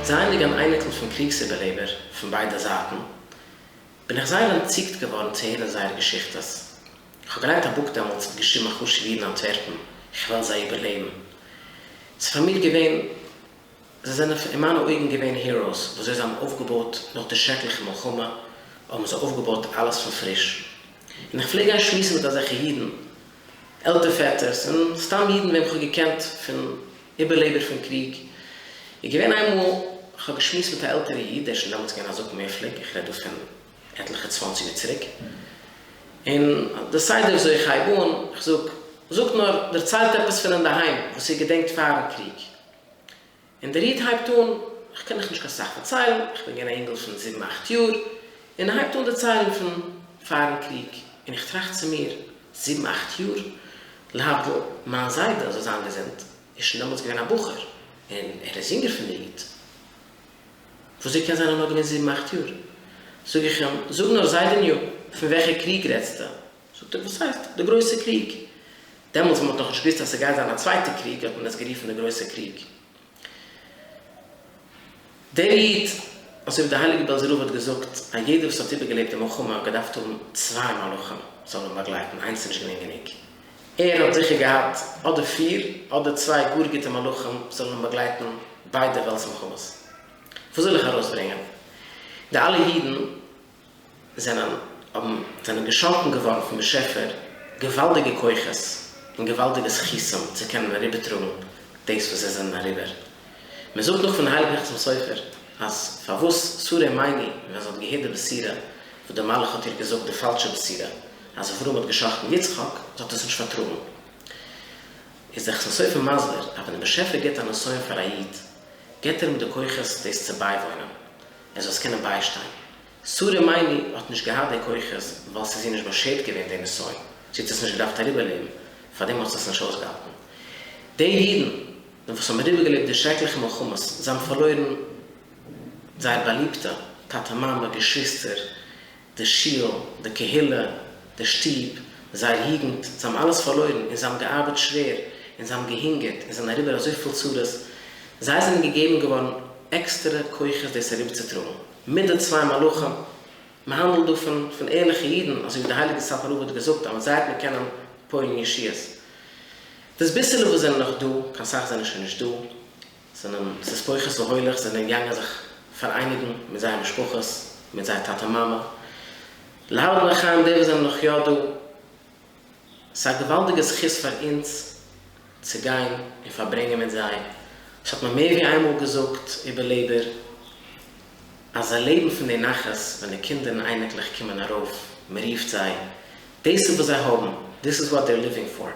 זייענדיג אן אייניקל פון קריגס איבערלעבער פון ביידע זייטן, בין איך זייער אנטציקט געווארן צו הערן זייערע געשיכטעס. איך האב געליינט א בוק דעמאלטס האט געשריבן א חשוב'ע איד אין אנטווערפן, איך וועל זיי איבערלעבן. ס'איז פאר מיר געווען, זיי זענען אין מיינע אויגן געווען heroes, וואזוי זיי האבן אויפגעבויט נאך די שרעקליכע מלחמה, האבן זיי אויפגעבויט אלעס פון פריש. און איך פלעג גיין שמועסן מיט אזעלכע אידן, עלטער פעטערס, און סתם אידן וועם כ'האב געקענט פון איבערלעבער פון קריג. איז געווען איינמאל, כ'האב געשמועסט מיט א עלטערע איד, ער איז שוין דעמאלטס געווען א זקן מופלג, איך רעד דא פון עטליכע צוואנציג יאר צוריק, און די סדר וויאזוי איך הייב אן, איך זאג, זאגט נאר, דערציילט עפעס פון אינדערהיים וואס איר געדענקט פארן קריג. און דער איד הייבט אן, איך קען דיך נישט קיין סאך פארציילן, איך בין געווען א אינגל פון זיבן אכט יאר, און ער הייבט אן דערציילן פון פארן קריג, און איך טראכט צו מיר, זיבן אכט יאר? להבדיל, מיין זיידע זאל זיין געזונט, איז שוין דעמאלטס געווען א בחור, און ער איז יונגער פון די איד. וויאזוי קען זיין ער נאר געווען זיבן אכט יאר? זאג איך אים, זאג נאר זיידעניו, פון וועלכע קריג רעדסטו? זאגט ער, וואס הייסט? די גרויסע קריג. דעמאלטס ווען מ'האט נאכנישט געוואוסט אז ס'גייט זיין א צווייטע קריג האט מען עס גערופן די גרויסע קריג. דער איד, אזוי ווי דער הייליגער בעלזער רב האט געזאגט, א יעדער וואס האט איבערגעלעבט די מלחמה האט געדארפט האבן צוויי מלאכים זאלן אים באגלייטן, איינס איז נישט געווען גענוג. ער האט זיכער געהאט אדער פיר אדער צוויי גאר גוטע מלאכים זאלן אים באגלייטן ביידע וועלטס מלחמות. וואס וויל איך ארויסברענגען? די אלע אידן זענען האבן זענען געשאנקן געווארן פון באשעפער געוואלדיגע כוחות און געוואלדיגע זכותים צו קענען אריבערטראגן דאס וואס זיי זענען אריבער. מען זאגט נאך פון הייליגן חתם סופר אז פארוואס שרה אמנו ווען זי האט געהערט די בשורה וואס דער מלאך האט איר געזאגט די פאלשע בשורה אז אברהם האט גע'שחט'ן יצחק, זי האט עס נישט פארטראגן. איז דער חתם סופר מסביר אז ווען דער באשעפער גיבט א נסיון פאר א איד גיבט ער אים די כוחות דאס צו בייוואוינען, ער זאל עס קענען ביישטיין. שרה אמנו האט נישט געהאט די כוחות ווייל ס'איז איר נישט באשערט געווען די נסיון, זי האט עס נישט געדארפט אריבערלעבן, פארדעם האט זי עס נישט אויסגעהאלטן. די אידן וואס האבן אריבערגעלעבט די שרעקליכע מלחמות, זיי האבן פארלוירן זייער באליבטע, טאטע מאמע, געשוויסטער, די שול, די קהילה, די שטוב, זייער יוגנט, זיי האבן אלעס פארלוירן און זיי האבן געארבעט שווער און זיי האבן געהונגערט און זענען אריבער אזויפיל צרות, זיי זענען געגעבן געווארן עקסטערע כוחות דאס אריבערצוטראגן, מיט די צוויי מלאכים, מען האנדלט דא פון פון ערליכע אידן, אזוי ווי דער הייליגער סאטמאר רב האט געזאגט אז מיט זיי וועט מען קענען פועל'ן ישועות. דאס ביסעלע וואס זענען נאך דא, קיין סאך זענען שוין נישט דא, זענען ס'איז פוחת והולך, זענען געגאנגען זיך פאראייניגן מיט זייער משפחות, מיט זייער טאטע מאמע. להבדיל לחיים די וואס זענען נאך יא דא, ס'איז א געוואלדיגע זכות פאר אונז צו גיין און פארברענגען מיט זיי. ס'האט מיר מער ווי איינמאל געזאגט איבערלעבער אז זיי לעבן פון די נחת ווען די קינדער און אייניקלעך קומען ארויף, מ'רופט זיי, דאס איז וואס זיי האבן, this is what they're living for.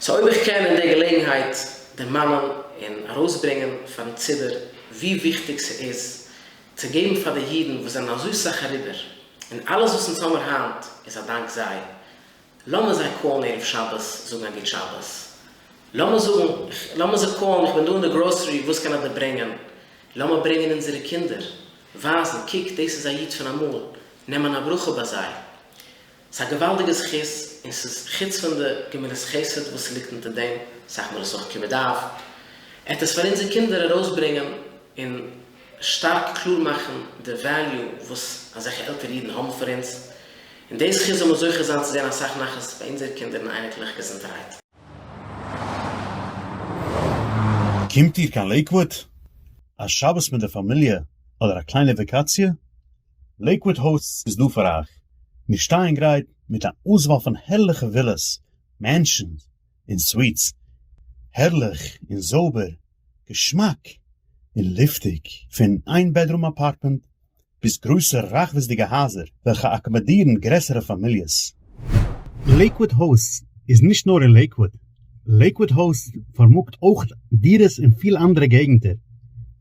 so אויב איך קען אין די געלעגנהייט דערמאנען און ארויסברענגען פארן ציבור ווי וויכטיג ס'איז צו געבן פאר די אידן וואס זענען אזוי סאך אריבער, און אלעס וואס אונז האמיר היינט איז א דאנק זיי, לאמיר זיי call ן ערב שבת זאגן א גוט שבת, לאמיר זאגן, לאמיר זיי call ן איך בין דא אין די גראסערי וואס קען איך דיר ברענגען, לאמיר ברענגען אונזערע קינדער, ווייזן, קוק דאס איז א איד פון אמאל, נעמען א ברכה ביי זיי. ס'איז א געוואלדיגע זכות, און ס'איז חוץ פון די גמילות חסד וואס ס'ליגט אונטער דעם, אסאך מאל איז אויך כיבוד אב, עט עס פאר אונזער קינדער ארויסברענגען און שטארק קלאר מאכן די value וואס אזעלכע עלטערע אידן האבן פאר אונז, און די זכות זאל מען זוכה זיין צו זען אסאך נחת ביי אונזערע קינדער און אייניקלעך געזונטערהייט. קומט איר קיין לעיקוואוד? א שבת מיט די פאמיליע אדער א קליינע וואקאציע? לעיקוואד האוסטס איז דא פאר אייך, מיר שטייען גרייט מיט אן אויסוואל פון הערליכע ווילעס, mansions און suites, הערליך און זויבער, געשמאק און לופטיג, פון איין bedroom apartment ביז גרויסע רחבות'דיגע הייזער וועלכע אקאמאדירן גרעסערע פאמיליעס. לעיקוואד האוסטס איז נישט נאר אין לעיקוואד, לעיקוואד האוסטס פארמאגט אויך דירות אין פיל אנדערע געגנטער,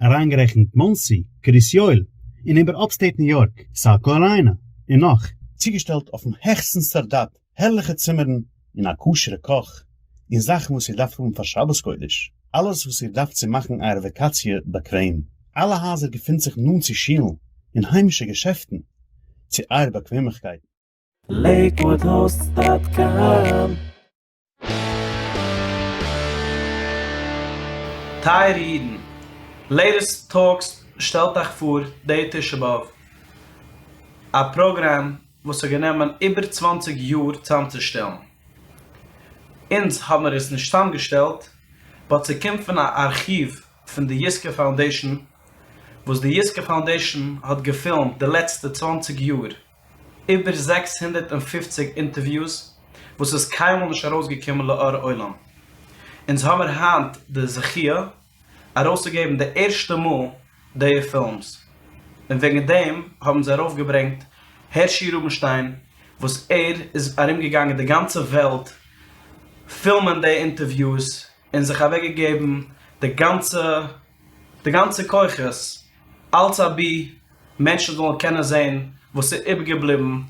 אריינגערעכנט מאנסי, קרית יואל, און איבער upstate ניו יארק, סאוט קאראליינע, און נאך. צוגעשטעלט אויפן העכסטן סטאנדארט, הערליכע צימערן און א כשר'ע קאך, און זאכן וואס איר דארפט האבן פאר שבת קודש, אלעס וואס איר דארפט צו מאכן אייער וואקאציע באקוועם. אלע הייזער געפינט זיך נאנט צו שולן און היימישע געשעפטן, צו אייער באקוועמליכקייט. LakewoodHosts.com. טייערע אידן! Latest Talks שטעלט אייך פאר די תשעה באב, א פראגראם וואס האט גענומען איבער 20 יאר צאמצושטעלן. אונז האבן מיר עס נישט צאמגעשטעלט, but ס'קומט פון א ארכיוו פון די יזכה Foundation, וואס די יזכה Foundation האט געפילמט די לעצטע 20 יאר איבער 650 אינטערוויוס וואס איז קיינמאל נישט ארויסגעקומען לאור עולם. אונז האמיר היינט די זכיה ארויסצוגעבן די ערשטע מאל די films, און וועגן דעם האבן זיי ארויפגעברענגט הערשי רובינשטיין וואס ער איז ארומגעגאנגען די גאנצע וועלט פילמען די אינטערוויוס און זיך אוועקגעגעבן די גאנצע די גאנצע כוחות אלץ אבי מענטשן זאלן קענען זען וואס איז איבערגעבליבן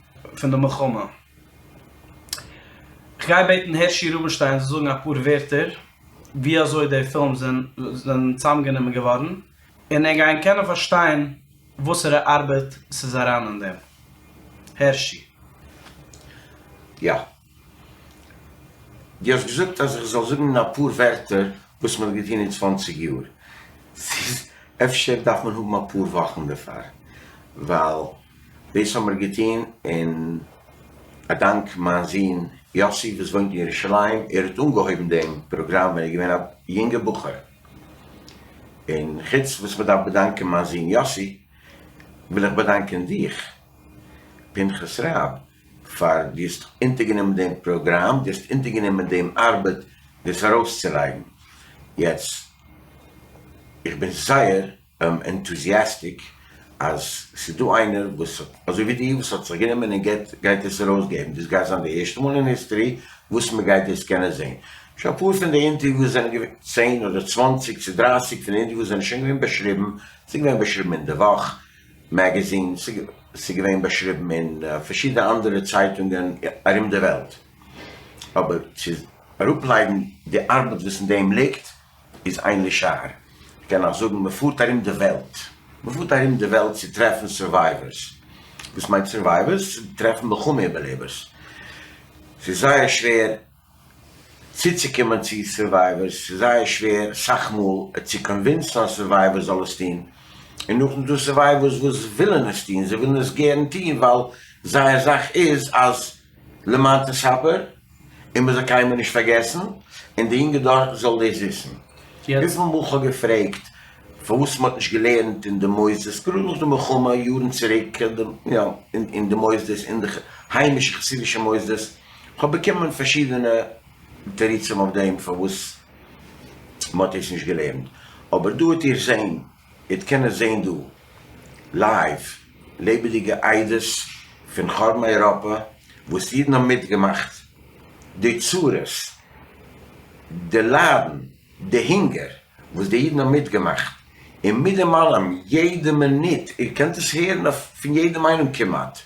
פון די מלחמה. כ'גיי בעטן הערשי רובינשטיין זאל זאגן אפאר ווערטער ווי אזוי די films זענען צוזאמגענומען געווארן, און ענק גייען קענען פארשטיין וואסערע ארבעט ס'איז אריין אין דעם. הערשי. יא. דו האסט געזאגט אז איך זאל זאגן אין אפאר ווערטער וואס מען האט געטון אין 20 יאר. ס'איז אפשר דארף מען האבן אפאר וואכן דערפאר, ווייל דאס האבן מיר געטון און א דאנק מיין זון יאסי וואס וואוינט אין ירושלים, ער האט אנגעהויבן דעם פראגראם ווען ער איז געווען א יונגע בחור. און חוץ וואס מען דארף באדאנקען מיין זון יאסי, וויל איך באדאנקען דיך פנחס רב פאר דו האסט אונטערגענומען דעם פראגראם, דו האסט אונטערגענומען דעם ארבעט דאס ארויסצולייגן. יעצט, איך בין זייער enthusiastic אז ס'איז דא איינער וואס האט, אזוי ווי דו, וואס האט זיך גענומען און גייט גייט עס ארויסגעבן. דאס גייט זיין די ערשטע מאל אין history וואס מ'גייט דאס קענען זען. שוין אפאר פון די אינטערוויוס זענען געווען, צען אדער צוואנציג צו דרייסיג פון די אינטערוויוס זענען שוין געווען באשריבן, ס'איז געווען באשריבן אין די וואך magazine, ס'איז געווען באשריבן אין פארשידענע אנדערע צייטונגען ארום די וועלט. אבער צו אראפלייגן די ארבעט וואס אין דעם ליגט איז אין לשער. כ'קען אייך זאגן, מ'פארט ארום די וועלט, מ'פארט ארום די וועלט צו טרעפן survivors. וואס מיינט survivors? צו טרעפן מלחמה איבערלעבערס. ס'איז זייער שווער צוצוקומען צו survivors, ס'איז זייער שווער סאך מאל צו convince ן א survivor זאל עס טון, און נאכדעם איז דא survivors וואס ווילן עס טון, זיי ווילן עס גערן טון ווייל זייער זאך איז אז למען תספר און מ'זאל קיינמאל נישט פארגעסן, און די יונגע דור זאל דאס וויסן. וויפיל מאל כ'האב געפרעגט פארוואס מ'האט נישט געלערנט אין די מוסדות, גראד נאך די מלחמה יארן צוריק, אין די מוסדות, אין די היימישע חסידישע מוסדות, כ'האב באקומען פארשידענע תירוצים אויף דעם פארוואס מ'האט דאס נישט געלערנט, אבער דא וועט איר זען, איר קענען זען דא live לעבעדיגע עדות פון חורבן אייראפע וואס אידן האבן מיטגעמאכט, די צרות, די ליידן, די הונגער וואס די אידן האבן מיטגעמאכט, און מיט דעם אלעם יעדע מינוט, איר קענט עס הערן אויף פון יעדע מיינונג כמעט,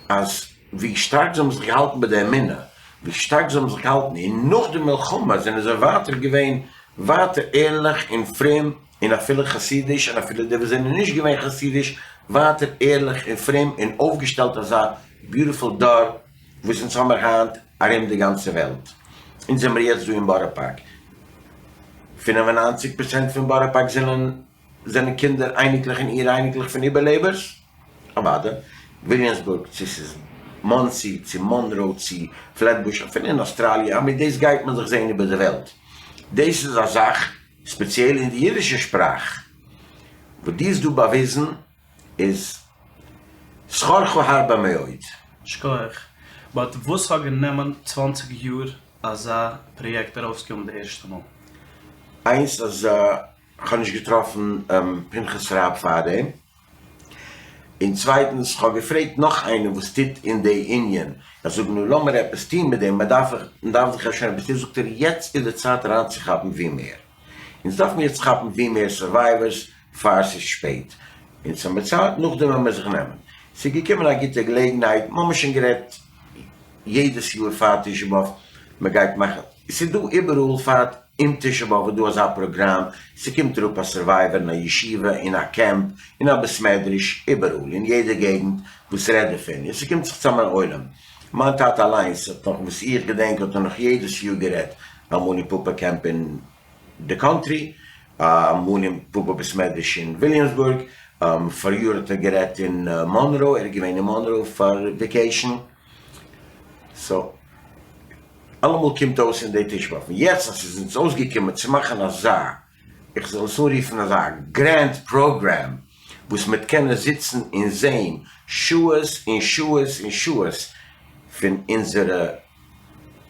אז ווי שטארק זיי האבן זיך געהאלטן ביי די אמונה, ווי שטארק זיי האבן זיך געהאלטן, און נאך די מלחמה זענען זיי ווייטער געווען ווייטער ערליך און פרום, און אפילו חסידיש, און אפילו די וואס זענען נישט געווען חסידיש, ווייטער ערליך און פרום, און אויפגעשטעלט אזא beautiful דור וואס אונז האמיר היינט ארום די גאנצע וועלט. אונז זעמיר יעצט דא אין בארא פארק, 95% פון בארא פארק זענען זענען קינדער, אייניקלעך און איר אייניקלעך פון איבערלעבערס? אוודאי. וויליאמסבורג, צו ס'איז מאנסי, צו מאנרא, צו פלעטבוש, אפילו אין אוסטראליע, I mean דאס גייט מען זיך זען איבער די וועלט. דאס איז א זאך, ספעציעל אין די אידישע שפראך, וואס דו האסט דא באוויזן איז שכרך הרבה מאוד. שכוח. But וואס האט גענומען 20 יאר אזא פראיעקט ארויסקומען די ערשטע מאל? איינס אז כ'האב נישט געטראפן פנחס רב פארדעם, און צווייטנס כ'האב געפרעגט נאך איינעם וואס טוט אין די ענין, איך זאג נו לאמיר עפעס טון מיט דעם, מ'דארף מ'דארף זיך אפשר עפעס טון, זאגט ער יעצט איז די צייט אריינצוכאפן ווי מער, אונז דארפן יעצט כאפן ווי מער survivors פאר ס'איז שפעט, אונז האמיר צייט נאכדעם וועלן מיר זיך נעמען, ס'איז געקומען א גוטע געלעגנהייט, מ'האמיר שוין גערעדט יעדעס יאר פאר תשעה באב מ'גייט מאכן, ס'איז דא איבעראל פאר אום תשעה באב איז דא אזא פראגראם, ס'קומט אראפ א survivor אין א ישיבה, אין א קעמפ, אין א בית מדרש, איבעראל, אין יעדע געגנט וואס רעדט דערפון, און ס'קומט זיך צאם אן עולם. מיין טאטע אליינס האט נאך, וואס איך געדענק, האט ער נאך יעדעס יאר גערעדט, אמאל אין פאפא קעמפ אין די country. אמאל אין פאפא בית מדרש אין וויליאמסבורג, פאריאר האט ער גערעדט אין מאנרא, ער איז געווען אין מאנרא פאר vacation, so אלעמאל קומט אויס אין די תשעה באב, און יעצט אז ס'איז אונז אויסגעקומען צו מאכן אזא, איך זאל עס אנרופן אזא grand program, וואס מ'וועט קענען זיצן און זעהן שעות און שעות און שעות פון אונזערע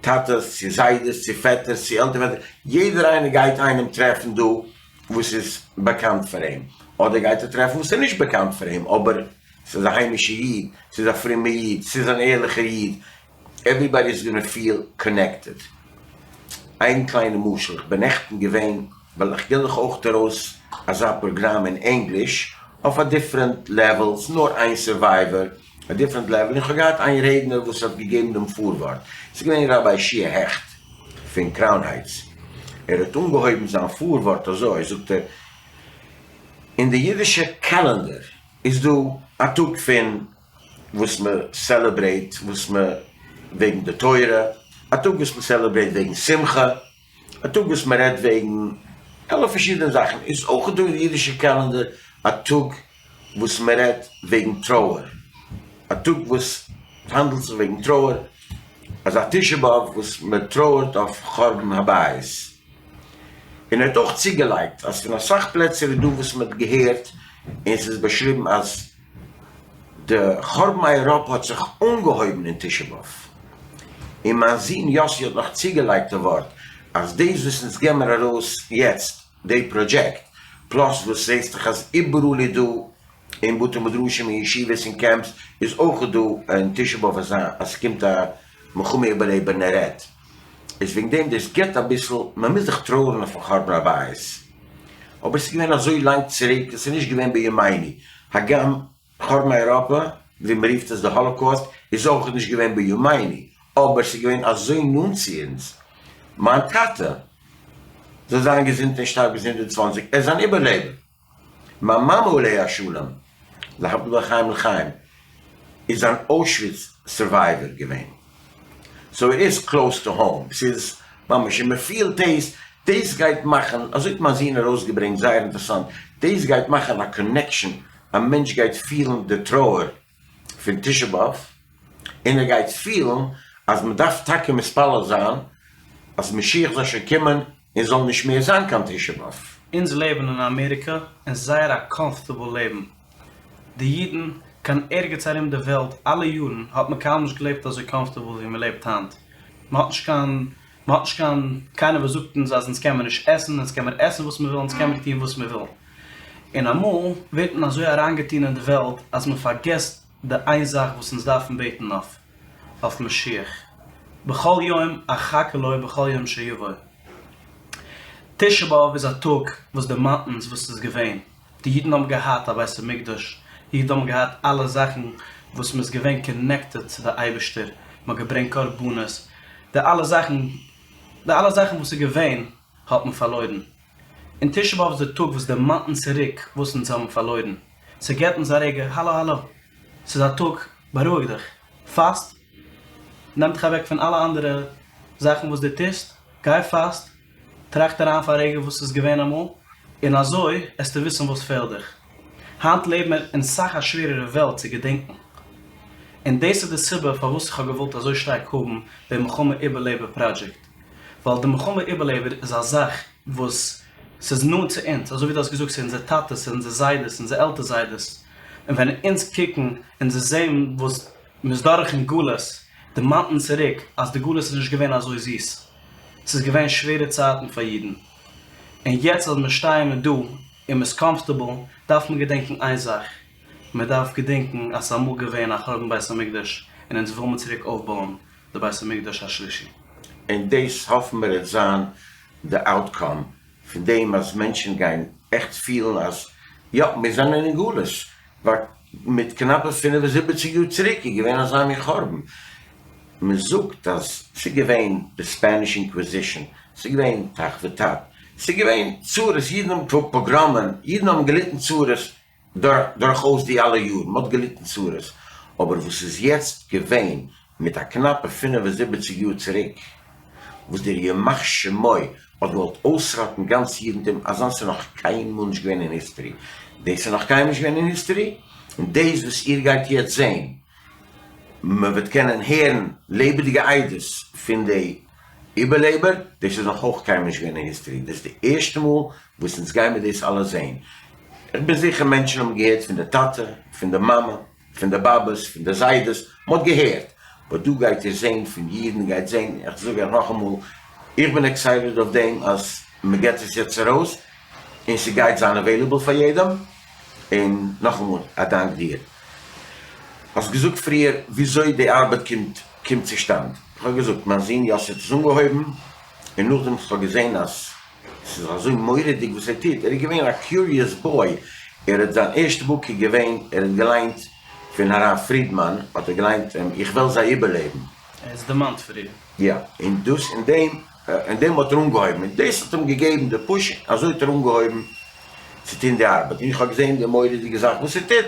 טאטעס צו זיידעס צו פעטערס צו עלטער פעטערס, יעדער איינער גייט איינעם טרעפן דא וואס איז באקאנט פאר אים, אדער גייט ער טרעפן וואס איז נישט באקאנט פאר אים, אבער ס'איז א היימישע איד, ס'איז א פרומע איד, ס'איז אן ערליכער איד, everybody is gonna feel connected. איין קליינע משל, איך בין נעכטן געווען, ווייל איך גיב דאך אויך ארויס אזא פראגראם אין ענגליש, אויף א different level, ס'איז נאר איין survivor, א different level, און איך האב געהאט איין רעדנער וואס האט געגעבן דעם פארווארט, ס'איז געווען ראביי שיע העכט פון קראון הייטס, ער האט אנגעהויבן זיין פארווארט אזוי, זאגט ער, אין די אידישע calendar איז דא א טאג פון וואס מען celebrate וואס מען וועגן די תורה, א טאג וואס מען celebrate וועגן שמחה, א טאג וואס מען רעדט וועגן אלע פארשידענע זאכן, איז אויך דא אין די אידישע calendar א טאג וואס מען רעדט וועגן טרויער, א טאג וואס האנדלט זיך וועגן טרויער, אזא תשעה באב וואס מען טרויערט אויף חורבן הבית. און ער האט אויך צוגעלייגט אז פון אסאך פלעצער איז דא וואס מען האט געהערט און ס'איז באשריבן אז די חורבן אייראפע האט זיך אנגעהויבן אין תשעה באב, און מיין זון יאסי האט נאך צוגעלייגט א ווארט אז דאס וואס אונז געבן מיר ארויס יעצט די project, plus וואס זעסט דאך אז איבעראל איז דא אין בתי מדרשים און ישיבות און camps איז אויך דא אין תשעה באב אזא אז ס'קומט א מלחמה איבערלעבער און ער רעדט איז וועגן דעם דאס גיבט אביסל מען מוז זיך טרויערן אויפן חורבן הבית אבער ס'איז געווען אזוי לאנג צוריק און ס'איז נישט געווען בימינו הגם חורבן אייראפע ווי מען רופט עס די האלאקאוסט איז אויך נישט געווען בימינו אבער ס'איז געווען אזוי נאנט צו אונז מיין טאטע זאל זיין געזונט און שטארק ביז 120 ער איז אן איבערלעבער. מיין מאמע עליה השלום, להבדיל לחיים לחיים, איז אן אוישוויץ survivor געווען. so it is close to home, ס'איז ממש און מ'פילט דאס, דאס גייט מאכן, אזוי האט מיין זון ארויסגעברענגט זייער אינטערעסאנט, דאס גייט מאכן א connection, א מענטש גייט פילן די טרויער פון תשעה באב, און ער גייט פילן אז מ'דארף טאקע מתפלל זיין אז משיח זאל שוין קומען און זאל נישט מער זיין קיין תשעה באב. אונז לעבן אין אמעריקע אין זייער א comfortable לעבן. די אידן קיין ערגעץ ארום די וועלט אלע יארן האט מען קיינמאל נישט געלעבט אזוי comfortable ווי מען לעבט היינט. מען האט נישט קיין מען האט נישט קיין קיינער וואס זאגט אונז אז אונז קען מען נישט עסן, אונז קען מיר עסן וואס מען וויל, אונז קען מיר טון וואס מען וויל. און אמאל ווערט מען אזוי אריינגעטון אין די וועלט אז מען פארגעסט די איין זאך וואס אונז דארפן בעטן אויף אויף משיח בכל יום אחכה לו בכל יום שיבוא. תשעה באב איז א טאג וואס דערמאנט אונז וואס ס'איז געווען, די אידן האבן געהאט א בית המקדש, די אידן האבן געהאט אלע זאכן וואס מ'איז געווען connected צו די אייבערשטער, מ'האט געברענגט קרבנות, די אלע זאכן, די אלע זאכן וואס איז געווען האט מען פארלוירן. און תשעה באב איז די טאג וואס דערמאנט אונז צוריק וואס אונז האבן פארלוירן. ס'געט אונז א רגע, האלא האלא, ס'איז א טאג, בארואיג דיך, פאסט, נעם דיך אוועק פון אלע אנדערע זאכן וואס דו טוסט, גיי פאסט, טראכט אריין פאר א רגע וואס איז געווען אמאל, און אזוי עסטו וויסן וואס פעלט דיך. היינט לעבן מיר אין סאך א שווערערע וועלט צו געדענקן. און דאס איז די סיבה פארוואס איך האב געוואלט אזוי שטארק האבן די מלחמה איבערלעבער project. ווייל די מלחמה איבערלעבער איז א זאך וואס ס'איז נאנט צו אונז, אזוי ווי דו האסט געזאגט ס'איז אונזער טאטעס, ס'איז אונזער זיידעס, אונזער עלטער זיידעס, און ווען אונז קוקן און זעהן וואס מ'איז דורך אין גלות, דערמאנט אונז צוריק אז די גלות איז נישט געווען אזוי זיס, ס'איז געווען שווערע צייטן פאר אידן, און יעצט אז מיר שטייען מיר דא און מ'איז comfortable, דארף מען געדענקן איין זאך, מען דארף געדענקן אז ס'איז אמאל געווען א חורבן בית המקדש און אונז וויל מיר צוריק אויפבויען די בית המקדש השלישי. און דאס האפן מיר וועט זיין די outcome פון דעם אז מענטשן גייען עכט פילן אז יא מיר זענען אין גלות, ווייל מיט קנאפע 75 יאר צוריק איז געווען אזא מין חורבן, מען זאגט אז ס'איז געווען די Spanish Inquisition, ס'איז געווען תח ותט, ס'איז געווען צרות, אידן האבן פאגראמען, אידן האבן געליטן צרות דורכאויס די אלע יארן, מען האט געליטן צרות, אבער וואס איז יעצט געווען מיט א קנאפע 75 יאר צוריק, וואס דער ימח שמו. האט געוואלט אויסראטן גאנץ אידנטום, אזאנס איז נאך קיינמאל נישט געווען אין history, דאס איז נאך קיינמאל נישט געווען אין history, און דאס וואס איר גייט יעצט זען, מען וועט קענען הערן לעבעדיגע עדות פון די איבערלעבער, דאס איז נאך אויך קיינמאל נישט געווען אין history, דאס איז די ערשטע מאל וואס אונז גיימיר דאס אלעס זען, איך בין זיכער מענטשן האבן געהערט פון די טאטע, פון די מאמע, פון די באבעס, פון די זיידעס, מען האט געהערט, but דא גייט איר זען פון אידן, גייט זען, איך זאג אייך נאכאמאל, איך בין excited אויף דעם אז מען געט עס יעצט ארויס, און ס'גייט זיין available פאר יעדעם, און נאכאמאל א דאנק דיר. האסט געזאגט פריער וויאזוי די ארבעט קומט קומט צושטאנד, איך האב געזאגט מיין זון יאסי האט עס אנגעהויבן, און נאכדעם וואס איך האב געזען אז ס'איז אזוי מורא'דיג וואס ער טוט, ער איז געווען א curious boy, ער האט זיין ערשטע book איז געווען, ער האט געליינט פון הרב פרידמאן האט ער געליינט איך וועל זיי איבערלעבן. ער איז דערמאנט פריער. יא, און דאס אין דעם אין דעם האט ער אנגעהויבן, און דאס האט אים געגעבן די push, אזוי האט ער אנגעהויבן צו טון די ארבעט, און איך האב געזען די מורא'דיגע זאך וואס ער טוט,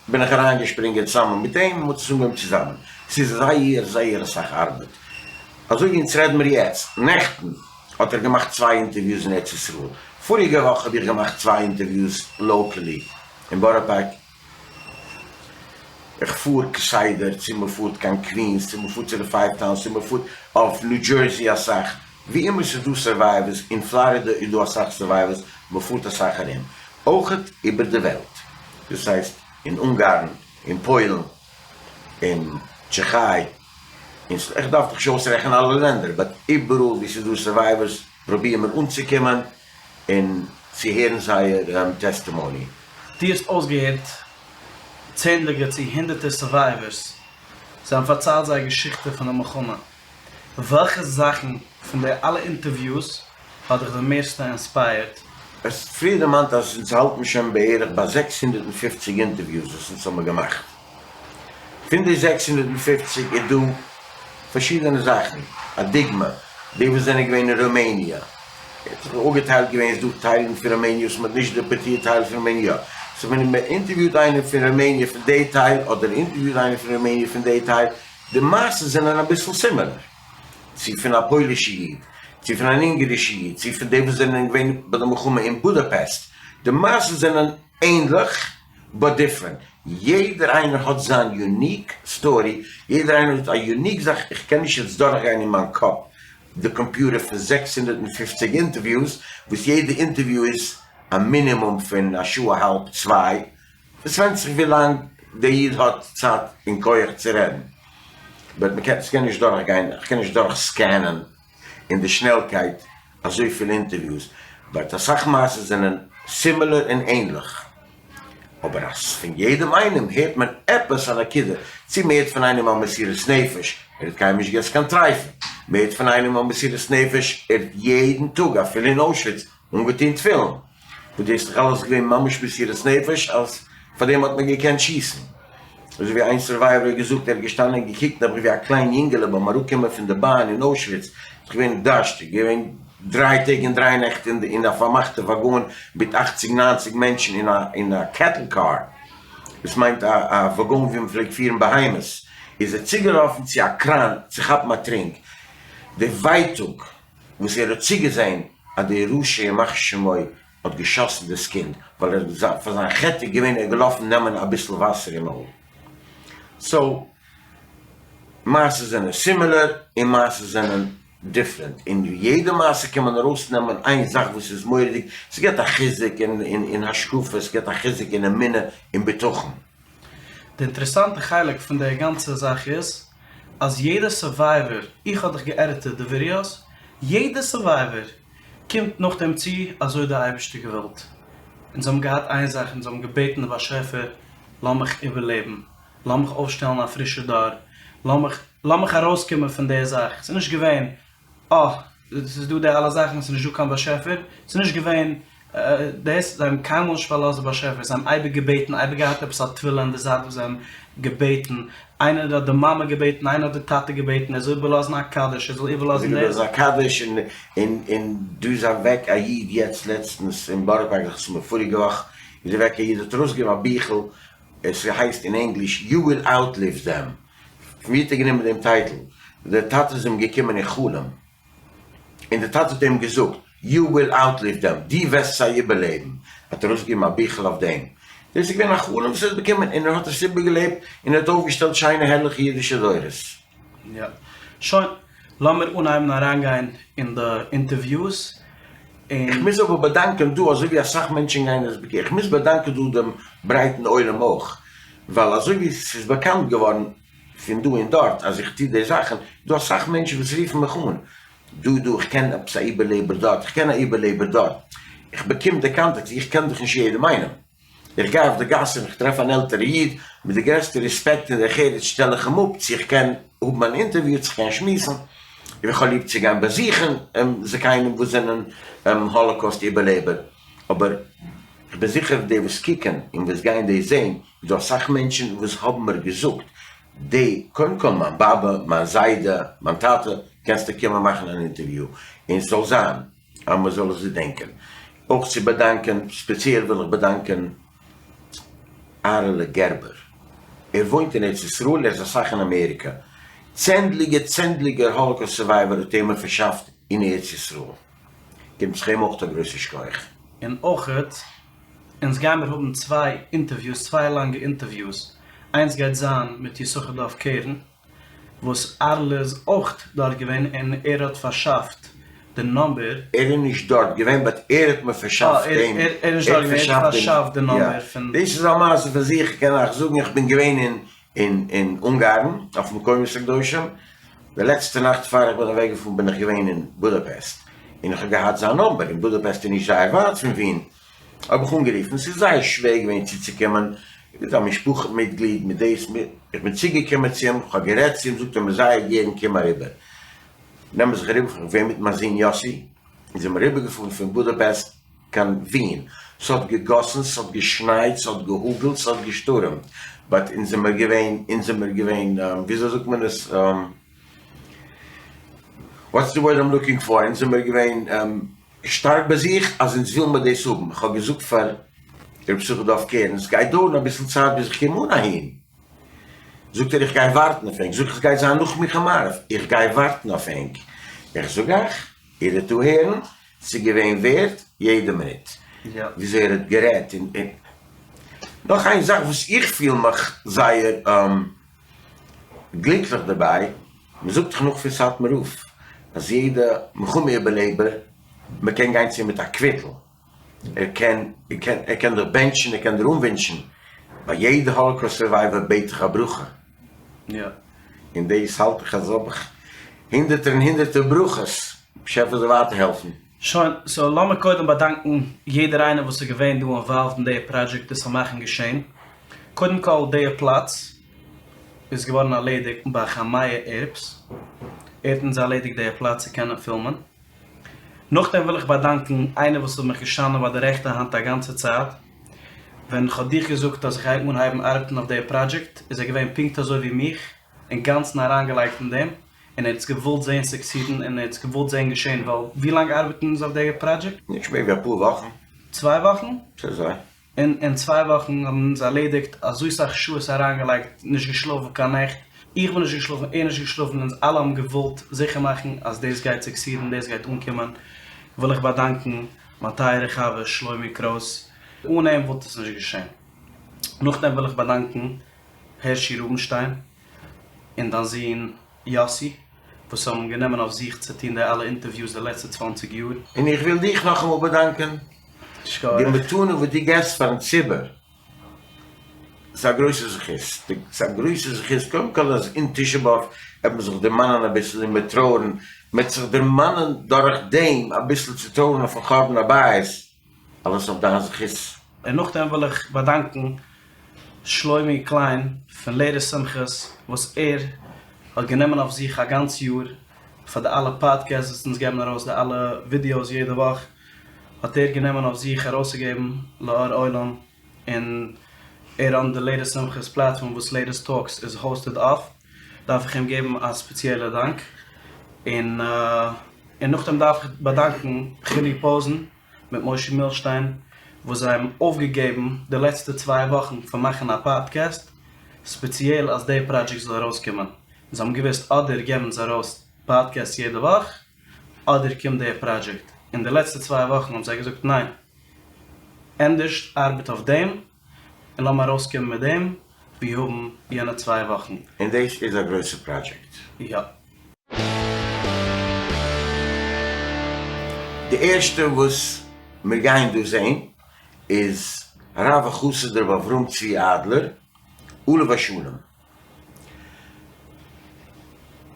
בין איך אריינגעשפרינגען צוזאמען מיט אים, און מ'האט עס אנגעהויבן צוזאמען, ס'איז זייער זייער אסאך ארבעט, אזוי ווי אונז רעד מיר יעצט, נעכטן האט ער געמאכט צוויי interviews אין ארץ ישראל, פאריגע וואך האב איך געמאכט צוויי interviews locally אין בארא פארק, איך פאר כסדר, צו מ'פארט קיין קווינס, צו מ'פארט צו די five towns, צו מ'פארט אויף ניו דזשערסי אסאך, ווי אימער ס'איז דא survivors, אין פלארידע איז דא אסאך survivors, מ'פארט אסאך ארום, אויכעט איבער די וועלט, דאס הייסט אין אונגארן, אין פוילן, אין טשעכיי, און איך דארף דאך נישט אויסרעכענען אלע לענדער, but איבעראל ווי ס'איז דא survivors פרובירן מיר אנצוקומען און צו הערן זייער testimony. דו האסט אויסגעהערט צענדליגע צו הונדערטער survivors, זיי האבן פארציילט זייער געשיכטע פון די מלחמה. וועלכע זאכן פון די אלע interviews האט דיך די מערסטע inspired? האסט פריער דערמאנט אז אונז האלט מיר שוין בערך ביי 650 interviews וואס אונז האמיר געמאכט. פון די 650 איז דא פארשידענע זאכן, א דוגמא, די וואס זענען געווען אין רומעניע, האט זיך אפגעטיילט געווען איז דא טיילן פון רומעניע וואס מען האט נישט דעפארטירט טייל פון רומעניע יא, so ווען מען אינטערוויוט איינעם פון רומעניע פון די טייל אדער אינטערוויוט איינעם פון רומעניע פון די טייל, די מעשות זענען אביסל similar, צו פון א פוילישע איד, צו פון אן אונגערישע איד, צו פון די וואס זענען געווען ביי די מלחמה אין בודאפעסט, די מעשות זענען ענליך but different, יעדער איינער האט זיין unique story, יעדער איינער האט א unique זאך, איך קען נישט יעצט דורכגיין אין מיין קאפ די קאמפיוטער פון 650 interviews, וואס יעדע interview איז א מינימום פון א שעה א האלב צוויי, עס ווענדט זיך ווי לאנג דער איד האט צייט און כח צו רעדן, but מ'קען ס'קען נישט דורך גיין, איך קען נישט דורך scan ען אין די שנעלקייט אזויפיל interviews, but אסאך מעשות זענען similar און ענליך, אבער אז פון יעדעם איינעם הערט מען עפעס א נקודה, צו מ'הערט פון איינעם א מסירות נפש, ער האט קיינמאל נישט געגעסן קיין טרייפה, מ'הערט פון איינעם א מסירות נפש, ער האט יעדן טאג אפילו אין אוישוויץ אנגעטון תפילין, וואס דאס איז דאך אלעס געווען ממש מסירות נפש אז פאר דעם האט מען געקענט שיסן. אזוי ווי איין survivor האט געזאגט, ער האט געשטאנען און געקוקט נעבעך ווי א קליין יונגעלע ביים אראפקומען פון די באן אין אוישוויץ, איז געווען דארשטיג, געווען דריי טעג און דריי נעכט אין א פארמאכטע וואגאן מיט אכציג ניינציג מענטשן אין א אין א cattle car, דאס מיינט א א וואגאן ווי מען פלעגט פירן בהמות, איז ער צוגעלאפן צו א קראן צו כאפן א טרינק, די ווייטאג וואס ער האט צוגעזען אז די רשע ימח שמו האט געשאסן דאס קינד ווייל ער האט פאר זיין חטא איז געווען ער איז געלאפן נעמען אביסל וואסער אין מויל. so מעשות זענען similar און מעשות זענען different און יעדע מעשה קען מען ארויס נעמען איין זאך וואס איז מורא'דיג ס'געבט א חיזוק אין השקפה ס'געבט א חיזוק אין אמונה און בטחון. די אינטערעסאנטע חלק פון די גאנצע זאך איז אז יעדע survivor, איך האב דאך געעדיטעט די ווידיאוס, יעדע survivor קומט נאכדעם צו אזוי האט די אייבערשטער געוואלט, אונז האבן געהאט איין זאך, אונז האבן געבעטן די באשעפער לאמיך איבערלעבן, לאמיך אויפשטעלן א פרישע דור, לאמיך לאמיך ארויסקומען פון די זאך, ס'איז נישט געווען אה, ס'איז דא די אלע זאכן, ס'איז נישט דא קיין באשעפער, ס'איז נישט געווען דאס, זיי האבן קיינמאל נישט פארלאזט די באשעפער, זיי האבן אייביג געבעטן, אייביג געהאט עפעס א תפילה אין די זייט וואס זיי האבן געבעטן, איינער האט די מאמע געבעטן, איינער האט די טאטע געבעטן ער זאל איבערלאזן א קדיש, ער זאל איבערלאזן דאס. איבערלאזן א קדיש, און און און דא איז אוועק א איד יעצט לעצטנס אין בארא פארק, דאכט זיך מיר פאריגע וואך איז אוועק א איד, האט ארויסגעגעבן א ביכל, עס הייסט אין ענגליש You will outlive them, פון ווי האט ער גענומען דעם title? דער טאטע איז אים געקומען אין חלום און דער טאטע האט אים געזאגט. יו וויל אוטליוו דעם, דו וועסט זיי איבערלעבן, האט ער ארויסגעגעבן א ביכל אויף דעם, דאס איז געווען א חלום וואס ער האט באקומען און ער האט עס איבערגעלעבט און ער האט אויפגעשטעלט שיינע הערליכע אידישע דורות. יא. שוין, לאמיר אנהייבן אריינגיין אין די אינטערוויוס, און. איך מוז אבער באדאנקען דא, אזוי ווי אסאך מענטשן גייען עס בקי, איך מוז באדאנקען דא דעם ברייטן עולם אויך, ווייל אזוי ווי ס'איז באקאנט געווארן פון דא און דארט אז איך טו די זאכן, איז דא אסאך מענטשן וואס רופן מיך אן, דא דא, איך קען עפעס א איבערלעבער דארט, איך קען א איבערלעבער דארט, איך באקום די קאנטעקטס, איך קען דאך נישט יעדעם איינעם. איך גיי אויף די גאס און איך טרעף אן עלטערע איד, מיט די גרעסטע רעספעקט און דרך ארץ שטעל איך אים אפ צו איך קען האבן אן אינטערוויו, צו איך קען שמועסן, איך האב ליב צו גיין באזוכן זקנים וואס זענען האלאקאוסט איבערלעבער, אבער איך בין זיכער די וואס קוקן און וואס גייען דאס זען, איז דא אסאך מענטשן וואס האבן מיר געזאגט, די, קודם כל מיין באבע, מיין זיידע, מיין טאטע, קענסטו קומען מאכן אן אינטערוויו, און ס'זאל זיין. אז מען זאל עס געדענקען. אויך צו באדאנקען, ספעציעל וויל איך באדאנקען אהרעלע גערבער, ער וואוינט אין ארץ ישראל, ער איז אסאך אין אמעריקא, צענדליגע צענדליגער האלאקאוסט survivor האט ער מיר פארשאפט אין ארץ ישראל, קומט זיך אים אויך א גרויסע שכוח. און אויכעט, אונז גיימיר האבן צוויי אינטערוויוס, צוויי לאנגע אינטערוויוס, איינס גייט זיין מיט יששכר דוב קרן, וואס ארל איז אויך דארט געווען און ער האט פארשאפט די נאמבער. ער איז נישט דארט געווען but ער האט מיר פארשאפט דעם. ער איז נישט דארט געווען, ער האט פארשאפט די נאמבער פון. דאס איז א מעשה פאר זיך, איך קען אייך זאגן איך בין געווען אין אין אין אונגארן אויף מקומות הקדושים, די לעצטע נאכט פאר איך בין אוועק געפארן בין איך געווען אין בודאפעסט, און איך האב געהאט זיין נאמבער, און בודאפעסט איז נישט זייער ווייט פון ווין, האב איך אנגערופן, ס'איז זייער שווער געווען צוצוקומען, איז א משפחה מיטגליד מיט דאס מיט, איך בין צוגעקומען צו אים, כ'האב גערעדט צו אים, זאגט ער מיר זייער גערן קום אריבער, נעמען זיך אריבער, כ'בין געווען מיט מיין זון יאסי, אונז זעמיר אריבערגעפארן פון בודאפעסט קיין ווין, ס'האט געגאסן, ס'האט געשנייט, ס'האט געהאגלט, ס'האט געשטורעמט, but אונז זעמיר געווען, אונז זעמיר געווען, וויאזוי זאגט מען עס, what's the word I'm looking for, אונז זעמיר געווען שטארק ביי זיך אז אונז וויל מיר דאס האבן, איך האב געזאגט פאר ר' יששכר דוב קרן סגייט דויערן אביסל צייט ביז איך קום אן אהין, זאגט ער איך גיי ווארטן אויף ענק, זאג איך סגייט זיין נאך מנחה מעריב, איך גיי ווארטן אויף ענק, איך זאג אייך איר וועט דא הערן, ס'איז געווען ווערט יעדע מינוט, וויאזוי ער האט גערעדט, און נאך איין זאך וואס איך פיל מיך זייער גליקליך דערביי, מען זאגט דאך נאך פון סאטמאר רב אז יעדע מלחמה איבערלעבער, מען קען גיין צו אים מיט א קוויטל, ער קען ער קען ער קען דיך בענטשן ער קען דיר אנווינטשן, ביי יעדע האלאקאוסט survivor בעט איך א ברכה, און דאס האלט איך אז האב איך הונדערטער און הונדערטער ברכות, באשעפער זאל ווייטער העלפן. שוין, so לאמיר קודם באדאנקן יעדער איינער וואס איז געווען דא involved אין די פראדזשעקט דאס זאל מאכן געשען. קודם כל די פלאץ איז געווארן ארלעדיגט ביי חמיה ערפס, ער האט אונז ארלעדיגט די פלאץ צו קענען פילמען. נאכדעם וויל איך באדאנקן איינער וואס האט מיך געשטאנען ביי די רעכטע האנט א גאנצע צייט, ווען כ'האב דיך געזאגט אז איך גיי אנהייבן ארבעטן אויף די פראדזשעקט איז ער געווען פונקט אזוי ווי מיך, אינגאנצן אריינגעלייגט אין דעם, און ער האט עס געוואלט זען succeed ן און ער האט עס געוואלט זען געשען, ווייל ווי לאנג ארבעטן אונז אויף די פראדזשעקט? נישט מער ווי אפאר וואכן. צוויי וואכן? ס'אזוי. און אין צוויי וואכן האבן אונז ארלעדיגט אזוי סאך שעות אריינגעלייגט, נישט געשלאפן קיין נעכט, איך בין נישט געשלאפן, ער נישט געשלאפן, אונז אלע האבן געוואלט זיכער מאכן אז דאס גייט succeed ן, דאס גייט אנקומען, וויל איך באדאנקן מיין טייערע חבר שלומי קרויס, אן אים וואלט עס נישט געשען. נאכדעם וויל איך באדאנקן הערשי רובינשטיין און דיין זון יאסי וואס האבן גענומען אויף זיך צו טון די אלע אינטערוויוס די לעצטע צוואנציג יאר. און איך וויל דיך נאכאמאל באדאנקען. די מתנה וואס דו געבסט פארן ציבור איז א גרויסע זכות, ס'איז א גרויסע זכות קודם כל אז אין תשעה באב וועט מען זיך דערמאנען אביסל און מ'וועט טרויערן, מ'וועט זיך דערמאנען דורך דעם אביסל צו טרויערן אויפן חורבן הבית, אלעס אויף דיין זכות. און נאכדעם וויל איך באדאנקן שלומי קליין פון לערער שמחות וואס ער האט גענומען אויף זיך א גאנץ יאר פאר די אלע פאדקעסטס וואס אונז געבן ארויס די אלע ווידיאוס יעדע וואך האט ער גענומען אויף זיך ארויסצוגעבן לאור עולם און ער run ט די לערער שמחות platform וואס לערערס טאלקס איז hosted אויף דארף איך אים געבן א ספעציעלע דאנק און און נאכדעם דארף איך באדאנקן חילי פאזען מיט משה מילשטיין וואס זיי האבן אויפגעגעבן די לעצטע צוויי וואכן פון מאכן א פאדקעסט ספעציעל אז די פראדזשעקט זאל ארויסקומען, זיי האבן געוואוסט אדער געבן זיי ארויס פאדקעסט יעדע וואך אדער קומט די פראדזשעקט. אין די לעצטע צוויי וואכן האבן זיי געזאגט ניין, ענדערש ארבעט אויף דעם און לאמיר ארויסקומען מיט דעם ווי האבן יענע צוויי וואכן. און דאס איז א גרויסע פראדזשעקט. יא. די ערשטע וואס מיר גייען דא זעהן איז הרב החסיד רבי אברהם צבי אדלער עליו השלום.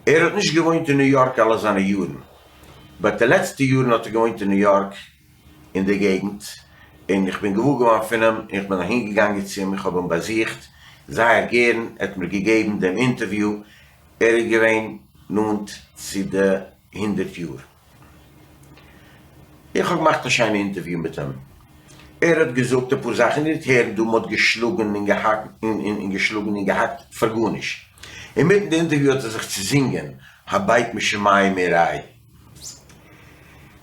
ער האט נישט געוואוינט אין ניו יארק אלע זיינע יארן, but די לעצטע יארן האט ער געוואוינט אין ניו יארק אין די געגנט, און איך בין געוואר געווארן פון אים, און איך בין אהין געגאנגען צו אים, איך האב אים באזוכט זייער גערן, ער האט מיר געגעבן דעם אינטערוויו, ער איז געווען נאנט צו די הונדערט יאר. איך האב געמאכט א שיינע אינטערוויו מיט אים, ער האט געזאגט אפאר זאכן, איר וועט הערן דא, מען האט געשלאגן און געהאקט און געשלאגן און געהאקט פאר גארנישט. אינמיטן די אינטערוויו האט ער זיך צוזינגען הבט משמים וראה.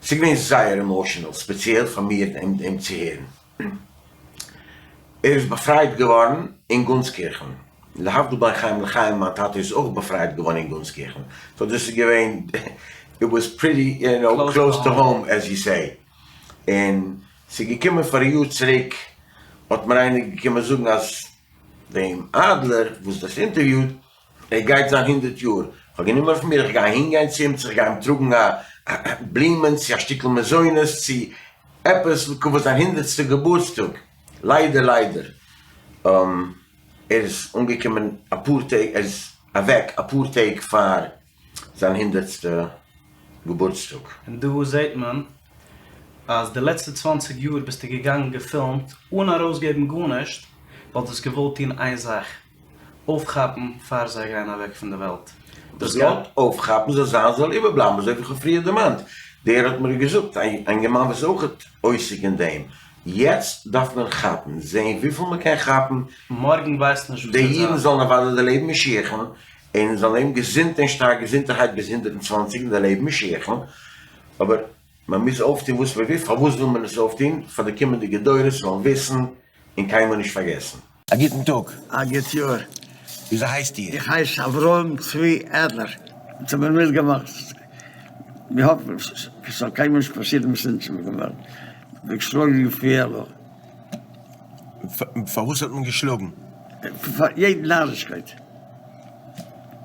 ס'איז געווען זייער emotional, ספעציעל פאר מיר אים צו הערן. ער איז באפרייט געווארן אין גונסקירכן, להבדיל בין חיים לחיים מיין טאטע איז אויך באפרייט געווארן אין גונסקירכן, so דאס איז געווען it was pretty you know close to home as you say, און ס'איז געקומען פאר א יאר צוריק האט מיר איינער געקומען זאגן אז דעם אדלער וואס דו האסט אינטערוויוט ער גייט זיין הונדרעט יאר, כ'האב גענומען אויף מיר איך גיי אהין גיין צו אים צו איך גיי אים טראגן א בלומען צו א שטיקל מזונות צו עפעס לכבוד זיין הונדערטסטע געבורטסטאג, ליידער ליידער ער איז אנגעקומען אפאר טעג ער איז אוועק אפאר טעג פאר זיין הונדערטסטע געבורטסטאג. און דא זעט מען אז די לעצטע צוואנציג יאר ביסטו געגאנגען געפילמט אן ארויסגעבן גארנישט ווייל דו האסט געוואלט טון איין זאך, אויפכאפן פאר זיי גייען אוועק פון די וועלט. דאס געלט אויפכאפן זאל זיין זאל איבערבלייבן אזוי ווי איך האב פריער דערמאנט, דער האט מיר געזאגט, א אינגערמאן וואס איז אויך עוסק אין דעם, יעצט דארף מען כאפן, זען וויפיל מען קען כאפן, מארגן ווייסט נישט וואס די וועט זיין. אידן זאלן אוודאי דערלעבן משיח'ן, און זאלן לעבן געזונט און שטארק געזונטערהייט ביז 120 און דערלעבן משיח'ן, אבער מען מוז אויפטון וואס מען וויל, פארוואס וויל מען עס אויפטון? פאר די קומענדיגע דורות זאלן וויסן און קיינמאל נישט פארגעסן. א גוטן טאג. א גוט יאר. וויאזוי הייסט איר? איך הייס אברהם צבי אדלער. אונז האבן מיר מיטגעמאכט, מיר האפן ס'זאל קיינמאל נישט פאסירן וואס אונז האבן געמאכט, מ'האט געשלאגן געפערליך. פארוואס האט מען געשלאגן? פאר יעדן נארישקייט.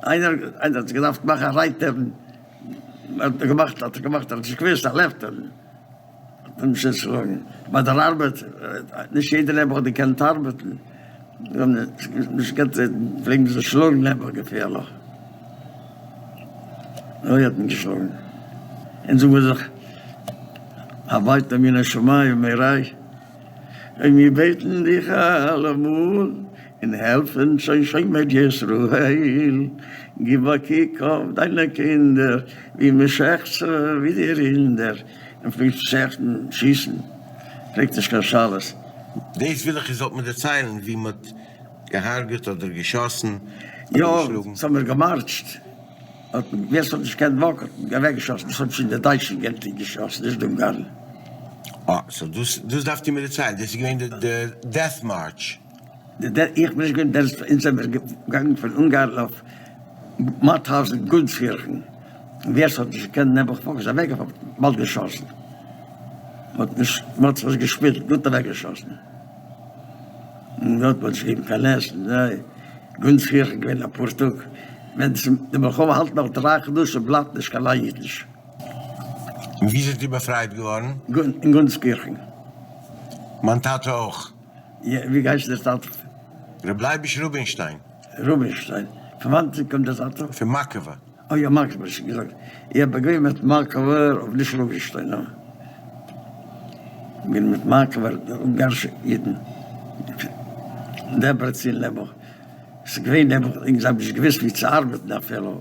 איינער האט געדארפט מאכן א right turn, האט ער געמאכט, האט ער געמאכט, ער האט נישט געוואוסט א left turn. האט מען נישט צושלאגן ביי דער ארבעט, נישט יעדער נעבעך האט געקענט ארבעטן, נישט געקענט פלעגן זיי שלאגן נעבעך געפערליך, אוי האט מען געשלאגן, אונז זאגן מיר זיך הבט מן השמים וראה, און מיר בעטן דיך אלעמאל, און העלף אונז שוין שומר ישראל, גיב א קוק אויף דיינע קינדער, ווי מען שעכט זיי ווי די רינדער. און פלעגט שעכטן, שיסן, פרעגט נישט קיין שאלות. דאס וויל איך איר זאלט מיר דערציילן ווי מען האט געהארגעט אדער געשאסן אדער געשלאגן. יא, ס'האט מיר געמארטשט, האט מען, ווער ס'האט נישט געקענט וואקן האט מען אוועק געשאסן, דאס האט שוין די דייטשן גענטיג געשאסן, נישט די אונגארן. אה, so דאס דאס דארפט איר מיר דערציילן, דאס איז געווען די death march. די death, איך בין נישט געווען death, אונז זעמיר געגאנגען פון אונגארן אויף מאטהאוזן גונסקירכן. ווער ס'האט נישט געקענט נעבעך פארן איז אוועקגעפארן, באלד געשאסן, מ'האט נישט, מ'האט זיך נישט געשפילט, גוט אוועקגעשאסן, און דארט האט מען נישט געגעבן קיין עסן, ניי, גונסקירכן איז געווען אפאר טאג, ווען די מלחמה האלט נאך דריי חדשים בלייבט נישט קיין איין איד נישט. און ווי זענט איר באפרייט געווארן? אין גונסקירכן. מיין טאטע אויך. ווי הייסט דער טאטע? ר' לייביש רובינשטיין. רובינשטיין, פון וואנעט קומט דער טאטע? פון מאקעווע. אוי יא מאקעווע האסט געזאגט, איך בין געווען מיט מאקעווער אויף נישט רובינשטיין נאר געווען מיט מאקעווער די אונגארישע אידן דעברעצין נעבעך, ס'איז געווען נעבעך זיי האבן נישט געוויסט ווי צו ארבעטן אפילו,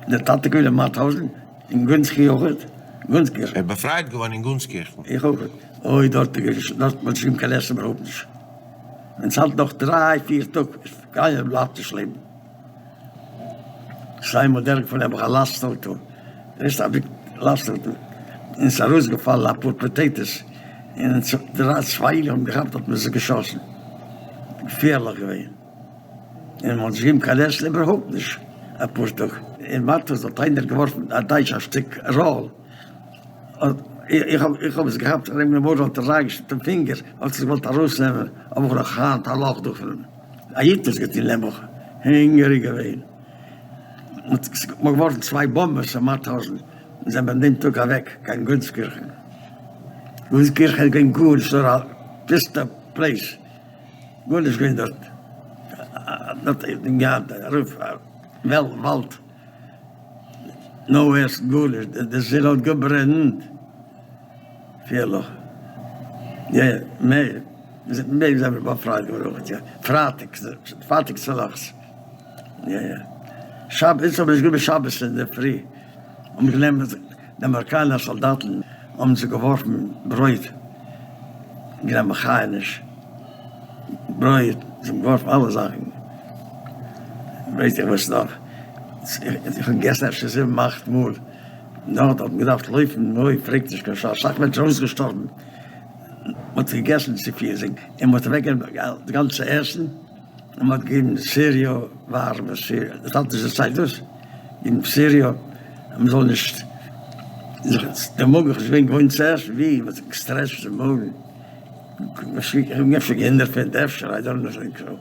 דער טאטע געווען אין מאטהאוזן אין גונסקי אויכעט, גונסקירכן. ער איז באפרייט געווארן אין גונסקירכן. איך אויכעט, אוי דארט איז געווען דארט האט מען נישט געגעבן קיין עסן איבערהויפט נישט, ווען ס'האלט נאך דריי פיר טאג קיינער בלייבט נישט לעבן. סיי מאדעל פון נעבעך א לאסט אויטא, נישט א לאסט אויטא, און ס'איז ארויסגעפאלן אפאר potatoes, און דריי צוויי האבן געכאפט האט מען זיך געשאסן, געפערליך געווען, און מ'האט נישט געגעבן קיין עסן איבערהויפט נישט אפאר טאג. אין מאטערסדארף האט איינער געווארפן א דייטש א שטיק ראל. איך האב איך האב עס געכאפט ארום דעם מויל האט ער אריינגעשטופט דעם פינגער האט עס געוואלט ארויסנעמען האב איך נאך היינט א לאך דא פון א איד האט עס געטון נעבעך הונגעריג געווען מ'האט געווארפן צוויי באמבעס אין מאטהאוזן און זענען ביי דעם טאג אוועק קיין גונסקירכן גונסקירכן איז געווען גארנישט נאר א פוסטע place גארנישט געווען דארט דארט איז געהאט ארויף וואלד. נו עסט גארנישט, די זון האט געברענט פערליך, יא מער מער זענען מיר באפרייט געווארן אויך יא, פרייטאג פרייטאג צונאכטס יא יא, שבת אונז האבן נישט גענומען שבת אינדערפרי האבן גענומען די אמעריקאנער סאלדאטן האבן זיי געווארפן ברויט גענומען חייניש. ברויט, זיי האבן געווארפן אלע זאכן, ווייס איך וואס נאך, איך האב געגעסן אפשר זיבן אכט מאל, נאך האט מען געדארפט לויפן, אוי פרעגט נישט קיין שאלה, אסאך מענטשן אויסגעשטארבן, מען האט געגעסן צופיל, און מען האט אוועק גענומען די גאנצע עסן, און מען האט געגעבן cereal, ווארעמע cereal, דאס האלט נישט די צייט דאס, געבן cereal, אז מען זאל נישט, די מאגן איז געווען געוואוינט צו עסן, ווי, מען האט געסטרעטשט די מאגן. אפשר געהינדערט פונט אפשר I don't think so.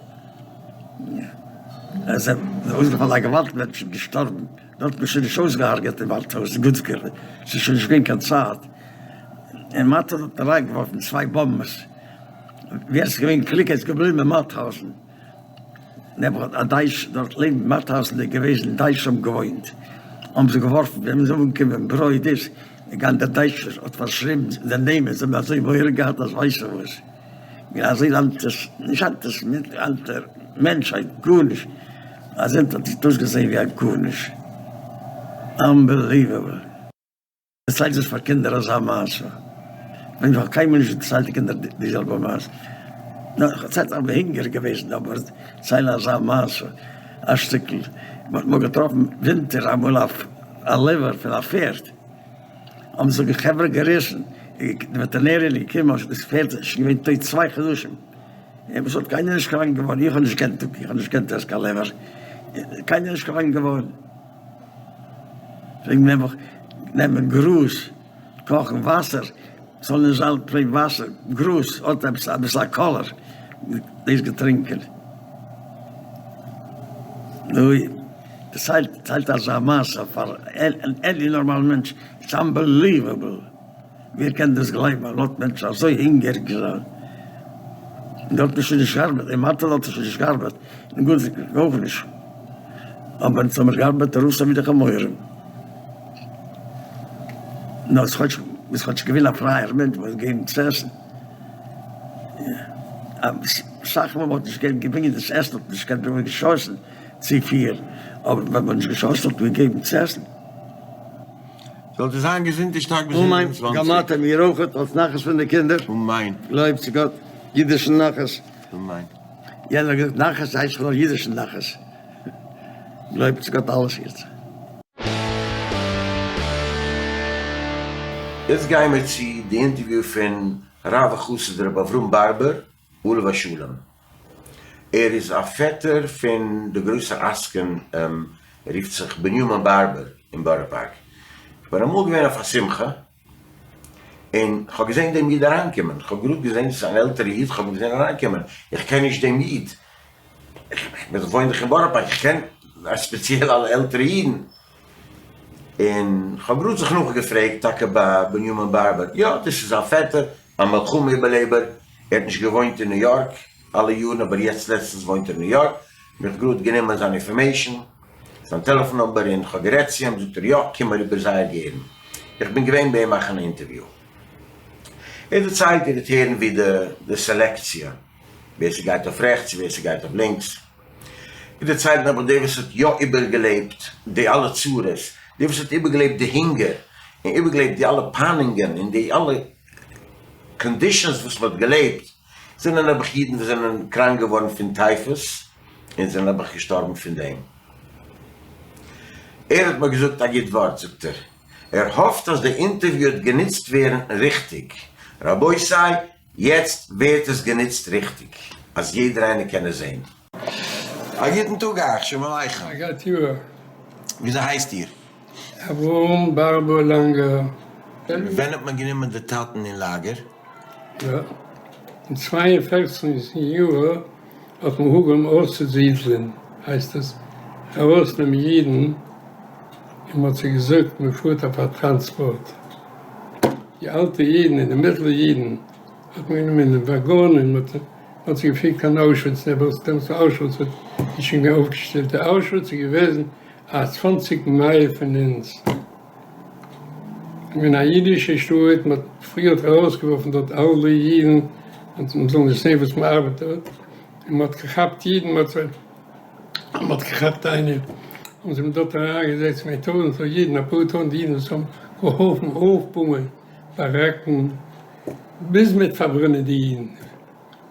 עס איז אויסגעפאלן א געוואלד מענטשן געשטארבן דארט האט מען שוין נישט אויסגעהארגעט אין וואלדהויז אין גוטסקירכע ס'איז שוין נישט געווען קיין צייט אין מאטהאוזן האט מען אריינגעווארפן צוויי באמבעס ווער ס'איז געווען קלוג איז געבליבן אין מאטהאוזן. נעבעך א דייטש דארט לעבן מאטהאוזן איז געוועזן דייטשן האבן געוואוינט האבן זיי געווארפן ווען מ'איז אנגעקומען ברויט איז געגאנגען דער דייטשער האט פארשריבן די נעמען זיי האבן אזוי מורא געהאט אז ווייסעך וואס געווען אזוי אנטי נישט אנטיסעמיט אנטי מענטשהייט גארנישט אז אונז האט עס אויסגעזעהן ווי א גארנישט unbelievable. דערציילט דאס פאר קינדער אזא מעשה? כ'מיין איך האב קיינמאל נישט דערציילט די קינדער די זעלבע מעשה, נאר איך האב דערציילט איך בין הונגעריג געוועזן אבער דערציילן אזא מעשה א שטיקל, מ'האט אמאל געטראפן ווינטער אמאל א לעבער פון א פערד, האבן זיך די חברה געריסן, די וועטערנעריען איז געקומען אז דאס פערד איז שוין געווען טויט צוויי חדשים, און עס האט קיינער נישט קראנק געווארן, איך האב נישט געקענט איך האב נישט געקענט עסן קיין לעבער, קיינער נישט קראנק געווארן. פלעגן נעבעך נעמען גראז קאכן וואסער ס'זאל נישט זיין plain וואסער, גראז האט עפעס אביסל א color, דאס געטרינקען. נו, דערציילט אזא מעשה פאר any נארמאלן מענטש, it's unbelievable. ווער קען דאס גלייבן אז מ'לאזט מענטשן אזוי הונגעריג זיין? און דארט איז שוין נישט געארבעט, אין מאטעל האט ער שוין נישט געארבעט, אין גוטזיק אויך נישט, אבער אונז האמיר געארבעט ארויס אווי די חמורים. נאר כאטש ביסט כאטש געווען א פרייער מענטש מ'האט געגעבן צו עסן. אסאך מאל מ'האט נישט געקענט געווינען דאס עסן האט מען נישט געקענט געשאסן צופיל, אבער ווען מ'האט נישט געשאסן האט מען געגעבן צו עסן. זאלט איר זיין געזונט און שטארק ביז 120. אמן, גם אתם איר אויכעט, האטס נחת פון די קינדער. אמן. גלויבט צו גאט, אידישן נחת. אמן. יענער האט געזאגט נחת הייסט נאר אידישן נחת. גלויבט צו גאט אלעס גוטס. יעצט גייען מיר צו די אינטערוויו פון הרב החסיד רבי אברהם בארבער עליו השלום. ער איז א פעטער פון די גרויסע עסקן ער רופט זיך בנימין בארבער אין בארא פארק. כ'בין אמאל געווען אויף א שמחה און כ'האב געזען דעם איד אריינקומען, כ'האב גראד געזען ס'איז אן עלטערע איד, כ'האב אים געזען אריינקומען, איך קען נישט דעם איד, איך וואוין דאך אין בארא פארק, איך קען ספעציעל אלע עלטערע אידן, און כ'האב גראד זיך נאכגעפרעגט טאקע ביי בנימין בארבער, יא דאס איז זיין פעטער, א מלחמה איבערלעבער, ער האט נישט געוואוינט אין ניו יארק אלע יארן אבער יעצט לעצטנס וואוינט ער אין ניו יארק, האב איך גראד גענומען זיין information, זיין טעלעפאן number און כ'האב גערעדט צו אים, זאגט ער יא קום אריבער זייער גערן, איך בין געווען ביי אים מאכן א אינטערוויו. ער דערציילט איר וועט הערן ווי די סעלעקציע, ווער ס'גייט אויף רעכטס און ווער ס'גייט אויף לינקס. ער דערציילט נעבעך דער וואס האט יא איבערגעלעבט די אלע צרות, דער וואס האט איבערגעלעבט די הונגער, און איבערגעלעבט די אלע פיינונגען און די אלע conditions וואס מ'האט געלעבט, זענען נעבעך אידן וואס זענען קראנק געווארן פון טייפוס און זענען נעבעך געשטארבן פון דעם. ער האט מיר געזאגט א גוט ווארט, זאגט ער, ער האפט אז די אינטערוויו וועט גענוצט ווערן ריכטיג. רבותי, יעצט ווערט עס גענוצט ריכטיג, אז יעדער איינער קען עס זען. א גוטן טאג אייך, שלום עליכם. א גוט יאר. וויאזוי הייסט איר? אברהם בארבא לאנגער. ווען האט מען גענומען די טאטן אין לאגער? יא, אין צוויי און פערצן יאר האט מען אנגעהויבן אויסצוזידלען, הייסט עס, ארויסנעמען אידן, און מען האט זיי געזאגט מען פארט אויף א טראנספארט, די אלטע אידן און די מיטלע אידן האט מען גענומען אין וואגאנען, מען האט זיי געפירט קיין אוישוויץ, נעבעך דעמאלטס אוישוויץ איז שוין געווען אויפגעשטעלט, די אוישוויץ איז געוועזן א צוואנציג מייל פון אונז. אין א אידישע שטאט, מען האט פריער ארויסגעווארפן דארט אלע אידן אז מען זאל נישט זען וואס מען ארבעט דארט, און מען האט געכאפט אידן, מען האט געכאפט איינער, האבן זיי אים דארט אריינגעזעצט מיט טויזנטער אידן, אפאר טויזנט אידן וואס האבן געהאלפן אויפבויען באראקן, ביז מען האט פארברענען די אידן,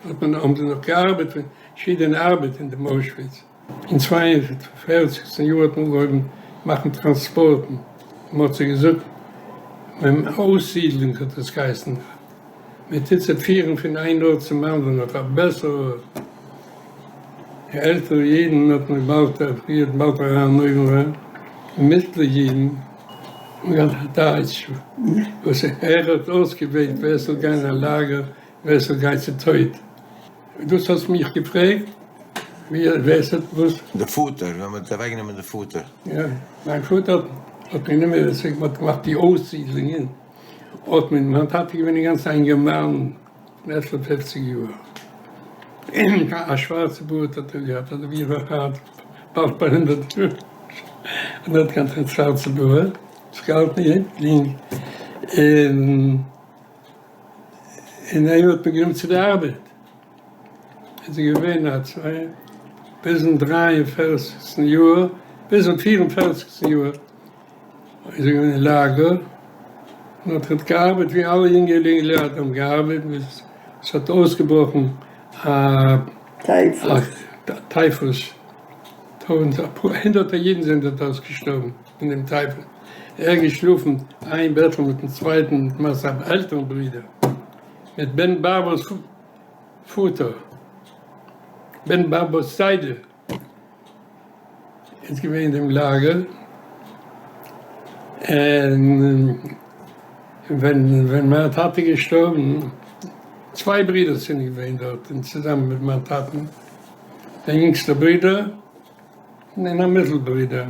האט מען האבן זיי נאך געארבעט פארשידענע ארבעט אין דעם אוישוויץ. אין צוויי און פערציגסטן יאר האט מען אנגעהויבן מאכן טראנספארטן, מען האט זיי געזאגט מען אויסזידלונג האט עס געהייסן, מען טוט זיי פירן פון איין ארט צום אנדערן אויף א בעסערע ארט, די עלטערע אידן האט מען באלד פריערט באלד אריין אויבן אריין, די מיטלע אידן האבן געהאט א דייטש וואס ער האט אויסגעוועלט ווער עס זאל גיין אין א לאגער ווער עס זאל גיין צו טויט. דאס האסט מיך געפרעגט? ווער ס'האט וואס? די פאטער, ווען מ'האט אוועקגענומען די פאטער. יא, מיין פאטער האט מען גענומען ווען מ'האט געמאכט די אויסזידלונגען, האט מען, מיין טאטע איז געווען אינגאנצן א אינגערמאן פון עטליכע פופציג יאר, א שווארצע בארד האט ער געהאט, אזוי ווי איך האב היינט, באלד ביי הונדערט יאר, און ער האט געהאט א שווארצע בארד, זיך געהאלטן יונג, און. און אים האט מען גענומען צו די ארבעט, איז ער געווען א צוויי ביזן דריי און פערציגסטן יאר, ביזן פיר און פערציגסטן יאר איז ער געווען אין לאגער, און האט האט געארבעט ווי אלע יונגע לייט האבן געארבעט, ביז עס האט אויסגעבראכן א טייפוס, טויזנט אפאר הונדערטער אידן זענען דארט אויסגעשטארבן פון דעם טייפוס. ער געשלאפן איין בעטל מיטן צווייטן מיט מיין עלטערן ברודער מיט בן באבא'ס פאטער בן באבא'ס זיידע איז געווען אין דעם לאגער און ווען ווען מיין טאטע איז געשטארבן צוויי ברודערס זענען געווען דארט און צוזאמען מיט מיין טאטן דער יונגסטער ברודער און א מיטל ברודער,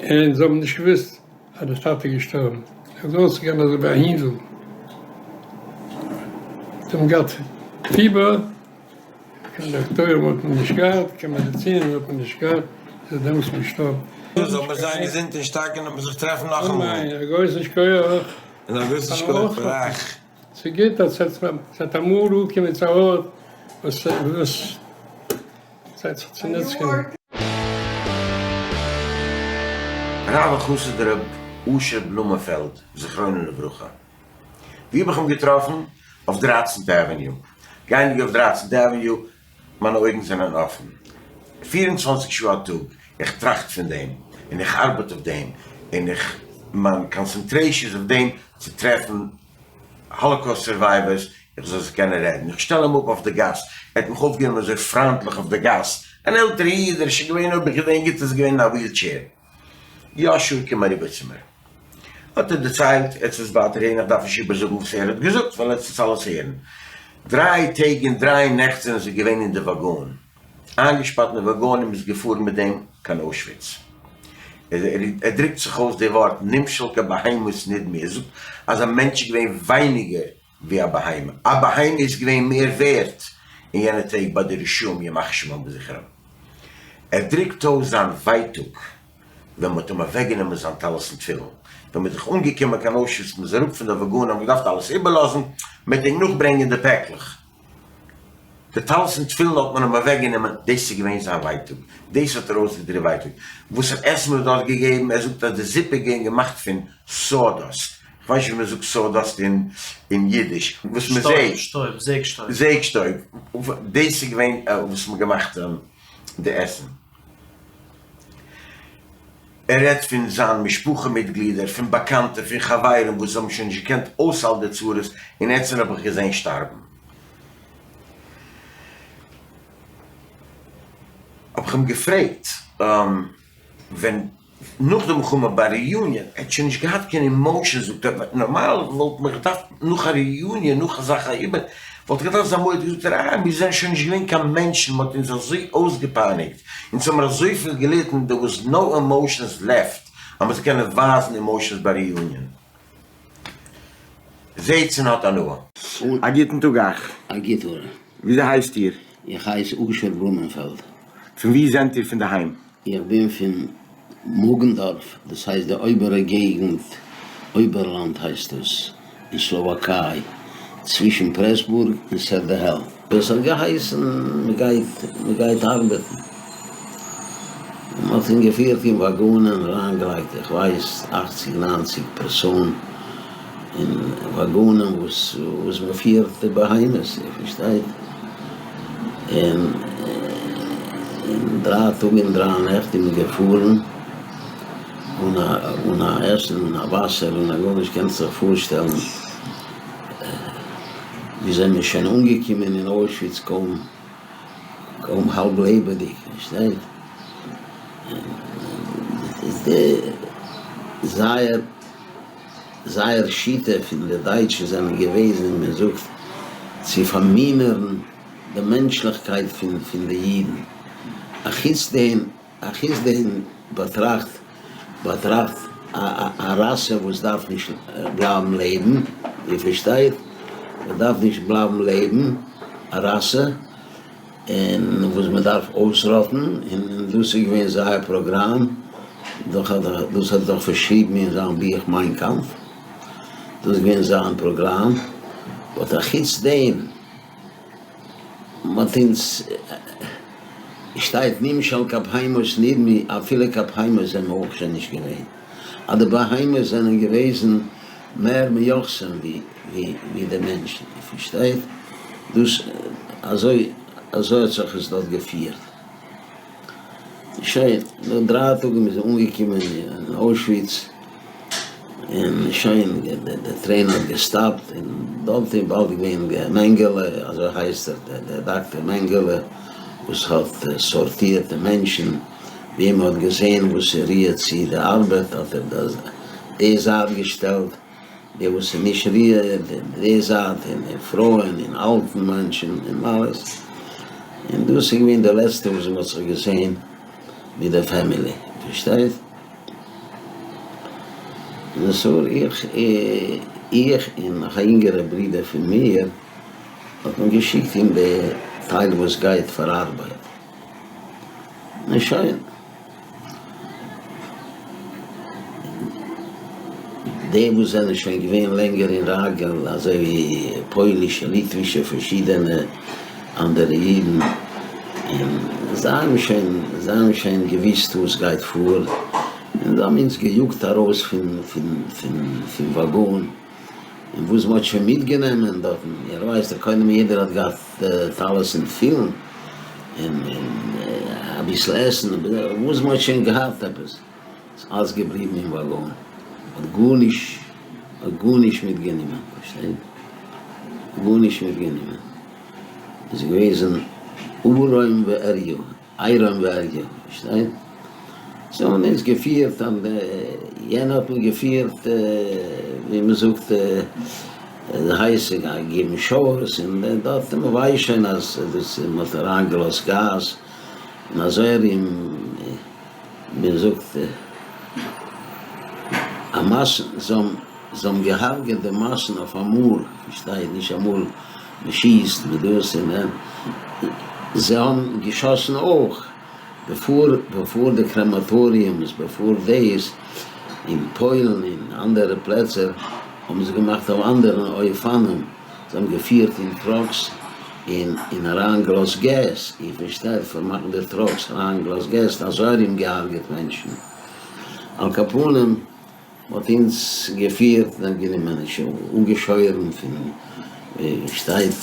און זיי האבן נישט געוואוסט אז דער טאטע איז געשטארבן, ער איז אויסגעגאנגען אזוי ווי א הינדל, זיי האבן געהאט פיבער, קיין דאקטוירים האט מען נישט געהאט, קיין מעדיצינען האט מען נישט געהאט, איז ער דעמאלטס געשטארבן. זאל מען זיין געזונט און שטארק און זיך טרעפן נאכאמאל. אמן, א גרויסן שכוח. און א גרויסן שכוח פאר אייך. ס'גוט אז ס'האט אמאל אנגעקומען צו א ארט וואס. צייט זיך צו נוצן. הרב החסיד ר' אשר בלומענפעלד זכרונו לברכה. ווי האב איך אים געטראפן? אויף דרייצנטע avenue. גייענדיג אויף דרייצנטע avenue, מיינע אויגן זענען אפן. פיר און צוואנציג שעה א טאג, איך טראכט פון דעם, און איך ארבעט אויף דעם, און איך, מיין concentration איז אויף דעם צו טרעפן Holocaust survivors איך זאל זיך קענען רעדן, איך שטעל אים אפ אויף די גאס, ער האט מיך אויפגענומען אזוי פריינטליך אויף די גאס, אן עלטערע איד, ער איז שוין געווען אויב איך געדענק גוט איז ער געווען אין א wheelchair, יא sure קום אריבער צו מיר, האט ער דערציילט, עטס וועטס ווייטער הערן איך דארף נישט איבערזאגן וואס ער האט געזאגט ווייל עטס וועטס אלעס הערן, דריי טעג און דריי נעכט זענען זיי געווען אין די וואגאן, איינגעשפארט אין די וואגאן און מ'איז געפארן מיט דעם קיין אוישוויץ. ער דרוקט זיך אויס די ווארט נמשל כבהמות נדמו, ער זאגט אז א מענטש איז געווען ווייניגער ווי א בהמה, א בהמה איז געווען מער ווערט אין יענע טעג ביי די רשעים ימח שמם וזכרם. ער דרוקט אויס זיין ווייטאג ווען מ'האט אים אוועקגענומען זיין טלית און תפילין, ווען מ'איז זיך אנגעקומען קיין אוישוויץ, מ'איז אראפ פון די וואגאן האט מען געדארפט אלעס איבערלאזן, מ'וועט אים נאכברענגען די פעקלעך. די טלית און תפילין האט מען אים אוועק גענומען, דאס איז געווען זיין ווייטאג, דאס האט ער אויסגעדריקט ווייטאג, וואסער עסן מען האט דארט געגעבן, ער זאגט אז די זופ איז געווען געמאכט פון sawdust, איך ווייס נישט ווי מען זאגט sawdust אין אידיש, וואס מען זעגט, שטויב, זעג שטויב. זעג שטויב, דאס איז געווען וואס מען האט געמאכט די עסן. ער רעדט פון זיין משפחה מיטגלידער, פון באקאנטע, פון חברים וואס האבן שוין נישט געקענט אויסהאלטן די צרות און עטצען האב איך געזען שטארבן. האב איך אים געפרעגט ווען. נאך די מלחמה ביי reunion, ער האט שוין נישט געהאט קיין emotions, זאגט ער, נארמאל וואלט מען געדארפט נאך א reunion, נאך אזאך א איבער, וואלט איך געדארפט זיין מורא'דיג, זאגט ער, אה, מיר זענען שוין נישט געווען קיין מענטשן, מען האט אונז אזוי אויסגעפייניגט, אונז האמיר אזויפיל געליטן, there was no emotions left אז מען זאל קענען ווייזן emotions ביי reunion. זעהטס און האט הנאה. א גוטן טאג אייך. א גוט האר. וויאזוי הייסט איר? איך הייס אשר בלומענפעלד. פון וואו זענט איר פון די היים? איך בין פון מאגענדארף, דאס הייסט די אויבערע געגנט, אויבערלאנד הייסט עס, אין סלאוואקיי, צווישן פרעסבורג און סערדעהעל. דאס האט געהייסן מ'גייט מ'גייט ארבעטן. מען האט אים געפירט אין וואגאנען, אריינגעלייגט איך ווייס אכציג ניינציג פערסאן אין וואגאנען וואס וואס מען פירט די בהמות, איר פארשטייט? און אין דריי טאג און דריי נעכט איז מען געפארן אן א אן א עסן אן א וואסער אן א גארנישט, קענסט זיך פארשטעלן ווי זענען מיר שוין אנגעקומען אין אוישוויץ קוים קוים האלב לעבעדיג, פארשטייט? די זייער זייער שיטה פון די דייטשן זענען געוועזן מען זאגט צו פארמינערן די מענטשליכקייט פון פון די אידן, אחוץ דעם אחוץ דעם באטראכט באטראכט א ראסע וואס דארף נישט בלייבן לעבן, איר פארשטייט? וואס דארף נישט בלייבן לעבן, א ראסע און וואס מען דארף אויסראטן, און דאס איז געווען זייער פראגראם, דאס האט ער דאך פארשריבן אין זיין בוך מיין קאמף, דאס איז געווען זיין פראגראם, but אחוץ דעם. מ'האט אונז שטייט נמשל כבהמות נדמו אפילו כבהמות זענען מיר אויך שוין נישט געווען, אז די בהמות זענען געוועזן מער מיוחסים ווי די מענטשן, איר פארשטייט? דאס אזוי אזוי האט זיך עס דארט געפירט. שוין, נאך דריי טאג איז מען אנגעקומען אין אוישוויץ. און שוין, די train האט געסטאפט, און דארט איז באלד געווען מענגעלע, אזוי הייסט ער, דער דאקטער מענגעלע, וואס האט סארטירט די מענטשן, ווי מען האט געזען וואס ער רירט צו די ארבעט, האט ער די זייט געשטעלט, די וואס איז נישט רירט די זייט, און פרויען און אלטן מענטשן און אלעס, און דאס איז געווען די לעצטע וואס מען האט זיך געזען מיט די family, פארשטייט? so איך איך און נאך א אינגערע ברודער פון מיר האט מען געשיקט אין די טייל וואס גייט פאר ארבייט, און שוין. די וואס זענען שוין געווען לענגער אין ראגעל אזוי ווי פוילישע ליטווישע פארשידענע אנדערע אידן און זיי האבן שוין זיי האבן שוין געוויסט וואס גייט פאר און זיי האבן אונז געיאגט ארויס פון פון פון פון וואגאן און וואס מ'האט שוין מיטגענומען דארטן איר ווייסט דאך קודם יעדער האט געהאט טלית און תפילין און און אביסל עסן וואס מ'האט שוין געהאט עפעס איז אלס געבליבן אין וואגאן מ'האט גארנישט מ'האט גארנישט מיטגענומען פארשטייט גארנישט מיטגענומען. איז געוועזן ערום ועריה, עירום ועריה, פארשטייט? זיי האבן אונז געפירט אן די, יענע האט מען געפירט ווי מען זאגט די הייסע געבן showers און דארט מען ווייסט שוין אז דאס מען האט אריין געלאזט גאז און אזוי ארום מען זאגט א מאסן זיי האבן. זיי האבן געהארגעט די מאסן אויף אמאל, פארשטייט נישט אמאל מען שיסט מיט דאס און דעם, זיי האבן געשאסן אויך בעפאר בעפאר די crematoriums בעפאר דאס, אין פוילן און אנדערע פלעצער האבן זיי געמאכט אויף אנדערע אופנים, זיי האבן געפירט אין trucks און און אריינגעלאזט געז, איר פארשטייט פארמאכן די trucks אריינגעלאזט געז און אזוי ארום געהארגעט מענטשן, על כל פנים. מ'האט אונז געפירט און גענומען אנגעשוירן פון ווי שטייט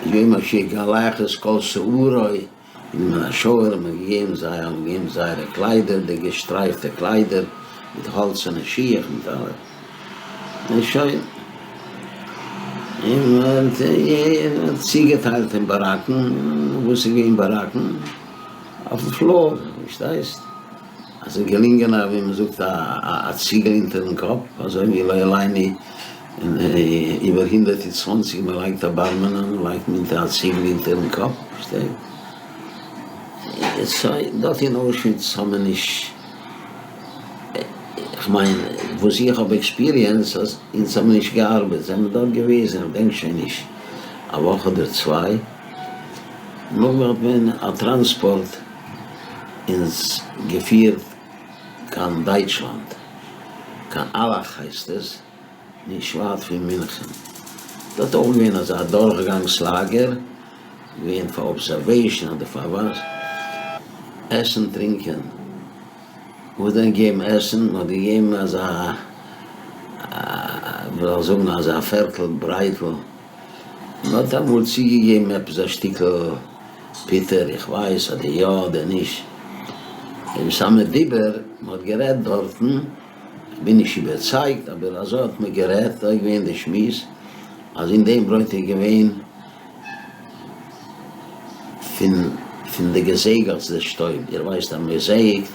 יום אשר יגלח את כל שערו, גענומען א shower און מ'האט געגעבן זיי האבן געגעבן זייערע קליידער די געשטרייפטע קליידער מיט האלצערנע שיך מיט אלע און שוין און מ'האט צוגעטיילט אין באראקן וואס איז געווען באראקן אויפן floor פארשטייסט. אזוי געלינגען א ווי מ'זאגט א ציגל אונטערן קאפ, אזוי ווי לא עלינו איבער 120 מ'לייגט א בר מינן לייגט מען אונטער א ציגל אונטערן קאפ, פארשטייט? סוי דארט אין אוישוויץ האט מען נישט, כ'מיין וואס איך האב experienced אז אונז האבן נישט געארבעט, זעמער דארט געוועזן כ'דענק שוין נישט א וואך אדער צוויי, נאכדעם האט מען א טראנספארט אונז געפירט קיין דייטשלאנד, קיין אלאך הייסט עס, נישט ווייט פון מינכען, דארט אויך געווען אזא דורכגאנגס לאגער, געווען פאר observation אדער פאר וואס, עסן טרינקען, וואס דען געבן עסן, מען האט געגעבן אזא, ווי זאל איך זאגן, אזא פערטל ברייטל. מען האט אמאל צוגעגעבן עפעס א שטיקל פיטער, איך ווייס אדער יא אדער נישט, און סאמע דיבור, מען האט גערעדט דארטן, איך בין נישט איבערצייגט אבער אזוי האט מען גערעדט, אזוי איז געווען די שמועס, אז אין דעם ברויט איז געווען פון פון די געזעגעכץ די שטויב, איר ווייסט אז מען זעגט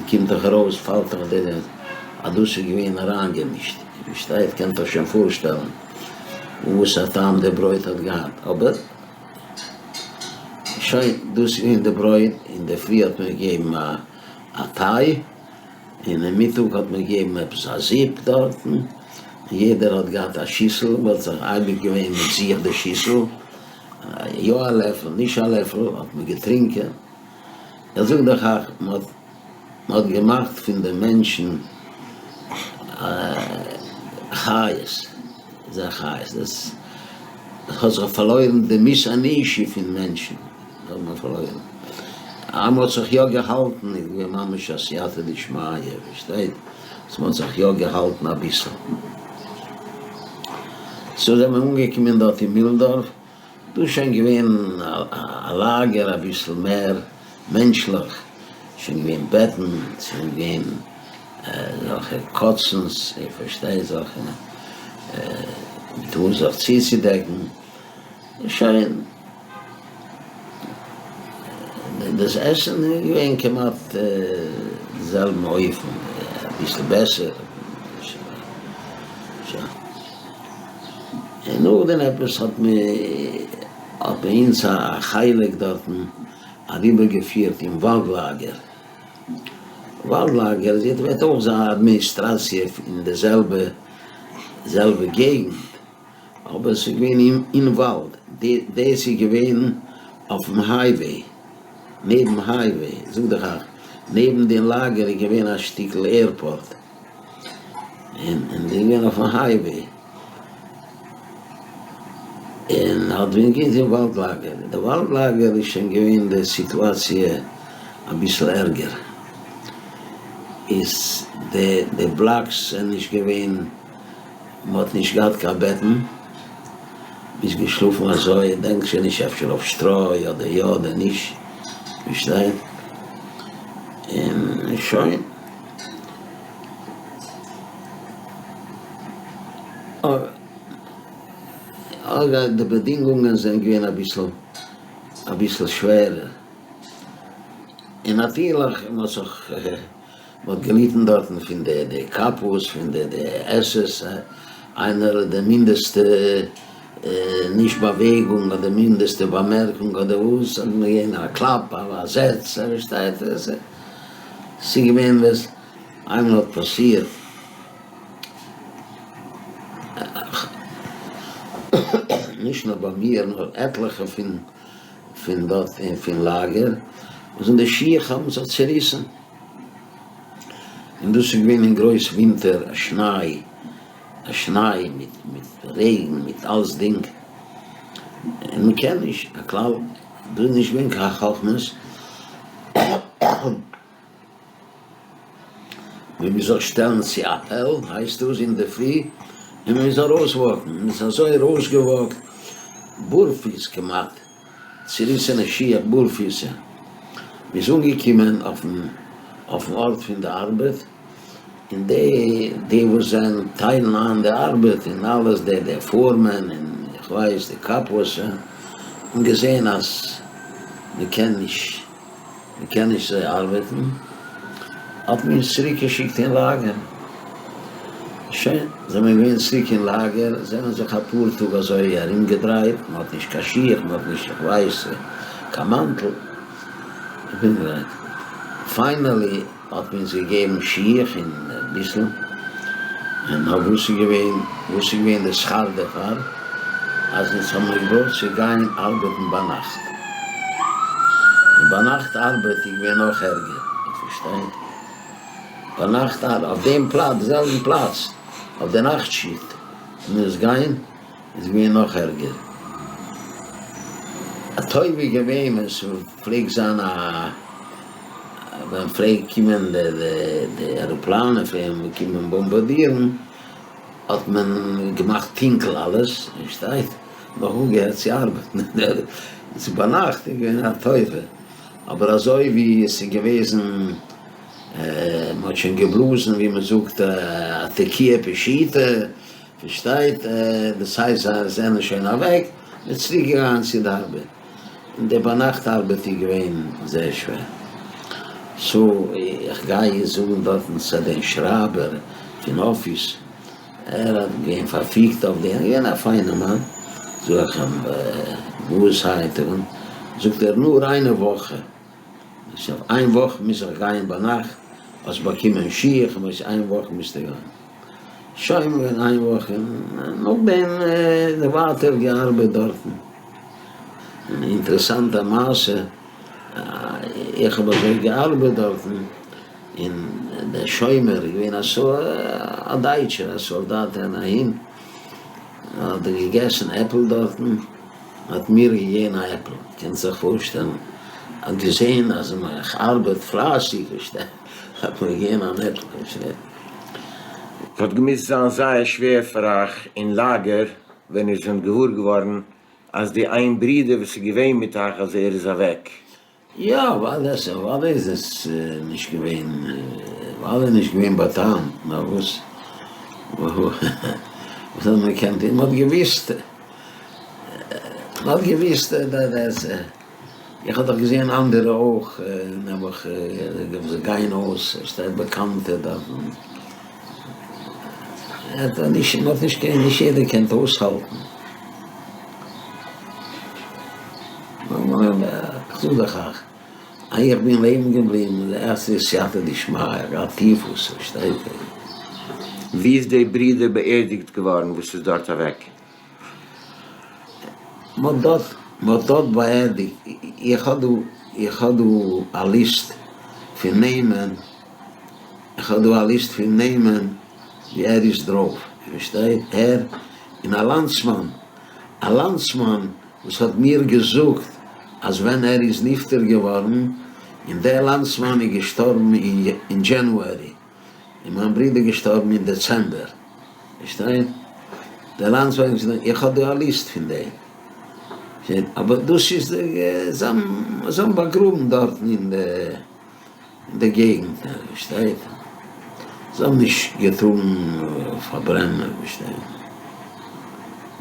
קומט דאך ארויס פאלט דאך די, אז דאס איז געווען אריינגעמישט, איר פארשטייט קענט אייך שוין פארשטעלן. וואס א טעם די ברויט האט געהאט, אבער שוין, דאס איז געווען די ברויט, אינדערפרי האט מען געגעבן א טיי, און אינמיטאג האט מען געגעבן עפעס א זופ דארטן, און יעדער האט געהאט א שיסל, מען האט זיך אייביג געווען מיט זיך די שיסל, יא א לעפל, נישט א לעפל, האט מען געטרינקען, איך זאג דאך אייך, מען האט. מען האט געמאכט פון די מענטשן חיות, זיי חיות, דאס האט זיך פארלוירן די מוסר האנושי פון מענטשן, האט מען פארלוירן, אז מען האט זיך יא געהאלטן איז געווען ממש א סייעתא דשמיא, פארשטייט, אז מען האט זיך יא געהאלטן אביסל. סאו זענען מיר אנגעקומען דארט אין מילדארף, דא איז שוין געווען א לאגער אביסל מער מענטשליך, שוין געווען בעטן, שוין געווען אזעלכע קאצנס, איר פארשטייט זאכן, מיט וואס זיך צוצודעקן, שוין, דאס עסן איז געווען כמעט די זעלבן אופן, אביסל בעסער. און נאכדעם עפעס האט מען האט מען אונז א חלק דארטן אריבער געפירט אין וואלד לאגער, וואלד לאגער איז ווערט אויך זיין אדמיניסטראציע אין די זעלבע זעלבע געגנט, אבער עס איז געווען אין וואלד, דאס איז געווען אויפן הייוועי, נעבן הייוועי, זאג דיך אייך, נעבן די לאגער איז געווען א שטיקל עירפארט. און און זיי געווען אויפן הייוועי און האט ווען געווען אין וואלד לאגער, די וואלד לאגער איז שוין געווען די סיטואציע אביסל ערגער, איז די די בלאקס זענען נישט געווען, מען האט נישט געהאט קיין בעטן, מען איז געשלאפן אזוי, דענק שוין נישט אפשר אויף שטרוי אדער יא אדער נישט, פארשטייט, און שוין. אגב, די באדינגונגען זענען געווען אביסל אביסל שווערער, און נאטירליך מען האט זיך מען האט געליטן דארטן פון די די קאפאס, פון די די עסעס, איינער די מינדעסטע נישט באוועגונג אדער מינדעסטע באמערקונג אדער וואס האט מען געגעבן א קלאפ, א זעץ, פארשטייט ס'איז געווען וואס איינמאל האט פאסירט, נישט נאר ביי מיר נאר עטליכע פון פון דארט פון לאגער, וואס די שיך האבן זיך צוריסן, און דאס איז געווען אין גרויס ווינטער, א שניי, א שניי מיט מיט רעגן מיט אלסדינג, און מ'קען נישט, הכלל דא איז נישט געווען קיין חכמות. מען מוז זיך שטעלן צו אפעל הייסט דאס אינדערפרי און מען מוז ארויסוואקן, מען איז אזוי ארויסגעוואקט בארפיס כמעט, צוריסענע שיך בארפיסע, מען איז אנגעקומען אויפן אויפן ארט פון די ארבעט, און די די וואס זענען טיילן איין די ארבעט און אלעס די די פארמען און איך ווייס די קאפאס האבן געזען אז מען קען נישט. מען קען נישט אזוי ארבעטן. האט מען אונז צוריק געשיקט אין לאגער. שוין, זענען מיר געווען צוריק אין לאגער, זענען זיך אפאר טאג אזוי ארום געדרייט, מען האט נישט קיין שיך, מען האט נישט איך ווייס קיין מאנטל, פיינעלי האט מען אונז געגעבן שיך און ביסל, און נאר וואס איז געווען, וואס איז געווען די שכר דערפאר, אז אונז האבן מיר געברויכט צו גיין ארבעטן ביינאכט, און ביינאכט ארבעט איז געווען נאך ערגער, איר פארשטייט, ביינאכט ארבעט, אויף דעם פלאץ, זעלבן פלאץ, אויף די נאכט שיכט, און אונז גיין. איז געווען נאך ערגער. א טובה איז געווען ווען ס'פלעגט זיין א ווען פלעגט קומען די די עראפלאנען פלעגן קומען באמבארדירן האט מען געמאכט טונקל אלעס פארשטייט נאך אנגעהערט צו ארבעטן צו ביינאכט איז געווען א טובה אבער אזוי ווי עס איז געוועזן מען האט שוין געבלאזן ווי מען זאגט א תקיעה פשוטה. פארשטייט, דאס הייסט זיי זענען שוין אוועק, מ'איז צוריק געגאנגען צו די ארבעט, און די ביינאכט ארבעט איז געווען זייער שווער, סאו איך גיי זאגן דארטן צו דעם שרייבער פון אפיס, ער האט געווען פארפיגט אויף דעם, געווען א פיינער מאן, זאג איך אים וואס הייסט, זאגט ער נאר איינע וואך. אויף איין וואך מוז איך גיין ביינאכט, האסט באקומען שיך, און איין וואך מוזטו גיין. שוין געווען איין וואך און נאכדעם ווייטער געארבעט דארטן. אן אינטערעסאנטע מעשה, איך האב אזוי געארבעט דארטן, און דער שומר איז געווען א דייטשער, א סאלדאט אהין, האט ער געגעסן עפל דארטן, האט מיר געגעבן א עפל, קענסט זיך פארשטעלן, האט געזען אז איך ארבעט פלייסיג, האט מיר געגעבן אן עפל, פארשטייט. ס'האט געמוזט זיין זייער שווער פאר אייך אין לאגער ווען איר זענט געוואר געווארן אז די איין ברודער וואס איז געווען מיט אייך אז ער איז אוועק. יא, אוודאי אוודאי איז עס נישט געווען, אוודאי נישט געווען באטאמט, נאר וואס וואס האט מען געקענט טון, מען האט געוויסט, מען האט געוויסט אז, איך האב דאך געזען אנדערע אויך, נעבעך זיי גייען אויס, עס שטייט באקאנטע דארטן, מען האט נישט נישט יעדער קען אויסהאלטן. כ'זאג דאך אייך, אז איך בין לעבן געבליבן, די ערשטע איז סייעתא דשמיא, איך האב געהאט טיפוס, פארשטייט איר. ווי איז די ברודער באערדיגט געווארן וואס איז דארט אוועק? מ'האט דארט, מ'האט דארט באערדיגט, איך האב דא, איך האב דא א ליסט פון נעמען, איך האב דא א ליסט פון נעמען ווי ער איז דרויף, איר פארשטייט? ער און א לאנדסמאן. א לאנדסמאן וואס האט מיר געזאגט אז ווען ער איז נפטר געווארן, און דער לאנדסמאן איז געשטארבן אין January, און מיין ברודער איז געשטארבן אין דעצעמבער, פארשטייט? דער לאנדסמאן האט געזאגט, איך האב דא א ליסט פון דעם, אבער דאס איז די, זיי האבן באגראבן דארטן אין די. אין די געגנט, פארשטייט? זיי האבן נישט געטראגן פארברענען, פארשטייט?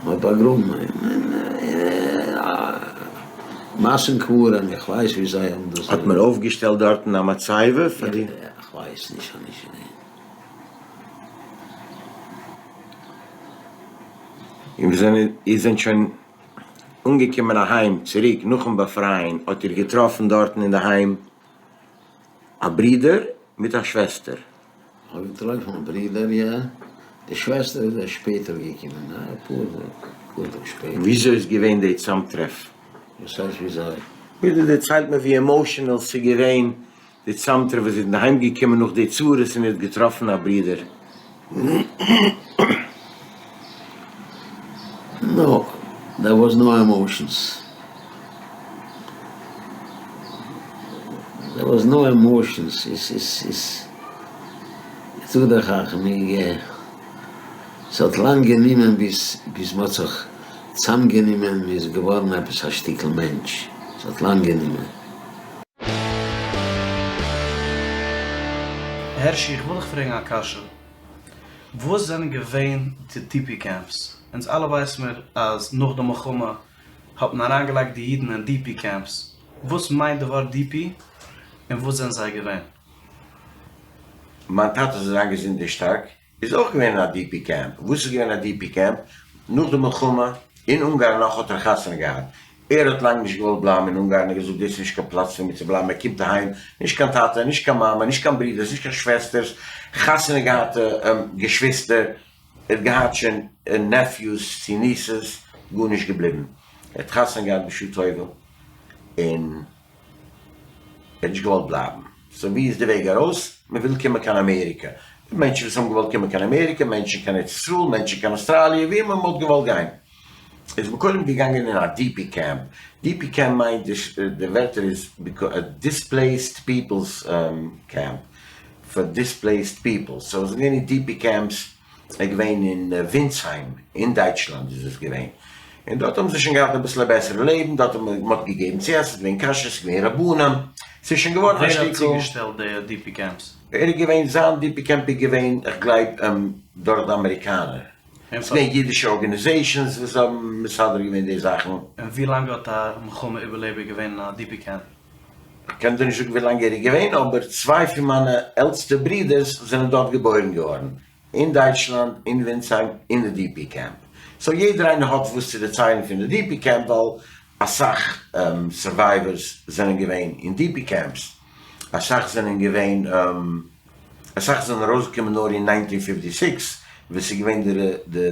מ'האט באגראבן אין מאסן קברים, איך ווייס ווי זיי האבן דאס. האט מען אויפגעשטעלט דארטן א מצבה פאר די? איך ווייס נישט, כ'האב נישט געזען. און ווי זענען איר זענט שוין אנגעקומען אהיים צוריק נאכן באפרייען האט איר געטראפן דארטן אינדערהיים א ברודער מיט א שוועסטער. כ'האב געטראפן א ברודער יא, די שוועסטער איז ערשט שפעטער געקומען, אפאר טאג שפעטער. וויאזוי איז געווען די צאמטרעף? וואס הייסט וויאזוי? ביטע דערציילט מיר ווי emotional ס'איז געווען די צאמטרעף וואס איר זענט אהיים געקומען נאך די צרות און איר האט געטראפן א ברודער. No, there was no emotions. There was no emotions. איז איז איז איך זאג דיך אייך מיר ס'האט לאנג גענומען ביז ביז מ'האט זיך צאמגענומען מ'איז געווארן עפעס א שטיקל מענטש ס'האט לאנג גענומען. הערשי איך וויל דיך פרעגן א קשיא, וואס זענען געווען די DP camps? אונז אלע ווייס מיר אז נאך די מלחמה האט מען אריינגעלייגט די אידן אין DP camps, וואס מיינט די ווארט DP און וואס זענען זיי געווען? מיין טאטע זאל זיין געזונט און שטארק, איז אויך געווען אין א DP קעמפ. וואס איז געווען א DP קעמפ? נאך די מלחמה אין אונגארן נאך האט ער חתונה געהאט. ער האט לאנג נישט געוואלט בלייבן אין אונגארן, ער האט געזאגט דאס איז נישט קיין פלאץ פאר מיר צו בלייבן, ער קומט אהיים, נישט קיין טאטע, נישט קיין מאמע, נישט קיין ברודערס, נישט קיין שוועסטערס, חתונה געהאטע געשוויסטער, ער האט געהאט שוין nephews צו nieces, גארנישט געבליבן. ער האט חתונה געהאט בשעה טובה און. ער האט נישט געוואלט בלייבן. so ווי איז די וועג ארויס? מען וויל קומען קיין אמעריקע. מענטשן וואס האבן געוואלט קומען קיין אמעריקע, מענטשן קיין ארץ ישראל, מענטשן קיין אוסטראליע, ווי אימער מען האט געוואלט גיין. איז מען קודם געגאנגען אין א DP קעמפ. DP קעמפ מיינט, די ווערטער איז displaced peoples camp, פאר displaced people. so עס איז געווען אין DP camps. איז געווען אין ווינדסהיים אין דייטשלאנד איז עס געווען, און דארט האבן זיי שוין געהאט אביסל א בעסערע לעבן, דארט האט מען האט געגעבן צו עסן, ס'איז געווען כשרות, ס'איז געווען רבנים, ס'איז שוין געווארן א ווער האט שטיקל. צוגעשטעלט די DP camps? ער איז געווען, זיין DP קעמפ איז געווען איך גלייב דורך די אמעריקאנער, ס'איז געווען אידישע organizations וואס האבן מסדר געווען די זאכן. און ווי לאנג האט א מלחמה איבערלעבער געווען אין א DP קעמפ? כ'קען דיר נישט זאגן ווי לאנג ער איז געווען, אבער צוויי פון מיינע עלטסטע ברידערס זענען דארט געבוירן געווארן, אין דייטשלאנד, אין ווינדסהיים, אין די DP קעמפ. so יעדער איינער האט וואס צו דערציילן פון די DP קעמפ, ווייל אסאך survivors זענען געווען אין DP camps, אסאך זענען געווען. אסאך זענען ארויסגעקומען נאר אין nineteen fifty six ווען ס'איז געווען די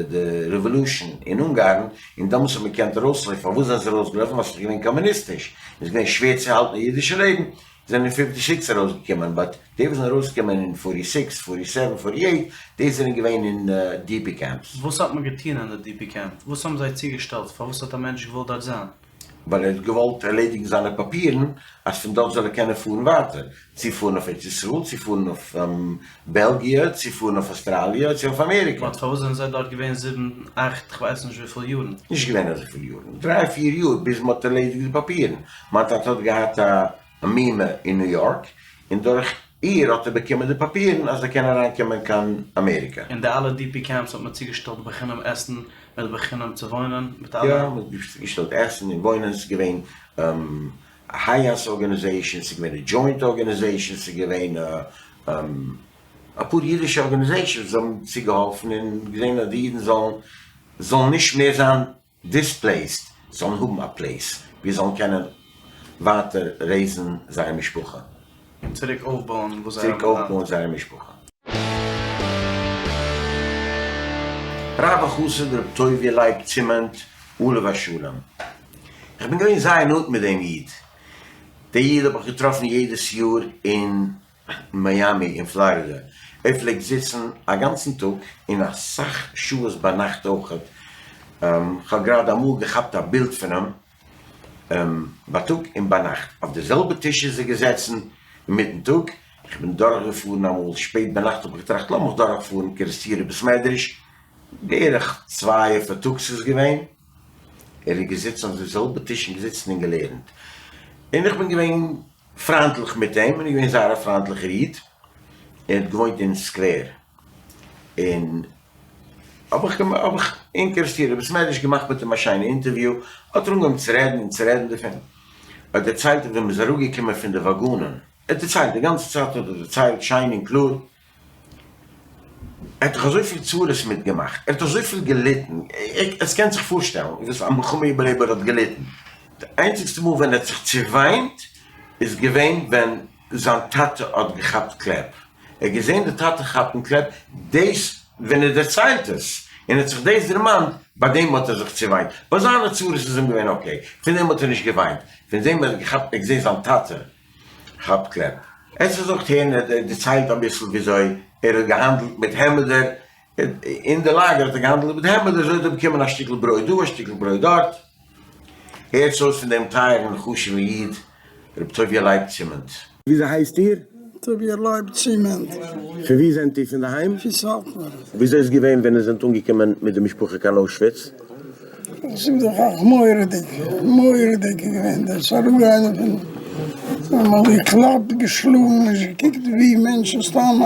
revolution אין אונגארן און דעמאלטס האט מען געקענט ארויסלויפן, פארוואס זענען זיי ארויסגעלאפן? ווייל ס'איז געווען קאמוניסטיש און ס'איז געווען שווער צו האלטן א אידישע לעבן, זענען אין fifty six ארויסגעקומען, but די וואס זענען ארויסגעקומען אין forty six, forty seven, forty eight, די זענען געווען אין DP camps. וואס האט מען געטון אין די DP קעמפ? וואס האבן זיי צוגעשטעלט? פארוואס האט א מענטש געוואלט דארט זיין? ווייל ער האט געוואלט ערלעדיגן זיינע פאפירן אז פון דארט זאל ער קענען פארן ווייטער, צו פארן אויף ארץ ישראל, צו פארן אויף בעלגיע, צו פארן אויף אוסטראליע, צו אויף אמעריקע. but פארוואס זענען זיי דארט געווען זיבן, אכט, כ'ווייס נישט וויפיל יארן? נישט געווען אזויפיל יארן, דריי פיר יאר ביז מ'האט ערלעדיגט די פאפירן. מיין טאטע האט געהאט א מומע אין ניו יארק, און דורך איר האט ער באקומען די פאפירן אז ער קען אריינקומען קיין אמעריקע. אין די אלע DP camps האט מען צוגעשטעלט בחינם עסן, מיט בחינם צו וואוינען, מיט אלע. יא, מען האט צוגעשטעלט עסן און וואוינען, ס'איז געווען HIAS organization, ס'איז געווען די Joint organization, ס'איז געווען אפאר אידישע organizations וואס האבן צוגעהאלפן און געזען אז די אידן זאלן זאלן נישט מער זיין displaced, זאלן האבן א place ווי זיי זאלן קענען ווייטער raise ן זייער משפחה. און צוריק אויפבויען וואס זיי האבן צוריק אויפבויען זייער משפחה. רב החסיד ר' טוביה לייב צימענט עליו השלום. איך בין געווען זייער נאנט מיט דעם איד. דער איד האב איך געטראפן יעדעס יאר אין מיאמי אין פלארידע. ער פלעגט זיצן א גאנצן טאג און אסאך שעות ביינאכט אויכעט. כ'האב גראדע אמאל געכאפט א בילד פון אים בייטאג און ביינאכט. אויף די זעלבע טיש איז ער געזעצן אינמיטן טאג. כ'בין דורכגעפארן אמאל שפעט ביינאכט האב איך געטראכט לאמיך דורכפארן קערעסטירער בית מדרש, בערך צווייע פארטאגס איז געווען. ער איז געזיצן אויף די זעלבע טיש און געזיצן און געלערנט. און איך בין געווען פריינטליך מיט אים, און איז געווען זייער א פריינטליכער איד, ער האט געוואוינט אין סקווער, און האב איך האב איך אין קערעסטירער בית מדרש געמאכט מיט אים א שיינע אינטערוויו, האט ער אנגעהויבן צו רעדן און צו רעדן דערפון, ער האט דערציילט ווען מ'איז אראפגעקומען פון די וואגאנען, ער האט דערציילט, די גאנצע צייט האט ער דערציילט שיין און קלאר, ער האט דאך אזויפיל צרות מיטגעמאכט, ער האט אזויפיל געליטן, עטס קענט זיך פארשטעלן וואס א מלחמה איבערלעבער האט געליטן. די איינציגסטע מאל ווען ער האט זיך צעוויינט איז געווען ווען זיין טאטע האט געכאפט קלעפ, ער האט געזען די טאטע כאפן קלעפ, דאס ווען ער דערציילט עס און האט זיך דאס דערמאנט, ביי דעם האט ער זיך צעוויינט, ביי זיינע צרות איז אים געווען okay, פון דעם האט ער נישט געוויינט, פון דעם ער האט געכאפט, ער האט געזען זיין טאטע כאפט קלעפ. עס איז אויך הערן ער דערציילט אביסל וויאזוי ער האט געהאנדלט מיט העמעדער, אין די לאגער האט ער געהאנדלט מיט העמעדער, אזוי האט ער באקומען א שטיקל ברויט דא א שטיקל ברויט דארט. הערטס אויס פון דעם טייערן חשוב'ן איד ר' טוביה לייב צימענט. וויאזוי הייסט איר? טוביה לייב צימענט. פון וואו זענט איר פון די היים? פון סאטמאר. וויאזוי איז געווען ווען איר זענט אנגעקומען מיט די משפחה קיין אוישוויץ? עס איז דאך אויך מורא'דיג, מורא'דיג געווען דאס אראפגיין פון, מען האט געקלאפט, געשלאגן, נישט געקוקט ווי מענטשן סתם א,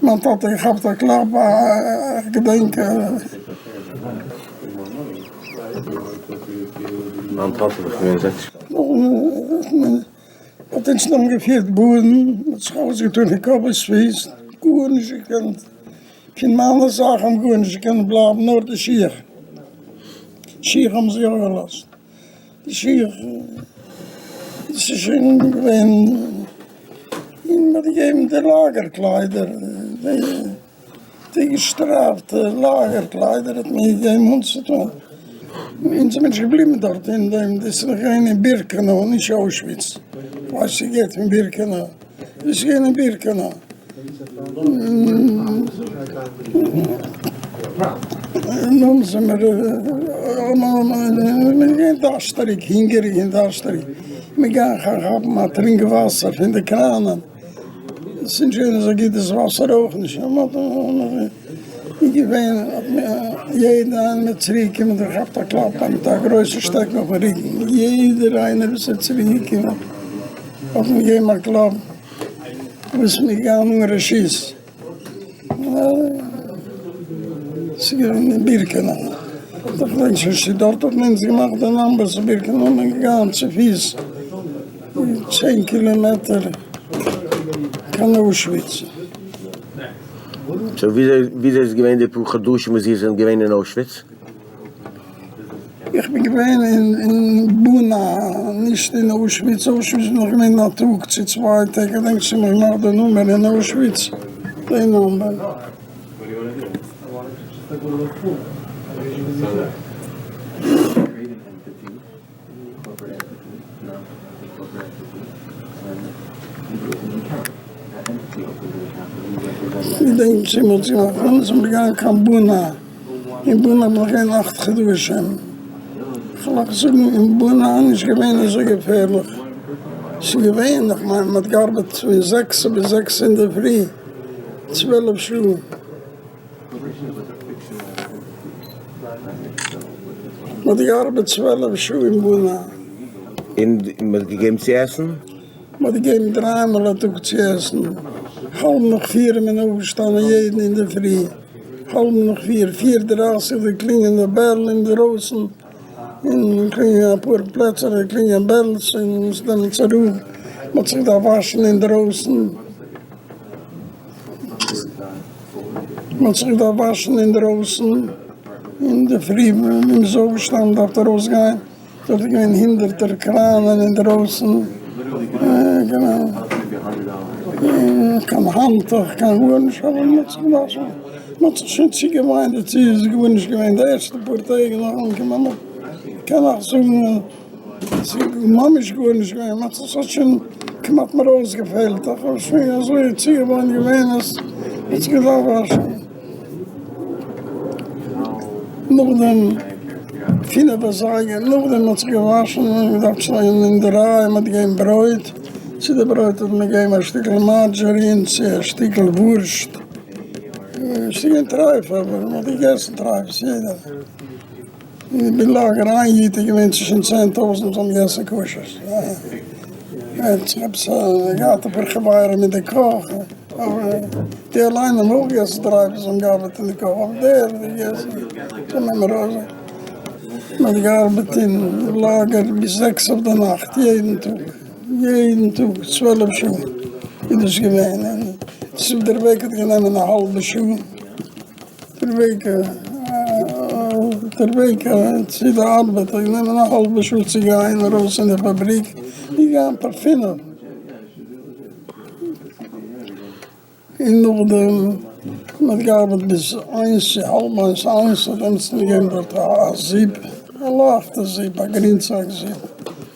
מיין טאטע האט געכאפט א קלאפ, איך געדענק. מיין טאטע איז דאך געווען זעקס. נאכדעם האט מען. האט אונז נאכדעם געפירט באדן, מ'האט זיך אויסגעטון פון קאפ ביז פיס, גארנישט געקענט, פון מיינע זאכן האבן גארנישט געקענט בלייבן נאר די שיך, שיך האבן זיי יא געלאזט, די שיך, דאס איז שוין געווען, און מ'האט געגעבן די לאגער קליידער, די געשטרייפטע לאגער קליידער האט מען געגעבן אנצוטון, אונז זעמיר נישט געבליבן דארט אין דעם, דאס איז נאך געווען אין בירקענאו נישט אוישוויץ, כ'ווייס צו געהערט פון בירקענאו, דאס איז געווען אין בירקענאו. נאכדעם זעמיר געווען דארשטעריג, הונגעריג און דארשטעריג, מיר גייען כאפן א טרינק וואסער פון די קראנען. עס איז נישט געווען אזוי גוט דאס וואסער אויך נישט, איז געווען האט מיר יעדער איינער צוריק געקומען און געכאפט א קלאפ מיט א גרויסע שטעקן אויפן רוקן, יעדער איינער וואס איז צוריק געקומען האט מיר געגעבן א קלאפ, וואס מיר געגאנגען אן רשות. ס'איז געווען אין בירקענאו, איך געדענק נישט צו דארט האט מען אונז געמאכט די נאמבערס, אין בירקענאו איז מען געגאנגען צופיס צען קילאמעטער קיין אוישוויץ. סאו וויאזוי איז געווען די פאר חדשים וואס איר זענט געווען אין אוישוויץ? איך בין געווען אין בונא, נישט אין אוישוויץ, אוישוויץ בין איך געווען א טאג צו צוויי טעג, כ'געדענק נישט צו מ'האט געמאכט די נומער אין אוישוויץ, די נומבער. כ'געדענק נישט צו מ'האט געמאכט, דעמאלטס איז מען געגאנגען קיין בונא, אין בונא בין איך געווען אכט חדשים, כ'וועל אייך זאגן אין בונא איז נישט געווען אזוי געפערליך, ס'איז געווען, איך מיין מ'האט געארבעט פון זעקס ביז זעקס אינדערפרי, צוועלף שעה. מ'האט געארבעט צוועלף שעה אין בונא. און מ'האט געגעבן צו עסן? מ'האט געגעבן דריי מאל א טאג צו עסן. האלב נאך פיר איז מען אויפגעשטאנען יעדן אינדערפרי. האלב נאך פיר, פיר דרייסיג האט געקלינגען די בעל אינדערויסן. און געקלינגען אפאר פלעצער האט געקלינגען בעלס און מ'איז דעמאלטס אראפ. מ'האט זיך געדארפט וואשן אינדערויסן. מ'האט זיך געדארפט וואשן אינדרויסן אינדערפרי ווען מ'איז אויפגעשטאנען דארף ארויסגיין, דארט איז געווען הונדערטער קראנען אינדרויסן, קיין האנטוך קיין גארנישט, אבער מ'האט זיך געוואשן, מ'האט זיך שוין צוגעוואוינט דערצו, עס איז גארנישט געווען די ערשטע פאר טעג נאכן אנקומען, מ'קען נאך זאגן. ס'איז ממש גארנישט געווען, מען האט עס האט שוין כמעט מיר אויסגעפעלט, איך האב שוין אזוי צוגעוואוינט געווען אז מ'האט זיך געדארפט וואשן. נאכדעם פינף אזייגער, נאכדעם מ'האט זיך געוואשן און געדארפט שטיין אין די ריי, מ'האט געגעבן ברויט, צו די ברויט האט מען געגעבן א שטיקל מארדזשערין צו א שטיקל ווארשט, ס'איז געווען טרייף אבער מ'האט געגעסן טרייפס יעדער. אין די לאגער איין איד איז געווען צווישן 10,000 וואס האבן געגעסן כשר'ס. ער האט זיך עפעס געהאט אפאר חברים אין די קאך, אבער די אליין האבן אויך געגעסן טרייף וואס האבן געארבעט אין די קאך, אבער דער האט געגעסן פון אים רויזע. מען האט געארבעט אין לאגער ביז זעקס אויף די נאכט יעדן טאג, יעדן טאג 12 שעה איז דאס געווען, און דער וועג האט גענומען א האלבע שעה. דער וועג דער וועג צו די ארבעט האט גענומען א האלבע שעה צו גיין ארויס אין די פאבריק איז געגאנגען פאר פינף און נאכדעם מען האט געארבעט ביז איינס צו האלב איינס איינס האט עמיצן געגעבן דארט א זופ א לייכטע זופ א גרינצייג זופ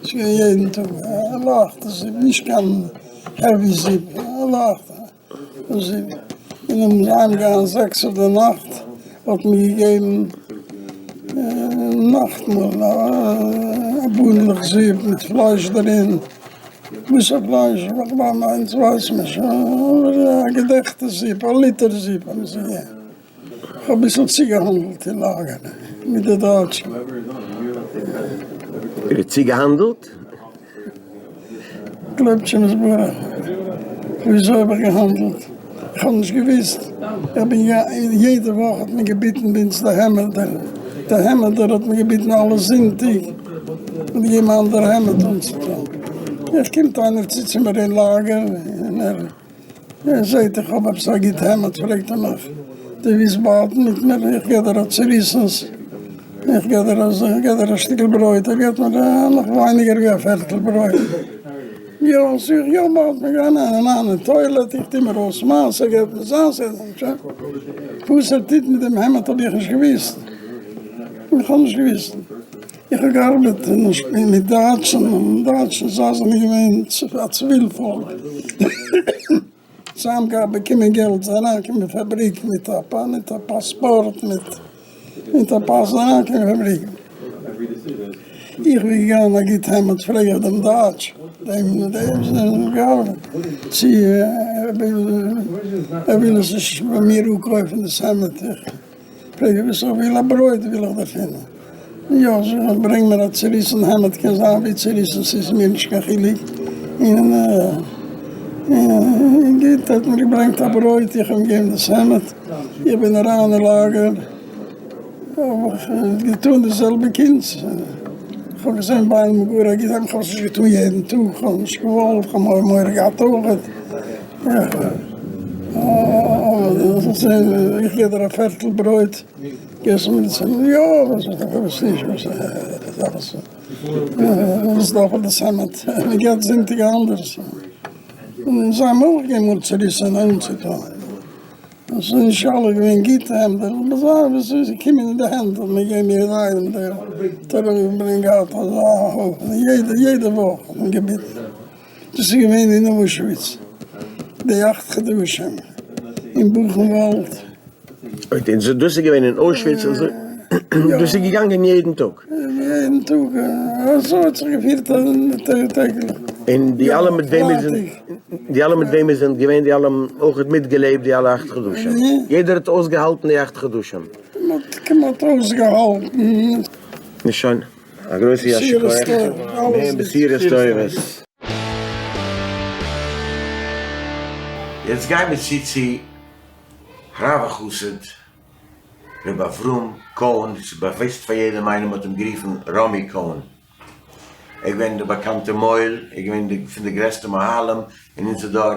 ס'איז געווען יעדן טאג א לייכטע זופ נישט קיין העווי זופ א לייכטע. און אום אהיימגיין זעקס אויף די נאכט האט מען געגעבן נאכטמאל א בונדלעך זופ מיט פלייש דערין, וואס א פלייש אונז ווייסן מיר שוין, אבער א געדעכטע זופ, א ליטער זופ האבן זיי געגעבן. כ'האב אביסל צוגעהאנדלט אין לאגער מיט די דייטשן. איר האט צוגעהאנדלט? געלויבט השם יתברך, וויאזוי האב איך געהאנדלט? איך האב נישט געוואוסט, איך בין יעדע וואך האט מען געביטן ביי אונז די העמעדער, די העמעדער האט מען געביטן אלע זונטאג, מען האט געגעבן א אנדערע העמד אנצוטון. עס קומט איינער צו צו מיר אין לאגער און ער זעט איך האב עפעס א גוט העמד פרעגט ער מיך דו ווילסט בייטן מיט מיר איך געב דיר א צוריסנס איך געב דיר אזוי איך געב דיר א שטיקל ברויט ער געבט מיר נאך ווייניגער ווי א פערטל ברויט יא זאג איך יא באלד מיר גייען אריין אין טוילעט איך טו מיר אויס מיינס ער געבט מיר זיינס וואס ער טוט מיט דעם העמד האב איך נישט געוויסט איך האב נישט געוויסט. איך האב געארבעט מיט דייטשן, און דייטשן זיי זענען געווען א ציוויל פאלק, זיי האבן געהאט באקומען געלט, זיי אריינגעקומען אין פאבריק מיט א מיט א פאספארט, מיט מיט א פאס אריינגעקומען אין פאבריק, איך בין געגאנגען א גוט העמד, פרעג איך דעם דייטש, דעם דעם וואס האט געארבעט, צו ער וויל עס נישט ביי מיר אפקויפן דאס העמד, איך. פרעג איך וואס איך וויל, א ברויט וויל איך דערפון. יא, זאג איך, ברענג מיר א צוריסן העמד, קען זיין ווי צוריסן ס'איז מיר נישט קיין חילוק. און און גוט, האט מיר געברענגט א ברויט, איך האב אים געגעבן דאס העמד, איך בין אריין אין לאגער, האב איך געטון די זעלבע קונץ, איך האב געזען ביי איינעם גאר א גוט העמד, איך האב עס נישט געטון יעדן טאג, איך האב נישט געוואלט, איך האב מורא געהאט אויכעט. איך געב דיר א פערטל ברויט, געסט מיר דאס העמד? יא, וואס נישט, וואס דארף איך דאס העמד, מען געט זונטאג אנדערש, און זיי האבן אויך געמאלט צוריסען אנצוטון, עס איז נישט אלע געווען גוטע העמדער, אבער זיי וואס איז געקומען אין די הענט האט מען געגעבן יעדע איינעם דער האט געהאט אזא הויפן, יעדע וואך האט מען געביטן. דאס איז געווען אין אוישוויץ די אכט חדשים אין בוכנוואלד. און דאס איז געווען אין אוישוויץ אזוי? דאס איז געגאנגען יעדן טאג? יעדן טאג, אזוי האט זיך געפירט טעגליך. און די אלע מיט וועם איר זענט, די אלע מיט וועם איר זענט געווען, די אלע האבן אויך מיטגעלעבט די אלע אכט חדשים? יעדער האט אויסגעהאלטן די אכט חדשים? מען האט כמעט אויסגעהאלטן. נו שוין. א גרויסע יישר כח, אמן בשורות טובות. יעצט גייען מיר צו צו הרב החסיד ר' אברהם קאהן, ס'איז באוויסט פאר יעדעם איינעם מ'האט אים גערופן ראמי קאהן, ער איז געווען די באקאנטע מוהל, ער איז געווען פון די גרעסטע מוהלים אין אונזער דור,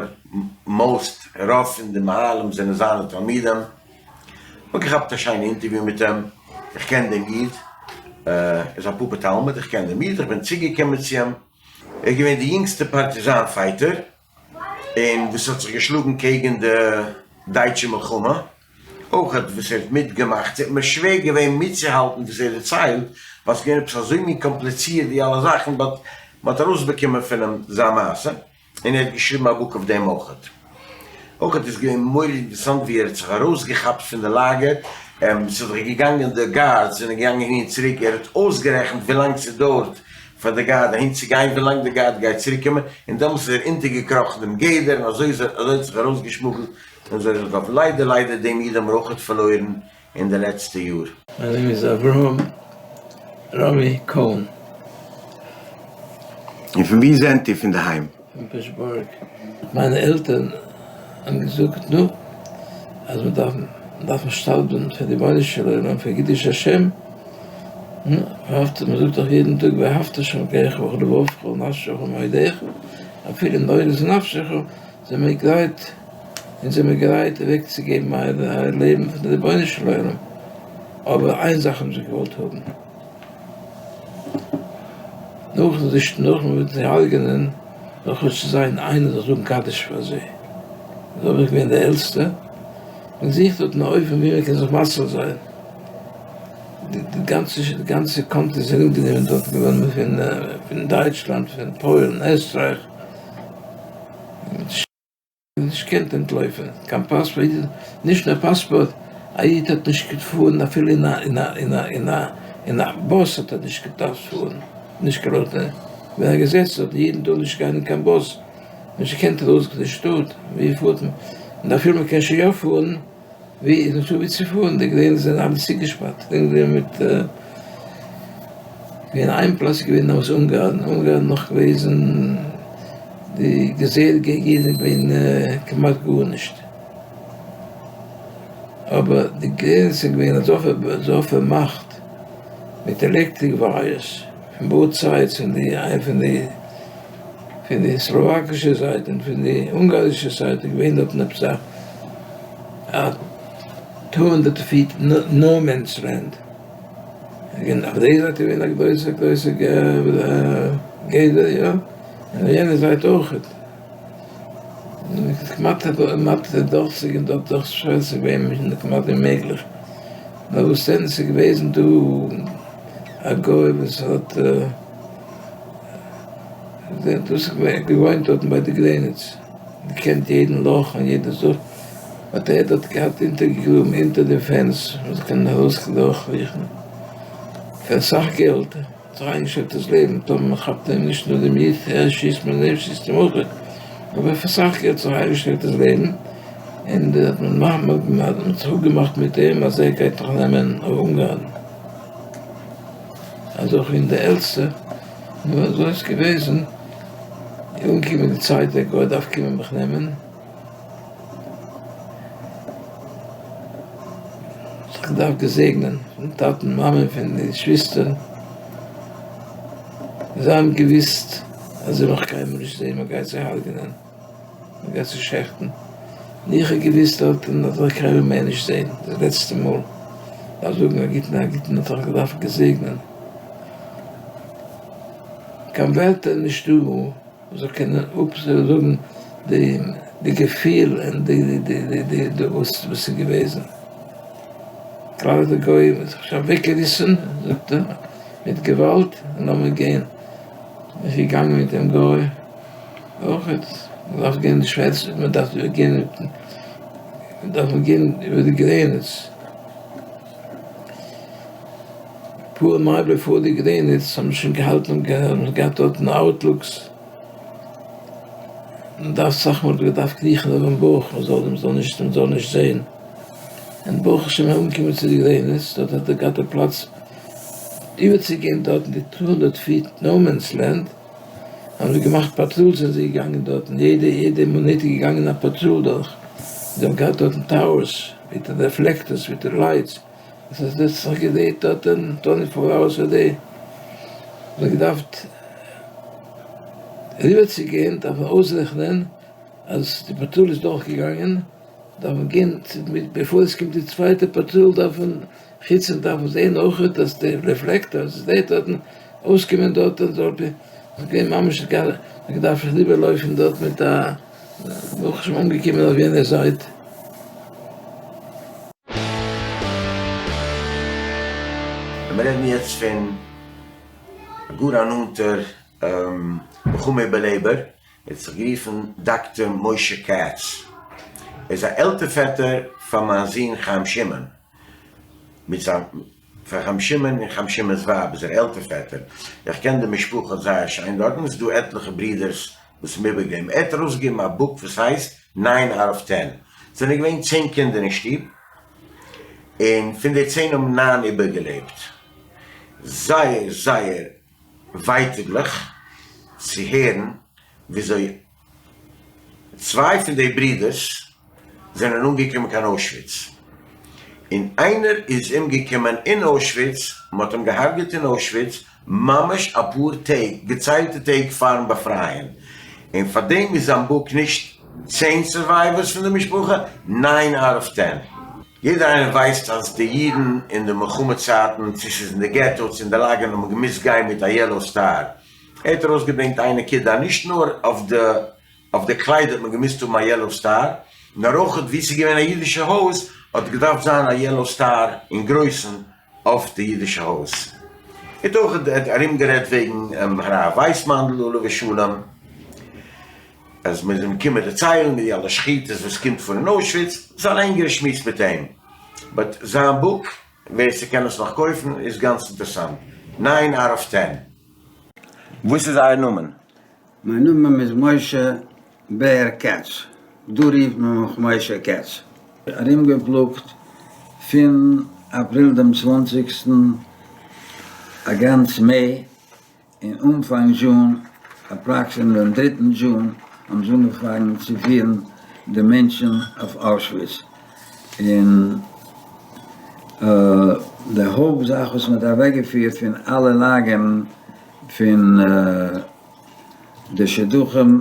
מאוסט, רוב פון די מוהלים זענען זיינע תלמידים, כ'האב געכאפט א שיינע אינטערוויו מיט אים, איך קען דעם איד, ער איז א פאפא תלמיד, איך קען דעם איד, איך בין צוגעקומען צו אים, ער איז געווען די יונגסטע פארטיזאן fighter, און וואס האט זיך געשלאגן קעגן די דייטשע מלחמה, אויך וואס ער האט מיטגעמאכט, ס'איז מיר שווער געווען מיטצוהאלטן וואס ער דערציילט, ווייל ס'איז געווען עפעס אזוי מין קאמפליצירט די אלע זאכן, but מ'האט ארויסבאקומען פון אים זיין מעשה. און ער האט געשריבן א book אויף דעם אויכעט. אויכעט איז געווען מורא'דיג אינטערעסאנט ווי ער האט זיך ארויסגעכאפט פון די לאגער, ס'איז דאך געגאנגען די guards זענען געגאנגען אהין און צוריק, ער האט אויסגערעכנט ווילאנג ס'דויערט פאר די guard אהין צו גיין, ווילאנג די guard גייט צוריק קומען, און דעמאלטס איז ער אונטערגעקראכן דעם גדר און אזוי איז ער אזוי האט זיך ארויסגעשמוגלט און אזוי איז ער אנטלאפן. ליידער ליידער דעם איד האבן מיר אויכעט פארלוירן אין די לעצטע יאר. מיין נאמען איז אברהם ראמי קאהן. און פון ווי זענט איר פון די היים? פון פרעשבורג. מיינע עלטערן האבן געזאגט נו, אז מען דארף דארף מען שתדל'ן פאר די רבונו של עולם פאר קידוש השם, נו, ואהבת, מען זאגט דאך יעדן טאג ואהבת ה' אלקיך בכל לבבך ונפשך ומאודך, אפילו נורא נפשך, זענען מיר גרייט, אונז זעמיר גרייט אוועק צו געבן אייער לעבן פאר די רבונו של עולם, אבער איין זאך האבן זיי געוואלט האבן, נאכן זיך נאכן מ'וועט זיי הרג'נען, זאל כאטש זיין איינער זאל זאגן קדיש פאר זיי, אזוי בין איך געווען דער עלטסטער, מען זוכט דארטן א אופן ווי מען קען זיך מציל זיין, די גאנצע די גאנצע קאנטרי איז ארומגענומען דארט געווארן פון פון דייטשלאנד, פון פוילן, עסטרייך. נישט געקענט אנטלויפען, קיין פאספארט, נישט נאר פאספארט, א איד האט נישט געקענט פארן אפילו אין א אין א אין א אין א אין א באס האט ער נישט געדארפט פארן, נישט געלאזט, געווען א געזעץ אז די אידן טארן נישט גיין אין קיין באס, נישט געקענט ארויס פון די שטאט, ווי פארט מען, און אפילו מען קען שוין יא פארן. ווי איז נישטא ווי צו פארן, די גרעניצן זענען אלע צוגעשפארט, מיט געווען איין פלאץ איז געווען נאר אונגארן, אונגארן נאך געוועזן די גזירה געגן אידן איז געווען כמעט גארנישט, אבער די גרעניצן איז געווען אזוי פארמאכט מיט עלעקטריק ווייערס פון both sides פון די פון די. פון די סלאוואקישע זייט און פון די אונגארישע זייט איז געווען דארטן עפעס א א טו הונדערט פיט נאו מענס לענד, און אויף די זייט איז געווען א גרויסע גרויסע גדר יא, און אויף יענע זייט אויכעט, כמעט כמעט דורכצוגיין דארט דורך ס'איז געווען כמעט אוממעגליך, נאר וואס דען ס'איז געוועזן דא א גוי וואס האט. דאס געוואוינט דארטן ביי די גרעניץ, געקענט יעדן לאך און יעדע זאך, האט ער דארט געהאט אונטערגעגראבן אונטער די פענס מען זאל קענען ארויס דורכקריכן, פאר אסאך געלט, האט זיך איינגעשטעלט דאס לעבן, טאמער מען כאפט אים נישט נאר דעם איד, ער שיסט מען אים שיסט אים אויך, אבער פאר אסאך געלט זיך איינגעשטעלט דאס לעבן, און מען האט זיך אפגעמאכט מיט אים אז ער גייט נאך נעמען אויף אונגארן. אזוי אויך אין די עלטסטע, נו אזוי איז געוועזן, אנגעקומען די צייט דער גוי דארף קומען מיך נעמען, זיך געדארפט געזעגנען פון טאטן מאמען פון די געשוויסטער, זיי האבן געוויסט אז זיי וועלן מיך קיינמאל נישט זען, מען גייט זיי הרג'נען. מ'גייט זיי שעכטן, און איך האב געוויסט דארטן אז איך גיי אים מער נישט זען, די לעצטע מאל, דארף זאגן א גוטן א גוטן האט זיך געדארפט געזעגנען, קיין ווערטער נישטא וואס זאל קענען אפזאגן די די געפיל און די די די די די וואס וואס איז געוועזן, כלל די גוים האט זיך שוין אוועקגעריסן זאגט ער מיט געוואלד און לאמיר גיין, איז געגאנגען מיט דעם גוי. אויכעט, מען דארף גיין די שווערסטע, מען דארף גיין, מען דארף גיין איבער די גרעניץ, אפאר מייל בעפאר די גרעניץ האבן שוין געהאלטן האבן געהאט דארטן אוטלוקס, מען דארף אסאך מאל געדארפט קריכן אויפן בויך מען זאל מען זאל נישט מען זאל נישט זעהן, און ברוך השם אנגעקומען צו די גרעניץ, דארט האט ער געהאט א פלאץ איבערצוגיין דארטן די טו הונדערט פיט נאו מענס לענד. האבן זיי געמאכט פאטראלס זענען זיי געגאנגען דארטן יעדע יעדע מינוט איז געגאנגען א פאטראל דורך זיי האבן געהאט דארטן טאוערס מיט רעפלעקטערס מיט לייטס עס האט זיך געדרייט דארטן טווענטי פאר אווערס א דעי מען האט געדארפט אריבערצוגיין דארף מען אויסרעכענען אז די פאטראל איז דורך געגאנגען דארף מען גיין בעפאר עס קומט די צווייטע פאטראל דארף מען חוץ דעם דארף מען זעהן אויכעט אז די רעפלעקטארס זעהט דארטן אויסקומען דארט און דארט איז געווען ממש געדארפט אריבער לויפן דארט מיט א ברוך השם אנגעקומען אויף יענע זייט. מיר רעדן יעצט פון גאר א נאנטער מלחמה איבערלעבער, ער האט זיך גערופן דאקטער משה כץ, ער איז א עלטער פעטער פאר מיין זון חיים שמעון, מיט זיין פאר חיים שמעון און חיים שמעון'ס ווייב איז ער עלטער פעטער, איך קען די משפחה זייער שיין דארטן, ס'איז דא עטליכע ברידערס וואס האבן איבערגעלעבט, ער האט ארויסגעגעבן א בוק וואס הייסט ניין אוט אוו טען, ס'זענען געווען צען קינדער אין שטוב, און פון די צען האבן ניין איבערגעלעבט, זייער זייער ווייטאגליך צו הערן וויאזוי צוויי פון די ברידערס זענען אנגעקומען קיין אוישוויץ, און איינער איז אומגעקומען אין אוישוויץ, מען האט אים געהארגעט אין אוישוויץ ממש אפאר טעג, געציילטע טעג פארן באפרייען, און פאר דעם איז זיין בוק נישט צען survivors פון די משפחה, ניין out of ten. יעדער איינער ווייסט אז די אידן אין די מלחמה צייטן, צו ס'איז אין די געטא צו אין די לאגערן האבן געמוזט גיין מיט א yellow star, ער האט ארויסגעברענגט איין נקודה אז נישט נאר אויף די אויף די קלייד האט מען געמוזט האבן א yellow star, נאר אויך וואו ס'איז געווען א אידישע הויז האט געדארפט זיין א yellow star אין גרויסן אויף די אידישע הויז. ער האט אויך ארומגערעדט וועגן הרב ווייסמאנדל עליו השלום, אז מ'איז אים געקומען דערציילן מיט די אלע שחיטות וואס קומט פאר אין אוישוויץ, ס'איז א לענגערע שמועס מיט אים, but זיין בוק ווער ס'קען עס נאך קויפן איז גאנץ אינטערסאנט, ניין out of ten. וואס איז אייער נאמען? מיין נאמען איז משה בער קעץ, דא רופט מען מיך משה קעץ. ארומגעפלאגט פון אפריל דעם צוואנציגסטן א גאנץ May און אנפאנג June, approximately דעם דריטן June, האבן זיי אנגעפאנגען צו פירן די מענטשן אויף אוישוויץ, און די הויפט זאך וואס מען האט אוועקגעפירט פון אלע לאגערן פון. די שידוכים,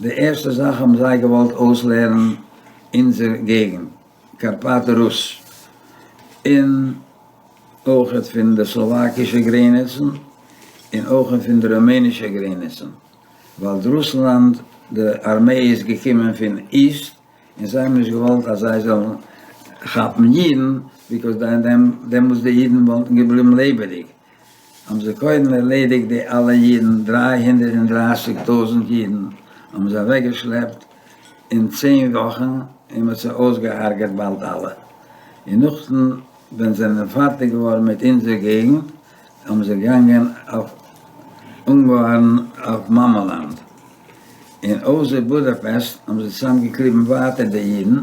די ערשטע זאך האבן זיי געוואלט אויסלערנען אונזער געגנט, קארפאט רוס, און אויכעט פון די סלאוואקישע גרעניצן, און אויכעט פון די רומענישע גרעניצן, ווייל רוסלאנד די ארמעי איז געקומען פון איסט, און זיי האבן נישט געוואלט אז זיי זאלן כאפן אידן, ביקאויז דעמאלטס די אידן וואלטן געבליבן לעבעדיג, האבן זיי קודם ערלעדיגט די אלע אידן, 330 טויזנט אידן האבן זיי אוועקגעשלעפט אין צען וואכן, און מ'האט זיי אויסגעהארגעט באלד אלע, און נאכדעם ווען זיי זענען פארטיג געווארן מיט אונזער געגנט, האבן זיי געגאנגען אויף אונגארן אויף מאמעלאנד, און אויסער בודאפעסט האבן זיי צוזאם געקליבן ווייטער די אידן,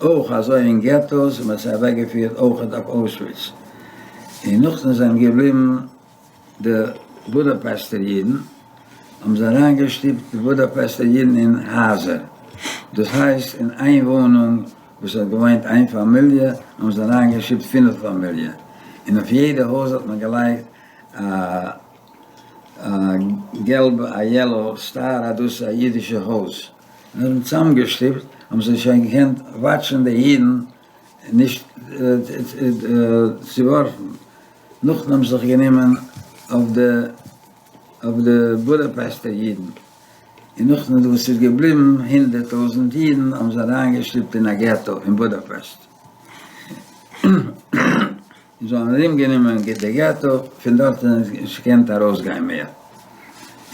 אויך אזוי אין געטאס, און מען האט זיי אוועק געפירט אויכעט אויף אוישוויץ, און נאכדעם זענען געבליבן די בודאפעסטער אידן, האבן זיי אריין געשטופט די בודאפעסטער אידן אין הייזער, דאס הייסט אין איין וואונונג וואס האט געוואוינט איין פאמיליע האבן זיי אריין געשטופט פינף פאמיליע, און אויף יעדע הויז האט מען געלייגט א געלבע א יעלאו סטאר אז דאס איז א אידישע הויז, און האבן צוזאמגעשטופט האבן זיי שוין געקענט וואטשן די אידן נישט צו ווארפן, נאכדעם האבן זיך גענומען אויף די אויף די בודאפעסטער אידן, און נאכדעם וואס איז געבליבן 100,000 אידן האבן זיי אריינגעשטופט אין א געטא אין בודאפעסט. און זיי האבן ארום גענומען די געטא, פון דארט האבן זיי נישט געקענט ארויס גיין מער,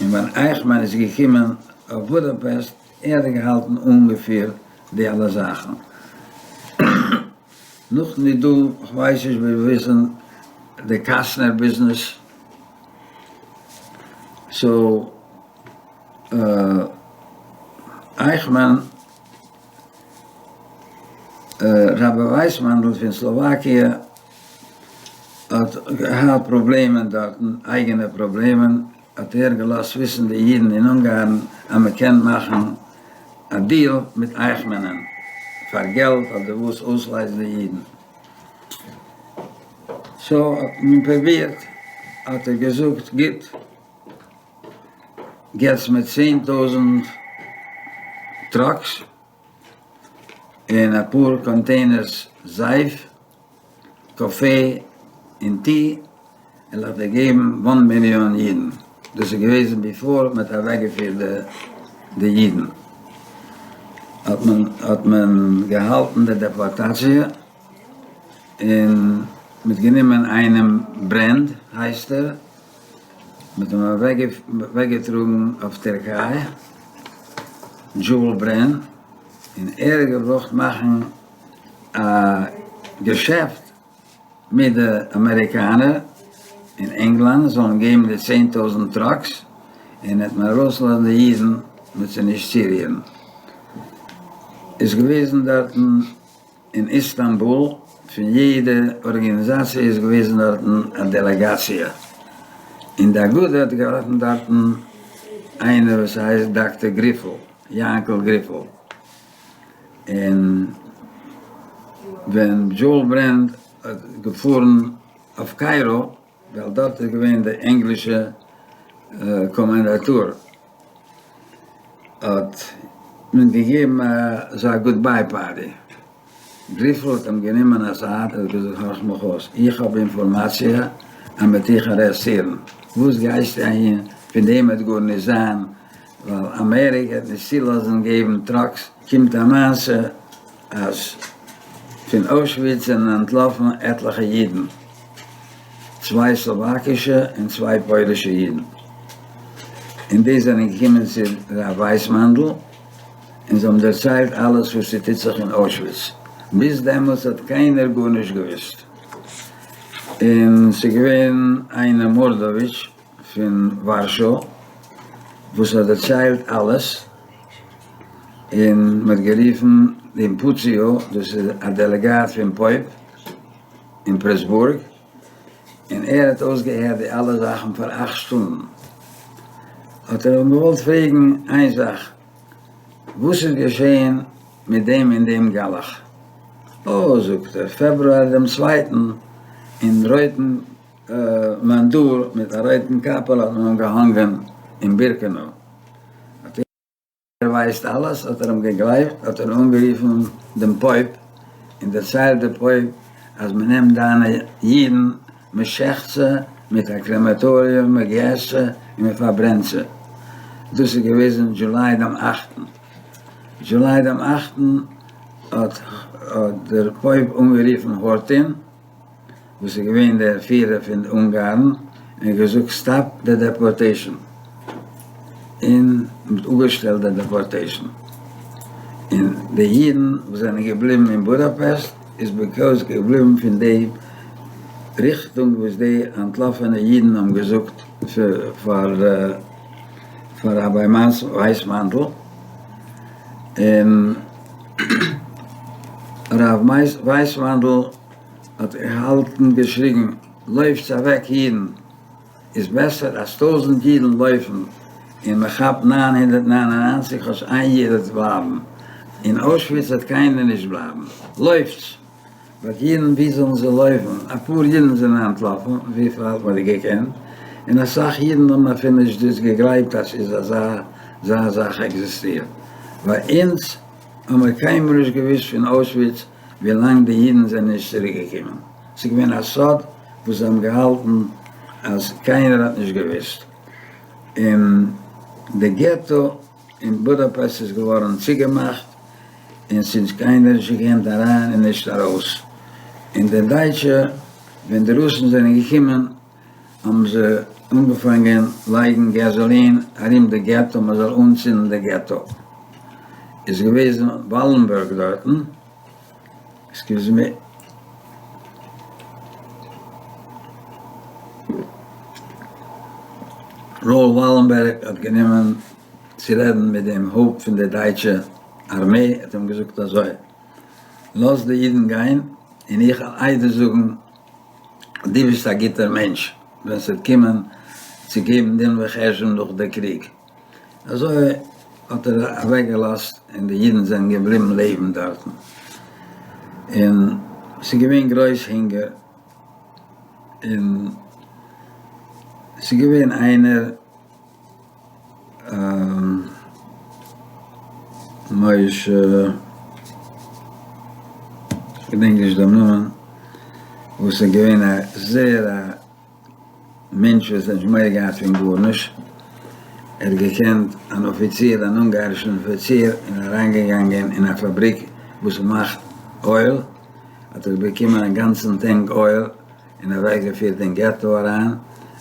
און ווען אייכמאן איז געקומען אויף בודאפעסט, ער האט געהאלטן אנגעפירט די אלע זאכן. נאכדעם איז דא, כ'ווייס נישט ווער וויסן די קאסנער ביזנעס, סאו אייכמאן רבי ווייסמאנדל פון סלאוואקיע האט געהאט פראבלעמען דארטן, אייגענע פראבלעמען, האט ער געלאזט וויסן די אידן אין אונגארן אז מען קען מאכן א דיעל מיט אייכמאנען פאר געלט אדער וואס אויסלייזן די אידן, סאו האט מען פרובירט, האט ער געזאגט גוט. געטס מיר 10,000 טראקס און אפאר קאנטעינערס זייף, קאפי און טי, און איך וועל דיר געבן one מיליאן אידן. דאס איז געוועזן ביפאר מען האט אוועקגעפירט די אידן. האט מען האט מען געהאלטן די דעפארטאציע און מ'האט גענומען איינעם ברענד הייסט ער, מ'האט אים אוועקגעטראגן אויף טערקיי, דזשאעל ברען, און ער האט געברויכט מאכן א געשעפט מיט די אמעריקאנער אין ענגלאנד זאלן געבן די 10,000 טראקס, און העט מען ארויסלאזן די אידן מ'וועט זיי נישט צורירן. איז געוועזן דארטן אין איסטאנבול, פון יעדע ארגאניזאציע איז געוועזן דארטן א דעלעגאציע, און די אגודה האט געהאלטן דארטן איינער וואס הייסט דאקטער גריפל, יענקל גריפל, און ווען דזשאעל ברענד האט געפארן אויף קיירא, ווייל דארט איז געווען די ענגלישע קאמענדאטור, האט מען געגעבן אזא גוד ביי פארטי, גריפל האט אים גענומען א זייט און געזאגט הארך מיך אויס, איך האב אינפארמאציע אז מ'וועט דיך ארעסטירן, וואס גייסטו אהין, פון דעם וועט גארנישט זיין, ווייל אמעריקע וועט נישט צולאזן געבן טראקס, קומט א מעשה אז פון אוישוויץ זענען אנטלאפן עטליכע אידן, צוויי סלאוואקישע און צוויי פוילישע אידן, און די זענען געקומען צו רב ווייסמאנדל און זיי האבן דערציילט אלעס וואס ס'טוט זיך אין אוישוויץ, ביז דעמאלטס האט קיינער גארנישט געוואוסט, און ס'איז געווען איינער מארדאוויטש פון ווארשא וואס האט דערציילט אלעס, און מ'האט גערופן דעם פוציו, דאס איז א דעלעגאט פון פויפ אין פרעסבורג, און ער האט אויסגעהערט די אלע זאכן פאר אכט שטונדן, האט ער אים געוואלט פרעגן איין זאך, וואס איז געשען מיט דעם און דעם גלח? אה, זאגט ער, פעברואר דעם צווייטן, אין רויטן מונדיר מיט א רויטן קאפעל האט מען אים געהאנגען אין בירקענאו. ווייסט אלעס האט ער אים געגלייבט האט ער אנגערופן דעם פויפ און דערציילט די פויפ אז מען נעמט דיינע אידן מען שעכט זיי מיט א קרעמעטאריום מען געסט זיי און מען פארברענט זיי דאס איז געוועזן July דעם אכטן July דעם אכטן האט דער פויפ אנגערופן הארטין. וואס איז געווען דער פירער פון אונגארן, און געזאגט stop the deportation, און מ'האט אפגעשטעלט די deportation, און די אידן וואס זענען געבליבן אין בודאפעסט איז because געבליבן פון די ריכטונג וואס די אנטלאפענע אידן האבן געזאגט פאר פאר ראביי ווייסמאנדל, און הרב ווייסמאנדל האט געהאלטן געשריגן לויפטס אוועק אידן, איז בעסער אז טויזענט אידן לויפן און מען כאפט 999 כאטש איין איד וועט בלייבן, אין אוישוויץ וועט קיינער נישט בלייבן, לויפטס! but אידן ווי זאלן זיי לויפן, אפאר אידן זענען אנטלאפן וויפיל האט מען געקענט, און אסאך אידן האבן אפילו נישט דאס געגלייבט אז ס'איז אזא זאך עקזיסטירט, ביי אונז האבן מיר קיינמאל נישט געוואוסט פון אוישוויץ ווילאנג די אידן זענען נישט צוריק געקומען, ס'איז געווען א סוד וואס זיי האבן געהאלטן אז קיינער האט נישט געוואוסט, און די געטא אין בודאפעסט איז געווארן צוגעמאכט און ס'איז קיינער נישט געקענט אריין און נישט ארויס, און די דייטשע ווען די רוסן זענען געקומען האבן זיי אנגעפאנגען לייגן gasoline ארום די געטא מען זאל אנצינדן די געטא, איז געוועזן וואלענבערג דארטן, excuse me. ראול וואלענבערג האט גענומען צו רעדן מיט דעם הויפט פון די דייטשע ארמעי, האט אים געזאגט אזוי, לאז די אידן גיין און איך וועל עדות זאגן דו ביסט א גוטער מענטש ווען ס'וועט קומען צו געבן דין וחשבון נאך די קריג. אזוי האט ער אוועק געלאזט און די אידן זענען געבליבן לעבן דארטן. און ס'איז געווען גרויס הונגער און ס'איז געווען איינער משה, כ'געדענק נישט דעם נאמען, וואס איז געווען א זייער א מענטש וואס האט נישט מורא געהאט פון גארנישט, ער האט געקענט אן אפיציר, אן אונגארישן אפיציר, און אריינגעגאנגען אין א פאבריק וואס מאכט oil, האט ער באקומען א גאנצן tank oil, און אוועקגעפירט אין געטא אריין,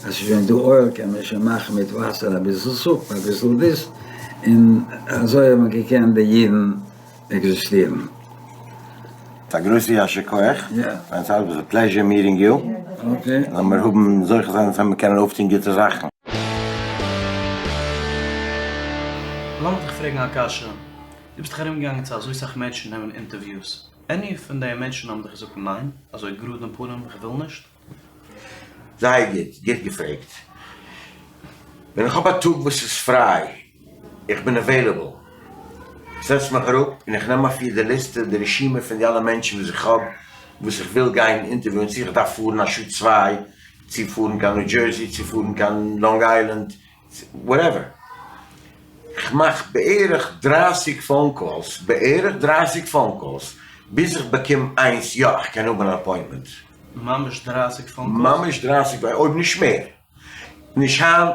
אז ס'איז שוין דא oil קען מען שוין מאכן מיט וואסער אביסל soup אביסל דאס, און אזוי האבן געקענט די אידן עקזיסטירן. א גרויסע יישר כח, פארן צייט, was a pleasure meeting you, לאמיר האבן זוכה זיין אז מיר קענען אויפטון גוטע זאכן. לאמיך דיך פרעגן א קשיא, דו ביסט דאך ארומגעגאנגען צו אזוי סאך מענטשן נעמען interviews, any פון די מענטשן האבן דיך געזאגט ניין, אזוי גראד אין פנים, איך וויל נישט? זייער גוט, גוט געפרעגט. ווען איך האב א טאג וואס איז פריי, איך בין available, איך זעץ מיך אראפ און איך נעם אפיר די ליסטע, די רשימה פון די אלע מענטשן וואס איך האב, וואס איך וויל גיין אינטערוויוען, צו איך דארף פארן א שעה צוויי, צו פארן קיין ניו דזשערסי, צו פארן קיין לאנג איילענד, whatever. כ'מאך בערך דרייסיג phone calls, בערך דרייסיג phone calls, ביז איך באקום איינס יא איך קען האבן אן appointment. ממש דרייסיג phone calls? ממש דרייסיג אויב נישט מער. נישט היינט,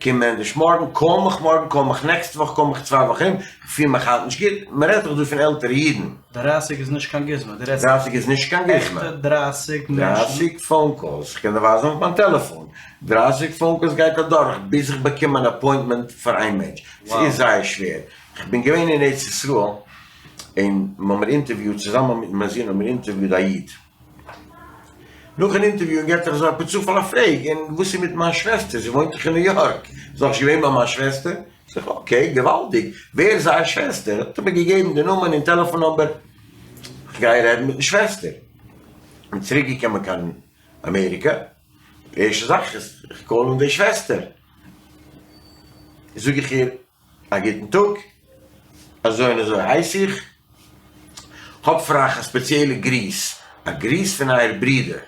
קום ענדערש מארגן, call מיך מארגן, call מיך נעקסטע וואך, call מיך צוויי וואכן ארום, כ'פיל מיך היינט נישט גוט, מ'רעדט דאך דא פון עלטערע אידן. דרייסיג איז נישט קיין גוזמא, דו רעדסט דרייסיג איז נישט קיין גוזמא. עכטע דרייסיג מענטשן. דרייסיג phone calls, כ'קען דיר ווייזן אויף מיין טעלעפאן, דרייסיג phone calls גייט אדורך ביז איך באקום אן appointment פאר איין מענטש, ס'איז זייער שווער, כ'בין געווען אין ארץ ישראל און מ'האמיר אינטערוויוט צוזאמען מיט מיין זון האמיר אינטערוויוט א איד, נאכן אינטערוויו געט ער אזוי א פאר צופאל א פרעג, און וואס איז מיט מיין שוועסטער, זי וואוינט דאך אין ניו יארק, איז נאכנישט געווען ביי מיין שוועסטער? זאג איך okay געוואלדיג, ווער איז אייער שוועסטער? האט ער מיר געגעבן די נאמען און טעלעפאן number, כ'גיי רעדן מיטן שוועסטער. כ'בין צוריק געקומען קיין אמעריקא, די ערשטע זאך איז איך call אן די שוועסטער, זאג איך איר א גוטן טאג, אזוי און אזוי הייס איך, האב פאר אייך א ספעציעלע גריס, א גריס פון אייער ברודער.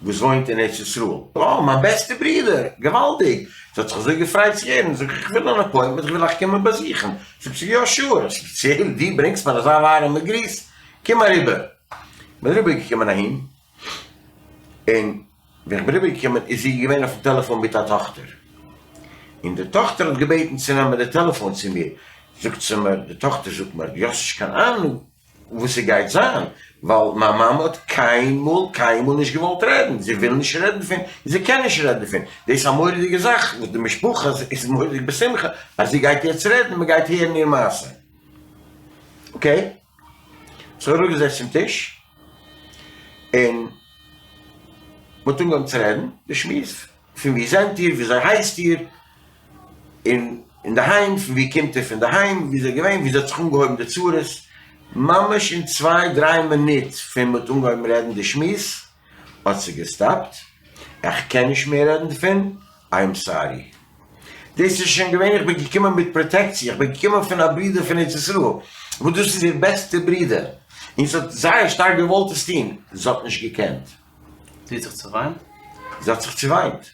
וואס וואוינט אין ארץ ישראל. אה, מיין בעסטע ברודער! געוואלדיג! זי האט זיך אזוי געפרייט צו הערן. זאג איך, איך וויל אן appointment, איך וויל אייך קומען באזוכן. זאגט זי, יא sure, ספעציעל דו ברענגסט מיר אזא ווארעמע גריס, קום אריבער. כ'בין אריבערגעקומען אהין, און ווען כ'בין אריבערגעקומען איז זי געווען אויפן טעלעפאן מיט א טאכטער, און די טאכטער האט געבעטן צו נעמען די טעלעפאן צו מיר, זאגט זי מיר, די טאכטער זאגט מיר, דו האסט נישט קיין אהנונג וואס ס'גייט זיין, ווייל מיין מאמע האט קיינמאל קיינמאל נישט געוואלט רעדן, זי וויל נישט רעדן דערפון, און זי קען נישט רעדן דערפון, דאס איז א מורא'דיגע זאך וואס די משפחה איז מורא'דיג בשמחה אז זי גייט יעצט רעדן, מ'גייט הערן איר מעשה. okay, זיך אראפגעזעצט צום טיש, און מ'האט אנגעהויבן צו רעדן, די שמועס, פון וואו זענט איר, וויאזוי הייסט איר, און אינדערהיים, פון וואו קומט איר פון דערהיים, ווי איז ער געווען, וויאזוי האט זיך אנגעהויבן די צרות, ממש אין צוויי דריי מינוט פון מ'האט אנגעהויבן רעדן די שמועס, האט זי געסטאפט, איך קען נישט מער רעדן דערפון, איי עם sorry. דאס איז שוין געווען איך בין געקומען מיט פראטעקציע, איך בין געקומען פון א ברודער פון ארץ ישראל, וואס דאס איז איר בעסטע ברודער, און זי האט זייער שטארק געוואלט עס טון, זי האט נישט געקענט. זי האט זיך צעוויינט? זי האט זיך צעוויינט.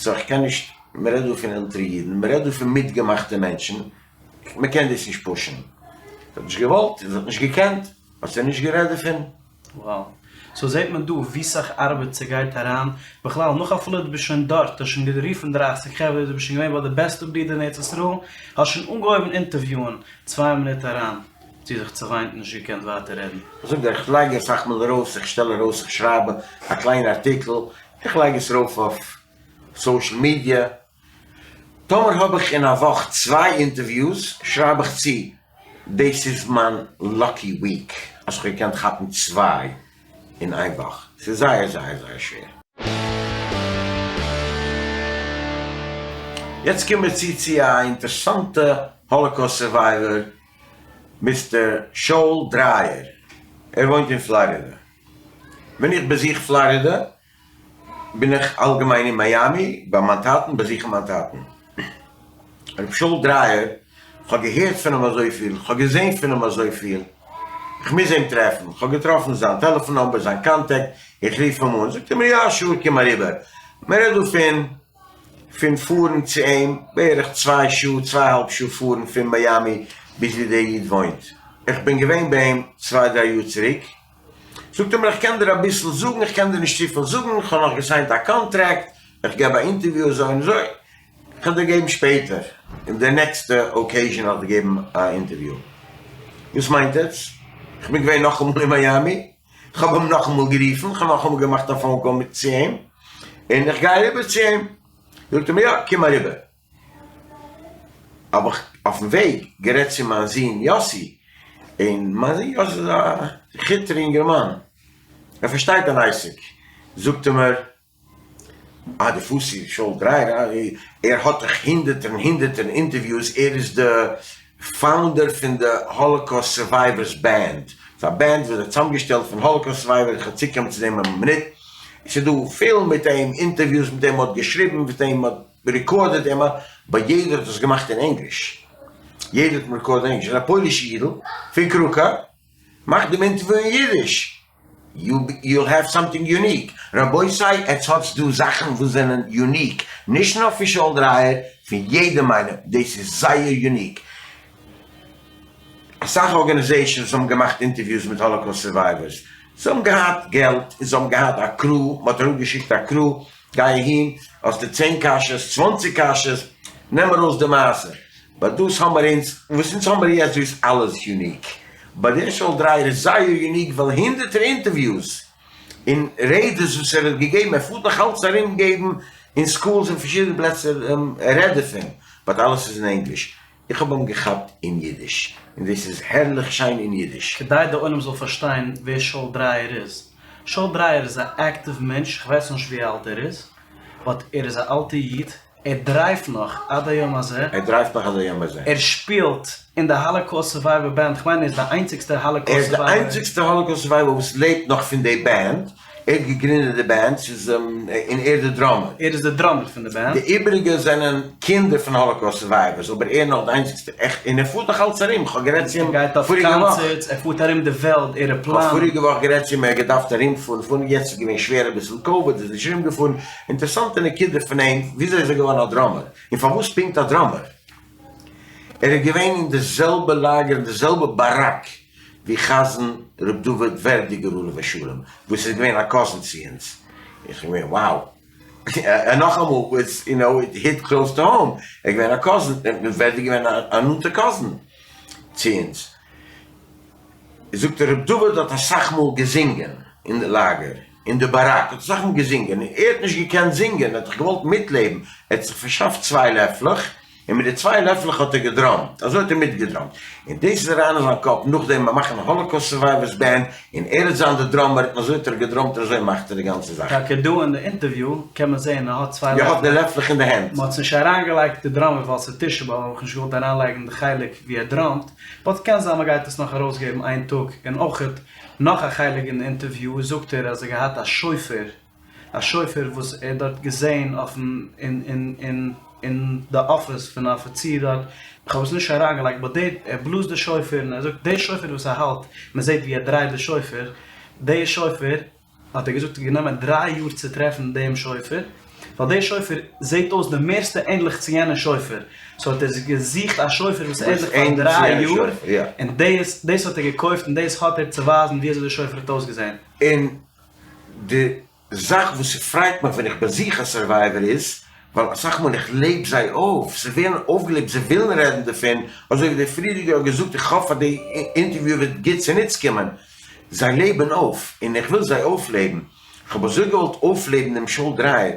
so איך קען נישט, מען רעדט דא פון עלטערע אידן, מען רעדט דא פון מיטגעמאכטע מענטשן, מען קען דאס נישט push ן. זי האט נישט געוואלט און זי האט נישט געקענט, האט זי נישט גערעדט דערפון. Wow. so זעט מען דא ווי סאך ארבעט ס'גייט אריין, בכלל נאך אפילו דו ביסט שוין דארט, האסט שוין גערופן דרייסיג חברה, דו ביסט שוין געווען ביי די בעסטע ברידער אין ארץ ישראל, האסט שוין אנגעהויבן אינטערוויוען, צוויי מינוט אריין, זי זיך צעוויינט און נישט געקענט ווייטער רעדן. איך זאג דיר, איך לייג אסאך מאל ארויס, איך שטעל ארויס, איך שרייב א קליינע ארטיקל, איך לייג עס ארויף אויף social media, טאמער האב איך אין א וואך צוויי אינטערוויוס שרייב איך צו דאס איז מיין lucky week אז כ'האב געקענט כאפן צוויי אין איין וואך, ס'איז זייער זייער זייער שווער. יעצט קומען מיר צו צו א אינטערסאנטע Holocaust survivor Mister שאול דרייער, ער וואוינט אין פלארידע, ווען איך באזוך פלארידע בין איך אלגעמיין אין מיאמי ביי מיין טאטן באזוכן מיין טאטן ר' שאול דרייער, כ'האב געהערט פון אים אזויפיל, כ'האב געזען פון אים אזויפיל, כ'מוז אים טרעפן, כ'האב געטראפן זיין טעלעפאן number, זיין contact, איך רוף אים אן, זאגט ער מיר יא sure קום אריבער, מען רעדט דא פון פון פארן צו אים בערך צוויי שעה, צוויי אהאלב שעה פארן פון מיאמי ביז ווי דער איד וואוינט, איך בין געווען ביי אים צוויי דריי יאר צוריק, זאגט ער מיר איך קען דיר אביסל זאגן, איך קען דיר נישט צופיל זאגן, איך האב נאך געסיינט א קאנטראקט, איך געב א אינטערוויו אזוי און אזוי, איך וועל דיר געבן שפעטער, אין די נעקסטע occasion וועל איך דיר געבן א אינטערוויו. וואס מיינט עטס? איך בין געווען נאכאמאל אין מיאמי, איך האב אים נאכאמאל גערופן, איך האב נאכאמאל געמאכט א phone call מיט צו אים, און איך גיי אריבער צו אים, זאגט ער מיר יא, קום אריבער. האב איך אויפן וועג גערעדט צו מיין זון יאסי, און מיין זון יאסי איז א כיטרע אינגערמאן, ער פארשטייט אן עסק, זאגט ער מיר, אה דו פארסט צו שאול דרייער, ער האט דאך הונדערטער און הונדערטער אינטערוויוס, ער איז די founder פון די Holocaust Survivors Band, ס'איז א band וואס איז צוזאמגעשטעלט פון Holocaust survivors, איך וועל צוקומען צו דעם אין א מינוט, ס'איז דא פיל מיט אים, אינטערוויוס מיט אים, מ'האט געשריבן מיט אים, מ'האט רעקארדעד אים, but יעדער האט עס געמאכט אין ענגליש, יעדער האט רעקארדעד אין ענגליש, און א פוילישע אידל פון קראקא מאכט דעם אינטערוויו אין אידיש, you have something unique, רבותי עטס האטס דא זאכן וואס זענען unique, נישט נאר פון שאול דרייער, פון יעדעם איינעם, דאס איז זייער unique, אסאך organizations האבן געמאכט אינטערוויוס מיט Holocaust survivors, זיי האבן געהאט געלט און זיי האבן געהאט א crew, מען האט אראפגעשיקט א crew, גיי אהין, האסטו צען קשיות, צוואנציג קשיות, נעם ארויס די מעשה. but דאס האמער אונז, וואס אונז האמער יעצט דא איז אלעס unique. but דער שאול דרייער איז זייער unique ווייל הונדערטער אינטערוויוס און רעדעס וואס ער האט געגעבן, ער פארט נאך אלץ ארום געבן אין schools און פארשידענע פלעצער רעדט דערפון, but אלעס איז אין ענגליש. איך האב אים געכאפט אין אידיש, און דאס איז הערליך שיין אין אידיש. כדי די עולם זאל פארשטיין ווער שאול דרייער איז. שאול דרייער איז א active מענטש, כ'ווייס נישט ווי אלט ער איז, but ער איז א אלטע איד, ער דרייווט נאך עד היום הזה. ער דרייווט נאך עד היום הזה. ער שפילט אין די Holocaust survivor band, כ'מיין ער איז די איינציגסטע Holocaust ער איז די survivor. איינציגסטע Holocaust survivor וואס לעבט נאך פון די band. ער האט געגרינדעט די בענד, ס'איז און ער איז די דראמער. ער איז די דראמער פון די בענד. די איבעריגע זענען קינדער פון האלאקאוסט סורווייווערס, אבער ער נאך די איינציגסטע עכט, און ער פארט נאך אלץ ארום, כ'האב גערעדט צו אים ער גייט אויף פאריגע וואך. קאנצערטס, ער פארט ארום די וועלט, עראפלאנען. כ'האב פאריגע וואך גערעדט צו אים, ער האט געדארפט ארומפארן, פארן, יעצט איז געווען שווער אביסל קאוויד, איז נישט ארומגעפארן, אינטערעסאנטע נקודה פון אים, וויאזוי איז ער געווארן א דראמער, און פארוואס פונקט א דראמער? ער איז געווען אין די זעלבע לאגער אין די זעלבע באראק ווי חזן ר' דוד ווערדיגער עליו השלום וואס איז געווען א קאזין צו אונז, איך בין געווען wow, און נאכאמאל איטס יו נאו איט היט קלאוס טו האום, ער איז געווען א קאזין, ווערדיגער געווען א נאנטע קאזין צו אונז, זאגט ער ר' דוד האט אסאך מאל געזינגען אין די לאגער, אין די באראק האט אסאך מאל געזינגען, און ער האט נישט געקענט זינגען, ער האט זיך געוואלט מיטלעבן, ער האט זיך פארשאפט צוויי לעפלעך, און מיט די צוויי לעפלעך האט ער געדראמט, אזוי האט ער מיטגעדראמט, און דאס איז אריין אין זיין קאפ נאכדעם מיר מאכן א האלאקאוסט סורווייווערס בענד, און ער וועט זיין די דראמער, און אזוי האט ער געדראמט און אזוי מאכט ער די גאנצע זאך. טאקע דא אין די אינטערוויו קען מען זעהן ער האט צוויי ער האט די לעפלעך. לעפלעך אין די הענט. מען האט נישט אריינגעלייגט די דראמער ווייל ס'איז תשעה באב האב איך נישט געוואלט אריינלייגן די חלק ווי ער דראמט, באט קען זיין מען גייט עס נאך ארויסגעבן איין טאג, און אויכעט נאך א חלק אין די אינטערוויו זאגט ער אז ער געהאט א שופר א שופר וואס ער האט דארט געזען אויפן אין אין אין אין די אפיס פון א אפיציר דארט, איך האב עס נישט אריינגעלייגט באט די ער בלאזט די שופר און ער זאגט די שופר וואס ער האלט מען זעט ווי ער דרייט די שופר די שופר האט ער געזאגט האט גענומען דריי יאר צו טרעפן דעם שופר ווייל די שופר זעט אויס די מערסטע ענדליך צו יענע שופר סאו האט ער געזוכט א שופר וואס איז ענדליך פאר דריי יאר און דאס דאס האט ער געקויפט און דאס האט ער צו ווייזן ווי אזוי די שופר האט אויסגעזען. און די זאך וואס ס'פרייט מיך ווען איך באזוך א סורווייווער איז, ווייל אסאך מאל איך לעב זיי אויף, זיי ווערן אויפגעלעבט, זיי ווילן רעדן דערפון, אזוי ווי דער פריערדיגער האט געזאגט, איך האף אז די אינטערוויו וועט גוט צוניץ קומען, זיי לעבן אויף, און איך וויל זיי אויפלעבן, איך האב אזוי געוואלט אויפלעבן דעם שאול דרייער,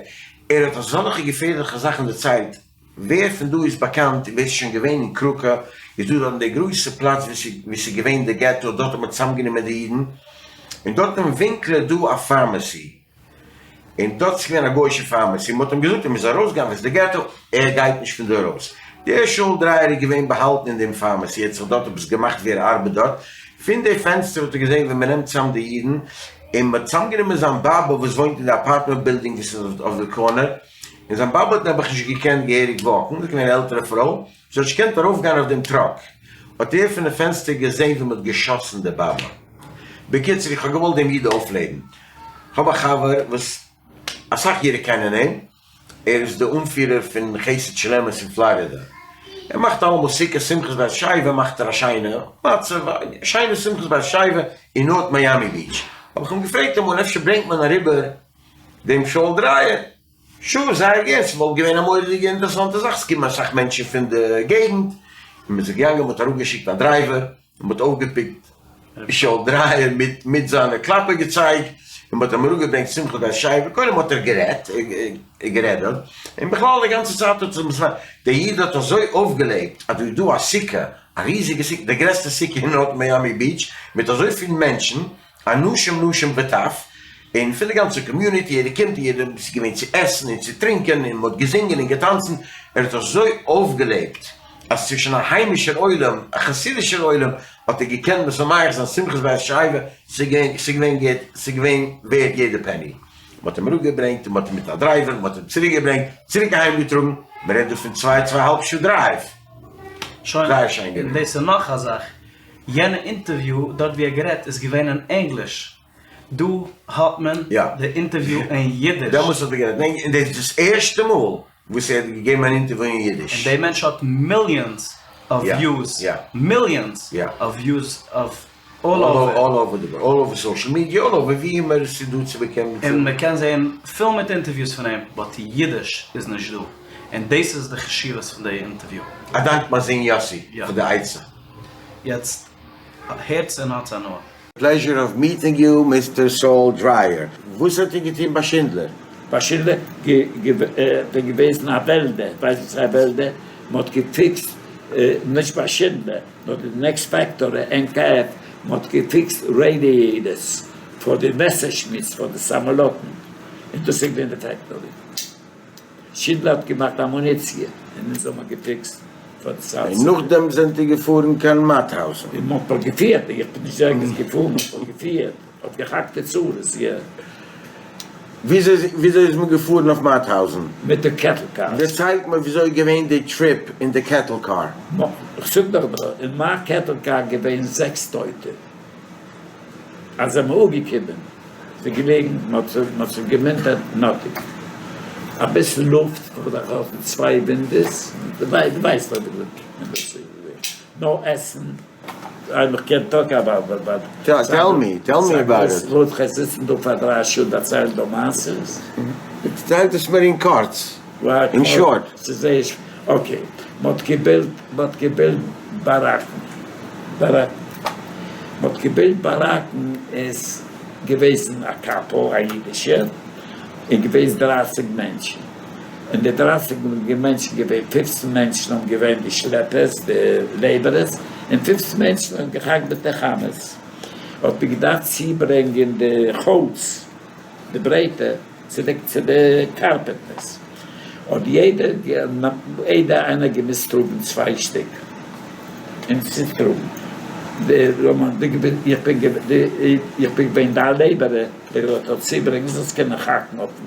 ער האט אזאלכע געפערליכע זאכן דערציילט, ווער פון דא איז באקאנט און ווער ס'איז שוין געווען אין קראקא, איז דא דארטן דער גרויסע פלאץ ווי ס'איז געווען די געטא, דארט האט מען צוזאמגענומען די אידן, און דארט אין ווינקל איז דא א פארמעסי, און דארט איז געווען א גוי'אישע פארמעסי, מ'האט אים געזאגט ער מוז ארויסגיין ווייל ס'איז די געטא, ער גייט נישט פון דא ארויס. דער שאול דרייער איז געווען באהאלטן אין דעם פארמעסי, ער האט זיך דארט עפעס געמאכט ווי ער ארבעט דארט, פון די פענסטער האט ער געזען ווי מ'נעמט צוזאם די אידן, און מ'האט צוזאמגענומען זיין באבע וואס וואוינט אין די אפארטמענט בילדינג וואס איז אויף די קארנער, און זיין באבע האט נעבעך נישט געקענט געהעריג וואקן, זי איז געווען א עלטערע פרוי, זי האט נישט געקענט ארויפגיין אויף דעם טראק, האט ער פון די פענסטער געזען ווי מ'האט געשאסן די באבע. בקיצור, איך האב געוואלט דעם איד אויפלעבן. כ'האב א חבר וואס אסאך אירע קענען אים, ער איז די אנפירער פון חסד של אמת אין פלארידע, ער מאכט אלעמאל סוכות שמחת בית השואבה מאכט ער א שיינע מצב, א שיינע שמחת בית השואבה אין נארט מיאמי ביטש, האב איך אים געפרעגט אמאל אפשר ברענגט מען אריבער דעם שאול דרייער, שור, זייער גוט, ס'וואלט געווען א מורא'דיגע אינטערעסאנטע זאך, ס'קומען אסאך מענטשן פון די געגנט, און מ'איז געגאנגען, מ'האט אראפגעשיקט א דרייווער, און מ'האט אויפגעפיקט שאול דרייער מיט מיט זיינע קלאפער געצייג, און מ'האט אים אראפגעברענגט שמחת בית השואבה, קודם האט ער גערעדט, גערעדט דארט, און בכלל די גאנצע צייט האט זיך דער איד האט אזוי אויפגעלעבט, אז דא איז דא א סוכה, א ריזיגע סוכה, די גרעסטע סוכה אין נארט מיאמי ביטש, מיט אזויפיל מענטשן, אנשים נשים וטף, און פון די גאנצע קאמיוניטי, יעדער קומט און יעדער, ס'איז געווען צו עסן און צו טרינקען און מ'האט געזינגען און געטאנצן, ער האט אזוי אויפגעלעבט אז צווישן א היימישער עולם, א חסידישער עולם, האט ער געקענט משמח זיין שמחת בית השואבה, ס'איז געווען, ס'איז געווען גוט, ס'איז געווען ווערד יעדע פעני. מ'האט אים אראפגעברענגט און מ'האט אים מיט א דרייווער, מ'האט אים צוריקגעברענגט, צוריק אהיימגעטראגן, מ'רעדט דא פון צוויי, צוויי אהאלב שעה דרייוו. שוין, זייער שיין און געווען. דאס איז נאך א זאך, יענע אינטערוויו דארט ווי ער גערעדט איז געווען אין ענגליש, דא האט מען די אינטערוויו אין אידיש. דעמאלטס האט ער גערעדט אין ענגליש און דאס איז דאס ערשטע מאל וואס ער האט געגעבן אן אינטערוויו אין אידיש. און דער מענטש האט מיליאנס אוו וויוס, מיליאנס אוו וויוס אוו אלל אווער. אלל אווער די ווארלד, אלל אווער סאושעל מידיע, אלל אווער ווי אימער עס איז דא צו באקומען. און מען קען זעהן פול מיט אינטערוויוס פון אים, באט אידיש איז נישט דא, און דאס איז די חשיבות פון די אינטערוויו. א דאנק מיין זון יאסי פאר די עצה. יעצט הערטס און האטס הנאה. פלעזשער אוו מיטינג יו מיסטער סאול דרייער. וואס האט איר געטון ביי שינדלער? ביי שינדלער בין געוועזן א וועלדער, ווייסט וואס איז א וועלדער? מען האט געפיקסט, נישט ביי שינדלער, נאר די נעקסט פעקטארי, NKF, מען האט געפיקסט רעדיעיטערס פאר די מעסערשמיטס פאר די סאמאלאטן, און דאס איז געווען די פעקטארי. שינדלער האט געמאכט אמוניציע און אונז האבן געפיקסט פאר די סארט. און נאכדעם זענט איר געפארן קיין מאטהאוזן? און מ'האט מיך געפירט, איך בין נישט ערגעץ געפארן, מ'האט מיך געפירט, האט געהאקט די צרות, יא. וויאזוי איז מען געפארן אויף מאוטהאוזן? מיט די קעטל קארס. דערציילט מיר וויאזוי איז געווען די trip אין די cattle car. כ'זאג דאך דא, אין מיין cattle car געווען זעקס טויטע. אז זיי האבן אפגעקומען, זיי געלעגן, מען האט זיך געמינטערט nothing, אביסל לופט פון ארויס די צוויי windows, דו ווייסט דאך ווי דאס איז געווען, נאר עסן, איי מיך קען talk about but. Tell me, tell me about it. וואלט איך זיצן דא פאר דריי שעה און דערציילן דא מעשיות? דערציילט עס מיר אין קורץ, אין short. ס'איז זייער שווער, okay, מ'האט געבויט, מ'האט געבויט באראקן, באראקן, מ'האט געבויט באראקן איז געוועזן א קאפל א אידישע, און געוועזן דרייסיג מענטשן, און די דרייסיג מענטשן געווען פופצן מענטשן האבן געווען די שלעפערס די laborers, און פופצן מענטשן האבן געהאקט מיט די האמערס, האט מען געדארפט צוברענגען די האלץ די ברעטער. צו די צו די קארפענטערס האט יעדער יעדער איינער געמוזט טראגן צוויי שטיק און צו טראגן די איך בין איך בין געווען די laborer דער האט האט צוברענגן זאלסט קענען האקן אויפן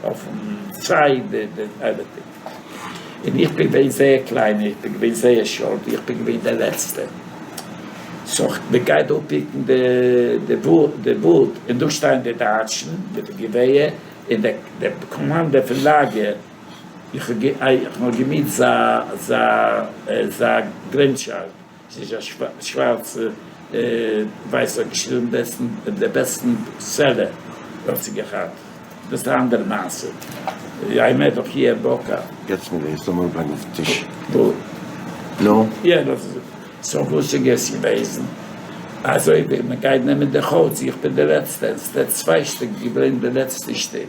אויפן side די די everything און איך בין געווען זייער קליין איך בין געווען זייער short איך בין געווען דער לעצטער so מען גייט דא pick ן די wood און דא שטייען די דייטשן מיט די געווער און דער קאמאנדער פון לאגער, איך האב נאר געמיט זיין grandchild, זי איז א שווארצע ווייסע האט געשריבן די בעסטן seller האט זי געהאט. דאס איז א אנדערע מעשה. I met דאך here אין באקא. געטס מיר דאס לאמיר אראפלייגן אויפן טיש. וואו? נו? יא דאס איז so וואס איז געס געוועזן? אזוי ווי מען גייט נעמען די חוץ איך בין די לעצטע און ס'איז די צוויי שטיק געבליבן די לעצטע שטיק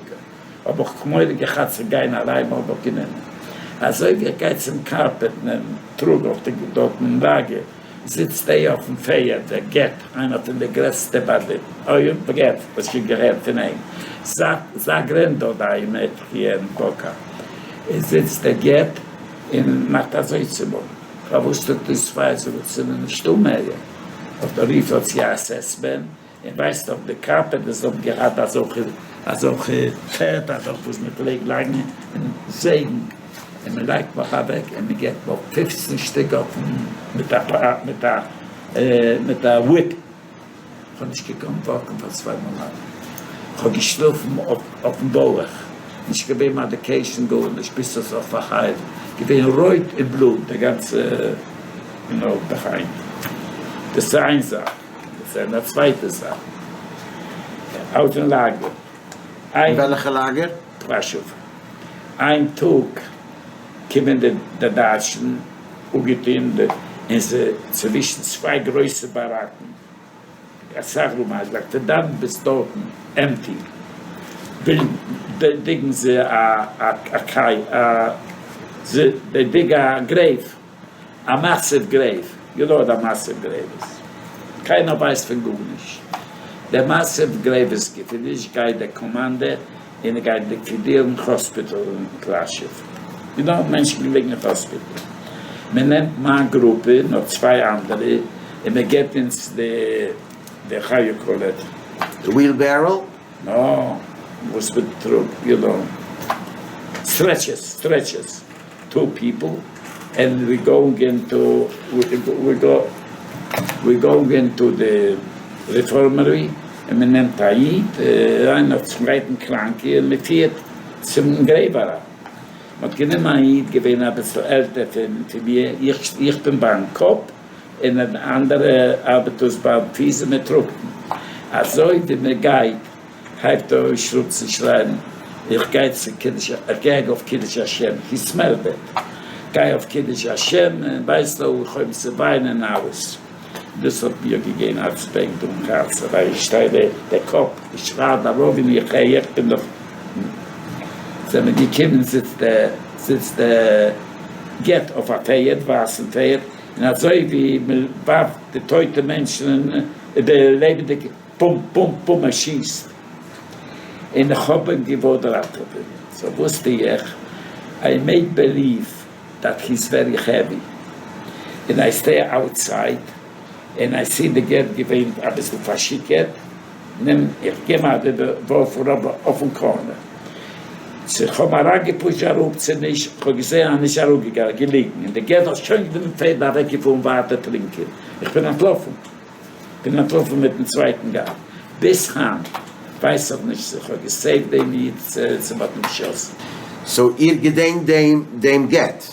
האב איך מורא געהאט צו גיין אליין האב איך גענומען אזוי ווי איך גיי צום carpet נעמען טראג אויף די דארטן אין לאגער זיצט ער אויפן פערד, דער געט, איינער פון די גרעסטע באנדיטן, אוי געט, וואס שוין געהערט פון אים, זא גרענדאד א אימעט here אין באקא, איז זיצט דער געט און מאכט אזוי צו מיר, פארוואס טוט דאס וויי, זאג איך, ס'איז נישטא מער, אויף דער רופט האט זי א עס עס מען, און ווייסט אויף די קארפעט האבן געהאט אזעלכע אזעלכע פערד אזעלכע וואס מען פלעגט לייגן און זעגן און מען לייגט מיך אוועק און מען געבט מיך פופצן שטיק אויפן מיט א מיט א מיט א whip איך האב נישט געקאנט walk ן פאר צוויי מאנאטן איך האב געשלאפן אויפן בויך נישט געווען medication גארנישט ביז ס'האט זיך פארהיילט געווען רויט און blue די גאנצע יו נאו ביהיינד דאס איז איין זאך. דאס איז א צווייטע זאך. אלס אין לאגער. אין וועלכע לאגער? פלאשוב. איין טאג קומען די דייטשן אפגעטון און זיי צווישן צוויי גרויסע באראקן, אסאך רומייזלעך, פון דארט ביז דארטן empty, dig ן זיי א קיי, זיי dig א grave. א massive grave, you know what א massive grave איז? קיינער ווייסט פון גארנישט, דער massive grave איז געפינישט גייט דער קאמאנדער און ער גייט ליקווידירן hospital אין פלאשיוו, you know מענטשן ליגן אין hospital, מען נעמט מיין גרופע נאך צוויי אנדערע און מען געבט אונז די די how you call it? די wheelbarrow? נא, וואס מען טראגט, you know, stretchers, stretchers. Two people and we going into we go we going into די reformatory און מען נעמט א איד איינער א צווייטן קראנקע און מען פירט צום grave אריין מען האט גענומען א איד געווען אביסל עלטער פון מיר איך בין ביים קאפ און אן אנדערע ארבעט אויס ביים פיס און מען טראגט אים אזוי ווי מען גייט הייבט ער אויס שלאפ צו שרייען, איך גיי צו קידוש, איך גיי אויף קידוש השם, he smelled it, גיי אויף קידוש השם, און ווייסט דאך איך הויב צו וויינען אלעס, דאס האט מיר געגעבן א צוועק דא אין קארצער, ווייל איך שטיי דער דער קאפ שרייט ארויף און איך הער, איך בין דאך, זענען געקומען זיצט דער זיצט דער געט אויף א פערד, ווייסן פערד, און אזוי ווי מען ווארפט די טויטע מענטשן און די לעבעדיגע. פום פום פום ער שיסט און איך האב אים געוואלט ראטעווען so וואס טו איך I make believe that he is very heavy און I stay outside און I see די געט געווען אביסל פארשיקערט. נעם איך געב א ווארף אראפ אויפן קארנער, צו כ'האב אריינגעפושט אראפ צו נישט, כ'האב געזען אז נישט אראפגעגאנגען, געליגן, און די געט האט שוין גענומען פערד אוועקגעפארן ווייטער טרינקען, איך בין אנטלאפן, בין אנטלאפן מיטן צווייטן גארט, ביז היינט ווייס איך נישט צו כ'האב געסעיווט דעם איד צו מ'האט אים געשאסן. סאו איר געדענקט דעם דעם גט?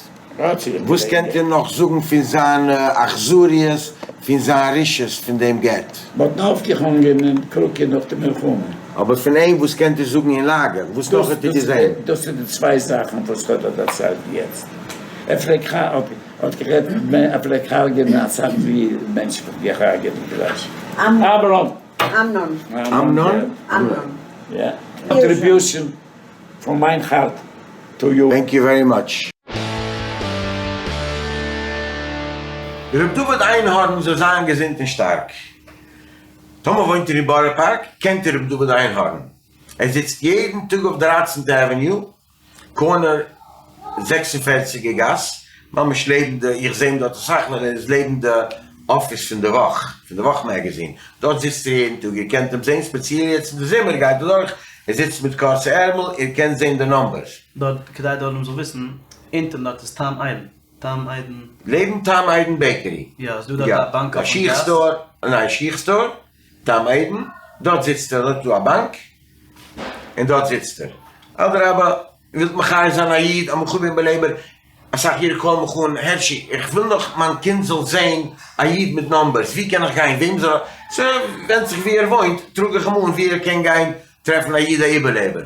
וואס קענט איר נאך זאגן פון זיין אכזריות, פון זיין רשעות, פון דעם גט? מ'האט אים אויפגעהאנגען אין קראקע נאך די מלחמה. אבער פון אים וואס קענט איר זאגן אין לאגער? וואס נאך האט איר געזען? דאס איז די צוויי זאכן וואס כ'האב דיר דערציילט יעצט. ער פלעגט האט גערעדט ער פלעגט הרג'ענען אסאך ווי מענטשן וואלטן געהרג'עט אין גלאש. אמנון. אמנון? אמנון. יא. קאנטריביושען פון מיין הארט טו יו. טענק יו ווערי מאטש. ר' דוד איינהארן זאל זיין געזונט און שטארק. טאמער וואוינט איר אין בארא פארק קענט איר ר' דוד איינהארן. ער זיצט יעדן טאג אויף דרייצנטע עוועניו קארנער זעקס און פערציגער גאס, ממש לעבן די, איך זעה אים דארט אסאך ווייל ער איז לעבן די אפיס פון די וואך, פון די וואך מעגעזין, דארט זיצט ער יעדן טאג, איר קענט אים זען, ספעציעל יעצט אין די זומער גייט ער דורך, ער זיצט מיט קורצע ערמל, איר קענט זען די נומבערס. דארט, כדי די עולם זאל וויסן, אונטען דארט איז טעם עדן, טעם עדן. לעבן טעם עדן בעקערי. יא, איז דא דארט א באנק א אויפן שיך גאס? סטאר, ניין שיך סטאר, טעם עדן, דארט זיצט ער, דארט איז דא א באנק, און דארט זיצט ער. אדרבה, ווילט מחיה זיין א איד, א מחובר איבערלעבער, אסאך אידן קאלן מיך אן, הערשי, איך וויל נאך מיין קינד זאל זען א איד מיט נאמבערס, ווי קען איך גיין, וועם זאל איך, ס'ווענדט זיך ווי ער וואוינט, טראג איך אים אן ווי ער קען גיין טרעפן א איד א איבערלעבער.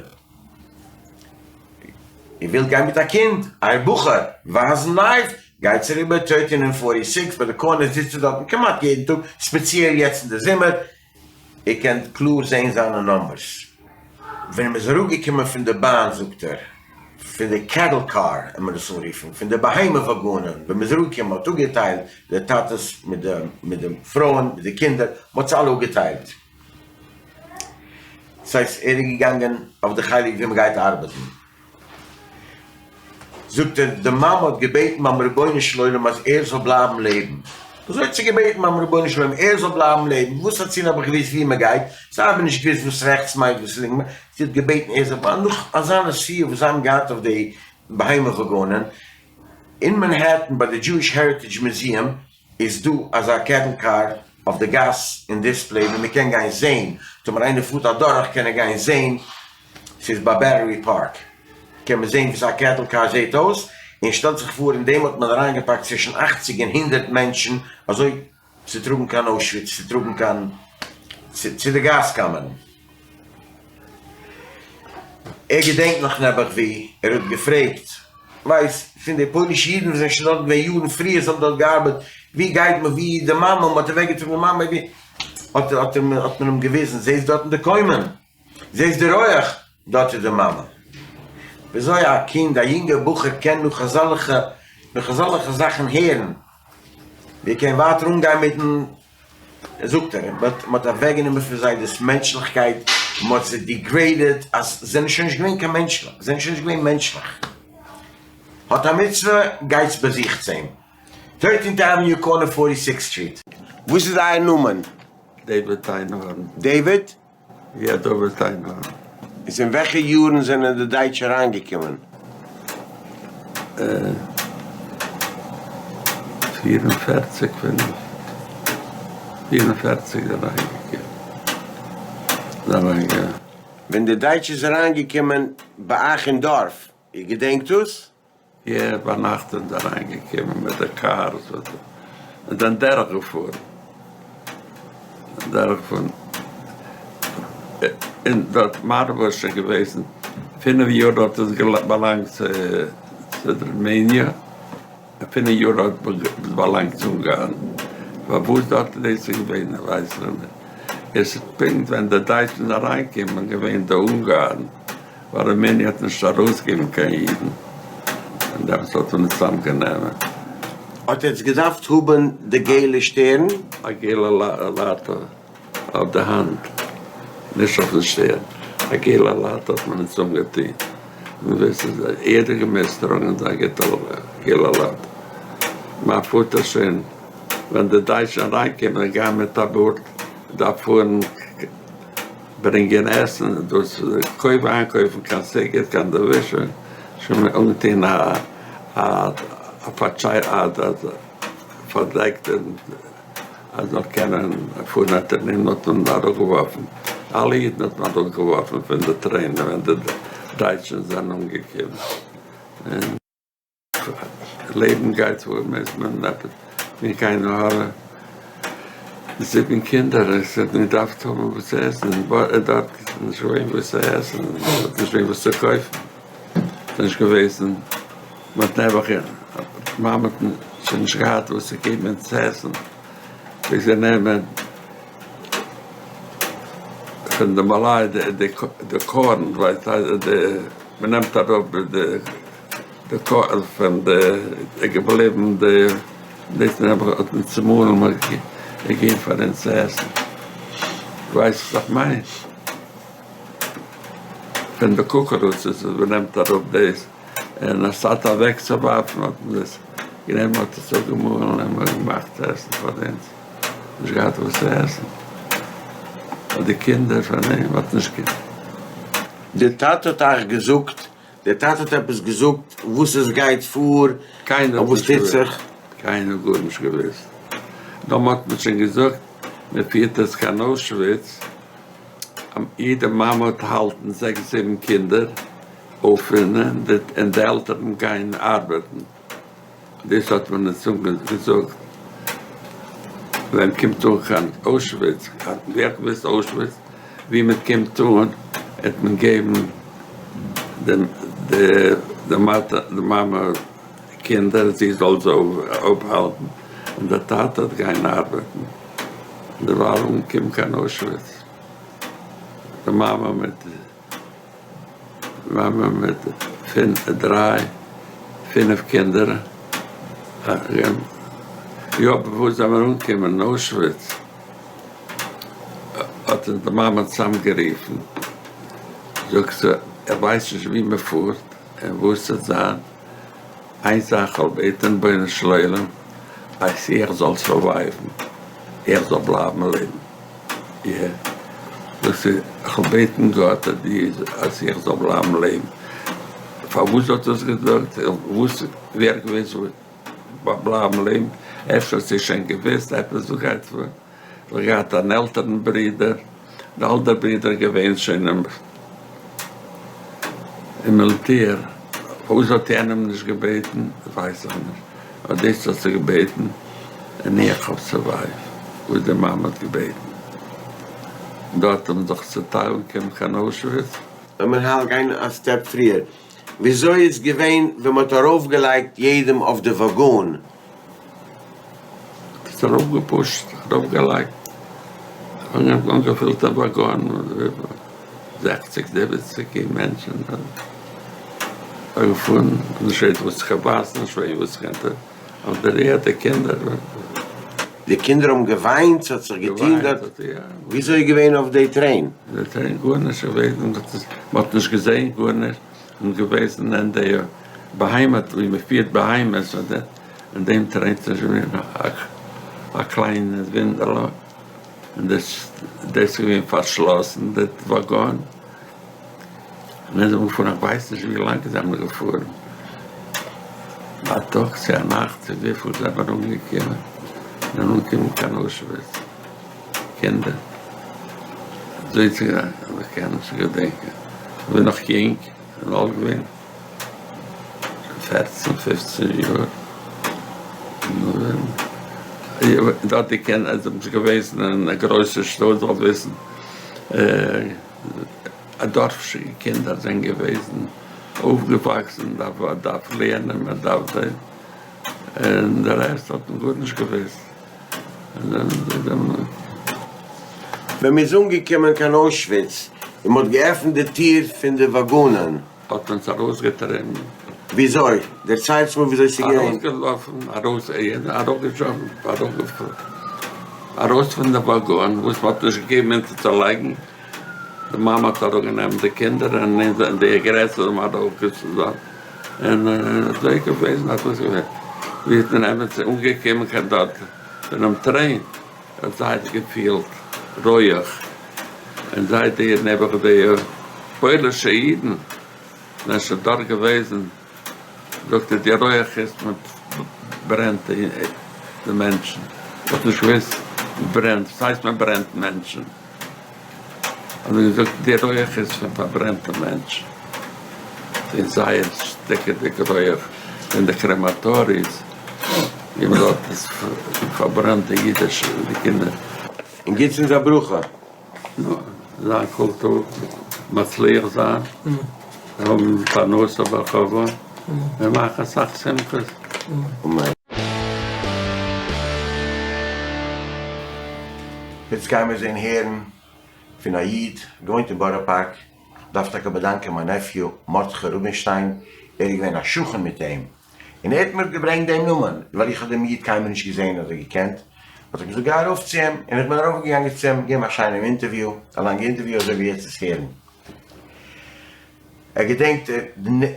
איר ווילט גיין מיט א קינד, אייער בחור, ווייזן לייוו, גייטס אריבער טוירטין און פארטי סיקס ביי די קארנער זיצט ער דארטן כמעט יעדן טאג, ספעציעל יעצט אין די זומער, איר קענט קלאר זעהן זיינע נאמבערס. ווען מ'איז אראפגעקומען פון די באן זאגט ער, פון די קעטל קאר עמער דאס אנרופן, פון די בהמה וואגאנען, ווען מ'איז אראפגעקומען מ'האט אפגעטיילט די טאטעס מיט די מיט די פרויען מיט די קינדער, מ'האט זיי אלע אפגעטיילט. ס'הייסט ער איז געגאנגען אויף די חלק ווי מ'גייט ארבעטן. זאגט ער, די מאמע האט געבעטן ביים רבונו של עולם אז ער זאל בלייבן לעבן. אזוי האט זי געבעטן ביים רבונו של עולם ער זאל בלייבן לעבן, וואס אצינד האב איך געוואוסט וואו מען גייט, זיי האבן נישט געוואוסט וואס רעכטס מיינט וואס לינק מיינט, זי האט געבעטן ער זאל בלייבן, נאך אזא נסיעה וואס זיי האבן געהאט אויף די בהמה וואגאנען, אין מאנהעטן ביי די דזשואיש העריטעדזש מוזיעם איז דא אזא קעטל קאר אויף די גאס אין דיספלעי ווי מען קען גיין זעהן, טאמער איינער פארט אדורך קען ער גיין זעהן, ס'איז ביי בעטערי פארק קען מען זעהן וויאזוי א קעטל קאר זעהט אויס, און שטעלט זיך פאר אין דעם האט מען אריינגעפאקט צווישן אכציג און הונדרעט מענטשן אזוי צו טראגן קיין אוישוויץ, צו טראגן קיין צו די גאז קאמערן. ער געדענקט נאך נעבעך ווי ער האט געפרעגט, ווייסט, פון די פוילישע אידן וואס זענען שוין דארט געווען יארן פריער, זיי האבן דארט געארבעט, ווי גייט מען, ווי איז די מאמע, מען האט אוועקגעטראגן די מאמע, ווי, האט האט מען אים געוויזן, זעסט דארטן די קוימען, זעסט די רויעך, דארט איז די מאמע. וויאזוי א קינד, א יונגער בחור קען נאך אזאלכע, נאך אזאלכע זאכן הערן, ווי ער קען ווייטער אנגיין מיטן זאגט ער, באט מען האט אוועקגענומען פון זיי דאס מענטשליכקייט, מען האט זיי דיגרעידעד אז זיי זענען שוין נישט געווען קיין מענטשליך, זיי זענען שוין נישט געווען מענטשליך. האט א מצוה, גייטס באזוכטס אים. טוירטינט עוועניו קארנער פארטי סיקס סטריט. וואס איז אייער נאמען? דעיוויד איינהארן. דעיוויד? יא דוד איינהארן. איז אין וועלכע יארן זענען די דייטשע אריינגעקומען? פיר און פערציג פינף פיר און פערציג אריינגעקומען. ווען די דייטשע איז אריינגעקומען ביי אייך אין דארף, איר געדענקט דאס? יא, ביינאכט זענען זיי אריינגעקומען מיט די קארס און זענען דורכגעפארן, דורכגעפארן, און דארט מארבא איז שוין געוועזן פינף יאר האט עס באלאנגט צו רומעניע, און פינף יאר האט עס באלאנגט צו אונגארן, פארוואס דארט איז דאס געווען ווייס איך נישט, עס איז פונקט ווען די דייטשן זענען אריינגעקומען געווען די אונגארן. ווייל רומעניע האט נישט ארויסגעגעבן קיין אידן, און דעמאלטס האט מען עס צוזאמגענומען. האט עטס געדארפט האבען די געלע שטערן? א געלע לאטע אויף די האנט, נישט אויפן שטערן, א געלע לאטע האט מען אונז אנגעטון, און ווער ס'איז יעדער געמוזט טראגן זיין געלע לאטע, מיין פאטער שוין ווען די דייטשן אריינקומען גיין מיט א בארד דארף פארן. ברענגען עסן, דאס קויפן איינקויפן קיין סיגוט קיין דעווישע, שוין אנגעטון א א פארדעקטע אז זאל קענען פארן א טערמין האט מען אראפגעווארפן אלע אידן האט מען אראפגעווארפן פון די טרעין ווען די דייטשן זענען אנגעקומען און לעבן גייט פאר מוז מען עפעס מיר קיין עין הרע זיבן קינדער עס האט מען געדארפט האבן וואס צו עסן דארט איז נישט געווען וואס צו עסן נישט געווען וואס צו קויפן נישט געוועזן מען האט נעבעך מאמע האט שוין נישט געהאט וואס צו געבן צו עסן, פלעגט זי נעמען פון די מאליי די קארן, ווייסט די מען נעמט אראפ די קארן פון די געבליבן די דאס נעבעך האט מען צומאלן און געגעבן פאר אונז צו עסן, ווייסט וואס איך מיין? פון די קוקורוזעס וואס מען נעמט אראפ דאס. און אנשטאט אוועקצואווארפן האט מען עס גענומען האט עס אפגעמאלן און מען האט געמאכט עסן פאר אונז, נישט געהאט וואס צו עסן פאר די קינדער פאר דעם האט נישט גע. די טאטע האט אייך געזאגט? די טאטע האט עפעס געזאגט וואס עס גייט פאר? קיינער האט וואס נישט טוט געוואוסט, זיך? קיינער האט גארנישט געוואוסט, נאר מען האט מיר שוין געזאגט מען פירט עס קיין אוישוויץ, יעדע מאמע האט האלטן זעקס זיבן קינדער, אויפרינען און די עלטערן גייען ארבעטן, דאס האט מען אונז געזאגט ווען מען קומט אן קיין אוישוויץ, ווי האט מען געוואוסט אוישוויץ? ווי מען קומט אן וועט מען געבן די מאמע קינדער זי זאל זיי אויפהאלטן און דער טאטע וועט גיין ארבעטן, דערווייל אנקומען קיין אוישוויץ די מאמע מיט. מאמע מיט דריי פינף קינדער, יא בעפאר זעמער אנגעקומען אין אוישוויץ האט אונז די מאמע צוזאמגערופן, זאגט זי איך ווייס נישט ווי מען פארט און וואס ס'וועט זיין, איין זאך כ'וועל בעטן רבונו של עולם אז איך זאל survive ן, איך זאל בלייבן לעבן. דאס איז, כ'וועל בעטן גאט אז איך זאל בלייבן לעבן. פארוואס האט ער עס געזאגט? וואס ווער האט געוואוסט בלייבן לעבן? אפשר האט זי שוין געוואוסט עפעס וואס גייט פאר. זי האט געהאט אן עלטערן ברודער, די עלטערע ברודער איז געווען שוין אין מיליטער. פארוואס האט יענעם נישט געבעטן ווייס איך נישט. אבער דאס האט זי געבעטן און איך האב survive וואס די מאמע האט געבעטן. דארט האבן זיך צוטיילט קומט קיין אוישוויץ. לאמיר היינט גיין א step פריער, וויאזוי איז געווען ווען מ'האט ארויפגעלייגט יעדעם אויף די וואגאן? האט עס ארויפגעפושט, ארויפגעלייגט, אנגעפילט א וואגאן זעכציג זיבעציג מענטשן, געפארן, נישט געוואוסט וואס זיך בייסן, נישט געוואוסט וואס זיך אויף דער ערד, די קינדער. די קינדער האבן געוויינט? ס'האט זיך געטון דארט? וויאזוי איז געווען אויף די train? די train גארנישט געוועזן, מ'האט נישט געזען גארנישט, און געוועזן אין די בהמות ווי מ'פירט בהמות, אין דעם train איז געווען א קליינע ווינדעלע, און דאס איז געווען פארשלאסן די וואגאן, און זיי זענען געפארן איך ווייס נישט ווי לאנג זיי זענען געפארן, א טאג צו א נאכט צו וויפיל זיי זענען אנגעקומען, זענען אנגעקומען קיין אוישוויץ, קינדער, אזוי צו זיין, איך קען נישט געדענקען, איך בין נאך יונג, איך בין אלט געווען פערצן פופצן יאר, דארט די קינדער זענען נישט געוועזן אין א גרויסע שטאט זאל וויסן. א דארפישע קינדער זענען געוועזן אויפגעוואקסן מען דארף לערנען מען דארף דעם און די רעסט האט מען גארנישט געוואוסט. ווען מען איז אנגעקומען קיין אוישוויץ און מען האט געעפנט די טיר פון די וואגאנען. האט מען אונז ארויסגעטריבן. וויאזוי? דערציילטס מיר וויאזוי ס'איז געווען. ארויסגעלאפן, ארויס, אראפגעדזשאמפט, ארויס פון די וואגאן וואס מ'האט נישט געגעבן אונטערצולייגן, די מאמע האט אראפגענומען די קינדער און די גרעסערע האבן ארויפגעזאגט, און אזוי געוועזן אזוי איז געווען, ווי איז מען עמיצער אנגעקומען קיין דארט פונעם train, האט זייער געפילט רויעך. און זיי די נעבעך די פוילישע אידן זענען שוין דארט געוועזן, זאגט ער די רויעך איז מען ברענט די מענטשן, מ'האט נישט געוואוסט ברענט, וואס הייסט מען ברענט מענטשן? האט מען געזאגט די רויעך איז פון פארברענטע מענטשן, ס'איז זייער שטיקעדיג רויעך פון די crematories ווי מען האט עס פארברענט די אידישע די קינדער. און גיטס אונז א ברכה. נו, זיין כל טוב, מצליח זיין, האבן פרנסה בכבוד, און מאכן אסאך שמחות. אמן. יעצט גייען מיר זעהן הערן פון א איד געוואוינט אין בארא פארק, דארף טאקע באדאנקען מיין nephew מרדכי רובינשטיין, ער איז געווען א שכן מיט אים, און ער האט מיר געברענגט דעם נאמען, ווייל איך האב דעם איד קיינמאל נישט געזעהן אדער געקענט, האט ער געזאגט גיי ארויף צו אים, און איך בין ארויף געגאנגען צו אים, געבן א שיינעם אינטערוויו, א לאנגע אינטערוויו אזוי ווי יעצט עס הערן. ער געדענקט,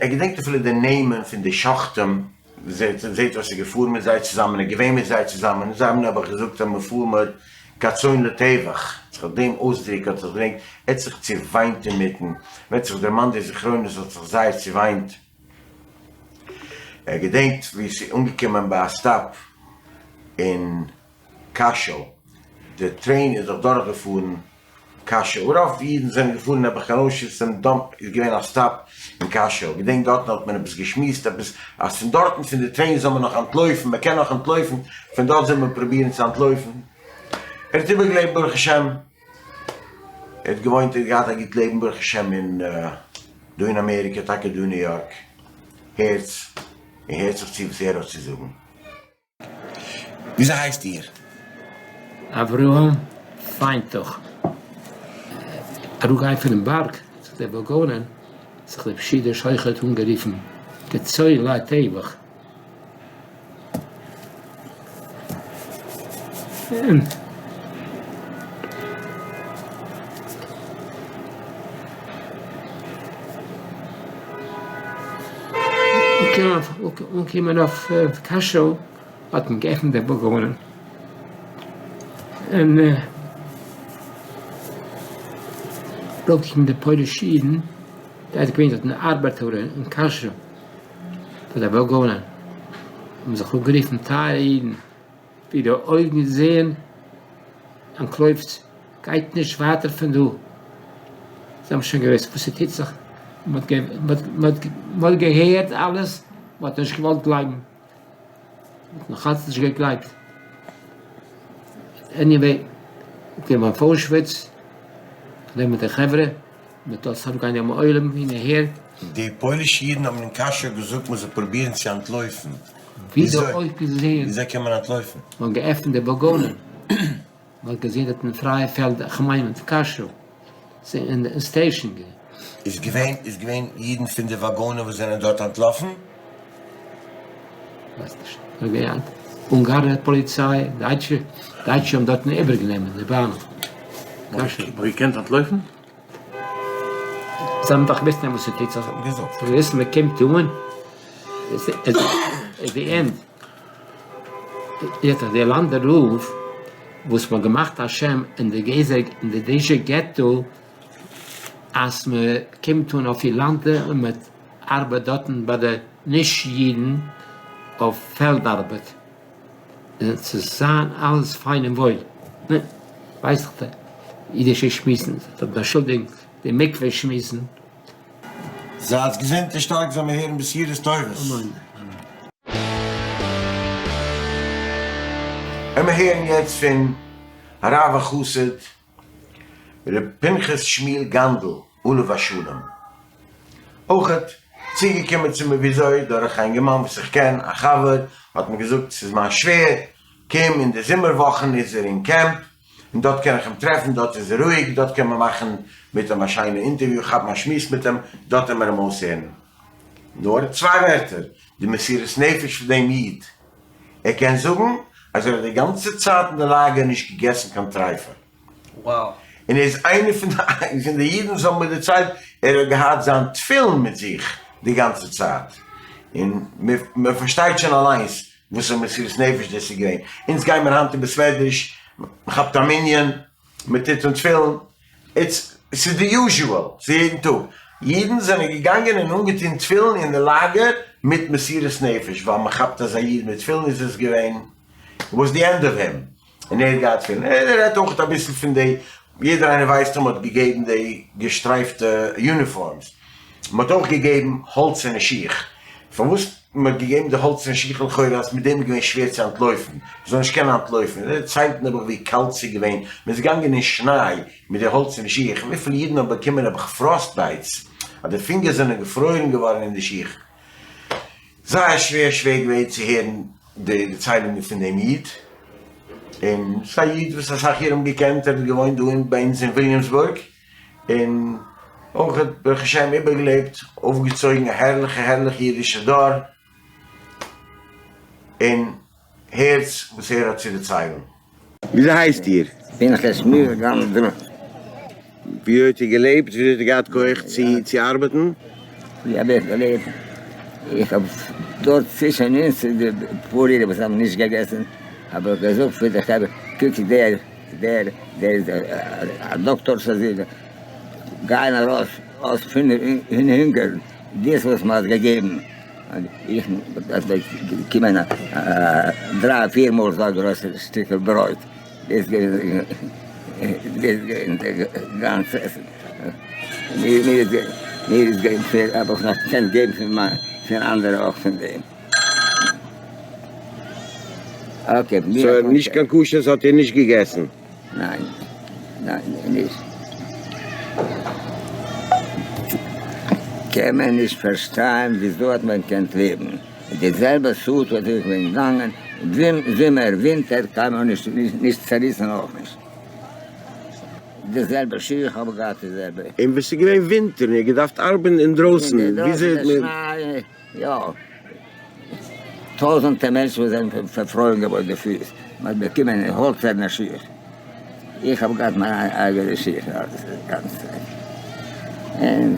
ער געדענקט אפילו די נעמען פון די שוחטים, זעט זעט וואס איז געפארן מיט זיי צוזאמען און געווען מיט זיי צוזאמען, און זיי האבן נעבעך געזאגט אז מ'פאר מיר כצאן לטבח, זיך אויף דעם אויסדרוק האט זיך געדענקט, ער האט זיך צעוויינט אינמיטן, ווען ער האט זיך דערמאנט די זכרונות האט זיך זייער צעוויינט, ער געדענקט ווי עס איז אנגעקומען ביי א stop אין קאשוי, די train איז דאך דורכגעפארן קאשוי, רוב אידן זענען געפארן נעבעך קיין אוישוויץ און דאן איז געווען א stop אין קאשוי, געדענק דארטן האט מען עפעס געשמועסט עפעס אז פון דארטן פון די train זאל מען נאך אנטלויפן, מען קען נאך אנטלויפן, פון דארט זאל מען פרובירן צו אנטלויפן, ער האט איבערגעלעבט ברוך השם, ער האט געוואוינט ער האט געהאט א גוט לעבן ברוך השם אין דא אין אמעריקע טאקע דא אין ניו יארק, הערטס און הערט זיך צו וואס ער האט צו זאגן. וויאזוי הייסט איר? אברהם פיינטוך. אראפגיין פונעם בארג צו די וואגאנען, זיך דער פשיטא שוחט אנגערופן כצאן לטבח. און. אנקומען אויף קאשוי האט מען געעפנט די וואגאנען און ארויפגעקומען די פוילישע אידן, זיי זענען געווען דארטן ארבעטארער אין קאשוי פאר די וואגאנען, האבן זיך אפגערופן טייערע אידן ווי די אויגן זעען, אנטלויפט, גייט נישט ווייטער פון דא, זיי האבן שוין געוואוסט וואס ס'טוט זיך, מ'האט געהערט אלעס, מ'האט נישט געוואלט גלייבן, מ'האט נאכאלץ נישט געגלייבט, anyway, געווען אויף אוישוויץ, געווען מיט די חברה, מ'האט דארט צוזאמגעגאנגען דעם עולם הין און הער. די פוילישע אידן האבן אין קאשוי געזאגט מ'זאל פרובירן צו אנטלויפן. ווי די אויגן זעען. וויאזוי קען מען אנטלויפן? מ'האט געעפנט די וואגאנען, מ'האט געזען דארט אין פרייע פעלדער, כ'מיין אין קאשוי, אין station. איז געווען איז געווען אידן פון די וואגאנען וואס זענען דארט אנטלאפן? כ'ווייס נישט. אונגארער פאליציי, דייטשע, דייטשע האבן דארטן איבערגענומען די באן. מ'האט געקענט אנטלויפן? זיי האבן דאך געוואוסט וואס ס'טוט זיך, זיי וויסן מען קומט אן, איז די end. יעצט אז די לאנדער רב וואס מ'האט געמאכט א שם אין די געזע אין די דעזשע געטא אז מ'קומט אן אויף אילאנדע און מ'ארבעט דארטן ביי די נישט אידן אויף פעלד ארבעט. און צו זיין אלעס פיין און וואויל, נו, ווייס איך די אידישע שמועסן, זיי באשולדיגן די מקווה שמועסן. זייטס געזונט און שטארק זאל מען הערן בשורות טובות. אמן. עמער הערן יעצט פון הרב החסיד ר' פנחס שמואל גאנדל עליו השלום, אויכעט צוגעקומען צו מיר וויאזוי דורך א אינגערמאן וואס איך קען, א חבר, האט מיר געזאגט ס'איז מיין שווער, קום אין די זומער וואכן איז ער אין קעמפ, און דארט קען איך אים טרעפן, דארט איז ער רואיג, דארט קען מען מאכן מיט אים א שיינע אינטערוויו, כאפן א שמועס מיט אים, דארט וועט מען אים אויסהערן. נאר צוויי ווערטער, די מסירות נפש פון דעם איד, ער קען זאגן אז ער האט די גאנצע צייט אין די לאגער נישט געגעסן קיין טרייפה. און ער איז איינער פון די אידן וואס האבן מיר דערציילט ער האט געהאט זיין תפילין מיט זיך די גאנצע צייט. און מען פארשטייט שוין אליינס וואס א מסירות נפש דאס איז געווען. אונז גיימער היינט אין בית מדרש, מען כאפט א מנין, מען טוט אן תפילין. It's ס'איז די usual, ס'איז יעדן טאג. אידן זענען געגאנגען און אנגעטון תפילין אין די לאגער מיט מסירות נפש, ווייל מ'כאפט אז א איד מיט תפילין איז עס געווען, was the end of him, און ער האט געהאט תפילין. ער רעדט אויך אביסל פון די, יעדער איינער ווייסט אז מ'האט געגעבן די געשטרייפטע uniforms, מ'האט אויך געגעבן האלצערנע שיך, פארוואס מ'האט געגעבן די האלצערנע שיך לכאורה אז מיט דעם איז געווען שווער צו אנטלויפן, מ'זאל נישט קענען אנטלויפן, ער דערציילט נעבעך ווי קאלט ס'איז געווען, מ'איז געגאנגען אין שניי מיט די האלצערנע שיך, וויפיל אידן האבן באקומען נעבעך frost bites, אז די פינגער זענען געפרוירן געווארן אין די שיך. זייער שווער שווער געווען צו הערן די דערציילונגען פון דעם איד, און ס'איז א איד וואס אסאך איר האבן געקענט, ער האט געוואוינט דא ביי אונז אין וויליאמסבורג, און אויך האט ברוך השם איבערגעלעבט, אויפגעצויגן א הערליכע הערליכע אידישע דור, און הערטס וואס ער האט צו דערציילן. וויאזוי הייסט איר? פנחס שמואל גאנדל. ווי האט איר געלעבט? וויאזוי האט איר געהאט כח צו צו ארבעטן? ווי האב איך געלעבט? איך האב דארט צווישן אונז די פאר אידן וואס האבן נישט געגעסן, האב איך געזאגט פאר די חברה, קוק דער דער דער איז א דאקטאר ס'איז גייען ארויס אויס פון הונגער, דאס וואס מען האט געגעבן. איך האב באקומען דריי פיר מאל אזא גרויסע שטיקל ברויט, דאס איז געווען די גאנצע עסן, מיר איז געווען שווער האב איך נאך געקענט געבן פון אנדערע אויך פון דעם. סאו נישט קיין כשר'ס האט איר נישט געגעסן? ניין, ניין, נישט. קען מען נישט פארשטיין וויאזוי האט מען געקענט לעבן די זעלבע suit וואס איך בין געגאנגען זומער ווינטער קיינמאל נישט נישט צעריסן אויך נישט די זעלבע שיך האב איך געהאט די זעלבע. און ווען ס'איז געווען ווינטער און איר האט געדארפט ארבען אינדרויסן וויאזוי האט מען. יא, טויזענטע מענטשן וואס זענען פארפרוירן געווארן די פיס, מען האט באקומען האלצערנע שיך, איך האב געהאט מיין אייגענע שיך גאנץ צייט, און.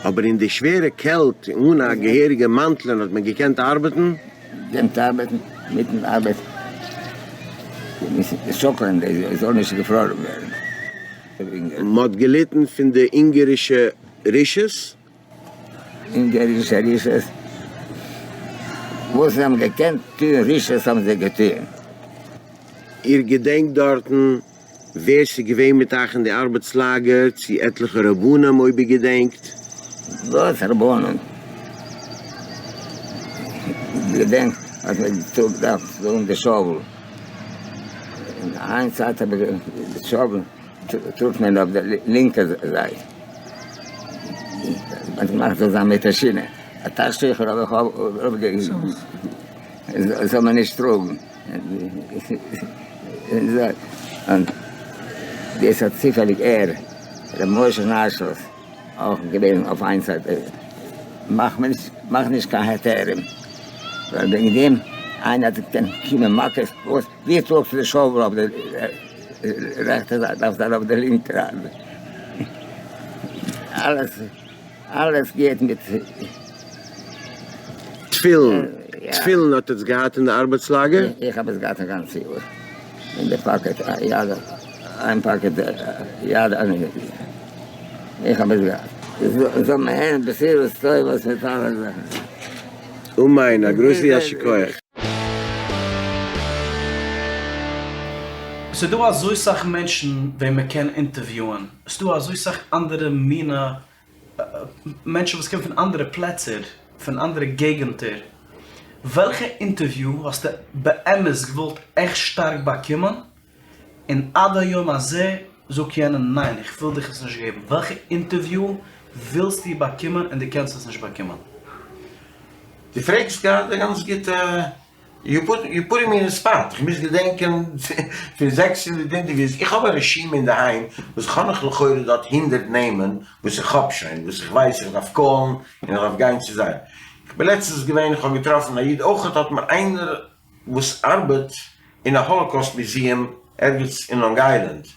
אבער אין די שווערע קעלט אן א געהעריגע מאנטלען האט מען געקענט ארבעטן? געקענט ארבעטן, מיטן ארבעט שאקלען עס זאל נישט געפרוירן ווערן. מען האט געליטן פון די אונגערישע רשעות? אונגארישע רשעות, וואס זיי האבן געקענט טוהן רשעות האבן זיי געטוהן. איר געדענקט דארטן ווער ס'איז געווען מיט אייך אין די ארבעטס לאגער, צו עטליכע רבנים אויב איר געדענקט? וואס רבנים? געדענק אז מען טראגט דארף טראגן די shovel, אין איין צייט האב איך די shovel. טראגט מען אויף די לינקע זייט, מען מאכט אזא מיט א שינע, א תכשיר האב איך אויפגעהויבן, זאל מען נישט טראגן, און דאס האט צופעליג ער, ר' משה ניישלאס, אויך געווען אויף איין זייט, מאך מאך נישט קיין היתרים, ווייל וועגן דעם איינער האט געקענט קומען מכות, וואס ווי טראגסטו די shovel אויף די רעכטע זייט דארף זיין אויף די לינקע זייט, אלעס אלעס גייט מיט. תפילין, תפילין האט עטס געהאט אין די ארבעטס לאגער? איך האב עס געהאט א גאנצע יאר אין די pocket, יד איין pocket יד איך האב עס געהאט. זאל מען הערן בשורות טובות מיט אלע זאכן. אמן, א גרויסן יישר כח. ס'איז דא אזוי סאך מענטשן וועם מען קען אינטערוויוען, ס'איז דא אזוי סאך אנדערע מינע מענטשן וואס קומען פון אנדערע פלעצער, פון אנדערע געגענטער, וועלכע אינטערוויו האסטו באמת געוואלט עכט שטארק באקומען, און עד היום הזה זאגט יענער ניין איך וויל דיך עס נישט געבן, וועלכע אינטערוויו ווילסטו באקומען און דו קענסט עס נישט באקומען? דו פרעגסט גראדע גאנץ גוטע, you put you put me in spot, איך מוז געדענקען פון 600 אינטערוויוס, איך האב א רשימה אינדערהיים וואס איך האב נאך לכאורה דארט הונדרעט נעמען וואס איך האב שוין, וואס איך ווייס איך דארף call ן און איך דארף גיין צו זיי, איך בין לעצטענס געווען איך האב געטראפן א איד אויכעט האט מיר איינער וואס ארבעט אין א Holocaust museum ערגעץ אין לאנג איילענד,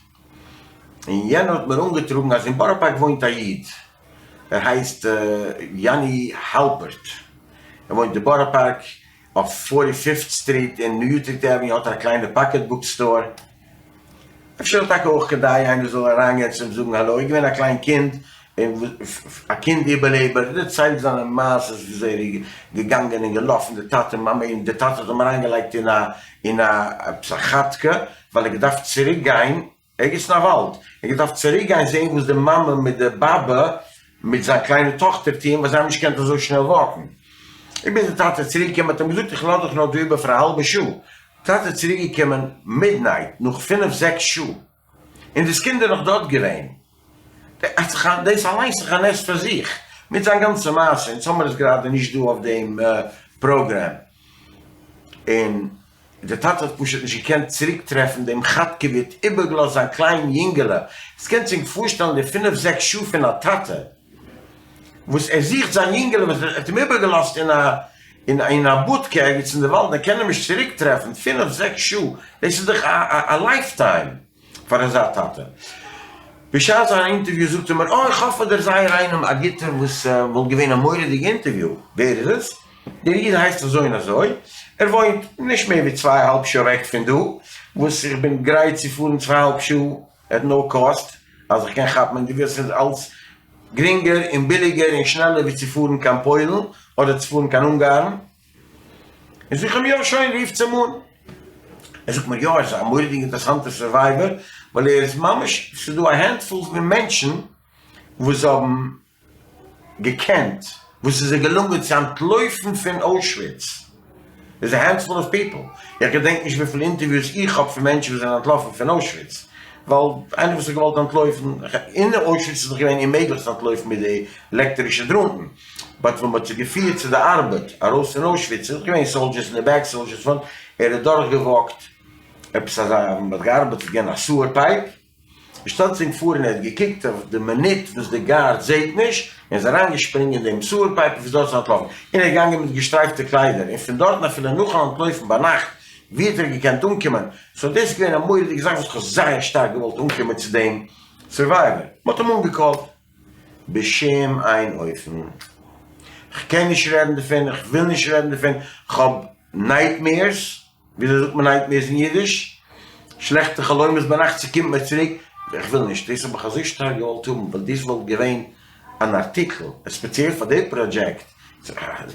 און יענער האט מיר אנגעטראגן אז אין בארא פארק וואוינט א איד, ער הייסט יאני האלפערט, ער וואוינט אין בארא פארק אויף Forty Fifth Street אין New Utrecht Avenue האט ער א קליינע pocket book store. אפשר איז טאקע אויך כדאי איינער זאל אריינגיין צו אים זאגן האלא, ער איז געווען א קליין קינד, א קינד איבערלעבער, ער דערציילט זיינע מעשות וויאזוי ער איז געגאנגען און געלאפן די טאטע מאמע און די טאטע האט אים אריינגעלייגט אין א אין א עפעס א כאטקע ווייל ער האט געדארפט צוריק גיין ערגעץ אין א וואלד, ער האט געדארפט צוריק גיין זעהן וואס די מאמע מיט די באבע מיט זיין קליינע טאכטער טוען ווייל זיי האבן נישט געקענט אזוי שנעל וואקן. און ביז די טאטע איז צוריק געקומען האט אים געזאגט איך לאז דיך נאר דא איבער פאר א האלבע שעה, טאטע איז צוריק געקומען מידנייט נאך פינף זעקס שעה און דאס קינד איז נאך דארט געווען, דאס אליינס איז דאך א נס פאר זיך, מיט זיין גאנצע מעשה, אונז האמיר עס גראדע נישט דא אויף דעם פראגרעם, און דער טאטע האט פשוט נישט געקענט צוריק טרעפן דעם כאטקע ווי ער האט איבערגעלאזט זיין קליין יונגעלע, עטס קענטס ענק פארשטעלן די פינף זעקס שעה פון א טאטע וואס ער זוכט זיין יונגעלע וואס ער האט אים איבערגעלאזט אין א אין א בודקע ערגעץ אין די וואלד, ער קען אים נישט צוריק טרעפן, פינף זעקס שעה, דאס איז דאך א לייף טיים פאר אזא טאטע. בשעת זיין אינטערוויו זאגט ער מיר, אה איך האב פאר דיר זייער איינעם א גוטער וואס וואלט געווען א מורא'דיגע אינטערוויו, ווער איז עס? דער איד הייסט אזוי און אזוי, ער וואוינט נישט מער ווי צוויי אהאלב שעה אוועק פון דא, וואס איך בין גרייט צו פארן צוויי אהאלב שעה עט נאו קאסט, אז איך קען כאפן אינטערוויוס, ס'איז אלץ גרינגער און ביליגער און שנעלער ווי צו פארן קיין פוילן אדער צו פארן קיין אונגארן. און זאג איך אים יא שוין רופטס אים אן. ער זאגט מיר יא ער איז א מורא'דיג אינטערעסאנטער סורווייווער ווייל ער איז ממש ס'איז דא א handful פון מענטשן וואס האבן געקענט וואס איז זיי געלונגען צו אנטלויפן פון אוישוויץ איז א handful of people איך געדענק נישט וויפיל אינטערוויוס איך האב פון מענטשן וואס זענען אנטלאפן פון אוישוויץ ווייל איינער וואס האט געוואלט אנטלויפן אין אוישוויץ איז דאך געווען אוממעגליך צו אנטלויפן מיט די עלעקטערישע דראטן באט ווען מ'האט זיי געפירט צו די ארבעט ארויס פון אוישוויץ איז געווען soldiers אין די back soldiers front, ער האט דורך געוואקט עפעס אזא ווען מ'האט געארבעט איז געווען א sewer pipe, ער שטעלט זיך פאר און ער האט געקוקט אויף די מינוט וואס די guard זעהט נישט און איז אריין געשפרינגען אין דעם sewer pipe און פון דארט איז ער אנטלאפן און ער איז געגאנגען מיט געשטרייפטע קליידער און פון דארטן אפילו נאכן אנטלויפן ביינאכט ווי האט ער געקענט אנקומען, סאו דאס איז געווען א מורא'דיגע זאך וואס כ'האב זייער שטארק געוואלט אנקומען צו דעם survivor, מ'האט אים אנגעקאלט. בשום אין אופן. כ'קען נישט רעדן דערפון, כ'וויל נישט רעדן דערפון, כ'האב nightmares, וויאזוי זאגט מען nightmares אין אידיש? שלעכטע חלומות ביינאכט, ס'קומט מיר צוריק, כ'וויל נישט, דאס האב איך אזוי שטארק געוואלט האבן, ווייל דאס וואלט געווען אן ארטיקל, ספעציעל פאר די פראדזשעקט,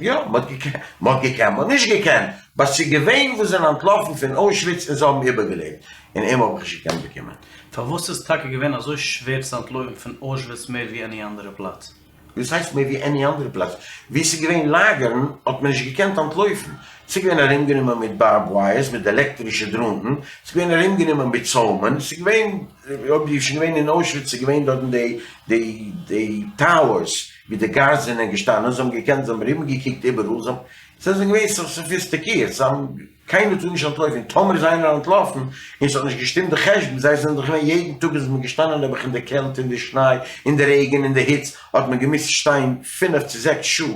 יא, מ'האט געקענט, מ'האט געקענט, מ'האט נישט געקענט, באט ס'איז געווען וואס זענען אנטלאפן פון אוישוויץ און זיי האבן איבערגעלעבט, און אים האב איך נישט געקענט באקומען. פארוואס איז טאקע געווען אזוי שווער צו אנטלויפן פון אוישוויץ מער ווי any אנדערע פלאץ? וואס הייסט מער ווי any אנדערע פלאץ? ווי ס'איז געווען לאגערן האט מען נישט געקענט אנטלויפן. ס'איז געווען ארומגענומען מיט barbed wires, מיט עלעקטרישע דראטן, ס'איז געווען ארומגענומען מיט צוימען, ס'איז געווען, אויב דו ביסט שוין געווען אין אוישוויץ, ס'איז געווען דארטן די די די towers ווי די guards זענען געשטאנען, זיי האבן געקענט, זיי האבן ארומגעקוקט איבעראל, זיי האבן, זיי זענען געווען סאפיסטיקירט, זיי האבן. קיינער טאר נישט אנטלויפן, און טאמער איז איינער אנטלאפן און ס'האט נישט געשטימט די חשבון, זיי זענען דאך געווען יעדן טאג איז מען געשטאנען נעבעך אין די קעלט אין די שניי אין די רעגן אין די היץ האט מען געמוזט שטיין פינף צו זעקס שעה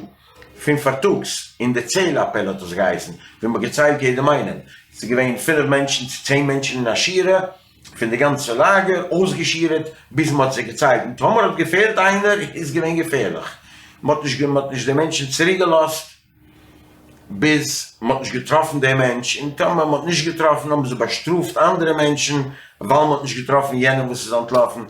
פון פארטאגס אין די צעל אפעל האט עס געהייסן ווי מ'האט געציילט יעדעם איינעם, ס'איז געווען פינף מענטשן צו צען מענטשן אין א שורה פון די גאנצע לאגער אויסגעשירעט ביז מ'האט זיי געציילט און טאמער האט געפעלט איינער איז געווען געפערליך מ'האט נישט מ'האט נישט די מענטשן צוריקגעלאזט. ביז מען האט נישט געטראפן דעם מענטש, און טאמער מען האט נישט געטראפן האבן זיי באשטראפט אנדערע מענטשן ווייל מען האט נישט געטראפן יענעם וואס איז אנטלאפן,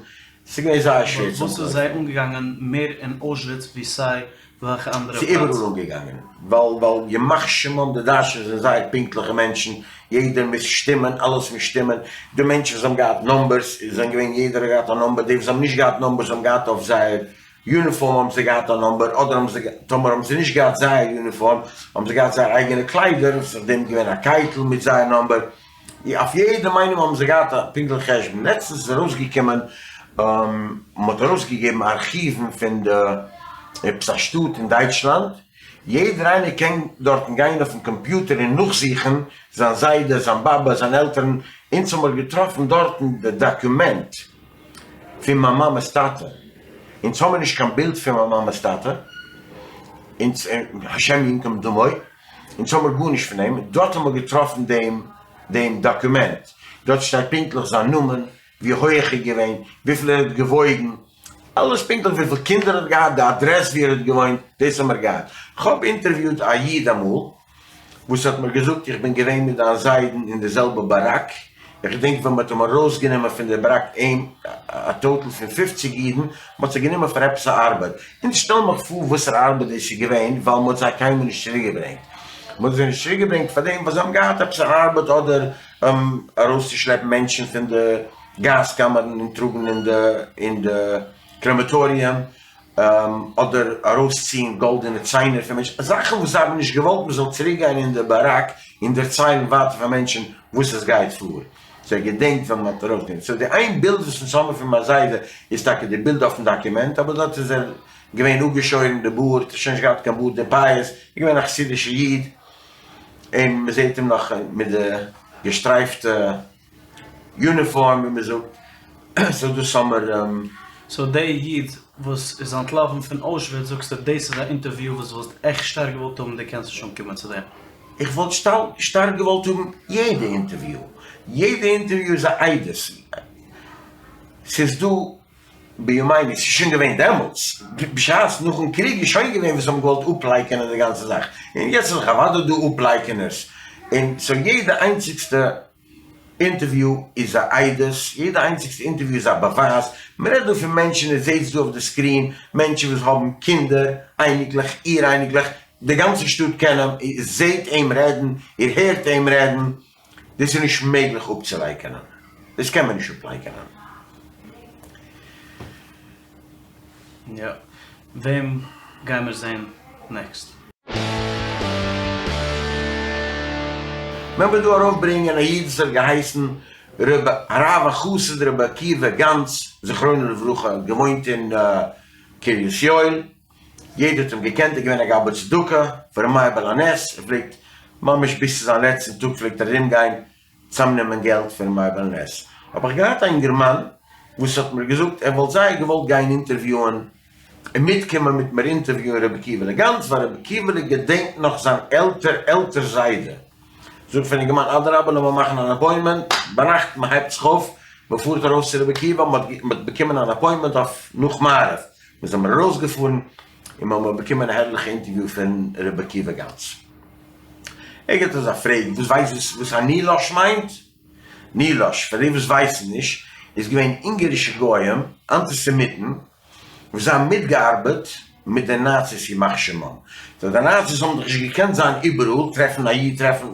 ס'איז געווען זייער שווער צו וואס איז זיי אנגעגאנגען מער אין אוישוויץ ווי סיי וועלכע אנדערע ס'איז פלאץ? איבעראל אנגעגאנגען, ווייל ווייל ימח שמם די דייטשן זענען זייער פונקטליכע מענטשן, יעדער מוז שטימען, אלעס מוז שטימען, די מענטשן וואס האבן געהאט numbers זענען געווען יעדער האט געהאט א number, די וואס האבן נישט געהאט numbers האבן געהאט אויף זייער יוניפארם האבן זיי געהאט א number, אדער האבן זיי, טאמער האבן זיי נישט געהאט זייער יוניפארם, האבן זיי געהאט זייער אייגענע קליידער, און ס'איז אויף דעם געווען א קייטל מיט זייער number, אויף יעדעם איינעם האבן זיי געהאט א פונקטליכע חשבון, לעצטנס איז ארויסגעקומען, מ'האט ארויסגעגעבן ארכיוון פון די, עפעס א שטאט אין דייטשלאנד, יעדער איינער קען דארטן גיין אויפן קאמפיוטער און נאכזוכן זיין זיידע, זיין באבע, זיין עלטערן, אונז האמיר געטראפן דארטן די דאקומענט. פון מיין מאמע'ס טאטע, אונז האמיר נישט קיין בילד פון מיין מאמע'ס טאטע, אונז, השם ינקום דמו, אונז האמיר גארנישט פון אים, דארט האמיר געטראפן דעם דעם דאקומענט, דארט שטייט פונקטליך זיין נאמען, ווי הויעך ער איז געווען, וויפיל ער האט געוואויגן, אלעס פונקטליך, וויפיל קינדער ער האט געהאט, די אדרעס ווי ער האט געוואוינט, דאס האמיר געהאט. כ'האב אינטערוויוט א איד אמאל, וואס האט מיר געזאגט איך בין געווען מיט דיין זיידן אין די זעלבע באראק. איך געדענק ווען מ'האט אים ארויסגענומען פון די באראק אים א טאטעל פון פופציג אידן, מ'האט זיי גענומען פאר עפעס א ארבעט, און שטעל מיך פאר וואסערע ארבעט דאס איז געווען, ווייל מ'האט זיי קיינמאל נישט צוריקגעברענגט, מ'האט זיי נישט צוריקגעברענגט פאר דעם ווייל זיי האבן געהאט עפעס א ארבעט אדער ארויסצושלעפן מענטשן פון די גאז קאמערן און טראגן אין די אין די קרעמעטאריום, אדער ארויסציען גאלדענע ציינער פון מענטשן, זאכן וואס זיי האבן נישט געוואלט מען זאל צוריק גיין אין די באראק און דערציילן ווייטער פאר מענטשן וואס עס גייט פאר. סאו ער געדענקט ווען מען האט ארויסגענומען. סאו די איין בילד וואס אונז האבן פון מיין זיידע איז טאקע די בילד אויפן דאקומענט, אבער דארט איז ער געווען אפגעשוירן די בארד, שוין נישט געהאט קיין בארד און פאות, איז געווען א חסידישע איד, און מען זעט אים נאך מיט די געשטרייפטע יוניפארם ווי מען זאגט, סאו דאס האמער. סאו דער איד וואס איז אנטלאפן פון אוישוויץ זאגסטו דאס איז א אינטערוויו וואס וואלסט עכט שטארק געוואלט האבן דו קענסט נישט אנקומען צו דעם? איך וואלט שטארק געוואלט האבן יעדע אינטערוויו, יעדע אינטערוויו איז א עדות, ס'איז דא בימינו, ס'איז שוין געווען דעמאלטס, בשעת נאכן קריג איז שוין געווען וואס האבן געוואלט אפלייקענען די גאנצע זאך, און יעצט איז דאך אוודאי דא אפלייקענערס, און סאו יעדע איינציגסטע אינטערוויו איז א עדות, יעדע איינציגסטע אינטערוויו איז א באווייז, מען רעדט דא פון מענטשן, איר זעהטס דא אויף די screen, מענטשן וואס האבן קינדער, אייניקלעך, איר אייניקלעך, די גאנצע שטאט קען אים, איר זעהט אים רעדן, איר הערט אים רעדן, דאס איז נישט מעגליך אפצולייקענען, דאס קען מען נישט אפלייקענען. יא, וועם גיימער זעהן next? מען וועט דא ארויף ברענגען א איד וואס האט געהייסן ר' הרב החסיד רבי עקיבא גאנץ זכרונו לברכה, געוואוינט אין קרית יואל, יעדער האט אים געקענט, ער איז געווען א גבאי צדקה פאר ר' מאיר בעל הנס, ער פלעגט ממש ביז צו זיין לעצטן טאג פלעגט ער ארום גיין צאמנעמען געלט פאר ר' מאיר בעל הנס, האב איך געהאט א אינגערמאן וואס האט מיר געזאגט ער וואלט זייער געוואלט גיין אינטערוויוען און מיטקומען מיט מיר אינטערוויוען רבי עקיבא'לע גאנץ ווייל רבי עקיבא'לע געדענקט נאך זיין עלטער עלטער זיידע, זאג פארן אינגערמאן אדרבה לאמיר מאכן אן appointment, ביינאכט מען הייבט זיך אויף מען פארט ארויס צו רבי עקיבא, מען האט באקומען אן appointment אויף נאך מעריב, מיר זעמיר ארויסגעפארן און מיר האבן באקומען א הערליכע אינטערוויו פון רבי עקיבא גאנץ. ער געבט אונז א פרעג, וואס ווייסט וואס א נילאש מיינט? נילאש, פאר די וואס ווייסן נישט, איז געווען אונגערישע גוים, אנטיסעמיטן, וואס זיי האבן מיטגעארבעט מיט די נאציס ימח שמם. סאו די נאציס האבן דאך נישט געקענט זיין איבעראל, טרעפן א איד, טרעפן.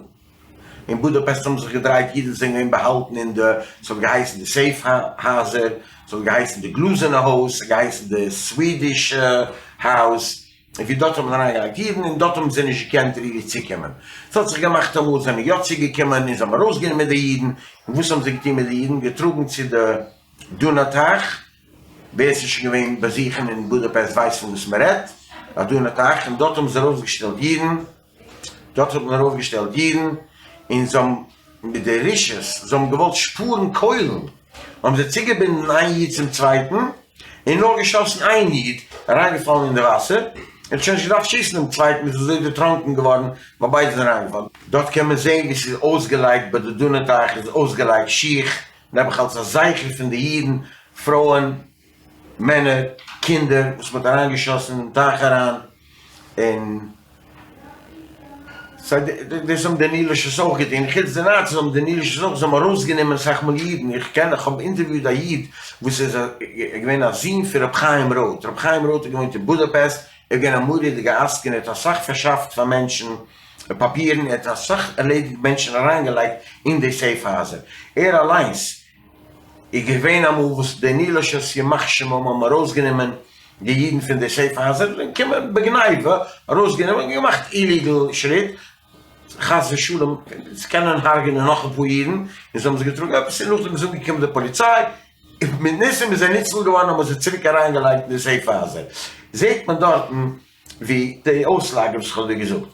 אין בודאפעסט האבן זיך געדרייט אידן וואס זענען געווען באהאלטן אין די, ס'האט געהייסן די safe הייזער, ס'האט געהייסן די גלאזענע הויז, ס'האט געהייסן די Swedish house, און ווי דארט האט מען אריינגעלייגט אידן און דארט האבן זיי נישט געקענט really צוקומען. ס'האט זיך געמאכט אמאל זענען יא צוגעקומען און זיי האבן ארויסגענומען די אידן, און וואס האבן זיי געטון מיט די אידן? געטראגן צו די דונא טייך, ווער ס'איז שוין געווען באזוכן אין בודאפעסט ווייסט פון וואס מ'רעדט, א דונא טייך, און דארט האבן זיי ארויסגעשטעלט אידן, דארט האט מען ארויפגעשטעלט אידן, און זיי האבן מיט די רשעות, זיי האבן געוואלט שפארן קוילן, האבן זיי צוגעבינדן איין איד צום צווייטן, און נאר געשאסן איין איד, אריינגעפאלן אין די וואסער, און האט שוין נישט געדארפט שיסן דעם צווייטן, איז אזוי דערטראנקען געווארן, ווייל ביידע זענען אריינגעפאלן. דארט קען מען זען ווי ס'איז אויסגעלייגט ביי די דונא טייך איז אויסגעלייגט שיך, נעבעך אלס א זכר פון די אידן, פרויען, מענער, קינדער וואס מ'האט אריינגעשאסן אינעם טייך אריין, און סיי דאס האבן די נילושעס אויך געטון, חוץ די נאציס האבן די נילושעס אויך, זיי האבן ארויסגענומען אסאך מאל אידן, איך קען, איך האב אינטערוויוט א איד וואס איז געווען א זון פון רבי חיים רוט, רבי חיים רוט האט געוואוינט אין בודאפעסט, ער איז געווען א מורא'דיגע עסקן, ער האט אסאך פארשאפט פאר מענטשן פאפירן, ער האט אסאך ערלעדיגט מענטשן אריינגעלייגט אין די safe הייזער, ער אליינס איז געווען אמאל וואס די נילושעס ימח שמם האבן ארויסגענומען די אידן פון די safe הייזער און קומען בגניבה ארויסגענומען און געמאכט illegal שריט חס ושלום צו קענען הרג'נען נאך אפאר אידן און זיי האבן זיך געטראגן עפעס און נאכדעם איז אנגעקומען די פאליציי און מיט ניסים איז ער ניצול געווארן האבן זיי צוריק אריינגעלייגט אין די safe הייזער זעהט מען דארטן ווי די אויסלייג וואס איך האב דיר געזאגט,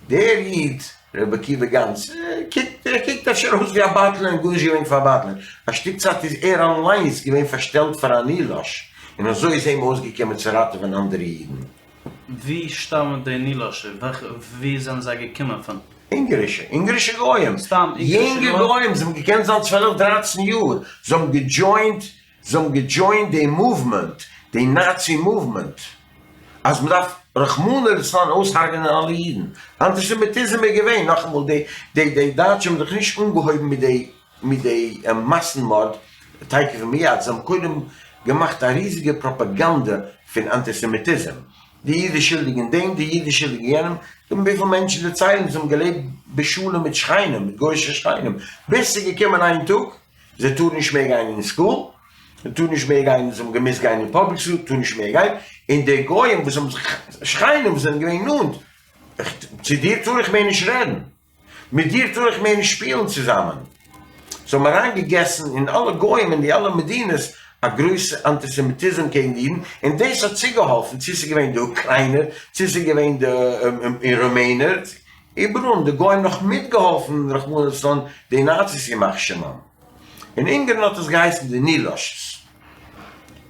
דער איד ר' עקיבא גאנץ קוקט, ער קוקט אפשר אויס ווי א בטלן און גארנישט געווען פאר בטלן, א שטיק צייט איז ער אליינס געווען פארשטעלט פאר א נילאש, און אזוי איז אים אויסגעקומען צו ראטעווען אנדערע אידן. ווי שטאמען די נילאשער? וועלכע ווי זענען זיי געקומען פון? אונגערישע, אונגערישע גוים, סתם אונגערישע יונגע גוים? גוים, זיי האבן געקענט זיין צוועלף דרייצן יאר, זיי האבן געדזשוינט זיי האבן געדזשוינט די movement, די נאצי movement, אז מען דארף רחמנא לצלן אויסהרג'נען אלע אידן. אנטיסעמיטיזם איז געווען, נאכאמאל, די די די דייטשן האבן זיך נישט אנגעהויבן מיט די. מיט די מאסן מארד תיכף ומיד, זיי האבן קודם געמאכט א ריזיגע פראפאגאנדע פון אנטיסעמיטיזם, די איד איז שולדיג אין דעם, די איד איז שולדיג אין יענעם, זאגן וויפיל מענטשן דערציילן זיי האבן געלעבט בשלום מיט שכנים, מיט גוי'אישע שכנים, ביז ס'איז געקומען איין טאג, זיי טארן נישט מער גיין אין סקול, זיי טארן נישט מער גיין, זיי האבן געמוזט גיין אין public school, טארן נישט מער גיין, און די גוים וואס האבן זיך, שכנים וואס זענען געווען נאנט, צו דיר טאר איך מער נישט רעדן. מיט דיר טאר איך מער נישט שפילן צוזאמען. זיי האבן אריינגעגעסן אין אלע גוים אין די אלע מדינות א גרויסע אנטיסעמיטיזם קעגן די אידן, און דאס האט צוגעהאלפן, צו ס'איז געווען די אוקריינער, צו ס'איז געווען די רומענער, איבעראל האבן די גוים נאך מיטגעהאלפן רחמנא לצלן די נאציס ימח שמם. אין אונגארן האט עס געהייסן די נילאשעס.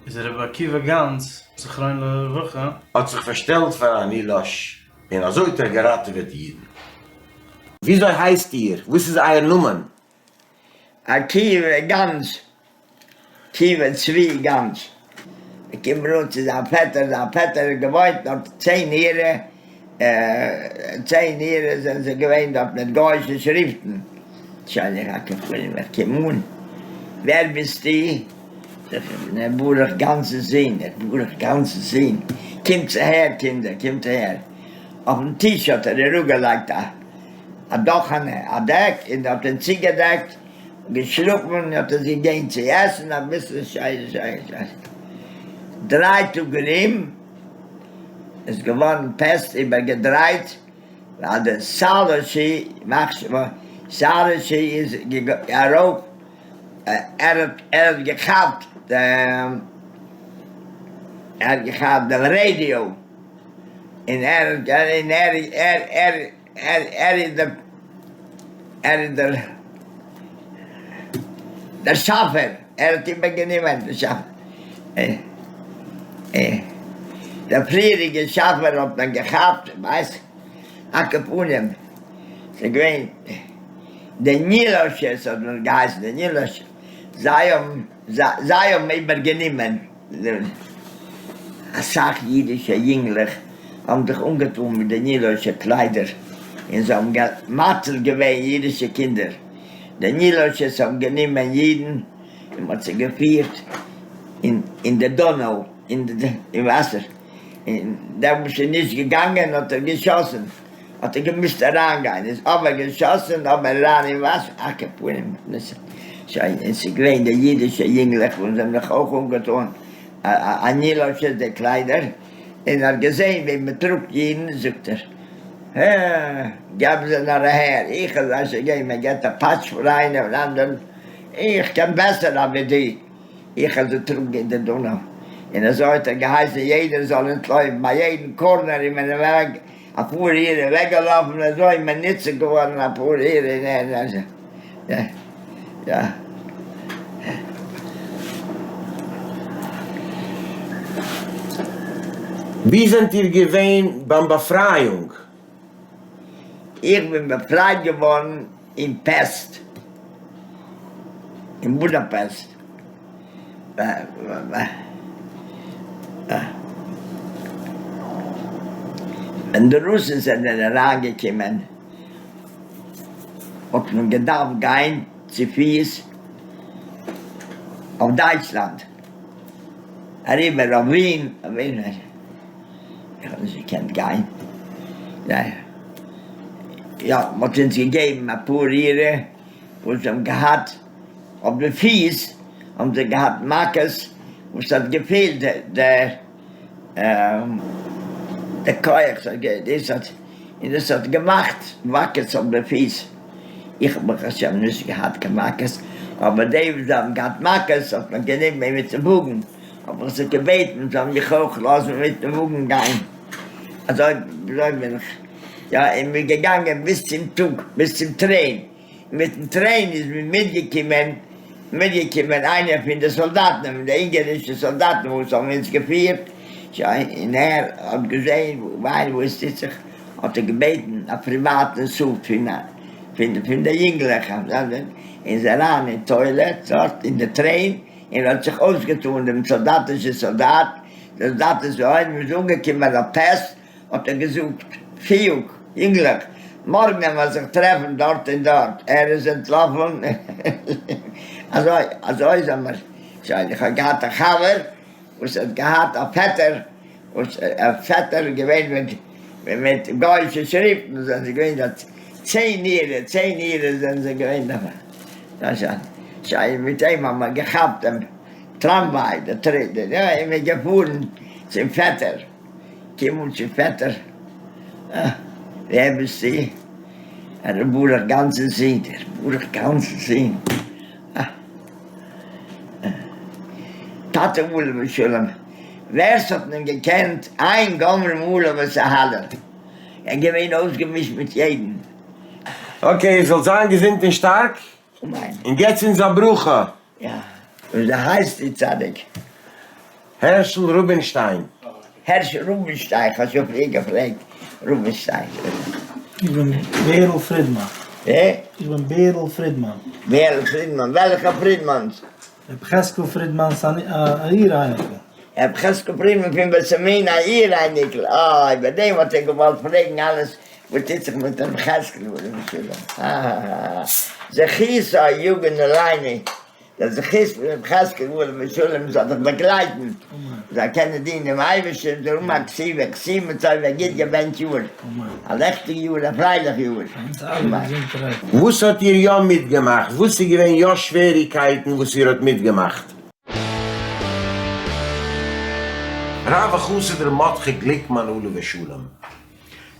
איז רבי עקיבא גאנץ זכרונו לברכה. האט זיך פארשטעלט פאר א נילאש. און אזוי האט ער געראטעוועט אידן. וויאזוי הייסט איר? וואס איז אייער נאמען? עקיבא גאנז, עקיבא צבי גאנז, ער קומט אן צו זיין פעטער, זיין פעטער האט געוואוינט דארט צען יערע, צען יערע זענען זיי געווען דארט מיט גוי'אישע שריפטן, שוין איך איך קום אן, ווער ביסטו? זאג איך, איך בין ר' ברוך גאנז'ס זון, ר' ברוך גאנז'ס זון, קומטס אהער קינדער, קומט אהער. אויפן טיש האט ער אראפגעלייגט א א דאכענע, א דעק, און האט אים צוגעדעקט, געשלאפן, און האט עס געגעבן צו עסן אביסל, שיין שיין שיין. דריי טאג ארום איז געווארן פעסט איבערגעדרייט, ווייל דער סאלאשי, ימח שמו, סאלאשי איז ארויף ער האט ער האט געכאפט דעם ער האט געכאפט דעם רעדיא און ער און ער ער ער ער ער איז דער ער איז דער דער שאפער ער האט איבערגענומען די שאפער דער פריעריגע שאפער האט מען געכאפט ווייס על כל פנים ס'איז געווען די נילאשעס האט מען געהייסן די נילאשעס, זיי האבן זיי האבן איבערגענומען אסאך אידישע יונגלעך האבן זיך אנגעטאן מיט די נילאשע קליידער און זיי האבן מציל געווען אידישע קינדער, די נילאשעס האבן גענומען אידן און מ'האט זיי געפירט אין די דאנאו אין די וואסער, און דער וואס איז נישט געגאנגען האט ער געשאסן. האט ער געמוזט אריינגיין, איז אבער געשאסן אבער אריין אין וואסער, על כל פנים, שוין, און ס'איז געווען די אידישע יונגלעך וואס האבן זיך אויך אנגעטאן א נילאשעס קליידער, און האט געזען ווי מען טראגט אידן, זאגט ער, הע, געב זיי נאר אהער, איך וועל זיי שוין געבן, מען געבט א פאטש פאר איינעם און אנדערן, איך קען בעסער אווי דו, איך וועל זיי טראגן אין די דונאו, און אזוי האט ער געהייסן יעדער זאל אנטלויפן, ביי יעדן corner איז מען אוועק. אפאר אירע אוועקגעלאפן אזוי מען ניצול געווארן אפאר אירע יא יא. ווי זענט איר געווען ביים באפרייאונג? איך בין באפרייט געווארן אין פעסט, אין בודאפעסט. ווען די רוסן זענען אריינגעקומען האט מען געדארפט גיין צופיס אויף דייטשלאנד, אריבער אויף ווין, איך האב נישט געקענט גיין, יא, מען האט אונז געגעבן אפאר אירע וואס האבן געהאט אויף די פיס האבן זיי געהאט מכות וואס האט געפעלט די די כח דאס האט און דאס האט געמאכט מכות אויף די פיס, איך האב ברוך השם נישט געהאט קיין מכות, אבער די וואס האבן געהאט מכות האט מען גענומען מיטן וואגן, האב איך זיי געבעטן זאלן מיך אויך לאזן מיטן וואגן גיין, אזוי בין איך יא און מיר געגאנגען ביז צום טאג ביז צום train. מיטן train איז מיר מיטגעקומען מיטגעקומען איינער פון די סאלדאטן, פון די אונגערישע סאלדאטן וואס האבן אונז געפירט, שוין, און ער האט געזען וויי וואס טוט זיך, האט ער געבעטן א פריוואטן suite פון פון פון די יונגלעך, און איז אריין אין toilet דארט אין די train, און האט זיך אויסגעטאן דעם סאלדאטישע סאלדאט, די סאלדאטישע הויזן, מ'איז אנגעקומען אויף פעסט, האט ער געזאגט, פיוג, יונגלעך, מארגן וועלן מיר זיך טרעפן דארט און דארט, ער איז אנטלאפן, אזוי אזוי זעמער שוין, איך האב געהאט א חבר וואס האט געהאט א פעטער, וואס א פעטער איז געווען מיט מיט גוי'אישע שריפטן זענען זיי געווען דארט צען אירע, צען אירע זענען זיי געווען דארט, שוין מיט אים האבן מיר געכאפט דעם טראמוויי, די טרי, און מיר געפארן צום פעטער. קום אן צום פעטער, אה, ווער ביסטו? ר' ברוך גאנצ'ס זון, ר' ברוך גאנצ'ס זון, אה, טאטע עליו השלום, ווער ס'האט אים געקענט, אין גומרים עליו את ההלל, ער איז געווען אויסגעמישט מיט יעדן. okay, איר זאלט זיין געזונט און שטארק, אמן. און געטס אונז א ברכה. יא, וויאזוי הייסט די צדיק? הערשל רובינשטיין. הערשל רובינשטיין, כ'האב שוין פריער געפרעגט, רובינשטיין. איך בין בערל פרידמאן. ווער? איך בין בערל פרידמאן. בערל פרידמאן, וועלכע פרידמאנס? רבי חזקאל פרידמאן'ס א אור אייניקל. רבי חזקאל פרידמאן פון בעסערמין א אור אייניקל, אה, איבער דעם וואלט איך געוואלט פרעגן אלעס וואס טוט זיך מיט רבי חזקאל עליו השלום, אהההה, זכותו יגן עלינו, דער זכות פון רבי חזקאל עליו השלום זאל דיך באגלייטן, זאל קענען דינען דעם אייבערשטען, זאל האבן א כתיבה וחתימה טובה, א גוט געבענטש יאר, א לעכטיג יאר, א פרייליך יאר, אמן. וואס האט איר יא מיטגעמאכט? וואס איז געווען יא שוועריקייטן וואס איר האט מיטגעמאכט? הרב החסיד ר' מרדכי גליקמאן עליו השלום.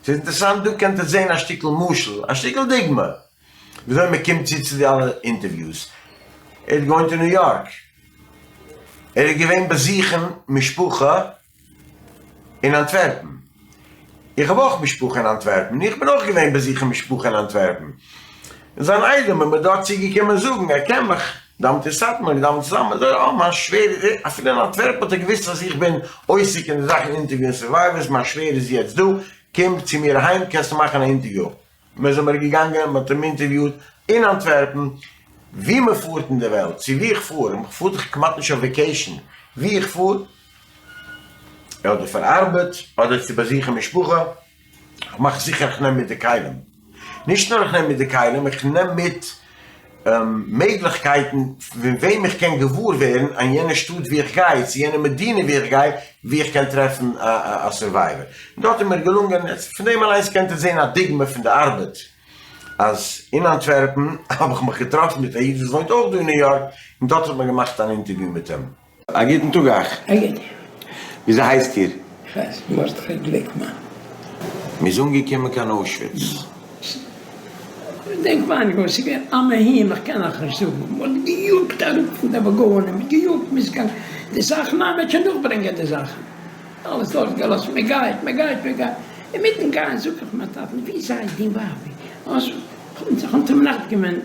ס'איז אינטערעסאנט דא קענט איר זעהן א שטיקל משל, א שטיקל דוגמא, וויאזוי מען קומט צו צו די אלע אינטערוויוס. ער האט געוואוינט אין ניו יארק, ער איז געווען באזוכן משפחה אין אנטווערפן, איך האב אויך משפחה אין אנטווערפן, און איך בין אויך געווען באזוכן משפחה אין אנטווערפן, און זיין איידעם איז מיר דארט צוגעקומען זאגן ער קען מיך, דאווענט אין סאטמאר, מיר דאווענען צוזאמען, זאגט ער, אה מיין שווער איז, אפילו אין אנטווערפן האט ער געוואוסט אז איך בין עוסק אין די זאכן אינטערוויוען survivors, מיין שווער איז יעצט דא, קום צו מיר אהיים קענסטו מאכן א אינטערוויו. מיר זעמיר געגאנגען, מען האט אים אינטערוויוט אין אנטווערפן, ווי מען פארט אין די וועלט, צו ווי איך פאר, איך פאר דאך כמעט נישט אויף vacation, ווי איך פאר, אדער פאר ארבעט, אדער צו באזוכן משפחה, איך מאך זיכער איך נעם מיט די כלים, נישט נאר איך נעם מיט די כלים, איך נעם מיט מעגליכקייטן פון וועם איך קען געוואר ווערן אין יענע שטאט וואו איך גיי, צו יענע מדינה וואו איך גיי, וואו איך קען טרעפן א survivor. און דארט איז מיר געלונגען, פון דעם אליינס קענט איר זען א דוגמא פון די ארבעט, אז אין אנטווערפן האב איך מיך געטראפן מיט א איד וואס וואוינט אויך דא אין ניו יארק, און דארט האט מען געמאכט אן אינטערוויו מיט אים. א גוטן טאג אייך. א גוטן. וויאזוי הייסט איר? איך הייס מרדכי גליקמאן. מ'איז אנגעקומען קיין אוישוויץ. כ'געדענק ווייניג אבער ס'איז געווען א מהומה איך קען אייך נישט זאגן. מ'האט געיאגט אראפ פון די וואגאנען, מ'האט געיאגט, מ'איז געגאנגען די זאכן, ניין מ'האט שוין נאכברענגען די זאכן. אלעס דארט געלאזט, מ'גייט, מ'גייט, מ'גייט. אינמיטן גיין זאג איך מיין טאטן, ווי זיי די ווייב? כ'האב אים נאכגענומען.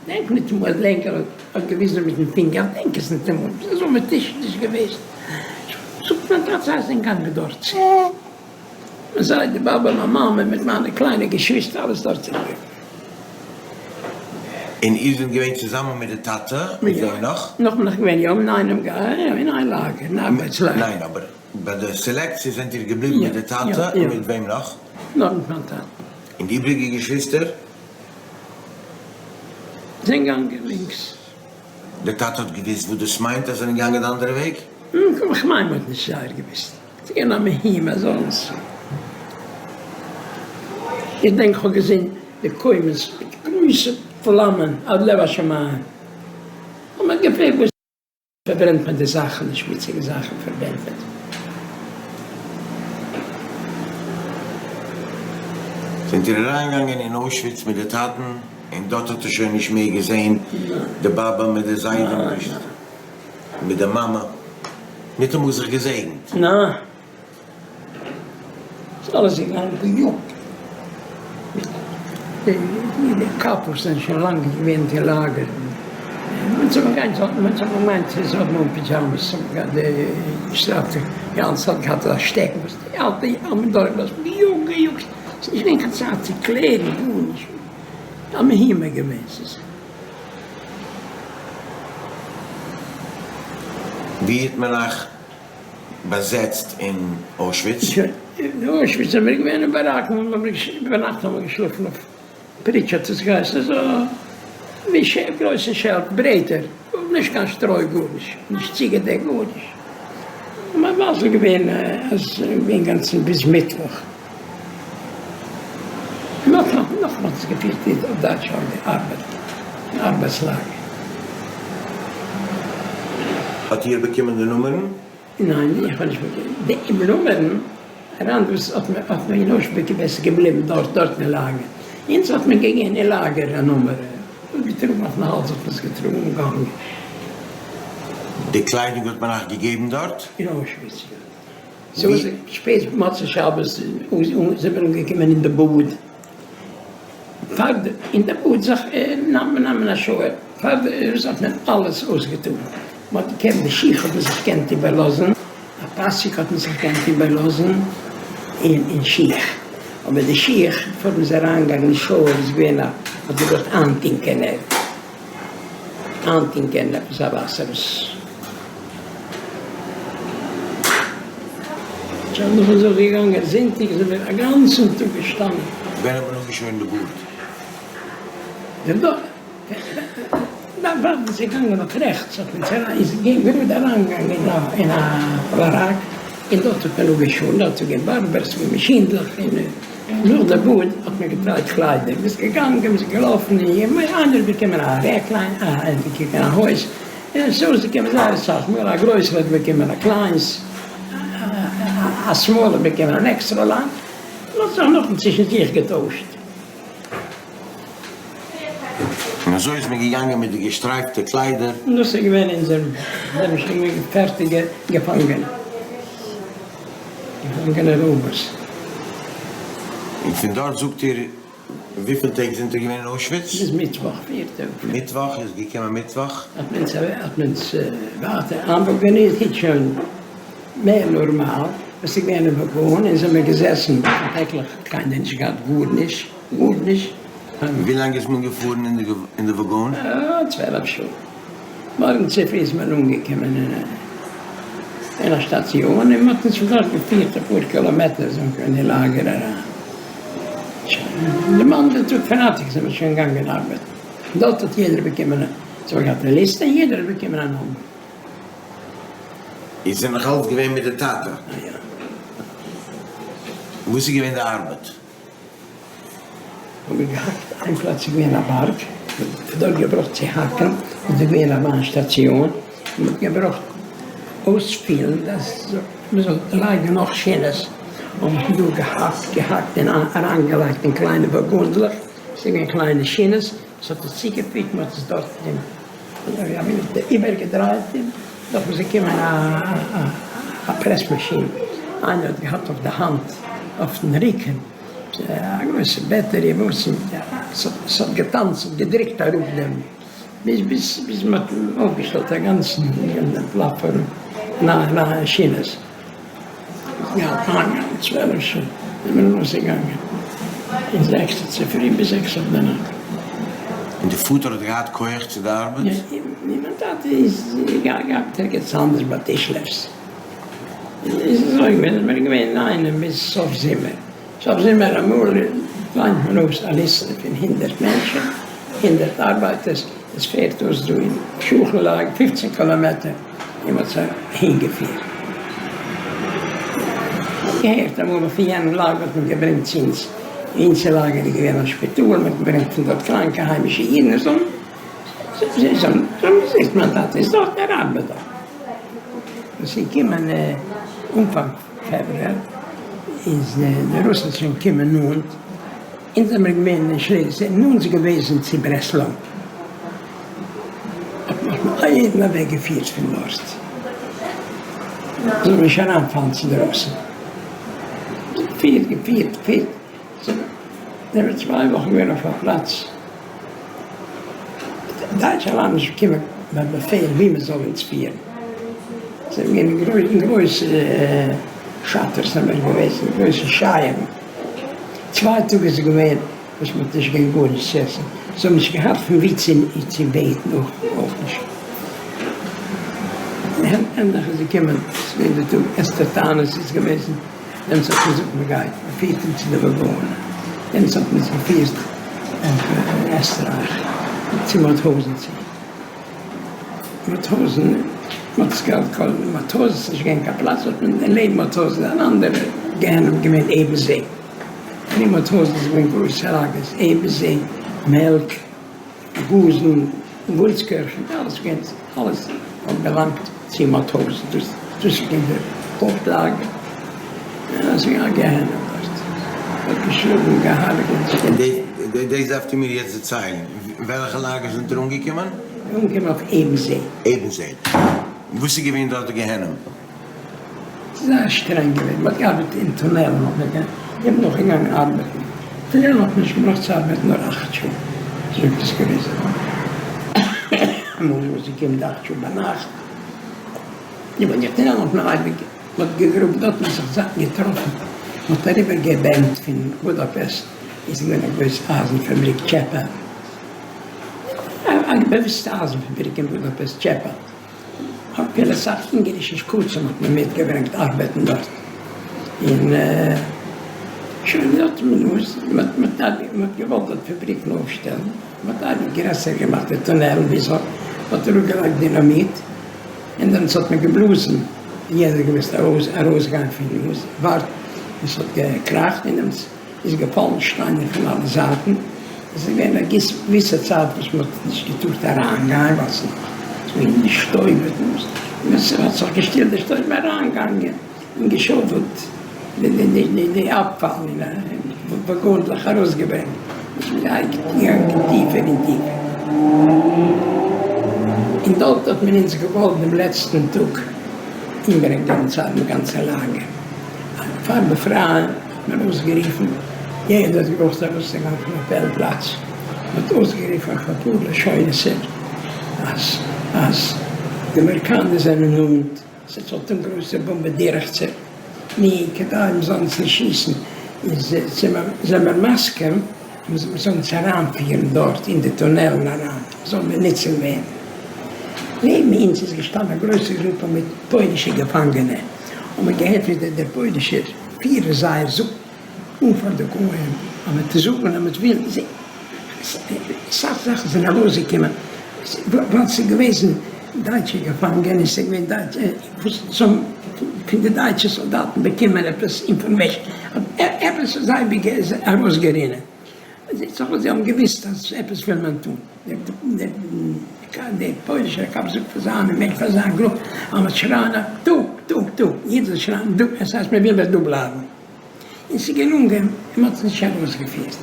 כ'דענק ניטאמאל אז לענקער האט געוויזן מיטן פינגער, כ'דענק עס ניטאמאל, ס'איז אזוי מטושטש געוועזן. זאגט מיין טאטע זיי זענען געגאנגען דארט צו מיין זיידע באבע מיין מאמע מיט מיינע קליינע געשוויסטער אלעס דארט צו געווען. און איר זענט געווען צוזאמען מיט די טאטע? מיט וועם נאך? נאך בין איך געווען יא אינאיינעם אין איין לאגער, אין ארבייטס לאגער. ניין אבער ביי די סעלעקציע זענט איר געבליבן מיט די טאטע און מיט וועם נאך? נאר מיט מיין טאטע. און די איבריגע געשוויסטער? זענען געגאנגען לינקס. דער טאטע האט געוואוסט וואס דאס מיינט אז זענען געגאנגען די אנדערע וועג? כ'מיין מ'האט נישט זייער געוואוסט. ס'איז געווען א מהומה אזאנס. איך דענק כ'האב געזען די קוימענס מיט גרויסע פלאמען עד לב השמים. האט מען געפרעגט וואס. פארברענט מען די זאכן, די שמוציגע זאכן פארברענט מען. זענט איר אריינגעגאנגען אין אוישוויץ מיט די טאטן, און דארט האט איר שוין נישט מער געזען די באבע מיט די זיידע מיט די מאמע, ניטאמאל זיך געזעגנט? ניין. ס'איז אלעס געגאנגען געיאגט מיט די קאפאס זענען שוין לאנג געווען אין לאגער, אונז האבן געמיינט אונז האבן געמיינט זיי האבן אן פידזשאמעס די שטראפע די אלע האט געהאט א שטעקן וואס די אלטע האבן דורכגעלאזט געיאגט געיאגט ס'איז נישט געווען קיין צייט צו קלערן גארנישט א מהומה געווען ס'איז. ווי האט מען אייך באזעצט אין אוישוויץ? אין אוישוויץ זענען מיר געווען אין באראקן, ביינאכט האבן מיר געשלאפן אויף. פריטש האט עס געהייסן, אזא ווי גרויסע שעלף, ברעטער, נישט קיין שטרוי גארנישט, נישט צוגעדעקט גארנישט, און מיין מזל געווען אז געווען אינגאנצן ביז מיטוואך, נאך נאך מ'האט עס געפירט אויף דייטש אויף די ארבעט, ארבעטס לאגער. האט איר באקומען די נומערן? ניין איך האב נישט באקומען די נומערן, אריין דאס האט מען האט מען אין אוישוויץ געווען געבליבן דארט דארט אין לאגער, אונז האט מען געגעבן אין לאגער א נומער, געטראגן אויפן האלז האט מען עס געטראגן און געהאנגען. די קליידונג האט מען אייך געגעבן דארט? אין אוישוויץ יא. ס'איז שפעט מוצאי שבת זענען מיר אנגעקומען אין די באד. פאר די אין די באד זיך נעמען א שויער פאר די האט מען אלעס אויסגעטאן מען האט געקענט די שיך האט מען זיך געקענט איבערלאזן א פאסיק האט מען זיך געקענט איבערלאזן און און שיך אבער די שיך בעפאר מען איז אריינגעגאנגען אין שויער איז געווען א האט געברויכט איינטונקען איינטונקען עפעס א וואסער וואס. שוין נאכן זיך געגאנגען זונטאג זענען מיר א גאנצן טאג געשטאנען. ווען האט מען אפגעשוירן די בארד? דער דאך דארף ווארטן ס'איז געגאנגען אויף רעכטס האט מען צו איז גראד אריינגעגאנגען אין א באראק און דארט האט מען אפגעשוירן דארט איז געווען בארבערס מיט מאשינדלעך און נאך די באד האט מען געטרייט קליידער מ'איז געגאנגען מ'איז געלאפן און איינער האט באקומען א רעקל איינער האט באקומען א הויז. און עס איז אויסגעקומען זייער אסאך מאל, א גרויסער האט באקומען א קליינס, א שמאל האט באקומען אן עקסטרא לאנג, און האט זיך נאכדעם צווישן זיך געטוישט. און אזוי איז מען געגאנגען מיט די געשטרייפטע קליידער. און דאס איז געווען אונזער, זענען שוין געווען פערטיגע געפאנגענע, געפאנגענע רויבערס. און פון דארט זאגט איר וויפיל טעג זענט איר געווען אין אוישוויץ? ביז מיטוואך, פיר טעג. מיטוואך איז געקומען מיטוואך? האט מען אונז האט מען אונז ווייטער איינוואגאנירט, היצט שוין מער נארמאל, עס איז געווען אין וואגאן און זעמיר געזעסן פעקלעך, קיינער נישט געהאט גארנישט, גארנישט. ווי לאנג איז מען געפארן אין די וואגאן? 12 שעה. מארגן צופרי איז מען אנגעקומען אין א שטאציאן און מען האט אונז פון דארט געפירט אפאר קילאמעטער זענען מיר אין די לאגער אריין. שוין דעם אנדערן טאג פרייטאג זענען מיר שוין געגאנגען ארבעטן. דארט האט יעדער באקומען א, זיי האבן געהאט א ליסטע און יעדער האט באקומען א נומער. איר זענט נאך אלץ געווען מיט די טאטע? יא. וואס איז געווען די ארבעט? האבן מיר געהאקט, איין פלאץ איז געווען א בארג, מען האט דארט געברויכט צו האקן, איז דא געווען א באן שטאציאן, און מען האט געברויכט אויספילן אז מען זאל לייגן נאך שינעס, האבן מיר דא געהאקט, געהאקט און אריינגעלייגט אין קליינע וואגאנדלעך, ס'איז געווען קליינע שינעס, עס האט עס צוגעפירט, מען האט עס דארט איבערגעדרייט, און דאך איז געקומען א פרעס מאשין, איינער האט געהאט אויף די האנט, אויפן רוקן, א גרויסע בעטערי, וואס עס האט געטאנצט, האט געדריקט אראפ דעם, ביז ביז מען האט אויפגעשטעלט א גאנצן פלאטפארם נייע שינעס. געהאט איינגאנג 12 שעה איז מען ארויסגעגאנגען אין זעקסע צופרי ביז זעקס אויף די נאכט. און די פאטער האט געהאט כח צו די ארבעט? יא, מיין טאטע איז געארבעט ערגעץ אנדערש ביי טישלערס. איז אזוי געווען, איז מען געווען אינאיינעם ביז סוף זומער. סוף זומער אמאל ליינט מען אויס א ליסטע פון הונדערט מענטשען, הונדערט ארבייטערס, עס פערט אויס דא אין שכן לאגער פופצן קילאמעטער און מ'האט זיי אהינגעפירט. געהערט אמאל פון יענעם לאגער האט מען געברענגט צו אונז, אין אונזער לאגער איז געווען א שפיטאל, מען האט געברענגט פון דארט קראנקע היימישע אידן, זיי האבן געזאגט מיין טאטע איז דארט, ער ארבעט דארט. ווען ס'איז געקומען אנפאנג פעברואר איז די רוסן שוין געקומען נאנט, אונז זעמיר געווען אין שלעזינג, נאנט געוועזן צו ברעסלאו, האט מען א יעדן אוועק געפירט פון דארט, זאל נישט אריינפאלן צו די רוסן, געפירט געפירט געפירט, זעמיר צוויי וואכן געווען אויף א פלאץ, דייטשע אליין נישט באקומען באפעל ווי מען זאל אונז פירן, זעמיר געווען אין גרויסע שאטערס זעמיר געוועזן, גרויסע שייערן. צוויי טאג איז געווען וואס מ'האט נישט געהאט גארנישט צו עסן, זיי האבן נישט געהאט פון ווי צו בעטן אויך נישט. ענדליך איז געקומען, ס'איז געווען די טאג אסתר תענית איז געוועזן, דעמאלטס האט מען געזאגט מ'גייט, מ'פירט אונז צו די וואגאן, דעמאלטס האט מען אונז געפירט. עסטרייך צו מאוטהאוזן צו מאוטהאוזן, מ'האט עס געהאט קודם אין מאוטהאוזן, ס'איז נישט געווען קיין פלאץ האט מען לעבן מאוטהאוזן אן אנדערע גיהנום געווען עבענזי, ארום מאוטהאוזן איז געווען גרויסע לאגערס, עבענזי, מעלק. גוזן, גולסקירכן, אלעס געווען, אלעס האט באלאנגט צו מאוטהאוזן, דאס איז געווען דער הויפט לאגער, און עס איז געווען א גיהנום דארט, מען האט געשלאגן, געהארגעט. און דאס דארפט איר מיר יעצט דערציילן, אין וועלכע לאגער זענט איר אנגעקומען? אנגעקומען אויף עבענזי. עבענזי. וואס איז געווען דארט די גיהנום? ס'איז זייער שטרענג געווען, מ'האט געארבעט אין טונעלן האט מען גע, איך בין נאך געגאנגען ארבעטן, טונעלן האט מען נישט געברויכט צו ארבעטן נאר אכט שעה, אזוי איז עס געוועזן, אמאל איז מען געקומען די אכט שעה ביינאכט, איך בין געווען טונעלן האט מען אייביג, מ'האט געגראבן דארט האט מען זיך זייט געטראפן, מ'האט אריבער געבענט פון בודאפעסט איז געווען א גרויס אייזן פאבריק טשעפא, א באוויסטע אייזן פאבריק אין בודאפעסט טשעפא. אפילו אסאך אונגערישע שקצים האט מען מיטגעברענגט ארבעטן דארט, און שוין דארט מען האט געוואלט דארט פאבריקן אויפשטעלן, מען האט אייביג גרעסער געמאכט די טונעלן ביז מען האט אראפגעלייגט דינאמיט, און דעמאלטס האט מען געבלאזן, יעדער האט געמוזט ארויסגיין פון הויז ווארטן ביז ס'האט געקראכט, און דעמאלטס. איז געפאלן שטיינער פון אלע זייטן, עס איז געווען א געוויסע צייט וואס מען האט נישט געטארט אריין גיין ווייל עס איז געווען די שטויב, ווען עס האט זיך געשטילט די שטויב איז מען אריין געגאנגען און געשאוועלט די אפפאל און וואגאנדלעך ארויס געברענגט, עס איז געגאנגען טיפער און טיפער, און דארט האט מען אונז געוואלט דעם לעצטן טאג אומברענגען דעם גאנצן לאגער פאר באפרייען. האט מען אויסגערופן, יעדער האט געברויכט ארויסצוגיין פון האטעל פלאץ, מען האט אויסגערופן אויף אפאר לשונות אז אז די אמעריקאנער זענען נאנט, ס'וועט זיין גרויסע באמבעדירעכצער, נו כדי מען זאל אונז נישט שיסן איז זעמער מסכים אז מען זאל אונז אריינפירן דארט אין די טונעלן אריין, זאל מען ניצול ווערן. נעבן אונז איז געשטאנען א גרויסע גרופע מיט פוילישע געפאנגענע, האט מען געהערט ווי דער פוילישער פירער זייער זאגט אן פאר די גוים אז מען טוט זאגן אז מען וויל אסאך זאכן זענען ארויסגעקומען ווייל ס'איז געוועזן דייטשע געפאנגען און ס'איז געווען דייטשע וואס האבן פון די דייטשע סאלדאטן באקומען עפעס אינפארמעישן עפעס איז אייביג ארויסגערינען. זעט זיך אויס זיי האבן געוויסט אז עפעס וויל מען טון. דער פוילישער קאפ זאגט פאר זיינע מענטשן, פאר זיין גרופ, אז מ'וועט שרייען דא, דא, דא, יעדער זאל שרייען דא, עס הייסט מען וויל מיר דא בלייבן. און ס'איז געלונגען און מ'האט עס נישט ארויסגעפירט.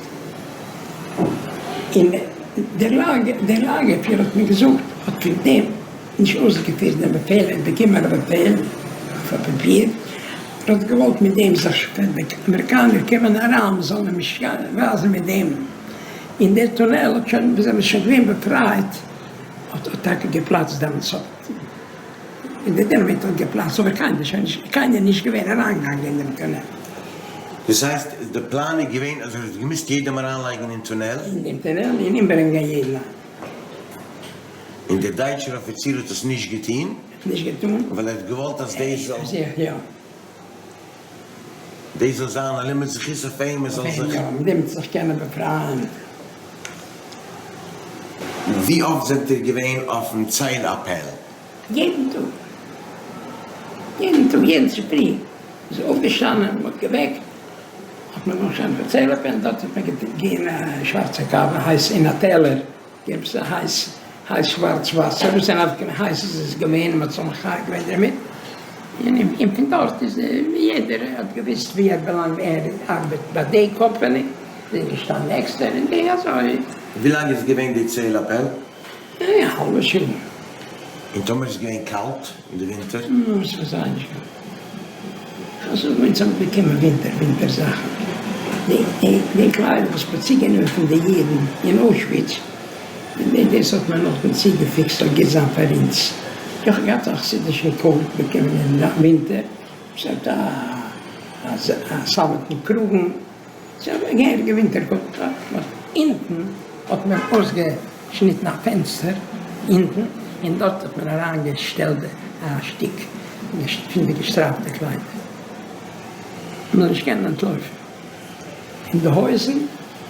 און דער לאגער פירער האט מיר געזאגט, האט פון דעם נישט אויסגעפירט דעם באפעל, ער האט באקומען א באפעל אויף א פאפיר, ער האט געוואלט מיט דעם זיך ווען די אמעריקאנער קומען אריין מען זאל אים נישט ווייזן מיט דעם, און דער טונעל האט שוין ווען זיי זענען שוין געווען באפרייט האט האט טאקע געפלאצט דעמאלטס האט און די דינאמיט האט געפלאצט אבער קיינער איז שוין נישט קיינער נישט געווען אריינגעגאנגען אין דעם טונעל. דאס הייסט די פלאן איז געווען אז ער האט געמוזט יעדעם אריינלייגן אין טונעל? אין דעם טונעל און אומברענגען יעדן איינעם. און דער דייטשער אפיציר האט עס נישט געטון? נישט געטון. ווייל ער האט געוואלט אז דאס זאל. יא. דאס זאל זיין א לימוד זכות אויף אים ער זאל זיך. יא, מיט דעם זיך קענען באפרייען. ווי אפט זענט איר געווען אויפן צייל אפעל? יעדן טאג. יעדן טאג, יעדן צופרי איז אויפגעשטאנען, מען האט געוועקט, האט מען אנגעשטאנען אויפן צייל אפעל, דארט האט מען געגעבן א שווארצע קאווע הייס אין א טעלער. געבסט א הייס הייס שווארץ וואסער וואס איז נפקא מינה הייס איז עס געווען און מ'האט זיך מחיה געווען דערמיט און און פון דארט איז יעדער האט געוויסט ווי ער באלאנגט ער ארבעט ביי די קאמפעני זענען געשטאנען עקסטער און די אזוי. ווי לאנג איז געווען די צעל אפעל? א האלבע שעה. און טאמער איז געווען קאלט אין די ווינטער? נו, עס איז זייער נישט קאלט. כ'זאג אונז האבן באקומען ווינטער ווינטער זאכן. די די קליידער וואס מ'האט צוגענומען פון די אידן אין אוישוויץ, די דאס האט מען נאכדעם צוגעפיקסט זאל גוט זיין פאר אונז. איך האב געהאט א חסידישן קאוט באקומען אין ווינטער, ס'האט א א סאמעטן קראגן, ס'איז א געהעריגע ווינטער קאוט. אונטן האט מען אויסגעשניטן א פענסטער אונטן און דארט האט מען אריינגעשטעלט א שטיק פון די געשטרייפטע קליידער מ'זאל נישט קענען אנטלויפן. און די הויזן.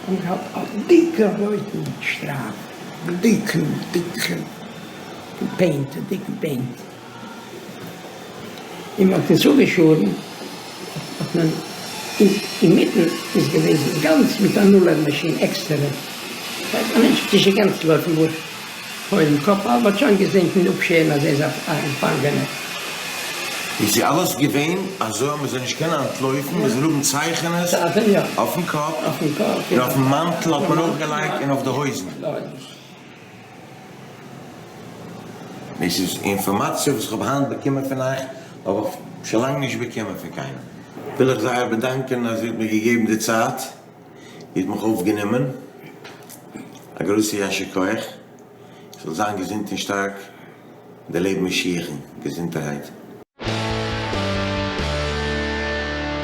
האבן געהאט א דיקן רויטן שטרייף, דיקן דיקן paint, א דיקן paint, און מען האט עס אפגעשארן, האט מען אינמיטן איז געוועזן גאנץ מיט א נאלער מאשין עקסטערע, א מענטש האט נישט געקענט לויפן וואס הוילן קאפ אבער האט שוין געזען פון אפשערן אז ער איז א געפאנגענער. איז זי אלעס געווען אזוי אז מען זאל נישט קענען אנטלויפן, מען זאל האבן צייכענעס אויפן קאפ, און אויפן מאנטל האט מען אויך געלייגט און אויף די הויזן. דאס איז אינפארמאציע וואס איך האב היינט באקומען פון אייך, האב איך שוין לאנג נישט באקומען פון קיינעם. וויל איך זייער באדאנקען אז איר האט מיר געגעבן די צייט, איר האט מיך אויפגענומען, א גרויסע יישר כח, איך זאל זיין געזונט און שטארק, דערלעבן משיח'ן געזונטערהייט.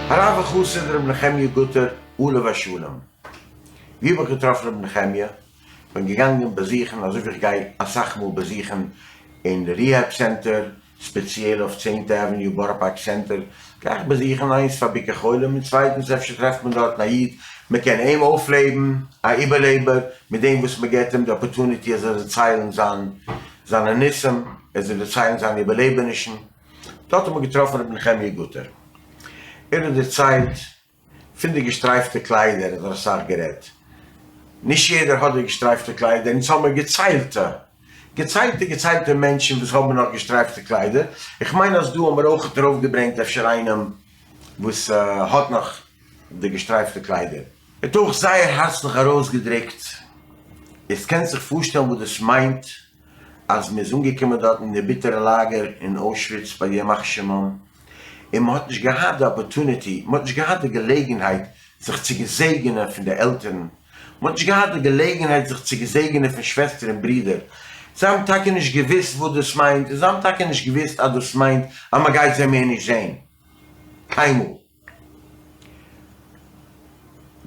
הרב החסיד ר' נחמיה גוטער עליו השלום, ווי האב איך געטראפן ר' נחמיה? כ'בין געגאנגען באזוכן אזוי ווי כ'גיי אסאך מאל באזוכן אין די rehab center, ספעציעל אויף צענטע avenue בארא פארק סענטער, גיי איך באזוכן איינס פאר ביקור חולים און צווייטנס אפשר טרעפט מען דארטן א איד מען קען אים אויפלעבן, א איבערלעבער, מיט דעם וואס מען געבט אים די opportunity ער זאל דערציילן זיין זיינע ניסים, ער זאל דערציילן זיינע איבערלעבענישן. דארט האט מען געטראפן רבי נחמיה גוטער, ער האט דערציילט פון די געשטרייפטע קליידער האט ער אסאך גערעדט. נישט יעדער האט די געשטרייפטע קליידער, אונז האמיר געציילטע, געציילטע געציילטע מענטשן וואס האבן נאך געשטרייפטע קליידער, איך מיין אז דא האמיר אויכעט ארויפגעברענגט אפשר איינעם וואס האט נאך די געשטרייפטע קליידער. ער האט אויך זייער הארצליך ארויסגעדרוקט, עטס קענט זיך פארשטעלן וואס דאס מיינט אז מען איז אנגעקומען דארטן אין די ביטערע לאגער אין אוישוויץ ביי די ימח שמם, און מען האט נישט געהאט די opportunity, מען האט נישט געהאט די געלעגנהייט זיך צו געזעגענען פון די עלטערן, מען האט נישט געהאט די געלעגנהייט זיך צו געזעגענען פון שוועסטער און ברידער, זיי האבן טאקע נישט געוואוסט וואס דאס מיינט, און זיי האבן טאקע נישט געוואוסט אז דאס מיינט אז מען גייט זיי מער נישט זען, קיינמאל.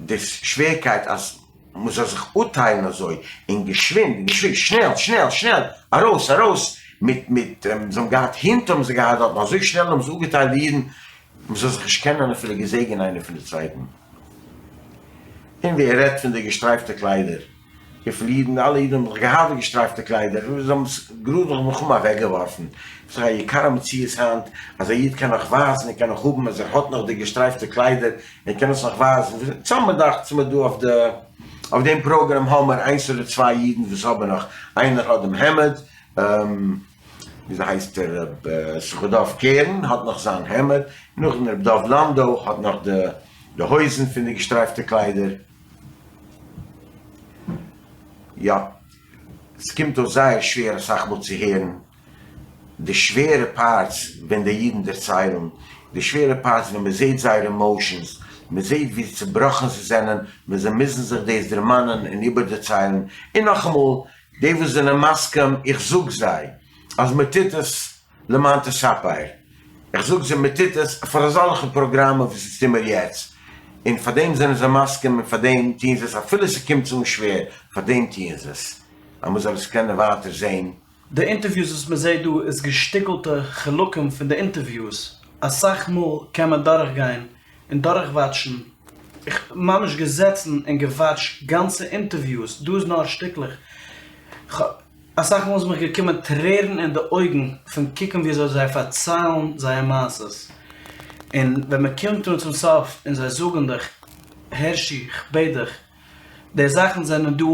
די שווערקייט אז מ'זאל זיך אפטיילן אזוי און געשווינד און געשווינד, שנעל שנעל שנעל, ארויס ארויס, מיט מיט זיי האבן געהאט הינט האבן זיי געהאט דארטן, אזוי שנעל האבן זיי אפגעטיילט די אידן, מ'זאל זיך נישט קענען אפילו געזעגענען איינער פון די צווייטן. און ווי ער רעדט פון די געשטרייפטע קליידער. וויפיל אידן, אלע אידן האבן דאך געהאט די געשטרייפטע קליידער, און זיי האבן עס גראד נאך מלחמה אוועקגעווארפן. ס'איז דאך א יקר המציאות היינט אז א איד קען נאך ווייזן, ער קען נאך האבן אז ער האט נאך די געשטרייפטע קליידער, ער קען עס נאך ווייזן. צאמער דאכט זיך מיר דא אויף די אויף דעם פראגראם האמער איינס אדער צוויי אידן וואס האבן נאך, איינער האט דעם העמד, וויאזוי הייסט ער, ר' יששכר דוב קערן האט נאך זיין העמד, נאכדעם ר' דוב לאנדא האט נאך די די הויזן פון די געשטרייפטע קליידער. יא, ס'קומט אויס זייער שווער אסאך מאל צו הערן די שווערע parts ווען די אידן דערציילן, די שווערע parts ווען מ'זעט זייער emotions, מ'זעט ווי צובראכן זיי זענען ווען זיי מוזן זיך דאס דערמאנען און איבערדערציילן, און נאכאמאל, די וואס זענען מסכים, איך זאג זיי אז מ'טוט עס למען תספר, איך זאג זיי מען טוט עס פאר אזאלכע פראגראמען וואס אונז טוהן מיר יעצט, און פאר דעם זענען זיי מסכים און פאר דעם טוען זיי עס אפילו ס'קומט זיי אן שווער, פאר דעם טוען זיי עס, אז מען זאל עס קענען ווייטער זעהן. די אינטערוויוס וואס מען זעט דא איז געשטיקלטע חלקים פון די אינטערוויוס, אסאך מאל קען מען דורכגיין און דורכוואטשן, איך ממש געזעצן און געוואטשט גאנצע אינטערוויוס, דא איז נאר שטיקלעך, אסאך מאל איז מיך געקומען טרערן אין די אויגן פון קוקן ווי אזוי זיי פארציילן זייער מעשות, און ווען מען קומט אן צום סוף און זיי זאגן דיך, הערשי כ'בעט דיך, די זאכן זענען דא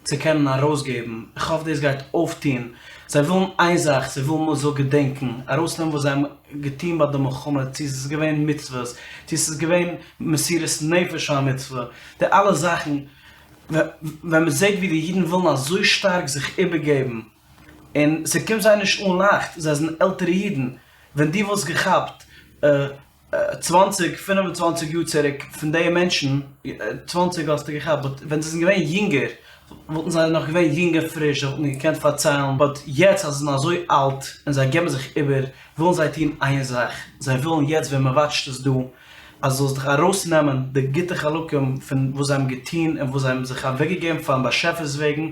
צו קענען ארויסגעבן, איך האף דאס גייט אויפטון, זיי ווילן איין זאך, זיי ווילן מען זאל געדענקן, ארויסנעמען וואס זיי האבן געטון ביי די מלחמה, צו עס איז געווען מצוות, צו עס איז געווען מסירות נפש פאר א מצוה, די אלע זאכן ווען מען זעט ווי די אידן ווילן אזוי שטארק זיך איבערגעבן, און ס'קומט זיי נישט אן לייכט, זיי זענען עלטערע אידן, ווען דו וואלסט געכאפט צוואנציג פינף און צוואנציג יאר צוריק פון די מענטשן, צוואנציג האסטו געכאפט, but ווען זיי זענען געווען יונגער וואלטן זיי נאך געווען יונג און פריש, זיי וואלטן געקענט פארציילן, but יעצט אז זיי זענען אזוי אלט און זיי געבן זיך איבער, ווילן זיי טון איין זאך, זיי ווילן יעצט ווען מען וואטשט עס דא, אז זאלסט דיך ארויסנעמען די גוטע חלקים פון וואס זיי האבן געטון און וואס זיי האבן זיך אוועקגעגעבן פארן באשעפער'ס וועגן,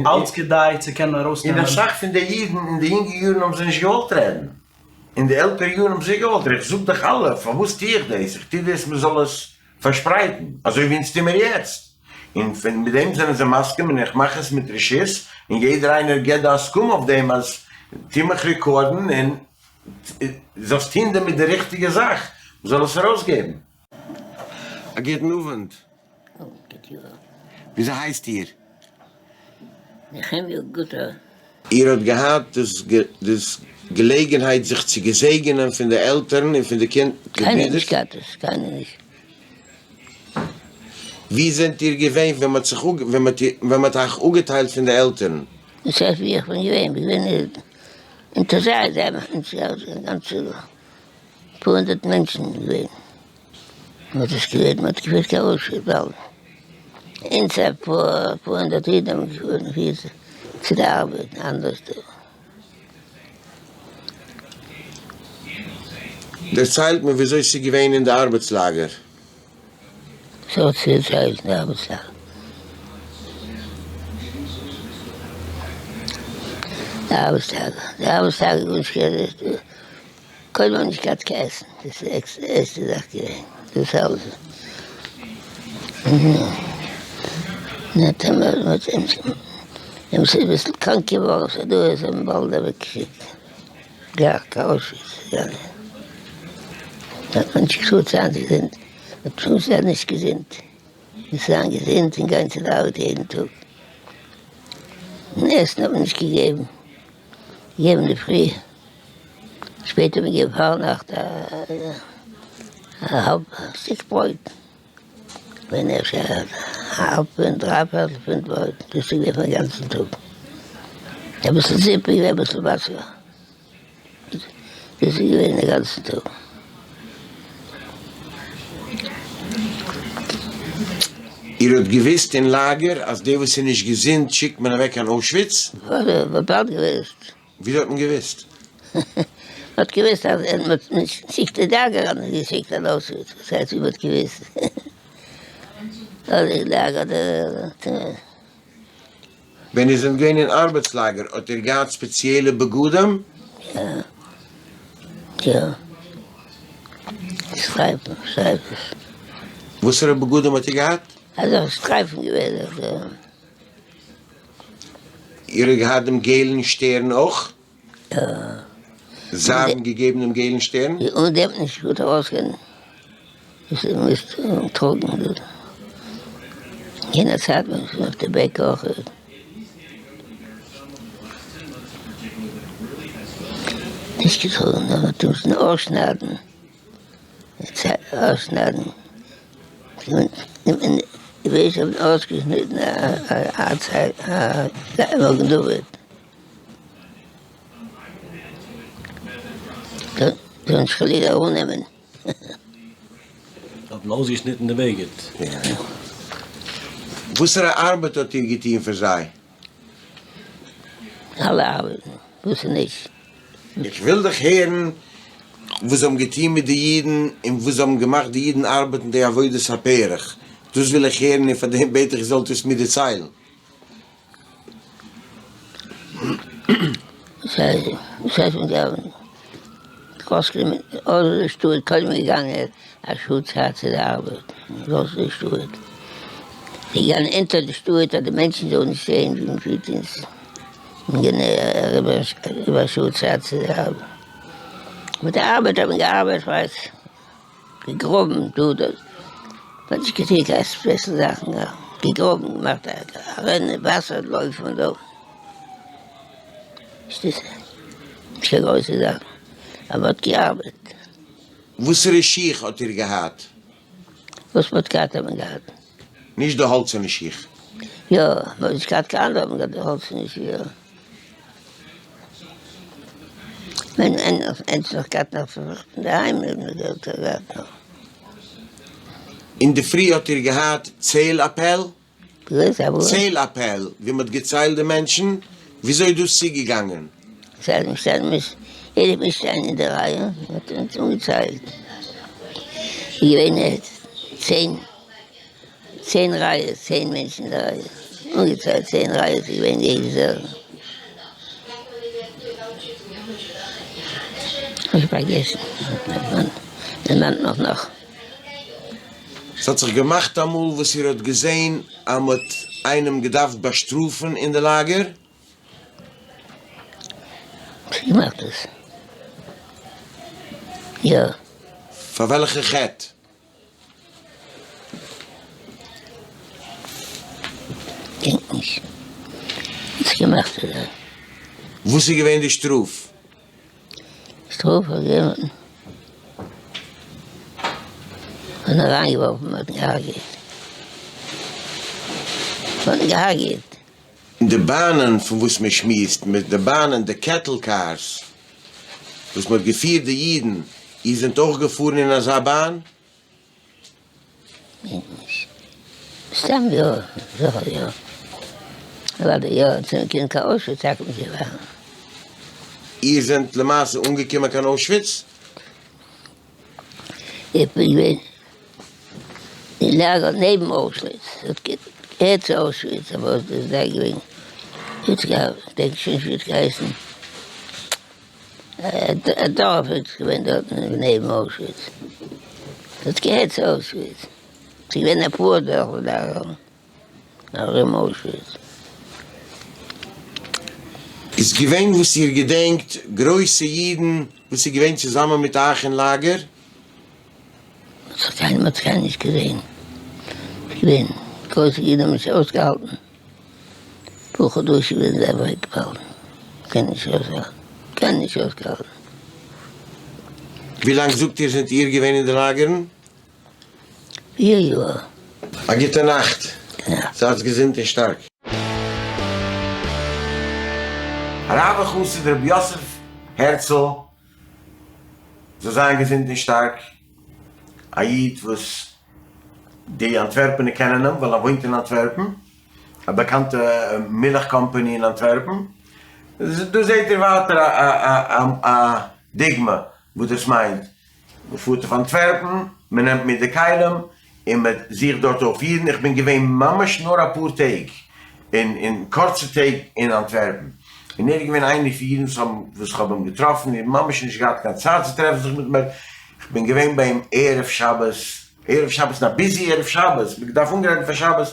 אלץ כדי צו קענען ארויסנעמען. און אסאך פון די אידן אין די יונגע יארן האבן זיי נישט געוואלט רעדן, אין די עלטערע יארן האבן זיי געוואלט רעדן, איך זאג דאך אלע, פארוואס טו איך דאס? איך טו דאס מען זאל עס פארשפרייטן, אזוי ווי אונז טו מיר יעצט. און פון מיט דעם זענען זיי מסכים און איך מאך עס מיט רשות, און יעדער איינער געבט די הסכמה אויף דעם אז טו מיך רעקארדן און זאלסט טון דערמיט די ריכטיגע זאך, מ'זאל עס ארויסגעבן. א גוטן אווענט. וויאזוי הייסט איר? נחמיה גוטער. איר האט געהאט דאס געלעגנהייט זיך צו געזעגענען פון די עלטערן און פון די קינד די קיינער ברידערס? נישט געהאט עס, קיינער נישט. ווי זענט איר געווען ווען מ'האט זיך ווען מ'האט אייך אפגעטיילט פון די עלטערן? דאס הייסט ווי איך בין געווען? כ'בין געווען אונטער זיי, זיי האבן אונז גאנצע פאר הונדערט מענטשן געווען. מען האט עס געהערט, מען האט געפירט קיין אוישוויץ באלד. אונז א פאר הונדערט אידן האבן געפירט צו די ארבעט אנדערש דא. דערציילט מיר וויאזוי ס'איז געווען אין די ארבעטס לאגער. ס'האט צו דערציילן אין די ארבעטס לאגער. די ארבעטס לאגער, די ארבעטס לאגער איז גארנישט געווען. קודם האב נישט געהאט קיין עסן, דאס איז די ערשטע זאך געווען, דאס אלעס. און ס'איז אביסל קראנק געווארן, ס'איז דא עס האבן באלד אוועקגעשיקט גלייך קיין אוישוויץ געגאנגען. האט מען נישט געטארט זיין געזונט, מען טאר זיין נישט געזונט, מוז זיין געזונט און גיין צו די ארבעט יעדן טאג. און עסן האט מען נישט געגעבן, געגעבן אינדערפרי. שפעטער האט מען געגעבן פארנאכט א האלב שטיק ברויט, ווען אפשר א האלב פונט, דריי פערטל פונט ברויט, דאס איז געווען פארן גאנצן טאג, אביסל זופ און אביסל וואסער, דאס איז געווען די גאנצן טאג. איר האט געוויסט אין לאגער אז דער וואס איז נישט געזונט שיקט מען אוועק קיין אוישוויץ? מ'האט באלד געוויסט. וויאזוי האט מען געוואוסט? מען האט געוואוסט אז מען האט נישט געשיקט די דאגה האט מען געשיקט אן אוישוויץ, וואס הייסט ווי מען האט געוואוסט? אדער די דאגה אדער. ווען איר זענט געווען אין ארבעטס לאגער האט איר געהאט ספעציעלע בגדים? יא יא שטרייפן שטרייפן. וואסערע בגדים האט איר געהאט? אזעלכע שטרייפן געווען. איר האט געהאט דעם געלן שטערן אויך? יא. זיי האבן געגעבן דעם געלן שטערן? יא, אן דעם נישט גוט ארויסגיין, עס איז מוזט טראגן דאס. יענע צייט ווען עס איז אויף די בעק אויך. נישט געטראגן, נאר מען טוט עס אויסשניידן. אויסשניידן. די וועש האבן אויסגעשניטן א מגן דוד. זאל נישט חלילה אננעמען. האט מען אויסגעשניטן די בגד. וואסערע ארבעט האט איר געטון פאר זיי? אלע ארבעטן, וואס איז נישט? איך וויל דיך הערן וואס זיי האבן געטון מיט די אידן און וואס זיי האבן געמאכט די אידן ארבעטן די עבודת הפרך, דאס וויל איך הערן און פאר דעם בעט איך איר זאלט עס מיר דערציילן. וואס הייסט מיט די ארויסגענומען אויס די שטאט, קודם געגאנגען א שעה צייט צו די ארבעט, ארויס די שטאט, געגאנגען אונטער די שטאט אז די מענטשן זאלן נישט זען ווי מען פירט אונז. אריבער א שעה צייט צו די ארבעט. מיט די ארבעט האט מען געארבעט כ'ווייס, געגראבן דא דארט, מ'האט נישט געטון קיין ספעשל זאכן, געגראבן, געמאכט א רינע וואסער לויפן דא, נישט קיין גרויסע זאכן, אבער מ'האט געארבעט. וואסערע שיך האט איר געהאט? וואס מ'האט געהאט האט מען געהאט. נישט די האלצערנע שיך? יא, מ'האט נישט געהאט קיין אנדערע האט מען געהאט די האלצערנע שיך. ווען איינס נאך געהאט נאך פון דערהיים האט מען געהאט נאך. אינדערפרי האט איר געהאט צעל אפעל? צעל אפעל, ווי מ'האט געציילט די מענטשן? וויאזוי איז דאס צוגעגאנגען? יעדער מוז שטיין אין די רייע, מ'האט אונז אנגעציילט, איז געווען צען צען רייעס, צען מענטשן אין די רייע, אנגעציילט צען רייעס איז געווען יעדע זאך. כ'האב פארגעסן, דערמאנט מיך נאך. ס'האט זיך געמאכט אמאל וואס איר האט געזען. אז מ'האט איינעם געדארפט באשטראפן אין די לאגער? וואס געמאכט דאס? יא. פאר וועלכע חטא? געדענק נישט. וואס געמאכט איז ער? וואס איז געווען די שטראף? שטראף איז געווען מ'האט אריינגעווארפן מ'האט געהארגעט. מ'האט געהארגעט. די באנען פון וואס מען שמועסט, מיט די באנען, די cattle cars, וואס מען האט געפירט די אידן, איר זענט אויך געפארן אין אזא באן? געדענק נישט. מסתם יא, זיכער יא. אוודאי יא, צו קיין קיין אוישוויץ טאקע נישט געפארן. איר זענט למעשה אנגעקומען קיין אוישוויץ? איך בין געווען אין לאגער נעבן אוישוויץ, ס'האט געהערט צו אוישוויץ אבער עס איז דארט געווען, כ'דענק שוין נישט ווי עס האט געהייסן, א דארף איז געווען דארטן נעבן אוישוויץ, ס'האט געהערט צו אוישוויץ, ס'איז געווען אפאר דערפער דארט ארום אוישוויץ. איז געווען וואס איר געדענקט גרויסע אידן וואס איז געווען צוזאמען מיט אייך אין לאגער? מ'האט זיך קיינמאל נישט געזען, ס'איז געווען גרויסע אידן האבן נישט אויסגעהאלטן. פאר חדשים זענען זיי אוועק געפאלן, קען נישט אויסהאלטן, קען נישט אויסגעהאלטן. ווי לאנג זאגט איר זענט איר געווען אין די לאגערן? פיר יאר. א גוטע נאכט, זייטס געזונט און שטארק. הרב החסיד רבי יוסף הערצל זאל זיין געזונט און שטארק, א איד וואס די אנטווערפענער קענען אים ווייל ער וואוינט אין אנטווערפן, א באקאנטע מילך קאמפאני אין אנטווערפן, דא זעט איר ווייטער א דוגמא וואס דאס מיינט, מען פארט אויף אנטווערפן, מען נעמט מיט די כלים און מען זוכט דארט אויף אידן, איך בין געווען ממש נאר אפאר טעג, אין קורצע טעג אין אנטווערפן, און ער איז געווען איינער פון אידן וואס האבן וואס כ'האב אים געטראפן, און ממש נישט געהאט קיין צייט צו טרעפן זיך מיט מיר, כ'בין געווען ביי אים ערב שבת, ערב שבת אין א busy ערב שבת, מ'האט געדארפט אנגרייטן פאר שבת,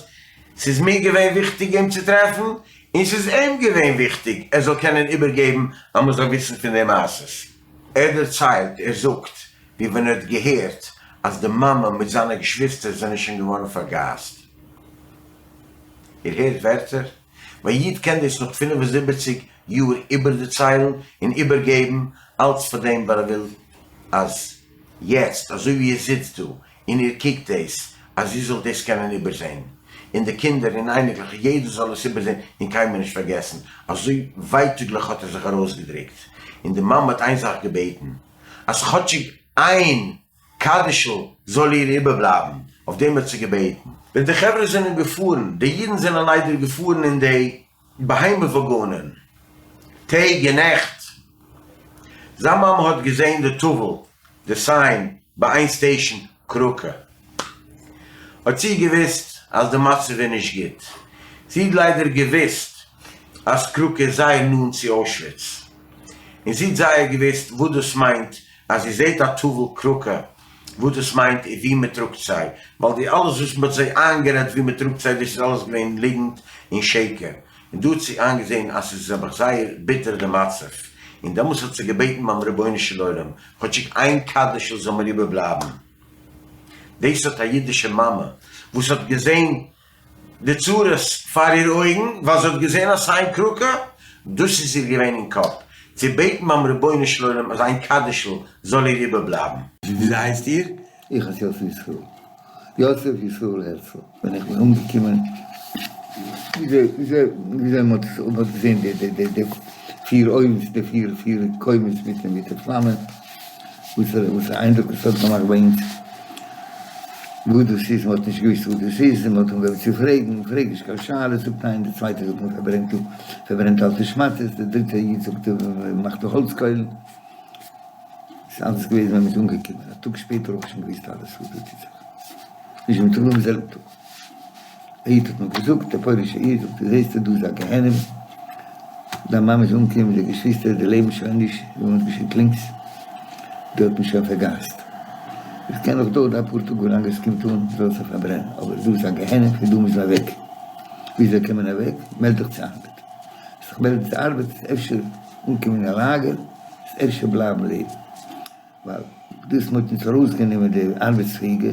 ס'איז מיר געווען וויכטיג אים צו טרעפן, און ס'איז אים געווען וויכטיג ער זאל קענען איבערגעבן אז מ'זאל וויסן פון די מעשות. ער דערציילט, ער זאגט, ווי ווען ער האט געהערט אז די מאמע מיט זיינע געשוויסטער זענען שוין געווארן פארגאזט. איר הערט ווערטער? מיין איד קען דאס נאך 75 יאר איבערדערציילן און איבערגעבן, אלץ פאר דעם ווייל ער וויל אז יעצט אזוי ווי איר זיצט דא און איר קוקט דאס, אז איר זאלט דאס קענען איבערזען, און די קינדער און אייניקלעך און יעדער זאל עס איבערזען און קיינמאל נישט פארגעסן. אזוי ווייטאגליך האט ער זיך ארויסגעדרוקט. און די מאמע האט איין זאך געבעטן, אז כאטשיג איין קדיש'ל זאל איר איבערבלייבן, אויף דעם האט זי געבעטן. ווען די חברה זענען געפארן, די אידן זענען ליידער געפארן אין די בהמה וואגאנען, טעג און נעכט. זיין מאמע האט געזען די טאוול, די sign, ביי איין station, קראקע. האט זי געוואוסט אז די מצב איז נישט גוט. זי האט ליידער געוואוסט אז קראקע איז זייער נאנט צו אוישוויץ. און זי האט זייער געוואוסט וואס דאס מיינט אז זי זעט א טאוול קראקע, וואס דאס מיינט און וואו מען טראגט זיי, ווייל די אלעס וואס מען האט זיי איינגערעדט וואו מען טראגט זיי דאס איז אלעס געווען ליגנט און שקר, און דא האט זי איינגעזען אז ס'איז נעבעך זייער ביטער די מצב, און דעמאלס האט זי געבעטן ביים רבונו של עולם, כאטשיג איין קדיש'ל זאל מיר איבערבלייבן. דאס האט א אידישע מאמע וואס האט געזען די צרות פאר איר אויגן, ווייל זי האט געזען א sign קראקע, דאס איז איר געווען אין קאפ, צו בעטן ביים רבונו של עולם אז איין קדיש'ל זאל איר איבערבלייבן. וויאזוי הייסט איר? איך הייס יוסף ישראל, יוסף ישראל הערצל. ווען איך בין אנגעקומען, וויאזוי וויאזוי מען האט געזען די פיר אויוונס, די פיר פיר קוימענס מיט די פלאמען, וואס א איינדרוק עס האט געמאכט ביי אונז, וואס דאס איז, מען האט נישט געוואוסט וואס דאס איז, און מען האט אנגעהויבן צו פרעגן, פרעג נישט קיין שאלות, זאגט איינער, דער צווייטער זאגט מען פארברענט דא, פארברענט אלטע שמאטעס, דער דריטער איד זאגט מען מאכט דא האלץ קוילן, ס'איז אלעס געוועזן ווען מען איז אנגעקומען, א טאג שפעטער האב איך שוין געוואוסט אלעס וואס דא טוט זיך, נישט דעם טאג נאר דעם זעלבן טאג. א איד האט מיר געזאגט, א פוילישע איד, זאגט ער, זעסטו דא איז א גיהנום, דיין מאמע איז אנגעקומען מיט די געשוויסטער, די לעבן שוין נישט, ווי מען האט געשיקט לינקס, דא האט מען שוין פארגאזט. עס קען נאך דויערן אפאר טאג ווילאנג עס קומט אן זאל זיך פארברענען, אבער דא איז א גיהנום פון דא מוז מען אוועק, וויאזוי קען מען אוועק? מעלד דיך צו ארבעט, זיך מעלדן צו ארבעט איז אפשר אנקומען אין א לאגער, איז אפשר בלייבן לעבן, ווייל דאס מען האט אונז ארויסגענומען די ארבעטספעאיגע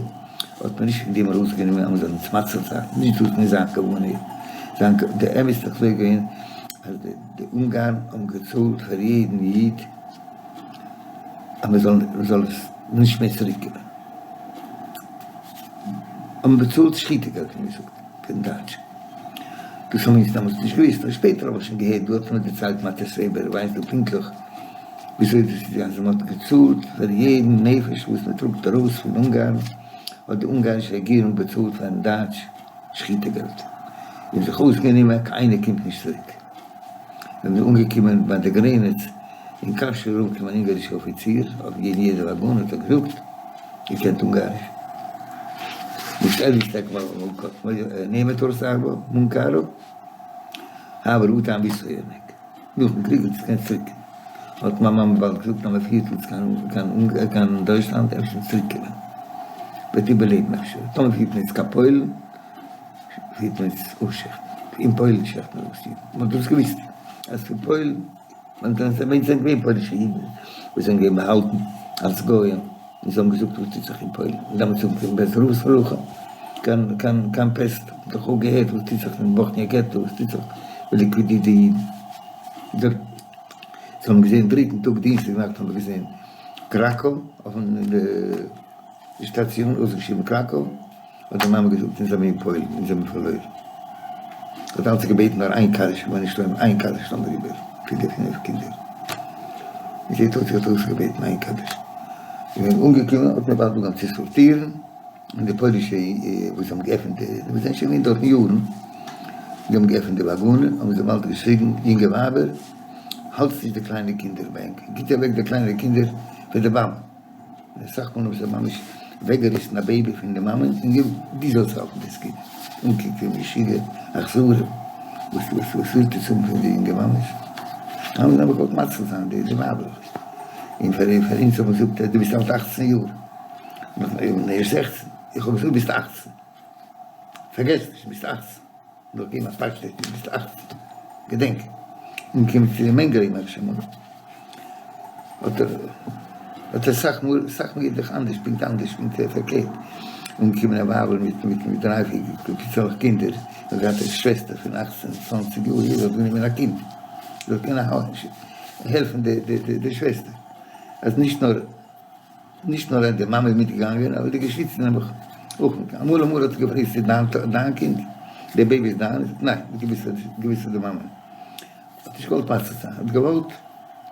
האט מען נישט וועגן דעם ארויסגענומען אז מען זאל אונז מציל זיין, נישט דאס איז נישט זיין כוונה, זיין די אמת איז דאך אזוי געווען אז די אונגארן האבן געצאלט פאר יעדן איד אז מען זאל מען זאל עס נישט מער צוריק קומען, האט מען באצאלט שחיטה געלט ווי מען זאגט פון דייטש, דאס האבן אונז דעמאלטס נישט געוואוסט, נאר שפעטער האב איך שוין געהערט, דא האט מיר דערציילט מאטעס וועבער, ווייסט דא פונקטליך וויאזוי דאס איז אז מען האט געצאלט פאר יעדן נפש וואס מען טראגט ארויס פון אונגארן, האט די אונגארישע רעגירונג באצאלט פארן דייטש שחיטה געלט, און זיך אויסגענומען קיינער קומט נישט צוריק. ווען מ'איז אנגעקומען ביי די גרעניץ אין קאשוי איז ארויפגעקומען אן אונגארישע אפיציר אויף יעדע יעדע וואגאן האט ער געזאגט איר קענט אונגאריש? Most elvisztek magukat Németországba munkára, háború után visszajönnek. נאכן קריג וועט עס גיין צוריק. האט מיין מאמע באלד געזאגט אז מען פירט אונז קיין קיין דויטשלאנד אפשר צוריק קומען וועט איבערלעבן אפשר טאמער פירט מען אונז קיין פוילן פירט מען אונז אויסשעכטן אין פוילן שעכט מען אויס אידן מען האט דאס געוויסט אז פון פוילן מען זענען געווען פוילישע אידן וואס זענען געווען באהאלטן אלס גוים און זיי האבן געזאגט וואס טוט זיך אין פוילן און דעמאלטס האט מען בעז ר סרוחה קיין קיין קיין פעסט האט מען דאך אויך געהערט וואס טוט זיך אין באכניע געטא וואס טוט זיך מען ליקווידירט די אידן זיי האבן געזען דריטן טאג דינסטאג נאכט האבן מיר געזען קראקא אויפן די שטאציאן אויסגעשריבן קראקא. האט די מאמע געזאגט, אונז זעמיר אין פוילן, אונז זעמיר פארלוירן. האט אלץ געבעטן נאר איין קדיש, רבונו של עולם, איין קדיש לאמיר איבער פון די פינף קינדער. און זעט אויס זי האט אויסגעבעטן איין קדיש. און ווען אנגעקומען האט מען באלד אנגעהויבן צו סארטירן, און די פוילישע וואס האבן געעפנט די, וואס זענען שוין געווען דארטן יארן, זיי האבן געעפנט די וואגאנען, האבן זיי באלד געשריגן, יונגע ווייבער, האלטס נישט די קליינע קינדער ביי ענק, גיט אוועק די קליינע קינדער פאר די באמע. אסאך מאל האבן זיי ממש אוועקגעריסן א בעיבי פון די מאמע און געזאגט דו זאלסט האלטן דאס קינד, אנקוקן ווי משוגע, אכזרים, וואס וואס וואס ווילט עטס האבן פון די יונגע מאמעס? האבן זיי געוואלט מציל זיין די ווייבלעך, און פאר פאר אונז האט מען געזאגט דו ביסט אלט אכצן יאר, נאך ערשט זעכצן, איך האב געזאגט ביסט אכצן, פארגעס נישט ביסט אכצן. נאך געבן א פאטש דו ביסט אכצן געדענק און קומט צו מענגעלע ימח שמו האט ער האט ער סאך מאל סאך מאל געדאכט אנדערש פונקט אנדערש פונקט פארקערט אנגעקומען א ווייבל מיט מיט מיט דריי פיר פיצעלעך קינדער האט געהאט א שוועסטער פון אכצן צוואנציג יאר יעדער האט גענומען א קינד זאל קענען העלפן די די די שוועסטער אז נישט נאר נישט נאר די מאמע איז מיטגעגאנגען, אבער די געשוויסטער זענען אויך מיט. אמאל אמאל האט זי געפרעגט ס'איז דיין דיין קינד? די בעיבי איז דיין? זאגט ניין, געוויס געוויס איז די מאמע. האט נישט געוואלט מציל זיין, האט געוואלט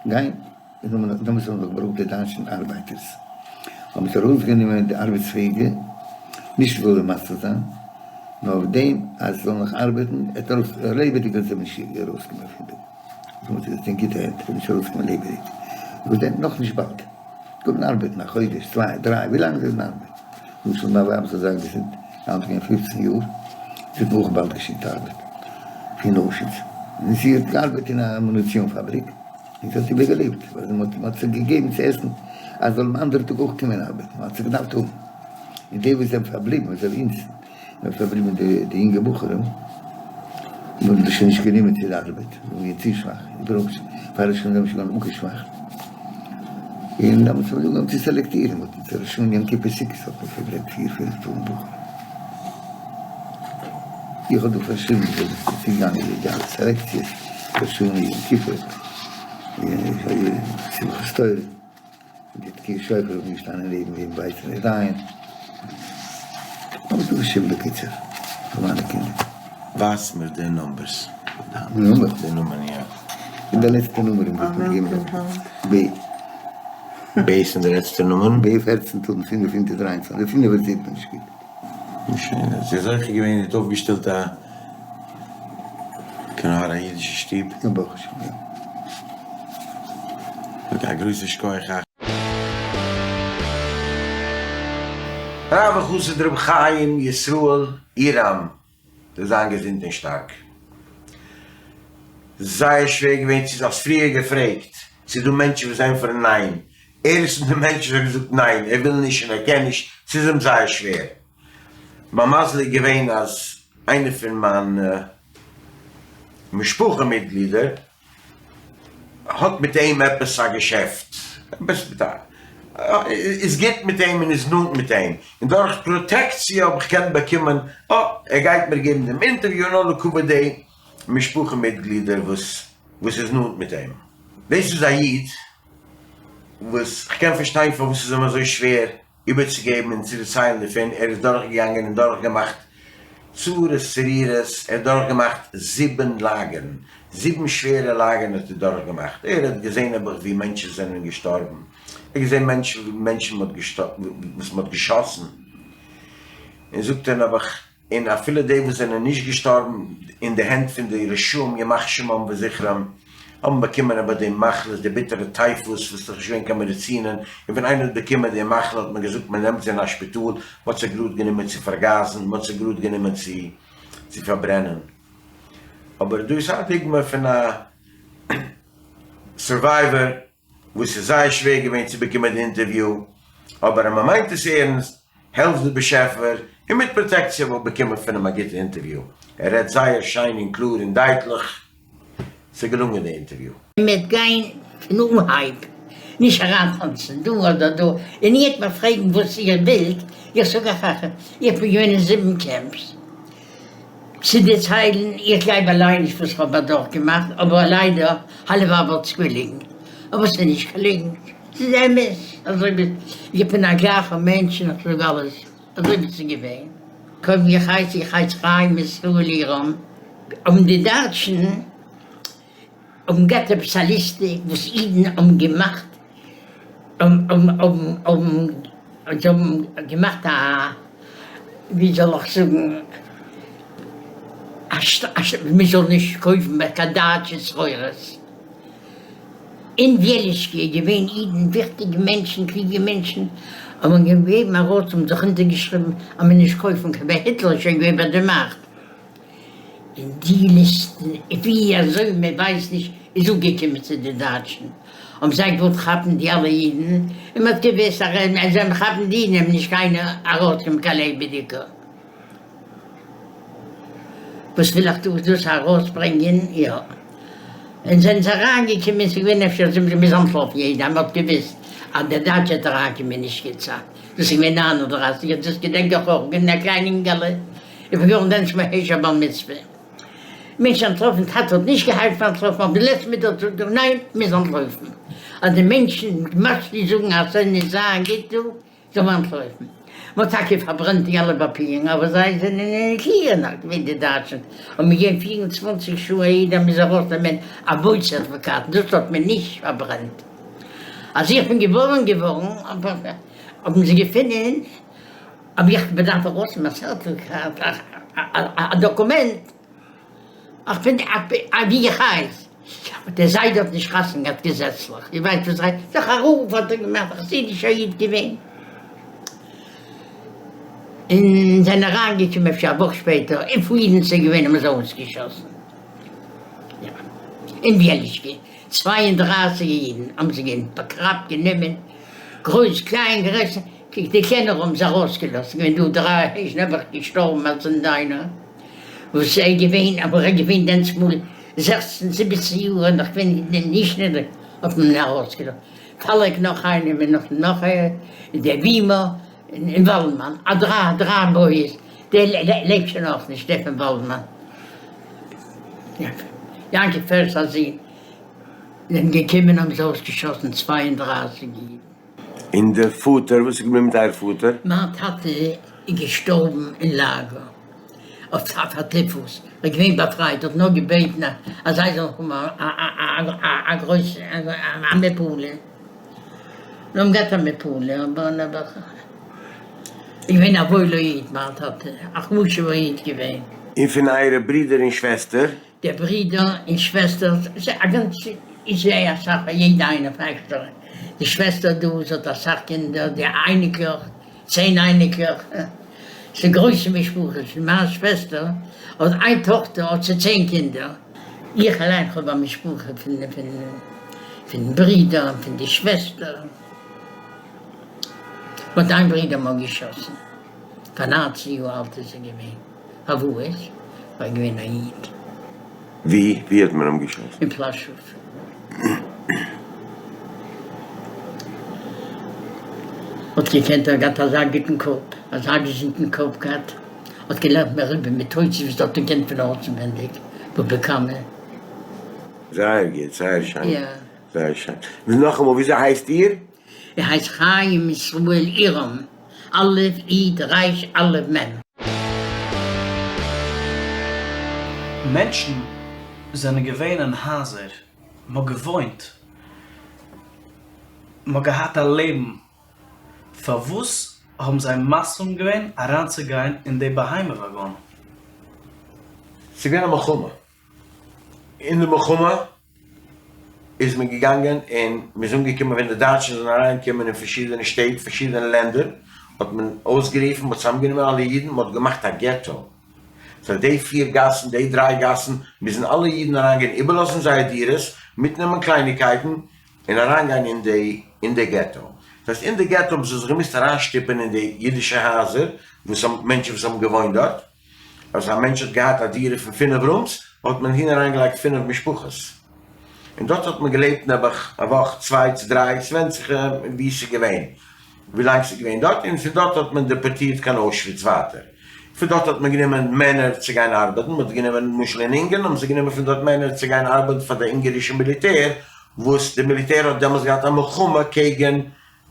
גיין, און דעמאלטס האבן זיך געברויכט די דייטשן ארבייטערס, האבן זיי ארויסגענומען די ארבעטספעאיגע, נישט זיי זאלן מציל זיין, נאר אויף דעם אז זיי זאלן נאך ארבעטן, ער האט ארויס לעבעדיג האט זיי נישט ארויסגענומען פון דא. זאגן זיי זענען גוטע הענט, כ'בין נישט ארויסגעקומען לעבעדיג. וואס דען? נאכנישט באלד. קומען ארבעטן א חודש, צוויי, דריי, ווי לאנג זיי זענען ארבעט. למשל מיין ווייב זאל זיין געזונט, היינט געווען פופצן יאר, זי האט אויך באלד געשיקט ארבעט פון אוישוויץ. און זי האט געארבעט אין א אמוניציאן פאבריק, און זי האט איבערגעלעבט, ווייל מען האט זיי געגעבן צו עסן אז זיי זאלן אנדערע טאג אויך קומען ארבעטן, מען האט זיי געדארפט האבן. און די וואס זענען פארבליבן, אזוי ווי אונז, זענען פארבליבן די די יונגע בחורים, מ'האט זיי שוין נישט גענומען צו די ארבעט, זיי זענען געווען צו שוואך, איבערהויפט פאר ראש השנה זענען שוין געווארן אפגעשוואכט, און דעמאלטס האט מען אנגעהויבן צו סעלעקטירן, מ'האט צו ראש השנה יום כיפור סוכות האט מען פארברענט פיר פינף טויזנט בחורים. איך האב דא פארשריבן וויאזוי דאס איז צוגעגאנגען די אלע סעלעקציעס, ראש השנה יום כיפור, שמחת תורה. די תקיעת שופר איז געשטאנען נעבן דעם בית פון דיין, אבער דא איז שוין בקיצור פאר מיינע קינדער. ווייזט מיר די נומבערס. די נומער? די נומערן יא. און די לעצטע נומערן וואס מיר געבן ב. ב איז די לעצטע נומערן? ב 14523, די פינעווער זעט מען נישט גוט. שוין, זי איז זוכה געווען, האט אויפגעשטעלט א קיין עין הרע אידישע שטוב. יא ברוך השם יא. אקעי א גרויסע שכוח אייך. הרב החסיד ר' חיים ישראל איראם זאל זיין געזונט און שטארק. זייער שווער געווען צו האסט פריער געפרעגט ס'איז דא מענטשן וואס ענטפערן ניין. ער איז פון די מענטשן וואס האט געזאגט ניין ער וויל נישט און ער קען נישט, ס'איז אים זייער שווער. מיין מזל איז געווען אז איינער פון מיין משפחה מיטגלידער האט מיט אים עפעס א געשעפט, עפעס מיט א, איז גוט מיט אים און איז נאנט מיט אים, און דורך פראטעקציע האב איך געקענט באקומען, אה, ער גייט מיר געבן דעם אינטערוויו נאר לכבוד די משפחה מיטגלידער וואס וואס איז נאנט מיט אים. דאס איז א איד וואס כ'קען פארשטיין פארוואס ס'איז אים אזוי שווער איבערצוגעבן און צו דערציילן דערפון, ער איז דורכגעגאנגען און דורכגעמאכט צרות צרורות, ער האט דורכגעמאכט זיבן לאגערן, זיבן שווערע לאגערן האט ער דורכגעמאכט, ער האט געזען נעבעך ווי מענטשן זענען געשטארבן, ער האט געזען מענטשן ווי מענטשן וואס מ'האט געשאסן, און זאגט ער נעבעך. און אפילו די וואס זענען נישט געשטארבן אין די הענט פון די רשעים ימח שמם וזכרם, האבן באקומען אבער די מחלות, די ביטערע טייפוס וואס איז דאך נישט געווען קיין מעדיצינען, און ווען איינער האט באקומען די מחלה האט מען געזאגט מען נעמט זיי אין א שפיטאל, מען האט זיי גראד גענומען צו פארגאזן, מען האט זיי גראד גענומען צו צו פארברענען. אבער דא איז א דוגמא פון א survivor וואס איז זייער שווער געווען צו באקומען די אינטערוויו, אבער אז מען מיינט עס ערנסט העלפט די באשעפער, און מיט פראטעקציע האב איך באקומען פון אים א גוטע אינטערוויו, ער רעדט זייער שיין און קלאר און דייטליך, ס'איז געלונגען די אינטערוויו. מ'וועט גיין פון אנהייב, נישט אריינטאנצן דא אדער דא, און איר וועט מיר פרעגן וואס איר ווילט, איך זאג אייך איך בין געווען אין זיבן camps, צו דערציילן, איך גלייב אליין נישט וואס כ'האב אדורכגעמאכט, אבער ליידער, הלוואי וואלט עס געליגן, אבער ס'איז נישט קיין ליגנט, ס'איז אמת, אזוי ווי איך בין א גלייכער מענטש און איך זאג אלעס אזוי ווי ס'איז געווען. קודם איך הייס, איך הייס חיים ישראל אירם, האבן די דייטשן האבן געהאט עפעס א ליסטע וואס אידן האבן געמאכט, האבן זיי האבן געמאכט א ווי זאל איך זאגן מען זאל נישט קויפן מער קיין דייטשע סחורות, אין וויעלישקע איז געווען אידן וויכטיגע מענטשן קלוגע מענטשן האבן געגעבן ארויס האבן זיך אונטערגעשריבן אז מען נישט קויפן קיין ווייל היטלער איז שוין געווען ביי די מאכט. און די ליסטן ווי אזוי מען ווייסט נישט איז אנגעקומען צו די דייטשן האבן זיי געוואלט כאפן די אלע אידן און מען האט געוויסט אז זיי וועלן כאפן די אידן וועט נישט קיינער ארויסקומען קיין לעבעדיגער. וואס וויל איך דא דאס ארויסברענגען? יא. און זענען זיי אריינגעקומען ס'איז געווען אפשר זיי האבן געמוזט אנטלויפן יעדער מען האט געוויסט אז דער דייטש וועט אריינקומען נישט גוט צייט דאס איז געווען 39 דאס געדענק איך אויך געווען א קליין אינגעלע. איך בין געווארן דענסמאל הערשט א בר מצוה. מענטש אנטלאפן, טאטע האט נישט געהייסן אנטלאפן, אבער די לעצטע מינוט האט ער געזאגט ניין, מ'מוז אנטלויפן. אז די מענטשן משכיל זאגן אז ס'זאל נישט זיין גוט דא, זאל מען אנטלויפן. מ'האט טאקע פארברענט די אלע פאפירן, אבער זיי זענען אין קליר נאכט געווען די דייטשן, האבן געגעבן 24 שעה א יעדער מוז ארויסנעמען א birth certificate, דאס האט מען נישט פארברענט. אז איך בין געבוירן געווארן האבן זיי געפונען האב איך באדארפט ארויסנעמען א סערטיפיקאט, א דאקומענט, איך בין ווי איך הייס, דער זיידע האט נישט חתונה געהאט געזעצליך, איר ווייסט וואס הייסט, דאך א רב האט ער געמאכט, א חסידישער איד געווען, און זענען אריינגעקומען אפשר א וואך שפעטער, וויפיל אידן ס'איז געווען האבן זיי אויסגעשאסן, יא, אין וויעליטשקע, 32 אידן האבן זיי געקראפט גענומען, גרויס קליין גרעסער. קוק די קלענערע האבן זיי ארויסגעלאזט, ס'געווען דא דריי איז נעבעך געשטארבן אלס אינדיינער וואס ער געווען אבער ער געווען דענסמאל זעכצן זיבעצן יאר נאך געווען נישט נידריג האט מען אים ארויסגעלאזט, פאלעק נאך איינעם און נאך נאך דער ווימער און וואלדמאן א דריי דריי boys דער לעבט שוין אויך נישט דער פון וואלדמאן יעקב פערס א זון זענען געקומען האבן זיי אויסגעשאסן 32 אידן. און דער פאטער, וואס איז געבליבן מיט אייער פאטער? מיין טאטע איז געשטארבן אין לאגער אויף א טיפוס, ער איז געווען באפרייט, האט נאר געבעטן אז זיי זאלן האבן א גרויסע א מפלה, זיי האבן געהאט א מפלה, אבער נעבעך איז געווען א וואוילער איד מיין טאטע, א חשוב'ער איד געווען. און פון אייערע ברידער און שוועסטער? די ברידער און שוועסטער, א גאנץ איז זייער אסאך פאר יעדע איינע פאר עקסטערע, די שוועסטער דא זי האט אסאך קינדער, די אייניקלעך, צען אייניקלעך, ס'איז גרויסע משפחות, מיין שוועסטער האט איין טאכטער האט זי צען קינדער, איך אליין האב א משפחה פון פון ברידער און פון די שוועסטער. מ'האט איין ברודער אמאל געשאסן, פאר ניינצן יאר אלט איז ער געווען, פארוואס? ווייל ער איז געווען א איד. ווי? ווי האט מען אים געשאסן? אין פלאשוב. האט געקענט, ער האט געהאט אזא גוטן קאפ, אזא געזונטן קאפ געהאט, האט געלערנט מרובה מיט תוספות האט ער געקענט פון אויסנווענדיג, בבא קמא. זייער גוט, זייער שיין, יא. זייער שיין. נאכאמאל וויאזוי הייסט איר? איך הייס חיים ישראל אירם, א' י' ר' א' מ'. מענטשן זענען געווען אין הייזער, מ'האט געוואוינט, מ'האט געהאט א לעבן, פארוואס האבן זיי מסכים געווען אריינצוגיין אין די בהמה וואגאן? ס'איז געווען א מלחמה, אין די מלחמה איז מען געגאנגען און מען איז אנגעקומען ווען די דייטשן זענען אריינגעקומען אין פארשידענע שטעט פארשידענע לענדער האט מען אויסגערופן מען האט צוזאמגענומען אלע אידן מען האט געמאכט א געטא סאו די פיר גאסן די דריי גאסן מוזן אלע אידן אריינגיין איבערלאזן זייער דירות מיטנעמען קלייניקייטן און אריינגיין אין די אין די געטא דאס הייסט אין די געטא האבן זיי זיך געמוזט אריינשטופען אין די אידישע הייזער וואס האבן מענטשן וואס האבן געוואוינט דארט. אז א מענטש האט געהאט א דירה פון פינף rooms האט מען אהין אריינגעלייגט פינף משפחות און דארט האט מען געלעבט נעבעך א וואך צוויי צו דריי ס'ווענדט זיך ווי ס'איז געווען ווי לאנג ס'איז געווען דארט און פון דארט האט מען דעפארטירט קיין אוישוויץ ווייטער פון דארט האט מען גענומען מענער צו גיין ארבעטן מ'האט גענומען למשל אין אונגערן האבן זיי גענומען פון דארט מענער צו גיין ארבעטן פאר די אונגערישע מיליטער וואס די מיליטער האט דעמאלטס געהאט א מלחמה קעגן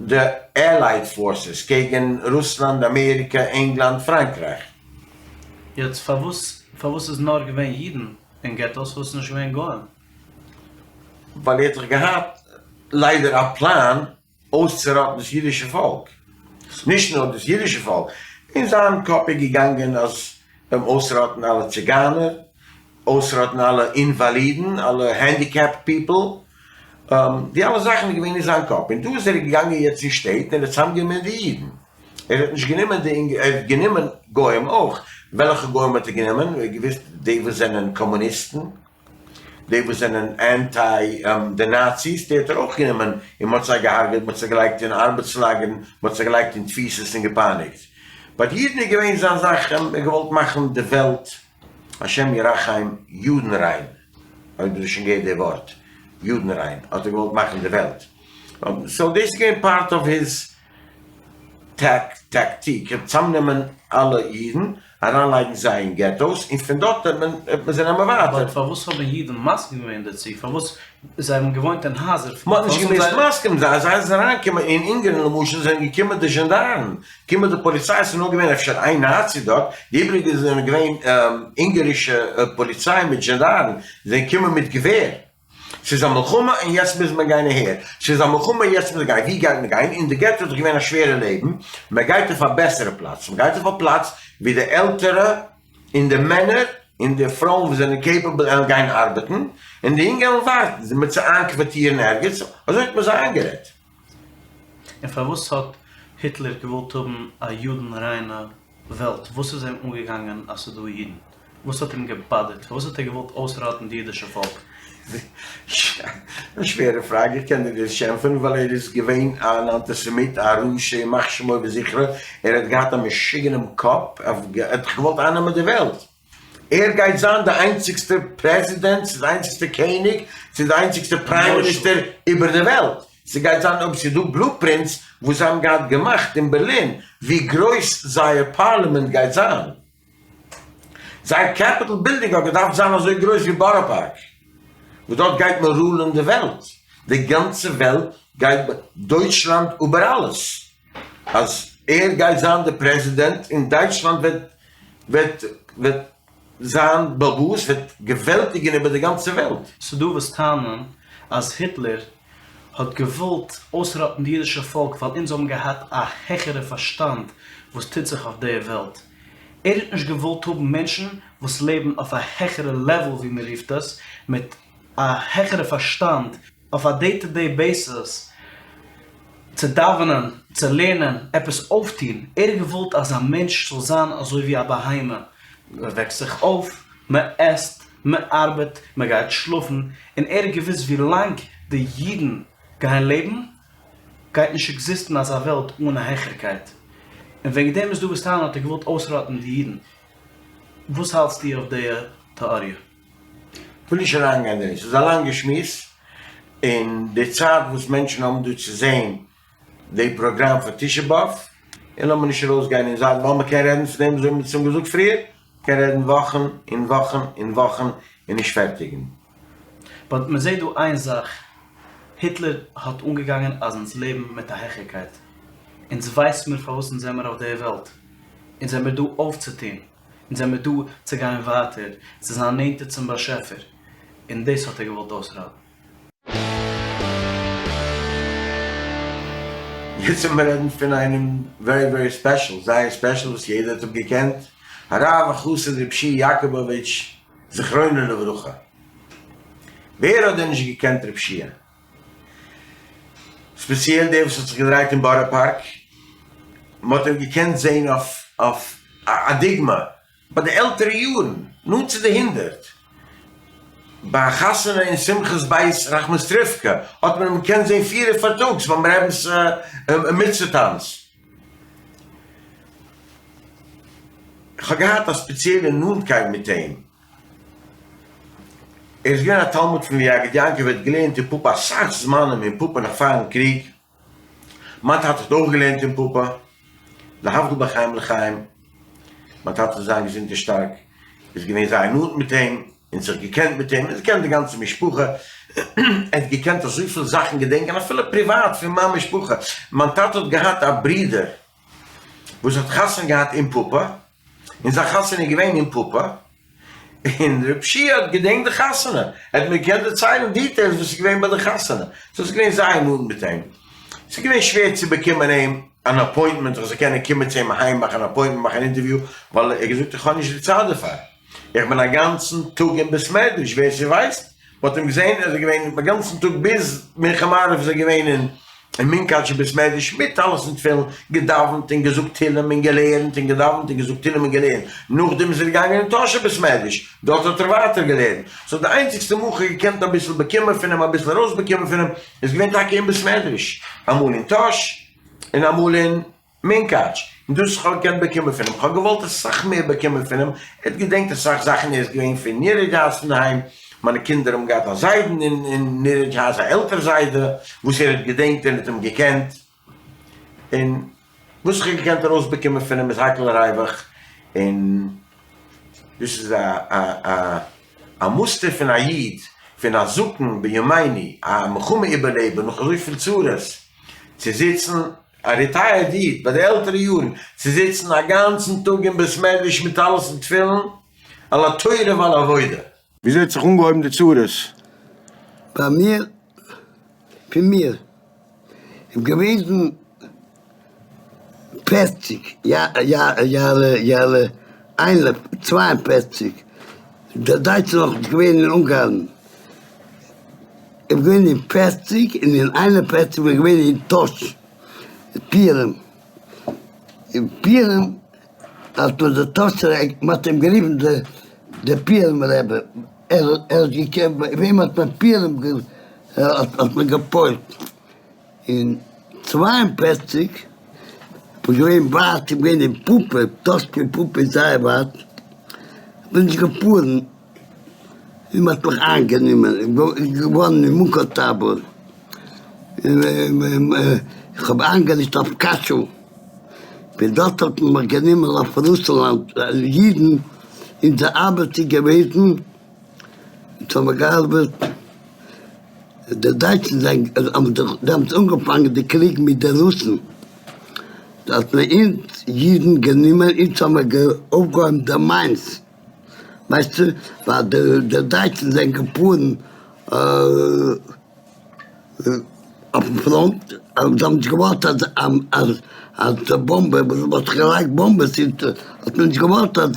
די Allied Forces קעגן רוסלאנד, אמעריקע, ענגלאנד, פראנקרייך. יעצט פארוואס פארוואס איז נאר געווען אידן אין געטאס פארוואס איז נישט געווען גוים? ווייל ער האט דאך געהאט ליידער א פלאן אויסצוראטן דאס אידישע פאלק, נישט נאר דאס אידישע פאלק, אין זיין קאפ איז געגאנגען אז ביים אויסראטן אלע ציגיינער, אויסראטן אלע אינוואלידן, אלע handicapped people, די אלע זאכן איז געווען אין זיין קאפ, און דא איז ער געגאנגען יעצט אין שטעט און ער האט צוזאמגענומען די אידן, ער האט נישט גענומען די אינג, ער האט גענומען גוים אויך, וועלכע גוים האט ער גענומען? ער האט געוואוסט די וואס זענען קאמוניסטן, די וואס זענען anti די נאציס, די האט ער אויך גענומען און מ'האט זיי געהארגעט, מ'האט זיי געלייגט אין ארבעטס לאגערן, מ'האט זיי געלייגט אין תפיסות און געפייניגט. ביי די אידן איז געווען זיין זאך, ער האט געוואלט מאכן די וועלט השם ירחם יודנריין, אויב דו האסט שוין געהערט די ווארט, יודנריין, האט ער געוואלט מאכן די וועלט. so דאס איז געווען part of his טאקטיק, צאמנעמען אלע אידן, אריינלייגן זיי אין געטאס, און פון דארט וועט מען זיי נעמען ווייטער. but פארוואס האבן אידן מסכים געווען דערצו? פארוואס זיי האבן געוואוינט אין הייזער? מ'האט נישט געמוזט מסכים זיין, זיי זענען אריינגעקומען, אין אונגארן למשל זענען געקומען די זשאנדארן, געקומען די פאליציי, ס'איז נאר געווען אפשר איין נאצי דארט, די איבריגע זענען געווען אונגארישע פאליציי מיט זשאנדארן, זיי זענען געקומען מיט געווער. ס'איז א מלחמה און יעצט מוז מען גיין אהער, ס'איז א מלחמה יעצט מוז מען גיין, ווי גייט מען גיין? אין די געטא איז דאך געווען א שווערע לעבן, מען גייט אויף א בעסערע פלאץ, מען גייט אויף א פלאץ ווי די עלטערע און די מענער און די פרויען וואס זענען capable עלן גיין ארבעטן, און די יונגע עלן ווארטן, זיי מ'וועט זיי איינקוואטירן ערגעץ, אזוי האט מען זיי איינגערעדט. און פארוואס האט היטלער געוואלט האבן א יודן-ריינע וועלט? וואס איז אים אנגעגאנגען אז ס'איז דא אידן? וואס האט אים געבאדערט? פארוואס האט ער געוואלט אויסראטן די אידישע פאלק? א שווערע פראגע, איך קען דיר נישט ענטפערן, ווייל ער איז געווען אן אנטיסעמיט, א רשע ימח שמו וזכרו, ער האט געהאט א משוגענעם קאפ, ער האט דאך געוואלט אייננעמען די וועלט, ער גייט זיין די איינציגסטע פרעזידענט, ס'איז די איינציגסטע קעניג, ס'איז די איינציגסטע prime minister איבער די וועלט, ס'גייט זיין אויב ס'איז דא blueprints וואס זיי האבן געהאט געמאכט אין בערלין ווי גרויס זייער פארלימענט גייט זיין. זייער Capitol building האט געדארפט זיין אזוי גרויס ווי בארא פארק, וואס דארט גייט מען rule ען די וועלט, די גאנצע וועלט גייט דויטשלאנד איבער אלעס, אז ער גייט זיין די פרעזידענט און דייטשלאנד וועט וועט וועט זיין בעל הבית וועט געוועלטיגען איבער די גאנצע וועלט. ס'דא וואס טענה'ן אז היטלער האט געוואלט אויסראטן די אידישע פאלק ווייל אונז האבן געהאט א העכערע פארשטאנד וואס טוט זיך אויף די וועלט, ער האט נישט געוואלט האבן מענטשן וואס לעבן אויף א העכערע level ווי מען רופט עס, מיט א העכערע פארשטאנד, אויף א day to day basis, צו דאווענען, צו לערנען, עפעס אויפטון, ער האט געוואלט אז א מענטש זאל זיין אזוי ווי א בהמה, מען וועקט זיך אויף, מען עסט, מען ארבעט, מען גייט שלאפן, און ער האט געוואוסט ווי לאנג די אידן גייען לעבן. גייט נישט עקזיסטן אזא וועלט אן א העכערקייט, און וועגן דעם איז דא וואס טענה'ן האט ער געוואלט אויסראטן די אידן. וואס האלטסטו אויף די טעאריע? כ'וויל נישט אריינגיין דערין, ס'איז א לאנגע שמועס, און די צייט וואס מענטשן האבן דא צו זען די פראגראם פאר תשעה באב, און לאמיר נישט ארויסגיין אין זייט ווייל מ'קען רעדן פון דעם אזוי ווי מ'האט שוין געזאגט פריער, מ'קען רעדן וואכן און וואכן און וואכן און נישט פערטיגן. באט מ'זעט דא איין זאך, היטלער האט אנגעגאנגען אז אונז לעבן מיט א העכערקייט, אונז ווייס מיר פארוואס אונז זעמער אויף די וועלט, אונז זעמער דא אויפצוטון, אונז זעמער דא צו גיין ווייטער, צו זיין נענטער צום באשעפער, און דאס האט ער געוואלט אויסראטן. יעצט וועט מען רעדן פון איינעם very very special, זייער special וואס יעדער האט אים געקענט, הרב החסיד ר' שי' יאקאבאוויטש זכרונו לברכה. ווער האט דען נישט געקענט ר' שי'? ספעציעל דער וואס האט זיך געדרייט אין בארא פארק, מען האט אים געקענט זען אויף אויף א דוגמא ביי די עלטערע יארן, נאנט צו די הונדערט, ביי א חתונה אין שמחת בית ראחמיסטריווקא האט מען אים געקענט זען פירע פארטאגס ביים רבינ'ס מצוה טאנץ. כ'האב געהאט א ספעציעלע נאנטקייט מיט אים, ער איז געווען א תלמיד פון ויגד יעקב, ער האט געלערנט אין פאפא אסאך זמנים אין פאפא נאך פארן קריג, מיין טאטע האט אויך געלערנט אין פאפא, להבדיל בין חיים לחיים, מיין טאטע זאל זיין געזונט און שטארק, איז געווען זייער נאנט מיט אים, און זיך געקענט מיט אים, און געקענט די גאנצע משפחה, ער האט געקענט אזויפיל זאכן געדענקען אפילו פריוואט פון מיין משפחה, מיין טאטע האט געהאט א ברודער וואס האט חתונה געהאט אין פאפא, און זיין חתונה איז געווען אין פאפא, און רב שיע האט געדענקט די חתונה, ער האט מיר געקענט דערציילן details וואס איז געווען ביי די חתונה, סאו ס'איז געווען זייער נאנט מיט אים, ס'איז געווען שווער צו באקומען אים אן appointment איך זאל קענען קומען צו אים אהיים מאכן אן appointment מאכן אן אינטערוויו, ווייל ער האט געזאגט איך האב נישט די צייט דערפאר, איך בין א גאנצן טאג אין בית מדרש, ווער ס'ווייסט מ'האט אים געזען ער איז געווען א גאנצן טאג ביז מנחה מעריב איז ער געווען אין אין מונקאטשער בית מדרש מיט טלית און תפילין, געדאווענט און געזאגט תהילים און געלערנט און געדאווענט און געזאגט תהילים און געלערנט, נאכדעם איז ער געגאנגען אין טאהשער בית מדרש, דארט האט ער ווייטער געלערנט, סאו די איינציגסטע מאל כ'האב געקענט אביסל באקומען פון אים אביסל ארויסבאקומען פון אים איז געווען טאקע אין בית מדרש, אמאל אין טאהש און אמאל אין. מונקאטש, און דאס איך האב געקענט באקומען פון אים, כ'האב געוואלט אסאך מער באקומען פון אים, ער האט געדענקט אסאך זאכן, ער איז געווען פון נירעדהאז אינדערהיים, מיינע קינדער האבן געהאט א זיידן אין נירעדהאז, א עלטער זיידע, וואס ער האט געדענקט און האט אים געקענט, און וואס איך האב געקענט ארויסבאקומען פון אים איז הכל ריווח, און דאס איז א א א מוסטער פון א איד, פון א זקן בימינו, א מלחמה איבערלעבער נאך אזויפיל צרות, צו זיצן א retired איד ביי די עלטערע יארן צו זיצן א גאנצן טאג אין בית מדרש מיט טלית און תפילין על התורה ועל העבודה. וויאזוי האט זיך אנגעהויבן די צרות? ביי מיר, פון מיר, איז געוועזן פערציג יארע, 42, די דייטשן נאך נישט געווען אין אונגארן, איך בין געווען אין פערציג און אין 41 בין איך געווען אין טאהש פורים, אין פורים האט מען די טאהשער מען האט אים גערופן די די פורים רבי, ער האט געקענט ביי וועם האט מען פורים האט מען גע'פועל'ט, אין 42 בין געווען ווייט, איך בין געווען אין פאפא, טאהש פון פאפא איז זייער ווייט, בין איך געפארן. און מ'האט מיך איינגענומען, איז געווארן אין מונקאטש-טאבאר, און איך האב איינגערישט אויף קאשוי, פון דארט האט מען מיך גענומען אויף רוסלאנד, אידן, אונזער ארבעט איז געוועזן, אונז האבן געארבעט, די דייטשן זענען, האבן זיך דעמאלטס אנגעפאנגען די קריג מיט די רוסן, האט מען אונז אידן גענומען, אונז האבן מיר אויפגעהויבן די mines. ווייסטו ווייל די דייטשן זענען געפארן אויפן פראנט, זיי האבן נישט געוואלט אז אז די באמבע, וואס מען האט געלייגט באמבעס האט מען נישט געוואלט אז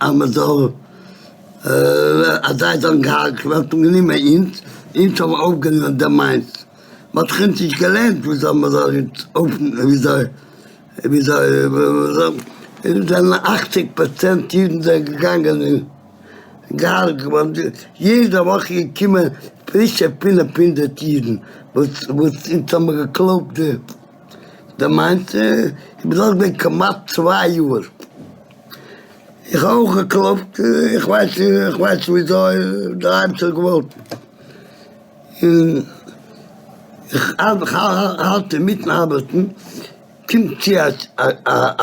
אז מען זאל אז זיי זאלן געהארגעט ווערן, האט מען גענומען אונז, אונז האבן אויפגענומען די mines, מען האט דאך אונז נישט געלערנט וויאזוי מען זאל וויאזוי. וויאזוי זענען אכציג פראצענט אידן זענען געגאנגען און געהארגעט געווארן, יעדע וואך איז געקומען. פרישע 500 אידן וואס וואס אונז האבן מיר געקלויבט די די מעשה, איך בין דארט געווען כמעט צוויי יאר, איך האב אויך געקלויבט, איך ווייס איך ווייס וויאזוי דער אייבערשטער האט געוואלט, און איך האלט אינמיטן ארבעטן, קומט צו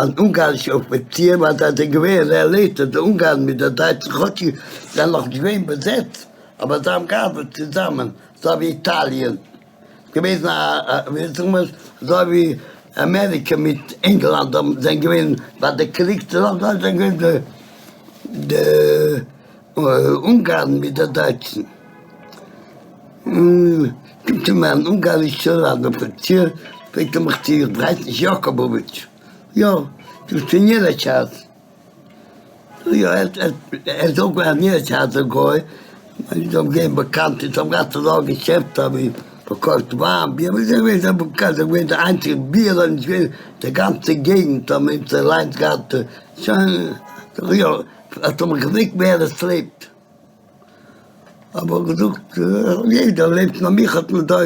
אן אונגארישע אפיציר ווייל זיי זענען געווען related די אונגארן מיט די דייטשן כאטש זיי זענען נאך נישט געווען באזעצט אבער זיי האבן געארבעט צוזאמען אזוי ווי איטאליען געוועזן א ווי זאגט מען אזוי ווי אמעריקע מיט ענגלאנד האבן זענען געווען ביי די קריג צוזאמען אזוי זענען געווען די די אונגארן מיט די דייטשן. און קומט צו מיר אן אונגארישער אן אפיציר פרעגט ער מיך צו איך הייס נישט יאקאבאוויטש, יא, דו ביסט פון נירעדהאז? יא, ער איז אויך געווען א נירעדהאזער גוי, מיר זענען געווען באקאנט, אונז האבן געהאט אזא געשעפט אז מען פארקויפט וויין, ביר, מיר זענען געווען זייער באקאנט, זענען געווען די איינציגע ביר איז געווען די גאנצע געגנט האבן אונז אליינס געהאט, שוין, יא, האט ער מיך געפרעגט ווער עס לעבט. האב איך געזאגט, יעדער לעבט נאר מיך האט מען דא,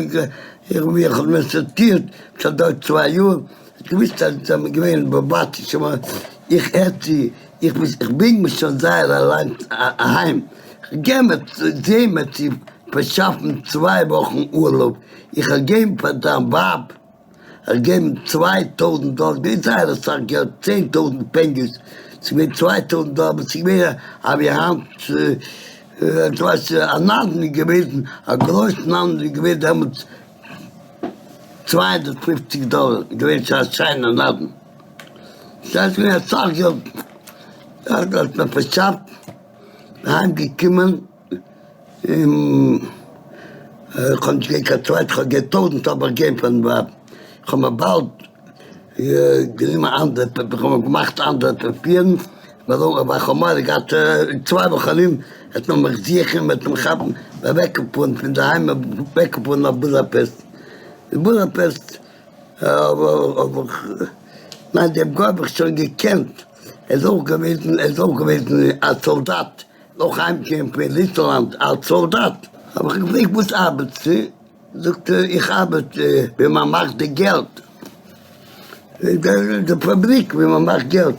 איך האב מיר סארטירט, ס'האט געדויערט צוויי יאר, האט געוויסט אז זיי זענען געווען באבאטיש, איך הער צו, איך בענק מיך שוין זייער אליינס אהיים, כ'גיי מיר זעה מיר צו פארשאפן צוויי וואכן אורלויב, איך וועל געבן פאר דיין ווייב. ער האט געגעבן 2000 דאלער, געווען זייער אסאך געלט, 10,000 פענגעס, ס'איז געווען 2000 דאלער, אבער ס'איז געווען א ווי היינט, דו ווייסט, א נדן איז געוועזן, א גרויס נדן איז געווען דעמאלטס 250 דאלער, איז געווען שוין א שיינע נדן, ס'איז געווען אסאך געלט, האט מען פארשאפט, אהיים געקומען. און איך האב נישט געהאט קיין צווייטע, איך האב געהאט טויזנט האב איך געגעבן פארן ווייב, איך האב מיר באלד גענומען אנדערע פאפיר, איך האב מיר געמאכט אנדערע פאפירן, ווייל איך האב מורא געהאט אין צוויי וואכן ארום וועט מען מיך זוכן, מען וועט מיך כאפן, אוועקגעפארן פון דערהיים אוועקגעפארן אויף בודאפעסט, אין בודאפעסט האב איך, ניין דעם גוי האב איך שוין געקענט, ער איז אויך געוועזן, ער איז אויך געוועזן א סאלדאט. נאך אהיימקומען פון ליטעלאנד אלס סאלדאט, האב איך געפרעגט וואס ארבעטסטו? זאגט ער איך ארבעט ווי מען מאכט די געלט, די פאבריק ווי מען מאכט געלט,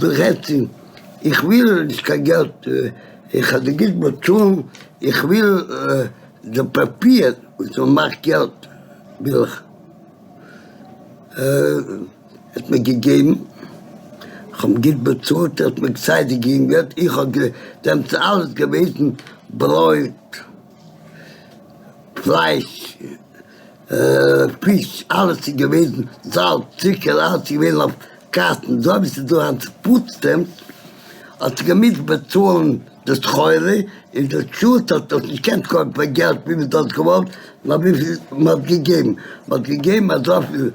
רעדט צו אים איך וויל נישט קיין געלט, איך האב דיר גוט באצאלן, איך וויל די פאפיר וואס מען מאכט געלט וויל איך. האט מיר געגעבן, איך האב אים גוט באצאלט, ער האט מיר כסדר געגעבן געלט, איך האב דעמאלטס אלעס געוועזן, ברויט, פלייש, פיש, אלעס איז געוועזן, זאלץ, צוקער, אלעס איז געווען אויף קארטן, אזוי ווי ס'איז דא היינט food stamps, האט ער געמוזט באצאלן די סחורה, און די שטאט האט דאס נישט געקענט קויפן פאר געלט וויפיל דו האסט געוואלט, נאר וויפיל מען האט געגעבן, מען האט געגעבן אזויפיל.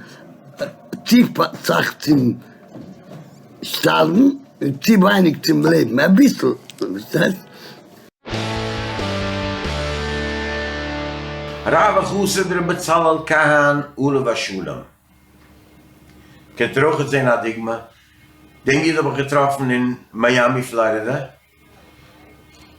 צו סאך צום שטארבן און צו ווייניג צום לעבן, אביסל, פארשטייסט? הרב החסיד ר' בצלאל קאהאן עליו השלום. קענט איר אויכעט זעהן א דוגמא? דעם איד האב איך געטראפן אין מיאמי פלארידע,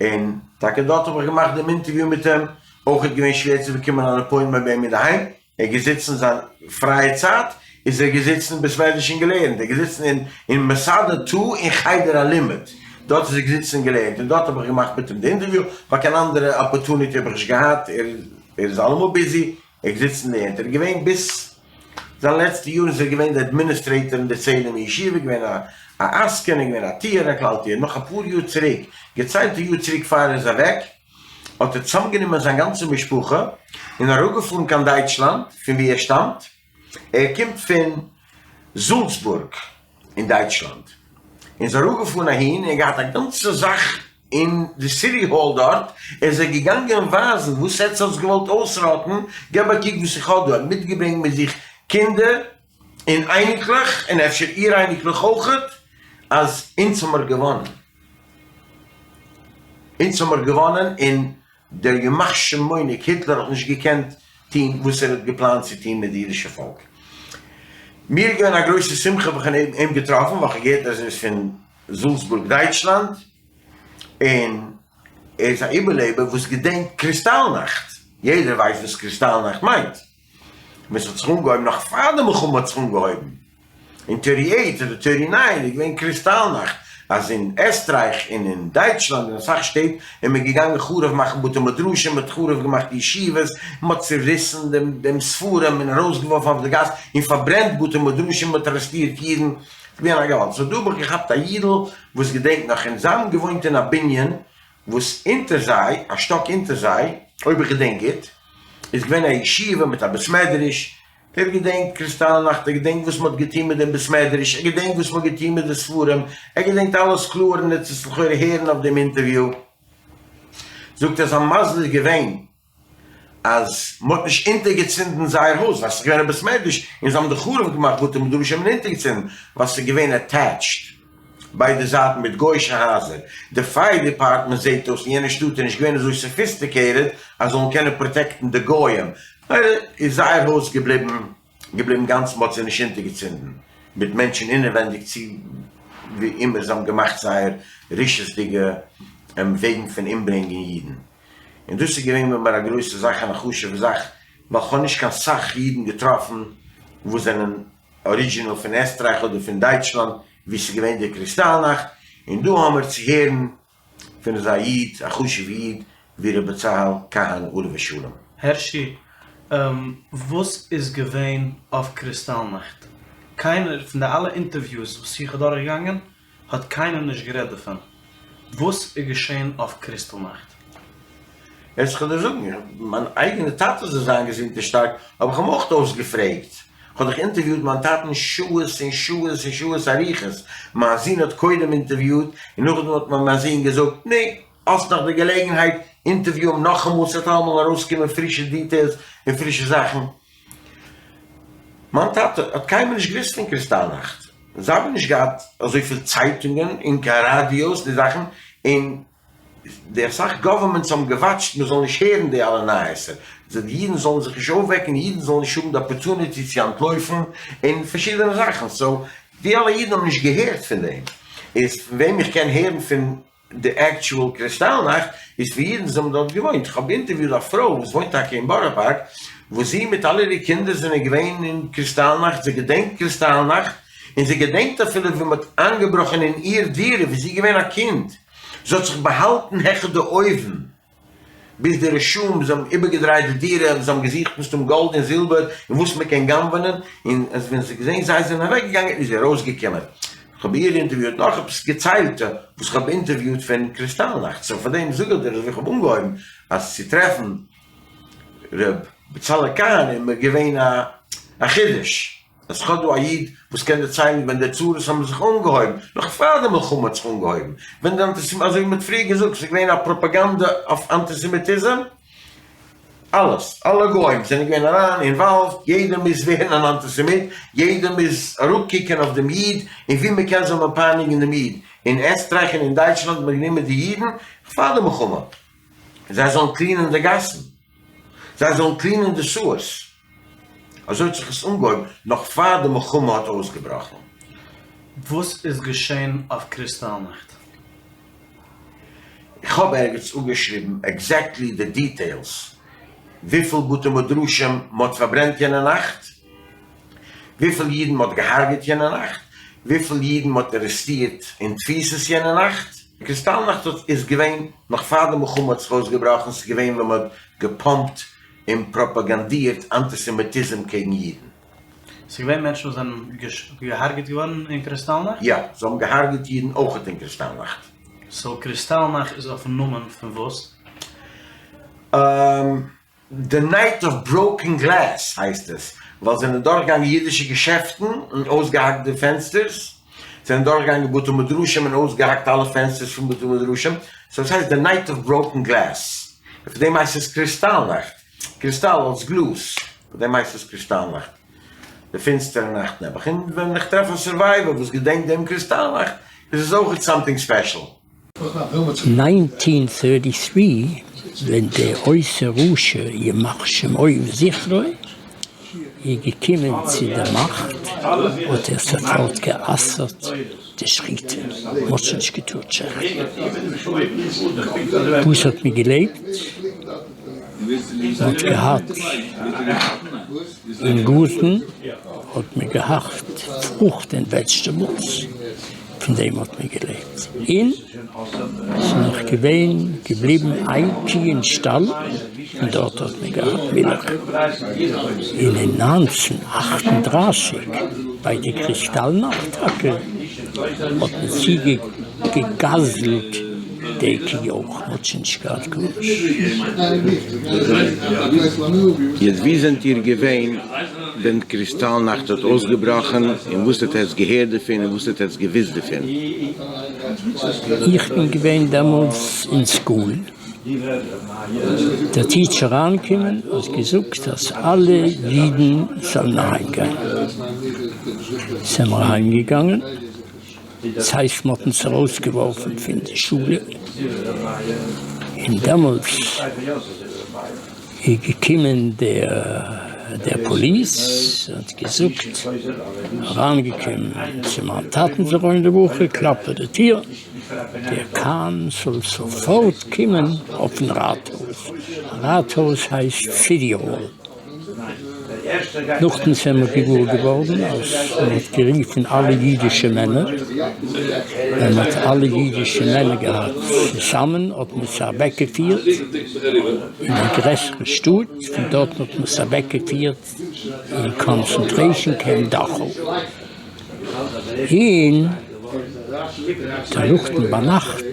און טאקע דארט האב איך געמאכט דעם אינטערוויו מיט אים, אויכעט געווען שווער צו באקומען אן appointment ביי אים אינדערהיים, ער איז געזיצן זיין פרייע צייט איז ער געזיצן אין בית מדרש און געלערנט, ער איז געזיצן אין אין מסדר תא אין חדר הלימוד, דארט איז ער געזיצן און געלערנט, און דארט האב איך געמאכט מיט אים די אינטערוויו, ווייל קיין אנדערע opportunity האב איך נישט געהאט, ער ער איז אלעמאל busy, ער איז געזיצן און געלערנט, ער איז געווען ביז זיין לעצטע יארן איז ער געווען די administrator אין די צעהלימער ישיבה, געווען א א עסקן, און געווען א טוער, א כלל טוער, נאך אפאר יאר צוריק, געציילטע יאר צוריק פאר ער איז אוועק, האט ער צוזאמגענומען זיין גאנצע משפחה און אראפגעפארן קיין דייטשלאנד פון וואו ער שטאמט, ער קומט פון זאלצבורג אין דייטשלאנד, און איז אראפגעפארן אהין און געהאט א גאנצע זאך אין די city hall דארט, ער איז זיי געגאנגען ווייזן וואס עטס האטס געוואלט אויסראטן, געב א קוק וואס איך האב דא, ער האט מיטגעברענגט מיט זיך קינדער און אייניקלעך און אפשר איר אייניקלעך אויכעט, אז אונז האמיר געוואנען. אונז האמיר געוואנען און דער ימח שמו'ניק היטלער האט נישט געקענט טוהן וואס ער האט געפלאנט צו טוהן מיט די אידישע פאלק. מיר איז געווען א גרויסע שמחה ווען כ'האב אים געטראפן ווייל כ'האב געהערט אז ער איז פון זאלצבורג דייטשלאנד און. ער איז א איבערלעבער וואס געדענקט קריסטאלנאכט, יעדער ווייסט וואס קריסטאלנאכט מיינט, ווען ס'האט זיך אנגעהויבן נאך פאר די מלחמה האט זיך אנגעהויבן, אין thirty eight אדער thirty nine איז געווען קריסטאלנאכט אז אין עסטרייך און אין דייטשלאנד און אסאך שטעט איז מען געגאנגען חרוב מאכן בתי מדרשים, מען האט חרוב געמאכט ישיבות, מען האט צוריסן דעם דעם ספרים און ארויסגעווארפן אויף די גאס און פארברענט בתי מדרשים, מען האט ארעסטירט אידן, ס'איז געווען א געוואלד. סאו דא האב איך געכאפט א אידל וואס געדענקט נאך, און זיי האבן געוואוינט אין א בנין וואס אונטער זיי, א שטאק אונטער זיי, אויב איך געדענק גוט, איז געווען א ישיבה מיט א בית מדרש, ער געדענקט קריסטאלנאכט, ער געדענקט וואס מ'האט געטון מיט דעם בית מדרש, ער געדענקט וואס מ'האט געטון מיט די ספרים, ער געדענקט אלעס קלאר און ער וועט עס לכאורה הערן אויף דעם אינטערוויו. זאגט ער זיין מזל איז געווען אז מ'האט נישט אונטערגעצינדן זייער הויז ווייל ס'איז געווען א בית מדרש און זיי האבן די חרוב געמאכט בתי מדרשים און אונטערגעצינדן ווייל ס'איז געווען attached ביידע זייטן מיט גוישע הייזער, די fire department זעהט אויס אין יענע שטאט איז נישט געווען אזוי sophisticated אז זאלן קענען protect ן די גוים, ממילא איז זייער הויז געבליבן געבליבן גאנץ מ'האט זיי נישט אונטערגעצינדן מיט מענטשן אינעווענדיג צו ווי אימער זיי האבן געמאכט זייער רשעות'דיגע וועגן פון אומברענגען אידן, און דאס איז געווען ביי מיר א גרויסע זאך און א חשוב'ע זאך ווייל כ'האב נישט קיין סאך אידן געטראפן וואס זענען original פון עסטרייך אדער פון דייטשלאנד ווי ס'איז געווען די קריסטאלנאכט, און דא האמיר צו הערן פון אזא איד, א חשוב'ע איד ווי ר' בצלאל קאהן עליו השלום. הערשי, וואס איז געווען אויף קריסטאלנאכט? קיינער פון די אלע אינטערוויוס וואס איך האב דורכגעגאנגען האט קיינער נישט גערעדט דערפון. וואס איז געשען אויף קריסטאלנאכט? יעצט כ'וועל דיר זאגן, מיין אייגענע טאטע זאל זיין געזונט און שטארק, האב איך אים אויך אויסגעפרעגט, כ'האב דאך אינטערוויוט מיין טאטן שעות און שעות און שעות אריכות, מיין זון האט קודם אינטערוויוט און נאכדעם האט מיר מיין זון געזאגט, נו, האסט נאך די געלעגנהייט, אינטערוויו אים נאכאמאל, ס'וועט אלעמאל ארויסקומען פרישע details און פרישע זאכן. מיין טאטע האט קיינמאל נישט געוואוסט פון קריסטאלנאכט, זיי האבן נישט געהאט אזויפיל צייטונגען און קיין ראדיאוס די זאכן, און די אסאך governments האבן געוואטשט מען זאל נישט הערן די אלע נייעסער, די אידן זאלן זיך נישט אויפוועקן, אידן זאלן נישט האבן די opportunity צו אנטלויפן, און פארשידענע זאכן, so די אלע אידן האבן נישט געהערט פון דעם, איז פון וועם איך קען הערן פון די actual קריסטאלנאכט איז פון אידן וואס האבן דארט געוואוינט, איך האב אינטערוויוט א פרוי וואס וואוינט טאקע אין בארא פארק, וואס זי מיט אלע אירע קינדער זענען געווען אין קריסטאלנאכט, זי געדענקט קריסטאלנאכט, און זי געדענקט אפילו ווי מען האט איינגעבראכן אין איר דירה ווי זי איז געווען א קינד, זי האט זיך באהאלטן העכער די אויוון. ביז די רשעים זיי האבן איבערגעדרייט די דירה און זיי האבן געזוכט מסתם גאלד און זילבער און וואס מען קען גנב'נען, און אז ווען זי האט געזען זיי זענען אוועקגעגאנגען איז זי ארויסגעקומען. איך האב איר אינטערוויוט נאך עפעס געציילטע וואס איך האב אינטערוויוט פון קריסטאלנאכט, so פאר דעם זאג איך דיר אזויווי איך האב אנגעהויבן אז צו טרעפן ר' בצלאל קאהן איז מיר געווען א חידוש. אז כ'האב דא א איד וואס קען דערציילן ווען די צרות האבן זיך אנגעהויבן, נאך פאר די מלחמה האט זיך אנגעהויבן, ווען די אנטיסעמיטיזם, אזוי ווי מ'האט פריער געזאגט, ס'איז געווען א פראפאגאנדע אויף אנטיסעמיטיזם, אלעס, אלע גוים זענען געווען אריין involved, יעדער מוז ווערן אן אנטיסעמיט, יעדער מוז אראפקוקען אויף דעם איד, און ווי מ'קען זאל מען פייניגן דעם איד, אין עסטרייך און אין דייטשלאנד האט מען גענומען די אידן פאר די מלחמה, זיי זאלן clean ען די גאסן, זיי זאלן clean ען די sewers. אזוי האט זיך עס אנגעהויבן נאך פאר די מלחמה האט אויסגעבראכן. וואס איז געשען אויף קריסטאלנאכט? איך האב ערגעץ אפגעשריבן exactly די details וויפיל בתי מדרשים מ'האט פארברענט יענע נאכט, וויפיל אידן מ'האט געהארגעט יענע נאכט, וויפיל אידן מ'האט ארעסטירט אין תפיסות יענע נאכט. קריסטאלנאכט איז געווען נאך פאר די מלחמה האט זיך אויסגעבראכן, ס'איז געווען ווען מ'האט געפאמפט און פראפאגאנדירט אנטיסעמיטיזם קעגן אידן. ס'איז געווען מענטשן וואס זענען געהארגעט געווארן אין קריסטאלנאכט? יא, זיי האבן געהארגעט אידן אויכעט אין קריסטאלנאכט. so קריסטאלנאכט איז אויפן נאמען פון וואס? The Night of Broken Glass הייסט עס, ווייל זענען דורכגעגאנגען אידישע געשעפטן און אויסגעהאקט די פענסטערס, זענען דורכגעגאנגען בתי מדרשים און אויסגעהאקט אלע פענסטערס פון בתי מדרשים, so עס הייסט The Night of Broken Glass. און פאר דעם הייסט עס קריסטאלנאכט, קריסטאל אלס גלאז, פאר דעם הייסט עס קריסטאלנאכט, די פינסטערע נאכט נעבעך, און ווען איך טרעף א survivor וואס געדענקט דעם קריסטאלנאכט, איז עס אויכעט something special. Nineteen thirty three ווען דער אותו רשע ימח שמו וזכרו איז געקומען צו די מאכט האט ער זאפארט גע'אסר'ט די. די שחיטה, מען האט שוין נישט געטארט שעכטן. וואס האט מען געלעבט? מען האט געהאט אין גארטן האט מען געהאט פרוכט און וועדזשטעבלס, פון דעם האט מען געלעבט, און ס'איז נאך געווען געבליבן איין קו אין שטאל, און דארט האט מען געהאט מילך, און אין 1938 ביי די קריסטאלנאכט טאקע האט מען צוגעגזלט די קו אויך, מען האט שוין נישט געהאט גארנישט. יעצט ווי זענט איר געווען ווען קריסטאלנאכט האט אויסגעבראכן און וואס האט עטץ געהערט דערפון און וואס האט עטץ געוויסט דערפון? איך בין געווען דעמאלטס אין school, דער teacher אריינגעקומען האט געזאגט אז אלע אידן זאלן אהיים גיין, זעמער אהיים געגאנגען, ס'הייסט מ'האט אונז ארויסגעווארפן פון די שולע, און דעמאלטס איז געקומען דער police און האט געזאגט, אריינגעקומען צו מיין טאטן זכרונו לברכה, קלאפט ביי די טיר, דער קאהן זאל זאפארט קומען אויפן ראטהויז, ראטהויז הייסט city hall. נאכדעם זעמער געוואר געווארן אז מען האט גערופן אלע אידישע מענער, ווען מען האט אלע אידישע מענער געהאט צוזאמען האט מען זיי אוועקגעפירט אין א גרעסערע שטאט, פון דארטן האט מען זיי אוועקגעפירט אין concentration camp דאכאו. און דערנאכדעם ביינאכט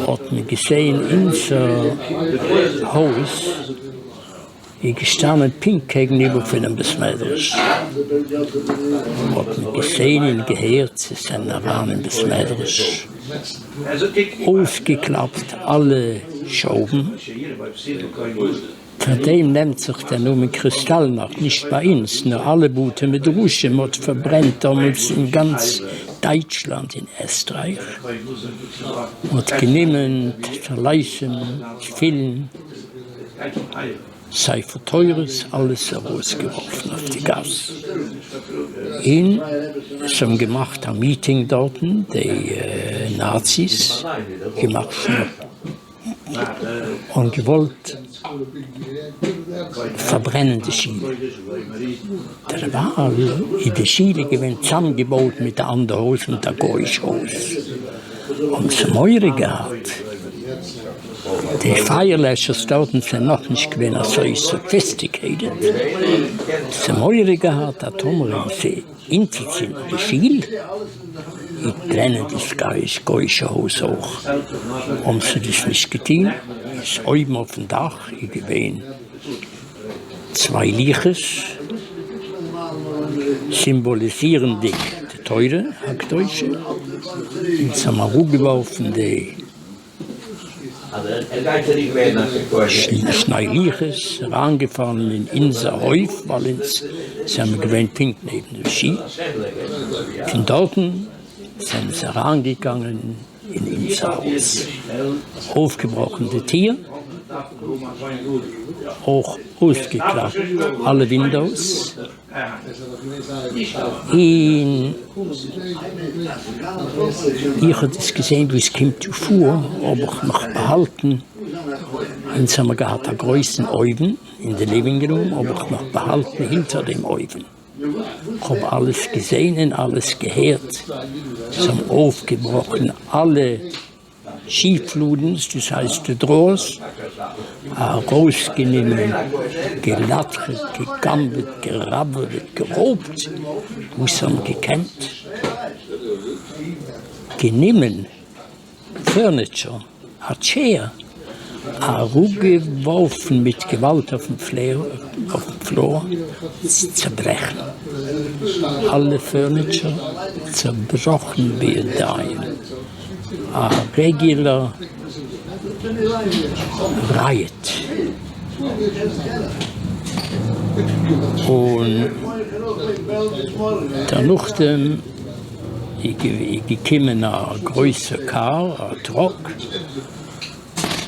האט מען געזעהן אונזער הויז איז געשטאנען פונקט קעגן איבער פונעם בית מדרש, האט מען געזעהן און געהערט זיי זענען אריין אין בית מדרש, אויפגעקלאפט אלע שויבן. פאר דעם נעמט זיך דער נאמען קריסטאלנאכט, נישט ביי אונז, נאר אלע בתי מדרשים מ'האט פארברענט דאמאלס אין גאנץ דייטשלאנד און עסטרייך, מ'האט גענומען טליתים, תפילין, ספר תורות, אלעס ארויסגעווארפן אויף די גאס, און זיי האבן געמאכט א מיטינג דארטן, די נאציס, געמאכט און געוואלט פארברענען די שול. דערווייל איז די שול געווען צאמגעבויט מיט א אנדער הויז מיט א גוי'איש הויז, האבן זיי מורא געהאט די פייערלעשערס דארטן זענען נאכנישט געווען אזוי sophisticated, זיי מורא געהאט אז טאמער וועלן זיי אונטערצינדן די שול, וועט ברענען דאס גוי'אישע הויז אויך, האבן זיי דאס נישט געטון, איז אויבן אויפן דאך איז געווען צוויי לוחות, סימבאליזירנדיג די תורה הקדושה, און זיי האבן אראפגעווארפן די שני לוחות אריינגעפאלן אין אונזער הויף ווייל אונז זעמער געווען פונקט נעבן דעם שול, פון דארטן זענען זיי אריינגעגאנגען אין אונזער הויז, אויפגעבראכן די טיר, אויך אויסגעקלאפט אלע windows. און איך האב דאס געזען ווי עס קומט דא פאר, האב איך מיך באהאלטן, אונז האמיר געהאט א גרויסן אויוון אין די living room, האב איך מיך באהאלטן הינטער דעם אויוון, כ'האב אלעס געזען און אלעס געהערט, זיי האבן אויפגעבראכן אלע שיפלאדנס, דאס הייסט די drawers, ארויסגענומען, געלאטכעט, גע'גנב'עט, געראבעוועט, גערויבט וואס האבן געקענט, גענומען furniture, א chair, אראפגעווארפן מיט געוואלד אויפן floor, צעברעכן אלע furniture, צעבראכן בידיים. א regular riot און דערנאכדעם איז געקומען א גרויסע קאר א truck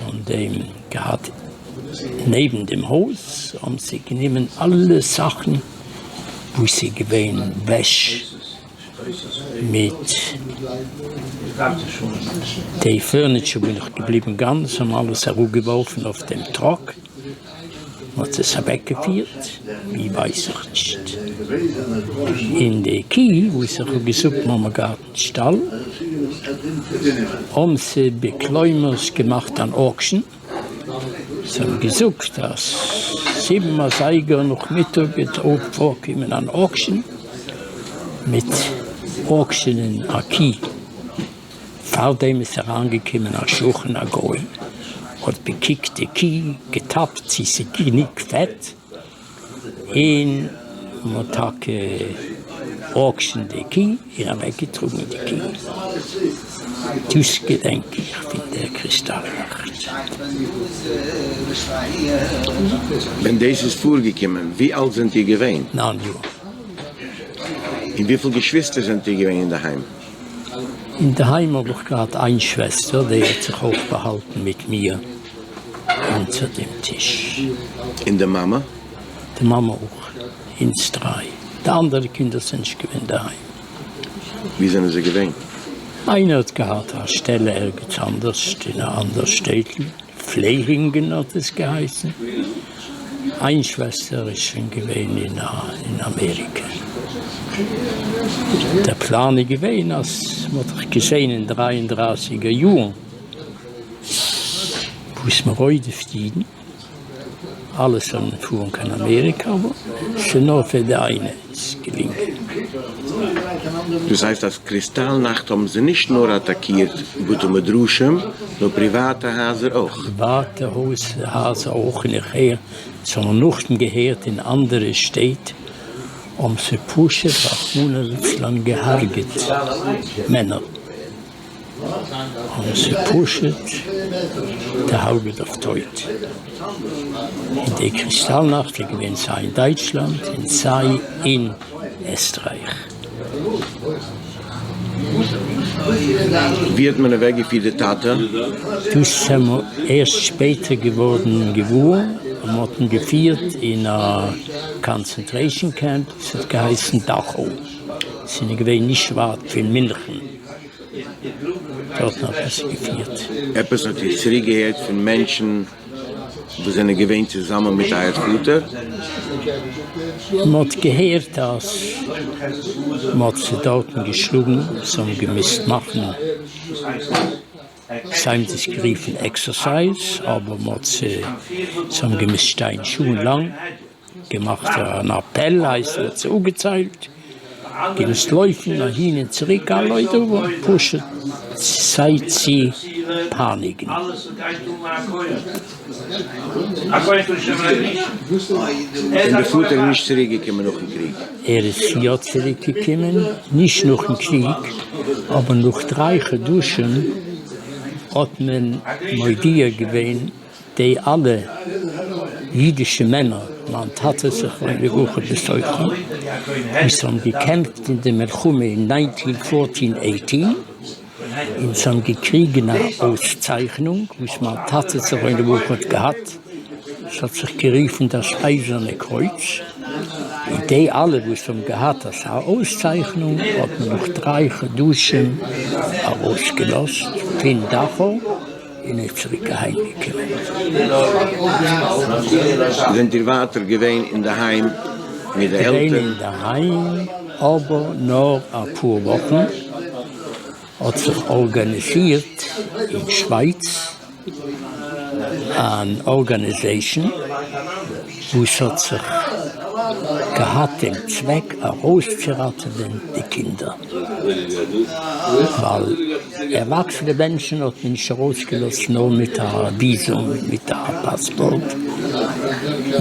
און דעם געהאט נעבן דעם הויז האבן זיי גענומען אלע זאכן. וואס איז געווען וועש מיט די furniture בין איך געבליבן גאנץ, האבן אלעס אראפגעווארפן אויף דעם truck, מען האט עס אוועקגעפירט, ווי ווייס איך נישט. און די קי וואס איך האב געזאגט מ'האמער געהאט אין שטאל, האבן זיי בכלומר'שט געמאכט אן auction, זיי האבן געזאגט אז זיבן אזייגער נאכמיטאג וועט פארקומען אן auction מיט auction ען א קי, פארדעם איז אריינגעקומען א שכן א גוי האט געקוקט די קי, געטאפט צו ס'איז גענוג פעט, און מ'האט טאקע auction ט די קי און אוועקגעטראגן די קי. דאס געדענק איך פון דער קריסטאלנאכט. ווען דאס איז פארגעקומען, ווי אלט זענט איר געווען? ניין יאר. און וויפיל געשוויסטער זענט איר געווען אינדערהיים? אינדערהיים האב איך געהאט איין שוועסטער, די האט זיך אויך באהאלטן מיט מיר אונטער דעם טיש. און די מאמע? די מאמע אויך, אונז דריי. די אנדערע קינדער זענען נישט געווען אינדערהיים. וואו זענען זיי געווען? איינער האט געהאט א שטעלע ערגעץ אנדערש, אין א אנדער שטעטל. פלעהינגען האט עס געהייסן, איין שוועסטער איז שוין געווען אין אמעריקע, דער פלאן איז געווען אז מען האט דאך געזען אין דריי און דרייסיגער יארן וואס מען רודפ'ט אידן, אלע זאלן פארן קיין אמעריקע, אבער ס'איז נאר פאר די איינע איז געלונגען. דאס הייסט אז קריסטאל נאכט האבן זיי נישט נאר אטאקירט בתי מדרשים, נאר פריוואטע הייזער אויך. פריוואטע הייזער אויך, און איך הער זיי האבן נאכדעם געהערט אין אנדערע שטעט האבן זיי פשוט רחמנא ליצלן געהארגעט מענער. האבן זיי פשוט דערהרגעט אויף טויט. און די קריסטאלנאכט איז געווען סיי אין דייטשלאנד און סיי אין עסטרייך. ווי האט מען אוועקגעפירט די טאטע? דאס זעמער ערשט שפעטער געווארן געוואר, אז מען האט אים געפירט אין א concentration camp, עס האט געהייסן דאכאו, עס איז געווען נישט ווייט פון מינכן. דארטן האט מען זיך געפירט. עפעס האט איר צוריק געהערט פון מענטשן וואס זענען געווען צוזאמען מיט אייער פאטער? מען האט געהערט אז מען האט זיי דארטן געשלאגן, זיי האבן געמוזט מאכן, זיי האבן דאס גערופן exercise, אבער מען האט זיי, זיי האבן געמוזט שטיין שעה'ן לאנג. געמאכט אן אפעל הייסט ער האט זיי אפגעציילט געמוזט לויפן אהין און צוריק על לא דבר פשוט זיי צו פייניגן. און די פאטער איז נישט צוריק געקומען נאכן קריג? ער איז יא צוריק געקומען, נישט נאכן קריג אבער נאך דריי חדשים האט מען מודיע געווען די אלע אידישע מענער, מיין טאטע זכרונו לברכה בתוכם, וואס האבן געקעמפט אין די מלחמה אין nineteen fourteen eighteen, און זיי האבן געקריגן א אויסצייכנונג וואס מיין טאטע זכרונו לברכה האט געהאט, עס האט זיך גערופן דאס אייזערנע קרויץ, און די אלע וואס האבן געהאט אזא אויסצייכנונג האט מען נאך דריי חדשים ארויסגעלאזט פון דאכאו. און איז צוריק אהיים געקומען. זענט איר ווייטער געווען אינדערהיים מיט די עלטערן? געווען אינדערהיים אבער נאר אפאר וואכן, האט זיך ארגאניזירט אין שווייץ אן organization וואס האט זיך געהאט דעם צוועק ארויסצוראטעווען די קינדער, ווייל ערוואקסענע מענטשן האט מען נישט ארויסגעלאזט נאר מיט א וויזום, מיט א פאספארט.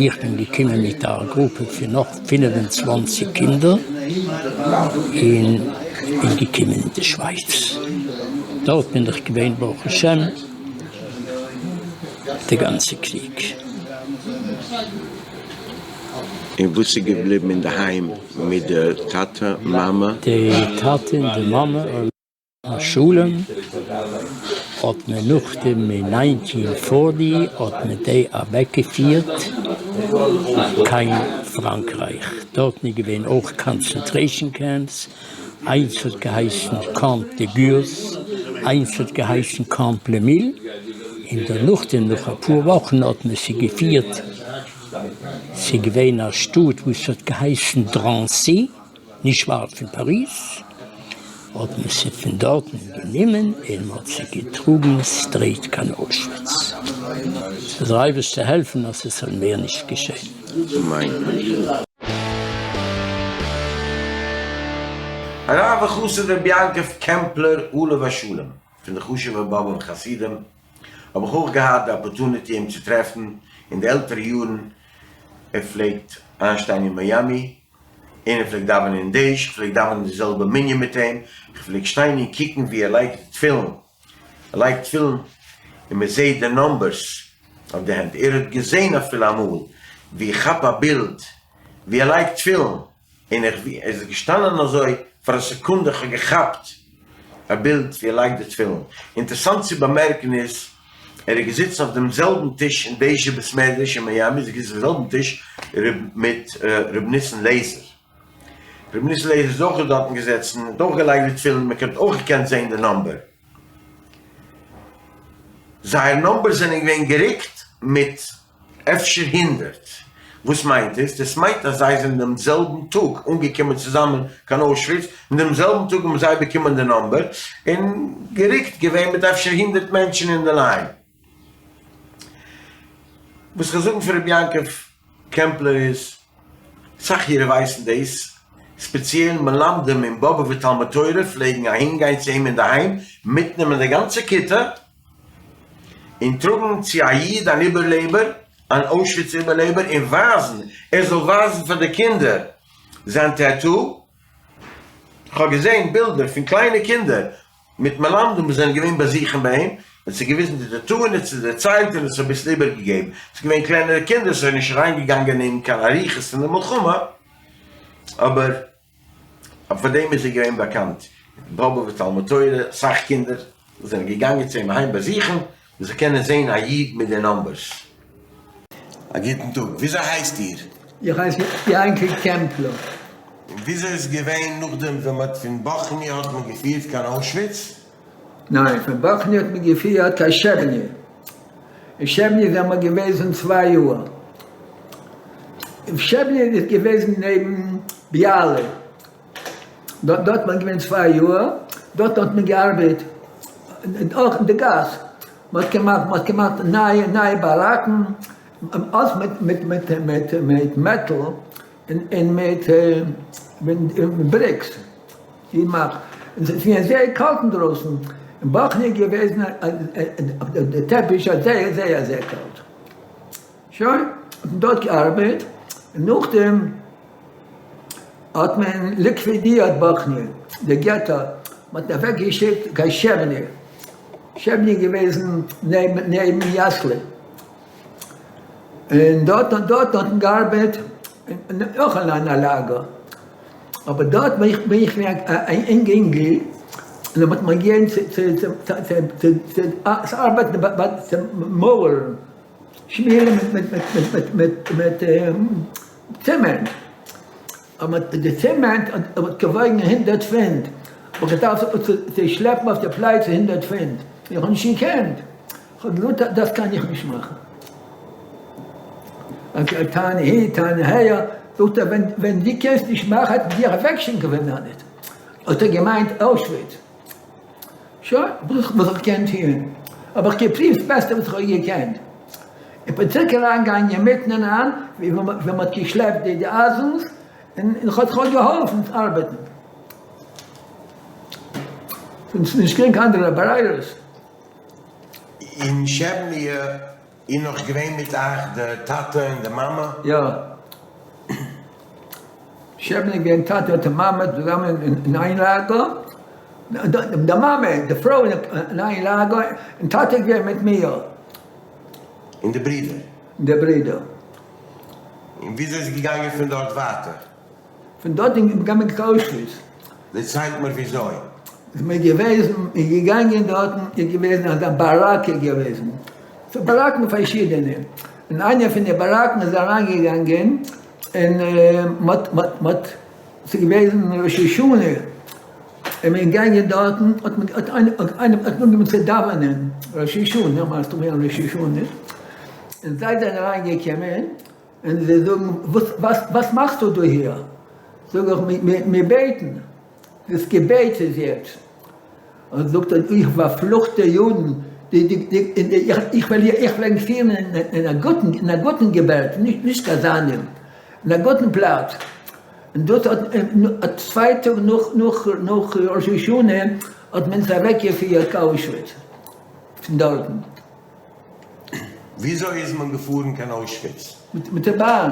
איך בין געקומען מיט א גרופע פון נאך 25 קינדער און בין געקומען אין די שווייץ. דארט בין איך געווען ברוך השם די גאנצע קריג. און וואס איז געבליבן אינדערהיים מיט די טאטע מאמע? די טאטע און די מאמע עליהם השלום האט מען נאכדעם אין nineteen forty האט מען די אוועקגעפירט. קיין פראנקרייך, דארטן איז געווען אויך concentration camps, איינס האט געהייסן Camp de Gurs, איינס האט געהייסן Camp Les Milles, און דערנאכדעם נאך אפאר וואכן האט מען זיי געפירט, ס'איז געווען א שטאט וואס האט געהייסן דראנסי, נישט ווייט פון פאריז, האט מען זיי פון דארטן גענומען און מען האט זיי געטראגן straight קיין אוישוויץ. זאל דער אייבערשטער העלפן אז עס זאל מער נישט געשען. אמן. הרב החסיד רבי יעקב קעמפלער עליו השלום, פון די חשוב'ע באבוב'ע חסידים, האב איך אויך געהאט די opportunity אים צו טרעפן אין די עלטערע יארן, ער פלעגט איינשטיין אין מיאמי, און ער פלעגט דאווענען אין דעעש, איך פלעג דאווענען די זעלבע מנין מיט אים, איך פלעג שטיין און קוקן ווי ער לייגט די תפילין, ער לייגט תפילין און מען זעט די numbers אויף די הענט, ער האט געזען אפילו אמאל ווי איך כאפ א בילד ווי ער לייגט תפילין, און איך ווי ער איז געשטאנען אזוי פאר א סעקונדע, איך האב געכאפט א בילד ווי ער לייגט די תפילין, אינטערסאנט צו באמערקן איז ער איז געזיצן אויף דעם זעלבן טיש אין דעעשער בית מדרש אין מיאמי, איז ער געזיצן אויפן זעלבן טיש מיט ר' ניסן לעזער, ר' ניסן לעזער איז אויך דארטן געזעצן און האט אויך געלייגט די תפילין, מען האט אויך געקענט זען די number, זייער numbers זענען געווען גערוקט מיט אפשר הונדרעט. וואס מיינט עס? דאס מיינט אז זיי זענען דעם זעלבן טאג אנגעקומען צוזאמען קיין אוישוויץ, און דעם זעלבן טאג האבן זיי באקומען די number, און גערוקט געווען מיט אפשר הונדרעט מענטשן אין די line. וואס כ'וועל זאגן פון רבי יעקב קעמפלער איז, אסאך אירע ווייסן דאס, ספעציעל מלמדים אין באבוב'ע תלמוד תורה פלעגן אהינגיין צו אים אינדערהיים, מיטנעמען די גאנצע כיתה, און טראגן צו א איד אן איבערלעבער, אן אוישוויץ איבערלעבער, און ווייזן, ער זאל ווייזן פאר די קינדער זיין tattoo, כ'האב געזען בילדער פון קליינע קינדער מיט מלמדים וואס זענען געווען באזוכן ביי אים, ער האט זיי געוויזן די tattoo און ער האט זיי דערציילט און עס אביסל איבערגעגעבן, ס'איז געווען קלענערע קינדער ס'איז נישט אריינגעגאנגען אין קיין אריכות פון די מלחמה, אבער. אבער פאר דעם איז ער געווען באקאנט אין באבוב'ע תלמוד תורה, אסאך קינדער זענען געגאנגען צו אים אהיים באזוכן און זיי קענען זען א איד מיט די numbers. א גוטן טאג, וויאזוי הייסט איר? איך הייס יענקל קעמפלער. און וויאזוי איז געווען נאכדעם ווען מ'האט פון באכניע האט מען געפירט קיין אוישוויץ? ניין, פון באכניע האט מען געפירט קיין שעבניע. אין שעבניע זענען מיר געוועזן צוויי יאר. אין שעבניע איז געוועזן נעבן ביאלע. דארט האט מען געווען צוויי יאר. דארט האט מען געארבעט אויך אין די גאס. מען האט געמאכט, מען האט געמאכט נייע נייע באראקן, אלס מיט מיט מיט מיט מיט מעטאל און מיט bricks. געמאכט, און ס'איז געווען זייער קאלט אינדרויסן, אין באכניע איז געוועזן די טעפיש זייער זייער זייער קאלט, שוין, האט מען דארט געארבעט, און נאכדעם האט מען ליקווידירט באכניע, די געטא, מען האט אוועק געשיקט קיין שעבניע, שעבניע איז געוועזן נעבן יאסלע, און דארט דארט האט מען געארבעט אויך אין א לאגער. אבער דארט בין איך בין איך געווען א אינג אינגל און מ'האט מיר געגעבן צו צו צו צו צו צו ארבעטן ביי צו מויערן שמירן מיט מיט מיט מיט מיט מיט צעמענט, אבער די צעמענט האט געוואויגן הונדרעט פונט, האב איך געדארפט צו שלעפן אויף די פלייצע הונדרעט פונט, איך האב נישט געקענט, איך האב געזאגט דאס קען איך נישט מאכן. טענה הי טענה היה, זאגט ער ווען דו קענסט נישט מאכן וועט מען דיך אוועקשיקן פון דאנעט, האט ער געמיינט אוישוויץ, שוין וואס איך קען טוען, האב איך געפריווט ס'בעסטע וואס איך האב געקענט, איך בין צוריק אריינגעגאנגען אינמיטן אריין ווי מען האט געשלעפט די אייזנס, און איך האב זיך געהאלפן ארבעטן, ס'איז נישט געווען קיין אנדערע ברירות. אין שעבניע איז נאך געווען מיט אייך די טאטע און די מאמע? יא. שעבניע געווען טאטע און מאמע צוזאמען אין איין לאגער, די מאמע, די פרוי אין איין לאגער, און טאטע איז געווען מיט מיר. און די ברידער? און די ברידער. און וויאזוי איז געגאנגען פון דארט ווייטער? פון דארט איז מען געגאנגען קיין אוישוויץ. דערציילט מיר וויאזוי. איז מען געוועזן, איז געגאנגען דארטן, איז געוועזן אזא באראק איז געוועזן, ס'איז באראקן פארשידענע. אין איינע פון די באראקן איז אריינגעגאנגען און מ'האט מ'האט ס'איז געוועזן ראש השנה און מ'איז געגאנגען דארטן האט מען האט איינער האט איינער האט אנגעהויבן צו דאווענען ראש השנה מיינסטו מיר ראש השנה און זיי זענען אריינגעקומען און זיי זאגן וואס וואס וואס מאכסטו דא היר? זאג איך מיר בעטן דאס געבעט איז יעצט. און זאגט ער איך פארפלוכטע יודן, איך וועל איך וועל ענק פירן אין א גוטן אין א גוטן געבעט, נישט קיין זיינעם, אין א גוטן פלאץ, און דאס האט צוויי טאג נאך נאך נאך ראש השנה האט מען אונז אוועק געפירט קיין אוישוויץ פון דארטן. וויאזוי איז מען געפארן קיין אוישוויץ? מיט די באן,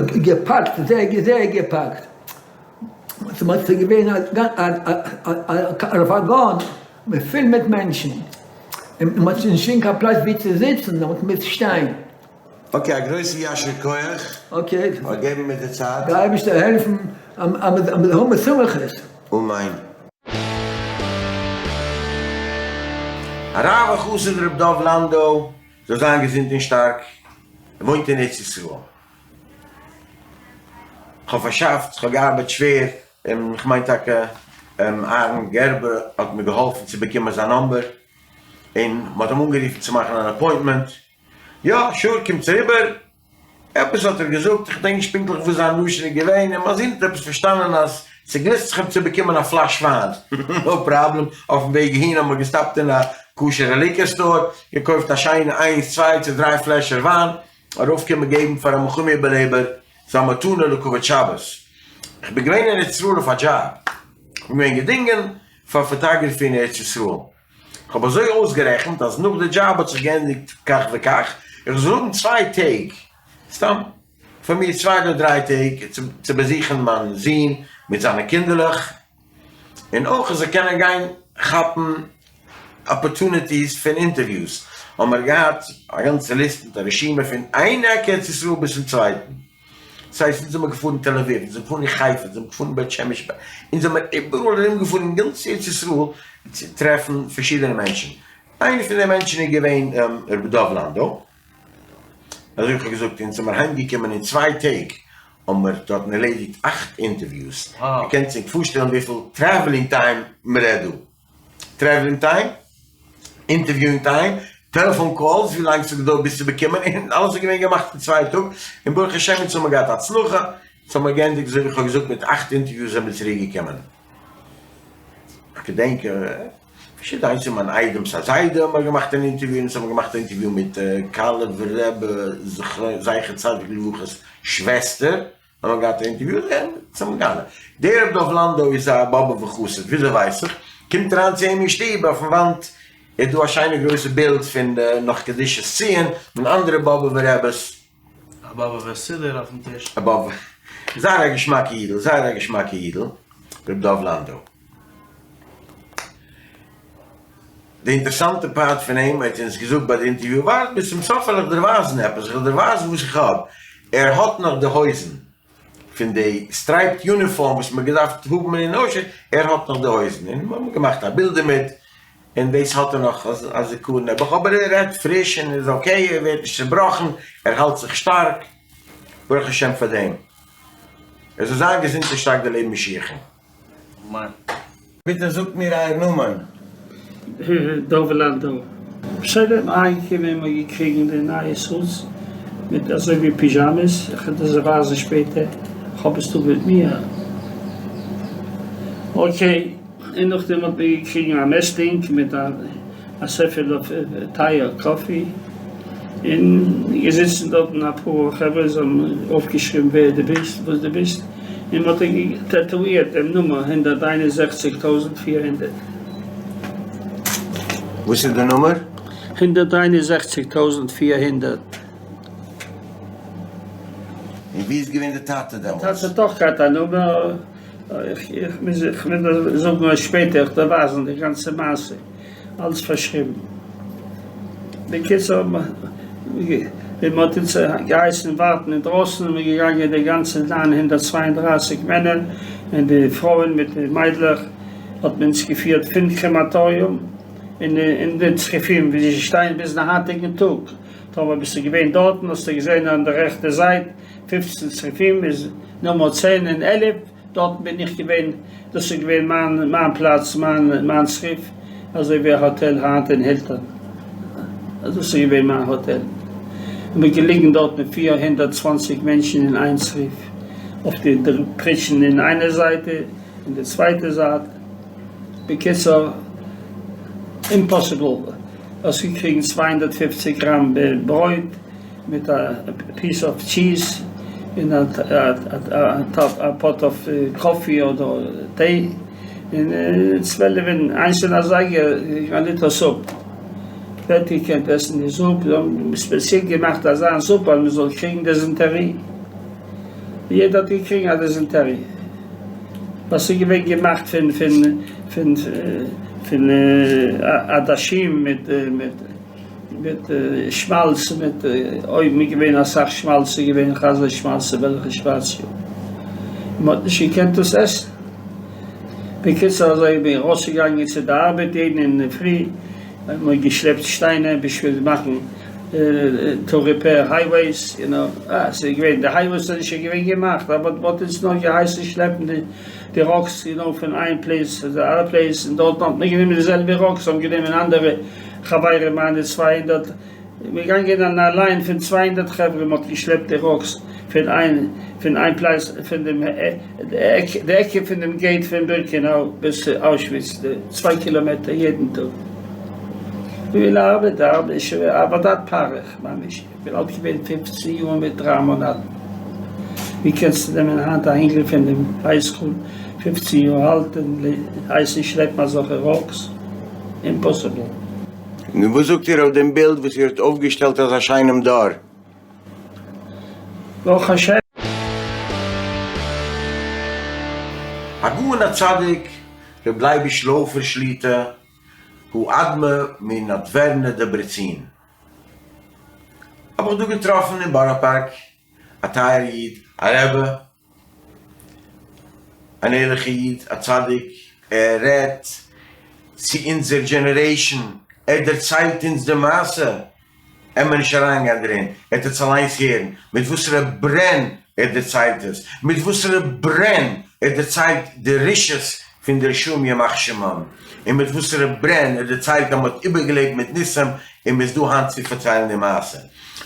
געפאקט, זייער זייער געפאקט. ס'איז געווען א וואגאן פול מיט מענטשן, און מ'האט נישט געווען קיין פלאץ ווי צו זיצן, מ'האט געמוזט שטיין. אקעי, א גרויסן יישר כח פאר געבן מיר די צייט. דער אייבערשטער העלפן אז מ'זאל האבן שמחות. אמן. הרב החסיד ר' דוב לאנדא זאל זיין געזונט און שטארק, ער וואוינט אין ארץ ישראל. כ'האב פארשאפט, כ'האב געארבעט שווער, און כ'מיין טאקע אהרן גערבער האט מיר געהאלפן צו באקומען זיין נאמבער, און מ'האט אים אנגערופן צו מאכן אן אפוינטמענט, יא, sure, קומטס אריבער, עפעס האט ער געזאגט, כ'דענק נישט פונקטליך וואס זיין לשון איז געווען, און מיין זון האט עפעס פארשטאנען אז ס'גליסט זיך אים צו באקומען א פלאש וויין, no problem, אויפן וועג אהין האבן מיר געסטאפט אין א כשר'ע liquor store, געקויפט א שיינע איינס צוויי צו דריי פלעשער וויין, ארויפקומען געבן פאר א מלחמה איבערלעבער זיין מתנה לכבוד שבת. איך בין געווען אין ארץ ישראל אויף א דזשאב. איך בין געווען געדינגען פאר photography אין ארץ ישראל. איך האב אזוי אויסגערעכנט אז נאך די דזשאב האט זיך געענדיגט כך וכך, איך זאל האבן צוויי טעג, סתם פאר מיר צוויי אדער דריי טעג צו באזוכן מיין זון מיט זיינע קינדערלעך. און אויך זיי קענען גיין כאפן opportunities פון אינטערוויוס, האבן מיר געהאט א גאנצע ליסט מיט א רשימה פון איין עק ארץ ישראל ביז צום צווייטן, דאס הייסט אונז זעמיר געפארן תל אביב, אונז זעמיר געפארן אין חיפה, אונז זעמיר געפארן בית שמש, אונז זעמיר איבעראל ארום געפארן אין גאנץ ארץ ישראל צו טרעפן פארשידענע מענטשן, איינער פון די מענטשן איז געווען ר' דוב לאנדא, אזוי ווי איך האב געזאגט אונז זעמיר אהיים געקומען אין צוויי טעג האבן מיר דארטן ערלעדיגט אכט אינטערוויוס, איר קענט זיך פארשטעלן וויפיל traveling time מ'רעדט דא, traveling time, interviewing time, telephone calls, ווי לאנג ס'האט געדויערט ביז צו באקומען, און אלעס איז געווען געמאכט אין צוויי טאג, און ברוך השם אונז האבן מיר געהאט הצלחה, אונז האבן מיר געענדיגט אזוי ווי איך האב געזאגט מיט אכט אינטערוויוס זענען מיר צוריק געקומען, כ'געדענק. פשוט איינס פון מיין איידעמ'ס א זיידע האבן מיר געמאכט אן אינטערוויו, אונז האבן געמאכט א אינטערוויו מיט קאלובער רבי זכר צדיק לברכה'ס שוועסטער, האבן מיר געהאט א אינטערוויו, און צום גאנע. דער רב דוב לאנדא איז א באבובער חסיד, וויאזוי ווייס איך? קומט אריין צו אים אין שטוב, אויפן וואנט איז דא א שיינע גרויסע בילד פון די נאך קדושת ציון און אנדערע באבובער רעבעס. א באבובער סידור אויפן טיש. א באבובער, זייער א געשמאקע אידל, זייער א געשמאקע אידל, רב דוב לאנדא. די אינטערסאנטע part פון אים, ער האט אונז געזאגט ביי די אינטערוויו, ווארט ביז צום סוף וועל איך דיר ווייזן עפעס, איך וועל דיר ווייזן וואס איך האב, ער האט נאך די הויזן פון די striped uniform וואס מ'האט געדארפט האבן אין אוישוויץ, ער האט נאך די הויזן, און מ'האט געמאכט א בילד דערמיט, און דאס האט ער נאך א זכרון נעבעך, אבער ער רעדט פריש און איז okay, ער ווערט נישט צובראכן, ער האלט זיך שטארק, ברוך השם פאר דעם. ער זאל זיין געזונט און שטארק דערלעבן משיח'ן. אמן. ביטע זאגט מיר אייער נאמען. דוב לאנדא. בסדר, מ'איז אריינגעקומען און מ'האט געקריגן די נייע suits מיט אזוי ווי פיזשאמעס, איך וועל דיר זיי ווייזן שפעטער, כ'האב עס דא מיט מיר. okay, און נאכדעם האט מען געקריגן א מעסטינג מיט א סעפעלע טיי אר coffee, און געזיצן דארטן אפאר חברה זיי האבן אויפגעשריבן ווער דו ביסט וואס דו ביסט, און מען האט טאטואירט דעם נומער 161400. וואס איז די נומער? 161400. און ווי איז געווען די טאטע דעמאלטס? טאטע האט אויך געהאט א נומער, איך מוז זאגן שפעטער, איך דיר ווייזן די גאנצע מעשה. אלץ פארשריבן. בקיצור, ווי מען האט אונז געהייסן ווארטן אינדרויסן איז מען געגאנגען די גאנצע 932 מענער און די פרויען מיט די מיידלעך האט מען אונז געפירט פון קרעמאטאריום אין די צריפים ווי זיי שטייען ביזן היינטיגן טאג. טאמער ביסטו געווען דארטן האסטו געזען אן די רעכטע זייט פופצן צריפים איז נומער צען און עלף, דארטן בין איך געווען, דאס איז געווען מיין מיין פלאץ, מיין מיין צריף, אזוי ווי א האטעל היינט אין הילטאן, דאס איז געווען מיין האטעל, און מ'איז געליגן דארטן 420 מענטשן אין איין צריף, אויף די פריטשן אין איינע זייט און די צווייטע זייט, בקיצור אימפאסיבל, האסט געקריגן 250 גראם ברויט מיט א פיס אוו טשיז און א פאט אוו קאפי אדער טיי, און צוועלף און איינס און א זייגער א ליטער זופ, ווער האט געקענט עסן די זופ, זיי האבן ספעציעל געמאכט אזא זופ אז מען זאל קריגן דיזענטערי, יעדער האט געקריגן א דיזענטערי, ווייל ס'איז געווען געמאכט פון פון פון פון עדשים מיט מיט מיט שמאלץ מיט אויבן איז געווען אסאך שמאלץ איז געווען חזיר שמאלץ און וועלכע שווארץ יאר מען האט נישט געקענט דאס עסן. בקיצור אזוי בין איך ארויסגעגאנגען צו די ארבעט יעדן אינדערפרי מען האט געשלעפט שטיינער בשביל מאכן טו ריפעיר הייוועיס, יו נאו, אה, ס'איז געווען, די הייוועיס זענען שוין געווען געמאכט, אבער מען האט אונז נאר געהייסן שלעפן די די ראקס, יו נאו, פון איין פלעיס צו די אדער פלעיס, און דארטן האט מען גענומען די זעלבע ראקס, האבן גענומען אנדערע חברים מיינע 200, מיר געגאנגען אין א ליין פון 200 חברה, מען האט געשלעפט די ראקס פון איין פון איין פלעיס פון דעם די עקע פון דעם געיט פון בירקענאו ביז צו אוישוויץ, די צוויי קילאמעטער יעדן טאג. געווען א ארבעט, די ארבעט איז שווער, עבודת פרך ממש, איך בין אלט געווען פופצן יאר מיט דריי מאנאטן, ווי קענסטו נעמען היינט א אינגל פון דעם היי סקול פופצן יאר אלט און הייסן שלעפן אזעלכע ראקס? אימפאסיבל. נו וואס זאגט איר אויף דעם בילד וואס איר האט אויפגעשטעלט אזא שיינעם דור? ברוך השם. הגאון הצדיק ר' לייביש לאופער שליטא הוא אדמו ר מנאדווערנע דעברעצין האב איך דא געטראפן אין בארא פארק א טייער איד א רבי אן ערליכע איד א צדיק ער רעדט צו אונזער דזשענערעישאן ער דערציילט אונז די מעשה עמער נישט אריינגיין דערין, ער וועט עס אליינס הערן, מיט וואסערע ברען ער דערציילט עס, מיט וואסערע ברען ער דערציילט די רשעות פון די רשעים ימח שמם, און מיט וואסערע ברען ער דערציילט אז מ'האט איבערגעלעבט מיט ניסים און מ'איז דא היינט צו פארציילן די מעשה.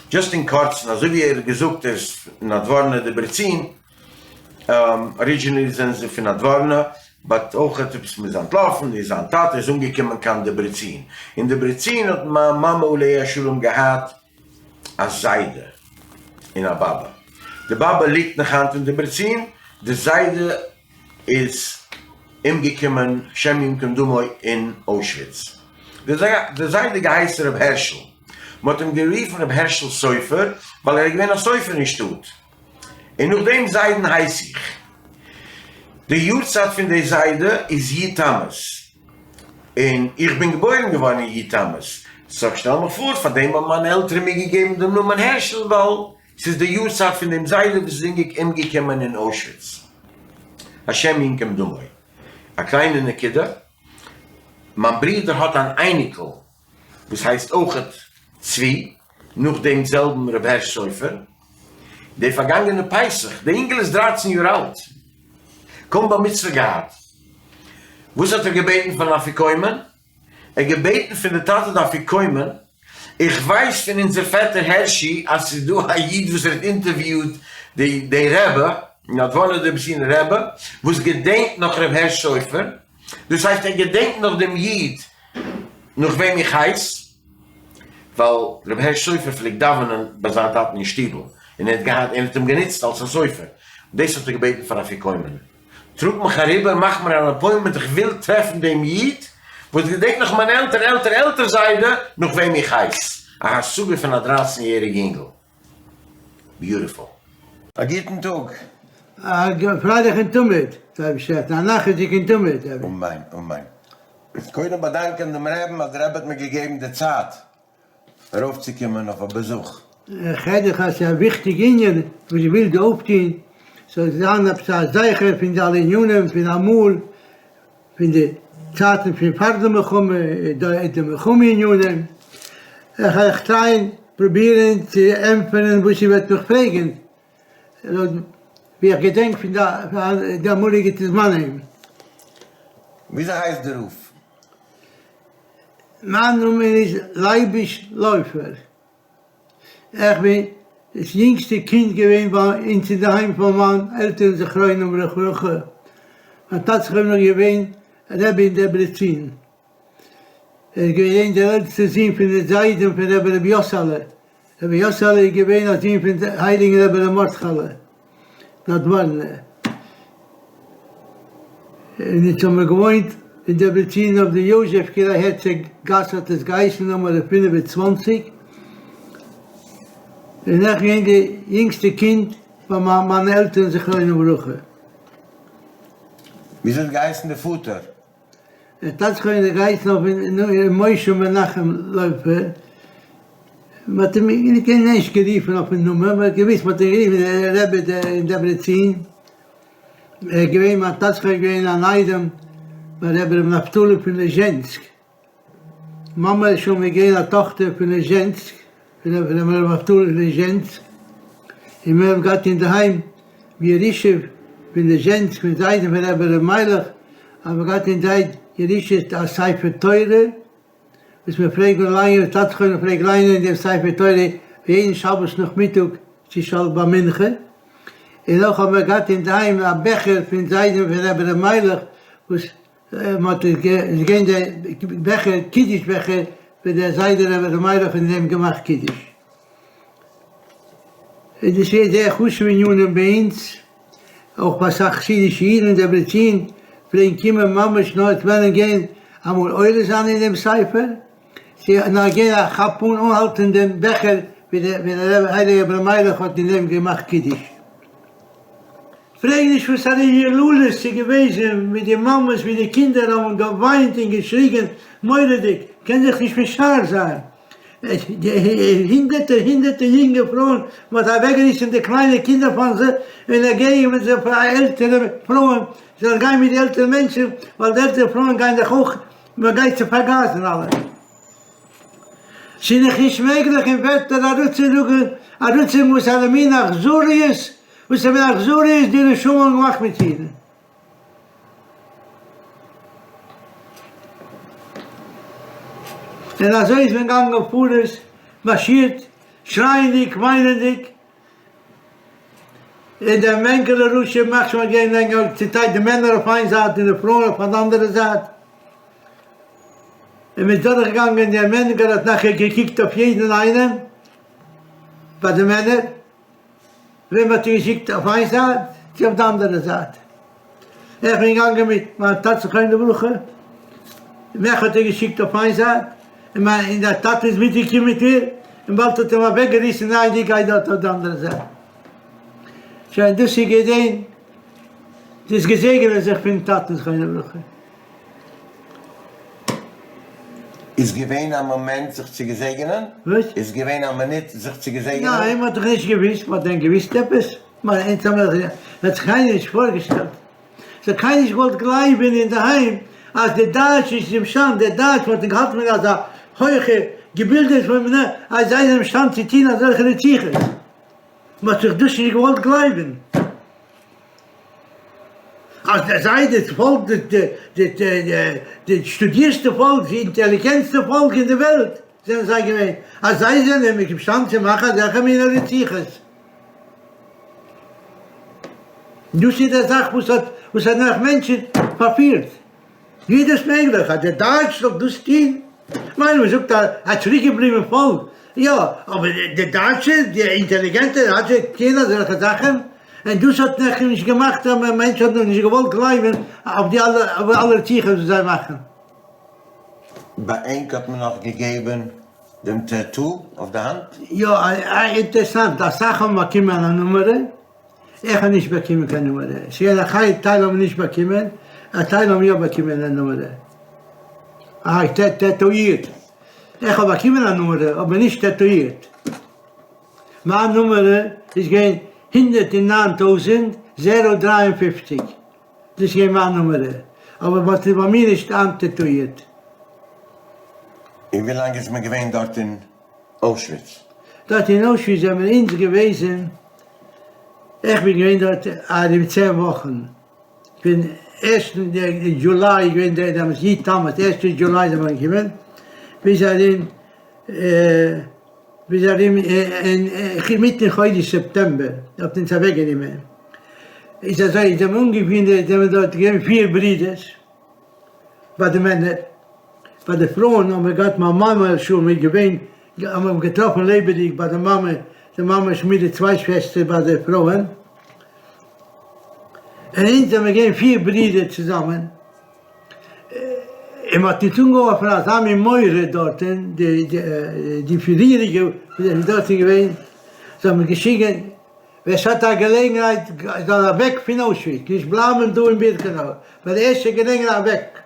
דזשאסט אין קורצן, אזוי ווי ער האט געזאגט ער איז נאדווארנא דעברעצין, ארידזשינעלי זענען זיי פון נאדווארנא, באט אויך עפעס מ'איז אנטלאפן איז זיין טאטע איז אנגעקומען קיין דעברעצין, אין דעברעצין האט מיין מאמע עליה השלום געהאט א זיידע און א באבע, די באבע ליגט נאך היינט אין דעברעצין, די זיידע איז אומגעקומען השם ינקום דמו אין אוישוויץ, די זיידע געהייסן ר' הערשל, מ'האט אים גערופן ר' הערשל סופר ווייל ער איז געווען א סופר אין שטאט. און נאך דעם זיידן הייס איך. די יארצייט פון די זיידע איז י' תמוז, און איך בין געבוירן געווארן אין י' תמוז, סאו איך שטעל מיך פאר פאר דעם האבן מיינע עלטערן מיר געגעבן דעם נאמען הערשל ווייל ס'איז די יארצייט פון דעם זיידע וואס איז אומגעקומען אין אוישוויץ השם ינקום דמו. א קליינע נקודה, מיין ברודער האט אן אייניקל וואס הייסט אויכעט צבי, נאך דעם זעלבן ר' הערש סופר, די פארגאנגענע פסח, די אינגעל איז דרייצן יאר אלט, קוים בר מצוה געהאט, וואס האט ער געבעטן פון אפיקומן? ער האט געבעטן פון די טאטע די אפיקומן, איך ווייס פון אונזער פעטער הערשי אז ס'איז דא א איד וואס ער האט אינטערוויוט די די רבי, נאדווארנא דעברעצינער רבי, וואס געדענקט נאך ר' הערש סופר, דאס הייסט ער געדענקט נאך דעם איד נאך וועם איך הייס, ווייל רבי הערש סופר פלעגט דאווענען ביי זיין טאטן אין שטיבל, און ער האט געהאט, ער האט אים גענוצט אלס א סופר, דאס האט ער געבעטן פאר אפיקומן, טראג מיך אריבער, מאך מיר אן אפוינטמענט, איך וויל טרעפן דעם איד וואס געדענקט נאך מיין עלטער עלטער עלטער זיידע נאך וועם איך הייס, א השגה פון א דרייצן יעריג אינגל. ביוטיפול. א גוטן טאג. א פרייליכן תמיד, זיי באשערט, א נחת'דיגן תמיד. אמן אמן. קודם באדאנקען דעם רעבן אז דער רבי האט מיר געגעבן די צייט ארויפצוקומען אויף א באזוך. איך הער דיך אז ס'איז א וויכטיג ענין וואס דו ווילסט דא אויפטוהן, ס'זאל זיין עפעס א זכר פון די אלע ענינים פון אמאל, פון די צייטן פון פאר די מלחמה, די מלחמה ענינים, איך וועל טרייען. פרובירען צו ענטפערען וואס איר וועט מיך פרעגען לויט ווי איך געדענק פון די אמאליגע זמנים. וויאזוי הייסט דער רב? מיין נאמען איז לייביש לויפער. איך בין דאס יונגסטע קינד געווען ביי אונז אינדערהיים פון מיין עלטערן זכרונם לברכה. מיין טאטע זכרונו איז געווען רבי אין דעברעצין. ער איז געווען דער עלטסטער זון פון די זיידען פון רבי ר' יאסעלע. רבי יאסעלע איז געווען א זון פון הייליגן רבי ר' מרדכי'לע נאדווארנער. און אונז האמיר געוואוינט אין דעברעצין אויף די יוזשעף קיראי-הערצאג גאס האט עס געהייסן נומער 25. און איך געווען די יונגסטע קינד ביי מיינע עלטערן זכרונם לברכה. וויאזוי האט געהייסן די פאטער? דער טאטע זכרונו האט געהייסן אויף משה מנחם לויפער, מען האט אים נישט גערופן אויפן נאמען, מען האט געוואוסט מען האט אים גערופן דער רבי אין דעברעצין, ער איז געווען מיין טאטע זכרונו איז געווען אן איידעם ביי רבי ר' נפתלי פון ליזשענסק, מאמע איז שוין געווען א טאכטער פון ליזשענסק, פון רבי ר' נפתלי פון ליזשענסק, און מיר האבן געהאט אינדערהיים בירושה פון ליזשענסק פון זיידן פון רבי ר' מיילעך, האבן מיר געהאט אינדערהיים ירושה א ספר תורה, וואס מיר פלעגן לייענען, טאטע זכרונו פלעגט לייענען דעם ספר תורה יעדן שבת נאכמיטאג צו של ביי מנחה, און אויך האבן מיר געהאט אינדערהיים א בעכער פון זיידן פון רבי ר' מיילעך וואס מען האט עס געווען דער בעכער, קידוש בעכער, ווען דער זיידע רבי ר' מיילעך האט אין דעם געמאכט קידוש. איז דאס געווען זייער חשובע ענינים ביי אונז, אויך ביי אסאך חסידישע אידן אין דעברעצין פלעגן קומען ממש נאר צו וועלן גיין אמאל עולה זיין אין דעם ספר, צו נאר גיין א כאפ אן אנהאלטען דעם בעכער ווי דער הייליגער רבי ר' מיילעך האט אין דעם געמאכט קידוש. פרעג נישט וואס פאר א יללות ס'איז געוועזן מיט די מאמעס ווי די קינדער האבן געוויינט און געשריגען מורא'דיג, קען זיך נישט משער זיין. הונדערטער הונדערטער יונגע פרויען, מען האט אוועקגעריסען די קליינע קינדער פון זיי און געגעבן מיט זיי פאר עלטערע פרויען, זיי זאלן גיין מיט די עלטערע מענטשען, ווייל די עלטערע פרויען גייען דאך אויך, מען גייט צו פארגאזן אלע. ס'איז דאך נישט מעגליך אין ווערטער אראפצוזאגן אראפצוזאגן וואס פאר א מין אכזריות וואס פאר א מין אכזריות די רשעים האבן געמאכט מיט אידן. און אזוי איז מען געגאנגען פאראויס מארשירט שרייענדיג וויינענדיג און דער מענגעלע רשע ימח שמו געווען לענגער צוטיילט די מענער אויף איין זייט און די פרויען אויף אן אנדערע זייט, און מ'איז דורך געגאנגען, דער מענגעלע האט נאכער געקוקט אויף יעדן איינעם ביי די מענער, וועם האט ער געשיקט אויף איין זייט צו אויף די אנדערע זייט, איך בין געגאנגען מיט מיין טאטע זכרונו לברכה, מיך האט ער געשיקט אויף איין זייט, און מיין און דער טאטע איז מיטגעקומען מיט מיר, און באלד האט אים אוועקגעריסן, ניין דו גיי דארט אויף די אנדערע זייט. שוין דאס איז געווען דאס געזעגענען זיך פון טאטן זכרונו לברכה. איז געווען א מאמענט זיך צו געזעגענען? וואס? איז געווען א מינוט זיך צו געזעגענען? ניין, מען האט דאך נישט געוואוסט, מען האט דען געוואוסט עפעס? אונז האמיר דאך, האט זיך קיינער נישט פארגעשטעלט. ס'האט קיינער נישט געוואלט גלייבען אינדערהיים אז די דייטש איז אימשטאנד, דער דייטש מ'האט אים געהאלטן פון אזא הויכע געבילדעט פון מנ אז זיי זענען אימשטאנד צו טוהן אזעלכע רציחות, מ'האט זיך דאס נישט געוואלט גלייבען אז זיי די פאלק די די די שטודירסטע פאלק די אינטעליגענטסטע פאלק אין די וועלט זענען זיי געווען אז זיי זענען אימשטאנד צו מאכן אזעלכע מינע רציחות. דאס איז די זאך וואס האט וואס האט נאך מענטשן פארפירט. ווי איז דאס מעגליך אז דער דייטש זאל דאס טון? כ'מיין מען זאגט א א צוריקגעבליבן פאלק, יא, אבער די דייטשע, די אינטעליגענטע דייטשע טוען אזעלכע זאכן? און דאס האט נאך נישט געמאכט אז מענטשן האבן נישט געוואלט גלייבן אויף די אלע אלע רציחות וואס זיי מאכן. ביי ענק האט מען נאך געגעבן דעם טעטו אויף די האנט? יא, אינטערסאנט, אסאך האבן באקומען א נומערע, איך האב נישט באקומען קיין נומערע, ס'געווען א חי טייל האבן נישט באקומען, א טייל האבן יא באקומען א נומערע, א טעטואירט, איך האב באקומען א נומערע אבער נישט טעטואירט, מיין נומערע איז געווען 109 טויזענט zero 53. דאס איז געווען מיין נומערע, אבער מען האט עס ביי מיר נישט איינטעטואירט. און ווי לאנג איז מען געווען דארט אין אוישוויץ? דארט אין אוישוויץ זענען מיר אונז געוועזן, איך בין געווען דארט ארום צען וואכן, פון ערשטן July איז געווען דעמאלטס י' תמוז, ערשטע July זענען מיר אנגעקומען, ביז ארום ביז ארום אינמיטן חודש סעפטעמבער האט אונז אוועק גענומען, איז אזוי זענען מיר אנגעקומען זענען דארט געווען פיר ברידערס ביי די מענער, ביי די פרויען האבן מיר געהאט מיין מאמע שלום איז געווען האבן מיר געטראפן לעבעדיג ביי די מאמע, די מאמע מיט די צוויי שוועסטער ביי די פרויען, און אונז זענען מיר געווען פיר ברידער צוזאמען. און מ'האט אונז אנגעווארפן אזא מין מורא דארטן, די פריעריגע וואס זענען דארטן געווען, זיי האבן געשריגען, ווער ס'האט א געלעגנהייט זאל אוועק פון אוישוויץ, נישט בלייבן דא אין בירקענאו, ביי די ערשטע געלעגנהייט אוועק.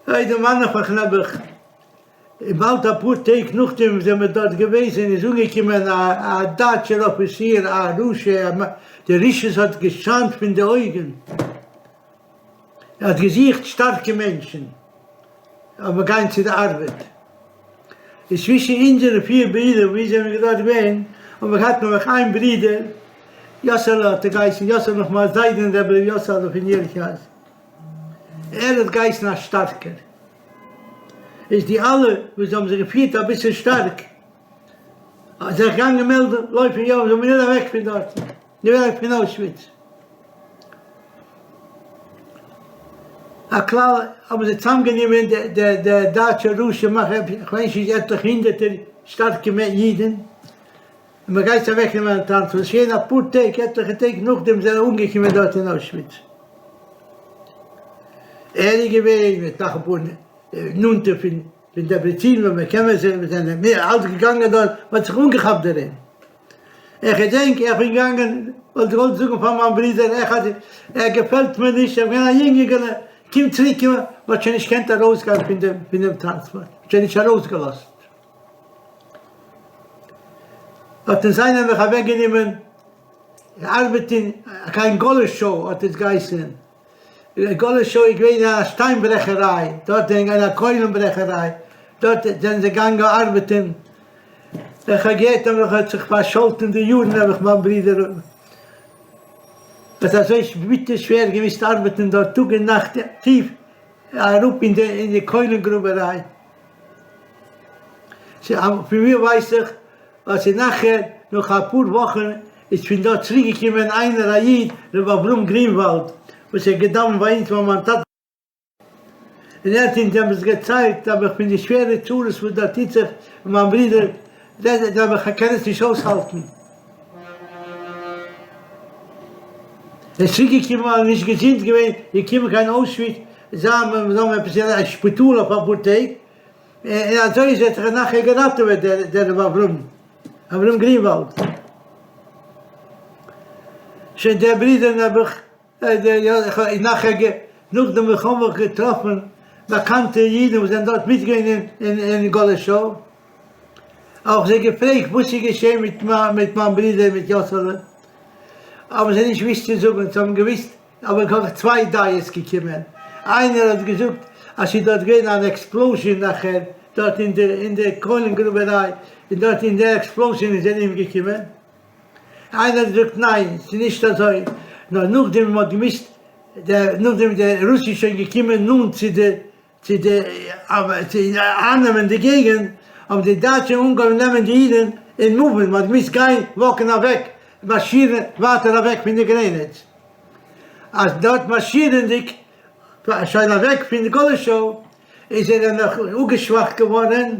אוי דערמאן איך מיך נעבעך. און באלד אפאר טעג נאכדעם זענען מיר דארט געוועזען איז אנגעקומען א דייטשער אפיציר א רשע, די רשעות האט געשיינט פון די אויגען, ער האט געזוכט שטארקע מענטשען אז מיר גייען צו די ארבעט, איז צווישען אונזערע פיר ברידער וואס זענען דארט געווען האבן מיר געהאט נאר איין ברודער יאסעלע האט ער געהייסן, יאסעלע נאך מיין זיידען רבי יאסעלע פון יערקיאז, ער האט געהייסן א שטארקער. איז די אלע וואס האבן זיך געפירט אביסל שטארק זיך געגאנגען מעלדן לויפן יא זאל מען אוועק פון דארטן אוועק פון אוישוויץ. הכלל האבן זיי צוזאמגענומען די די דייטשע רשע מאכער כ'ווייס נישט עטליכע הונדערטער שטארקע אידן און מען גייט זיי אוועקנעמען אין טראנספארט, ס'איז געווען אפאר טעג, עטליכע טעג נאכדעם זענען אנגעקומען דארט אין אוישוויץ, ער איז געווען מיט נאך אפאר נאנטע פון פון דעברעצין וואס מען קען זיי, מיר זענען מיר אלץ געגאנגען דארט, מען האט זיך אנגעכאפט דערין, איך געדענק איך בין געגאנגען, וואלט געוואלט זאגן פאר מיין ברודער איך אז ער געפעלט מיר נישט, איך בין געווען א יונגעלע, קום צוריק, מען האט שוין נישט געקענט ארויסגיין פון דעם פון דעם טראנספארט, מען האט שוין נישט ארויסגעלאזט. האט אונז איינער מיך אוועק גענומען ארבעטען קיין גאלעשאו האט עס געהייסען, גאלעשאו איז געווען א שטיין ברעכעריי דארט אין א קוילען ברעכעריי דארט זענען זיי געגאנגען ארבעטען, איך האב געהערט אז מען האט זיך פארשאלטען די יארן נעבעך מיין ברודער האט אזוי ביטער שווער געמוזט ארבעטען דארט טאג און נאכט טיף אראפ אין די קוילען גרובעריי. פון ווי ווייס איך אז ס'איז נאכער נאך אפאר וואכן איז פון דארט צוריק געקומען איינער א איד ר' אברהם גרינוואלד וואס האט געדאווענט ביי אונז ביי מיין טאטע און ער האט אונז דעמאלטס געציילט אבער פון די שווערע צרות וואס דארט טוט זיך און מיין ברודער רעדט אבער איך קען עס נישט אויסהאלטן. ער איז צוריק געקומען ווייל ער איז נישט געזונט געווען געקומען קיין אוישוויץ זיי האבן עפעס אין א שפיטאל אויף אפאר טעג, און אזוי איז ער זיך נאכער געראטעוועט דער ר' אברהם, אברהם גרינוואלד. שוין דער ברודער נעבעך, נאכער נאך די מלחמה האב איך געטראפן באקאנטע אידן וואס זענען דארט מיטגעווען אין גאלעשאו, האב איך זיי געפרעגט וואס איז געשען מיט מיין ברודער מיט יאסעלע, האבן זיי נישט געוואוסט צו זאגן, זיי האבן געוואוסט אבער איך האב צוויי דעות געקומען, איינער האט געזאגט אז ס'איז דארט געווען אן explosion נאכער דארט אין די אין די קוילן גרובעריי און דארט אין די explosion איז ער אומגעקומען, איינער האט געזאגט ניין ס'איז נישט אזוי נאר נאכדעם מ'האט געמוזט נאכדעם די רוסישע שוין געקומען נאנט צו די צו די צו אייננעמען די געגענט, האבן די דייטשען אנגעהויבן נעמען די אידען און מופן, מען האט געמוזט גיין וואקן אוועק, מארשירן ווייטער אוועק פון די גרעניץ, אז דארט מארשירענדיג שוין אוועק פון גאלעשאו איז ער נאך אפגעשוואכט געווארען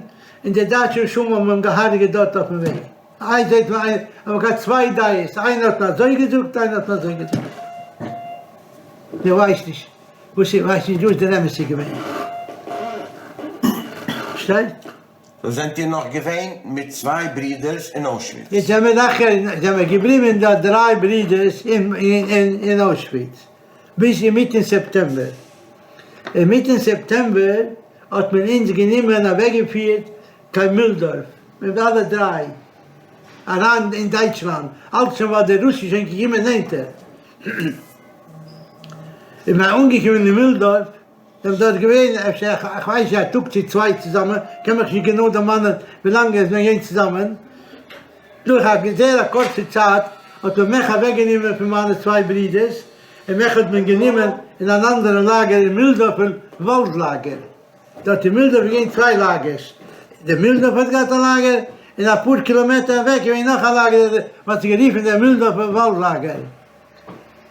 און די דייטשע רשעים האבן אים געהארגעט דארט אויפן וועג. איי זעט מען איינער האט געהאט צוויי דעות, איינער האט אזוי געזאגט איינער האט אזוי געזאגט, איך ווייס נישט. וואס איך ווייס נישט וואס דער אמת איז געווען. שטייט. דא זענט איר נאך געווען מיט צוויי ברידערס אין אוישוויץ? יעצט זעמיר נאכער זעמיר געבליבען דארט דריי ברידערס אין אוישוויץ ביז אינמיטען סעפטעמבער. אינמיטען סעפטעמבער האט מען אונז גענומען אוועקגעפירט קיין מילדארף מיט אלע דריי אריין אין דייטשלאנד, אלץ שוין ווייל די רוסישע זענען געקומען נענטער. איז מען אנגעקומען אין מילדארף. זענען דארט געווען אפשר איך ווייס נישט א טאג צו צוויי צוזאמען, קען מיך נישט גענוי דערמאנען ווי לאנג עס זענען געווען צוזאמען, דורך א זייער א קורצע צייט האט מען מיך אוועק גענומען פון מיינע צוויי ברידערס, און מיך האט מען גענומען אין אן אנדערע לאגער אין מילדארפער וואלד לאגער. דארט אין מילדארף איז געווען צוויי לאגערס, דער מילדארף האט געהאט א לאגער, און אפאר קילאמעטער אוועק איז געווען נאך א לאגער, מען האט עס גערופן דער מילדארפער וואלד לאגער.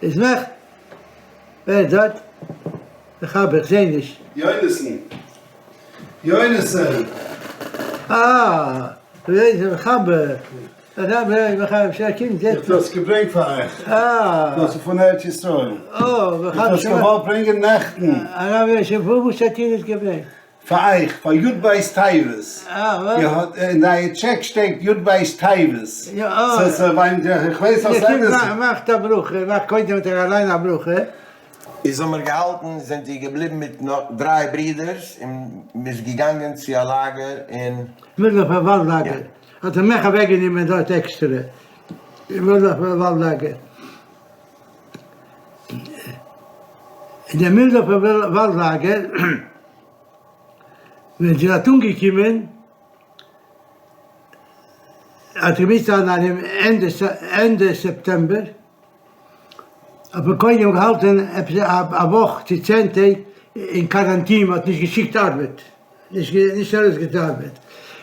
איז מיך, ווער איז דארט? איך האב, איך זעה נישט. יונתן! יונתן! אה! יונתן חבר! איך האב דאס געברענגט פאר אייך, דאס איז פון ארץ ישראל, איך האב עס געוואלט ברענגען נעכטן. הרב יוסף, וואס האט איר עס געברענגט? פאר אייך, פאר י"ב טבת, אין אייער טשעק שטייט י"ב טבת, איך ווייס אז ס'איז. מאכט א ברכה, מאכט קודם מיט אייך אליין א ברכה. איז האמיר געהאלטן, זענט איר געבליבן מיט נאך דריי ברידערס און מ'איז געגאנגען צו א לאגער אין. מילדארפער וואלד לאגער. האט ער מיך אוועק גענומען דארט עקסטערע אין מילדארפער וואלד לאגער. אין דעם מילדארפער וואלד לאגער ווען זי האט אנגעקומען האט געמוזט זיין ארום ענדע סעפטעמבער, האט מען קודם געהאלטען עפעס א וואך צו צען טעג אין קאראנטין, מען האט נישט געשיקט ארבעט, נישט ארויסגעארבעט,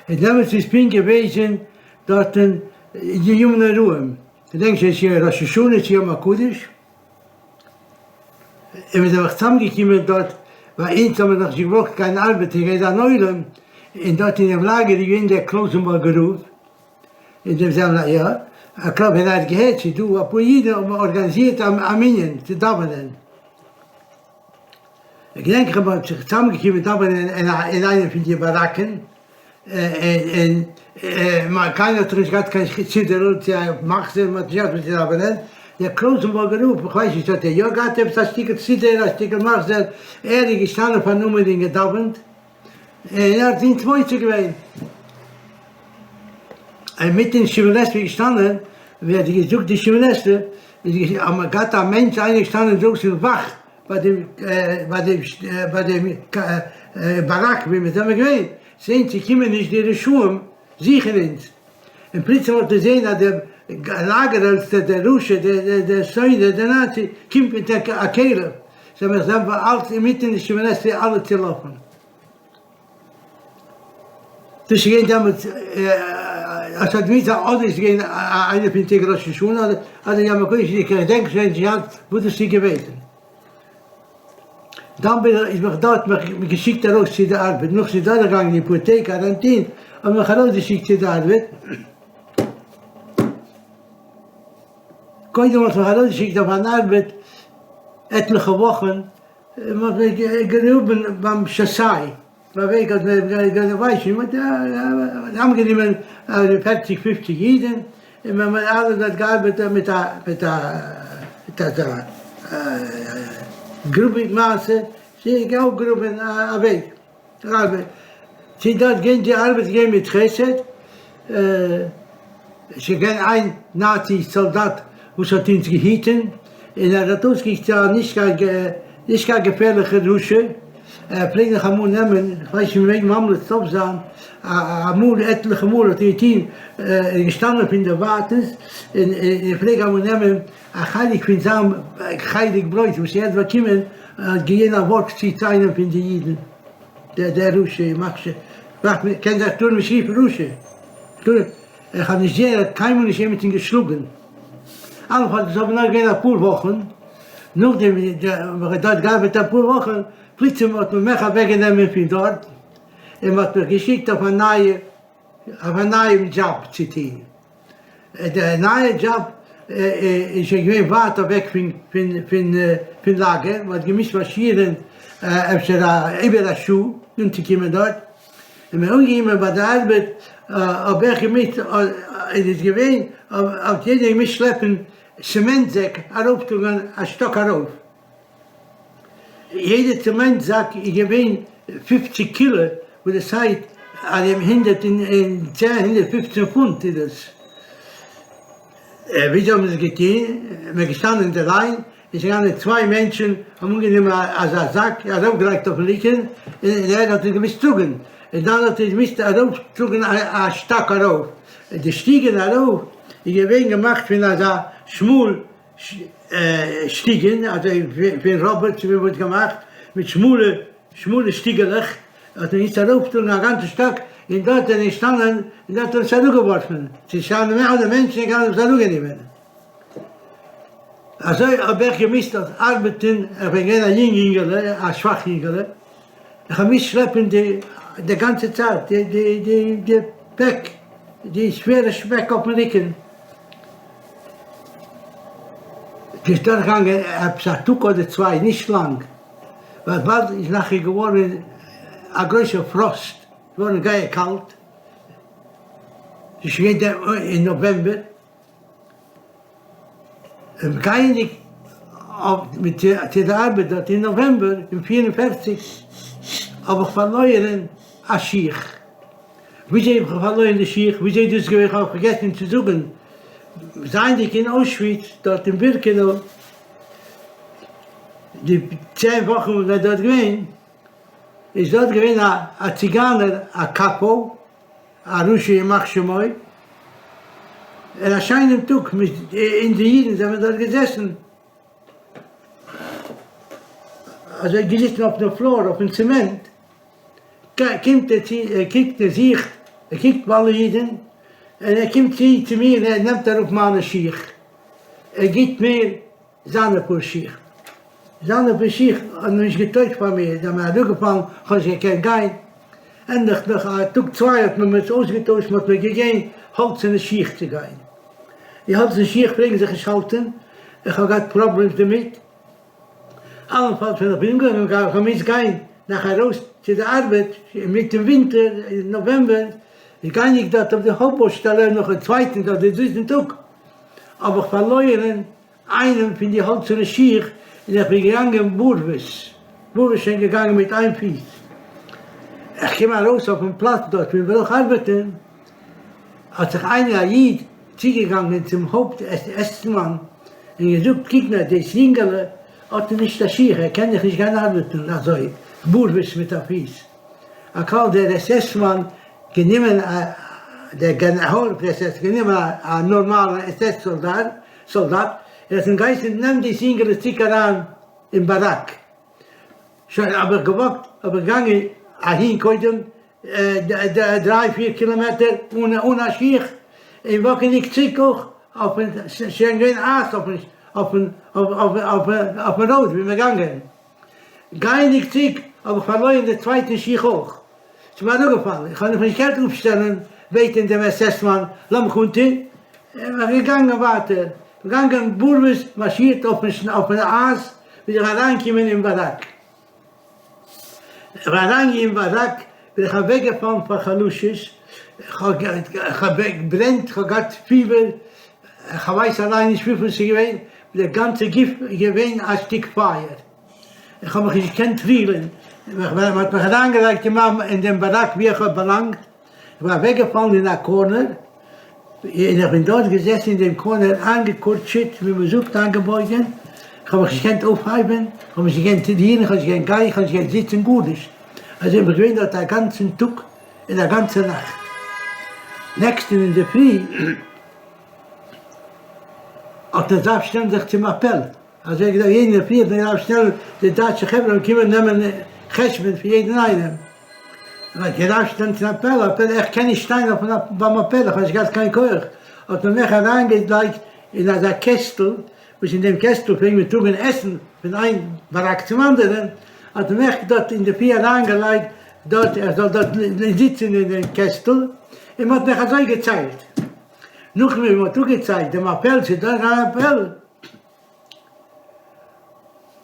און דעמאלטס איז פונקט געוועזען דארטען די ימים נוראים, כ'געדענק שוין נישט צו ראש השנה צו יום הקדוש, און מיר זענען זיך צוזאמגעקומען דארט, ווייל אונז האבן מיר נאך נישט געברויכט קיין ארבעט איז געווען אן עולם, און דארט אין דעם לאגער איז געווען דער קלויזענבורגער רב, אין דעם זעלבן יאר, א קלאב ווען ער האט געהערט ס'איז דא אפאר אידן האבן ארגאניזירט א מנין צו דאווענען. איך געדענק איך האב זיך צוזאמגעקומען דאווענען אין איינע פון די באראקן, און קיינער האט נישט געהאט קיין סידור'ל צו א מחזור, מען האט נישט געהאט וואו צו דאווענען, דער קלויזענבורגער רב, איך ווייס נישט האט ער יא געהאט עפעס א שטיקל סידור א שטיקל מחזור, ער איז געשטאנען פארן עמוד און געדאווענט. און ער האט אונז מוציא געווען. אינמיטן שמונה עשרה געשטאנען, ווי ער האט געזאגט די שמונה עשרה, איז האט מען געהאט א מענטש איינער געשטאנען אינדרויסן וואך ביי דעם ביי דעם ביי דעם באראק ווי מיר זענען געווען, זעהן צו קומען נישט די רשעים זוכן אונז, און פלוצים האט ער געזעהן אז דער לאגער עלטסטער דער רשע דער דער שונא דער נאצי קומט מיט א כלב, זענען מיר זענען אלץ אינמיטן די שמונה עשרה אלע צולאפן. דאס איז געווען דעמאלטס אז ס'האט געמוזט זיין אדער איז געווען איינע פון טעג ראש השנה אדער יום הקדוש איך געדענק שוין נישט היינט וואס דאס איז געוועזן. דאן בין איך איז מיך דארט מיך געשיקט ארויס צו די ארבעט נאך ס'איז דורכגעגאנגען די פאר טעג קאראנטין האט מען מיך ארויסגעשיקט צו די ארבעט. קודם האט מען מיך ארויסגעשיקט אויף אן ארבעט עטליכע וואכן מען האט מיר געגראבן ביים שאסיי, ביי וועג האט מען געווייסט נישט, מען האט צוזאמגענומען ארום פערציג פופציג אידן, און מען האט אלע דארט געארבעט מיט א מיט א מיט אזא גראבונג מעשה, צו אויפגראבן א וועג. ארבעט, צו דארט גיין די ארבעט געווען מיט חסד, עס איז געווען איין נאצי סאלדאט וואס האט אונז געהיטען, און ער האט אויסגעקוקט צו א נישט קיין נישט קיין געפערליכע רשע, ער פלעגט זיך אמאל נעמען, איך ווייס נישט מען מעג ממליץ טוב זיין, אמאל עטליכע מאל האט ער געטון, ער איז געשטאנען פון דערווייטענס, און ער פלעג אמאל נעמען א חלק פון זיין חלק ברויט וואס ער האט באקומען האט געגעבן א ווארף צו צו איינעם פון די אידן, דער דער רשע ימח ש, קען זיך טאר נישט רופן רשע, איך האב נישט געזען ער האט קיינמאל נישט עמיצן געשלאגן, אלנפאלס דאס האבן נאר געווען אפאר וואכן, נאכדעם ווי איך האב דארט געארבעט אפאר וואכן, פלוצים האט מען מיך אוועק גענומען פון דארט, און מען האט מיך געשיקט אויף א נייע אויף א נייעם דזשאב צו טון. דער נייער דזשאב איז שוין געווען ווייט אוועק פון לאגער, מען האט געמוזט מארשירן אפשר איבער א שעה אנצוקומען דארט, און מען אנגעקומען ביי די ארבעט האב איך געמוזט, איז עס געווען האט יעדער געמוזט שלעפן צעמענט זעק ארויפטראגן א שטאק ארויף. יעדע צעמענט זאק איז געווען פופציג קילא, וואס דאס הייסט ארום 110 115 פונט איז דאס. וויאזוי האבן זיי עס געטון? מען איז געשטאנען אין די ליין און. איז געגאנגען צוויי מענטשן האבן אנגענומען אזא זאק ארויפגעלייגט אויפן רוקן און ער האט עס געמוזט טראגן און דאן האט ער געמוזט ארויפטראגן א שטאק ארויף און די שטיגן ארויף איז געווען געמאכט פון אזא שמאל שטיגן אזוי פון ראבער צו ווי מ'האט געמאכט מיט שמאלע שמאלע שטיגעלעך האט מען געמוזט ארויפטראגן א גאנצע שטאק און דארט זענען געשטאנען און דארט האט מען עס אראפגעווארפן ס'איז געשטאנען אנדערע מענטשן און האבן עס אראפגענומען. אזוי האב איך געמוזט ארבעטן, איך בין געווען א יונג יונגעלע, א שוואך יונגעלע, איך האב געמוזט שלעפן די די גאנצע צייט די די די די פעק, די שווערע פעק אויפן רוקן. ס'איז דורכגעגאנגען עפעס א טאג אדער צוויי, נישט לאנג, ווייל באלד איז נאכער געווארן א גרויסער פראסט, געווארן זייער קאלט, ס'איז שוין געווען אין נאוועמבער, גייענדיג מיט צו די ארבעט דארט אין נאוועמבער אין 44 האב איך פארלוירען א שיך, וויאזוי האב איך פארלוירען די שיך, וויאזוי איז דאס געווען, איך האב פארגעסען צו זאגען, זייענדיג אין אוישוויץ דארט אין בירקענאו די צען וואכן וואס מ'איז דארט געווען, איז דארט געווען א ציגיינער א קאפא, א רשע ימח שמו, אין א שיינעם טאג מיט אונזער אידן זענען מיר דארט געזעסן, אזוי געזיצן אויף די פלאר אויפן צעמענט, קומט ער צו, ער קוקט ער זוכט, ער קוקט ביי אלע אידן, און ער קומט צו צו מיר און ער נעמט אראפ מיינע שיך, ער גיבט מיר זיינע פאר שיך. זיינע פאר שיך האבן נישט געטויגט פאר מיר, זיי זענען מיר אראפגעפאלן, כ'האב נישט געקענט גיין. ענדליך נאך א טאג צוויי האט מען מיר עס אויסגעטוישט, מ'האט מיר געגעבן האלצערנע שיך צו גיין. די האלצערנע שיך פלעגן זיך נישט האלטן, איך האב געהאט פראבלעמס דערמיט. אלנפאלס ווען איך בין אנגעקומען האב איך געמוזט גיין נאך ארויס צו די ארבעט אינמיטן ווינטער אין נאוועמבער, גייענדיג דארט אויף די הויפט באשטעלע נאכן צווייטן אדער דריטן טאג האב איך פארלוירן איינעם פון די האלצערנע שיך און איך בין געגאנגען בארוועס, בארוועס שוין געגאנגען מיט איין פיס, איך קום ארויס אויפן פלאץ דארט ווי מ'ברויך ארבעטען, האט זיך איינער א איד צוגעגאנגען צום הויפט עס עס-מאן און געזאגט קוק נאר דאס יונגעלע האט נישט א שיך ער קען דאך נישט גיין ארבעטען אזוי בארוועס מיט א פיס, הכלל דער עס עס-מאן גענומען א דער גענעראל פון עס עס גענומען א נארמאלן עס עס סאלדאט סאלדאט ער האט אים געהייסן נעם דאס אינגעלע צוריק אריין אין באראק שוין האב איך געוואקט האב איך געגאנגען אהין קודם דריי פיר קילאמעטער אן אן א שיך און וואקענדיג צוריק אויך אויפן שוין געווען אייז אויפן אויפן אויפן ראוד ווי מיר געגאנגען. גייענדיג צוריק האב איך פארלוירן די צווייטע שיך אויך, ס'איז מיר אראפגעפאלן, איך האב מיך נישט געקענט אפשטעלן בעטן דעם עס עס מאן לאז מיך אנטון, איך בין געגאנגען ווייטער, געגאנגען בארוועס מארשירט אויפן אייז ביז איך אריינגעקומען אין באראק. איך בין אריינגעקומען אין באראק בין איך אוועקגעפאלן פאר חלשות, איך האב געברענט, איך האב געהאט פיבער, איך ווייס אליין נישט וויפיל ס'איז געווען, דער גאנצער גוף איז געווען א שטיק פייער, איך האב מיך נישט געקענט רירן, מען האט מיך אריינגעלייגט אין דעם באראק וואו איך האב באלאנגט, איך בין אוועקגעפאלן אין א קארנער, און איך בין דארט געזעסן אין דעם קארנער איינגעקורטשעט, ווי מען זאגט איינגעבויגן, איך האב מיך נישט געקענט אויפהייבן, איך האב מיך נישט געקענט רירן, איך האב נישט געקענט גיין, איך האב נישט געקענט זיצן, גארנישט, אזוי בין איך געווען דארט א גאנצן טאג און א גאנצע נאכט. נעקסטן אינדערפרי האט מען געדארפט שטעלן זיך צום אפעל, אזוי האט געזאגט יעדן אינדערפרי האט מען געדארפט שטעלן, די דייטשע חברה האבן געקומען נעמען חשבון פון יעדן איינעם, מען האט געדארפט שטעלן צום אפעל, אפעל איך קען נישט שטיין אויפן ביים אפעל, איך האב נישט געהאט קיין כח, האט מען מיך אריינגעלייגט אין אזא קעסטל, וואס אין דעם קעסטל פלעגן מיר טראגן עסן פון איין באראק צום אנדערן, האט מען מיך דארט אינדערפרי אריינגעלייגט דארט איך זאל דארט זיצן אין דעם קעסטל, און מען האט מיך אזוי געציילט. נאכדעם ווי מען האט אפגעציילט דעם אפעל צו דורך אן אפעל,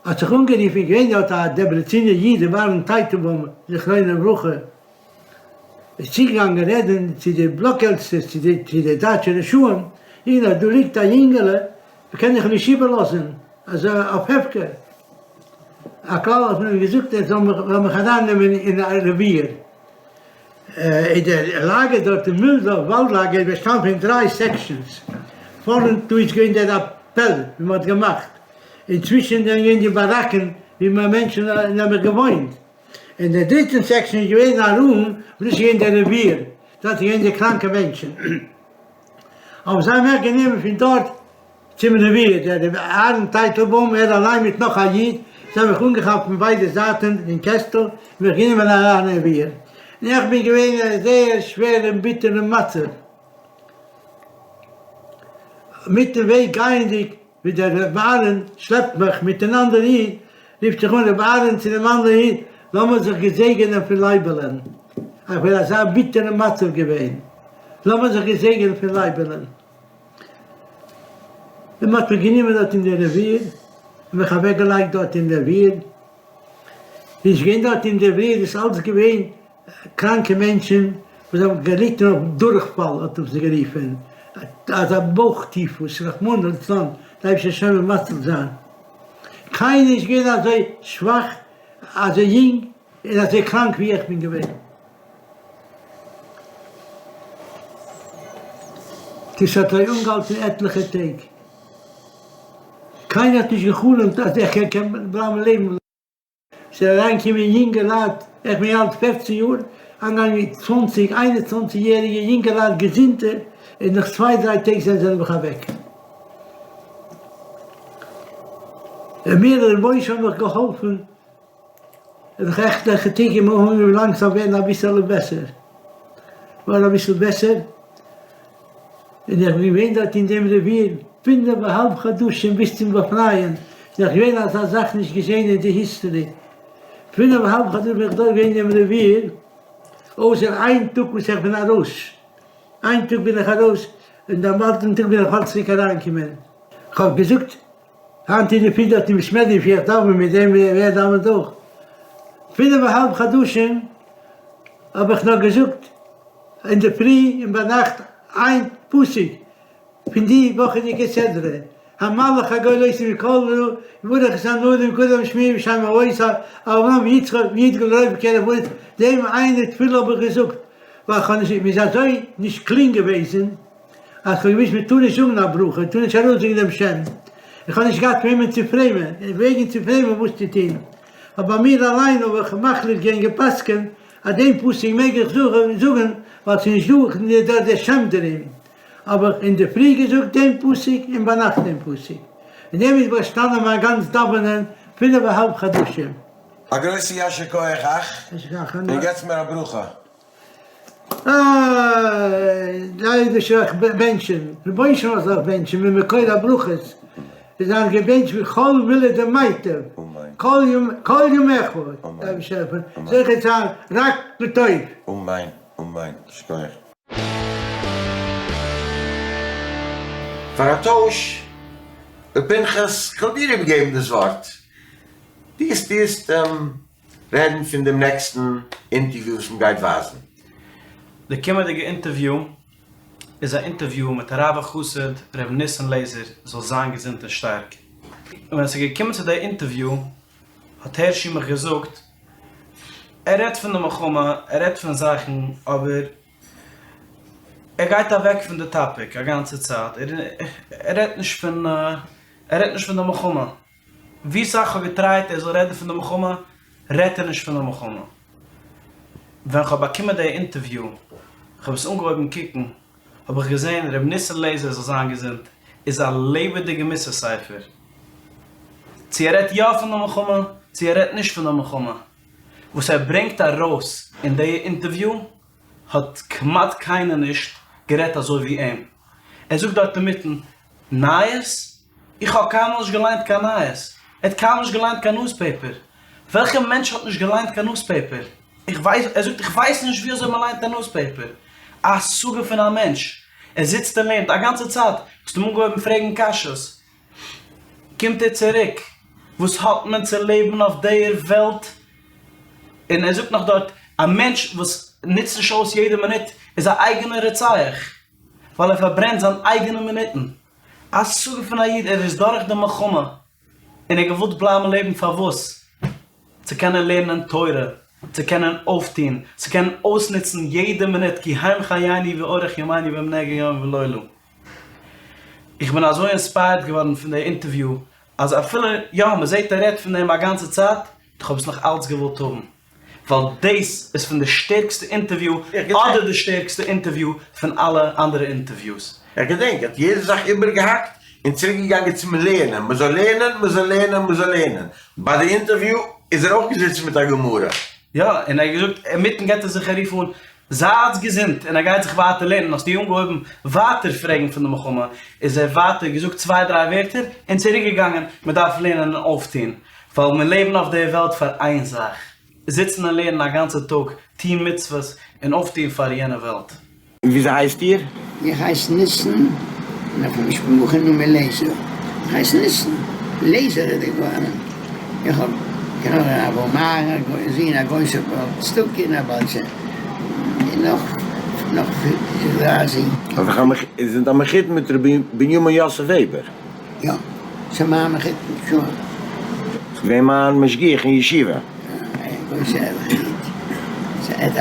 האט זיך אנגערופן, געווען דארט א דעברעצינער איד ר' אהרן טייטלבוים זכרונו לברכה, איז צוגעגאנגען רעדן צו די בלאק-עלטסטעס, צו די צו די דייטשע רשעים, הנה דא ליגט א יונגעלע, מען קען דאך אים נישט איבערלאזן אזוי אויף הפקר. הכלל האט מען אים געזאגט ער זאל מיך זאל מיך ארייננעמען אין א רעוויר. איז דער לאגער דארט אין מילדארף וואלד לאגער איז באשטאנען פון דריי סעקשאנס, פארנט דא איז געווען דער אפעל ווי מען האט געמאכט. און צווישן זענען געווען די באראקן ווי מער מענטשן האבן געוואוינט. אין דער דריטן section איז געווען א room וואס דאס איז געווען דער רעוויר, דארט איז געווען די קראנקע מענטשן. האבן זיי מיך גענומען פון דארט צום רעוויר, דער רבי אהרן טייטלבוים, ער אליין מיט נאך א איד, זיי האבן מיך אנגעכאפט פון ביידע זייטן אין קעסטל און מיך גענומען אריין אין רעוויר. און איך בין געווען אין א זייער שווערן ביטערן מצב. מיטן וועג גייענדיג ווי דער רבי אהרן שלעפט מיך מיט אן אנדערן איד, רופט זיך אן רבי אהרן צו דעם אנדערן איד, לאמיר זיך געזעגענען פון לייבעלען, איך בין אזא ביטערן מצב געווען, לאמיר זיך געזעגענען פון לייבעלען. און מען האט מיך גענומען דארט אין די רעוויר, און מיך אוועק געלייגט דארט אין רעוויר, איז געווען דארט אין רעוויר איז אלץ געווען קראנקע מענטשן וואס האבן געליטן אויף דורכפאל האט מען זיי גערופן, אזא בויך טיפוס רחמנא לצלן, די אייבערשטער זאל שוין מציל זיין, קיינער איז נישט געווען אזוי שוואך אזוי יונג און אזוי קראנק ווי איך בין געווען. דאס האט אזוי אנגעהאלטן עטליכע טעג, קיינער האט נישט גע'חלומ'ט אז איך קען בלייבן לעבן. ס'איז אריינגעקומען יונגעלייט, איך בין אלט פערצן יאר, אנגעהאנגען צוואנציג, איין און צוואנציג יעריגע יונגעלייט געזונטע, און נאך צוויי דריי טעג זענען זיי נעבעך אוועק. און מיר ר' משה האט מיך געהאלפן נאך עטליכע טעג איז מיר אנגעהויבן לאנגזאם ווערן אביסעלע בעסער, געווארן אביסל בעסער, און איך בין געווען דארט אין דעם רעוויר פינף א האלב חדשים ביז צום באפרייען, איז נאך געווען אזא זאך נישט געשען אין די history, פינף א האלב חדשים בין איך דארט געווען אין דעם רעוויר, אויסער איין טאג וואס איך בין ארויס, איין טאג בין איך ארויס, און דעם אנדערן טאג בין איך באלד צוריק אריינגעקומען, כ'האב געזאגט היינט איז די פידל האט נישט מער ווי איך דאווען מיט דעם ווי ער דאווענט אויך. פינף א האלב חדשים האב איך נאר געזאגט אינדערפרי און ביינאכט איין פסוק פון די וואכעדיגע סדרה, המלאך הגואל אותי מכל רע יברך את הנערים כולם שמי ושם אבותי אברהם ויצחק ויגדל לרוב בקרב הארץ, דעם איינע תפילה האב איך געזאגט ווייל כ'האב נישט מ'איז אזוי נישט קלינג געוועזן. אז כ'האב געוואוסט מ'טאר נישט זאגן א ברכה, מ'טאר נישט ארויסזאגן דעם שם, איך האב נישט געהאט וועמען צו פרעמען, און וועגן צו פרעמען וואס צו טון, אבער ביי מיר אליין האב איך מחליט געווען גע'פסק'ענט אז דעם פסוק מעג איך זאגן ווייל ס'איז נישט דא דער שם דערין, האב איך אינדערפרי געזאגט דעם פסוק און ביינאכט דעם פסוק, אין דעם איז באשטאנען מיין גאנץ דאווענען פינף אהאלב חדשים. א גרויסע יישר כח אייך, און געטס מיר א ברכה. אה, די אייבערשטער זאל אייך בענטשען, רבונו של עולם זאל אייך בענטשען ממקור הברכות, איר זייט געבענטשט בכל מילי דמיטב, כל ימיך, די אייבערשטער העלפען, זוכה זיין רק לטוב. אמן אמן, שכוח. פאר א טויש, ר' פנחס, כ'וועל דיר איבערגעבן דאס ווארט, דו וועסט רעדן פון דעם נעקסטן אינטערוויו וואס מ'גייט ווייזן. די קומענדיגע אינטערוויו איז א אינטערוויו מיט הרב החסיד ר' ניסן לעזער זאל זיין געזונט און שטארק. און ווען עס איז געקומען צו די אינטערוויו האט הערשי מיך געזאגט, ער רעדט פון די מלחמה, ער רעדט פון זאכן, אבער ער גייט אוועק פון די topic א גאנצע צייט, ער רעדט נישט פון ער רעדט נישט פון די מלחמה. ווי סאך כ'האב געטרייט ער זאל רעדן פון די מלחמה, רעדט ער נישט פון די מלחמה. ווען כ'האב באקומען די אינטערוויו, כ'האב עס אנגעהויבן קוקן, האב איך געזען ר' ניסן לעזער זאל זיין געזונט איז א לעבעדיגע מוסר ספר. צו ער רעדט יא פון די מלחמה, צו ער רעדט נישט פון די מלחמה, וואס ער ברענגט ארויס אין די אינטערוויו האט כמעט קיינער נישט גערעדט אזוי ווי אים. ער זאגט דארט אינמיטן, נייעס? איך האב קיינמאל נישט געליינט קיין נייעס. ער האט קיינמאל נישט געליינט קיין newspaper. וועלכע מענטש האט נישט געליינט קיין newspaper? איך ווייס, ער זאגט איך ווייס נישט ווי אזוי מען ליינט א newspaper. א השגה פון א מענטש. ער זיצט און לערנט א גאנצע צייט. האסט אים אנגעהויבן פרעגן קשיות. קומט ער צוריק. וואס האט מען צו לעבן אויף דער וועלט? און ער זאגט נאך דארט, א מענטש וואס נוצט נישט אויס יעדע מינוט איז א אייגענע רוצח. ווייל ער פארברענט זיין אייגענע מינוטן. א השגה פון א איד, ער איז דורך די מלחמה און ער האט געוואלט בלייבן לעבן פארוואס? צו קענען לערנען תורה, צו קענען אויפטון, צו קענען אויסנוצן יעדע מינוט כי הם חיינו ואורך ימינו בהם נגע יום ולילה. איך בין אזוי inspired געווארן פון די אינטערוויו. אז אפילו יא מ'זעט ער רעדט פון דעם א גאנצע צייט, איך האב עס נאך אלץ געוואלט האבן, ווייל דאס איז פון די שטערקסטע אינטערוויו, אדער די שטערקסטע אינטערוויו פון אלע אנדערע אינטערוויוס. איך געדענק ער האט יעדע זאך איבערגעהאקט און צוריק געגאנגען צום לערנען, מען זאל לערנען, מען זאל לערנען, מען זאל לערנען. ביי די אינטערוויו איז ער אויך געזיצן מיט א גמרא. יא, און ער האט געזאגט, אינמיטן געט ער זיך א רוף אן, זייטס געזונט, און ער גייט זיך ווייטער לערנען, האסטו אנגעהויבן ווייטער פרעגן פון די מלחמה, איז ער ווייטער געזאגט צוויי דריי ווערטער און צוריק געגאנגען, מען דארף לערנען און אויפטון, ווייל מיר לעבן אויף דער וועלט פאר איין זאך, זיצן און לערנען א גאנצע טאג, טון מצוות און אויפטון פאר יענע וועלט. וויאזוי הייסט איר? איך הייס ניסן, און אויף משפחה נאמען לעזער. איך הייס ניסן, לעזער איז דער גאון. איך האב גענומען אברהם אהרן, א זון א גרויסער בעל צדקה און א בעל שם, און נאך נאך רזי. איר זענט א מחותן מיט ר' בנימין יוסף וועבער? יא, ס'איז מיין מחותן, שוין. געווען מיין משגיח אין ישיבה. א גרויסע ערליכע איד. ס'ער האט א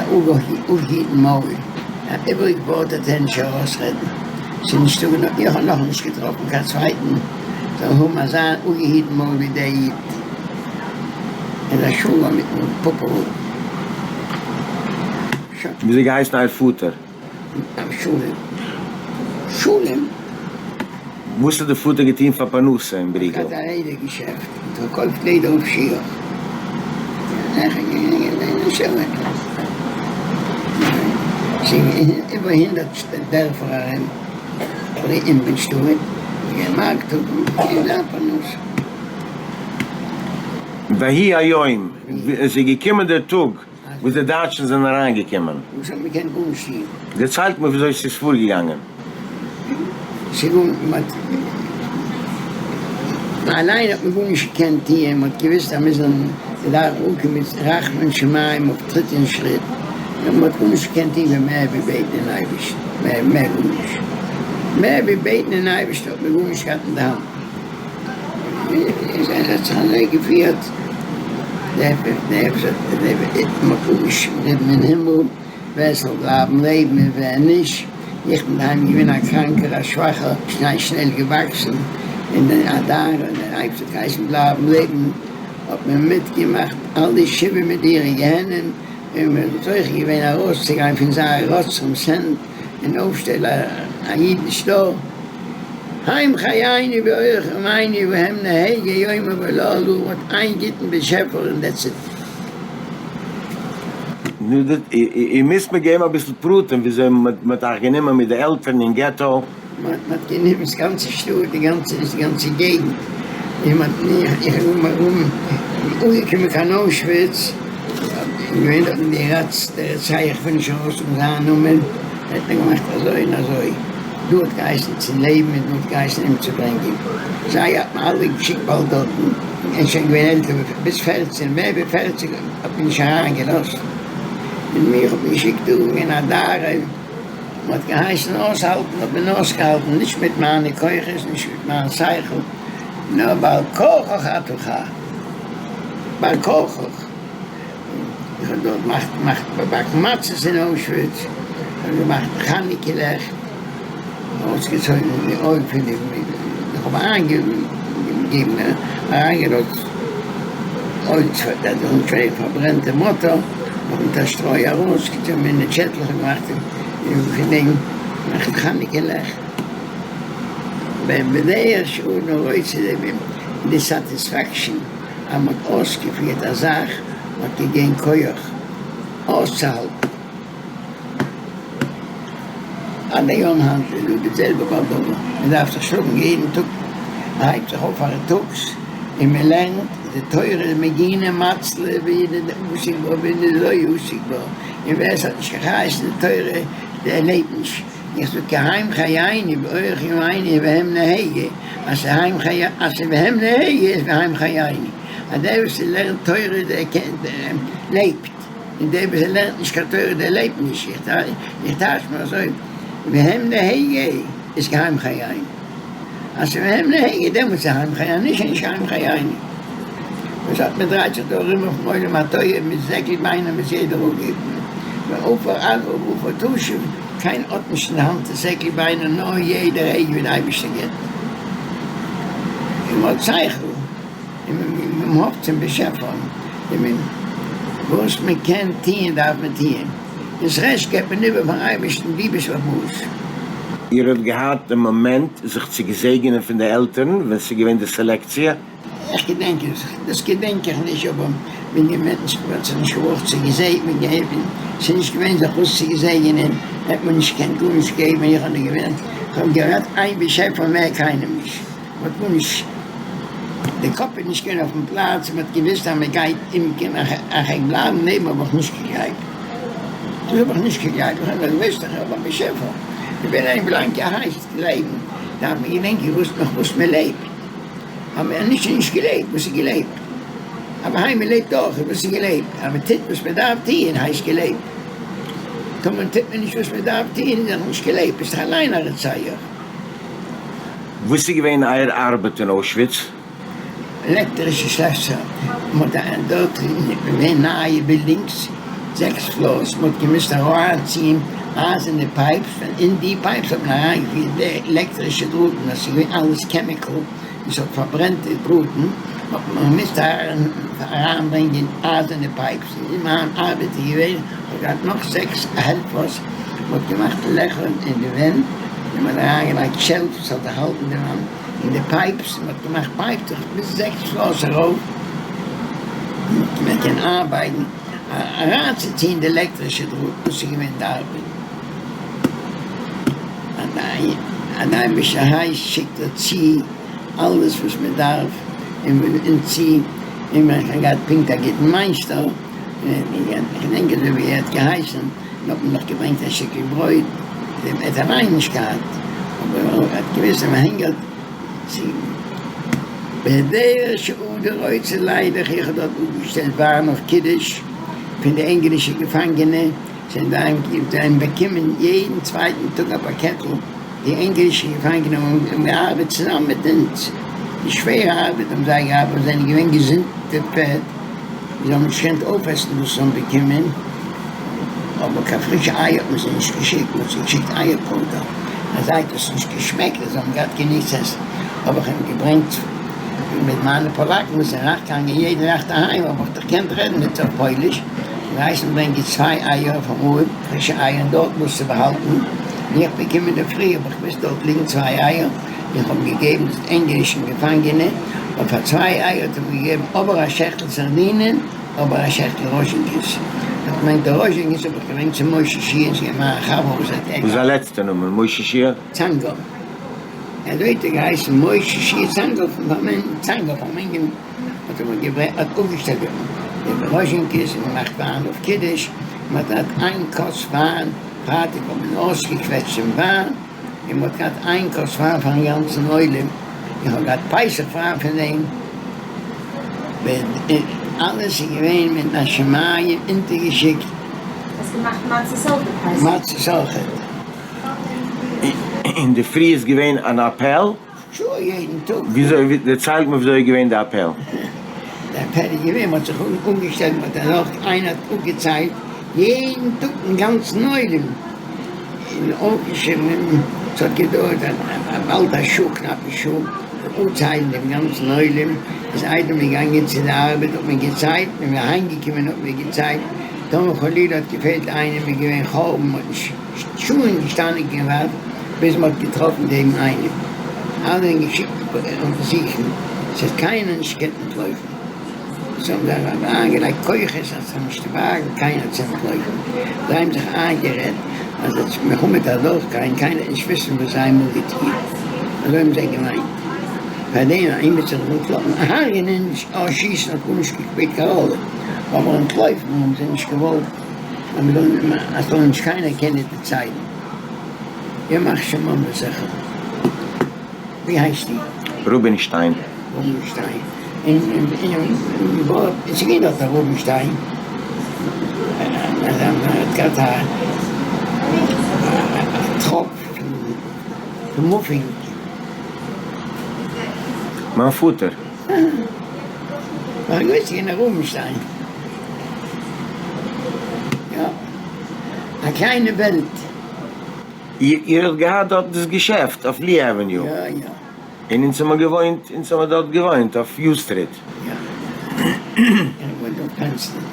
אפגעהיטן מויל. א איבריג ווארט האט ער נישט ארויסרעדן. ס'איז נישטא גענוג, איך האב נאכנישט געטראפן קיין צווייטן זאל האבן אזא אפגעהיטן מויל ווי דער איד. ער איז א שלום מיטן פאפא רב. שוין. וויאזוי געהייסן אייער פאטער? שלום. שלום. וואס האט די פאטער געטון פאר פרנסה אין בריגעל? געהאט א לעדער געשעפט, האט פארקויפט לעדער אויף שיך. איבער הונדערט דערפער ארום אין שטאט, געווען מארק טאג און זיין פרנסה. ויהי היום, עס איז געקומען דער טאג וואס די דייטשן זענען אריינגעקומען. וואס האט מען געקענט גארנישט טון. דערציילט מיר וויאזוי ס'איז פארגעגאנגען. ס'איז גאר מ'האט אליין האט מען גארנישט געקענט טוען, מ'האט געוויסט אז מ'איז אין מ'דארף אנקומען מיט רחמי שמים אויף טריט און שריט, און מ'האט גארנישט געקענט טון ווי מער ווי בעטן אין אייבערשטן, מער מער גארנישט, מער ווי בעטן אין אייבערשטן האט מען גארנישט געהאט אין די האנט. עס האט זיך אזוי געפירט, מען האט אפגעשריבן אין הימל ווער ס'זאל בלייבן לעבן און ווער נישט, איך בין דאהיים געווען א קראנקער א שוואכער, שנעל געוואקסן און א דארער, דער אייבערשטער האט געהייסן בלייבן לעבן, האט מען מיטגעמאכט אלע שבעה מדורי גיהנום, און מען האט זוכה געווען ארויסצוגיין פון זייער רוצחים'ס הענט און אויפשטעלן א אידיש דור. הם חיינו ואורך ימינו בהם נהגה יומם ולילה האט איין גוטן באשעפער און דעטס איט. נו די איר מוזט מיר געבן אביסל פרטים וויאזוי מען האט אייך גענומען מיט די עלטערן אין געטא. מען האט גענומען ס'גאנצע שטאט די גאנצע די גאנצע געגנט און מען האט איך ארום ארום אנגעקומען קיין אוישוויץ געווען דארטן די רצ די רוצח כ'וויל נישט ארויסזאגן זיין נאמען ער האט מיר געמאכט אזוי און אזוי. דא האט געהייסן צו לעבן און דא האט געהייסן אומצוברענגען. זיי האט מען אלע געשיקט באלד דארטן, און שוין געווען עלטער ווי ביז פערצען, מער ווי פערציג האט מען נישט אריין געלאזט, און מיך האט מען געשיקט דא אין א דארע, מען האט געהייסן אויסהאלטן האט מען אויסגעהאלטן, נישט מיט מיינע כוחות, נישט מיט מיין שכל, נאר בעל כרחך אתה חי, בעל כרחך. איך האב דארט געמאכט געמאכט באקן מצות אין אוישוויץ, איך האב געמאכט חנוכה לעכט, ארויסגעצויגן די אויל פון די, איך האב אריינגעגעבן אריינגעלאזט אויל צו די פארברענטע מאטאר, נאך מיט א שטרוי ארויס, געטון אין די טשעטלעך און געמאכט פון דעם געמאכט חנוכה לעכט. בדרך שאדם רוצה די סאטיספעקשאן. אז מ'האט אויסגעפירט א זאך, האט געגעבן כח אויסצוהאלטן. עד היום היינט איז דא די זעלבע בעל דבר, מען דארף זיך שלאגן יעדן טאג, מען הייבט זיך אויף פארטאגס און מען לערנט די תורה איז מגינא מצלא וידע דעסיק בה וידע דלא עסיק בה, און ווער עס האט נישט קיין חיות אין די תורה דער לעבט נישט. איך זאג כי הם חיינו ואורך ימינו בהם נהגה, אז ס'הם חיי אז ס'בהם נהגה איז והם חיינו, אז דער וואס לערנט תורה דער קען דער לעבט, און דער וואס לערנט נישט קיין תורה דער לעבט נישט, איך טייטש מיר אזוי, בהם נהגה איז כי הם חיינו, אז ס'בהם נהגה דעמאלטס איז הם חיינו, נישט נישט הם חיינו. וואס האט מען דרייט זיך דא ארום אויפן עולם התוהו מיט זעקל ביינער מיט יעדער אפגעבן ועפר ארעא ועפר תשוב. קיינער האט נישט אין די האנט די זעקל ביינער נאר יעדער רגע ווי די אייבערשטער געבט און מ'האט שכל. און מען האפט צום באשעפער, און מען וואס מען קען טוען דארף מען טוען, דאס רעשט געבט מען איבער פארן אייבערשטן, דו ביסט בעל הבית. איר האט געהאט דעם מאמענט זיך צו געזעגענען פון די עלטערן ווען ס'איז געווען די סעלעקציע? איך געדענק עס, דאס געדענק איך נישט, אבער ווען די מענטש האט זיך נישט געברויכט צו געזעגענען, ס'איז נישט געווען זיך וואס צו געזעגענען, האט מען נישט געקענט גארנישט געבן, איך האב נישט געווען, איך האב געהאט איין באשעפער מער קיינעם נישט, מען האט גארנישט, די קאפ איז נישט געווען אויפן פלאץ, מען האט געוויסט אז מען גייט אומקומען, אז כ'גיי בלייבן לעבן האב איך נישט געגלייבט, דאס האב איך נישט געגלייבט, איך האב נאר געוויסט איך האב א באשעפער, איך בין איין בלאנקע הייסט לעבן, דארף מען געדענקען וואס נאך וואס מען לעבט. אבער נישט איז נישט געלעבט, וואס איז געלעבט? א בהמה לעבט אויך, איז וואס איז געלעבט? אז מען טוט וואס מען דארף טוען הייסט געלעבט, טאמער טוט מען נישט וואס מען דארף טוען איז דאך נישט געלעבט, ביסט דאך אליין א רוצח. וואס איז געווען אייער ארבעט אין אוישוויץ? עלעקטערישע שלעסער, מען האט דארט געווען נייע בילדינגס, זעקס floors, מען האט געמוזט אריינציען אייזערנע pipes, ווען אין די pipes האט מען אריינגעפירט די עלעקטערישע דראטן, עס איז געווען אלעס chemical און ס'האט פארברענט די דראטן, האט מען געמוזט אריינברענגען אייזערנע pipes, און מיין ארבעט איז געווען, כ'האב געהאט נאך זעקס העלפערס, מען האט געמאכט לעכער אין די ווענט, און מען האט אריינגעלייגט shelves ס'זאל דערהאלטן די וואנט, און די pipes, מען האט געמאכט pipes דורך ביז זעקס floors ארויף, מען קען ארבייטן. אריינצוציען די עלעקטרישע דראט, דאס איז געווען די ארבעט. א היימישע הייז שיקט ער צו אלעס וואס מען דארף און צו, און מען האט געהאט פונקט א גוטן מייסטער, איך געדענק אזוי ווי ער האט געהייסן, און האט מען נאך געברענגט א שטיקל ברויט, ער האט אליין נישט געהאט, אבער ער האט געוואוסט אז מען הונגערט. צו בדרך שאדם רוצה לילך איך האב דארט אפגעשטעלט וויין אויף קידוש פון די ענגלישע געפאנגענע זיי האבן באקומען יעדן צווייטן טאג א פאקעטל די ענגלישע געפאנגענע האבן געארבעט צוזאמען מיט אונז די שווערע ארבעט האבן זיי געארבעט זיי זענען געווען געזונטע פעט זיי האבן נישט געקענט אויפעסן וואס זיי האבן באקומען, אבער קיין פרישע אייער האט מען זיי נישט געשיקט, מען האט זיי געשיקט אייער פאודער, אזוי האט עס נישט געשמעקט אז זיי האבן געהאט גענוג צו עסן, האב איך אים געברענגט מיט מיינע פאלאקן וואס זענען נאכגעגאנגען יעדע נאכט אהיים, האב איך דאך געקענט רעדן מיט זיי אויף פויליש, געהייסן ברענגען צוויי אייער אויף אמאל, פרישע אייער און דארט וואס צו באהאלטן, ווען איך בין געקומען אינדערפרי האב איך געוואוסט דארט ליגן צוויי אייער. איך האב געגעבן דאס ענגלישן געפאנגענע, און פאר צוויי אייער האט ער מיר געגעבן אבער א שעכטל סארדינען, אבער א שעכטל ראזשינקעס. האט מיינט די ראזשינקעס האב איך געברענגט צו משה שיע, ס'איז געווען מיין חבר וואס האט וואס איז זיין לעצטע נאמען? משה שיע? צאנגא. אזוי האט ער געהייסן משה שיע צאנגא פון פארמען, צאנגא פארמענגען האט ער מיר געברענגט, האט אפגעשטעלט די ראזשינקעס און געמאכט וויין אויף קידוש, מען האט געהאט איין כוס וויין, פרייטאג האט מען אויסגעקוועטשט דעם וויין. און מ'האט געהאט איין כוס וויין פארן גאנצן עולם, איך האב געהאט פסח וויין פון דעם, אלעס איז געווען מיט א שמים אונטערגעשיקט. האסט געמאכט מצות אויך די פסח? מצות אויכעט. אינדערפרי איז געווען אן אפעל? שור יעדן טאג. וויאזוי, דערציילט מיר וויאזוי איז געווען די אפעל? די אפעל איז געווען, מ'האט זיך אנגעשטעלט, מ'האט דערנאך, איינער האט אפגעציילט יעדן טאג דעם גאנצן עולם, און אויפגעשריבן, ס'האט געדויערט באלד א שעה, קנאפע שעה, אפציילן דעם גאנצן עולם, איז איידער מ'איז געגאנגען צו די ארבעט האט מען געציילט, ווען מ'איז אהיימגעקומען האט מען געציילט, טאמער חלילה האט געפעלט איינעם איז געווען חורבן, מ'האט נישט. שעה'ן געשטאנען געווארט ביז מ'האט געטראפן דעם איינעם. אלע זענען געשיקט זוכן, ס'האט קיינער נישט געקענט אנטלויפן. זיי האבן זיך אריינגעלייגט כוחות אז ס'זאל נישט וואגן קיינער צו אנטלויפן. זיי האבן זיך איינגערעדט אז עס וועט מלחמה אדורכגיין, קיינער וועט נישט וויסן וואס זיי האבן געטון. אזוי האבן זיי געמיינט. פאר דעם אז עימיצער זאל אנטלויפן, הרג'ענען, שיסן האט גארנישט געשפילט קיין ראלע, אבער אנטלויפן האבן זיי נישט געוואלט. אז זאל נישט קיינער קענען דערציילן. ימח שמם וזכרם. ווי הייסטו? רובינשטיין. רובינשטיין. און און ס'איז געווען דארט א רובינשטיין. האט געהאט א טראפ פון מופינג. מיין פאטער. נאך געווען יענער רובינשטיין. יא. א קליינע וועלט. איר האט געהאט דארט דאס געשעפט אויף לי עוועניו? יא יא. און אונז האמיר געוואוינט, אונז האמיר דארט געוואוינט אויף יוז סטריט. יא. איך האב געוואוינט אויף פען סטריט.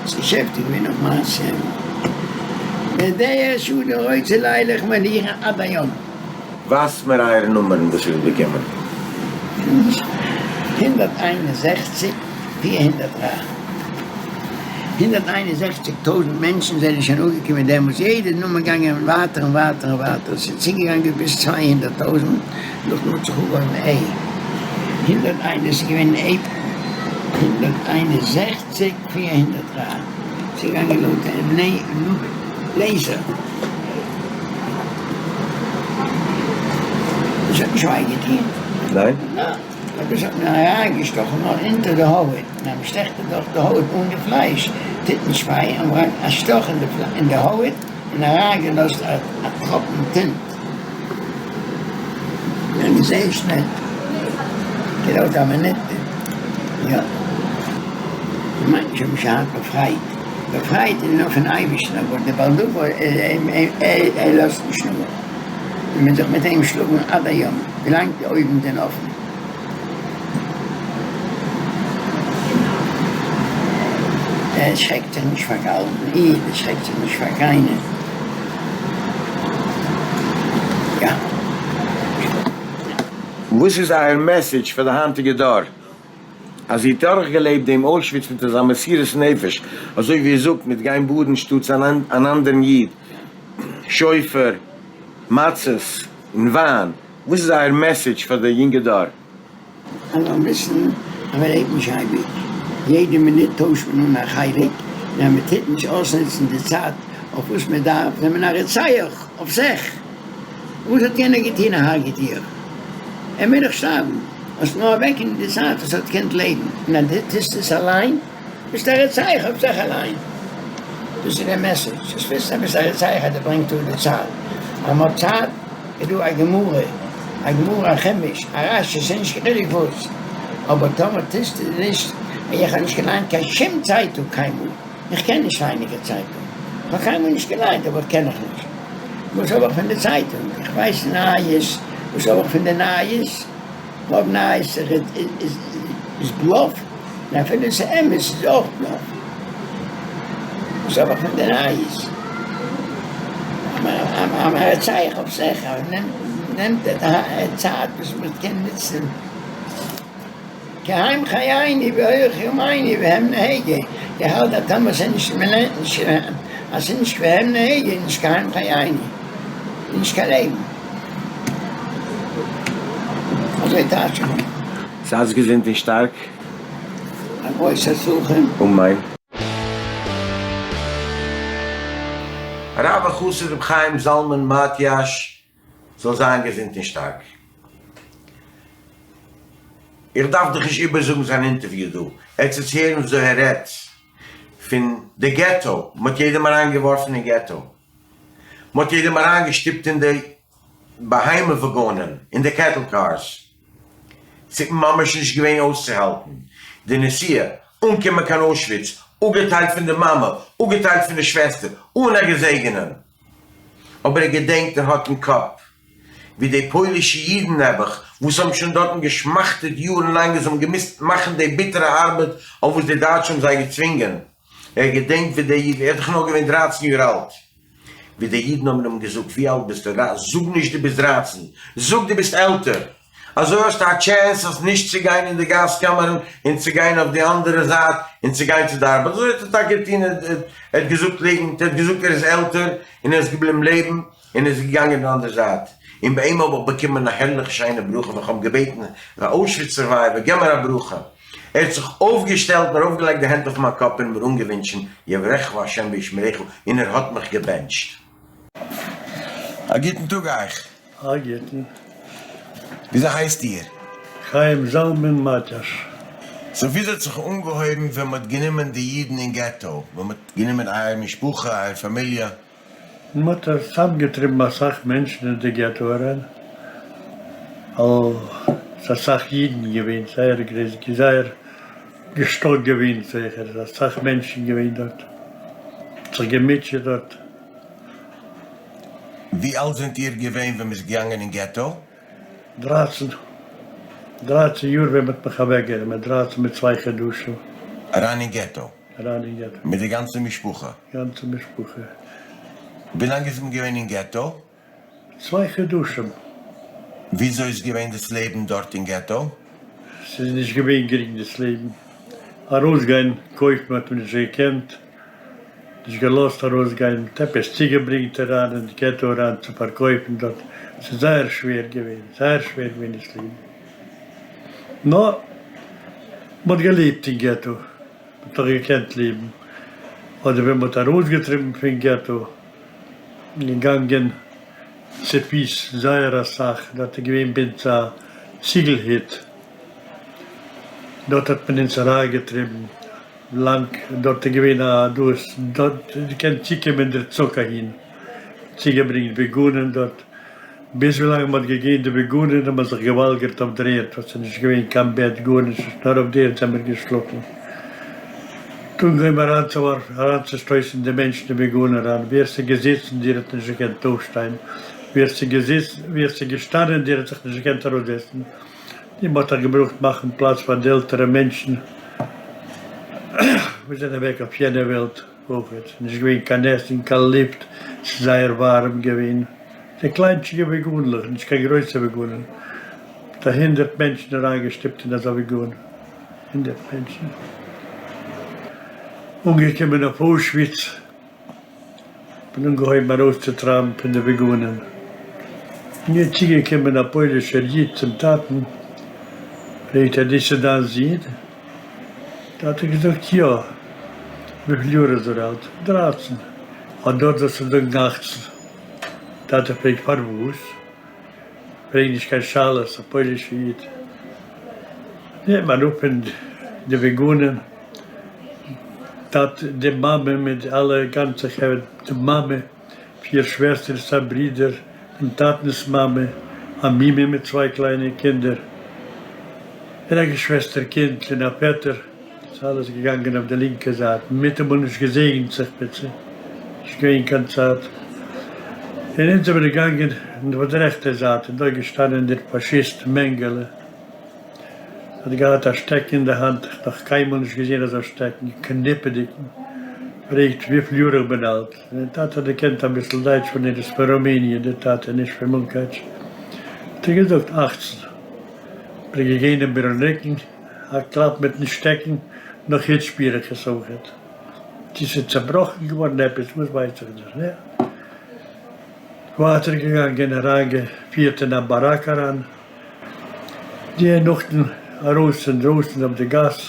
דאס געשעפט איז געווען אויף מארסי עוועניו. בדעה שאדם רוצה לילך מוליכה עד היום. ווייזט מיר אייערע נומערן וואס איר האט באקומען. 161 403. 161 טויזענט מענטשן זענען שוין אנגעקומען דעמאלטס, יעדע נומער געגאנגען ווייטער און ווייטער און ווייטער, ס'איז צוגעגאנגען ביז 200 טויזענט, נאכדעם האט זיך אנגעהויבן ע. 101 דאס איז געווען אין עיפריל, 161 403 ס'איז געגאנגען לויט לעיזער. דאס האט נישט וויי געטון. ניין? ניין. דאס האט מען אריינגעשטאכן נאר אונטער די הויט, און אז מ'שטעכט אדורך די הויט אן די פלייש טוט נישט וויי, און א שטאך אין די הויט און אריינגעלאזט א טראפן טינט. געגאנגען זייער שנעל, געדויערט א מינוט, יא. מיינט נישט אז מ'איז שוין היינט באפרייט. באפרייט איז נאר פון אייבערשטן אבער דער בעל דבר ער לאזט נישט נאך און מען זיך מיט אים שלאגן עד היום ווילאנג די אויגן זענען אפן. ער שרעקט זיך נישט פאר קיין אלטן איד, ער שרעקט זיך נישט פאר קיינעם. יא. וואס איז אייער מעסעדזש פאר די היינטיגע דור? אז איר האט דורכגעלעבט דעם אוישוויץ מיט אזא מסירות נפש, אזוי ווי איר זאגט, מיט גיין באדן שטאטס אן אנדערן איד, שופר, מצות, און וויין, וואס איז אייער מעסעדזש פאר די יונגע דור? אז זאלן וויסן אז מען לעבט נישט אייביג, יעדע מינוט טוישט מען אן א חלק, און אז מען טוט נישט אויסנוצן די צייט אויף וואס מען דארף, איז מען א רוצח אויף זיך. וואס האט יענער געטון ער הרג'ט דיך? ער מוז דאך שטארבן, האסט נאר אוועק אין די צייט וואס ער האט געקענט לעבן, און אז דו טוסט עס אליין ביסטו א רוצח אויף זיך אליין. דאס איז דער מעסעדזש, זאלסט וויסן אז ביסט א רוצח אז דו ברענגסט אפ די צייט. אז מען האט צייט איז דא א גמרא, א גמרא א חומש, א רשי, ס'איז נישט קיין חילוק וואס, אבער טאמער טוסטו נישט, איך האב נישט געליינט קיין שום צייטונג קיינמאל. איך קען נישט ליינען קיין צייטונג. איך האב קיינמאל נישט געליינט אבער קען איך נישט. וואס האב איך פון די צייטונג? איך ווייס נייעס. וואס האב איך פון די נייעס? רוב נייעס איז בלאף, און אפילו עס איז אמת איז אויך בלאף. וואס האב איך פון די נייעס? א רוצח אויף זיך נעמט די צייט וואס מען קען נוצן. כי הם חיינו ואורך ימינו בהם נהגה, איך האלט אז טאמער ס'איז נישט מ'לערנט נישט אז ס'איז נישט בהם נהגה איז נישט כי הם חיינו איז נישט קיין לעבן. אזוי טייטש איך. זייטס געזונט און שטארק. א גרויס הצלחה. אמן. הרב החסיד רבי חיים זלמן מאטיאש זאל זיין געזונט און שטארק. איך דארף דאך נישט איבערזאגן זיין אינטערוויו דא, עטס וועטס הערן וויאזוי ער רעדט פון די געטא, מען האט יעדעם אריינגעווארפן אין געטא, מען האט יעדעם אריינגעשטופט אין די בהמה וואגאנען, אין די cattle cars, ס'איז ממש נישט געווען אויסצוהאלטן די נסיעה, אנקומען קיין אוישוויץ, אפגעטיילט פון די מאמע, אפגעטיילט פון די שוועסטער, אן א געזעגענען. אבער ער געדענקט און האט אין קאפ ווי די פוילישע אידן נעבעך וואס האבן שוין דארטן געשמאכטעט יארן לאנג און זיי האבן געמוזט מאכן די ביטערע ארבעט אויף וואס די דייטשן האבן זיי געצווינגען. ער געדענקט ווי די אידן, ער איז דאך נאר געווען דרייצן יאר אלט, ווי די אידן האבן אים געזאגט ווי אלט ביסטו, זאג נישט דו ביסט דרייצן, זאג דו ביסט עלטער, אזוי האסטו א chance אז נישט צו גיין אין די גאז קאמערן און צו גיין אויף די אנדערע זייט און צו גיין צו די ארבעט, אזוי האט ער טאקע געטון, ער האט געזאגט ליגנט, ער האט געזאגט ער איז עלטער און ער איז געבליבן לעבן און ער איז געגאנגען די אנדערע זייט, און ביי אים האב איך באקומען א הערליכע שיינע ברכה ווען כ'האב געבעטן א אוישוויץ survivor געב מיר א ברכה, ער האט זיך אויפגעשטעלט און ארויפגעלייגט די הענט אויף מיין קאפ און מיר אנגעווינטשן יברכך ה' וישמרך און ער האט מיך געבענטשט. א גוטן טאג אייך. א גוטן. וויאזוי הייסט איר? חיים זלמן מאטיאש. so וויאזוי האט זיך אנגעהויבן ווען מ'האט גענומען די אידן אין געטא? ווען מ'האט גענומען אייער משפחה, אייער פאמיליע? מ'האט צוזאמגעטריבן אסאך מענטשן אין די געטא אריין, ווייל ס'איז אסאך אידן געווען, זייער גרויס, זייער געשטארק געווען זיכער, ס'איז אסאך מענטשן געווען דארט, מ'האט זיך געמוטשעט דארט. ווי אלט זענט איר געווען ווען מ'איז געגאנגען אין געטא? דרייצן, דרייצן יאר ווען מ'האט מיך אוועקגענומען, דרייצן מיט צוויי חדשים. אריין אין געטא? אריין אין געטא. מיט די גאנצע משפחה? גאנצע משפחה. ווילאנג איז מען געווען אין געטא? צוויי חדשים. וויאזוי איז געווען דאס לעבן דארט אין געטא? ס'איז נישט געווען גרינג דאס לעבן. ארויסגיין קויפן האט מען נישט געקענט. נישט געלאזט ארויסגיין, מ'האט עפעס צוגעברענגט אריין אין די געטא אריין צו פארקויפן דארט, ס'איז זייער שווער געווען, זייער שווער געווען דאס לעבן, נאר מ'האט געלעבט אין געטא, מ'האט נאך געקענט לעבן, אדער ווען מ'האט ארויסגעטריבן פון געטא, געגאנגען צופיס זייער אסאך, דארט איז געווען ביי אונז א ציגל היט, דארט האט מען אונז אריינגעטריבן. לאנג דארט איז געווען א דאס דארט געקענט צוקומען דער צוג אהין צוגעברענגט וואגאנען דארט ביז ווילאנג מען האט געגעבן די וואגאנען האט מען זיך געוואלגערט אויף דער ערד ווייל ס'איז נישט געווען קיין בעט גארנישט נאר אויף די ערד זעמיר געשלאפן אנגעהויבן אריינצואווארפן אריינצושטויסן די מענטשן אין וואגאן אריין ווער ס'איז געזיצן דער האט נישט געקענט אויפשטיין ווער ס'איז געזיצן ווער ס'איז געשטאנען דער האט זיך נישט געקענט אראפזעצן. און מ'האט דאך געברויכט מאכן פלאץ פאר די עלטערע מענטשן וואס זענען אוועק אויף יענע וועלט אויכעט, ס'איז נישט געווען קיין עסן, קיין לופט, ס'איז זייער ווארעם געווען, די קליינטשיגע וואגאנלעך, נישט קיין גרויסע וואגאנען, מ'האט א הונדרעט מענטשן אריינגעשטופט אין אזא וואגאן, הונדרעט מענטשן. אנגעקומען אויף אוישוויץ. האט מען אנגעהויבן ארויסצוטרייבן פון די וואגאנען. און איז צוגעקומען א פוילישער איד צום טאטן, פרעגט ער, דאס איז דיין זון? טאטע האט געזאגט, יא. וויפיל יאר איז ער אלט? דרייצן. אט דארט זאלסטו זאגן אכצן. טאטע פרעגט, פארוואס? פרעג נישט קיין שאלות, א פוילישע איד. נעמט מען אראפ פון די וואגאנען. טאטע, די מאמע מיט אלע גאנצע חברה, די מאמע, פיר שוועסטערס, א ברודער, דעם טאטנס מאמע, א מומע מיט צוויי קליינע קינדער, און א געשוועסטער קינד, און א פעטער, איז אלעס געגאנגען אויף די לינקע זייט, מיטאמאל נישט געזעגנט זיך מיט זיי, נישט געווען קיין צייט, און אונז זעמיר געגאנגען אויף די רעכטע זייט, און דא איז געשטאנען דער פאשיסט מענגעלע. האט געהאט א שטעקן אין די האנט, איך נאך קיינמאל נישט געזען אזא שטעקן, קניפעדיגן, פרעגט וויפיל יאר איך בין אלט, דער טאטע האט געקענט אביסל דייטש פון ער איז פון רומעניע דער טאטע נישט פון מונקאטש, האט ער געזאגט אכצן, בין איך געגען איבערן רוקן א קלאפ מיטן שטעקן, נאך היצט שפיר איך עס אויכעט, צו ס'איז צעבראכן געווארן עפעס וואס ווייס איך נישט, נע. ווייטער געגאנגען אריינגעפירט אין א באראק אריין. די נאכדעם ארויס אינדרויסן אויף די גאס,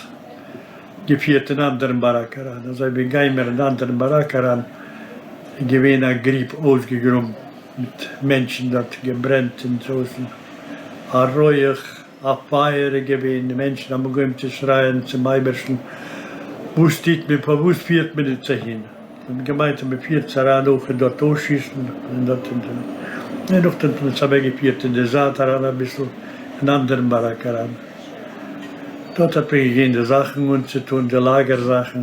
געפירט אין אנדערן באראק אריין, אזוי ווי גיימער אין אנדערן באראק אריין, איז געווען א גריב אויסגעגראבן מיט מענטשן דארט געברענט אינדרויסן, א רויעך, א פייער איז געווען, די מענטשן האבן אנגעהויבן צו שרייען צום אייבערשטן, וואס טוט מען, פארוואס פירט מען אונז אהין? זיי האבן געמיינט אז מען פירט זיי אריין אויך און דארט אויסשיסן און דארט און דארט. און נאכדעם האט מען עס אוועקגעפירט אין די זייט אריין אביסל, אין אנדערן באראק אריין. דארט האט מען געגעבן די זאכן אנצוטון, די לאגער זאכן.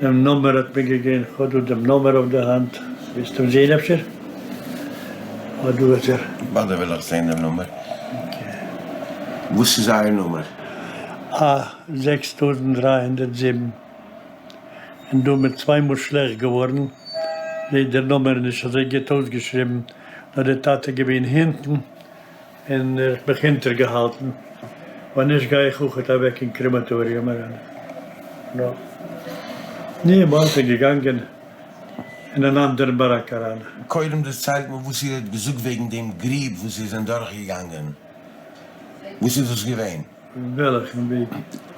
דעם נומער האט מען געגעבן, כ'האב דא דעם נומער אויף די האנט, ווילסט אים זען אפשר? אט דא איז ער. אוודאי וויל איך זען דעם נומער. וואס איז אייער נומער? א 6307. און דא מיר צוויי מאל שלעכט געווארן, זעהט דער נומער נישט אזוי גוט אויסגעשריבן, נאר דער טאטע געווען הינטן און ער האט מיך אונטערגעהאלטן, ווען נישט גיי איך אויכעט אוועק אין קרעמאטאריום אריין. נו, ווייטער געגאנגען אין אן אנדערן באראק אריין. קודם דערציילט מיר וואס איר האט געזאגט וועגן דעם גריב וואס איר זענט דורכגעגאנגען, וואס איז דאס געווען? וועלכן וועג?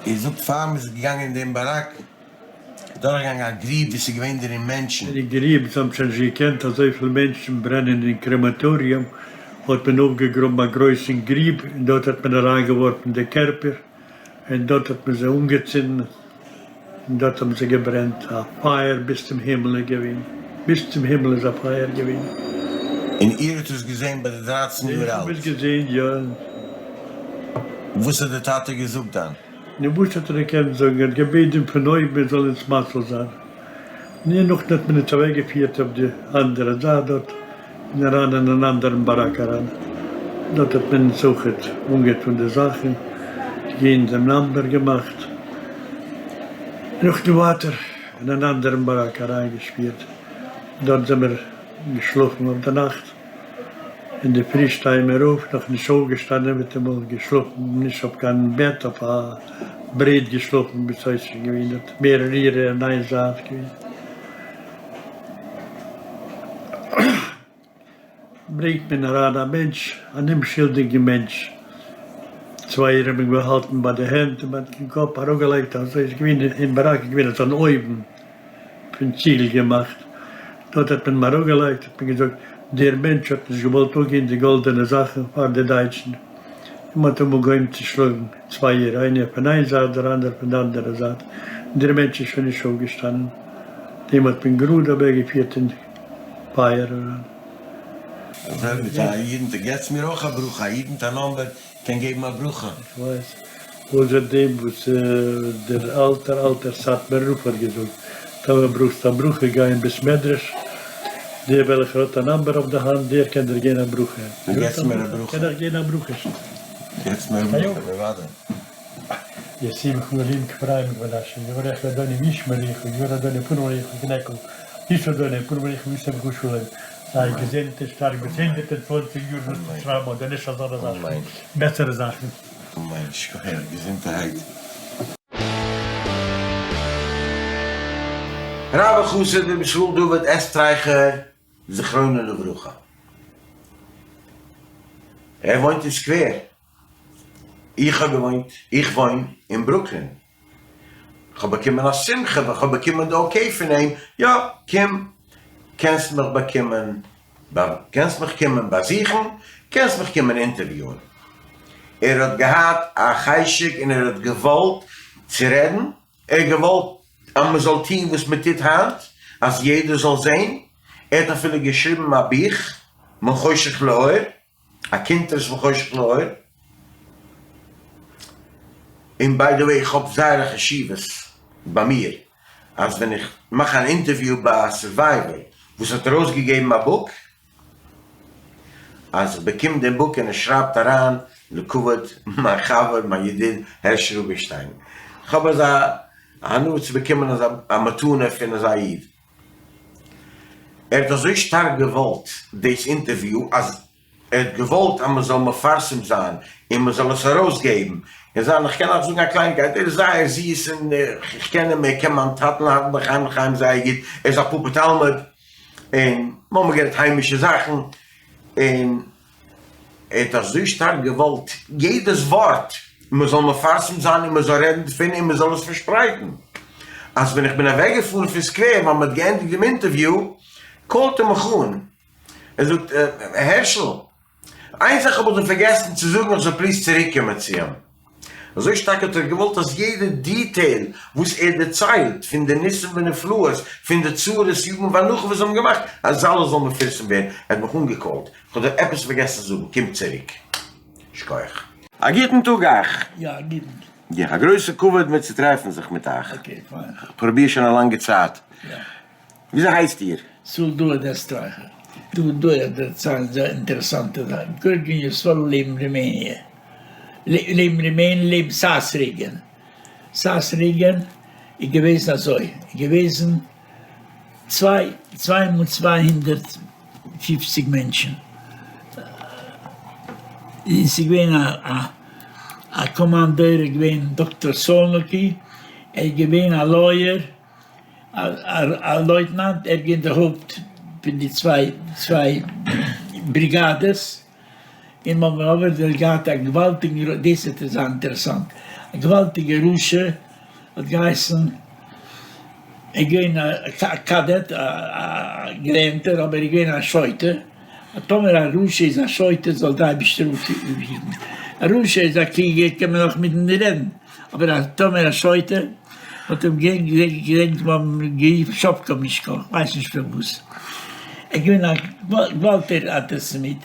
איר זאגט פאר מ'איז געגאנגען אין דעם באראק איז דורכגעגאנגען א גריב ווי ס'איז געווען דערין מענטשן. די גריב, זיי האבן שוין נישט געקענט אזויפיל מענטשן ברענען אין קרעמאטאריום, האט מען אויפגעגראבן א גרויסן גריב און דארט האט מען אריינגעווארפן די קערפער און דארט האט מען זיי אנגעצינדן. און דאָרט האָבן זיי געברענט, אַ פֿײַער ביז צום הימל איז געווען, ביז צום הימל איז אַ פֿײַער געווען. און איר האָט עס געזען בײַ די דרײַצן יאָר איך האָב אַלט? עס געזען, יאָ. וואָס האָט דער טאַטע געזאָגט דאַן? נו, וואָס האָט ער געקענט זאָגן? ער האָט געבעטן פֿון אויבן, ער זאָל אונדז מציל זײַן. נו, נאָכדעם האָט מען אונדז אַוועקגעפֿירט אויף די אַנדערע זײַט דאָרט, און אַרײַן אין אַן אַנדערן באַראַק אַרײַן. דארט האט מען אונז אויכעט אנגעטון די זאכן, געגעבן דעם נאמבער געמאכט, נאכדעם ווייטער אין אן אנדערן באראק אריינגעשפירט, דארט זעמער געשלאפן אויף די נאכט, אינדערפרי שטייען מיר אויף, נאך נישט אויפגעשטאנען מיטאמאל געשלאפן נישט אויף קיין בעט אויף א ברעט געשלאפן ביז ס'איז שוין געווען דארט מער רירע אין איין זייט געווען. ברענגט מען אריין א מענטש, אן אומשולדיגן מענטש, צוויי האבן אים געהאלטן ביי די הענט און ביי דעם קאפ אראפגעלייגט, אזוי איז געווען אין באראק איז געווען אזאן אויוון פון ציגל געמאכט, דארט האט מען אים אראפגעלייגט, האט מען געזאגט, דער מענטש האט נישט געוואלט אפגעבן די גאלדענע זאכן פאר די דייטשן, און מען האט אים אנגעהויבן צו שלאגן, צווייער, איינער פון איין זייט דער אנדערער פון די אנדערע זייט, און דער מענטש איז שוין נישט אויפגעשטאנען, דעם האט מען גראד אוועקגעפירט אין. פייער אריין. אזוי מיט א איד מיט געטס מיר אויך א ברכה, א איד מיט א נאמבער קען געבן א ברכה. איך ווייס. אויסער דעם וואס דער אלטער אלטער סאטמאר רב האט געזאגט, טאמער ברויכסטו א ברכה גיי אין בית מדרש, דער וועלכער האט א נאמבער אויף די האנט דער קען דיר געבן א ברכה. דו געטס מיר א ברכה. קען איך געבן א ברכה שוין. געטס מיר א ברכה, בוודאי. ישימך אלקים כאפרים וכמנשה, יברכך אדוני וישמרך, יאר אדוני פנים אליך ויחנך, ישא אדוני פנים אליך וישם לך שלום, זיי געזונט און שטארק ביז 120 יאר וועסטו שרייבן אדער נישט אזאנע זאכן, בעסערע זאכן. אמן, שכוח, געזונטערהייט. הרב החסיד רבי ישראל דוד עסטרייכער זכרונו לברכה. ער וואוינט אין סקווער. איך האב געוואוינט, איך וואוין אין ברוקלין, כ'האב באקומען א שמחה ווען כ'האב באקומען די okay פון אים, יא קום קענסט מיך באקומען, קענסט מיך קומען באזוכן, קענסט מיך קומען אינטערוויוען. ער האט געהאט א חשק און ער האט געוואלט צו רעדן, ער האט געוואלט אז מען זאל טון וואס מען טוט היינט, אז יעדער זאל זען, ער האט אפילו געשריבן א בוך, מחושך לאור, א קונטרס מחושך לאור, און by the way איך האב זייער א חשיבות ביי מיר אז ווען איך מאך אן אינטערוויו ביי א survivor וואס האט ארויסגעגעבן א book אז איך באקום דעם book און ער שרייבט אריין לכבוד מיין חבר מיין ידיד הערש רובינשטיין, איך האב אזא הנאה צו באקומען אזא מתנה פון אזא איד. ער האט אזוי שטארק געוואלט דאס אינטערוויו אז ער האט געוואלט אז מען זאל מפרסם זיין און מען זאל עס ארויסגעבן און זיין, איך קען אייך זאגן א קלייניקייט, ער איז זייער זיס און איך קען אים, ער קען מיין טאטן אהרן לחיים לחיים זייער גוט, ער איז א פאפא תלמיד און מיר האבן גערעדט היימישע זאכן און ער האט אזוי שטארק געוואלט יעדעס ווארט מען זאל מפרסם זיין און מען זאל רעדן דערפון און מען זאל עס פארשפרייטן, אז ווען איך בין אוועקגעפארן פון סקווער ווייל מען האט געענדיגט דעם אינטערוויו, call ט ער מיך אן, ער זאגט, הערשל, איין זאך האב איך דיר פארגעסן צו זאגן איך זאל please צוריקקומען צו אים. אזוי שטארק האט ער געוואלט אז יעדע detail וואס ער דערציילט פון די ניסים ונפלאות, פון די צרות יגון ואנחה וואס זיי האבן געמאכט, אז אלעס זאל מפורסם ווערן. ער האט מיך אנגע call ט, איך האב דיר עפעס פארגעסן זאגן, קום צוריק. שכוח. א גוטן טאג אייך. יא, א גוטן. יא, א גרויסע כבוד מיר צו טרעפן זיך מיט אייך. okay, פיין. כ'פרוביר שוין א לאנגע צייט. יא. וויאזוי הייסט איר? ישראל דוד עסטרייכער. דא דא איך דערציילן זייער אינטערעסאנטע זאך. גורגין ישראל לעבן רומעניע. לעבן רומעניע לעבן סאסריגען. סאסריגען איז געוועזן אזוי. איז געוועזן צוויי צוויי מאל 250 מענטשן. און ס'איז געווען א א א קאמאנדיר איז געווען דאקטאר סאלנאקי. ער איז געווען א lawyer. א לויטנאנט, ער איז געווען דער הויפט פון די צוויי צוויי בריגאדעס, און מ'האבן אבער דארט געהאט א געוואלדיגן, דאס וועט זיין אינטערעסאנט, א געוואלדיגע רשע האט געהייסן, ער איז געווען א קאדעט, א געלערנטער, אבער ער איז געווען א שוטה, טאמער א רשע איז א שוטה זאל די אייבערשטער אפהיטן, א רשע איז א קלוגער קען מען נאך מיט אים רעדן. אבער א טאמער א שוטה האט אים געדענקט מ'האבן אים גערופן שאפקע מישקא, כ'ווייס נישט פון וואס, ער איז געווען א געוואלדיגער אנטיסעמיט,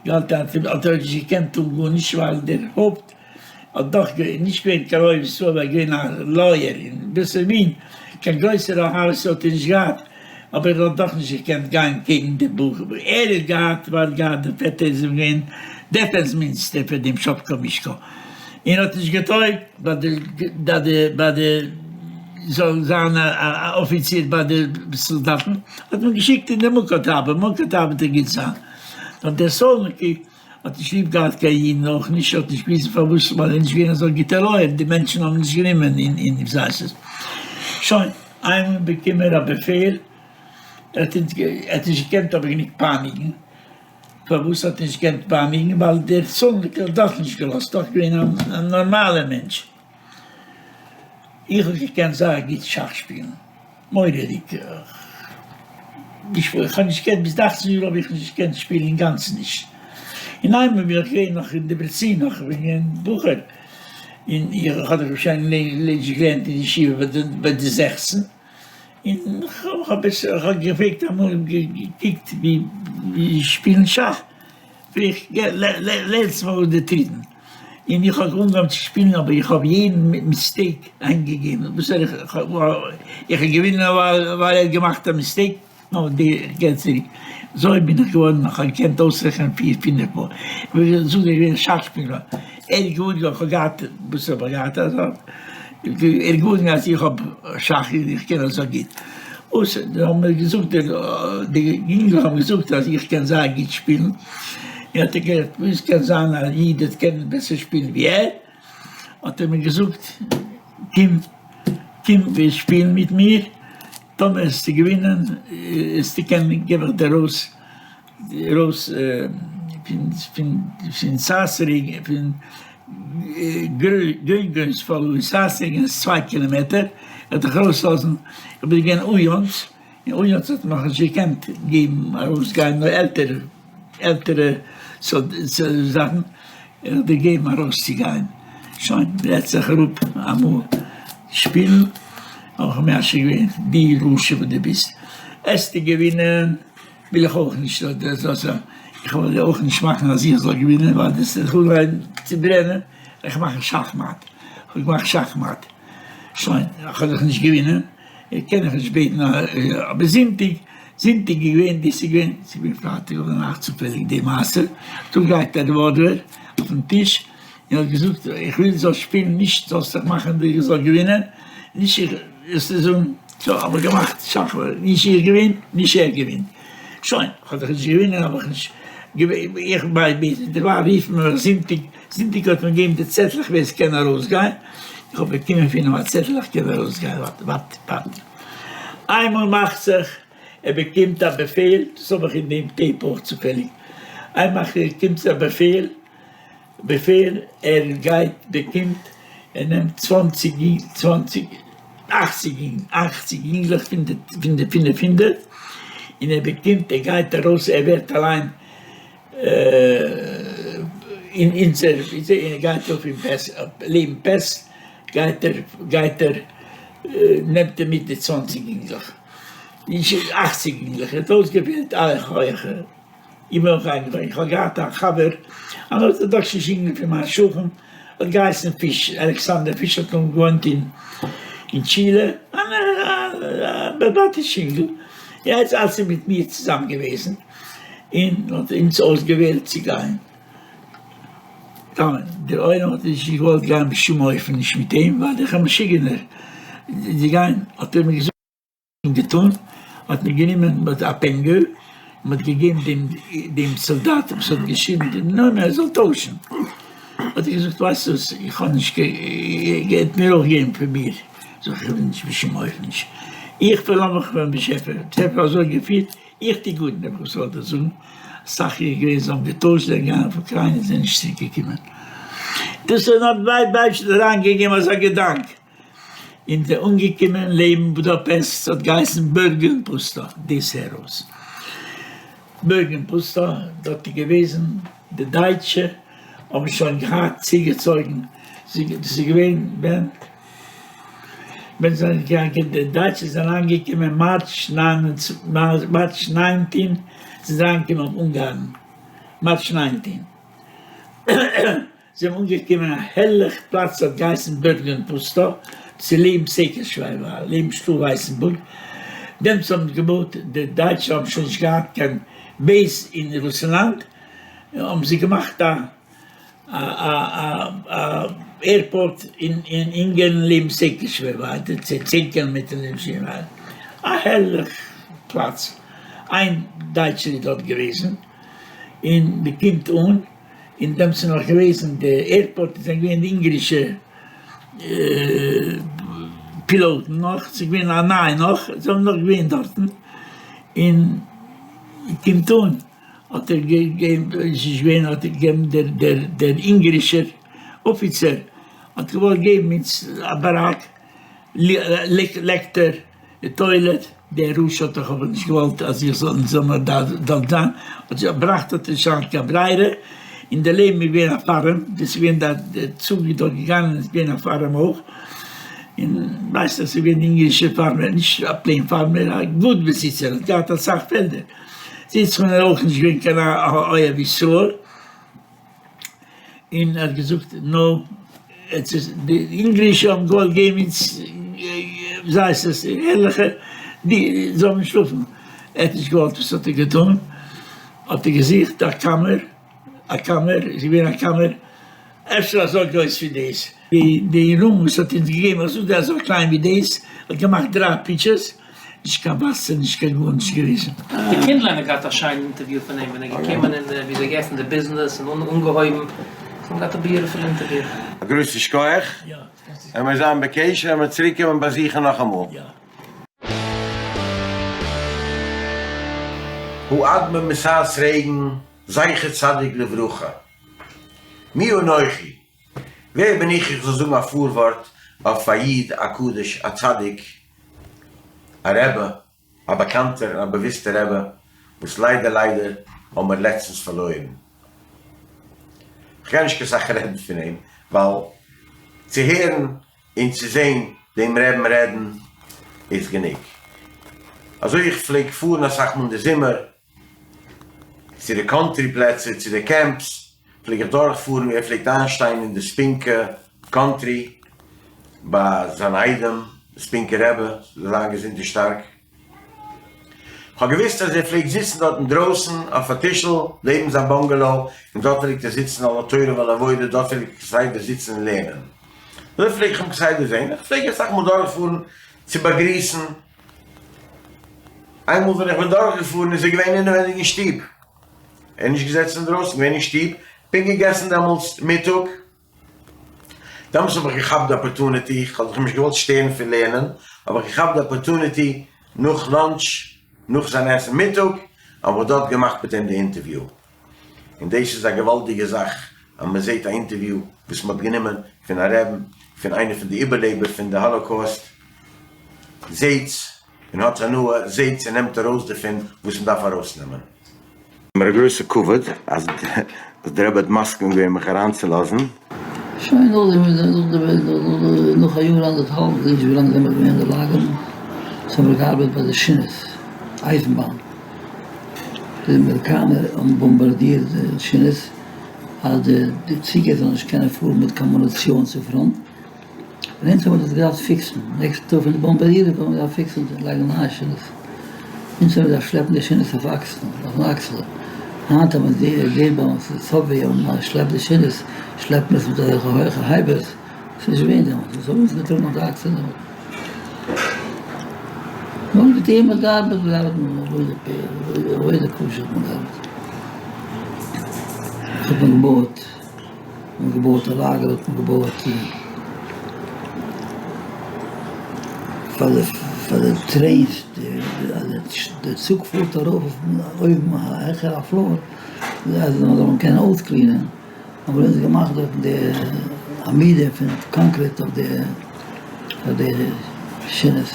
געוואלדיגער אנטיסעמיט, האט ער נישט געקענט טון גארנישט ווייל דער הויפט האט דאך נישט געווען קיין אוהב ישראל, ער איז געווען א lawyer אין ביסער ווין, קיין גרויסער אהבת ישראל האט ער נישט געהאט. אבער ער האט דאך נישט געקענט גיין קעגן די בחור, ער האט געהאט ווייל געהאט די פעטער איז אים געווען דעפענס מיניסטער פאר דעם שאפקא מישקא, און האט נישט געטויגט ביי די ביי די ביי די זאל זיין א אפיציר ביי די סאלדאטן, האט מען געשיקט אין די מוקאטאבע, מוקאטאבע וועט ער גוט זיין, נאר דער סאלניקי האט נישט ליב געהאט קיין אידן אויך נישט, האט נישט געוויסט פארוואס ווייל ער איז נישט געווען אזא גוטער לויער, די מענטשן האבן נישט גענומען אין זייסעס. שוין, איינמאל באקומען ער א באפעל, ער האט נישט געקענט אבער גענוג פייניגן, פארוואס האט ער נישט געקענט פייניגן? ווייל דער סאלניקער האט דאך נישט געלאזט, דאך געווען א נארמאלער מענטש. איך האב געקענט זייער גוט שאך שפילן, מורא'דיג, איך האב נישט געקענט, ביז די אכצן יאר האב איך נישט געקענט שפילן אינגאנצן נישט, און איינמאל בין איך געווען נאך אין דעברעצין נאך איך בין געווען בחור, און איך האב דאך שוין נישט געלערנט אין ישיבה ביי די זעכצן, און איך האב געפרעגט אמאל געקוקט ווי שפילן שאך. איך לערנטס מיר אויס די טריטן, און איך האב אנגעהויבן צו שפילן אבער איך האב יעדן מיסטעיק איינגעגעבן, וואס זאל איך, איך האב געווינען ווייל ער האט געמאכט א מיסטעיק, נו די געלט צוריק, אזוי בין איך געווארן, איך האב געקענט אויסרעכענען פיר פינף מאל, איך וויל זאגן איך בין א שאך שפילער, ער איז געוואר געווארן, איך האב געהאט, וואס האב איך געהאט, ער איז געוואר געווארן אז איך האב שאך און איך קען אזוי גוט. אויס האבן מיר געזאגט די יונגלעך האבן געזאגט אז איך קען זייער גוט שפילן, און האט ער געזאגט ווי עס קען זיין א איד וועט קענען בעסער שפילן ווי ער, האט ער מיר געזאגט קום קום וועסט שפילן מיט מיר, טאמער וועסטו געווינען וועסטו קענען געב איך דיר ארויס ארויס פון סאסרינג פון גרינגענספאל סאסרינג איז צוויי קילאמעטער וועט דיך ארויסלאזן, איך בין געווען אויאנץ, און אויאנץ האט מען נאכנישט געקענט געבן ארויסגיין נאר עלטערע עלטערע זאכן, איך האב דיר געגעבן ארויסצוגיין, שוין זעץ זיך אראפ אמאל שפילן, האב איך מיישב געווען דו רשע וואס דו ביסט, עסטו געווינען. וויל איך אויך נישט אז דער זאל זיין, איך וויל אויך נישט מאכן אז איך זאל געווינען ווייל דאס איז אנהייבן צו ברענען, איך מאך שאכמאט, איך האב געמאכט שאכמאט, שוין, איך האב דאך נישט געווינען, קען איך נישט בעטן, אבער זונטאג, זונטאג איז געווען, דאס איז געווען, ס'איז געווען פרייטאג אויף די נאכט צופעליג די מעשה, דא גייט א רעוואלווער אויפן טיש, און האט געזאגט איך וויל זאלסט שפילן נישט זאלסט זיך מאכן איך זאל געווינען, נישט איך, זאלסטו זאגן. סאו האב איך געמאכט שאכמאט, נישט איך געווין, נישט ער געווינט. שוין, כ'האב דאך נישט געווינען האב איך נישט איך ביי דערווייל רופט מען מיך זונטאג, זונטאג האט מען געגעבן די צעטלעך ווער ס'קען ארויסגיין, איך האב באקומען פון אים א צעטל איך קען ארויסגיין, ווארט ווארט ווארט. איינמאל מאכט זיך ער באקומט א באפעל, דאס האב איך אין דעם טעיפ אויך צופעליג, איינמאל קומט א באפעל, באפעל ער גייט באקומט ער נעמט צוואנציג צוואנציג אכציג אכציג יונגלעך פון די פון די פינף הונדערט און ער באקומט ער גייט ארויס ער ווערט אליין אין אונזער ער גייט אויף אין פעסט לעבן פעסט גייט ער גייט ער נעמט ער מיט די צוואנציג יונגלעך אכציג יונגלעך ער האט אויסגעפעלט אלע הויעכע. איך בין אויך איינגעפאלן, איך האב געהאט א חבר, אן ארטאדאקסישע יונגל פון מיין שכן, האט געהייסן פיש, אלכסנדר פיש האט נאך געוואוינט אין טשילע, א בעל-בתיש יונגל, ער איז אלץ מיט מיר צוזאם געוועזן, און האט אונז אויסגעוועלט צו גיין. דער עולם האט נישט געוואלט גיין בשום אופן נישט מיט אים, ווייל איך א משוגענער, צו גיין, האט ער מיר געזאגט. און געטאן, האט מען גענומען מיט א פענגער און מען האט געגעבן דעם דעם סאלדאט וואס האט געשריבן דעם נאמען ער זאל טוישן, האט ער געזאגט ווייסט וואס איך האב נישט געלט מיר אויך געבן פון מיר, זאג איך איך וויל נישט בשום אופן נישט, איך פארלאז מיך אויפן באשעפער, באשעפער האט אזוי געפירט, איך טו גארנישט, וואס זאל איך דיר זאגן, אסאך איז געווען זיי האבן געטוישט זיי זענען געגאנגען אויף אוקריינע זענען נישט צוריק געקומען, דאס האט נאר דער אייבערשטער אריין געגעבן אזא געדאנק. און זיי אנגעקומען לעבן בודאפעסט, ס'האט געהייסן בערגען פוסטא, דאס הער אויס, בערגען פוסטא, דארט איז געוועזן די דייטשע האבן שוין געהאט צוגעצויגן, דאס איז געווען ווען ווען זענען געגאנגען די דייטשע זענען אריינגעקומען מארטש מארטש ניינטין זענען זיי אריינגעקומען אויף אונגארן, מארטש ניינטין. זיי האבן אנגעקומען א הערליך פלאץ האט געהייסן בערגען פוסטא, צו לעבן סעקערשווייוואר, לעבן שטאל ווייסענבורג. דעמאלטס האבן געבויט, די דייטשע האבן שוין נישט געהאט קיין base אין רוסלאנד, האבן זיי געמאכט א א airport אין אונגערן לעבן סעקעשווער, צען קילאמעטער לעבן סעקעשווער, א הערליך פלאץ, איין דייטשער איז דארט געוועזן, און מען קומט אן, און דעמאלטס איז נאך געוועזן די airport איז געווען די אונגערישע פילאטן נאך, ס'איז געווען א נייע נאך, זיי האבן נאך געווען דארטן, און קומט אן האט ער געגעבן, איז נישט געווען האט ער געגעבן דער דער דער אונגערישער אפיצער האט געוואלט געבן אונז א באראק, לעקטער, די toilet, דער רשע האט דאך אבער נישט געוואלט אז איך זאל זאל מיר דארט זיין, האט זיך געבראכט האט ער נישט געהאט קיין ברירה, און דערלעבן איז געווען א farm, דאס איז געווען די צוג איז דארט געגאנגען איז געווען א farm אויך, און ווייסט אז ס'איז געווען אונגערישע farmer, נישט א plain farmer, א גוט באזיצער, האט געהאט אסאך פעלדער, זיצט מען איז אויך נישט געווען קיין אוהב ישראל. און ער האט געזאגט no, די אונגארישע האבן געוואלט געבן אונז ווי הייסט עס הערליכע די זאל מען שלאפן, ער האט נישט געוואלט וואס האט ער געטון? האט ער געזוכט א קאמער, א קאמער איז געווען א קאמער אפשר אזוי גרויס ווי דאס, די room וואס האט אונז געגעבן אזוי קליין ווי דאס, האט געמאכט דריי פיטשערס. נישט קיין וואסער נישט קיין גארנישט געוועזן. די קינדליין האט געהאט א שיינע אינטערוויו פון אים ווען ער איז געקומען און ווי אזוי געעפנט די ביזנעס און אנגעהויבן, זיי האבן געהאט א beautiful אינטערוויו. א גרויסן שכוח, עמער זיין בקשר, עמער צוריק קומען באזוכן נאכאמאל. האדמור מסאס רעגן זכר צדיק לברכה, מי אנכי, ווער בין איך איך זאל זאגן א פארווארט אויף א איד א קדוש א צדיק א רבי א באקאנטער און א באוויסטער רבי וואס ליידער ליידער האבן מיר לעצטנס פארלוירן. כ'גיי נישט קיין סאך רעדן פון אים ווייל צו הערן און צו זען דעם רעבן רעדן איז גענוג. אזוי איך פלעג פארן אסאך מאל אין די זומער צו די קאנטרי פלעצער, צו די camps, פלעג איך דורכפארן ווי ער פלעגט איינשטיין אין די ספינקא קאנטרי ביי זיין איידעם די ספינקא רבי זאל זיין געזונט און שטארק. כ'האב געוואוסט אז ער פלעגט זיצן דארט אינדרויסן אויף א טישל לעבן זיין באנגעלאו און דארט פלעגט ער זיצן על התורה ועל העבודה, דארט פלעגט ער כסדר זיצן און לערנען. אזוי פלעג איך אים כסדר זען, איך פלעג אסאך מאל דורכפארן צו באגריסן. איינמאל ווען איך בין דורכגעפארן איז ער געווען אינעווענדיג אין שטוב, ער איז נישט געזעצן אינדרויסן, געווען אין שטוב, פונקט געגעסן דעמאלטס מיטאג, דעמאלטס האב איך געכאפט די opportunity, איך האב זיך נישט געוואלט שטערן פון לערנען, האב איך געכאפט די opportunity נאך lunch, נאך זיין עסן מיטאג, האב איך דארט געמאכט מיט אים די אינטערוויו, און דאס איז א געוואלדיגע זאך אז מען זעט א אינטערוויו וואס מען האט גענומען פון א רעבן, פון איינער פון די איבערלעבער פון די האלאקאוסט, זעטס און האטס הנאה, זעטס און נעמט ארויס דערפון וואס מען דארף ארויסנעמען. מיר א גרויסע כבוד אז דער רבי האט מסכים געווען מיך אריינצולאזן. שוין נאכדעם נאך א יאר אנדערטהאלב, כ'געדענק נישט ווי לאנג זעמער געווען אין די לאגערן, ס'האבן מיר געארבעט ביי די שינעס, אייזנבאן, די אמעריקאנער האבן באמבארדירט די שינעס אז די ציגער זאלן נישט קענען פארן מיט קיין מוניציאן צו front. און אונז האבן מיר דאס געדארפט פיקסן, נעקסטן טאג פון די באמבארדירונג האבן מיר געדארפט פיקסן און לייגן נייע שינעס, אונז האבן געדארפט שלעפן די שינעס אויף אקסן, אויפן אקסל, היינט אז מען זעט ביי אונז די subway און מען שלעפט די שינעס, שלעפט מען עס מיט אזעלכע הויכע הייבערס, ס'איז נישט געווען דעמאלטס, דאס האבן אונז געטראגן אויף די אקסלען דעמאלטס. נאר מיט דעם האט געארבעט, געארבעט מיט עבודה קשה האט מען געארבעט, האט מען געבויעט. מען האט געבויעט א לאגער האט מען געבויעט פאר די פאר די trains די צוג פארט ארויף אויבן העכער א floor אז מען זאל קענען אויסקלינען האבן אונז געמאכט דארטן די עמידה פון concrete אויף די אויף די שינעס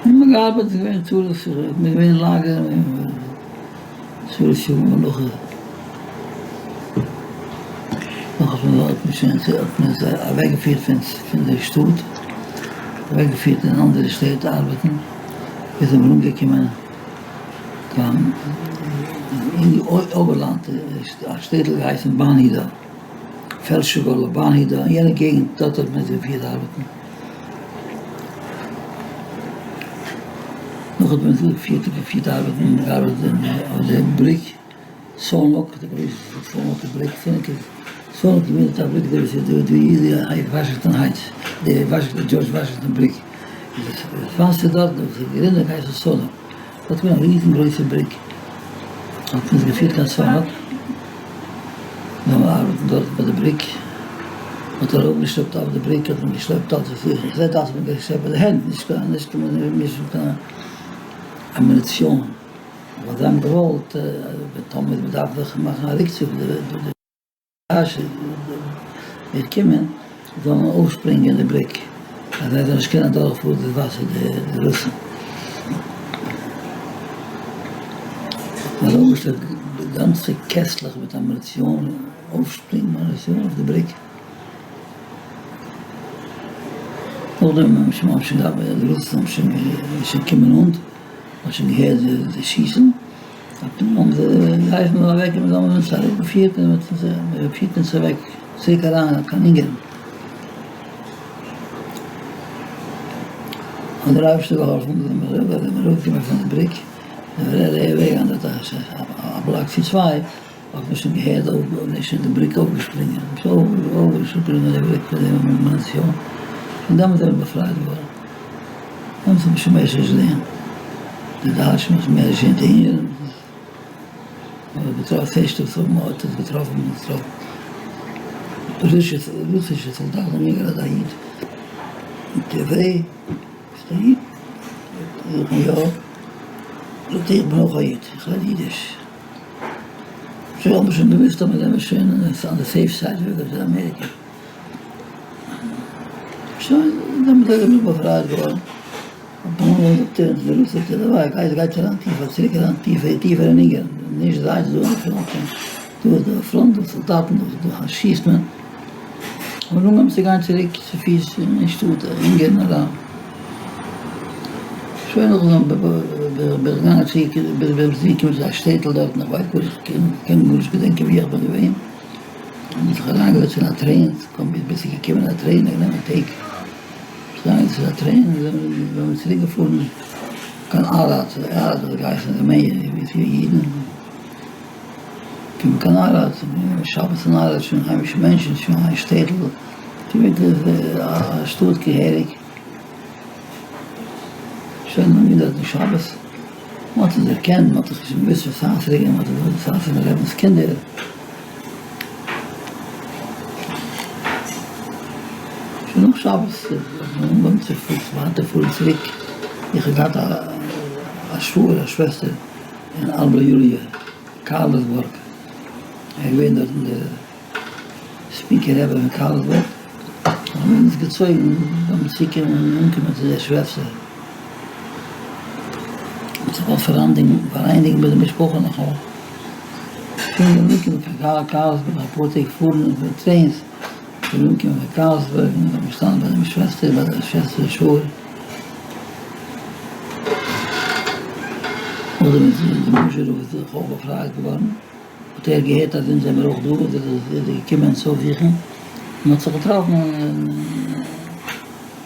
און מען האט געארבעט ס'איז געווען צרות מען איז געווען אין לאגער. שלוש ימים מלאכה. נאך האט מען האט מען שוין האט מען זיי אוועקגעפירט פון פון די שטאט, אוועקגעפירט אין אנדערע שטעט ארבעטן, ביז זיי זענען אנגעקומען קיין אין אויבערלאנד, א שטעטל געהייסן באנהידא, פעלשוגאלא, באנהידא, אין יענע געגנט דארט האט מען זיי געפירט ארבעטן. נאך האט מען געפירט געפירט ארבעטן געארבעט אויף די בריק סאלנאק די גרויסע סאלנאקער בריק סאלנאק איז סאלנאק איז געווען א בריק וואס איז דא די וואשינגטאן הייטס די דזשארדזש וואשינגטאן בריק איז עס וואסער דארט דאס איז גערינען געהייסן סאלנאק דארט איז געווען א ריזן גרויסע בריק האט מען אונז געפירט קיין סאלנאק זאל מען ארבעטן דארט ביי די בריק מען האט ארויפגעשלעפט אויף די בריק האט מען געשלעפט אלץ וואס איך רעד אלץ האט מען געשלעפט ביי די הענט נישט קיין נישט קיין נישט קיין אמוניציאן ווייל זיי האבן געוואלט טאמער מען דארף זיך מאכן א ריקצוג די דייטשן וועט קומען זאל מען אויפשפרינגען די בריק אז זיי זאלן נישט קענען אדורכפארן די וואסער די רוסן. מען האט ארויפגעשטעלט גאנצע קעסטלעך מיט אמוניציאן, אויפשפרינג אמוניציאן אויף די בריק. נאכדעם האבן שוין שוין די רוסן האבן שוין שוין קומען נאנט, מען האט שוין געהערט די שיסן. האבן זיי געהייסן מ'זאל אוועק און מ'זאל אונז אראפגעפירט און מ'האט אונז געפירט אונז אוועק צוריק אריין קיין אונגערן. האט דער אייבערשטער געהאלפן זענען מיר אראפגעקומען פון די בריק, זענען מיר אוועקגעגאנגען דארט א בלאק צו צוויי, האט מען שוין געהערט אויף איז שוין די בריק אויפגעשפרינגען, אויפגעשפרינגען די בריק פון די אמוניציאן, פון דעמאלט זענען מיר באפרייט געווארן. אונז האבן שוין מער נישט געזען די דייטשן האבן מער נישט געזען די אונגערן, מ'האט געטראפן ס'ערשטע וואס האבן האט עס געטראפן געטראפן רוסישע סאלדאטן האבן גערעדט א איד מיט עברי ביסט א איד? זאגט מען יא, זאגט ער איך בין אויך א איד איך רעד אידיש, שוין האט מען שוין געוויסט אז מיר זענען שוין אן די סעיף סייד ווי אזוי אמעריקע. שוין, דעמאלט איז ער באפרייט געווארן. האט מען געזאגט די רוסן זאגט ער דערווייל גייט גייטס אריין טיפער צוריק אריין טיפער טיפער אין אונגערן, נישט זייטס דא אויף פראנט, דא איז די פראנט די סאלדאטן דא שיסט מען. האט מען אנגעהויבן צו גיין צוריק צופיס אין שטאט אונגערן אריין. שוין נאכדעם בין איך געגאנגען צוריק ביז איך בין צוגעקומען צו א שטעטל דארטן, איך ווייס גארנישט קען גארנישט געדענקען ווי איך בין געווען. האבן זיך אריינגעזעצט אין א טרעין, קוים ביז ס'איז געקומען א טרעין, האט גענומען טעג זיך אריינגעזעצט אין א טרעין און זענען מיר צוריק געפארן קיין אראד, אראד האט געהייסן רומעניע, ווי ס'איז אידן, געקומען קיין אראד, שבת אין אראד, שוין היימישע מענטשן, שוין א שטעטל, א שטאט געהעריג. שוין נאר דארטן שבת, מען האט עס דערקענט, מען האט זיך שוין געוואוסט פון סאסרעגען, מען האט געוואוסט די סאסרעגען רבינ'ס קינדער. שוין נאך שבת האט מען אנגעהויבן צו ווייטער פארן צוריק, איך האב געהאט א שוואגער א שוועסטער אין אלבא יוליא, קארלסבורג, ער איז געווען דארטן דער. ספינקער רבי פון קארלסבורג, האבן מיר אונז געצויגן ביים צוקומען און אנקומען צו דער שוועסטער, מ'האט זיך געוואלט פאראייניגן מיט די משפחה נאכאמאל, שוין ביים אנקומען קיין קארלסבורג נאך אפאר טעג פארן מיט טרעינס, שוין אנגעקומען קיין קארלסבורג און מ'איז געשטאנען ביי דעם שוועסטער ביי דער שוועסטער'ס שוואגער, נאכדעם איז דער בוזשער רב זיך אויך באפרייט געווארן. האט ער געהערט אז אונז זעמיר אויך דא, איז ער געקומען אונז אויפזוכן, און האט זיך געטראפן, און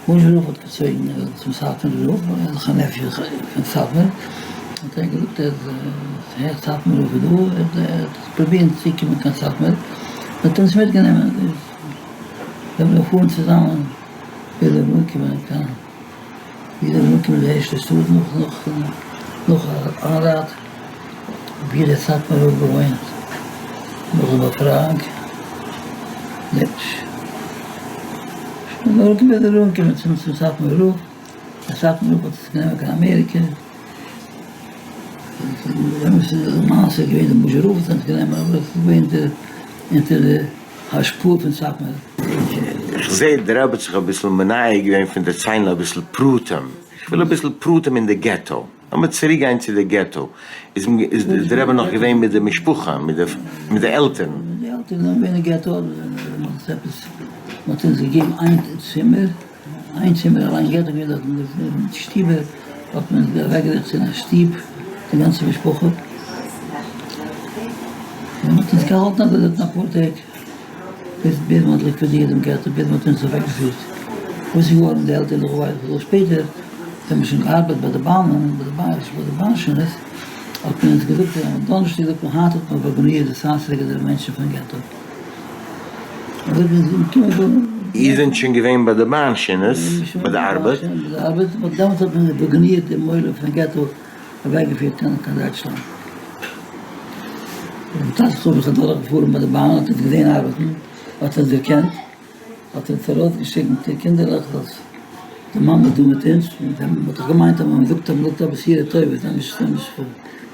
בוזשער רב האט געצויגן צום סאטמארער רב, ער איז דאך א נעפיו פון סאטמאר, האט ער געזאגט אז הערט סאטמאר רב איז דא, ער וועט פרובירן צו קומען קיין סאטמאר, האט אונז מיטגענומען, זעמיר געפארן צוזאמען ביז מיר אנגעקומען קיין. ווי זענען אנגעקומען די ערשטע שטאט נאך נאך נאך אראד ווי דער סאטמאר רב געוואוינט נאך די באפרייאונג שוין זענען אנגעקומען צום צום סאטמאר רב דער סאטמאר רב האט עס גענומען קיין אמעריקע באמת איז די מעשה געווען די בוזשער רב האט עס גענומען אבער עס איז געווען אונטער די השפעה פון סאטמאר. איך זעה דער רבי האט זיך אביסל מונע געווען פון דערציילן אביסל פרטים, איך וויל אביסל פרטים אין די געטא, לאמיר צוריק גיין צו די געטא, איז דער רבי נאך געווען מיט די משפחה, מיט די עלטערן? מיט די עלטערן זענען געווען אין געטא, מען האט עפעס, מען האט אונז געגעבן איין צימער, איין צימער אליין געטא געווען דארט אין די שטיבער, האט מען אונז אוועקגעזעצט אין א שטוב, די גאנצע משפחה, און מען האט אונז געהאלטן אזוי דארטן אפאר טעג. ביז ביז מען האט ליקווידירט דעם געטא, ביז מען האט אונז אוועקגעפירט. וואס איז געווארן מיט די עלטערן איך ווייס נישט. שפעטער איז ווען מ'האט שוין געארבעט ביי די באנען, ביי די באן, ביי די באן שינעס, האט מען אונז געזאגט אז דאנערשטאג זאגט מען היינט האט מען וואגאנירט די סאסרעגעדער מענטשן פון געטא. אזוי ווי אונז קומען דא. איר זענט שוין געווען ביי די באן שינעס ביי די ארבעט? ביי די ארבעט, אבער דעמאלטס האט מען וואגאנירט דעם עולם פון געטא אוועקגעפירט קיין קיין דייטשלאנד. מיין טאטע האט זיך אדורכגעפארן ביי די באן האט אונז געזען ארבעטן, האט אונז דערקענט. האט אונז ארויסגעשיקט מיט די קינדערלעך אז די מאמע איז דא מיט אונז, און מען האט דאך געמיינט אז מען זאגט אז מען זאגט א בשורה טובה, זיי האבן נישט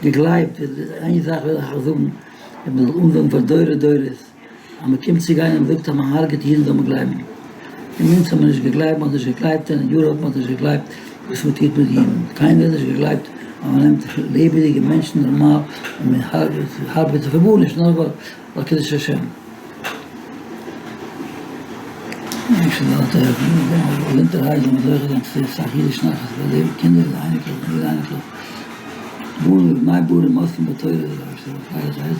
געגלייבט, איין זאך וויל איך אייך זאגן, אז מען זאל אנזאגן פאר דורי דורות, אז מען קומט צו גיין און מען זאגט אז מען הרג'עט אידן זאל מען גלייבן, און אונז האט מען נישט געגלייבט, מען האט נישט געגלייבט אין יוראפ, מען האט נישט געגלייבט וואס מען טוט מיט אידן, קיינער האט נישט געגלייבט אז מען נעמט לעבעדיגע מענטשן נארמאל און מען הרג'עט זיי פאר גארנישט נאר ווייל. על קידוש השם. געזונטערהייט זאל מען זוכה זיין צו אסאך אידיש נחת ביי די קינדער די אייניקלעך און אור אייניקלעך בנים ובני בנים עוסקים בתורה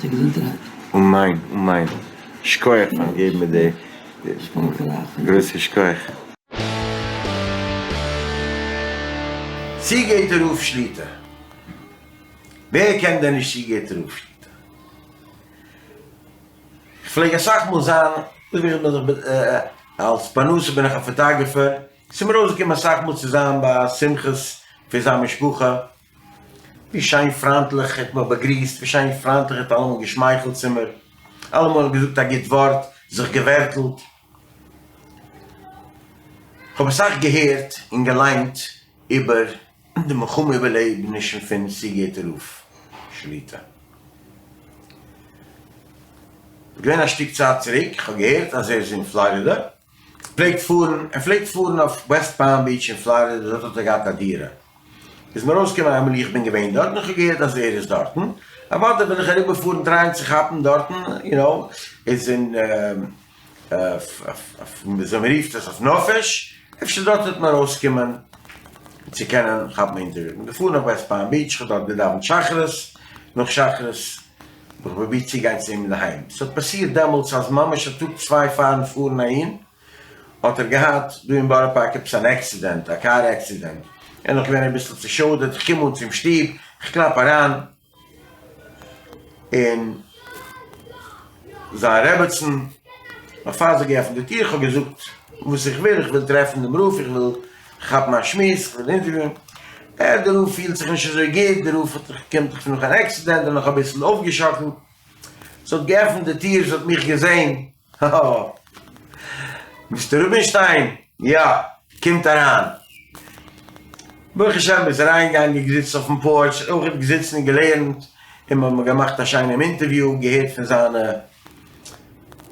געזונטערהייט. אמן אמן, שכוח פארן געבן מיר די גרויסע שכוח. סיגעטער רב שליטא. ווער קען דען נישט סיגעטער רב שליטא? כ'פלעג אסאך מאל זיין, אלס פרנסה בין איך א פאטאגרעפער, ס'איז מיר אויסגעקומען אסאך מאל צו זיין ביי שמחות פון זיין משפחה, ווי שיין פריינטליך ער האט מיך באגריסט, ווי שיין פריינטליך ער האט אלעמאל געשמייכלט צו מיר, אלעמאל געזאגט א גוט ווארט, זיך געווערטלט. כ'האב אסאך געהערט און געליינט איבער די מלחמה איבערלעבענישן פון סיגעטער רב שליטא. געווען א שטיק צייט צוריק, כ'האב געהערט אז ער איז אין פלארידע, פלעגט פארן, ער פלעגט פארן אויף וועסט פאלם ביטש אין פלארידע, דארט האט ער געהאט א דירה, איז מיר אויסגעקומען איינמאל איך בין געווען דארט און כ'האב געהערט אז ער איז דארטן, אוודאי וויל איך אריבער פארן טרייען צו כאפן דארטן, יו נאו, איז אין. וויאזוי מען רופט עס אויף נופש, אפשר דארט וועט מען ארויסקומען צו קענען כאפן א אינטערוויו. כ'בין געפארן אויף וועסט פאלם ביטש, כ'האב דארט געדאווענט שחרית, נאך שחרית האב איך פרובירט צו גיין צו אים אינדערהיים, ס'האט פאסירט דעמאלטס אז ממש א טאג צוויי פארן פארן אהין האט ער געהאט דא אין בארא פארק עפעס אן עקסידענט, א קאר עקסידענט, ער איז נאך געווען אביסל צושוידערט, כ'קום אן צום שטוב, כ'קלאפ אריין, און זיין רעבעצן נאך פאר זי געעפנט די טיר, כ'האב געזאגט וואס איך וויל, איך וויל טרעפן דעם רב, איך וויל כאפן א שמועס, איך וויל אינטערוויוען, אה דער רב פילט זיך נישט אזוי גוט, דער רב האט זיך קומט דאך נאך אן עקסידענט און נאך אביסל אויפגעשאקלט, זי האט געעפנט די טיר, זי האט מיך געזען, האהא. מיסטער רובינשטיין? יא, קומט אריין. ברוך השם איז אריינגעגאנגען געזיצן אויפן פארטש, אויך געזיצן און געלערנט, און מיר האבן געמאכט א שיינעם אינטערוויו, געהערט פון זיינע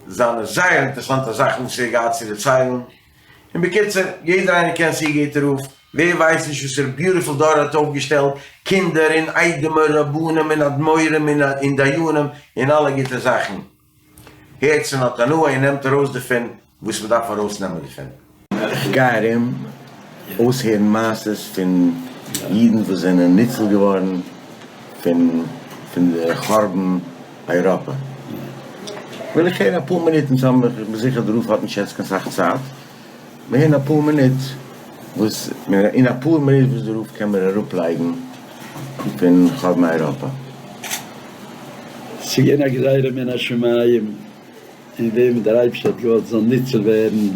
זיינע זייער אינטערעסאנטע זאכן וואס ער האט געהאט צו דערציילן, און בקיצור, יעדער איינער קען סיגעטער רב, ווער ווייסט נישט וואסערע ביוטיפול דור ער האט אויפגעשטעלט, קינדער און איידעמער, רבנים און אדמורים און דיינים און אלע גוטע זאכן. הערטס און האט הנאה און נעמט ארויס דערפון וואס מען דארף ארויסנעמען דערפון. איך גיי ארום אויסהערן מעשות פון אידן וואס זענען ניצול געווארן פון פון די חורבן אייראפע. וויל איך הערן אפאר מינוט, אונז האבן, איך בין זיכער דער רב האט נישט יעצט קיין סאך צייט, מיר הערן אפאר מינוט וואס אין אפאר מינוט וואס דער רב קען מיר אראפלייגן פון חורבן אייראפע. ס'איז געווען א גזירה מן השמים, און וועמען דער אייבערשטער האט געוואלט זאל ניצול ווערן,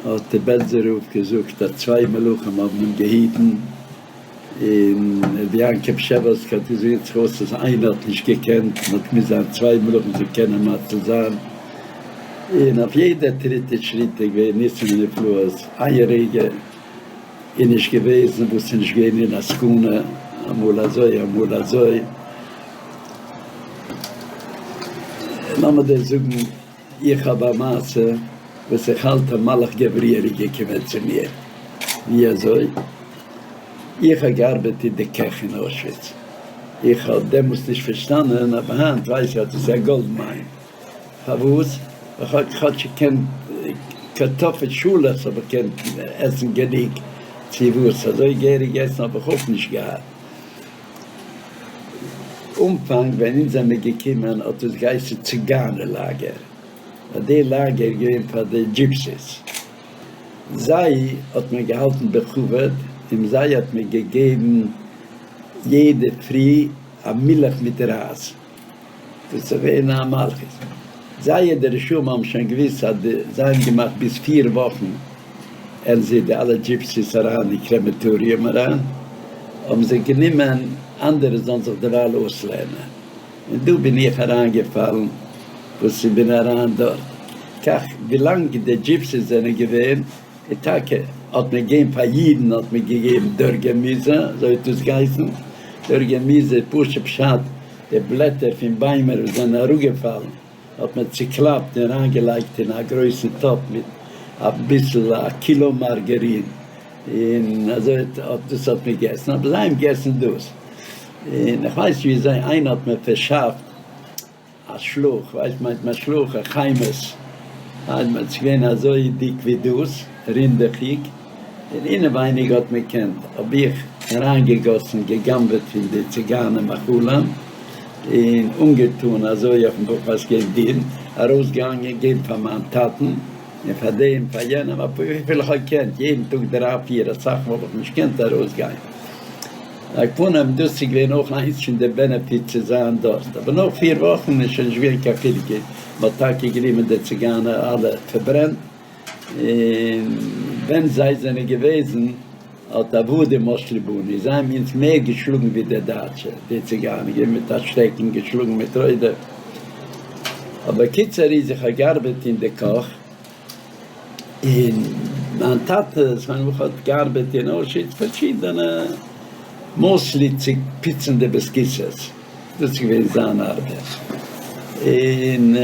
האט דער בעלזער רב געזאגט אז צוויי מלאכים האבן אים געהיטן, און רבי יעקב פשעווארסקער האט געזאגט זיך אויס אז איינער האט נישט געקענט, מען האט געמוזט זיין צוויי מלאכים זאל קענען מציל זיין, און אויף יעדע טריט און שריט איז געווען ניסים ונפלאות, איין רגע. איז נישט געוועזן וואס איז נישט געווען אין א סכנה, אמאל אזוי אמאל אזוי, לאמיר דיר זאגן איך האב א מעשה וואס איך האלט אז מלאך גבריאל איז געקומען צו מיר, ווי אזוי? איך האב געארבעט אין די קעך אין אוישוויץ, איך האב דעמאלס נישט פארשטאנען אבער היינט ווייס איך אז דאס איז א גאלד מיין, פארוואס? איך האב כאטש געקענט קארטאפל שאלעכץ האב איך געקענט עסן גענוג צו וואס, אזוי געהעריג עסן האב איך אויך נישט געהאט. אנפאנג ווען אונז זעמיר געקומען האט עס געהייסן ציגאנער לאגער, ווייל די לאגער איז געווען פאר די דזשיפסיס, זיי האט מען געהאלטן בכבוד. און זיי האט מען געגעבן יעדע פרי א מילך מיט רייז, דאס איז געווען א מלכות, זיי די רשעים האבן שוין געוויסט אז די זיי האבן געמאכט ביז פיר וואכן עלן זיי די אלע דזשיפסיס אריין אין קרעמעטאריום אריין, האבן זיי גענומען אנדערע זאלן זיך דערווייל אויסלערנען, און דא בין איך אריין געפאלן וואס איך בין אריין דארט, כך ווילאנג די דזשיפסיס זענען געווען. און טאקע האט מען געגעבן פאר אידן האט מען געגעבן דורגעמיזע, אזוי האט דאס געהייסן, דורגעמיזע איז פשוט פשט די בלעטער פון ביימער וואס זענען אראפגעפאלן האט מען צוקלאפט און אריינגעלייגט אין א גרויסן טאפ מיט אביסל א קילא מארגערין און אזוי האט דאס האט מען געגעסן, אבער זיי האבן געגעסן דאס, און איך ווייס נישט ווי אזוי איינער האט מיר פארשאפט. א שלאך, ווייסט מיינט מען שלאך, א חיימעס, היימעס איז געווען אזוי דיק ווי דאס, רינדעכיג, און אינעווייניג האט מען געקענט, האב איך אריינגעגאסן, גע'גנב'עט פון די ציגאנער מאכלים, און אנגעטאן אזוי אויפן בויך ווייל ס'געווען דין, ארויסגעגאנגען געבן פאר מיין טאטן, און פאר דעם פאר יענעם, אפאר וויפיל איך האב געקענט, יעדן טאג דריי פיר, אסאך מאל האב איך נישט געקענט ארויסגיין. על כל פנים דאס איז געווען אויך איינס פון די בענעפיט צו זיין דארט, אבער נאך פיר וואכן איז שוין נישט געווען קיין חילוק, מען האט טאקע גענומען די ציגיינער אלע פארברענט, און ווען זיי זענען געוועזן האט עבדים משלו בנו, זיי האבן אונז מער געשלאגן ווי די דייטשע, די ציגיינער געווען מיט א שטעקן געשלאגן מיט רוידער, אבער קיצור איז איך האב געארבעט אין די קאך. און מיין טאטע זיין וואך האט געארבעט אין אוישוויץ פארשידענע מאוסטלי צו פוצן די בית הכסא'ס דאס איז געווען זיין ארבעט און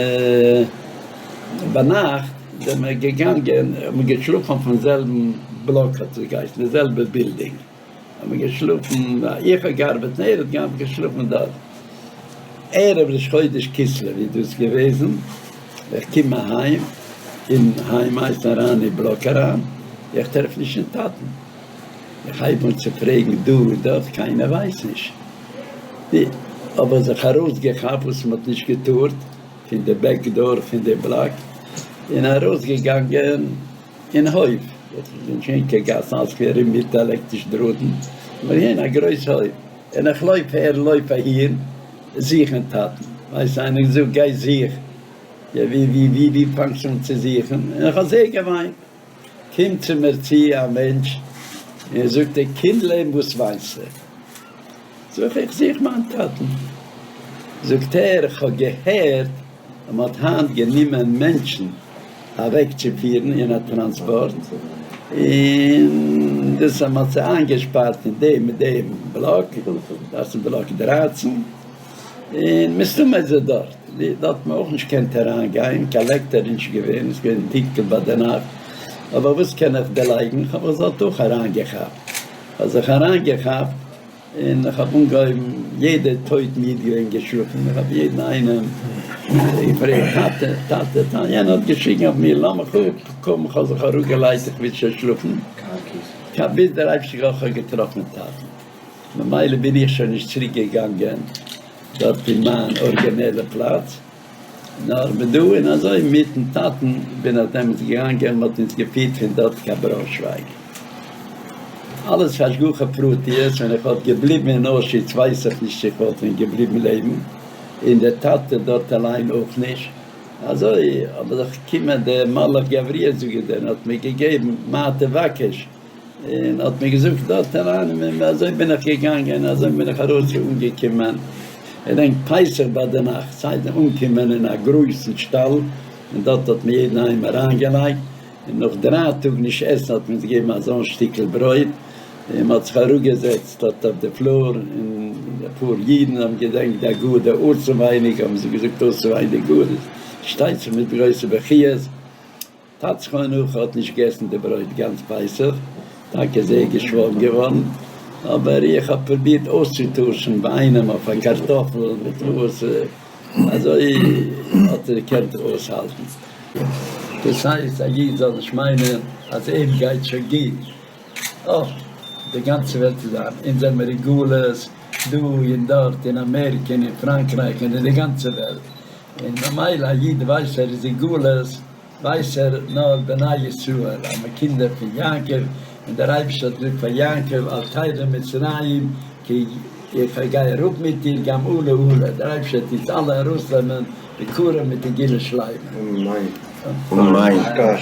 ביינאכט זענען מיר געגאנגען האבן מיר געשלאפן אויפן זעלבן בלאק האט עס געהייסן די זעלבע בילדינג. האבן מיר געשלאפן, איך האב געארבעט און ער האט געארבעט, געשלאפן דארט ערב ראש חודש כסלו איז דאס געוועזן, איך קום אהיים, אין היים הייסט אריין אין בלאק אריין, איך טרעף נישט דעם טאטן, איך הייב אן צו פרעגן דא און דארט, קיינער ווייסט נישט, די האב איך זיך ארויסגעכאפט וואס מען האט נישט געטארט פון די back door פון די בלאק, און ארויסגעגאנגען. אין הויף, דאס איז נישט געווען קיין גאסן, אלס געווען ארום מיט עלעקטרישע דראטן, נאר געווען א גרויס הויף, און איך לויף אהער לויף אהין זוכן טאטן, ווייסט איינער געזאגט גיי זוך, יא ווי ווי ווי ווי פאנגסט אן צו זוכן, און איך האב זייער געוויינט, קומט צו מיר צו א מענטש און זאגט ער קינד לעבן וואס וויינסטו? זאג איך איך זוך מיין טאטן, זאגט ער איך האב געהערט אז מען האט היינט גענומען מענטשן אוועקצופירן אין א טראנספארט, און דאס אז מען האט זיי איינגעשפארט אין דעם און דעם בלאק, דאס איז בלאק 13, און מסתמא איז ער דארט, דארט האט מען אויך נישט געקענט אריין גיין, קיין לעקטער איז נישט געווען, עס איז געווען טונקל ביי די נאכט, אבער וואס קען איך דערלייגן, איך האב זיך דארט אויך אריינגעכאפט, איך האב זיך אריינגעכאפט. און איך האב אנגעהויבן, יעדער טויט מיד געווען געשלאפן, איך האב יעדן איינעם געפרעגט, טאטע, טאטע, טאטע, יענער האט געשריגן אויף מיר, לאמיך אפ, קוים איך האב זיך אראפגעלייגט, איך וויל שוין שלאפן, ביז דער אייבערשטער געהאלפן איך האב געטראפן טאטן, ממילא בין איך שוין נישט צוריק געגאנגען דארט אין מיין ארגינעלע פלאץ. נאר בין דא און אזוי מיטן טאטן בין איך דעמאלטס געגאנגען, מען האט אונז געפירט פון דארט קיין בראונשווייג, אלעס השגחה פרטיות, ווען איך וואלט געבליבן אין אוישוויץ ווייס איך נישט צו איך וואלט ווען געבליבן לעבן, און דער טאטע דארט אליין אויך נישט, אזוי האב איך געקומען דער מלאך גבריאל זאג איך דיר האט מיר געגעבן מה תבקש. און האט מיר געזאגט דארט אריין, און אזוי בין איך געגאנגען, אזוי בין איך ארויס און אנגעקומען, איך דענק פסח ביי די נאכט, צייט אנקומען אין א גרויסן שטאל, און דארט האט מען יעדן איינעם אריינגעלייגט, און נאך דריי טאג נישט עסן האט מען אונז געגעבן אזאן שטיקל ברויט, און מען האט זיך אראפגעזעצט דארט אויף די floor, און אפאר אידן האבן געדענקט די הגדה אויסנווייניג, האבן זיי געזאגט אויסנווייניג די הגדה, שטייט זיך מיט גרויסע בכיות. טאטע זכרונו לברכה האט נישט געגעסן די ברויט גאנץ פסח, טאקע זייער געשוואלן געווארן, אבער איך האב פרובירט אויסצוטוישן ביי איינעם אויף א קארטאפל מיט וואס, אזוי האט ער געקענט אויסהאלטן. דאס הייסט א איד זאל נישט מיינען אז אים גייט שוין גוט, אה, די גאנצע וועלט איז אן, אונז זעמיר אין גלות, דא און דארט, אין אמעריקע און אין פראנקרייך און אין די גאנצע וועלט, און ממילא א איד ווייסט ער איז אין גלות, ווייסט ער נאר בני ישראל אז מען קינדער פון יעקב. און דער אייבערשטער האט געזאגט פאר יעקב אל תרד מצרים כי איך גיי אראפ מיט דיר גם אלה אעלה, דער אייבערשטער וועט אונז אלע ארויסנעמען בקרוב מיט די גאולה שלימה. אמן.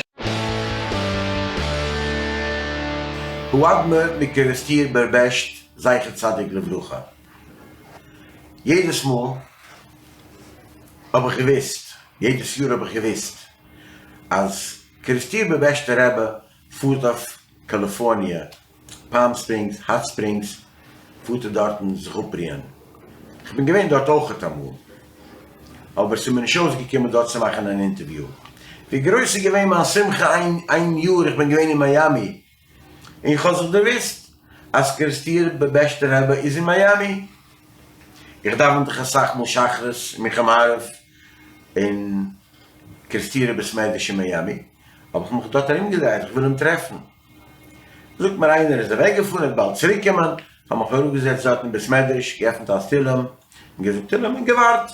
האדמור מקערעסטיר בערבעשט זכר צדיק לברכה. יעדעס מאל האב איך געוויסט, יעדעס יאר האב איך געוויסט אז קערעסטיר בערבעשטער רבי פארט אויף קאליפארניע, פאלם ספרינגס, האט ספרינגס, פארט ער דארטן זיך אפרוען. כ'בין געווען דארט אויכעט אמאל, אבער ס'איז מיר נישט אויסגעקומען דארט צו מאכן אן אינטערוויו. ווי גרויס איז געווען מיין שמחה איין איין יאר איך בין געווען אין מיאמי, און כ'האב זיך דערוואוסט אז קערעסטיר בערבעשטער רבי איז אין מיאמי. איך דאווען דאך אסאך מאל שחרית און מנחה מעריב אין קערעסטירער בית מדרש אין מיאמי, האב איך מיך דארט ארומגעדרייט, איך וויל אים טרעפן. זאגט מיר איינער ער איז אוועק געפארן ער וועט באלד צוריק קומען, כ'האב מיך אראפגעזעצט דארט אין בית מדרש, געעפנט א תהלים און געזאגט תהלים און געווארט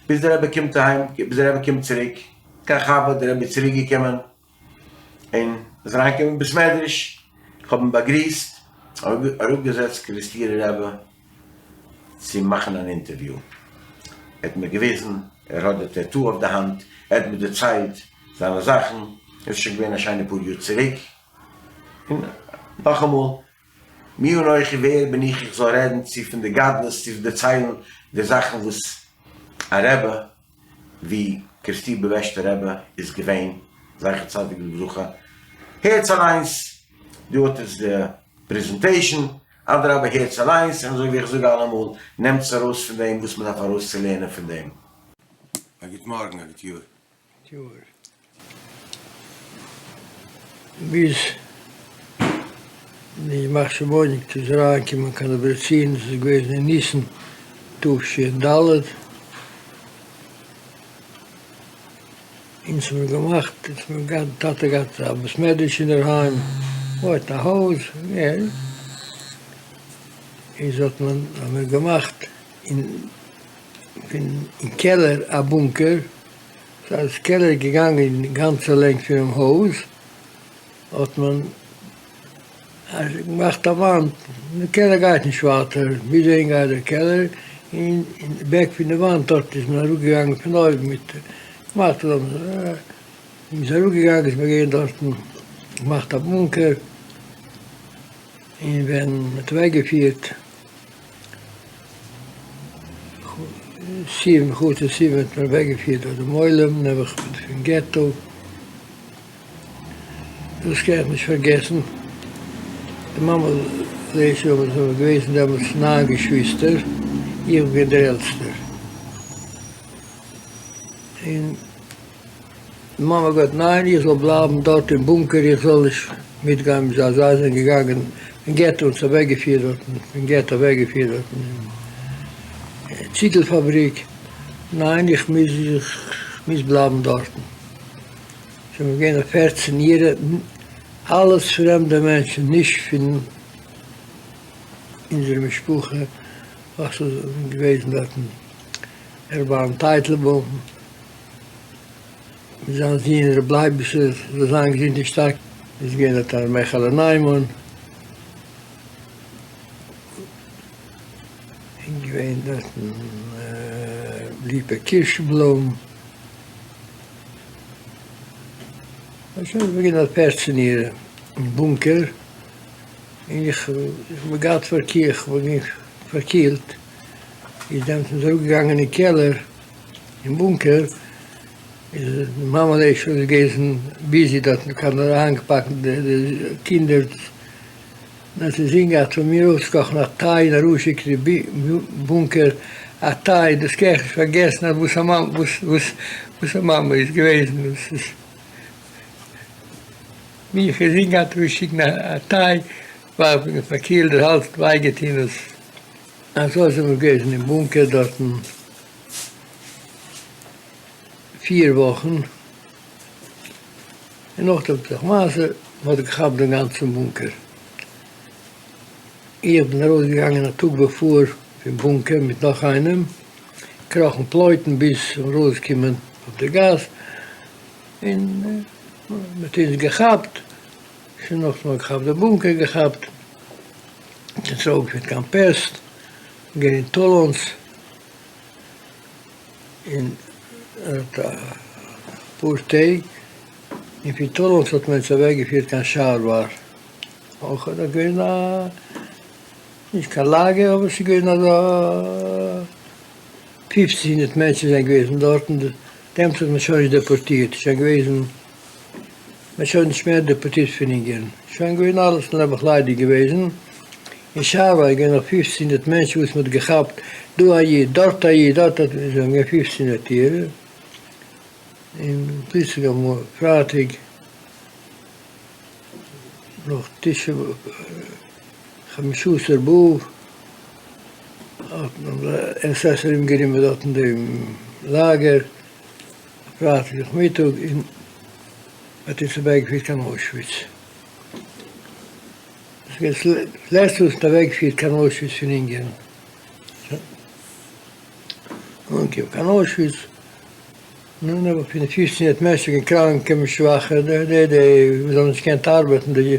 ביז דער רבי קומט אהיים, ביז דער רבי קומט צוריק, קיין חבר, דער רבי איז צוריק געקומען און איז אריין געקומען אין בית מדרש, כ'האב אים באגריסט, אראפגעזעצט קערעסטירער רבי צו מאכן אן אינטערוויו, ער האט מיר געוויזן, ער האט די טעטו אויף די האנט, ער האט מיר דערציילט זיינע זאכן, עס איז שוין געווען א שיינע פאר יאר צוריק, און נאכאמאל, מי אנכי ווער בין איך איך זאל רעדן צו פון די גדלות צו דערציילן די זאכן וואס א רבי ווי קערעסטיר בערבעשטער רבי איז געווען זכר צדיק לברכה, הערטס אליינס, דא האט עטס די פרעזענטעישן, אדרבה הערטס אליינס, און אזוי ווי איך זאג אלעמאל, נעמטס ארויס פון דעם וואס מען דארף ארויסצולערנען פון דעם. א גוט מארגן, א גוט יאר. יאר. ביז די ימח שמו'ניקעס איז אריינגעקומען קיין דעברעצין, דאס איז געוועזן אין ניסן תש"ד, אונז האבן מיר געמאכט, אונז האבן געהאט, טאטע געהאט א בית מדרש אינדערהיים, געבויט א הויז, איז האט מען, האבן מיר געמאכט אין אין קעלער א בונקער, ס'איז קעלער געגאנגען די גאנצע לענג פונעם הויז, האט מען געמאכט א וואנט, די קעלער גייט נישט ווייטער, ביז אהין גייט דער קעלער, און אין די בעק פון די וואנט דארט איז מען אראפגעגאנגען פון אויבן מיט געמאכט מען איז אראפגעגאנגען איז מען געווען דארטן געמאכט א בונקער, און ווען מען האט אוועקגעפירט. סיוון, חודש סיוון האט מען אוועקגעפירט דארט דעם עולם, נעבעך פון געטא, דאס קען איך נישט פארגעסן, די מאמע עליה השלום זענען געוועזן דעמאלטס ניין געשוויסטער, איך בין געווען דער עלטסטער, און. די מאמע געזאגט ניין איך זאל בלייבן דארט אין בונקער איך זאל נישט מיטגיין מיט זיי, זיי זענען געגאנגען אין געטא אונז אוועקגעפירט דארטן פון געטא אוועקגעפירט דארטן אין ציגל פאבריק, ניין איך מוז איך מוז בלייבן דארטן, שוין געווען א פערצן יערע אלעס פרעמדע מענטשן נישט פון אונזער משפחה וואס איז געוועזן דארטן ר' אהרן טייטלבוים. מיט זיין זון ר' לייביש'ל זאל זיין געזונט און שטארק, איז געווען דארט ר' מעכעלע ניימאן, און געווען דארטן ר' ליפא קירשנבלום, שוין איך בין געווען דארט פערצן יאר אין בונקער, און איך האב געהאט איך בין פארקילט, איז דעמאלטס איז אראפגעגאנגען אין קעלער. אין בונקער איז די מאמע עליה השלום געוועזן ביזי דארט מיט אריינגעפאקט די קינדער, און האט אינזין געהאט פון מיר אויסקאכן א טיי און ארויסשיקן אין בונקער א טיי, דאס קען איך נישט פארגעסן אז וואס א מאמע וואס א מאמע איז געוועזן, דאס איז מיך אינזין געהאט ארויסשיקן א טיי ווייל איך בין פארקילט, דער האלז האט וויי געטון, אזוי זענען מיר געוועזן אין בונקער דארטן. פיר וואכן, און נאכדעם האט זיך מעשה, מען האט געכאפט דעם גאנצן בונקער. איך בין ארויס געגאנגען א טאג בעפאר פון בונקער מיט נאך איינעם, קראכן פלויטן ביז ארויס קומען אויף די גאס, און מען האט אונז געכאפט. שוין נאכדעם האט געכאפט די בונקער געכאפט, אונז ארויפגעפירט קיין פעסט, געווען אין טאלאנס, און דארט אפאר טעג, און פון טאלאנס האט מען אונז אוועקגעפירט קיין שארוואר, אויך איז דארט געווען א, נישט קיין לאגער אבער ס'איז געווען אזא פופצן הונדערט מענטשן זענען געוועזן דארטן, דעמאלטס האט מען שוין נישט דעפארטירט, שוין געוועזן. מען האט שוין נישט מער דעפארטירט פון אונגערן, שוין געווען אלעס נעבעך ליידיג געוועזן, אין שארוואר איז געווען נאך פופצן הונדערט מענטשן וואס מען האט געכאפט, דא א איד, דארט א איד, דארט א איד, זענען געווען פופצן הונדערט אירע, און פלוצלינג אמאל פרייטאג נאך תשעה באב, חמשה עשר באב, האט מען די עס עס ארום גענומען דארטן דעם לאגער, פרייטאג נאכמיטאג און מ'האט אונז אוועקגעפירט קיין אוישוויץ. דאס איז געווען דאס לעצטע וואס מ'האט אוועקגעפירט קיין אוישוויץ פון אונגערן. אנגעקומען קיין אוישוויץ, נו, נעבעך פון די פופצן הונדערט מענטשן געווען קראנקע און שוואכע, די די די וואס האבן נישט געקענט ארבעטן, די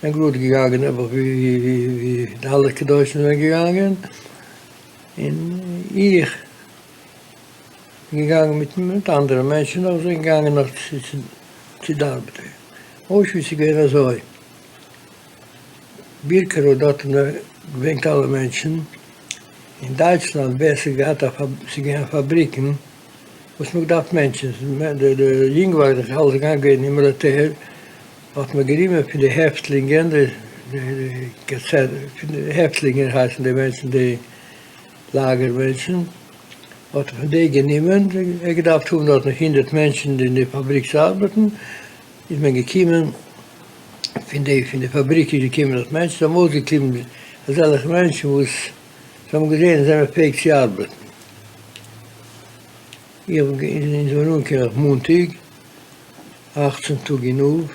זענען גראד געגאנגען נעבעך ווי ווי ווי די אלע קדושים זענען געגאנגען, און איך. געגאנגען מיט מיט אנדערע מענטשן נאך זענען געגאנגען נאך צו די ארבעט. אוישוויץ איז געווען אזוי, בירקענאו דארט האט מען געברענגט אלע מענטשן, אין דייטשלאנד ווער ס'האט געהאט א ס'איז געווען פאבריקן וואס מ'האט געדארפט מענטשן, די יונגווארג איז אלעס געגאנגען אין מיליטער, האט מען גענומען פון די העפטלינגען, די פון די העפטלינגען הייסן די מענטשן די לאגער מענטשן. האט ער פון די גענומען, ער האט געדארפט האבן דארט נאך הונדרעט מענטשן אין די פאבריק צו ארבעטן, איז מען געקומען, פון די פון די פאבריק איז געקומען דארט מענטשן, זיי האבן אויסגעקליבן אזעלכע מענטשן וואס זיי האבן געזען זיי זענען פעאיג צו ארבעטן. איך בין אונז זענען אנגעקומען אויף מאנטאג, אכצן טאג אין אב,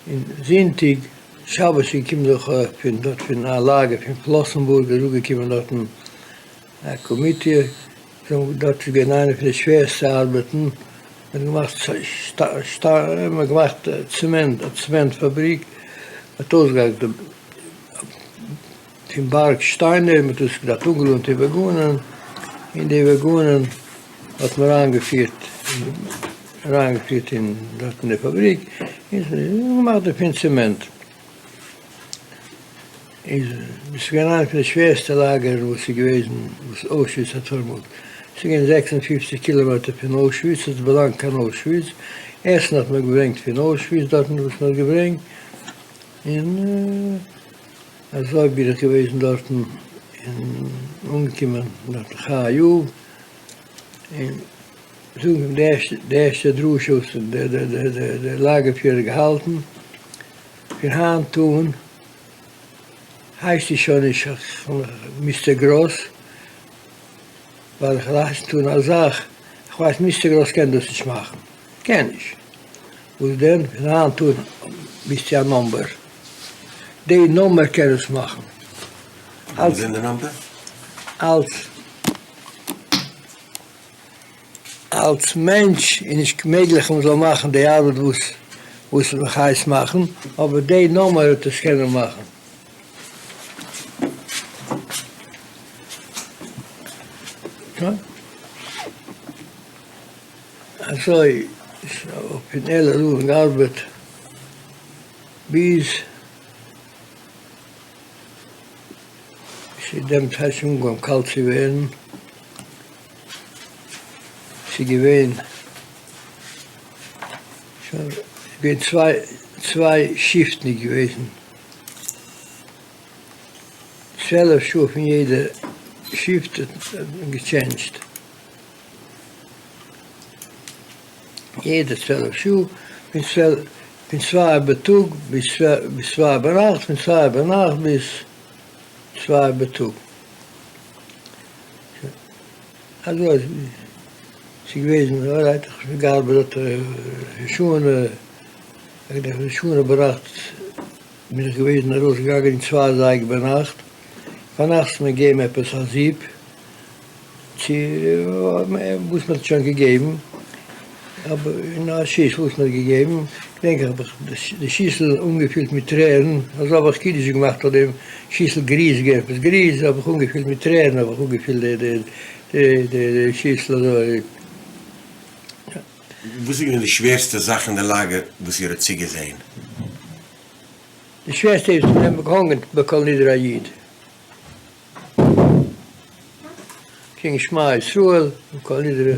און זונטאג, שבת איז געקומען דורך פון דארט פון א לאגער פון פלאסענבורג איז אראפגעקומען דארטן א קאמיטע, דארט איז געווען איינע פון די שווערסטע ארבעטן, מען האט געמאכט מען האט געמאכט צעמענט, א צעמענט פאבריק, מען האט אויסגעהאקט די פון בארג שטיינער, מען האט עס געדארפט אנגעלאדענט אין וואגאנען, און די וואגאנען האט מען אריינגעפירט אריינגעפירט אין דארט אין די פאבריק, און געמאכט דערפון צעמענט. איז דאס געווען איינע פון די שווערסטע לאגערן וואס איז געוועזן וואס אוישוויץ האט פארמאגט. ס'איז געווען 56 קילאמעטער פון אוישוויץ, האט באלאנגט קיין אוישוויץ, עסן האט מען געברענגט פון אוישוויץ דארטן וואס מען האט געברענגט, און אזוי בין איך געוועזן דארטן און אנגעקומען דארטן ח י, און זאגן די ערשטע דרשה וואס דער לאגער פירער האט געהאלטן, פון היינט אן הייסט עס שוין נישט מיסטער גראס, ווייל איך וועל הייסן טון א זאך, איך ווייס מיסטער גראס קען דאס נישט מאכן, קען נישט, וואס דען, פון היינט אן ביסטו א נאמבער, די נאמבער קען עס מאכן. וואס איז די נאמבער? אלס. אלס מענטש איז נישט מעגליך מען זאל מאכן די ארבעט וואס וואס איך הייס מאכן, אבער די נומער וועט עס קענען מאכן. אזוי האב איך אין אלול געארבעט ביז ס'איז דעמאלטס הייס אנגעהויבן קאלט צו ווערן. ס'איז געווען געווען צוויי צוויי שיפטן איז געוועזן, 12 שעה פון יעדע שיפט האט מען געטשענדזשט, יעדע 12 שעה, פון צוועלף פון צוויי בייטאג ביז צוויי ביינאכט, פון צוויי ביינאכט ביז צוויי בייטאג. אזוי איז געוועזן, ארייט איך האב געארבעט דארט ראש השנה, ראש השנה ביינאכט בין איך געוועזן ארויס געגאנגען אין צוויי אזייגער ביינאכט, פארנאכטס האט מען געגעבן עפעס א זופ, צו וואס מען האט שוין געגעבן. האב אין א שיסל וואס מען האט געגעבן, געדענק איך האב איך די שיסל אנגעפילט מיט טרערן, אזוי האב איך קידוש געמאכט אויף דעם שיסל גריז געווען עפעס גריז האב איך אנגעפילט מיט טרערן האב איך אנגעפילט די די די שיסל אזוי. וואס איז געווען די שווערסטע זאך אין די לאגער וואס איר האט צוגעזען? די שווערסטע איז ווען מ'האט געהאנגען ביי כל נדרי א איד. קעגן שמע ישראל און כל נדרי.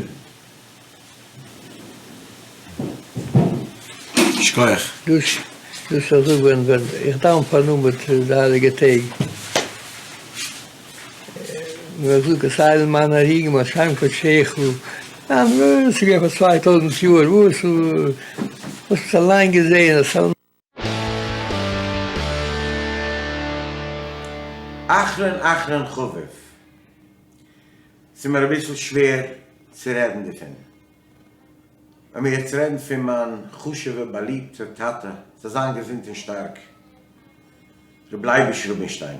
שכוח. דאס דאס אזוי ווען ווען איך דאווען פארן עמוד די הייליגע טעג און איך זאג עשה למען הרוגים על שם קדשך, ניין וואס איז געווען פאר 2000 יאר וואס וואס האסט אליין געזעהן אז. אחרון אחרון חביב, ס'איז מיר אביסל שווער צו רעדן דערפון. לאמיר יעצט רעדן פון מיין חשוב'ע באליבטע טאטע, זאל זיין געזונט און שטארק, ר' לייביש רובינשטיין.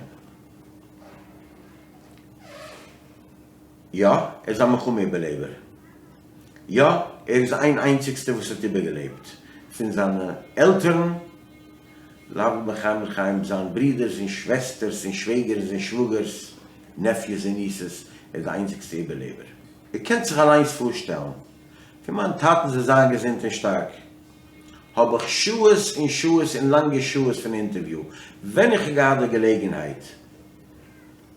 יא, ער איז א מלחמה איבערלעבער. יא, ער איז איין איינציגסטער וואס האט איבערגעלעבט פון זיינע עלטערן, להבדיל בין חיים לחיים, זיין ברודערס און שוועסטערס און שוועגערס און שוואגערס, נעפיוס און ניסעס, ער איז די איינציגסטע איבערלעבער. איר קענט זיך אליינס פארשטעלן, פון מיין טאטן זאל זיין געזונט און שטארק, האב איך שעות און שעות און לאנגע שעות פון אינטערוויו, ווען איך האב געהאט די געלעגנהייט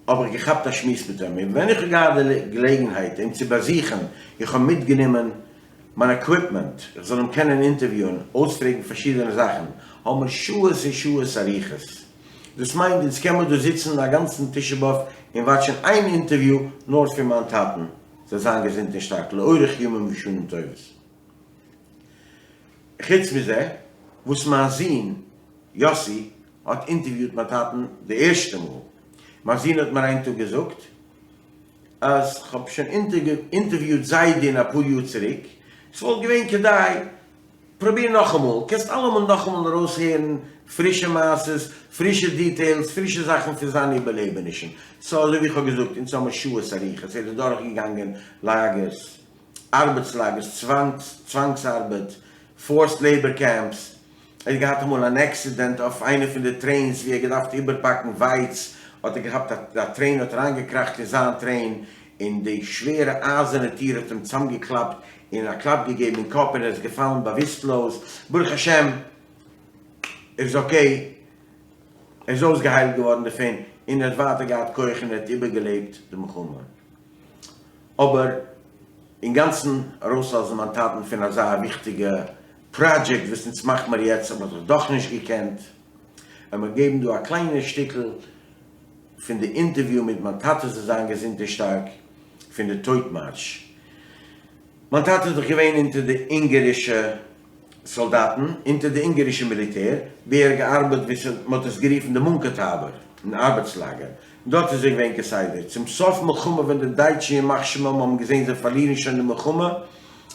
האב איך געכאפט א שמועס מיט אים, און ווען איך האב געהאט די געלעגנהייט אים צו באזוכן, איך האב מיטגענומען מיין עקוויפמענט איך זאל אים קענען אינטערוויוען, אויספרעגן פארשידענע זאכן, האבן מיר שעות און שעות אריכות. דאס מיינט אונז קען מיר דא זיצן א גאנצן תשעה באב און וואטשען איין אינטערוויו נאר פון מיין טאטן, זאל זיין געזונט און שטארק לאורך ימים ושנים טובות. חוץ מזה וואס מיין זון יאסי האט אינטערוויוט מיין טאטן די ערשטע מאל, מיין זון האט מיר איין טאג געזאגט אז כ'האב שוין אינטערוויוט זיידי'ן אפאר יאר צוריק, ס'וואלט געווען כדאי פרוביר נאכאמאל, קענסט אלעמאל נאכאמאל ארויסהערן פרישע מעשות, פרישע דיטעילס, פרישע זאכן פון זיינע איבערלעבענישן. סאו אזוי ווי איך האב געזאגט, אונז האמיר שעות אריכות, ער איז דורכגעגאנגען לאגערס, ארבעטס לאגערס, צוואנגס צוואנגס ארבעט, פארסד לעיבאר קעמפס, ער האט געהאט אמאל אן עקסידענט אויף איינע פון די טרעינס ווי ער האט געדארפט איבערפאקן ווייץ, האט ער געכאפט א א טרעין האט אריינגעקראכט אין זיין טרעין, און די שווערע אייזערנע טיר האט אים צאמגעקלאפט און א קלאפ געגעבן אין קאפ און ער איז געפאלן באוויסטלאז, ברוך השם ער איז okay, ער איז אויסגעהיילט געווארן דערפון און ער האט ווייטער געהאט כח און ער האט איבערגעלעבט די מלחמה. אבער אינגאנצן ארויסלאזן מיין טאטן פון אזא וויכטיגע פראדזשעקט וואס אונז מאכט מיר יעצט האב איך דאך דאך נישט געקענט. וועל מיר געבן דא א קליינע שטיקל פון די אינטערוויו מיט מיין טאטע זאל זיין געזונט און שטארק פון די טויט מארש. מיין טאטע איז דאך געווען אונטער די אונגערישע סאלדאטן, אונטער די אונגערישע מיליטער, ווי ער האט געארבעט ווי מען האט עס גערופן די מונקא-טאבער, אן ארבעטס לאגער, דארט איז ער געווען כסדר. צום סוף מלחמה ווען די דייטשן ימח שמם האבן געזען זיי פארלירן שוין די מלחמה,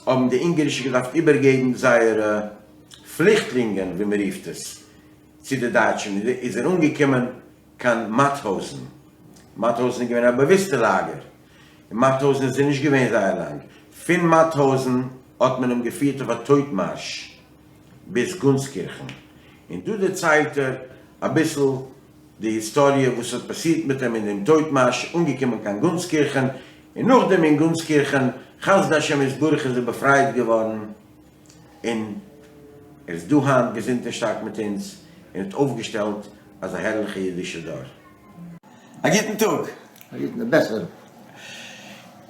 האבן די אונגערישע געדארפט איבערגעבן זייערע פליכטלינגען ווי מען רופט עס, צו די דייטשן, איז ער אנגעקומען קיין מאטהאוזן. מאטהאוזן איז געווען א באוויסטע לאגער. אין מאטהאוזן איז ער נישט געווען זייער לאנג. פון מאטהאוזן האט מען אים געפירט אויף א טויט מארש ביז גונסקירכן. און דא דערציילט ער אביסל די היסטאריע וואס האט פאסירט מיט אים אין דעם טויט מארש, אנגעקומען קיין גונסקירכן, און נאכדעם אין גונסקירכן, חסדי השם יתברך איז ער באפרייט געווארן, און ער איז דא היינט געזונט און שטארק מיט אונז, און האט אויפגעשטעלט אזא הערליכע אידישע דור. א גוטן טאג. א גוטן, בעסער.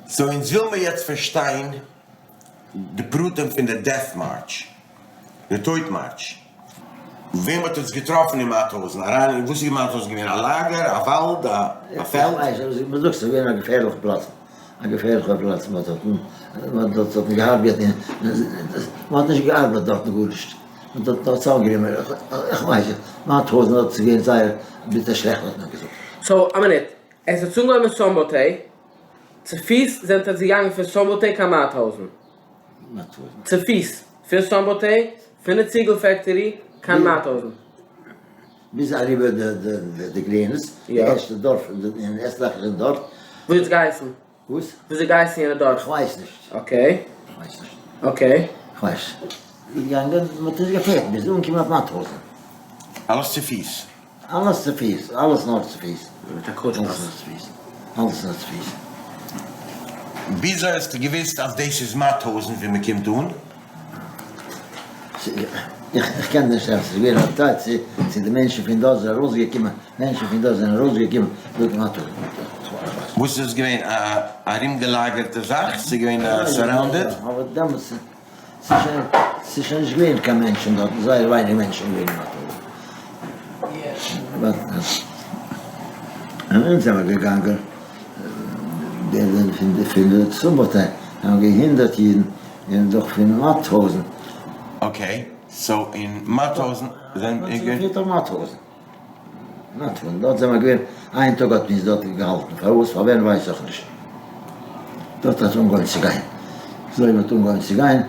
סאו אונז וויל מיר יעצט פארשטיין די פרטים פון די death march, די טויט מארטש. וועם האט עטס געטראפן אין מאטהאוזן? אריין אין וואס איז מאטהאוזן געווען? א לאגער? א וואלד? א פעלד? איך ווייס נישט, מען זאגט ס'איז געווען א געפערליכע פלאץ, א געפערליכע פלאץ, מען האט דארטן, מען האט דארטן געהארגעט, מען האט נישט געארבעט דארטן גארנישט, מען האט דארט צוזאמגענומען, איך ווייס נישט, מאטהאוזן דארט איז געווען זייער ביטער שלעכט האט מען געזאגט. סאו א מינוט, עס האט זיך אנגעהויבן אין סאמבאטעי, צופיס זענט עטס געגאנגען פון סאמבאטעי קיין מאטהאוזן? צופיס פון סאמבאטעי, פון די ציגל פעקטארי קיין מאטהאוזן. ביז אריבער די גרעניץ, די ערשטע דארף אין עסטרייכישן דארף. וואס האט עס געהייסן? וואס? וואס האט געהייסן יענע דארף? כ'ווייס נישט. okay. כ'ווייס נישט. okay. כ'ווייס. געגאנגען, מ'האט אונז געפירט ביז אנקומען אויף מאטהאוזן. אלעס צופיס? אלעס צופיס, אלעס נאר צופיס. מיט א קאוטש אלעס באס. נאר צופיס, אלעס נאר צופיס. וויאזוי האסטו געוויסט אז דאס איז מאטהאוזן ווי מ'קומט אן? איך קען נישט זאגן, ס'איז געווען א צייט צו צו די מענטשן פון דארט זענען ארויסגעקומען, מענטשן פון דארט זענען ארויסגעקומען דארט מאטהאוזן. וואס איז עס געווען א ארומגעלאגערטע זאך? ס'איז געווען סאראונדעד? אבער דעמאלטס ס'איז שוין נישט געווען קיין מענטשן דארטן, זייער ווייניג מענטשן געווען אין מאטהאוזן. און אונז זעמער געגאנגען פון די סובאטע זענען געווען הונדרעט אידן און דאך פון מאטהאוזן. אקעי, סאו אין מאטהאוזן זענען מ'האט זיך געפירט אויף מאטהאוזן. מאטהאוזן, דארט זעמער געווען, איין טאג האט מען אונז דארט געהאלטן, פארוואס פארווען ווייס איך נישט. דארט האט אנגעהויבן צו גיין, אזוי מ'האט אנגעהויבן צו גיין,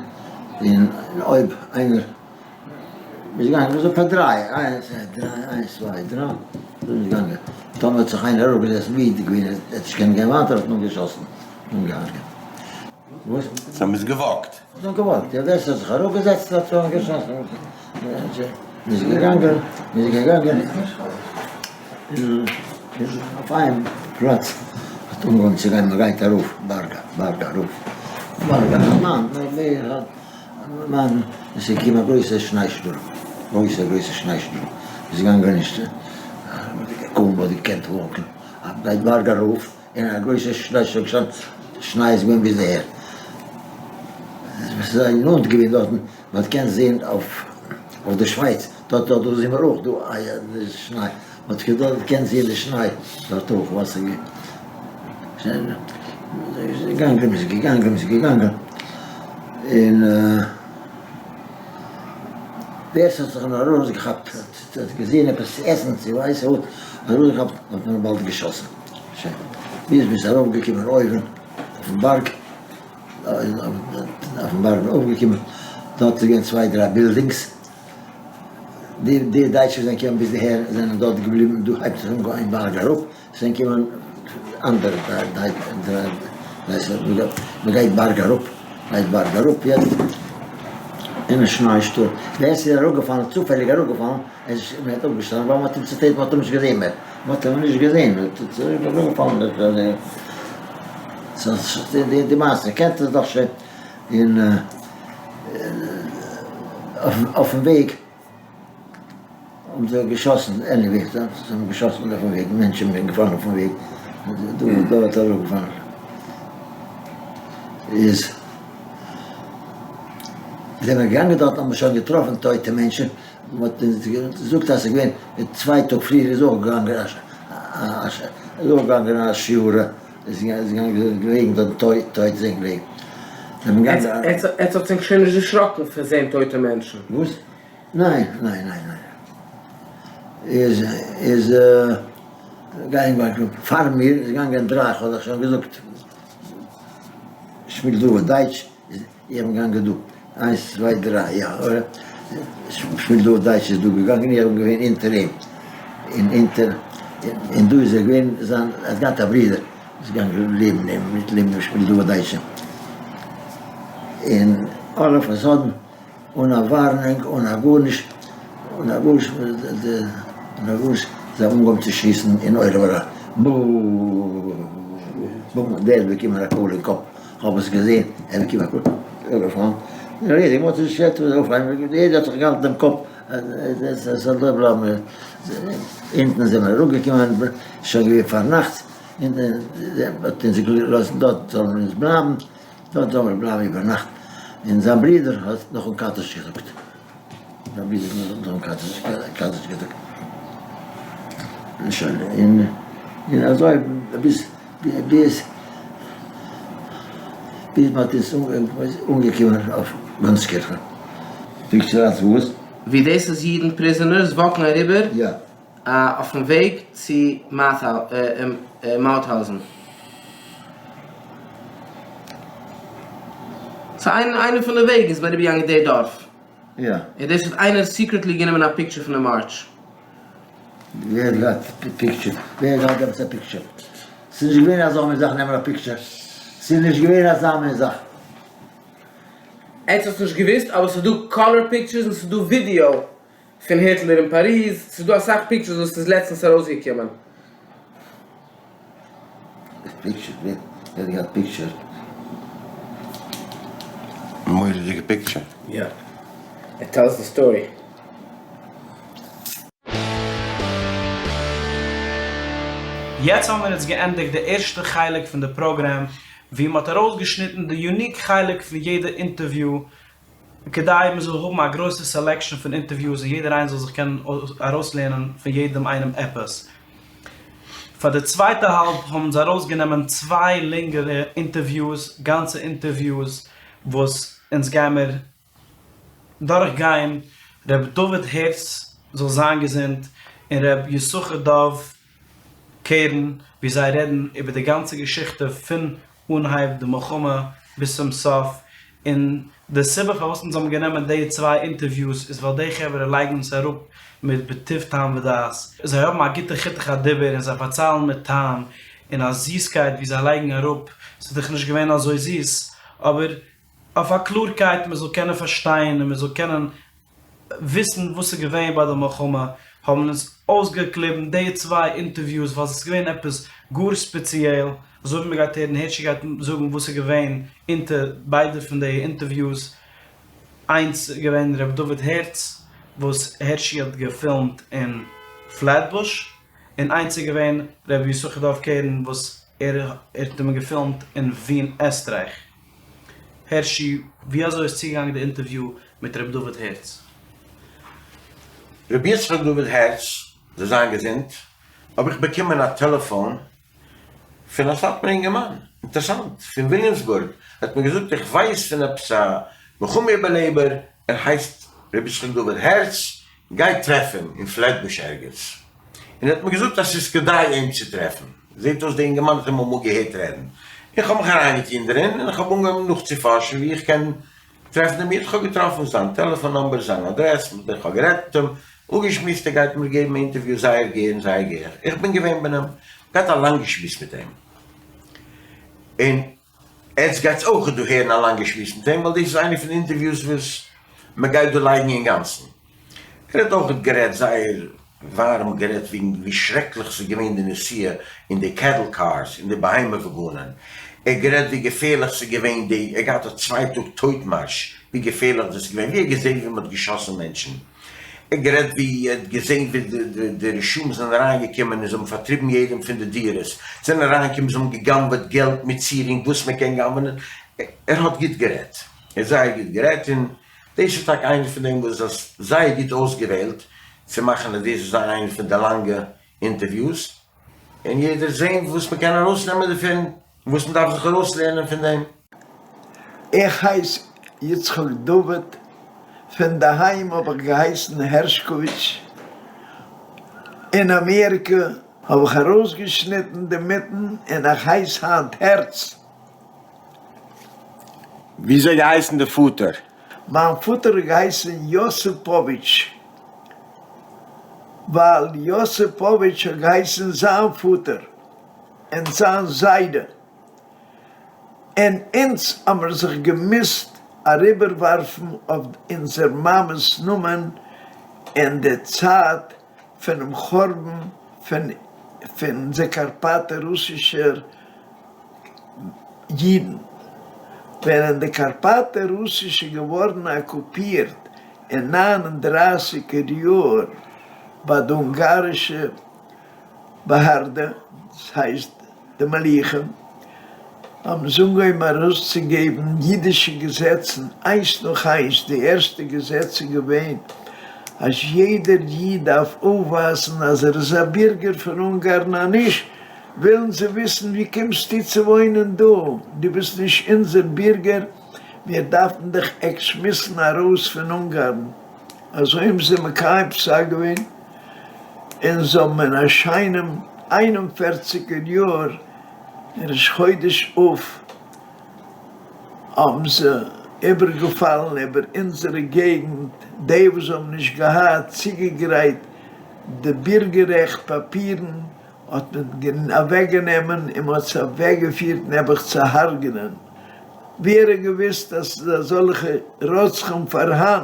און אויב איינער מ'איז געגאנגען אזוי פאר דריי, איינס דריי, איינס צוויי דריי, אזוי איז מען געגאנגען, טאמער האט זיך איינער אראפגעזעצט מיד געווען ער האט נישט געקענט גיין ווייטער האט מען געשאסן און געהארגעט. וואס? סאו מ'איז געוואקט. מ'האט געוואקט, יא, ווער ס'האט זיך אראפגעזעצט האט מען געשאסן, מ'איז געגאנגען, מ'איז געגאנגען, און אויף איין פלאץ האט אנגעהויבן צו גיין, מ'גייט ארויף בארג, בארג ארויף, בארג ארויף, מאן, עס איז געקומען א גרויסע שניי שטורם, גרויסע גרויסע שניי שטורם, מ'איז געגאנגען נישט, קוים מ'האט געקענט וואקן, מ'גייט בארג ארויף, און א גרויסע שניי שטורם געשטאנען, שניי איז געווען ביז אהער, עס איז זייער נאנט געווען דארטן, מען האט געקענט זען אויף אויף די שווייץ, דארט דארט דא זען מיר אויך דא די שניי, מען האט דארט געקענט זען די שניי דארט אויך, וואס איז געגאנגען, מען איז געגאנגען, מען איז געגאנגען, און ווער ס'האט זיך נאר ארויסגעכאפט האט געזען עפעס צו עסן צו ווייס איך וואס, ארויסגעכאפט האט מען באלד געשאסן. שוין, ביז מ'איז ארויפגעקומען אויבן אויפן בארג, אויפן בארג ארויפגעקומען, דארט איז געווען צוויי דריי בילדינגס, די די דייטשן זענען געקומען ביז אהער זענען דארט געבליבן, דא הייבט זיך אן גיין בארג אראפ, ס'זענען געקומען אנדערע דריי, מ'גייט בארג אראפ, גייט בארג אראפ יעצט, אין א שניי שטורם, ווער ס'איז אראפגעפאלן, צופעליג אראפגעפאלן, ער איז נישט אויפגעשטאנען ווייל מ'האט אים צוטרעטן, מ'האט אים נישט געזען מער. מ'האט אים נישט געזען, די מעשה קענט איר דאך שוין, און אויפן וועג האבן זיי געשאסן, עניוועי זיי האבן געשאסן אויפן וועג, מענטשן זענען געפאלן אויפן וועג, דא דארט אראפגעפאלן, איז זענען מיר געגאנגען דארט האבן מיר שוין געטראפן טויטע מענטשן. מען האט אונז געזאגט אז ס'איז געווען צוויי טאג פריער איז אויך געגאנגען א איז אויך געגאנגען א שיירה איז געלעגן דארט טויט טויט זענען געלעגן. עטס האט זיך שוין נישט דערשראקן פון זען טויטע מענטשן? וואס? ניין ניין ניין ניין איז איז געגאנגען פאר מיר איז געגאנגען דריי כ'האב דאך שוין געזאגט שמואל דוד דייטש איך בין געגאנגען דא, איינס צוויי דריי, יא, שמואל דוד דייטש איז דא געגאנגען, איך בין געווען אונטער אים, און אונטער, און דא איז ער געווען, זיין, ער האט געהאט א ברודער, איז געגאנגען לעבן אים, מיט לעבן דעם שמואל דוד דייטש'ן, און אלל אוו א סאדען, אן א ווארענונג, אן א גארנישט, אן א גארנישט, אן א גארנישט, זיי האבן אנגעהויבן צו שיסן אין עולם אריין, בום, דער האט באקומען א קויל אין קאפ. כ'האב עס געזען, ער האט באקומען א קויל, יעדער האט זיך געהאלטן דעם קאפ אז עס זאל דא בלייבן, אונטן זענען מיר אראפגעקומען, שוין געווען פארנאכטס, און האט אונז געלאזט דארט זאלן מיר אונז בלייבן, דארט זאלן מיר בלייבן איבערנאכט, און זיין ברודער האט נאכן קדיש געזאגט. רבי ז ל האט קדיש געזאגט און שוין און און אזוי ביז ביז ביז מען האט אונז אנגעקומען אויף גונסקירכן. פיקטשער אלס וואס? ווי דאס איז אידן פריזענערס וואקן אריבער אויפן וועג צו מאוטהאוזן. סאו איינע פון די וועגן איז מען אריבערגעגאנגען די דארף. יא. און דאס האט איינער סיקרעטלי גענומען א פיקטשער פון די מארטש. ווער האט געהאט פיקטשער? ווער האט געהאט עפעס א פיקטשער? ס'איז נישט געווען אזא מין זאך נעמען א פיקטשער. ס'איז נישט געווען אזא מין זאך. עטס האטס נישט געוויסט אבער ס'איז דא קאלער פיקטשערס און ס'איז דא ווידיאו פון היטלער אין פאריז, ס'איז דא אסאך פיקטשערס וואס איז לעצטענס ארויסגעקומען. פיקטשער? ווער האט געהאט פיקטשער? מורא'דיגע פיקטשער. יא. איט טעלס די סטארי. יעצט האבן מיר אונז געענדיגט די ערשטע חלק פון די פראגרעם ווי מ'האט ארויסגעשניטן די יוניק חלק פון יעדע אינטערוויו כדי מ'זאל האבן א גרויסע סעלעקשאן פון אינטערוויוס און יעדער איינער זאל זיך קענען ארויסלערנען פון יעדעם איינעם עפעס. פאר די צווייטע האלב האבן אונז ארויסגענומען צוויי לענגערע אינטערוויוס, גאנצע אינטערוויוס וואס אונז גיימיר דורך גיין ר' דוד הערץ זאל זיין געזונט און ר' יששכר דוב קערן ווי זיי רעדן איבער די גאנצע געשיכטע פון אנהייב די מלחמה ביז צום סוף, און די סיבה פארוואס אונז האבן גענומען די צוויי אינטערוויוס איז ווייל די חברה לייגן עס אראפ מיט בטוב טעם ודעת, זיי האבן א גוטע חיתוך הדיבור און זיי פארציילן מיט טעם און א זיסקייט ווי זיי לייגן אראפ, ס'איז דאך נישט געווען אזוי זיס, אבער אויף א קלארקייט מען זאל קענען פארשטיין און מען זאל קענען וויסן וואס איז געווען ביי די מלחמה, האבן אונז אויסגעקליבן די צוויי אינטערוויוס ווייל עס איז געווען עפעס גאר ספעציעל, אזוי ווי מען גייט הערן הערשי גייט זאגן וואס איז געווען אונטער ביידע פון די אינטערוויוס, איינס איז געווען ר' דוד הערץ וואס הערשי האט געפילמט אין פלעטבוש, און איינס איז געווען ר' יששכר דוב קערן וואס ער האט אים געפילמט אין ווין עסטרייך. הערשי, ווי אזוי איז צוגעגאנגען די אינטערוויו מיט ר' דוד הערץ? רבי יצחק דוד הערץ זאל זיין געזונט, האב איך באקומען א טעלעפאן פון א סאטמאר אינגערמאן, אינטערסאנט, פון וויליאמסבורג, ער האט מיר געזאגט איך ווייס פון עפעס א מלחמה איבערלעבער, ער הייסט רבי יצחק דוד הערץ, גיי טרעף אים אין פלעטבוש ערגעץ, און ער האט מיר געזאגט אז ס'איז כדאי אים צו טרעפן, זעט אויס די אינגערמאן האט אים אמאל געהערט רעדן, איך האב מיך אריינגעטון דערין און איך האב אנגעהויבן נאכצופארשן ווי איך קען טרעפן דעם איד, איך האב געטראפן זיין טעלעפאן נומבער, זיין אדרעס, מיט איך האב גערעדט מיט אים, אפגעשמועסט ער גייט מיר געבן א אינטערוויו זייער גערן זייער גערן, איך בין געווען ביי אים, געהאט א לאנגע שמועס מיט אים, און עטס גייטס אויכעט דא הערן א לאנגע שמועס מיט אים, ווייל דאס איז איינע פון די אינטערוויוס וואס מען גייט דא לייגן אינגאנצן. ער האט אויכעט גערעדט זייער ווארעם גערעדט וועגן ווי שרעקליך ס'איז געווען די נסיעה אין די קעטל קארס, אין די בהמה וואגאנען, ער האט גערעדט ווי געפערליך ס'איז געווען די, ער האט געהאט א צוויי טאג טויט מארש, ווי געפערליך דאס איז געווען, ווי ער האט געזען ווי מ'האט געשאסן מענטשן, ער האט גערעדט ווי ער האט געזען ווי די רשעים זענען אריינגעקומען און זיי האבן פארטריבן יעדעם פון די דירות, זענען אריינגעקומען זיי האבן גע'גנב'עט געלט מיט צירונג וואס מ'קען גנב'נען, ער האט גוט גערעדט, ער האט זייער גוט גערעדט און דאס איז טאקע איינע פון דעם וואס האסט זייער גוט אויסגעוועלט צו מאכן אז דאס זאל זיין איינע פון די לאנגע אינטערוויוס, און יעדער זען וואס מען קען ארויסנעמען דערפון, און וואס מען דארף זיך ארויסלערנען פון דעם. איך הייס יצחק דוד, פון די היים האב איך געהייסן הערשקאוויטש, אין אמעריקע האב איך ארויסגעשניטן די מיטן און איך הייס היינט הערץ. וויאזוי געהייסן די פאטער? מיין פאטער האט געהייסן יאסיפאוויטש, ווייל יאסיפאוויטש האט געהייסן זיין פאטער און זיין זיידע, און אונז האמיר זיך געמוזט אריבערווארפן אויף אונזער מאמע'ס נאמען אין די צייט פונעם חורבן פון פון די קארפאטע רוסישער יידן. ווען די קארפאטע רוסישע געווארן אקופירט אין ניין און דרייסיגער יאר ביי די אונגארישע באהערדע, דאס הייסט די מלוכה, האבן זיי אנגעהויבן ארויסצוגעבן אידישע געזעצן איינס נאך איינס, די ערשטע געזעץ איז געווען אז יעדער איד דארף אויפווייזן אז ער איז א בירגער פון אונגארן, אז נישט ווילן זיי וויסן ווי קומסטו צו וואוינען דא, דו ביסט נישט אונזער בירגער, מיר דארפן דיך עקשמיסן ארויס פון אונגארן. אזוי האבן זיי מקיים פסק געווען, און זיי האבן אין א שיינעם איין און פערציגער יאר, אין ראש חודש אב, האבן זיי איבערגעפאלן איבער אונזערע געגנט, די וואס האבן נישט געהאט צוגעגרייט די בירגעררעכט פאפירן, האט מען אוועקגענומען און מען האט זיי אוועקגעפירט נעבעך צו הרג'נען. ווער האט געוואוסט אז ס'איז אזאלכע רוצחים פארהאן,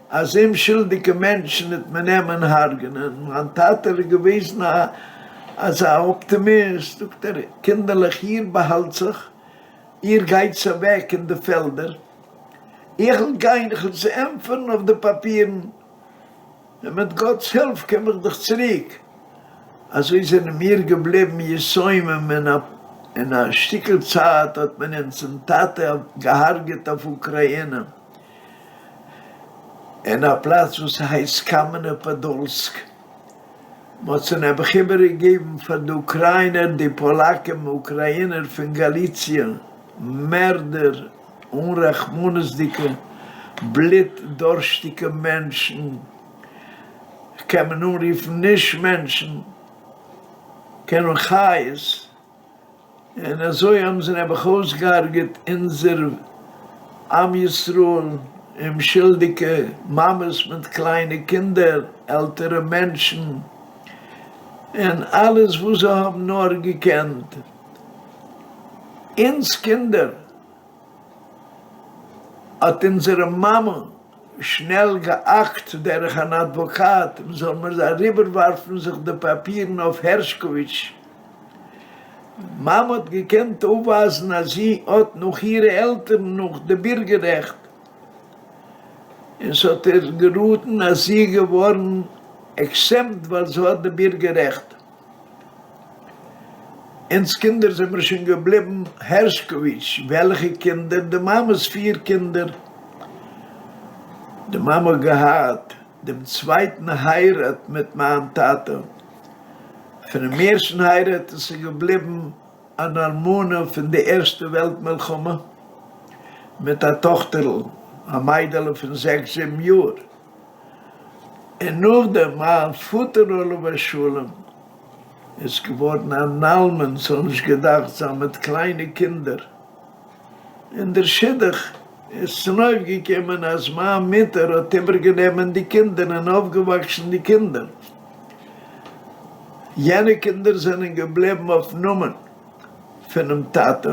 אז אומשולדיגע מענטשן וועט מען נעמען הרג'נען, מיין טאטע איז געוועזן א אזא אפטימיסט, זאגט ער, קינדערלעך איר באהאלט זיך, איר גייטס אוועק אין די פעלדער, איך וועל גיין, איך וועל זיי ענטפערן אויף די פאפירן, און מיט גאט'ס הילף קום איך דאך צוריק. אזוי זענען מיר געבליבן יתומים, און אין א שטיקל צייט האט מען אונזער טאטע געהארגעט אויף אוקריינע, אין א פלאץ וואס הייסט קאמענע פאדאלסק. מ'האט זיי נעבעך איבערגעגעבן פאר די אוקריינער, די פאלאקען אוקריינער פון גאליציע, מערדער, אן רחמנות'דיגע, בלוט דורשטיגע מענטשן, קען מען אנרופן נישט מענטשן, קען מען חיות, און אזוי האבן זיי נעבעך אויסגעהארגעט אונזער עם ישראל, אומשולדיגע מאמעס מיט קליינע קינדער, עלטערע מענטשן, און אלעס וואס זיי האבן נאר געקענט. אונז קינדער האט אונזערע מאמע שנעל געאקט דורך אן אדוואקאט מ'זאל מיר אריבערווארפן זיך די פאפירן אויף הערשקאוויטש. מאמע האט געקענט אויפווייזן אז זי האט נאך אירע עלטערן נאך די בירגעררעכט און ס'האט איר געראטן אז זי איז געווארן עקסעמפט ווייל זי האט די בירגעררעכט. אונז קינדער זעמיר שוין געבליבן הערשקאוויטש, וועלכע קינדער? די מאמע'ס פיר קינדער. די מאמע האט געהאט דעם צווייטן הייראט מיט מיין טאטע. פונעם ערשטן הייראט איז זי געבליבן אן אלמנה פון די ערשטע וועלט מלחמה, מיט א טאכטערל, א מיידעלע פון זעקס זיבן יאר. און נאכדעם מיין פאטער עליו השלום איז געווארן אן אלמן, ס'זאל נישט געדאכט זיין מיט קליינע קינדער, און דער שידוך איז צונויפגעקומען אז מיין מוטער האט איבערגענומען די קינדער און אויפגעוואקסן די קינדער, יענע קינדער זענען געבליבן אויפן נאמען פונעם טאטע,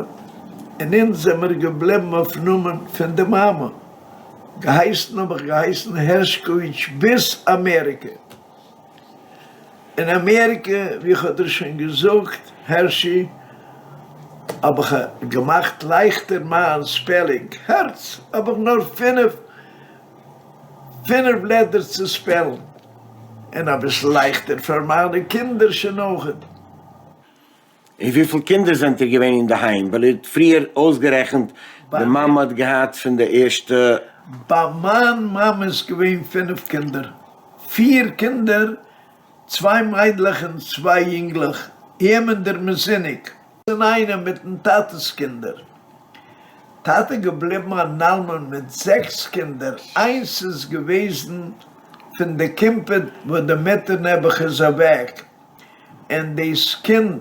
און אונז זעמיר געבליבן אויפן נאמען פון די מאמע. געהייסן האב איך געהייסן הערשקאוויטש ביז אמעריקע. אין אמעריקע, ווי איך האב דיר שוין געזאגט, הערשי, האב איך געמאכט לייכטער מיין ספעלינג. הערץ האב איך נאר פינף פינף לעטערס צו ספעלן. און אביסל לייכטער פאר מיינע קינדער שוין אויכעט. און וויפיל קינדער זענט איר געווען אינדערהיים? ווייל איר האט פריער אויסגערעכנט די מאמע האט געהאט פון די ערשטע. ביי מיין מאמע איז געווען פינף קינדער, פיר קינדער, צוויי מיידלעך און צוויי יונגלעך, איהם און דער מזיניק. אינאיינעם מיטן טאטע'ס קינדער. טאטע געבליבן אן אלמן מיט זעקס קינדער, איינס איז געוועזן פון די קימפעט וואס די מוטער נעבעך איז אוועק, און דאס קינד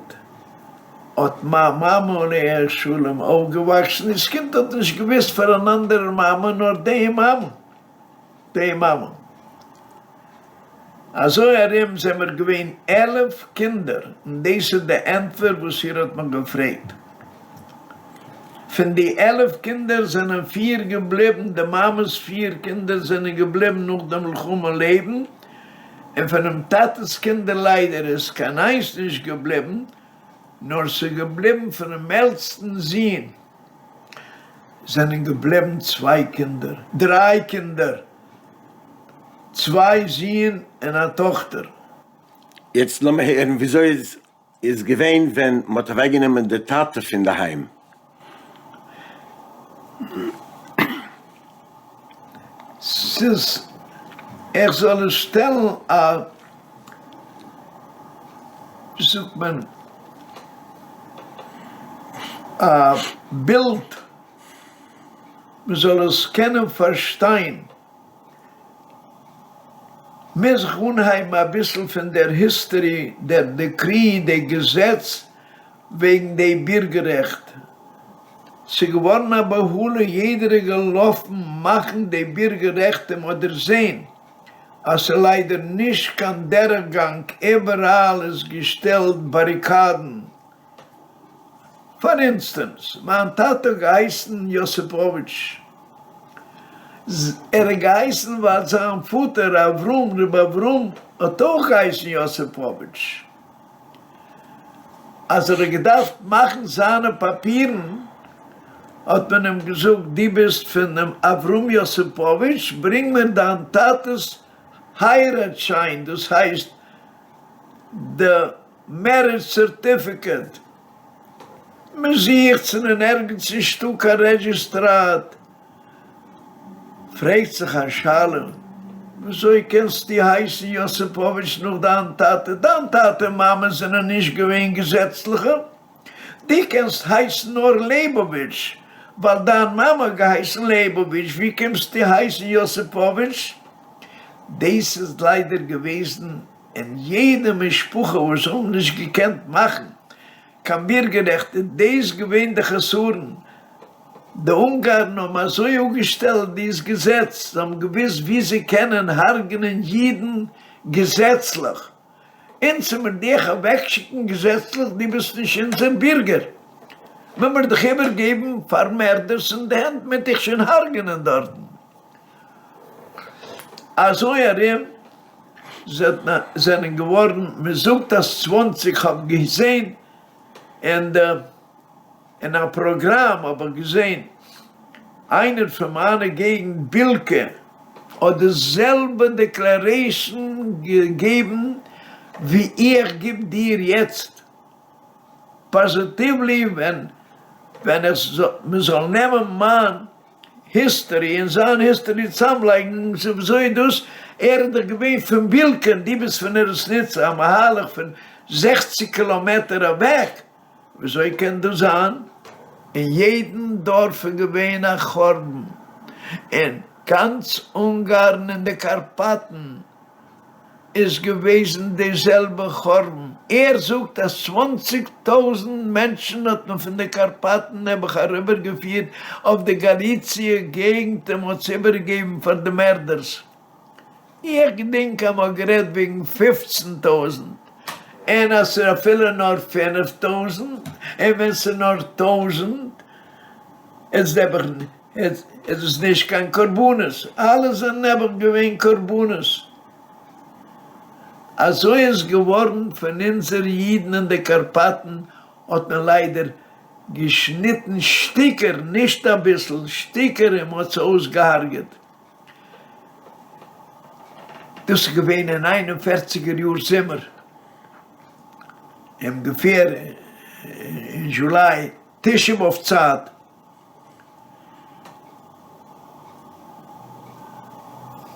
האט מיין מאמע עליה השלום אויפגעוואקסן, דאס קינד האט נישט געוואוסט פאר אן אנדערער מאמע נאר די מאמע, די מאמע. אזוי ארום זעמיר געווען 11 קינדער, און דאס איז די ענטפער וואס איר האט מיך געפרעגט. פון די 11 קינדער זענען פיר געבליבן, די מאמע'ס פיר קינדער זענען געבליבן נאך די מלחמה לעבן, און פונעם טאטע'ס קינדער ליידער איז קיין איינס נישט געבליבן, נאר ס'איז געבליבן פונעם עלטסטן זון זענען געבליבן צוויי קינדער, דריי קינדער, צוויי זין און א טאכטער. יעצט לאמיר הערן וויאזוי איז איז געווען ווען מ'האט אוועקגענומען די טאטע פון די היים? ס'איז, איך זאל עס שטעלן א, ווי זאגט מען, א בילד מ'זאל עס קענען פארשטיין. מוז איך אנהייבן אביסל פון דער היסטערי, דער דעקרי, די געזעץ וועגן די בירגעררעכט. ס'איז געווארן א בהלה, יעדער איז געלאפן מאכן די בירגעררעכט און מ'האט דערזען אז ס'איז ליידער נישט קיין דורכגאנג, איבעראל איז געשטעלט באריקאדן. פאר אינסטענס, מיין טאטע האט געהייסן יאסיפאוויטש. ער האט געהייסן ווייל זיין פאטער אברהם, ר' אברהם, האט אויך געהייסן יאסיפאוויטש. אז ער האט געדארפט מאכן זיינע פאפירן האט מען אים געזאגט, דו ביסט פון דעם אברהם יאסיפאוויטש, ברענג מיר דיין טאטע'ס הייראט שיין, דאס הייסט די מערידזש סערטיפיקעט. מען זוכט, ס'איז אין ערגעץ נישטא קיין רעדזשיסטראט. פרעגט זיך א שאלה, וויאזוי קענסטו הייסן יאסיפאוויטש נאך דיין טאטע? דיין טאטע און מאמע זענען נישט געווען געזעצליכע. דו קענסט הייסן נאר לעבאוויטש ווייל דיין מאמע האט געהייסן לעבאוויטש, ווי קומסטו הייסן יאסיפאוויטש? דאס איז ליידער געוועזן אין יעדע משפחה וואס האבן נישט געקענט מאכן קיין בירגעררעכט איז דאס געווען די חסרון, די אונגארן האבן אזוי אפגעשטעלט דאס געזעץ, זיי האבן געוואוסט ווי זיי קענען הרג'נען אידן געזעצליך, אונז וועמיר דיך אוועקשיקן געזעצליך, דו ביסט נישט אונזער בירגער, וועמיר דיך איבערגעבן פאר מערדערס אין די הענט, מ'עט דיך שוין הרג'נען דארטן. אזוי ארום זענען געווארן, מען זאגט אז צוואנציג, כ'האב געזען אין די אין א פראגראם האב איך געזען איינער פון מיינע געגנט בילקע האט די זעלבע דעקלערעישן געגעבן ווי איך גיב דיר יעצט פאזיטיוולי ווען ווען מען זאל נעמען מיין היסטערי און זיין היסטערי צוזאמלייגן צו וויאזוי דאס ער איז דאך געווען פון בילקע און דו ביסט פון ארעסניצע א מהלך פון זעכציג קילאמעטער אוועק וויאזוי קען דאס זיין? אין יעדן דארף איז געווען א חורבן אין גאנץ אונגארן און די קארפאטן. איז געוועזן די זעלבע חורבן, ער זאגט אז צוואנציג טויזענט מענטשן האט מען פון די קארפאטן נעבעך אריבער געפירט אויף די גאליציע געגנט און מ'האט עס איבערגעגעבן פאר די מערדערס, איך געדענק אז מ'האט גערעדט וועגן פופצן טויזענט, און אז ס'איז אפילו נאר פינף טויזענט, און ווען ס'איז נאר טויזענט איז נעבעך איז עס נישט קיין קרבנות, אלע זענען נעבעך געווען קרבנות. אזוי איז געווארן פון אונזער אידן אין די קארפאטן האט מען ליידער געשניטן שטיקער, נישט אביסל, שטיקער און מ'האט זיי אויסגעהארגעט. דאס איז געווען אין איין און פערציגער יאר זומער, אומגעפער אין דזשוליי תשעה באב צייט.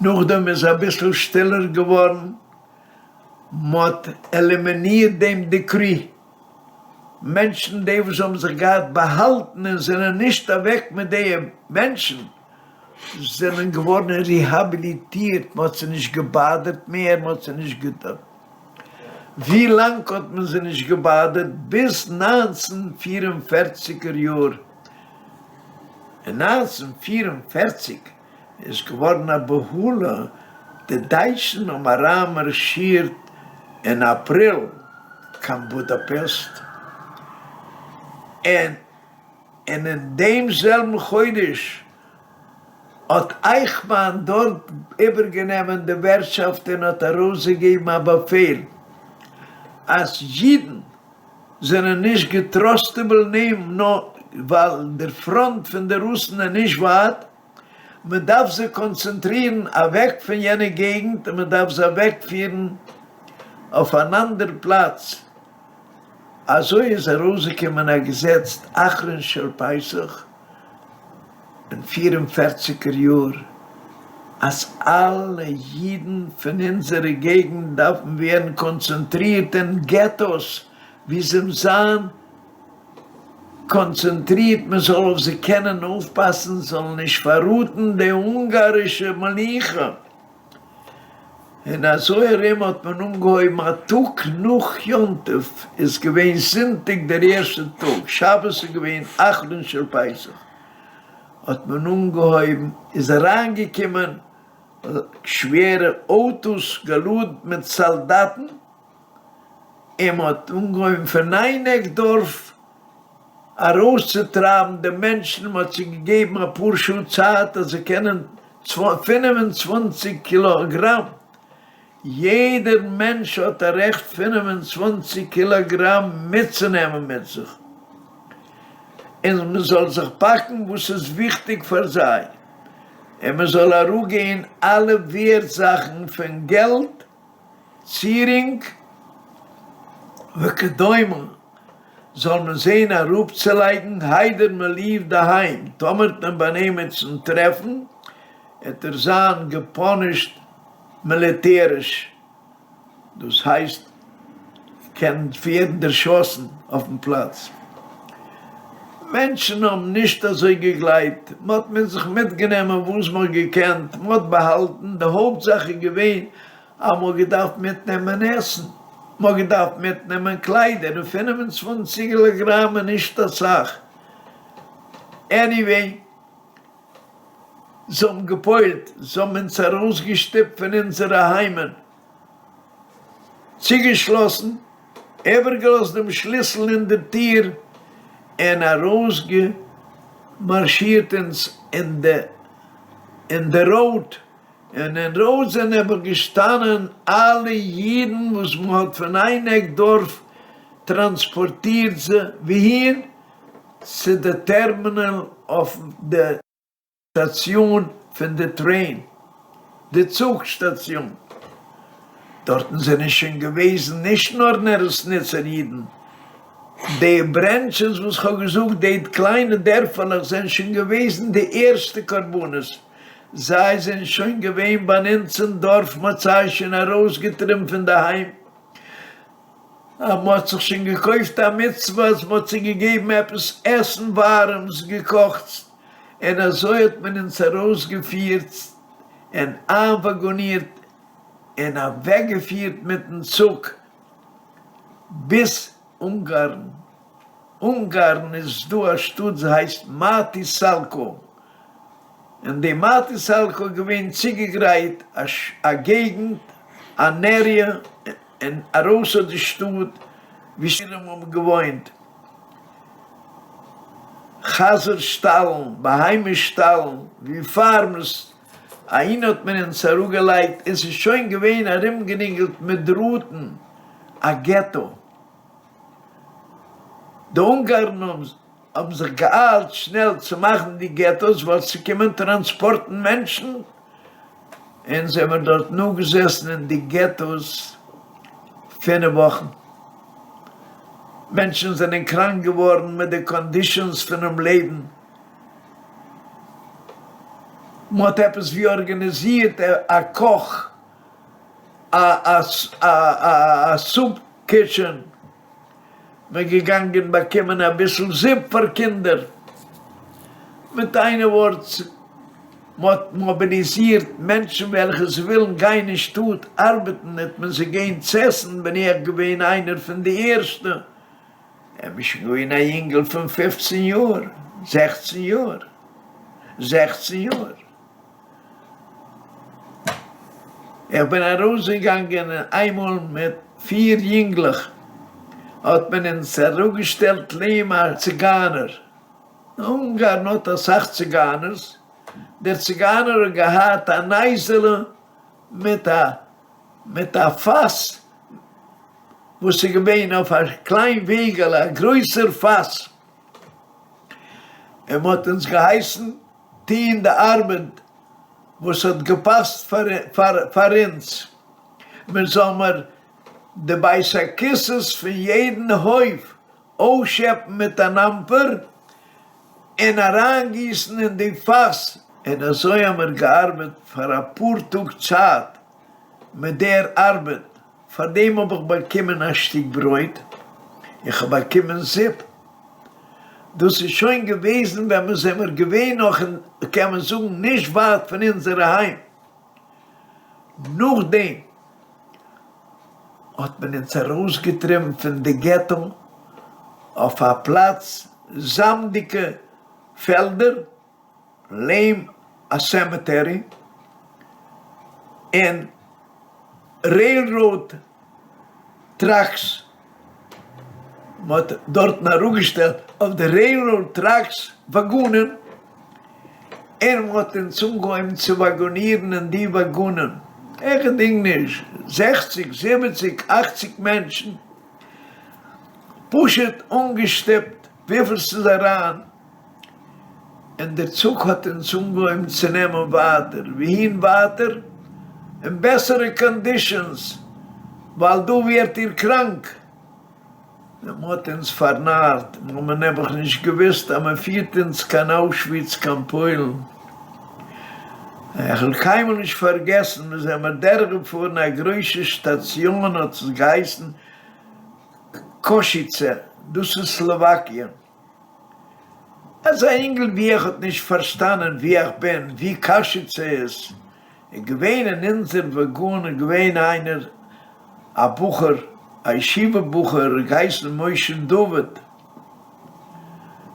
נאכדעם איז אביסל שטילער געווארן, מ'האט עלימינירט דעם דעקרי, מענטשן די וואס האבן זיך געהאט באהאלטן און זענען נישט אוועק מיט די מענטשן זענען געווארן ריהאביליטירט, מ'האט זיי נישט געבאדערט מער, מ'האט זיי נישט געטון. ווי לאנג האט מען זיי נישט געבאדערט? ביז נײַנצן פֿיר און פֿערציק יאר. אין נײַנצן 44 איז געווארן א בהלה, די דייטשן האבן אריינמארשירט אין אפריל קיין בודאפעסט, און און אין דעם זעלבן חודש האט אייכמאן דארט איבערגענומען די ווערטשאפט און האט ארויסגעגעבן א באפעל אז אידן זענען נישט געטראסטעבל נעם נאר ווייל דער פראנט פון די רוסן איז נישט ווייט, מען דארף זיי קאנצענטרירן אוועק פון יענע געגנט און מען דארף זיי אוועקפירן אויף אן אנדער פלאץ. אזוי איז ארויסגעקומען א געזעץ אחרון של פסח אין פיר און פערציגער יאר אז אלע אידן פון אונזערע געגנט דארפן ווערן קאנצענטרירט אין געטאס ווי זיי זיין קאנצענטרירט מען זאל אויף זיי קענען אויפפאסן זאלן נישט פארראטן די אונגארישע מלוכה. און אזוי ארום האט מען אנגעהויבן א טאג נאך יום טוב איז געווען זונטאג דער ערשטער טאג, שבת איז געווען אחרון של פסח, האט מען אנגעהויבן, איז אריינגעקומען שווערע אויטאס געלאדנט מיט סאלדאטן, און מען האט אנגעהויבן פון איין עק דארף. ארויסצוטרייבן די מענטשן, מען האט זיי געגעבן אפאר שעה צייט אז זיי קענען 25 קילאגראם, יעדער מענטש האט א רעכט 25 קילאגראם מיטצונעמען מיט זיך, און מען זאל זיך פאקן וואס איז וויכטיג פאר זיי, און מען זאל אראפגיין אלע ווערד זאכן פון געלט, צירונג וכדומה זאל מען זען אראפצולייגן איידער מען ליעווט די היים, טאמער וועט מען ביי עמיצן טרעפן עט ער זיין געפאנישט מיליטעריש, דאס הייסט קען ווערן דערשאסן אויפן פלאץ. מענטשן האבן נישט אזוי געגלייבט, מען האט מיט זיך מיטגענומען וואס מען האט געקענט, מען האט באהאלטן, די הויפט זאך איז געווען אז מען האט געדארפט מיטנעמען עסן, מען האט געדארפט מיטנעמען קליידער, און 25 קילאגראם איז נישט אסאך, עניוועי, זיי האבן געפועלט, זיי האבן אונז ארויסגעשטופט פון אונזערע היימען, צוגעשלאסן, איבערגעלאזט דעם שליסל אין די טיר, און ארויסגעמארשירט אונז אין די אין די ראוד, און אין ראוד זענען נעבעך געשטאנען אלע אידן וואס מען האט פון איין עק דארף טראנספארטירט זיי וואוהין? צו די טערמינעל אויף די סטאציאן פון די טרעין, די צוג סטאציאן, דארטן זענען שוין געוועזן נישט נאר נערעסניצער אידן, די ברענטשעס וואס כ'האב געזאגט, די קליינע דערפעלעך זענען שוין געוועזן די ערשטע קרבנות, זיי זענען שוין געווען ביי אונז אין דארף, מ'האט זיי שוין ארויסגעטריבן פון די היים. אז מ'האט זיך שוין געקויפט א מצוה אז מ'האט זיי געגעבן עפעס עסן ווארעמס געקאכטס, און אזוי האט מען אונז ארויסגעפירט און איינוואגאנירט און אוועקגעפירט מיטן צוג ביז אונגארן. אונגארן איז דא א שטאט זי הייסט מאטיסאלקא, אין די מאטיסאלקא איז געווען צוגעגרייט א געגנט אן עריע און ארויס אויף די שטאט ווי עשירים האבן געוואוינט, חזיר שטאלן, בהמה שטאלן, ווי פארמס, אהין האט מען אונז אראפגעלייגט און ס'איז שוין געווען ארומגערינגלט מיט דראטן א געטא. די אונגארן האבן זיך געאיילט שנעל צו מאכן די געטאס ווייל ס'קומען טראנספארטן מענטשן, אונז זעמיר דארט נאכגעזעסן אין די געטאס פינף וואכן, מענטשן זענען קראנק געווארן מיט די קאנדישאנס פונעם לעבן, מ'האט עפעס ווי ארגאניזירט א קאך, א סופ קיטשען, מען געגאנגען באקומען אביסל זופ פאר קינדער, מיט איין ווארט מען האט מאביליזירט מענטשן וועלכע זיי ווילן גיין אין שטאט ארבעטן האט מען זיי געגעבן צו עסן, בין איך געווען איינער פון די ערשטע, איך בין שוין געווען א יונגעל פון פופצן יאר, זעכצן יאר, זעכצן יאר. איך בין ארויסגעגאנגען איינמאל מיט פיר יונגלעך, האט מען אונז אראפגעשטעלט לעם א ציגיינער, אונגארן האט אסאך ציגיינערס, דער ציגיינער האט געהאט אן אייזעלע מיט א מיט א פאס וואס איז געווען אויף א קליין וועגעלע, א גרויסער פאס, און מען האט אונז געהייסן טוהן די ארבעט וואס האט געפאסט פאר אונז, מען זאל מיר די בית הכסא'ס פון יעדן הויף אויסשעפן מיט אן אמפער און אריינגיסן אין די פאס, און אזוי האמיר געארבעט פאר אפאר טאג צייט מיט דער ארבעט, פאר דעם האב איך באקומען א שטיק ברויט, איך האב באקומען זופ, דאס איז שוין געוועזן ווען מיר זעמיר געווען נאך אין, קען מען זאגן, נישט ווייט פון אונזערע היים. נאכדעם האט מען אונז ארויסגעטריבן פון די געטא אויף א פלאץ זאמדיגע פעלדער, לעם א סעמעטערי און רעילראוד טראקס. מען האט דארטן אראפגעשטעלט אויף די רעילראוד טראקס וואגאנען, און מען האט אונז אנגעהויבן צו וואגאנירן אין די וואגאנען, איך געדענק נישט, זעכציג, זיבעציג, אכציג מענטשן, פשוט אנגעשטופט וויפיל ס'איז אריין, און דער צוג האט אונז אנגעהויבן צו נעמען ווייטער, וואוהין ווייטער? אין בעסערע קאנדישאנס, ווייל דא ווערט איר קראנק. און מען האט אונז פארנארט, מיר האבן נעבעך נישט געוואוסט אז מען פירט אונז קיין אוישוויץ קיין פוילן. איך וועל קיינמאל נישט פארגעסן, מיר זעמער דורכגעפארן א גרויסע שטאציאן האט עס געהייסן קאשיצע, דאס איז סלאוואקיע. אזא אינגל ווי איך האט נישט פארשטאנען וואו איך בין, וואו קאשיצע איז. איז געווען אין אונזער וואגאן איז געווען איינער א בחור, א ישיבה בחור, געהייסן משה דוד,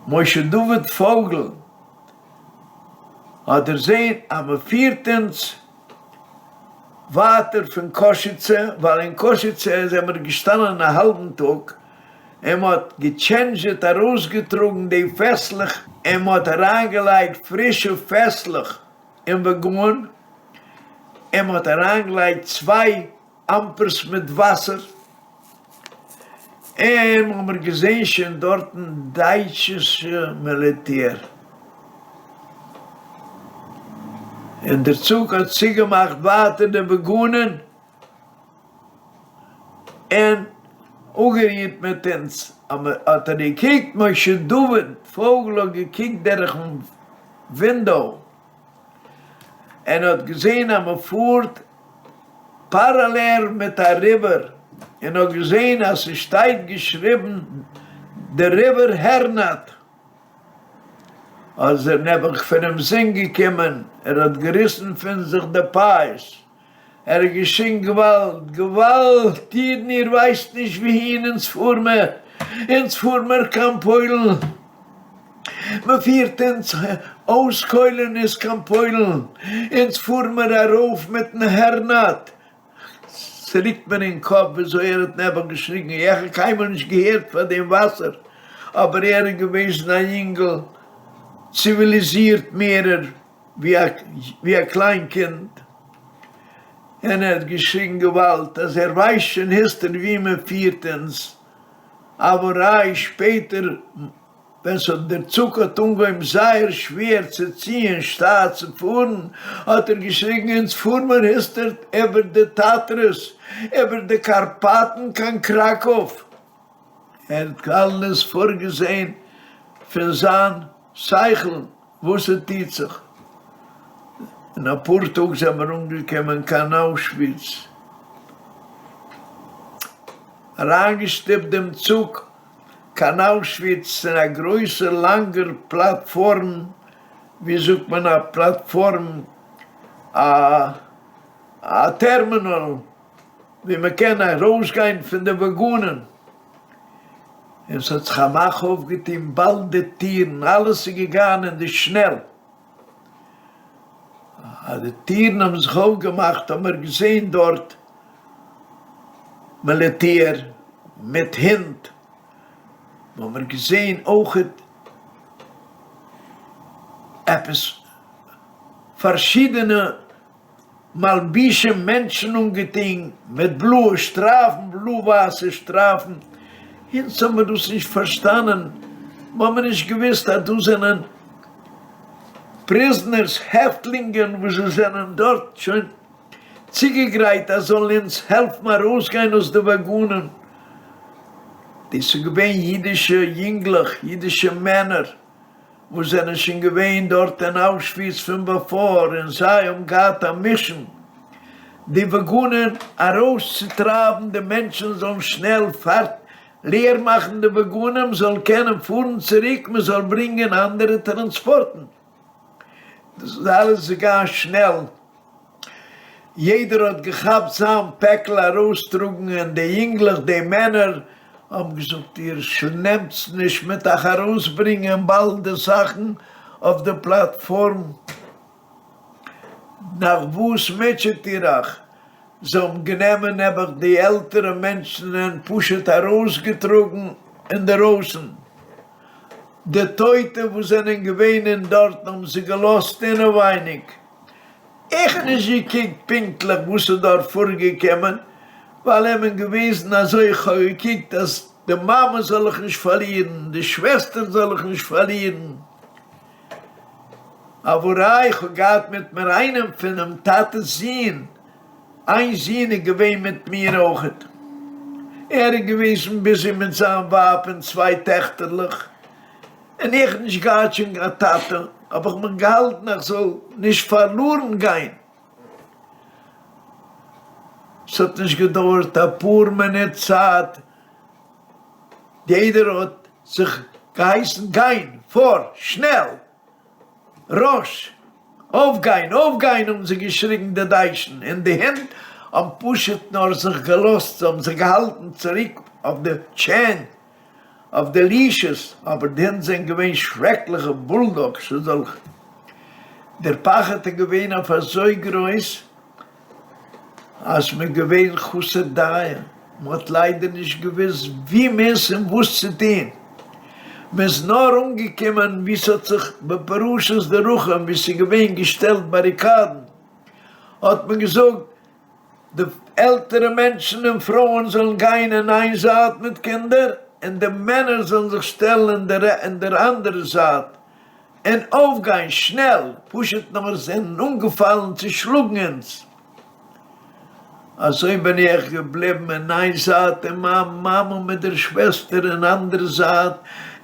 משה דוד פויגל, האט דערזען אז מען פירט אונז ווייטער פון קאשיצע, ווייל אין קאשיצע זעמיר געשטאנען א האלבן טאג, און מען האט געטשענדזשעט ארויסגעטראגן די פעסלעך און מען האט אריינגעלייגט פרישע פעסלעך אין וואגאן, און מען האט אריינגעלייגט צוויי אמפערס מיט וואסער, און מ'האמיר געזען שוין דארטן דייטשישע מיליטער, און דער צוג האט צוגעמאכט ווייטער די וואגאנען און אפגערירט מיט אונז, האט ער געקוקט, משה דוד פויגל האט געקוקט דורכן ווינדאו און האט געזען אז מ'פארט פאראלעל מיט א ריווער און האט געזען אז ס'שטייט געשריבן די ריווער הערנאט, איז ער נעבעך פונעם זין געקומען, ער האט געריסן פון זיך די פאות, ער האט געשריגן געוואלד, געוואלד, אידן איר ווייסט נישט וואוהין אונז פאר מיר, אונז פאר מיר קיין פוילן. מען פירט אונז אויסקוילען אונז קיין פוילן, אונז פארן מיר ארויף מיטן הערנאט, ס'ליגט מיר אין קאפ וויאזוי ער האט נעבעך געשריגן, איך האב קיינמאל נישט געהערט פאר דעם וואסער, אבער ער איז געוועזן א יונגל, ציוויליזירט מערער ווי א קליין קינד, און ער האט געשריגן געוואלד אז ער ווייסט שוין היצטער וואו מען פירט אונז, אוודאי שפעטער ווען ס'האט דער צוג האט אנגעהויבן זייער שווער צו ציען שטאט צו פארן, האט ער געשריגן אונז פאר מיר היצטערט איבער די טאטרעס, איבער די קארפאטן קיין קראקוב. ער האט אלעס פארגעזען פון זיין שכל וואס ס'טוט זיך. אין אפאר טאג זעמער אנגעקומען קיין אוישוויץ. אריינגעשטופט דעם צוג קיין אוישוויץ אין א גרויסער לאנגער פלאטפארם, ווי זאגט מען א פלאטפארם, א א טערמינאל ווי מען קען ארויסגיין פון די וואגאנען, און ס'האט זיך א מאך אויפגעטון באלד די טירן, אלעס איז געגאנגען אין די שנעל. אז די טירן האבן זיך אויפגעמאכט האבן מיר געזען דארט מיליטער מיט הינט, האבן מיר געזען אויכעט עפעס פארשידענע מלבישים מענטשן אנגעטון מיט בלויע שטרייפן, בלוי-ווייסע שטרייפן, אונז האבן מיר דאס נישט פארשטאנען, מיר האבן נישט געוואוסט אז דאס זענען פריזנערס, העפטלינגען וואס זיי זענען דארט שוין צוגעגרייט אז זאלן אונז העלפן ארויסגיין אויס די וואגאנען. דאס איז געווען אידישע יונגלעך, אידישע מענער. וואס זענען שוין געווען דארט אין אוישוויץ פון בעפאר און זיי האבן געהאט א מישן די וואגאנען ארויסצוטרייבן די מענטשן זאלן שנעל פארט לער מאכן די וואגאנען מ'זאל קענען פארן צוריק מ'זאל ברענגען אנדערע טראנספארטן דאס איז אלעס געגאנגען שנעל. יעדער האט געכאפט זיין פעקל ארויסטראגן און די יונגלעך די מענער האבן געזאגט איר נעמטס נישט מיט אייך ארויסברענגען באלד די זאכן אויף די פלאטפארם נאך וואס מוטשעט איר אייך זיי האבן גענומען נעבעך די עלטערע מענטשן און פשוט ארויסגעטראגן. אינדערויסן, די טויטע וואס זענען געווען אין דארטן האבן זיי געלאזט אינעווייניג, איך האב נישט געקוקט פונקטליך וואס איז דארט פארגעקומען, ווייל איך בין געוועזן אזוי, איך האב געקוקט אז די מאמע זאל איך נישט פארלירן, די שוועסטער זאל איך נישט פארלירן, אבער איך האב געהאט מיט מיר איינעם פונעם טאטע'ס זון, איין זון איז געווען מיט מיר אויכעט, ער איז געוועזן ביזי מיט זיין ווייב און צוויי טעכטערלעך, און איך נישט געהאט שוין קיין טאטע, האב איך מיך געהאלטן איך זאל נישט פארלארן גיין. ס'האט נישט געדויערט אפאר מינוט צייט, יעדער האט זיך געהייסן גיין, פאר, שנעל, ראש, אויפגיין, אויפגיין האבן זיי געשריגן די דייטשן, און די הינט האבן פשוט נאר זיך געלאזט, זיי האבן זיך געהאלטן צוריק אויף די טשען, אויף די ליעשעס, אבער די הינט זענען געווען שרעקליכע בולדאגס אזעלכע, דער פחד איז געווען אויף אזוי גרויס אז מ'איז געווען חסר דעה, מ'האט ליידער נישט געוואוסט וואו מ'איז און וואס צו טון, מ'איז נאר אנגעקומען וואו ס'האט זיך בפרשת דרכים וואו ס'איז געווען געשטעלט באריקאדן, האט מען געזאגט די עלטערע מענטשן און פרויען זאלן גיין אין איין זייט מיט קינדער, און די מענער זאלן זיך שטעלן אין דער אנדערע זייט, און אויפגיין שנעל, פשוט נאר זענען אנגעפאלן צו שלאגן אונז. אזוי בין איך געבליבן אין איין זייט און מיין מאמע מיט דער שוועסטער אין אנדערע זייט,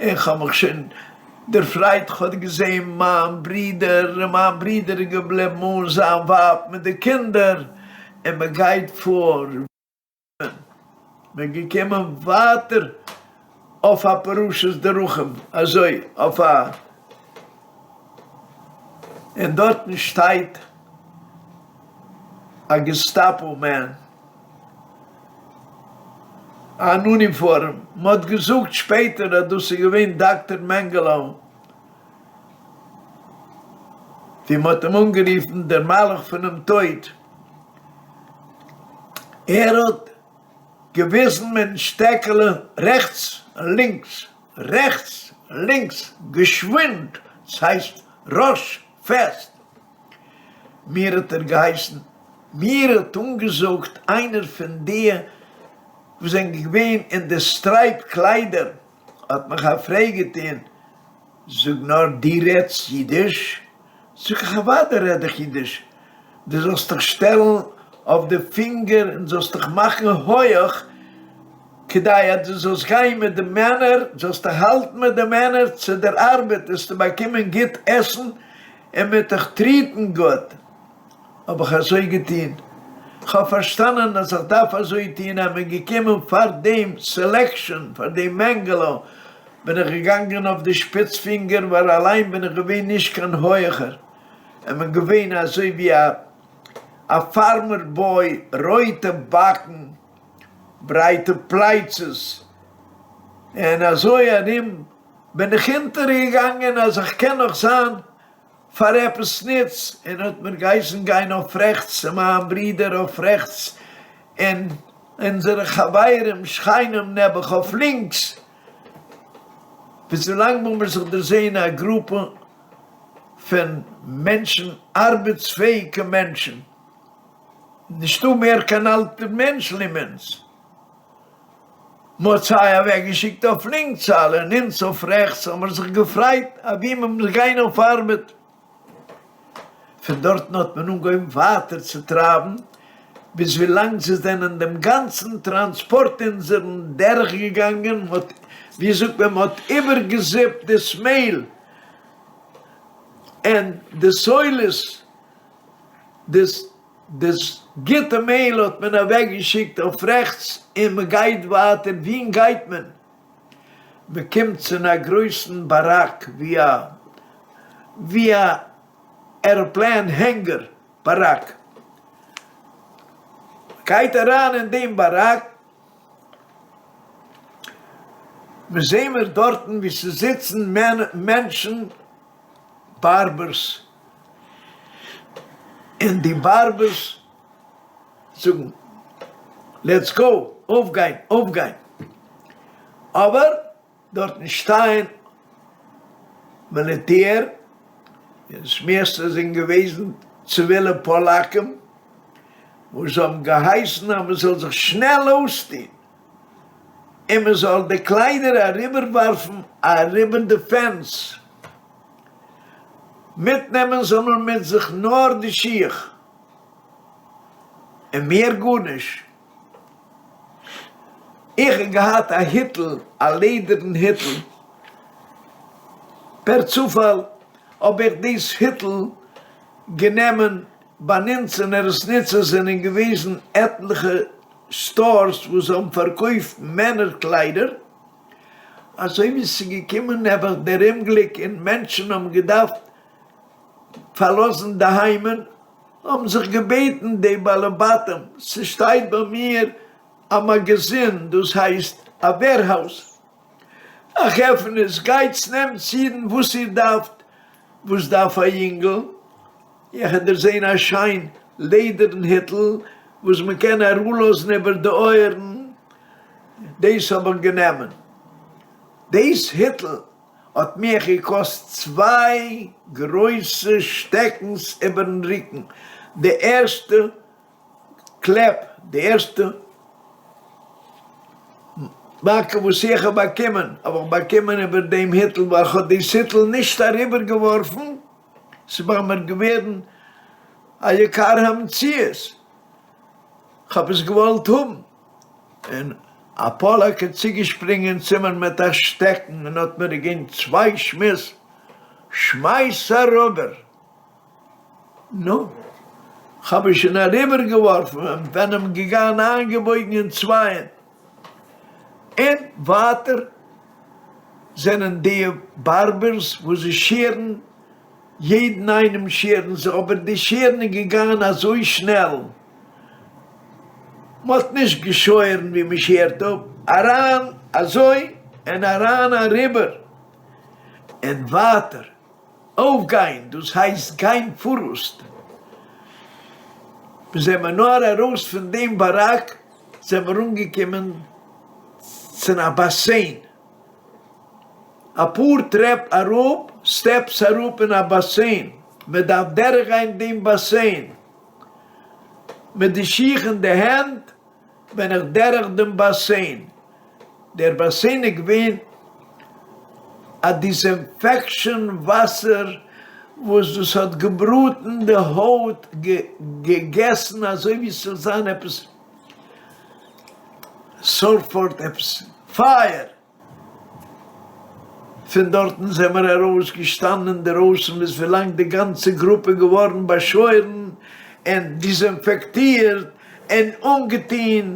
און כ'האב מיך שוין דערפרייט, כ'האב געזען מיין ברודער, און מיין ברודער איז געבליבן אן זיין ווייב מיט די קינדער, און מען גייט פאר. מען געקומען ווייטער אויף א פרשת דרכים אזוי אויף א און דארטן שטייט א געסטאפא מען אן אוניפארם, מען האט געזאגט שפעטער אז דאס איז געווען דאקטער מענגעלע ווי מען האט אים אנגערופן דער מלאך פונעם טויט. ער האט געוויזן מיטן שטעקעלע רעכטס און לינקס, רעכטס און לינקס, געשווינד, ס'הייסט ראש, פעסט. מיר האט ער געהייסן, מיר האט אנגעזאגט איינער פון די וואס זענען געווען אין די סטרייפ קליידער, האט מיך א פרעג געטון, זאג נאר, דו רעדסט אידיש? זאג איך, אוודאי רעד איך אידיש, דו זאלסט דיך שטעלן אויף די פינגער און זאלסט דיך מאכן הויעך, כדי אז דו זאלסט גיין מיט די מענער, זאלסט דיך האלטן מיט די מענער צו דער ארבעט, וועסטו באקומען גוט עסן און מ'וועט דיך טריטן גוט. האב איך אזוי געטון, כ'האב פארשטאנען אז איך דארף אזוי טון, אז מ'איז געקומען פאר דעם סעלעקשאן, פאר דעם מענגעלע, בין איך געגאנגען אויף די שפיץ פינגער, ווייל אליין בין איך געווען נישט קיין הויעכער, און בין געווען אזוי ווי א א פארמער בוי, רויטע באקן, ברייטע פלייצעס, און אזוי ארום בין איך אונטערגעגאנגען אז איך קען נאך זיין פאר עפעס נוץ, און האט מיר געהייסן גיין אויף רעכטס צו מיין ברודער אויף רעכטס, און אונזערע חברים שכנים נעבעך אויף לינקס, ביז ווילאנג מ'האמיר זיך דערזעהן א גרופע פון מענטשן, ארבעטספעאיגע מענטשן, נישטא מער קיין אלטע מענטשן אין אונז. מ'האט זיי אוועקגעשיקט אויף לינקס אלע און אונז אויף רעכטס, האמיר זיך געפרייט אבי מ'מוז גיין אויף ארבעט. פון דארטן האט מען אנגעהויבן ווייטער צו טרייבן, ביז ווילאנג זיי זענען דעם גאנצן טראנספארט אונזערן דורכגעגאנגען, מ'האט, ווי זאגט מען, מ'האט איבערגעזיפט דאס מעל און די סולת, דאס דאס גוטע מעל האט מען אוועק געשיקט אויף רעכטס און מען גייט ווייטער, וואוהין גייט מען? מען קומט צו א גרויסן באראק ווי א ווי א עראפלאן הענגער באראק, מען גייט אריין אין דעם באראק, מען זעהן מיר דארטן ווי ס'זיצן מענטשן בארבערס, און די בארבערס זאגן לעטס גאו, אויפגיין, אויפגיין, אבער. דארטן שטייען מיליטער, און דאס מערסטע זענען געוועזן ציווילע פאלאקן, וואס האבן געהייסן אז מען זאל זיך שנעל אויסטון און מען זאל די קליידער אריבערווארפן אריבער די פענס, מיטנעמען זאל מען מיט זיך נאר די שיך און מער גארנישט. איך האב געהאט א היטל, א לעדערן היטל, פערצופאל האב איך דאס היטל גענומען ביי אונז אין ארעסניצע זענען געוועזן עטליכע סטארס וואס האבן פארקויפט מענער קליידער, אזוי ווי ס'איז געקומען נעבעך דער אומגליק און מענטשן האבן געדארפט פארלאזן די היימען, האבן זיך געבעטן די בעלי בתים, ס'שטייט ביי מיר א מאגאזין, דאס הייסט א ווערהאוז, איך עפן עס, גייטס נעמטס אידן וואס איר דארפט, וואס דארף א יונגל? איך האב דערזען א שיין לעדערן היטל וואס מען קען אראפלאזן איבער די אויערן, דאס האב איך גענומען, דאס היטל האט מיך געקאסט צוויי גרויסע שטעקנס איבערן רוקן, די ערשטע קלעפ, די ערשטע מכה וואס איך האב באקומען, האב איך באקומען איבער דעם היטל, ווייל איך האב דאס היטל נישט אריבערגעווארפן, ס'איז ביי מיר געווערן א יקר המציאות, כ'האב עס געוואלט האבן. און א פאלאק איז צוגעשפרינגען צו מיר מיט א שטעקן און האט מיר געגעבן צוויי שמיס, שמייס אריבער! נו, כ'האב עס שוין אריבערגעווארפן און בין אים געגאנגען איינגעבויגן אין צווייען. און ווייטער זענען די בארבערס וואס זיי שערן יעדן איינעם שערן זיי, אבער די שערן איז געגאנגען אזוי שנעל, מ'האט נישט געשוירן ווי מ'שערט אפ, אריין אזוי און אריין אריבער און ווייטער אויפגיין, דאס הייסט גיין פאראויס. זעמער נאר ארויס פון דעם באראק זעמער אנגעקומען צו א באסיין. אפאר טרעפ אראפ, סטעפס אראפ אין א באסיין, מען דארף דורכגיין דעם באסיין, מיט די שיך אין די הענט בין איך דורך דעם באסיין, דער באסיין איז געווען א דיסאינפעקשאן וואסער וואס דאס האט געבראטן די הויט, געגעסן אזוי ווי ס'זאל זיין עפעס סאלפאר עפעס פייער. פון דארטן זעמער ארויס געשטאנען אינדערויסן ביז ווילאנג די גאנצע גרופע געווארן באשוירן און דיזענפעקטירט און אנגעטוהן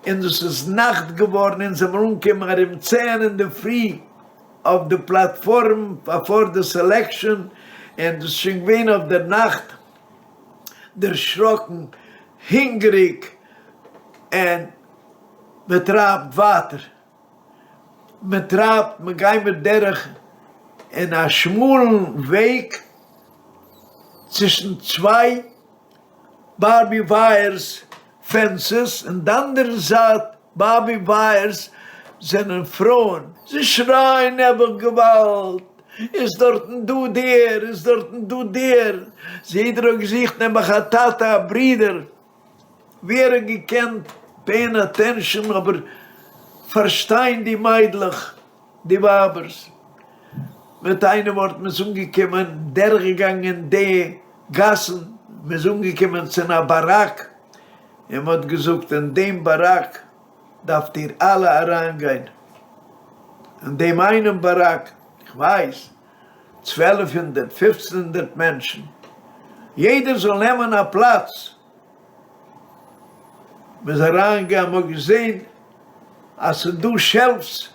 און דאס איז נאכט געווארן אונז זעמער אנגעקומען ארום צען אינדערפרי אויף די פלאטפארם פאר די סעלעקשאן און דאס איז שוין געווען אויף דער נאכט דערשראקן הונגעריג און מען טרייבט ווייטער. מען טרייבט, מען גיימיר דורך אין א שמאלן וועג צווישן צוויי בארבי ווייערס פענסעס, און די אנדערע זייט בארבי ווייערס זענען פרויען, זיי שרייען נעבעך געוואלד, איז דארטן דא דער, איז דארטן דא דער, יעדער האט געזוכט נעבעך א טאטע, א ברודער. ווער האט געקענט פעיען אטענשאן אבער פארשטיין די מיידלעך די ווייבערס מיט איינעם ווארט מ'איז אנגעקומען דורכגעגאנגען די גאסן מ'איז אנגעקומען צו א באראק און מ'האט געזאגט אין דעם באראק דארפט איר אלע אריינגיין אין דעם איינעם באראק כ'ווייס 1200 1500 מענטשן יעדער זאל נעמען א פלאץ. מ'איז אריינגעגאנגען מ'האט געזען אז ס'איז דא שעלפס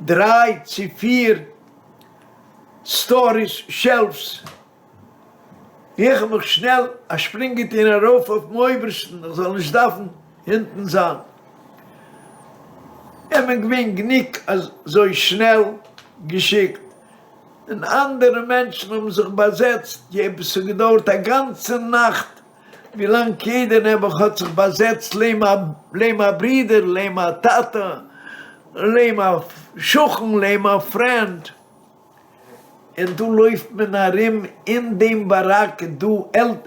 דריי צו פיר סטאריס שעלפס, איך האב מיך שנעל א שפרינג געטון ארויף אויפן אויבערשטן איך זאל נישט דארפן הינטן זיין, איך בין געווען גענוג אזוי שנעל געשיקט, און אנדערע מענטשן האבן זיך באזעצט, עפעס האט געדויערט א גאנצע נאכט ווילאנג יעדער נעבעך האט זיך באזעצט לעם א לעם א ברודער לעם א טאטע. לעם א שכן, לעם א פרענד, און דא לויפט מען ארום אין דעם באראק דא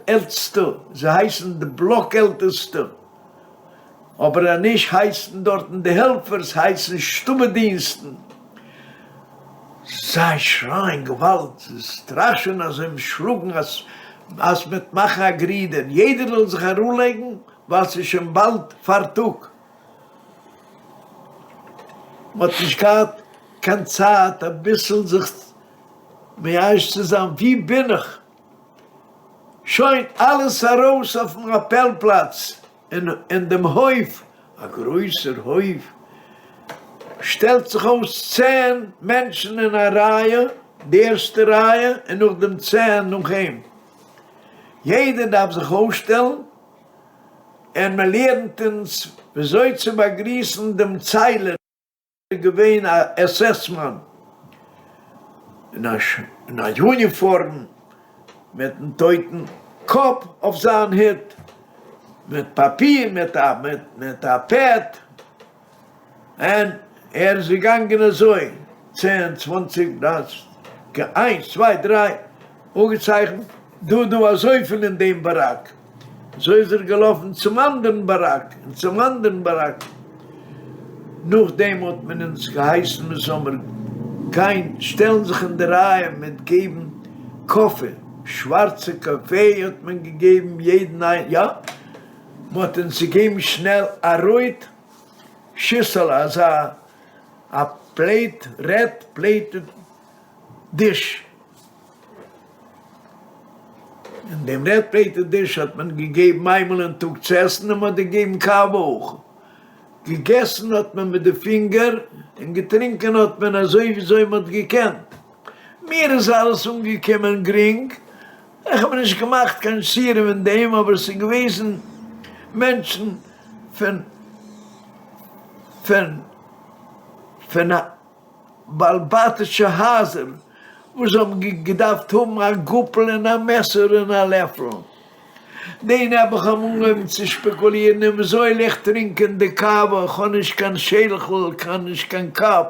עלטסטע, זיי הייסן די בלאק עלטעסטע, אבער אנישט הייסן דארטן די העלפערס הייסן שטאבע-דינסטן, זיי שרייען געוואלד, זיי סטראשען אז זיי שלאגן אז אז מ'וועט מאכן א גרידער, יעדער זאל זיך אראפלייגן ווייל ס'איז שוין באלד פארטאג. מ'האט נישט געהאט קיין צייט אביסל זיך מייאש צו זיין, ווי בין איך? שוין אלעס ארויס אויפן אפעל פלאץ אין דעם הויף, א גרויסער הויף, שטעלט זיך אויס צען מענטשן אין א רייע, די ערשטע רייע און נאכדעם צען נאך אים, יעדער דארף זיך אויסשטעלן און מען לערנט אונז וויאזוי צו באגריסן דעם ציילער. איז געווען א עס עס מאן אין א יוניפארם מיטן טויטן קאפ אויף זיין הוט, מיט פאפיר מיט א מיט א פעד, און ער איז געגאנגען אזוי צען צוואנציג דרייסיג איינס צוויי דריי אפגעצייכנט דא דא אזויפיל אין דעם באראק. אזוי איז ער געלאפן צום אנדערן באראק און צום אנדערן באראק. נאכדעם האט מען אונז געהייסן מיר זאל מיר גיין שטעלן זיך אין די רייע מ'עט געבן קאפע, שווארצע קאפעי האט מען געגעבן יעדן איין, יא, מען האט אונז געגעבן שנעל א רויט שיסעלע, אזא א פלעיט, רעד פלעיטעד דיש. אין דעם רעד פלעיטעד דיש האט מען געגעבן איינמאל אין טאג צו עסן און מען האט געגעבן קאווע אויך. געגעסן האט מען מיט די פינגער און געטרינקען האט מען אזוי וויאזוי מען האט געקענט. מיר איז אלעס אנגעקומען גרינג, איך האב נישט געמאכט קיין שיעורים אין דעם, אבער עס איז געוועזן מענטשן פון פון פון בעל-בתישע הייזער וואס האבן געדארפט האבן א גאפל און א מעסער און א לעפל. די נעבעך האבן אנגעהויבן צו שפעקולירן און וויאזוי וועל איך טרינקען די קאווע, איך האב נישט קיין שעלכל, כ'האב נישט קיין קאפ.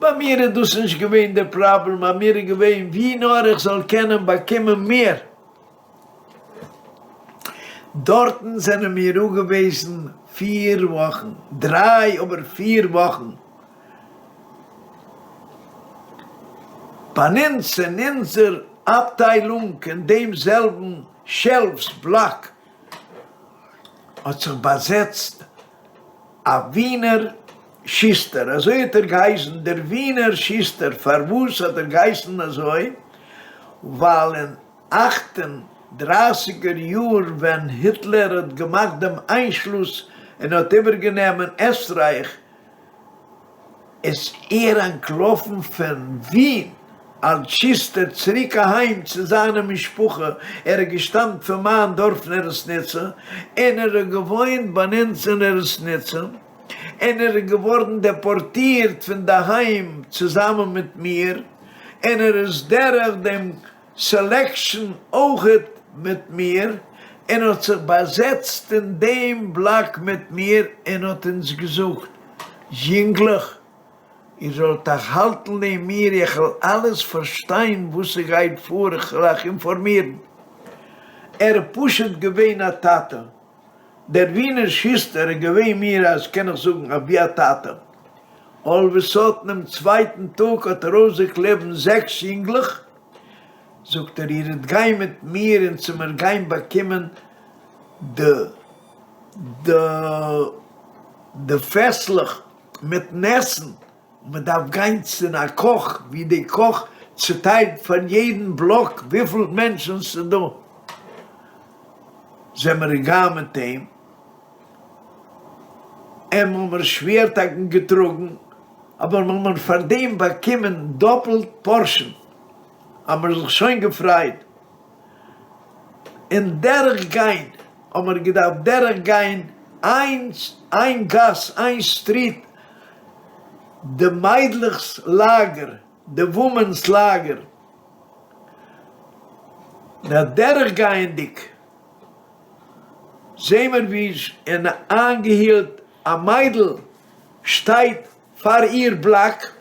ביי מיר איז דאס נישט געווען דער פראבלעם, ביי מיר איז געווען ווי נאר איך זאל קענען באקומען מער. דארטן זענען מיר אפגעוועזן פיר וואכן, דריי אבער פיר וואכן. ביי אונז אין אונזער אפטיילונג אין דעם זעלבן שעלפס בלאק האט זיך באזעצט א ווינער שוסטער, אזוי האט ער געהייסן, דער ווינער שוסטער, פארוואס האט ער געהייסן אזוי? ווייל אין אכט און דרייסיגער יאר ווען היטלער האט געמאכט דעם איינשלוס און האט איבערגענומען עסטרייך איז ער אנטלאפן פון ווין אלס שוסטער צוריק אהיים צו זיינע משפחה, ער האט געשטאמט פון מיין דארף נערעסניצע און ער האט געוואוינט ביי אונז אין נערעסניצע און ער איז געווארן דעפארטירט פון די היים צוזאמען מיט מיר און ער איז דורך דעם סעלעקשאן אויכעט מיט מיר און האט זיך באזעצט אין דעם בלאק מיט מיר און האט אונז געזאגט, יונגלעך, איר זאלט אייך האלטן לעם מיר, איך וועל אלעס פארשטיין וואס ס'גייט פאר, איך וועל אייך אינפארמירן. ער איז פשוט געווען א טאטע. דער ווינער שוסטער איז געווען מיר אז קען איך זאגן ווי א טאטע. אל אוו א סאדן דעם צווייטן טאג האט ער אויסגעקליבן זעקס יונגלעך, זאגט ער איר וועט גיין מיט מיר און צו מיר גיין באקומען די די די פעסלעך מיטן עסן, מען דארף גיין צו א קאך ווי די קאך צוטיילט פאר יעדן בלאק וויפיל מענטשן ס'דא, זעמער געגאנגען מיט אים, און מ'האמער שווער טאקע געטראגן, אבער מ'האמער פאר דעם באקומען דאפלט פארשען, האמער זיך שוין געפרייט, אין דרך גיין האמער געדארפט דורך גיין איין גאס איין סטריט, די מיידלעך'ס לאגער, די וואמענס לאגער, אדורך גייענדיג זעהן מיר ווי אין איינגעהילט א מיידל. שטייט פאר איר בלאק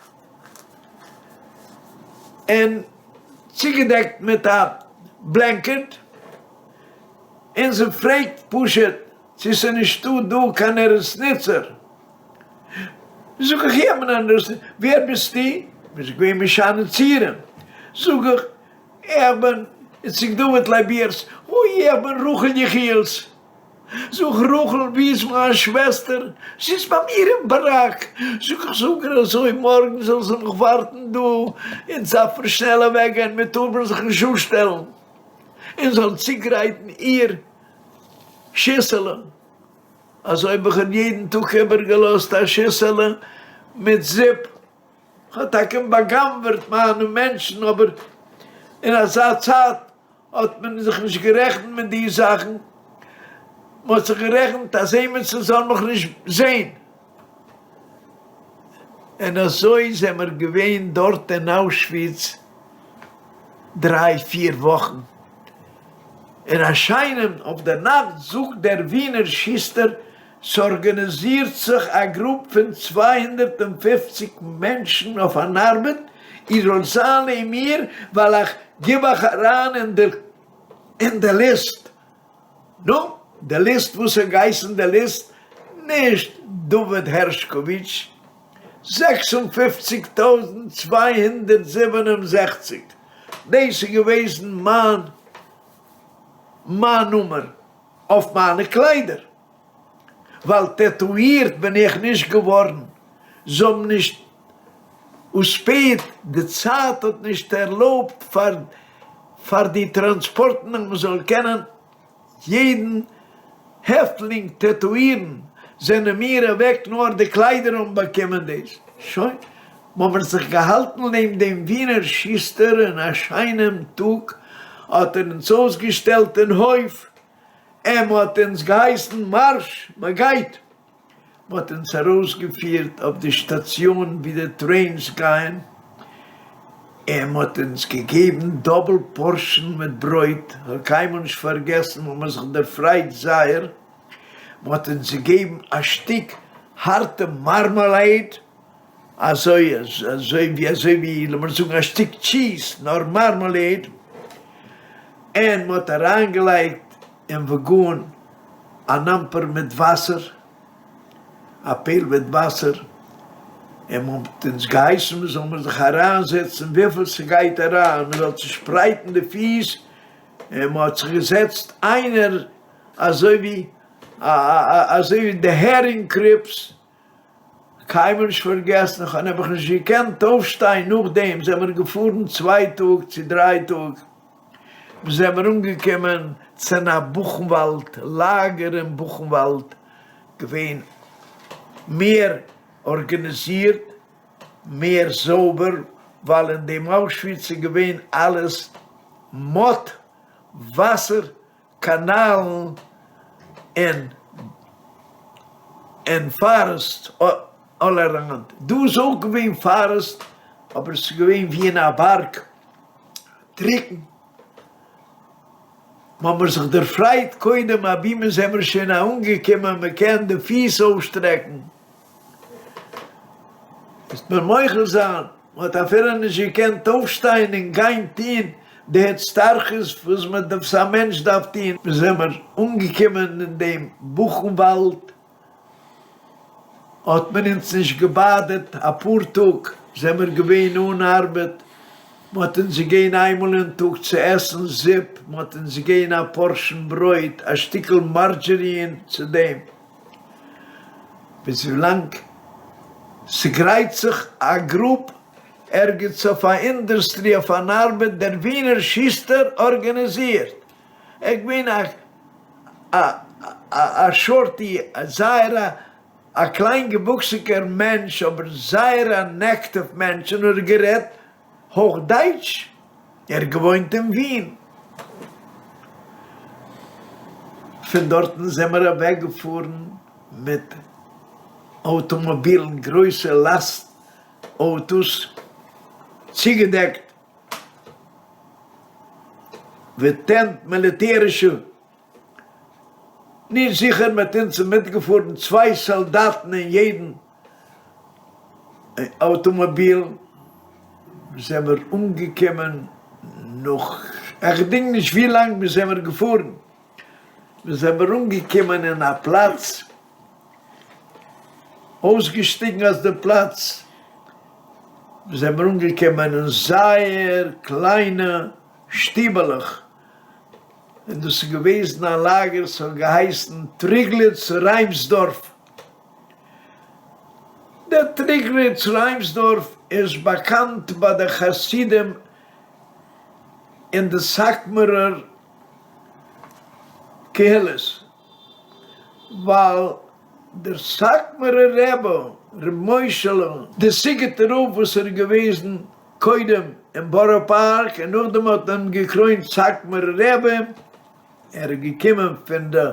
און צוגעדעקט מיט א בלענקעט, און זי פרעגט פשוט צו ס'איז נישטא דא קיין רעסניצער. זאג איך איך בין א רעסניצער, ווער ביסטו? מ'איז געווען משנה צורה, זאג איך איך בין איציק דוד לייביערס, אוי איך בין רחל יחיאל'ס. זאג איך רחל ווי איז מיין שוועסטער? זי איז ביי מיר אין באראק. זאג איך זאג איר אזוי מארגן זאל זי מיך ווארטן דא, אונז דארף מיר שנעל אוועק גיין מיר טאר מיר זיך נישט אפשטעלן, און זאל צוגרייטן איר שיסעלע. אזוי האב איך איר יעדן טאג איבערגעלאזט א שיסעלע מיט זופ. כ'האב טאקע בא'גנב'ערט מיינע מענטשן אבער אין אזא צייט האט מען זיך נישט גערעכנט מיט די זאכן, מען האט זיך גערעכנט אז עימיצער זאל מיך נישט זען, און אזוי זעמער געווען דארט אין אוישוויץ דריי פיר וואכן, און א שיינעם אויף דער נאכט זאגט דער ווינער שוסטער, ס'ארגאניזירט זיך א גרופ פון 250 מענטשן אויף אן ארבעט, איר זאלט זיין לעבן מיר ווייל איך גיב אייך אריין אין די אין די ליסט. נו, די ליסט וואס האט געהייסן די ליסט? נישט דוד הערשקאוויטש, 56267, דאס איז געוועזן מיין מיין נומער אויף מיינע קליידער. ווייל טעטואירט בין איך נישט געווארן, זיי האבן נישט אוספעיט, די צייט האט נישט ערלויבט פאר פאר די טראנספארטן אז מען זאל קענען יעדן העפטלינג טעטואירן, זענען מיר אוועק נאר די קליידער האבן באקומען דאס, שוין, מ'האמיר זיך געהאלטן לעבן דעם ווינער שוסטער און א שיינעם טאג האט ער אונז אויסגעשטעלט אין הויף און מ'האט אונז געהייסן מארש, מ'גייט! מ'האט אונז ארויסגעפירט אויף די שטאציאן ווי די טרעינס גייען, און מ'האט אונז געגעבן דאבל פארשען מיט ברויט, כ'וועל קיינמאל נישט פארגעסן, מ'האמיר זיך דערפרייט זייער, מ'האט אונז געגעבן א שטיק הארטע מארמאלעיד, אזוי אזוי ווי אזוי ווי לאמיר זאגן א שטיק טשיז נאר מארמאלעיד, און מען האט אריינגעלייגט אין וואגאן אן אמפער מיט וואסער, א פעיל מיט וואסער, און מען האט אונז געהייסן מען זאל מען זיך אריינזעצן וויפיל ס'גייט אריין, מען זאל צושפרייטן די פיס, און מען האט זיך געזעצט איינער אזוי ווי אזוי ווי די הערינג קריפס, קיינמאל נישט פארגעסן, איך האב נעבעך נישט געקענט אויפשטיין נאכדעם, זעמער געפארן צוויי טאג צו דריי טאג, ביז זעמער אנגעקומען צו א בוכנוואלד לאגער אין בוכנוואלד, געווען מער ארגאניזירט, מער זויבער, ווייל אין דעם אוישוויץ איז געווען אלעס מאט, וואסער, קאנאלן און און פארעסט אלל אראונד, דא איז אויך געווען פארעסט אבער עס איז געווען ווי אין א בארג, טרוקן, מ'האמיר זיך דערפרייט קודם אבי מיר זעמיר שוין אנגעקומען מ'קען די פיס אויסשטרעקן. וועסט מיר מוחל זיין, מען האט אפילו נישט געקענט אויפשטיין און גיין טוהן די הצטרכות וואס מען וואס א מענטש דארף טוהן. מיר זעמער אנגעקומען אין דעם בוכנוואלד, האט מען אונז נישט געבאדערט, אפאר טאג זעמער געווען אן ארבעט, מען האט אונז געגעבן איינמאל אין טאג צו עסן זופ, מען האט אונז געגעבן א פארשען ברויט, א שטיקל מארדזשערין צו דעם. ביז ווילאנג ס'גרייט זיך א גרופ ערגעץ אויף א אינדוסטרי אויף אן ארבעט דער ווינער שוסטער ארגאניזירט ער געווען א א שארטי זייער א א קליין געוואוקסיגער מענטש אבער זייער אן עקטיוו מענטש און ער האט גערעדט הויך דייטש, ער האט געוואוינט אין ווין. פון דארטן זעמער אוועק געפארן מיט אויטאמאבילן, גרויסע לאסט אויטאס, צוגעדעקט מיט טענט, מיליטערישע, נישט זיכער מיט אונז איז מיטגעפארן צוויי סאלדאטן אין יעדן. אויטאמאביל זעמער אנגעקומען נאך איך געדענק נישט ווי לאנג מיר זעמער געפארן, מיר זעמער אנגעקומען אין א פלאץ, אויסגעשטיגן אויף די פלאץ, מיר זעמער אנגעקומען אין זייער קליינע שטיבעלעך, און דאס איז געוועזן א לאגער, ס'האט געהייסן טריגליץ ריימסדארף. דער טריגליץ ריימסדארף איז באקאנט ביי די חסידים אין די סאקמערער קהילות, ווייל דער סאקמערער רבי ר' משה'לע, דער סיגוטער רב וואס ער איז געוועזן קודם אין בארא פארק און נאכדעם האט מען אים געקרוינט סאקמערער רבי, ער איז געקומען פון די.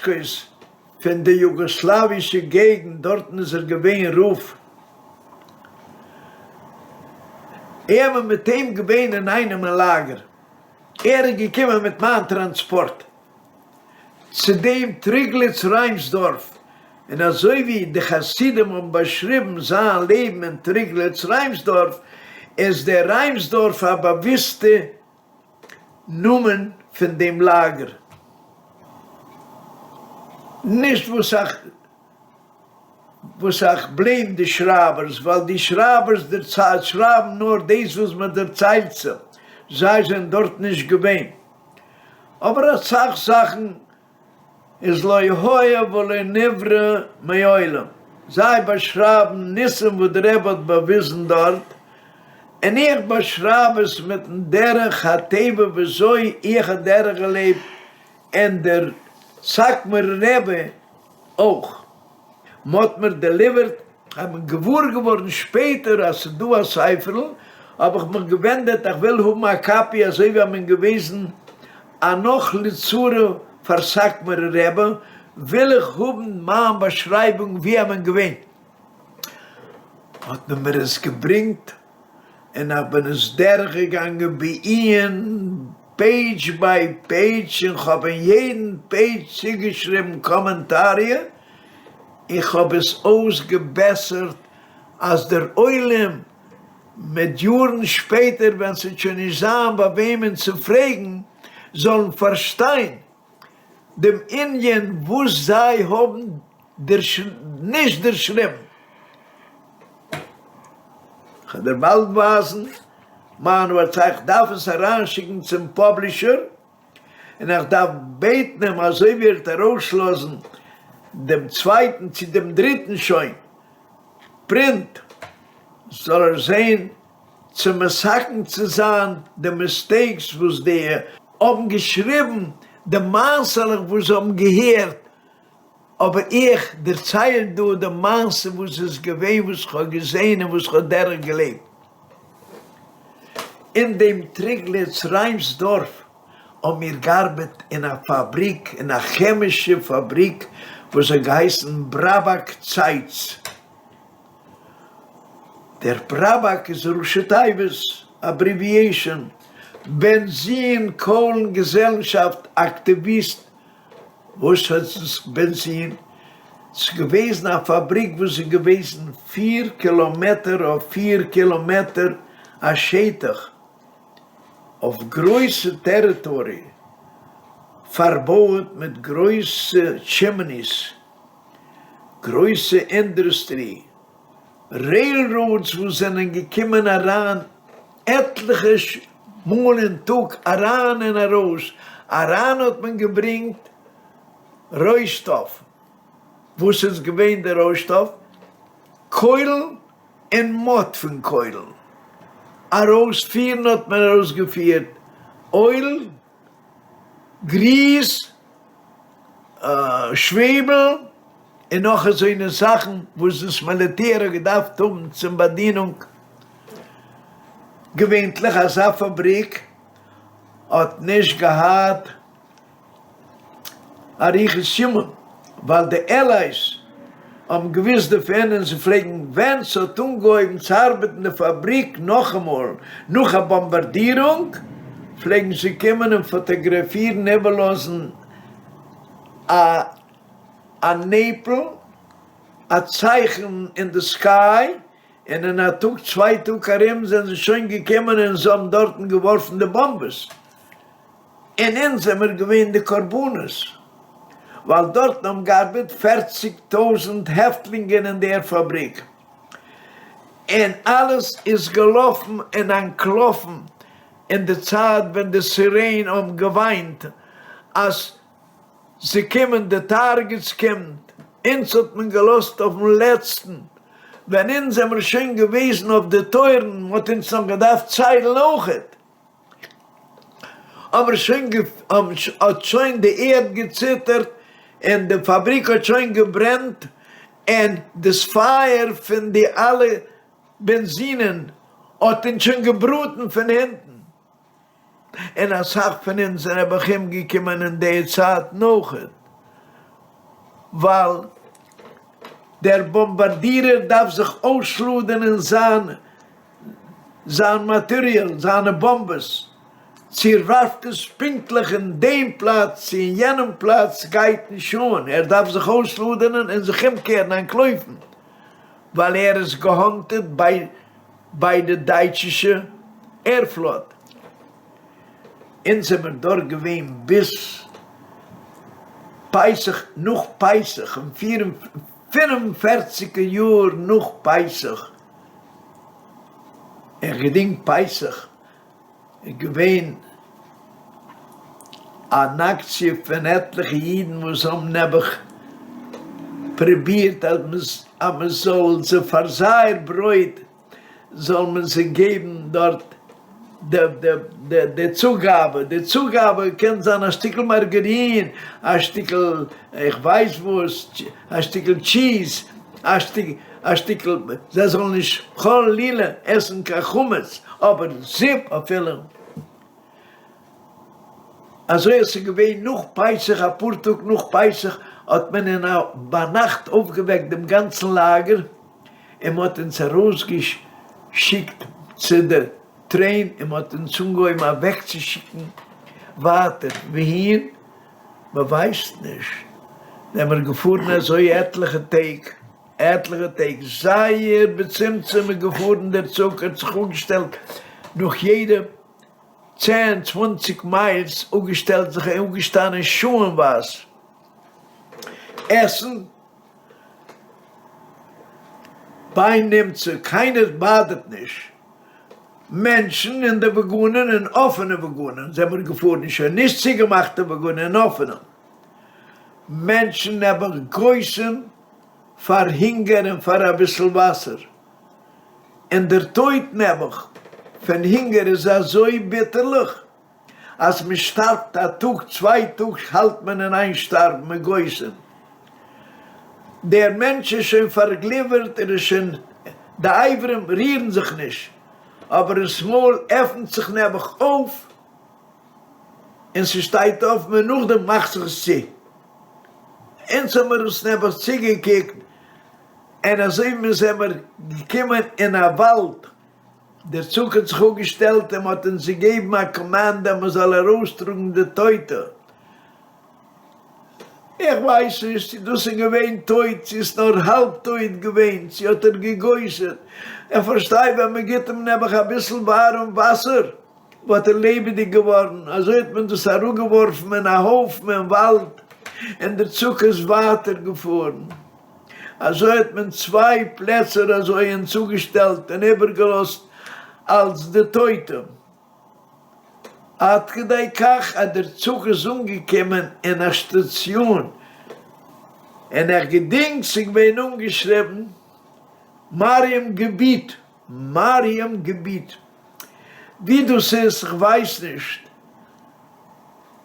קויס פון די יוגאסלאווישע געגנט, דארטן איז ער געווען רב. איך בין מיט אים געווען אינאיינעם אין לאגער. ער איז געקומען מיט מיין טראנספארט צו דעם טריגליץ ריימסדארף, און אזוי ווי די חסידים האבן באשריבן זיין לעבן אין טריגליץ ריימסדארף, איז דער ריימסדארף א באוויסטע נאמען פון דעם לאגער. נישט וואס איך וואס איך בלעים די שרייבערס, ווייל די שרייבערס דערציילט שרייבן נאר דאס וואס מען דערציילט זיי, זיי זענען דארט נישט געווען. אבער אסאך זאכן איז לא היה ולא נברא מעולם, זיי באשרייבן ניסים וואס די רבי האט באוויזן דארט, און איך באשרייב עס מיטן דרך הטבע וויאזוי איך האב דורכגעלעבט און דער סאקמער רבי אויך. מ'האט מיר דעליווערט, איך בין געוואר געווארן שפעטער אז ס'איז דא א ספר'ל, האב איך מיך געווענדעט איך וויל האבן א קאפי אזוי ווי איך בין געוועזן א נח לצרה פאר סאקמערע רבי, וויל איך האבן מיין באשרייבונג ווי איך בין געווען, האט מען מיר עס געברענגט און איך בין עס דורכגעגאנגען בעיון פעידזש ביי פעידזש און כ'האב אין יעדן פעידזש צוגעשריבן קאמענטאריע, איך האב עס אויסגעבעסערט אז דער עולם מיט יארן שפעטער ווען ס'וועט שוין נישט זיין ביי וועמען צו פרעגן זאלן פארשטיין דעם ענין וואס זיי האבן נישט דערשריבן. כ'וועל דיר באלד ווייזן מיין ווארט, איך דארף עס אריינשיקן צום פאבלישער און איך דארף בעטן אים אזוי ווי ער וועט ארויסלאזן דעם צווייטן צו דעם דריטן שוין פרינט זאל ער זען צו מתקן צו זיין די מיסטעיקס וואס די האבן געשריבן די מעשה'לעך וואס זיי האבן געהערט אבער איך דערצייל דא די מעשה וואס איז געווען וואס איך האב געזען און וואס איך האב דורך געלעבט אין דעם טריגליץ ריימסדארף האבן מיר געארבעט אין א פאבריק אין א כעמישע פאבריק וואס האט געהייסן בראבאק צייץ דער בראבאק איז ראשי תיבות אבריוויעישאן בענזין קוילן געזעלשאפט אקטיוויסט וואס הייסט בענזין? ס'איז געוועזן א פאבריק וואס איז געוועזן פיר קילאמעטער אויף פיר קילאמעטער א שטח, אויף גרויסע טעריטארי, פארבויעט מיט גרויסע טשימניס, גרויסע אינדוסטרי, רעילראודס וואס זענען געקומען אריין עטליכע מאל אין טאג אריין און ארויס, אריין האט מען געברענגט רוישטאף, וואס איז געווען די רוישטאף? קוילן און מאט פון קוילן, ארויספירן האט מען ארויסגעפירט אויל, גריס, שוועבל, און נאך אזוינע זאכן וואס דאס מיליטער האט געדארפט האבן צום באדינונג. געווענטליך אזא פאבריק האט נישט געהאט אריכות ימים ווייל די עלייס האבן געוואוסט דערפון און זיי פלעגן ווען ס'האט אנגעהויבן צו ארבעטן די פאבריק נאכאמאל נאך א באמבארדירונג פלעגן זיי קומען און פאטאגראפירן איבערלאזן א א נעפל. א צייכן אין די סקיי, און אין א טאג צוויי טאג ארום זענען זיי שוין געקומען און זיי האבן דארטן געווארפן די באמבעס, און אונז זעמיר געווען די קרבנות, ווייל דארטן האבן געארבעט פערציג טויזענט העפטלינגען אין דער פאבריק, און אלעס איז געלאפן און אנטלאפן אין די צייט ווען די סירען האבן געוויינט אז זיי קומען, די טארגעטס קומט, אונז האט מען געלאזט אויפן לעצטן, ווען אונז זעמיר שוין געוועזן אויף די טויערן, מען האט אונז נאך געדארפט ציילן אויכעט, אבער שוין האט שוין די ערד געציטערט און די פאבריק האט שוין געברענט, און דאס פייער פון די אלע בענזינען האט אונז שוין געבראטן פון הינטן. און אסאך פון אונז זענען נעבעך אומגעקומען אין די צייט נאכעט, ווייל דער באמבארדירער דארף זיך אויסלאדענען זיין זיין מאטעריאל, זיינע באמבעס, צו ער ווארפט עס פונקטליך אין דעם פלאץ צו אין יענעם פלאץ גייט נישט אן, ער דארף זיך אויסלאדענען און זיך אומקערן אנטלויפן, ווייל ער איז געהאנטעד ביי ביי די דייטשישע עירפלאט. אונז זעמיר דארט געווען ביז פסח, נאך פסח, אין פיר און פינף און פערציגע יאר נאך פסח, איך געדענק פסח איז געווען אן אקציע פון עטליכע אידן וואס האבן נעבעך פרובירט אז מען זאל זיי פאר זייער ברויט זאל מען זיי געבן דארט די צוגאבע, די צוגאבע קען זיין א שטיקל מארגערין, א שטיקל איך ווייס וואס, א שטיקל טשיז, א שטיקל, זיי זאלן נישט חלילה עסן קיין חמץ, אבער זופ אפילו. אזוי אז ס'איז געווען נאך פסח, אפאר טאג נאך פסח, האט מען אין א ביינאכט אויפגעוועקט דעם גאנצן לאגער, און מ'האט אונז ארויסגעשיקט צו די טרעין, און מ'האט אונז אנגעהויבן אוועקצושיקן ווייטער, וואוהין? מ'ווייסט נישט. זעמיר געפארן אזוי עטליכע טעג, עטליכע טעג, זייער בצמצום איז געפארן דער צוג, ער האט זיך אפגעשטעלט נאך יעדע צען צוואנציג מיילס, אפגעשטעלט זיך און אפגעשטאנען שעה'נווייז עסן בין נמצא, קיינער באדערט נישט, מענטשן אין די וואגאנען, אין אפענע וואגאנען זעמיר געפארן, שוין נישט צוגעמאכטע וואגאנען, אין אפענע, מענטשן נעבעך גוסס'ן פאר הונגער און פאר אביסל וואסער, און דער טויט נעבעך פון הונגער איז אזוי ביטערליך. אז מען שטארבט א טאג צוויי טאג האלט מען אין איין שטארבן מען גוסס'ן, דער מענטש איז שוין פארגליווערט ער איז שוין די אברים רירן זיך נישט אבער דאס מויל עפנט זיך נעבעך אויף און ס'שטייט אפן און נאכדעם מאכט זיך עס צו, אונז האמיר עס נעבעך צוגעקוקט און אזוי מיר זעמיר געקומען אין א וואלד. דער צוג האט זיך אפגעשטעלט און מען האט אונז געגעבן א קאמאנדע מען זאל ארויסטראגן די טויטע. איך ווייס נישט צו דאס איז געווען טויט, צו איז נאר האלב טויט געווען, צו האט ער געגוסס'ט. איך פארשטיי ווען מען גיבט אים נעבעך אביסל ווארעם וואסער וואלט ער לעבעדיג געווארן, אזוי האט מען דאס אראפגעווארפן אין א הויפן אין וואלד און דער צוג איז ווייטער געפארן. אזוי האט מען צוויי פלעצער אזוי אונז צוגעשטעלט און איבערגעלאזט אלס די טויטע, עד כדי כך אז דער צוג איז אנגעקומען אין א שטאציאן און איך געדענק ס'איז געווען אנגעשריבן מארים געביט. מארים געביט. ווי דאס איז כ'ווייס נישט.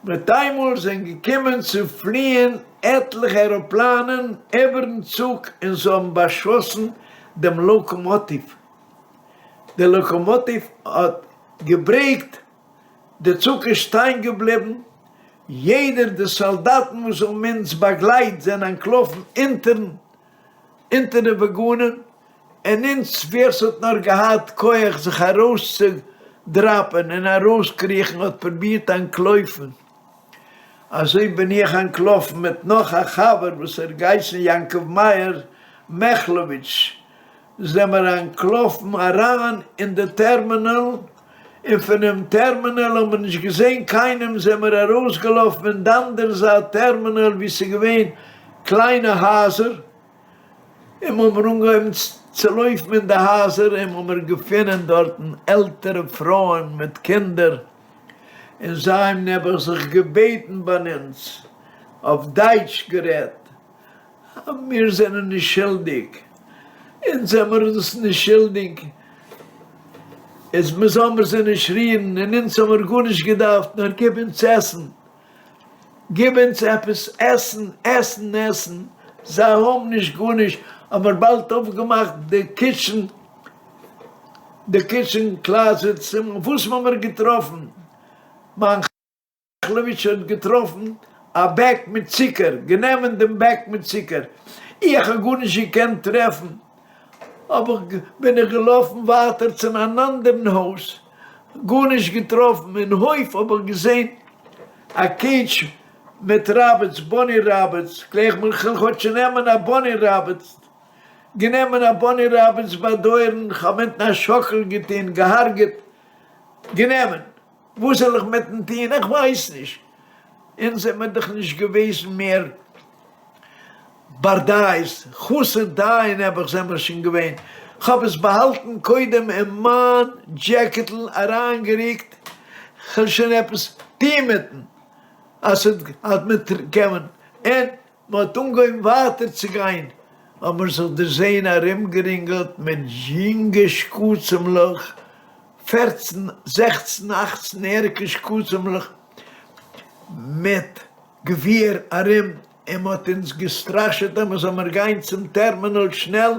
מיטאיינמאל זענען געקומען צו פליען עטליכע עראפלאנען איבערן צוג און זיי האבן באשאסן דעם לאקאמאטיוו. די לאקאמאטיוו האט געברעיקט, די צוג איז שטיין געבליבן, יעדער די סאלדאטן וואס האבן אונז באגלייט זענען אנטלאפן אונטערן אונטער די וואגאנען, און אונז ווער ס'האט נאר געהאט כח זיך ארויסצודראפען און ארויסקריכן האט פרובירט אנטלויפן, אזוי בין איך אנטלאפן מיט נאך א חבר וואס ער געהייסן יעקב מאיר. מעכלאוויטש זעמער אנטלאפן אריין אין די טערמינעל, און פונעם טערמינעל האבן מיר נישט געזען קיינעם, זעמער ארויסגעלאפן אין די אנדערע זייט טערמינעל וואו ס'איז געווען קליינע הייזער, און מ'האמיר אנגעהויבן צו לויפן אין די הייזער, און מ'האמיר געפונען דארטן עלטערע פרויען מיט קינדער, און זיי האבן נעבעך זיך געבעטן ביי אונז, אויף דייטש גערעדט, מיר זענען נישט שולדיג, אונז זעמיר אונז נישט שולדיג, איז מ'זאל מיר זיי נישט רירן, און אונז האמיר גארנישט געדארפט, נאר גיב אונז עסן, גיב אונז עפעס עסן, עסן, עסן, זיי האבן נישט גארנישט, האמיר באלד אויפגעמאכט די קיטשען, די קיטשען קלאזעטס, און וואס מ'האמיר געטראפן? מיין מעכלאוויטש האט געטראפן א בעג מיט צוקער, גענומען דעם בעג מיט צוקער, איך האב גארנישט געקענט טרעפן, האב איך בין איך געלאפן ווייטער צו אן אנדערן הויז, גארנישט געטראפן, אין הויף האב איך געזען א קעידזש מיט ראביטס, באני ראביטס, קלער איך מיר כ'וועל כאטש נעמען א באני ראביט, גענומען א באני ראביטס ביי די אויערן, כ'האב מיטן א שאקל געטון, געהארגעט, גענומען. וואס זאל איך מיט אים טון? איך ווייס נישט. אונז זעמיר דאך נישט געוועזן מער בר דעת, חסר דעה נעבעך זעמיר שוין געווען. כ'האב עס באהאלטן קודם אין מיין דזשעקעטל אריינגערוקט, כ'וועל שוין עפעס טון מיט אים אז ס'וועט מיר קומען. און מ'האט אנגעהויבן ווייטער צו גיין, האבן מיר זיך דערזען ארומגערינגלט מיט יונגע שקצימ'לעך, פערצן, זעכצן, אכצן יעריגע שקצימ'לעך מיט געווער ארום, און מ'האט אונז געסטראשעט אז מ'זאל מיר גיין צום טערמינאל שנעל,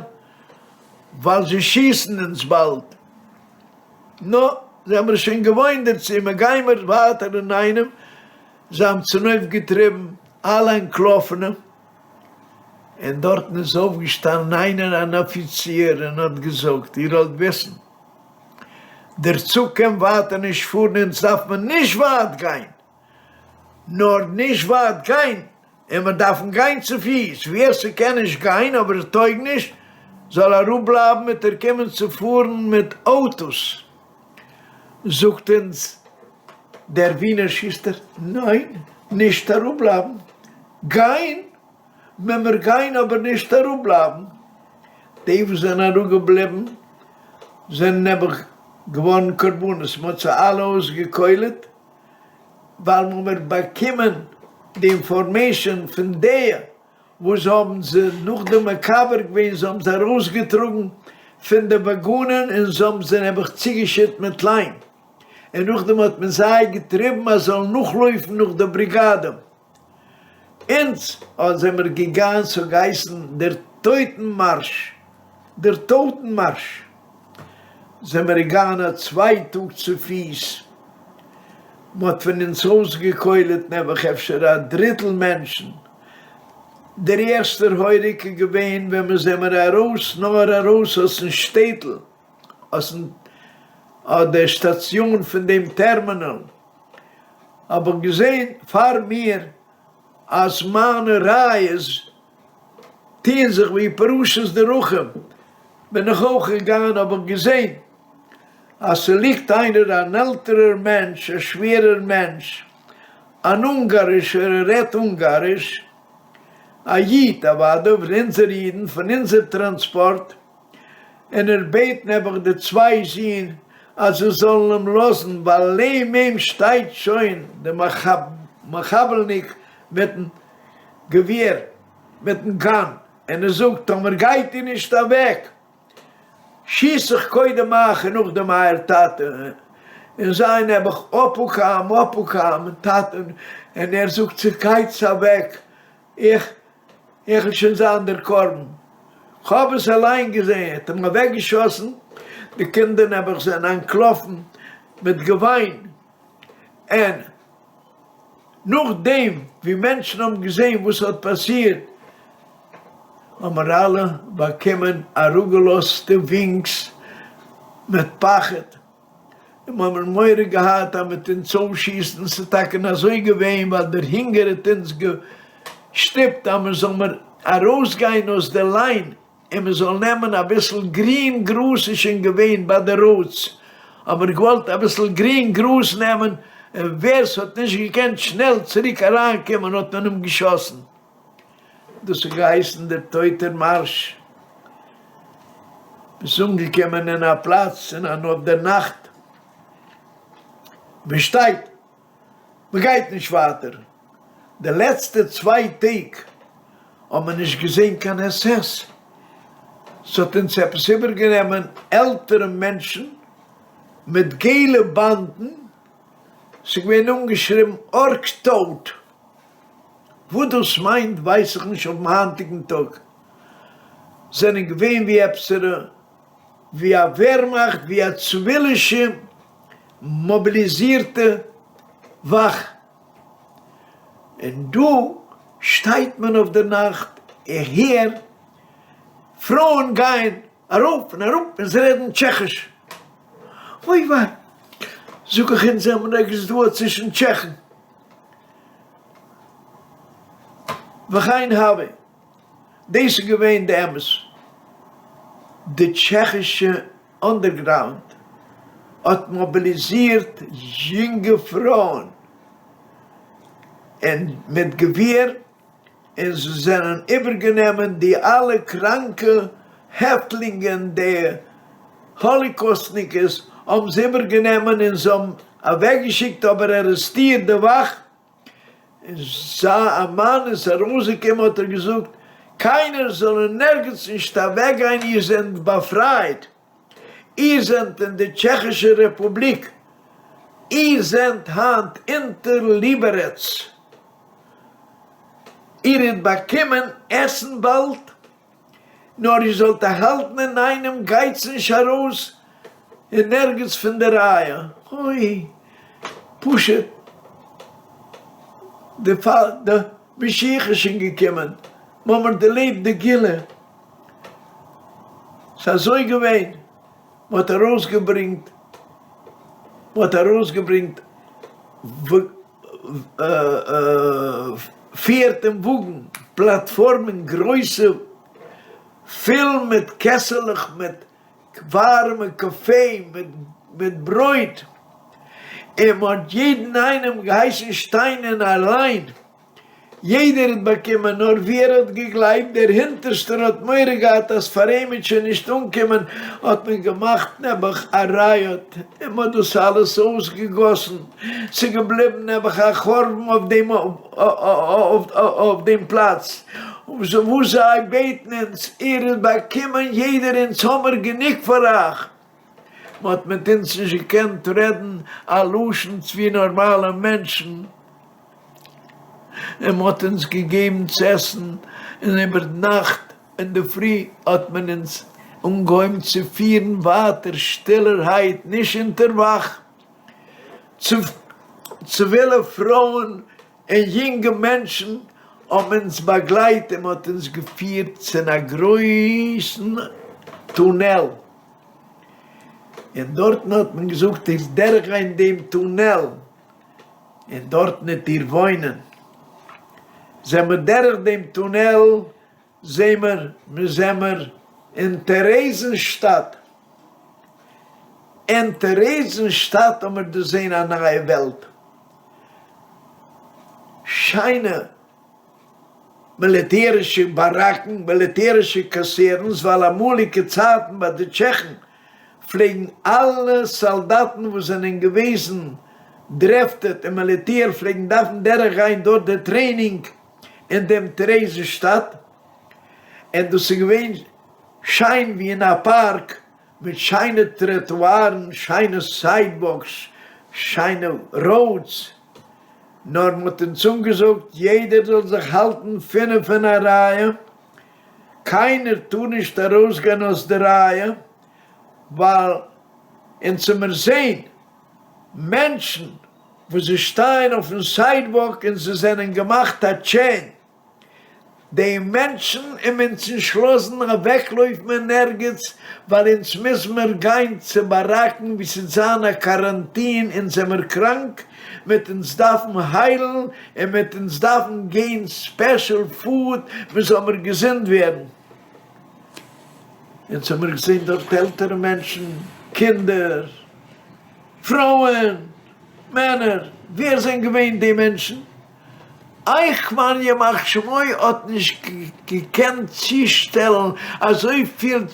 ווייל זיי שיסן אונז באלד. נו, זעמיר שוין געוואוינט דערצו, מ'גיימיר ווייטער אינאיינעם, זיי האבן צונויפגעטריבן אלע אנטלאפענע, און דארטן איז אויפגעשטאנען איינער אן אפיציר און האט געזאגט, איר זאלט וויסן, דער צוג קען ווייטער נישט פארן, אונז דארף מען נישט ווייט גיין, נאר נישט ווייט גיין, און מיר דארפן גיין צופיס, ווער ס'קען נישט גיין אבער עס טויג נישט, זאל אראפבלייבן וועט ער קומען צו פארן מיט אויטאס. זאגט אונז דער ווינער שוסטער, ניין, נישט אראפבלייבן, גיין וועלן מיר גיין אבער נישט אראפבלייבן. די וואס זענען אראפגעבליבן זענען נעבעך געווארן קרבנות, מען האט זיי אלע אויסגעקוילעט, ווייל מ'האמיר באקומען די אינפארמעישאן פון די וואס האבן זיי נאכדעם מקבר געווען, זיי האבן זיי ארויסגעטראגן פון די וואגאנען און זיי האבן זיי נעבעך צוגעשיט מיט ליים, און נאכדעם האט מען זיי געטריבן אז זיי זאלן נאכלויפן נאך די בריגאדע. אונז זעמיר געגאן, ס'האט געהייסן דער טויטן מארש, דער טויטן מארש, זעמיר געגאן א צוויי טאג צופיס, מ'האט פון אונז אויסגעקוילעט נעבעך אפשר א דריטל מענטשן, דער ערשטער הורג איז געווען ווען מיר זעמיר ארויס נאר ארויס אויסן שטעטל, אויסן אט דער שטאציאן פון דעם טערמינאל, האב איך געזען פאר מיר אז מיינע ראיות טוען זיך ווי פרשת דרכים, בין איך אויך געגאנגען האב איך געזען אז ס'ליגט איינער אן עלטערער מענטש, א שווערער מענטש, אן אונגארישער, ער רעדט אונגאריש, א איד אוודאי, פון אונזערע אידן, פון אונזער טראנספארט, און ער בעט נעבעך די צוויי זין אז זיי זאלן אים לאזן, ווייל לעם אים שטייט שוין די מחבל'ניק מיטן געווער, מיטן גאן, און ער זאגט טאמער גייט איר נישט אוועק, שיס איך קודם אייך און נאכדעם אייער טאטע, און זיי נעבעך אפוקאם אפוקאם טאטע, און ער זאגט זיי גייטס אוועק, איך איך וועל שוין זיין דער קרבן, כ'האב עס אליין געזען, ער האט אים אוועקגעשאסן, די קינדער נעבעך זענען אנטלאפן מיט געוויין, און נאכדעם ווי מענטשן האבן געזען וואס האט פאסירט, האבן מיר אלע באקומען אראפגעלאזטע ווינגס מיט פחד, און מיר האבן מורא געהאט אז מ'וועט אונז אויסשיסן, ס'איז טאקע אזוי געווען ווייל דער הונגער האט אונז געשטופט אז מיר זאל מיר ארויסגיין אויס די ליין. און מען זאל נעמען אביסל גרין גראז איז שוין געווען ביי די ראודס, האבן מיר געוואלט אביסל גרין גראז נעמען, און ווער ס'האט נישט געקענט שנעל צוריק אריינקומען האט מען אים געשאסן. דאס האט געהייסן דער טויטער מארש. מ'איז אנגעקומען אין א פלאץ אין אן אויפדערנאכט, מען שטייט, מען גייט נישט ווייטער. די לעצטע צוויי טעג האט מען נישט געזען קיין עס עס. ס'האט אונז עפעס איבערגענומען עלטערע מענטשן מיט געלע באנדן, ס'איז געווען אנגעשריבן אורג-טויט. וואס דאס מיינט ווייס איך נישט אויפן היינטיגן טאג. זענען געווען ווי עפעסערע ווי א ווערמאכט ווי א ציווילישע מאביליזירטע וואך. און דא שטייט מען אויף די נאכט איך הער פרויען גייען ארויף און אראפ און זיי רעדן טשעכיש. אוי וויי זאג איך אונז זעמער ערגעץ דא צווישן טשעכן. וכן הוה. דאס איז געווען די אמת. די טשעכישע אנדערגראונד האט מאביליזירט יונגע פרויען און מיט געווער און זיי זענען איבערגענומען די אלע קראנקע העפטלינגען די האליקאוסטניקעס האבן זיי איבערגענומען און זיי האבן אוועקגעשיקט אבער ארעסטירט די וואך און זיי א מאן איז ארויסגעקומען האט ער געזאגט קיינער זאל אין ערגעץ נישט אוועקגיין איר זענט באפרייט איר זענט אין די טשעכישע רעפובליק איר זענט היינט אונטער ליבערעץ איר וועט באקומען עסן באלד נאר איר זאלט האלטן אינאיינעם, גייטס נישט ארויס אין ערגעץ פון די רייע, אוי, פשוט די די משיח איז שוין געקומען, מ'האמיר דערלעבט די גאולה, ס'איז אזוי געווען, מ'האט ארויסגעברענגט, מ'האט ארויסגעברענגט. פערד און וואגן פלאטפארמען גרויסע פול מיט קעסעלעך מיט ווארעמע קאפעי מיט ברויט און מען האט יעדן איינעם געהייסן שטיין אין א ליין יעדער האט באקומען, נאר ווי ער האט געגלייבט, דער הינטערשטער האט מורא געהאט אז פאר אים וועט שוין נישט אנקומען, האט מען געמאכט נעבעך א ראיאט, און מ'האט דאס אלעס אויסגעגאסן, ס'איז געבליבן נעבעך א חורבן אויף דעם אויף דעם פלאץ, וואס זיי בעטן אונז, איר וועט באקומען יעדער, אונז האמיר גענוג פאר אייך. מען האט מיט אונז נישט געקענט רעדן א לשון ווי נארמאלע מענטשן, און מען האט אונז געגעבן צו עסן, און איבער נאכט אינדערפרי האט מען אונז אנגעהויבן צו פירן ווייטער שטילערהייט, נישט אונטער וואך, ציווילע פרויען און יונגע מענטשן האבן אונז באגלייט און מען האט אונז געפירט צו א גרויסן טונעל, און דארטן האט מען געזאגט איר דורכגיין דעם טונעל און דארטן וועט איר וואוינען. זעמער דורך דעם טונעל זעמער מיר זעמער אין טערעזענשטאט. אין טערעזענשטאט האמיר דערזען א נייע וועלט. שיינע מיליטערישע באראקן, מיליטערישע קאסערנס, ווייל אמאליגע צייטן ביי די טשעכן פלעגן אלע סאלדאטן וואס זענען געוועזן דרעפטעד אין מיליטער פלעגן דארפן דורך גיין דארט די טרעינינג אין דעם טערעזענשטאט, און דאס איז געווען שיין ווי אין א פארק מיט שיינע טראטוארן, שיינע סיידוואקס, שיינע ראודס, נאר מען האט אונז אנגעזאגט יעדער זאל זיך האלטן פינף אין א רייע, קיינער טאר נישט ארויסגיין אויס די רייע, ווייל אונז האמיר זעהן מענטשן וואס זיי שטייען אויפן סיידוואק און זיי זענען געמאכט א טשעין, די מענטשן און אונז נישט לאזן אוועקלויפן אין ערגעץ ווייל אונז מוז מיר גיין צו באראקן ווי ס'וועט זיין א קאראנטין אונז זעמיר קראנק מ'עט אונז דארפן היילן און מ'עט אונז דארפן געבן ספעשל פוד מ'זאל מיר געזונט ווערן. אונז האמיר געזען דארט עלטערע מענטשן, קינדער, פרויען, מענער, ווער זענען געווען די מענטשן? אייכמאן ימח שמו האט נישט געקענט צושטעלן אזויפיל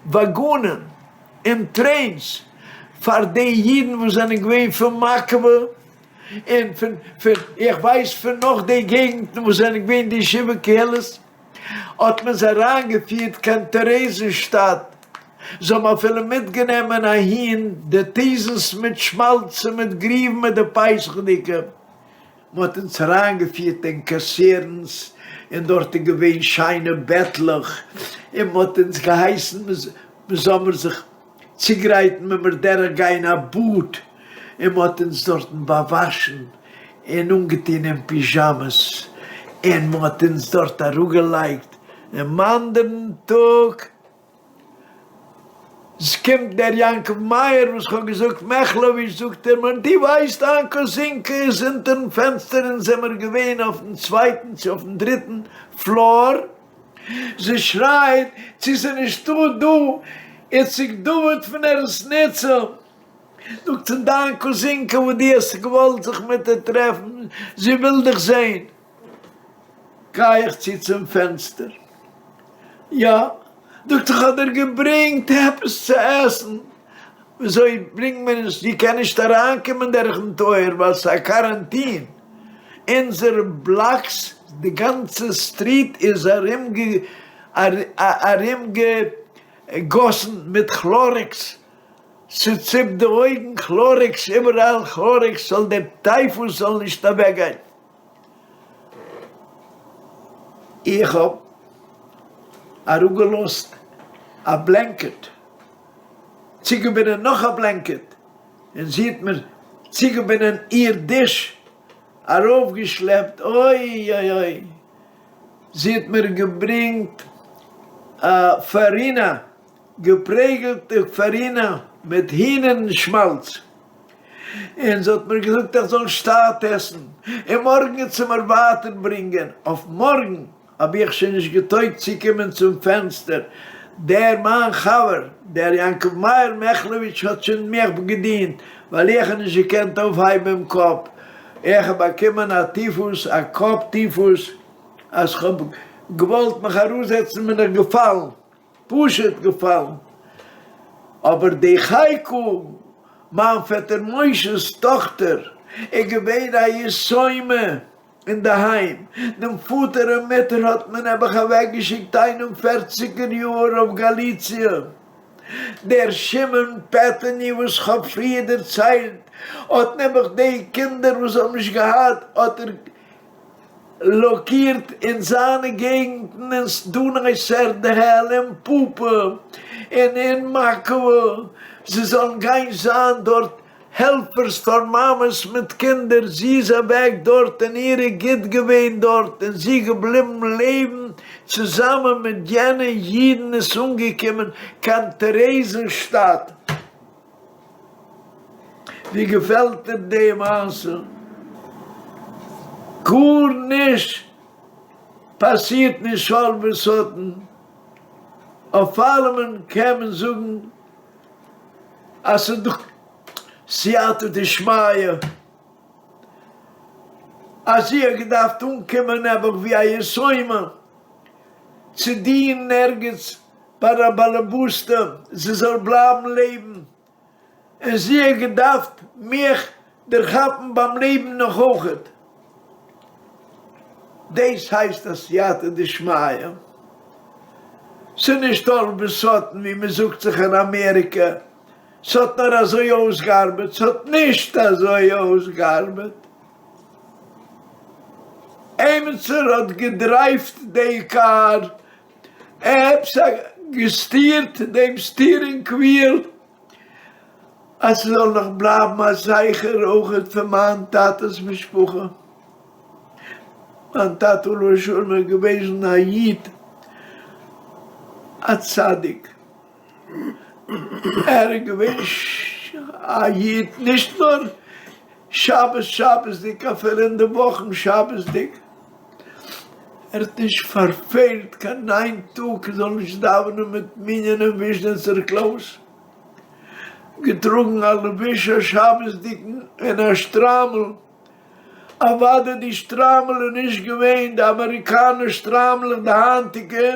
וואגאנען און טרעינס פאר די אידן וואס זענען געווען פון מאקאווע און פון פון איך ווייס פון נאך די געגנטן וואס זענען געווען די שבעה קהילות האט מען זיי אריינגעפירט קיין טערעזיענשטאט זיי האבן אפילו מיטגענומען אהין די טעזנס מיט שמאלץ און מיט גריוון מיט די פסח'דיגע. מען האט אונז אריינגעפירט אין קאסערנס און דארט איז געווען שיינע בעטלעך און מען האט אונז געהייסן מען זאל מיר זיך צוגרייטן מען מיר דורך גיין א באד און מען האט אונז דארטן באוואשן און אנגעטון אין פיזשאמעס און מען האט אונז דארט אראפגעלייגט דעם אנדערן טאג ס'קומט דער יעקב מאיר וואס כ'האב געזאגט מעכלאוויטש זאגט ער מיר דו ווייסט דיין קוזינקע איז אונטערן פענסטער אונז זעמער געווען אויפן צווייטן צו אויפן דריטן פלאר זי שרייט צו ס'איז נישטא דא איציק דוד פון ארץ ניצא זאגט זי דיין קוזינקע וואס דו האסט געוואלט זיך מיט איר טרעפן זי וויל דיך זען גיי איך צו צום פענסטער יא, זאגט איך האב דיר געברענגט עפעס צו עסן, וויאזוי ברענגט מען עס, זי קען נישט אריינקומען דורכן טויער ווייל ס'איז א קאראנטין, אונזערע בלאקס, די גאנצע סטריט איז ארומגעגאסן מיט כלארעקס, ס'ציפט די אויגן, כלארעקס איבעראל, כלארעקס זאל דער טייפוס זאל נישט אוועקגיין. איך האב אראפגעלאזט א בלענקעט, צוגעבינדען נאך א בלענקעט, און זי האט מיר צוגעבינדען איר דיש, ארויפגעשלעפט, אוי אוי אוי, זי האט מיר געברענגט א פארינא, געפרעגלטע פארינא מיט הינער און שמאלץ, און זי האט מיר געזאגט איך זאל שטאט עסן, און מארגן וועט זי מיר ווייטער ברענגען. אויף מארגן האב איך שוין נישט געטויגט צוקומען צום פענסטער, דער מיין חבר דער יעקב מאיר מעכלעוויטש האט שוין מיך געדינט, ווייל איך האב נישט געקענט אויפהייבן דעם קאפ, איך האב באקומען א טיפוס, א קאפ טיפוס, אז כ'האב געוואלט מיך אראפזעצן בין איך געפאלן. פשוט געפאלן. אבער די חייקל, מיין פעטער משה'ס טאכטער, איז געווען א יתומה אינדערהיים. דעם פאטער און מוטער האט מען נעבעך אוועקגעשיקט איין און פערציגער יאהר אויף גאליציע. דער שמעון פעטעני וואס כ'האב פריער דערציילט, האט נעבעך די קינדער וואס האבן נישט געהאט, האט ער לאקירט אין זיינע געגנטן אין דונאי סערדאהעל אין פאפא און אין מאקאווא זיי זאלן גיין זיין דארט העלפערס פאר מאמעס מיט קינדער, זי איז אוועק דארט און איר איז גוט געווען דארט און זי געבליבן לעבן צוזאמען מיט יענע אידן איז אנגעקומען קיין טערעזענשטאט. ווי געפעלט דיר די מעשה? גארנישט פאסירט נישט אל ושטן, אויף אלעמען קען מען זאגן אז ס'איז דא סייעתא דשמיא, אז זי האט געדארפט אנקומען נעבעך ווי א יתומה צו דינען ערגעץ ביי א באלעבאסטע זי זאל בלייבן לעבן, און זי האט געדארפט מיך דערכאפן ביים לעבן נאך אויכעט. דאס הייסט א סייעתא דשמיא. ס'איז נישט אל ושטן ווי מ'זאגט זיך אין אמעריקע, ס'האט נאר אזוי אויסגעארבעט, ס'האט נישט אזוי אויסגעארבעט. עימיצער האט געדרייווט די קאר עפעס א געסטירט דעם סטירינג וויל אז ס'זאל נאך בלייבן א זכר אויכעט פון מיין טאטע'ס משפחה. מיין טאטע עליו השלום איז געוועזן א איד א צדיק, ער איז געווען א איד נישט נאר שבת שבת'דיג אפילו אין די וואכן שבת'דיג. ער האט נישט פארפעלט קיין איין טאג ער זאל נישט דאווענען מיט מנין אין וויזשניצער קלויז, געטראגן א לבוש א שבת'דיגן און א שטריימל, אוודאי די שטריימל איז נישט געווען די אמעריקאנער שטריימלעך די היינטיגע,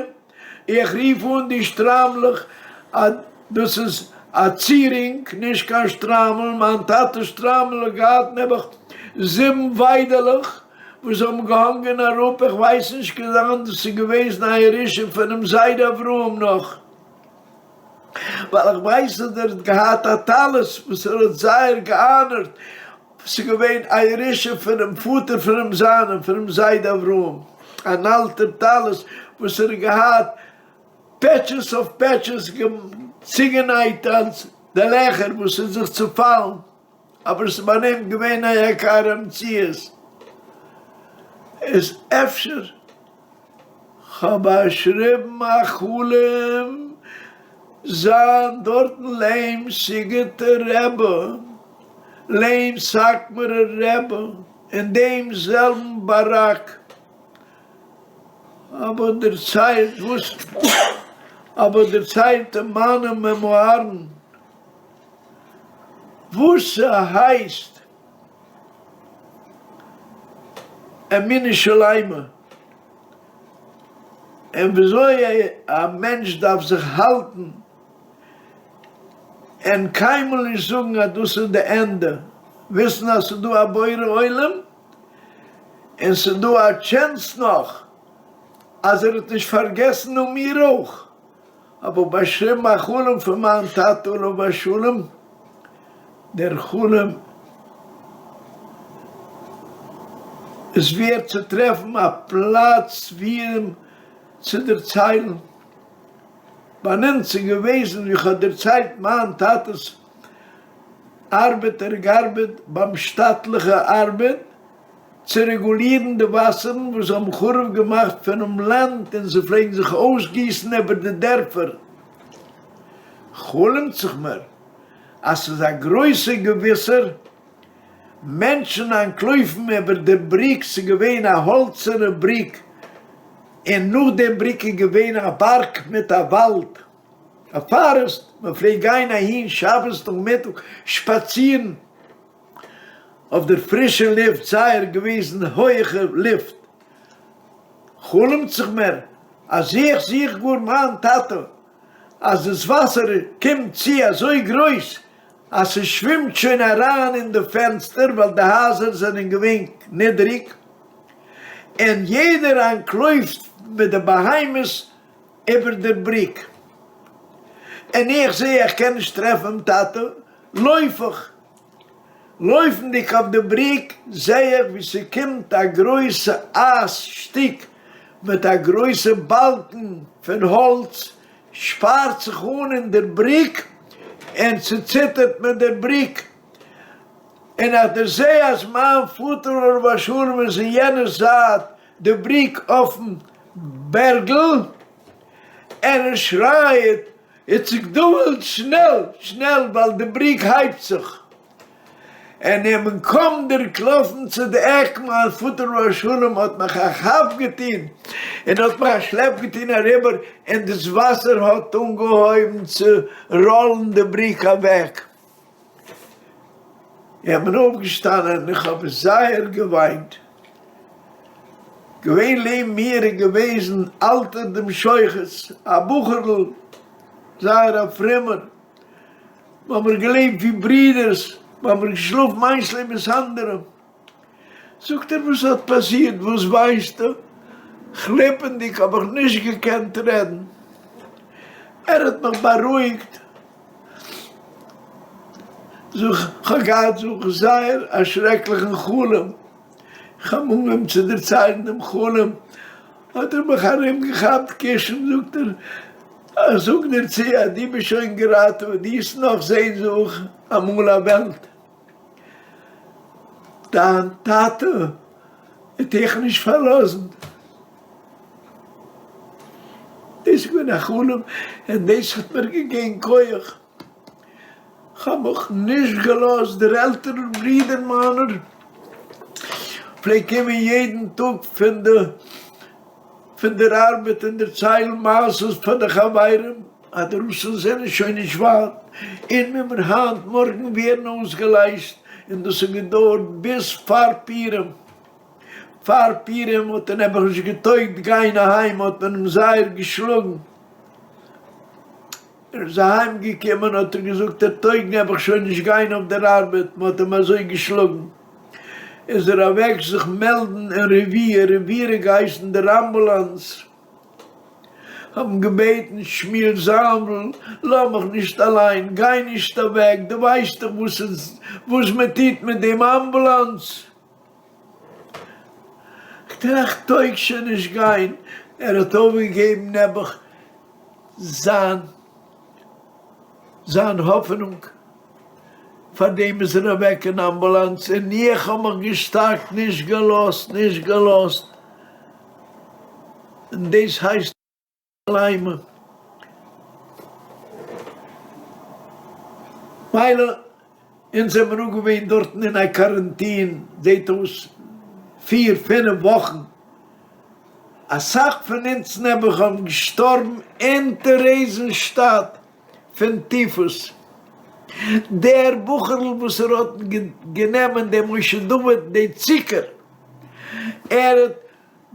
איך רוף אן די שטריימלעך א דאס איז א צירונג נישט קיין שטריימל, מיין טאטע'ס שטריימל האט געהאט נעבעך זיבן וויידעלעך וואס האבן געהאנגען אראפ, איך ווייס נישט קען זיין דאס איז געוועזן א ירושה פונעם זיידע אברהם נאך, ווייל איך ווייס אז ער האט געהאט א טלית וואס ער האט זייער געאנערט, ס'איז געווען א ירושה פונעם פאטער פונעם זיינעם, פונעם זיידע אברהם, אן אלטער טלית וואס ער האט געהאט פעטשעס אויף פעטשעס צוגענייט אלס די לעכער וואס איז זיך צופאלן, אבער ס'איז ביי אים געווען א יקר המציאות, איז אפשר כ'האב באשריבן א חלום זיין דארטן לעם סיגוט'ער רבי, לעם סאקמערער רבי, אין דעם זעלבן באראק, האב איך דערציילט וואס האב איך דערציילט אין מיינע מעמוארן וואס ס'הייסט אמונה שלימה. און וויאזוי א מענטש דארף זיך האלטן און קיינמאל נישט זאגן אז דאס איז די ענדע, וויסן אז ס'איז דא א בורא עולם און ס'איז דא א טשענס נאך אז ער האט נישט פארגעסן אן מיר אויך. האב איך באשריבן א חלום פון מיין טאטע עליו השלום, דער חלום איז ווערט צו טרעפן א פלאץ ווי אים צו דערציילן. ביי אונז איז געוועזן ווי איך האב דערציילט מיין טאטע'ס ארבעט, ער האט געארבעט ביים שטאטליכע ארבעט, צו רעגולירן די וואסערן וואס האבן חרוב געמאכט פונעם לאנד און זיי פלעגן זיך אויסגיסן איבער די דערפער. חלומ'ט זיך מיר אז ס'איז א גרויסע געוויסער, מענטשן אנטלויפן איבער די בריק, ס'איז געווען א האלצערנע בריק, און נאך דעם בריק איז געווען א בארג מיט א וואלד, א פארעסט, מען פלעגט גיין אהין שבת נאכמיטאג שפאצירן. אויף דער פרישער לופט, זייער געוועזן הויעכע לופט, חלומ'ט זיך מיר אז איך זוך גאר מיין טאטע, אז דאס וואסער קומט צו אזוי גרויס אז ס'שווימט שוין אריין אין די פענסטער ווייל די הייזער זענען געווען נידריג, און יעדער אנטלויפט מיט די בהמות איבער דער בריק, און איך זעה איך קען נישט טרעפן דעם טאטע, לויף איך. לויפנדיג אויף די בריק זעה איך ווי ס'קומט א גרויסע אייז שטיק מיט א גרויסע באלקן פון האלץ שפארט זיך אן אין דער בריק און ס'ציטערט מיט דער בריק און איך דערזעה אז מיין פאטער עליו השלום איז אין יענער זייט די בריק אויפן בערגל און ער שרייעט איציק דוד שנעל שנעל ווייל די בריק הייבט זיך און איך בין קוים דערקלאפן צו די עק מיין פאטער עליו השלום האט מיך א כאפ געטון און האט מיך א שלעפ געטון אריבער און דאס וואסער האט אנגעהויבן צו ראלן די בריק אוועק. איך בין אויפגעשטאנען און איך האב זייער געוויינט. געווען לעבן מיר איז געוועזן אלטער דעם שוחט'ס א בחור'ל, זייער א פרומער, מיר האמיר געלעבט ווי ברידערס, מיר האמיר געשלאפן איינס לעבן ס'אנדערע. זאגט ער וואס האט פאסירט וואס וויינסטו? כליפענדיג האב איך נישט געקענט רעדן, ער האט מיך בארואיגט, זאג איך כ'האב געהאט זאג איך זייער א שרעקליכן חלום, איך האב אנגעהויבן צו דערציילן דעם חלום, האט ער מיך ארומגעכאפט קישן, זאגט ער איך זאג דיר צו אז דו ביסט שוין געראטעוועט, דו וועסט נאך זען זאג איך אמאל א וועלט. דיין טאטע וועט דיך נישט פארלאזן. דאס איז געווען א חלום און דאס האט מיר געגעבן כח. כ'האב מיך נישט געלאזט, דער עלטערער ברודער מיינער פלעגט קומען יעדן טאג פון די. פון דער ארבעט און דערציילן מעשות פאר די חברים אז די רוסן זענען שוין נישט ווייט און מ'מיר היינט מארגן ווערן אויסגעלייזט, און דאס האט געדויערט ביז פאר פורים. פאר פורים האט ער נעבעך נישט געטויגט גיין אהיים האט מען אים זייער געשלאגן. ער איז אהיים געקומען האט ער געזאגט ער טויג נעבעך שוין נישט גיין אויף דער ארבעט, מען האט אים אזוי געשלאגן. איז ער אוועק זיך מעלדן אין רעוויר, רעוויר האט געהייסן דער אמבולאנס, האבן געבעטן שמואל זאנוויל לאז מיך נישט אליין, גיי נישט אוועק, דו ווייסט דאך וואס וואס מען טוט מיט דעם אמבולאנס. כ'טראכט טויג שוין נישט גיין, ער האט אויפגעגעבן נעבעך זיין זיין האפענונג, פארדעם איז ער אוועק אין אמבולאנס, און איך האב מיך געשטארקט, נישט געלאזט, נישט געלאזט, און דאס הייסט שלימה. מילא, אונז זעמיר נאר געווען דארטן אין א קאראנטין, זעט אויס פיר פינף וואכן, אסאך פון אונז נעבעך האבן געשטארבן אין טערעזענשטאט פון טיפוס. דער בחור'ל וואס ער האט גענומען דעם משה דוד די צוקער, ער האט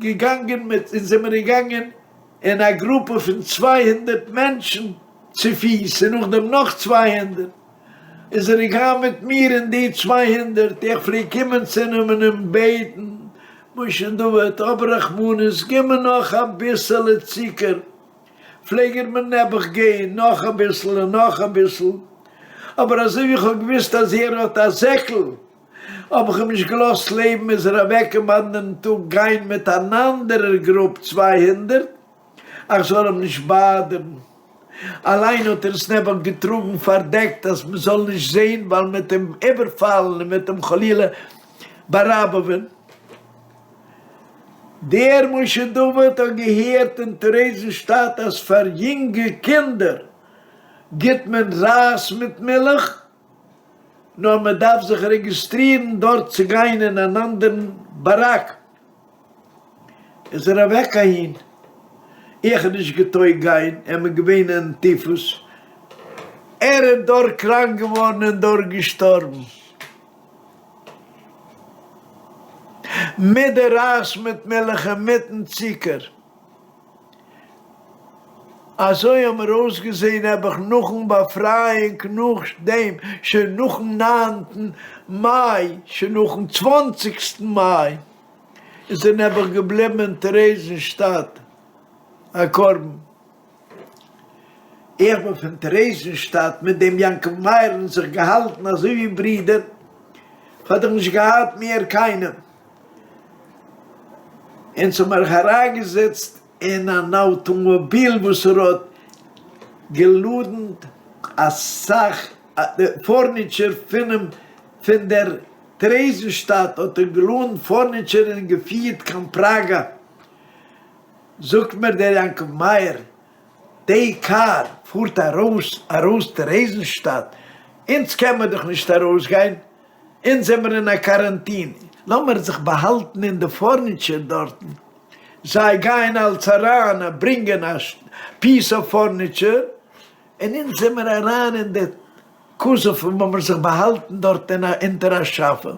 געגאנגען מיט אונז זעמיר געגאנגען אין א גרופע פון 200 מענטשן צופיס און נאכדעם נאך 200 איז ער געגאנגען מיט מיר אין די 200 איך פלעג קומען צו אים און אים בעטן משה דוד האב רחמנות גיב מיר נאך אביסעלע צוקער פלעג ער מיר נעבעך געבן נאך אביסל און נאך אביסל אבער אזוי ווי איך האב געוויסט אז ער האט א זעקל האב איך אים נישט געלאזט לעבן איז ער אוועק אום אנדערן טאג גיין מיט אן אנדערער גרופ 200 איך זאל אים נישט באדערן. אליין האט ער עס נעבעך געטראגן פארדעקט אז מען זאל נישט זען ווייל מ'וועט אים איבערפאלן און מ'וועט אים חלילה באראבעווען. דער משה דוד האט געהערט אין טערעזענשטאט אז פאר יונגע קינדער גיט מען רייז מיט מילך. נאר מען דארף זיך רעגיסטרירן דארט צו גיין אין אן אנדערן באראק, איז ער אוועק אהין, איך האב נישט געטויגט גיין, ער איז געווען אין טיפוס, ער איז דארט קראנק געווארן און דארט געשטארבן, מיט די רייז מיט מילך און מיטן צוקער. אזוי האבן מיר אויסגעזעהן נעבעך נאכן באפרייאונג נאך דעם שוין נאכן ניינטן מאי שוין נאכן צוואנציגסטן מאי איז ער נעבעך געבליבן אין טערעזענשטאט א קרבן. איך בין פון טערעזענשטאט מיט דעם יעקב מאיר'ן זיך געהאלטן אזוי ווי ברידער, כ'האב דאך נישט געהאט מער קיינעם. אונז האבן מיר אריינגעזעצט אין אן אויטאמאביל וואס ער האט געלאדנט אסאך פורניטשער פונעם פון דער טערעזענשטאט האט ער געלאדנט פורניטשער און געפירט קיין פראגא, זאגט מיר דער יעקב מאיר די קאר פארט ארויס ארויס טערעזענשטאט, אונז קען מיר דאך נישט ארויסגיין, אונז זעמער אין א קאראנטין, לאמיר זיך באהאלטן אין די פורניטשער דארטן, זיי גייען אלץ אריין ברינגען א פיס אוו פורניטשער, און אונז זעמער אריין אין די קוזוו און האמיר זיך באהאלטן דארט אין א אונטער א שאפע.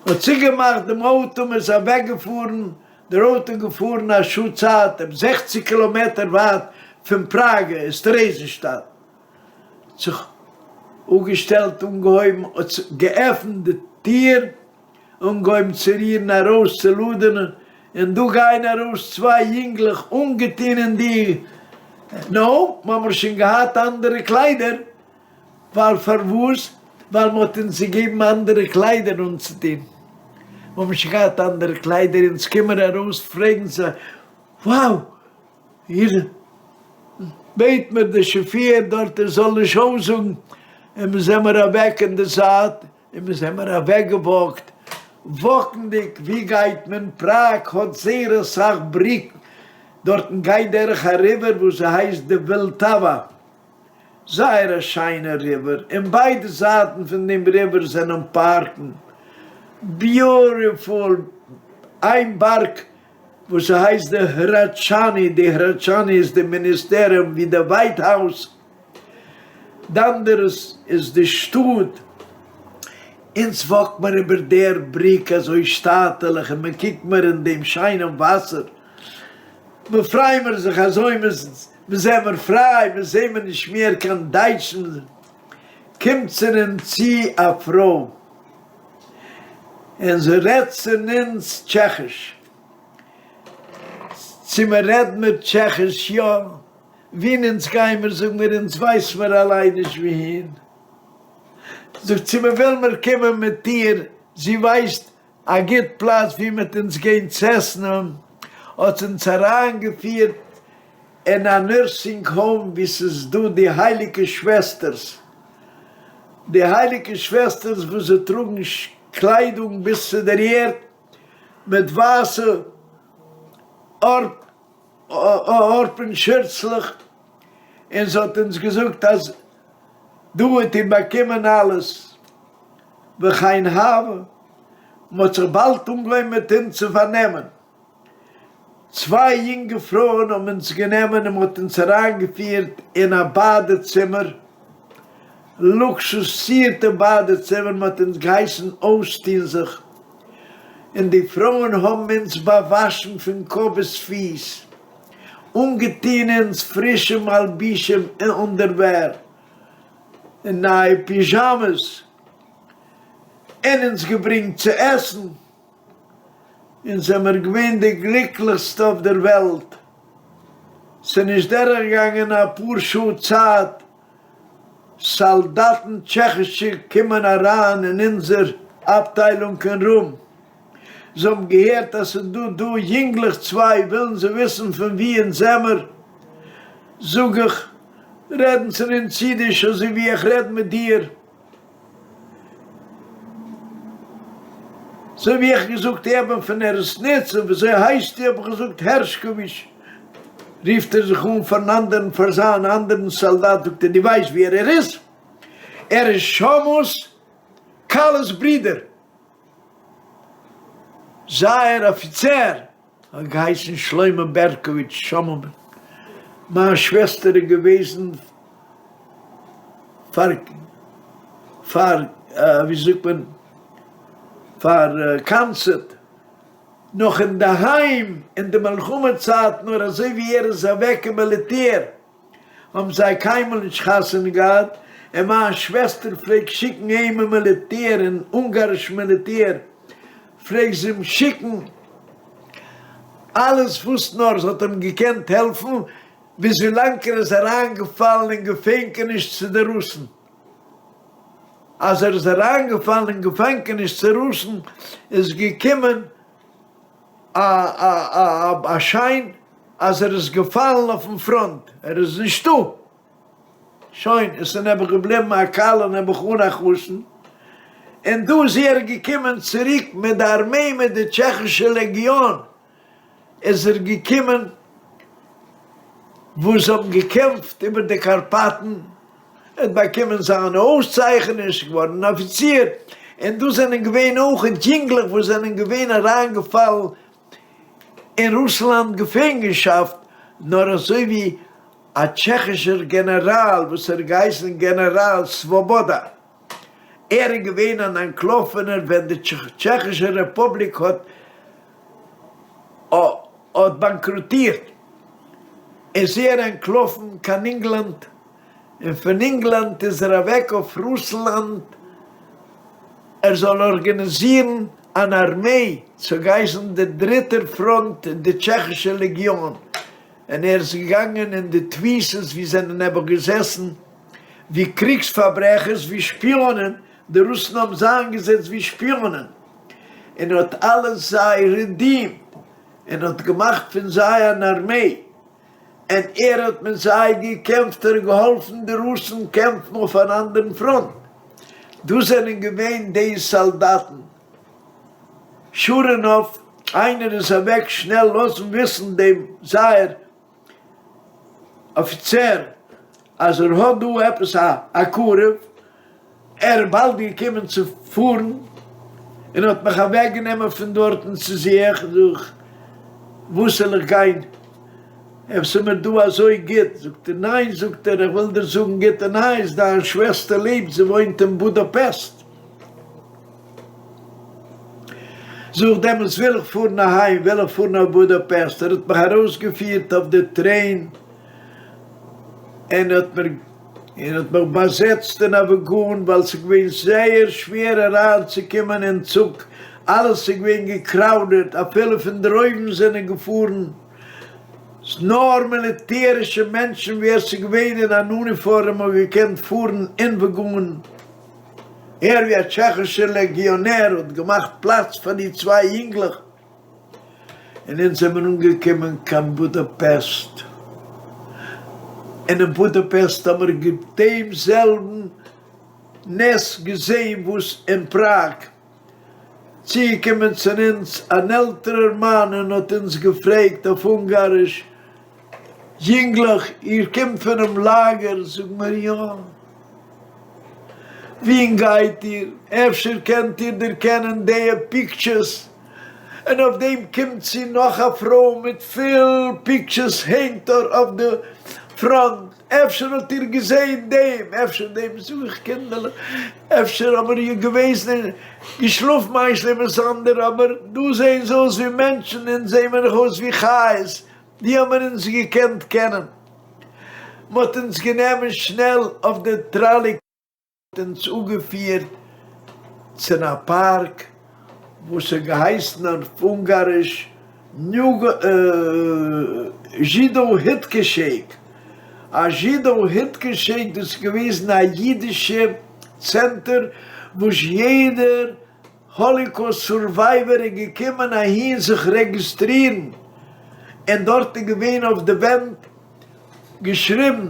מ'האט צוגעמאכט דעם אויטא, מ'איז אוועקגעפארן, דער אויטא איז געפארן א שעה צייט, זעכציג קילאמעטער ווייט פון פראגע איז טערעזענשטאט. זיך אפגעשטעלט אנגעהויבן האט געעפנט די טיר אנגעהויבן צו רירן ארויס צו לאדענען און דא גייען ארויס צוויי יונגלעך אנגעטון אין די נו מ'האמיר שוין געהאט אנדערע קליידער ווייל פארוואס ווייל מ'האט אונז געגעבן אנדערע קליידער אנצוטון מ'האמיר שוין געהאט אנדערע קליידער אונז קומען ארויס פרעגן זיי wow איר בעט מיר די שאפיר דארט ער זאל נישט אויסזאגן, און מיר זעמער אוועק אין די זייט, און מיר זעמער אוועק געוואקט, וואקנדיג ווי גייט מען, פראג האט זייער אסאך בריקן, דארטן גייט דורך א ריווער וואס הייסט די וולטאווא, זייער א שיינע ריווער, און ביידע זייטן פון דעם ריווער זענען פארקן, ביוריפול, איין בארג. וואס ס'הייסט די הראדטשאני, די הראדטשאני איז די מיניסטעריום ווי די ווייט האוז, די אנדערע איז די שטאט, אונז וואקט מיר איבער דער בריק אזוי שטאטעלעך און מען קוקט מיר אין דעם שיינעם וואסער, מען פריי מיר זיך אזוי, מען זעמער פריי, מען זעמער נישט מער קיין דייטשן, קומט צו אונז צו א פרוי און זי רעדט צו אונז טשעכיש, צו מען רעד מיר טשעכיש יא, וואוהין אונז גיימער זאג מיר אונז ווייס מיר אליין נישט וואוהין, זאגט צו מען וויל מיר קומען מיט איר, זי ווייסט א גוט פלאץ ווי מ'עט אונז גיין צו עסן, האט זי אונז אריינגעפירט אין א נורסינג האום ווי ס'איז דא די הייליגע שוועסטערס, די הייליגע שוועסטערס וואס זיי טראגן קליידונג ביז צו דער ערד מיט ווייסע ארפן שירצלעך, און זי האט אונז געזאגט אז דא וועט איר באקומען אלעס וכן הוה, מען האט זיך באלד אנגעהויבן מיט אונז צו פארנעמען, צוויי יונגע פרויען האבן אונז גענומען און מען האט אונז אריינגעפירט אין א באדע צימער, לוקסוסירטע באדע צימער, מען האט אונז געהייסן אויסטון זיך, און די פרויען האבן אונז באוואשן פון קאפ ביז פיס, אנגעטון אונז פרישע מלבישים און אנדערווער, און נייע פיזשאמעס, און אונז געברענגט צו עסן, אונז זעמער געווען די גליקליכסטע אויף דער וועלט, ס'נישט דורכגעגאנגען אפאר שעה צייט, סאלדאטן טשעכישע קומען אריין אין אונזער אפטיילונג אין רום, זיי האבן געהערט אז ס'איז דא דא יונגלעך צוויי ווילן זיי וויסן פון ווי אונז זעמער, זאג איך, רעדן צו אונז אידיש אזוי ווי איך רעד מיט דיר, אזוי ווי איך געזאגט איך בין פון ערעסניצע, וויאזוי הייסטו האב איך געזאגט הערשקאוויטש, רופט ער זיך אן פארן אנדערן פאר זיין אנדערן סאלדאט זאגט ער דו ווייסט ווער ער איז? ער איז שלמה'ס כלה'ס ברודער. זייער אפיצער האט געהייסן שלמה בערקאוויטש שלמה מיין שוועסטער איז געוועזן פאר פאר ווי זאגט מען פאר קאנצערט נאך אינדערהיים אין די מלחמה צייט נאר אזוי ווי ער איז אוועק אין מיליטער האבן זיי קיינמאל נישט חתונה געהאט, און מיין שוועסטער פלעגט שיקן אים אין מיליטער, אין אונגאריש מיליטער פלעגט זי אים שיקן אלעס וואס נאר זי האט אים געקענט העלפן, ביז ווילאנג ער איז אריינגעפאלן אין געפענקעניש צו די רוסן. אז ער איז אריינגעפאלן אין געפענקעניש צו רוסן איז געקומען א שיין אז ער איז געפאלן אויפן פראנט, ער איז נישטא, שוין, עס איז נעבעך געבליבן א כלה נעבעך אן א חתן, און דא איז ער געקומען צוריק מיט די ארמעי מיט די טשעכישע לעגיאן איז ער געקומען וואס זיי האבן געקעמפט איבער די קארפאטן, ער האט באקומען זיינע אויסצייכעניש, געווארן אן אפיציר, און דא זענען געווען אויכעט יונגלעך וואס זענען געווען אריינגעפאלן אין רוסלאנד געפענגענשאפט, נאר אזוי ווי א טשעכישער גענעראל וואס ער האט געהייסן גענעראל סוואבאדא, ער איז געווען אן אנטלאפענער ווען די טשעכישע רעפובליק האט האט באנקראטירט, איז ער אנטלאפן קיין ענגלאנד, און פון ענגלאנד איז ער אוועק אויף רוסלאנד ער זאל ארגאניזירן אן ארמעי צו גייסן די דריטער פראנט אין די טשעכישע לעגיאן, און ער איז געגאנגען אין די תפיסות ווי זענען נעבעך געזעסן ווי קריגס פארברעכערס ווי שפיאנען, די רוסן האבן זיי איינגעזעצט ווי שפיאנען, און האט אלע זיי רעדימט און האט געמאכט פון זיי אן ארמעי. און ער האט מיט זיי געקעמפט, ער האט געהאלפן די רוסן קעמפן אויף אן אנדערן פראנט, דאס זענען געווען די סאלדאטן. שור ענאף, איינער איז אוועק שנעל לאזן וויסן דעם זייער אפיצער אז ער האט דא עפעס א קרוב, ער איז באלד געקומען צו פארן און האט מיך אוועק גענומען פון דארטן צו זיך. וואס זאל איך גיין? עס איז מיר דא אזוי גוט. זאגט ער, ניין, זאגט ער, איך וויל דיר זאגן גוטע נייעס, דיין שוועסטער לעבט, זי וואוינט אין בודאפעסט. זאג איך, דעמאלטס וויל איך פארן אהיים, וויל איך פארן אויף בודאפעסט. ער האט מיך ארויסגעפירט אויף די טרעין און האט מיר און האט מיך באזעצט אין א וואגאן ווייל ס'איז געווען זייער שווער אריינצוקומען אין צוג, אלעס איז געווען געקראודעד, אפילו פון דרויבן זענען געפארן נאר מיליטערישע מענטשן, ווער ס'איז געווען אין אן אוניפארעם האט געקענט פארן אין וואגאן. ער ווי א טשעכישער לעגיאנער האט געמאכט פלאץ פאר די צוויי יונגלעך. און אונז זעמיר אנגעקומען קיין בודאפעסט, און אין בודאפעסט האמיר דעם זעלבן נס געזען וואס אין פראג, צוגעקומען צו אונז אן עלטערער מאן און האט אונז געפרעגט אויף אונגאריש, יונגלעך, איר קומט פונעם לאגער? זאגן מיר, יא. וואוהין גייט איר? אפשר קענט איר דערקענען דיע פיקטשערס? און אויף דעם קומט צו נאך א פרוי מיט פיל פיקטשערס הענגט ער אויף די פראנט, אפשר האט איר געזעהן דעם, אפשר דעם, זאג איך קינדערלעך, אפשר האבן מיר געוועזן און געשלאפן איינס לעבן ס'אנדערע, אבער דא זעהן זיי אויס ווי מענטשן, אונז זעהן מיר נאך אויס ווי חיות, ווי האבן מיר אונז געקענט קענען? מ'האט אונז גענומען שנעל אויף די טראלי. אונז אפגעפירט צו א פארק וואס האט געהייסן אויף אונגאריש זשידא היטקעשעיק, א זשידא היטקעשעיק דאס איז געוועזן א אידישע צענטער וואס יעדער האליקאוסט סורווייווער איז געקומען אהין זיך רעגיסטרירן, און דארט איז געווען אויף די ווענט געשריבן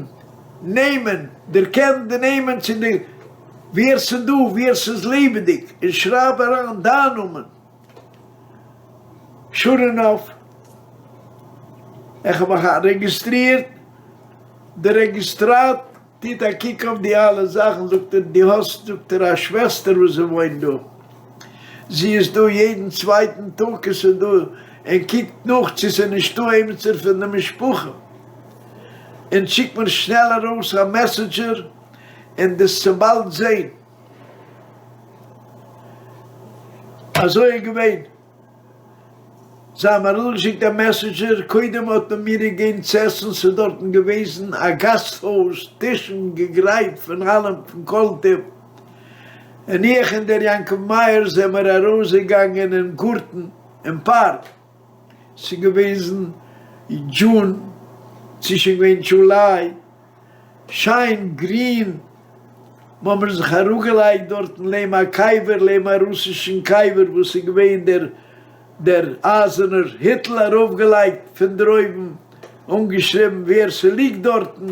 נעמען, דערקען די נעמען צו די ווער ס'איז דא, ווער ס'איז לעבעדיג, און שרייב אריין דיין נאמען. שור אינאף, איך האב מיך רעגיסטרירט, די רעגיסטראט טוט א קוק אויף די אלע זאכן, זאגט ער, דו האסט, זאגט ער, א שוועסטער וואס זי וואוינט דא, זי איז דא יעדן צווייטן טאג איז זי דא און קוקט נאך צו ס'איז נישטא עימיצער פון די משפחה, און שיקט מיר שנעל ארויס א מעסעדזשער און דו'סט באלד זען. אזוי איז געווען. זיי האבן ארויסגעשיקט א מעסעדזשער, קודם האט מען מיר געגעבן צו עסן, ס'איז דארטן געוועזן א גאסט הויז, טישן געגרייט פון אלעם פון כל טוב, און איך און דער יעקב מאיר זעמער ארויסגעגאנגען אין גארטן אין פארק, ס'איז געוועזן דזשון, ס'איז שוין געווען דזשוליי, שיין גרין, מ'האמיר זיך אראפגעלייגט דארטן לעם א קבר, לעם א רוסישן קבר וואס איז געווען דער דער אייזערנער היטל ארויפגעלייגט פון דרויבן, אנגעשריבן ווער ס'ליגט דארטן,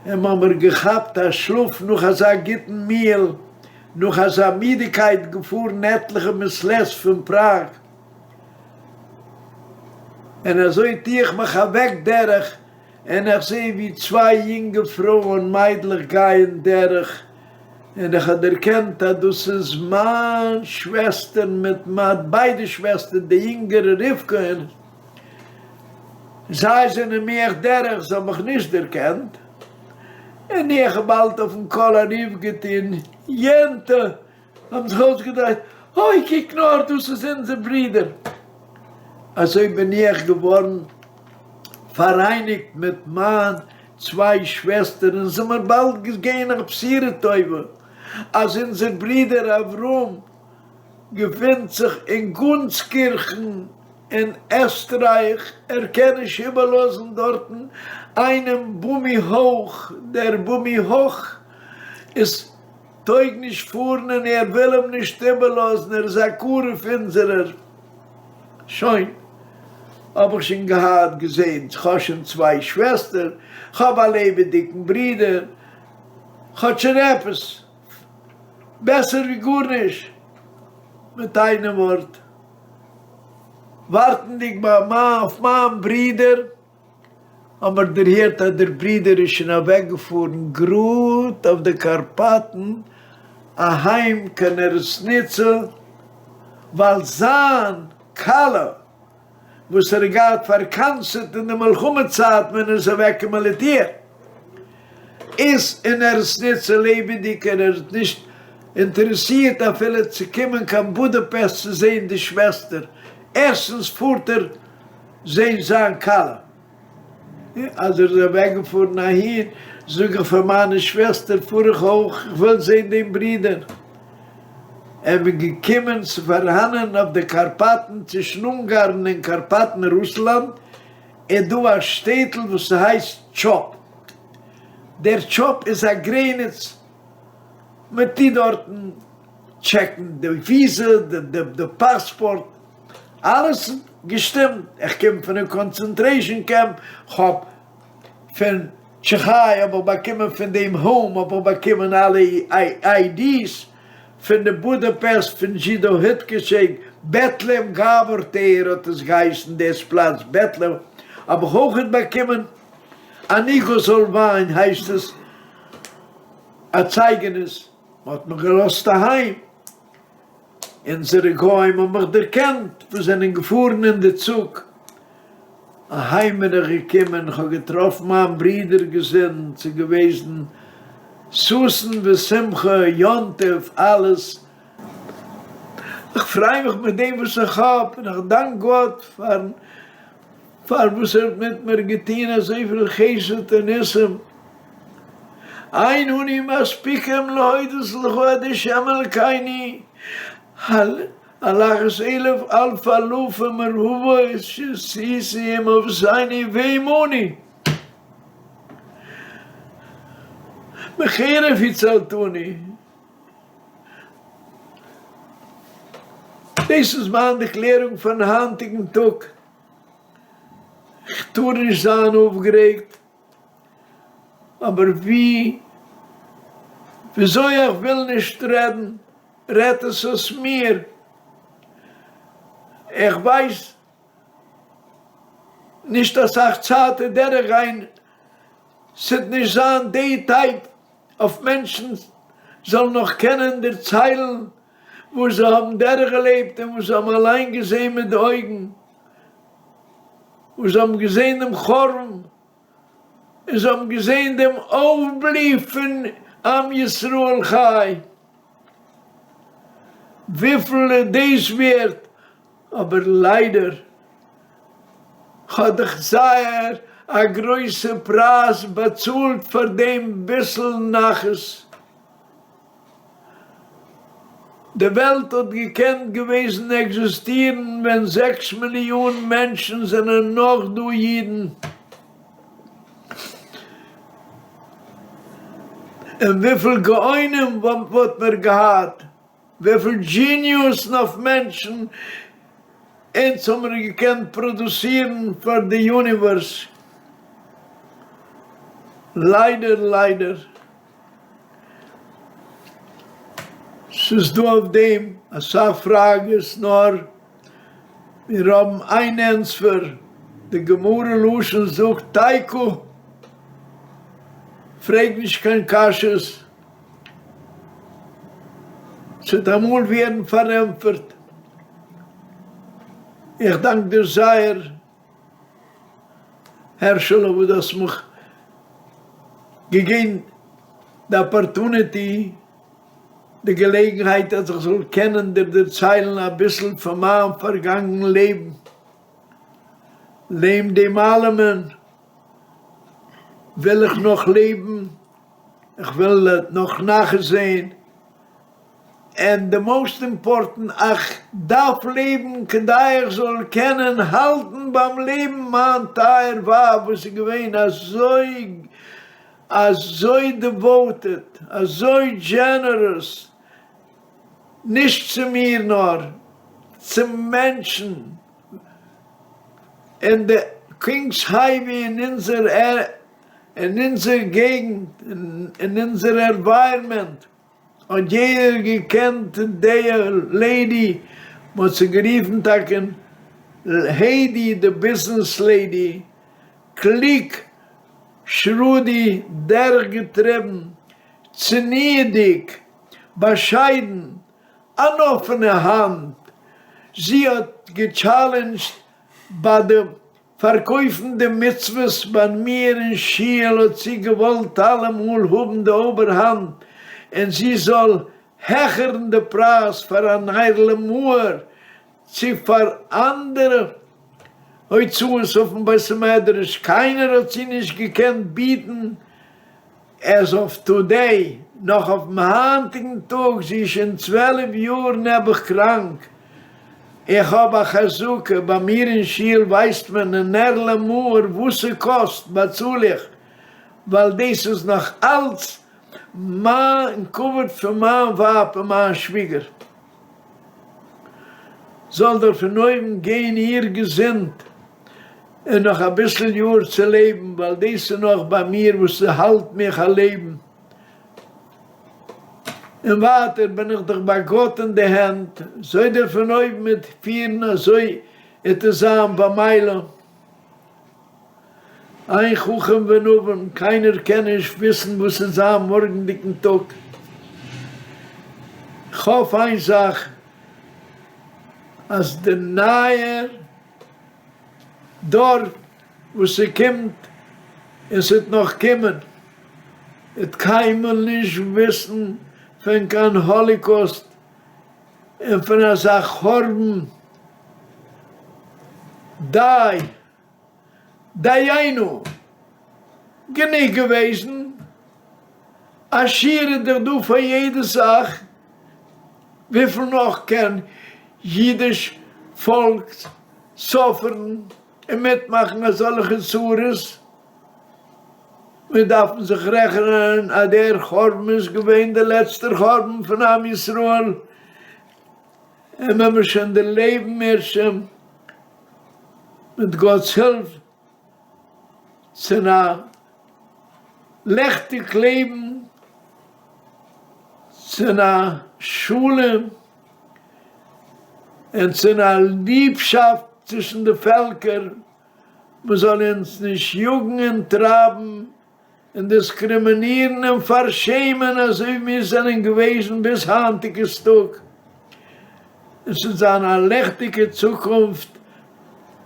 און מ'האמיר געכאפט א שלאף נאך אזא גוטן מיעל, נאך אזא מידיקייט געפארן עטליכע מעת לעת פון פראג, און אזוי טו איך מיך א וועק דרך און איך זע ווי צוויי יונגע פרויען מיידלעך גייען דורך, און איך האב דערקענט אז דאס איז מיין שוועסטער מיט מיין ביידע שוועסטער, די יונגערע רבקה, און זיי זענען מיך דורך, זיי האבן מיך נישט דערקענט, און איך האב באלד אויפן קול א רוף געטון, יענטע! האבן זיך אויסגעדרייט, אוי קוק נאר דאס איז אונזער ברודער! אזוי בין איך געווארן פאראייניגט מיט מיין צוויי שוועסטער און זעמיר באלד געגעבן א בשורה טובה אז אונזער ברודער אברהם געפינט זיך אין גונסקירכן אין עסטרייך, ער קען נישט איבערלאזן דארטן איינעם בומי הויך, דער בומי הויך איז טויג נישט פארן און ער וויל אים נישט איבערלאזן, ער איז א קרוב אונזערער. שוין, האב איך שוין געהאט געזען, כ'האב שוין צוויי שוועסטער, כ'האב א לעבעדיגן ברודער, כ'האב שוין עפעס, בעסער ווי גארנישט. מיט איינעם ווארט, ווארטנדיג ביי מיין אויף מיין ברודער, האבן מיר דערהערט אז דער ברודער איז שוין אוועקגעפארן גראד אויף די קארפאטן אהיים קיין נערעסניצע, ווייל זיין כלה. וואס ער האט געהאט פארקנס'עט אין די מלחמה צייט ווען ער איז אוועק אין מיליטער איז און ער איז נישט צו לעבעדיג און ער איז נישט אינטערעסירט אפילו צו קומען קיין בודאפעסט צו זעהן די שוועסטער, ערשטנס פארט ער זעהן זיין כלה. אז ער איז אוועקגעפארן אהין, זאג איך פאר מיינע שוועסטער, פאר איך אויך, איך וויל זען דעם ברודער. איך בין געקומען צו פארהאנען אויף די קארפאטן, צווישן אונגארן און קארפאטן רוסלאנד, איז דא א שטעטל וואס ס'הייסט טשאפ. דער טשאפ איז א גרעניץ, מען טוט דארטן טשעקן די וויזע, די פאספארט, אלעס געשטימט, איך קום פונעם קאנצענטרעישאן קעמפ, כ'האב פון טשעכיי האב איך באקומען פון דעם האום האב איך באקומען אלע איי די'ס, פון די בודאפעסט פון זשידא הוטקעשעג, בעטלעם גאבור טער האט עס געהייסן דאס פלאץ בעטלעם האב איך אויכעט באקומען, אן igazolvány הייסט עס א צייגעניס, מ'האט מיך געלאזט אהיים. אונזערע גוים האבן מיך דערקענט וואס זענען געפארן אין די צוג. אהיים בין איך געקומען, כ'האב געטראפן מיין ברודער געזונט, ס'איז געוועזן ששון ושמחה, יום טוב, אלעס. איך פריי מיך מיט דעם וואס איך האב, און איך דאנק גאט פארן פאר וואס ער האט מיט מיר געטון אזויפיל חסד און ניסים. אין אנו מספיקים להודות לך עד השם אלקינו על אחת אלף אלפי אלפים ורבבות שעשית עם אבותינו ועמנו מחרב הצלתנו. דאס איז מיין דערקלערונג פארן היינטיגן טאג. כ'טאר נישט זיין אויפגערעגט, אבער ווי וויאזוי איך וויל נישט רעדן, רעדט עס אויס מיר. איך ווייס נישט אסאך צייט וועט דורכגיין, ס'וועט נישט זיין די טייפ אויף מענטשן זאלן נאך קענען דערציילן וואס זיי האבן דורכגעלעבט און וואס זיי האבן אליין געזען מיט די אויגן, וואס זיי האבן געזען דעם חורבן און זיי האבן געזען דעם אויפבלי פון עם ישראל חי, וויפיל איז דאס ווערט? אבער ליידער האב איך זייער א גרויסע פרייז באצאלט פאר דעם ביסל נחת. די וועלט האט געקענט געוועזן עקזיסטירן ווען זעקס מיליאן מענטשן זענען נאך דא אידן, און וויפיל גאונים וואלט מיר געהאט, וויפיל דזשיניוסן אויף מענטשן אונז האמיר געקענט פראדוסירן פאר די יוניווערס. ליידער ליידער. ס'איז דא אויף דעם אסאך פראגעס נאר מיר האבן איין ענטפער, די גמרא לשון זאגט תיקו, פרעג נישט קיין קשיות, ס'וועט אמאל ווערן פארענטפערט. איך דאנק דיר זייער הערשעלע וואס דו האסט מיך געגעבן די אפארטוניטי, די געלעגנהייט אז איך זאל קענען דיר דערציילן אביסל פון מיין פארגאנגן לעבן, לעם דעם אלעמען וויל איך נאך לעבן, איך וויל נאך נחת זען. ענד די מאוסט אימפארטענט, איך דארף לעבן כדי איך זאל קענען האלטן ביים לעבן מיין טייער ווייב וואס איז געווען אזוי אזוי דעוואוטעד, אזוי דזשענערעס, נישט צו מיר נאר צו מענטשן אין די קינגס הייוועי אין אונזער אין אונזער געגנט אין אונזער ענווייראמענט. האט יעדער געקענט די לעידי, מ'האט זי גערופן טאקע העידי די ביזנעס לעידי, קלוג, שרודי, דורכגעטריבן, צניעות'דיג, באשיידן, אן אפענע האנט, זי האט געטשאלענדזשט. ביי די פארקויפן די מצוות ביי מיר אין שול האט זי געוואלט אלעמאל האבן די אויבערהאנט און זי זאל העכערן די פרייז פאר א נר למאור צו פאר אנדערע הוצאות אויפן בית המדרש, קיינער האט זי נישט געקענט ביטן עז אוו טודעי, נאך אויפן היינטיגן טאג, זי איז שוין 12 יאר נעבעך קראנק, איך האב א חזקה, ביי מיר אין שול ווייסט מען א נר למאור וואס ס'קאסט באצאל איך, ווייל דאס איז נאך אלץ מיין כבוד פון מיין ווייב און מיין שוויגער. זאל דער פון אויבן געבן איר געזונט און נאך אביסל יאר צו לעבן, ווייל דאס איז נאך ביי מיר וואס ס'האלט מיך א לעבן, און ווייטער בין איך דאך ביי גאט אין די הענט, אזוי דער פון אויבן וועט פירן אזוי וועט עס זיין במילא. אין חכם ונבון, קיינער קען נישט וויסן וואס וועט זיין מארגנדיגן טאג. כ'האף איין זאך, אז די נייע דור וואס ס'קומט און ס'וועט נאך קומען, וועט קיינמאל נישט וויסן פון קיין האליקאוסט און פון אזא חורבן. די! דיינו! גענוג געוועזן! א שיעור איז דאך דא פאר יעדע זאך, וויפיל נאך קען אידיש פאלק סאפערן און מיטמאכן אזאלכע צרות? מיר דארפן זיך רעכענען אז דער חורבן איז געווען דער לעצטער חורבן פון עם ישראל, און מען מוז שוין דערלעבן אם ירצה השם מיט גאט'ס הילף צו א לעכטיג לעבן, צו א שלום און צו א ליבשאפט צווישן די פעלקער, מען זאל אונז נישט יאגן און טרייבן און דיסקרימינירן און פארשעמען אזוי ווי מיר זענען געוועזן ביז היינטיגעס טאג, און ס'וועט זיין א לעכטיגע צוקונפט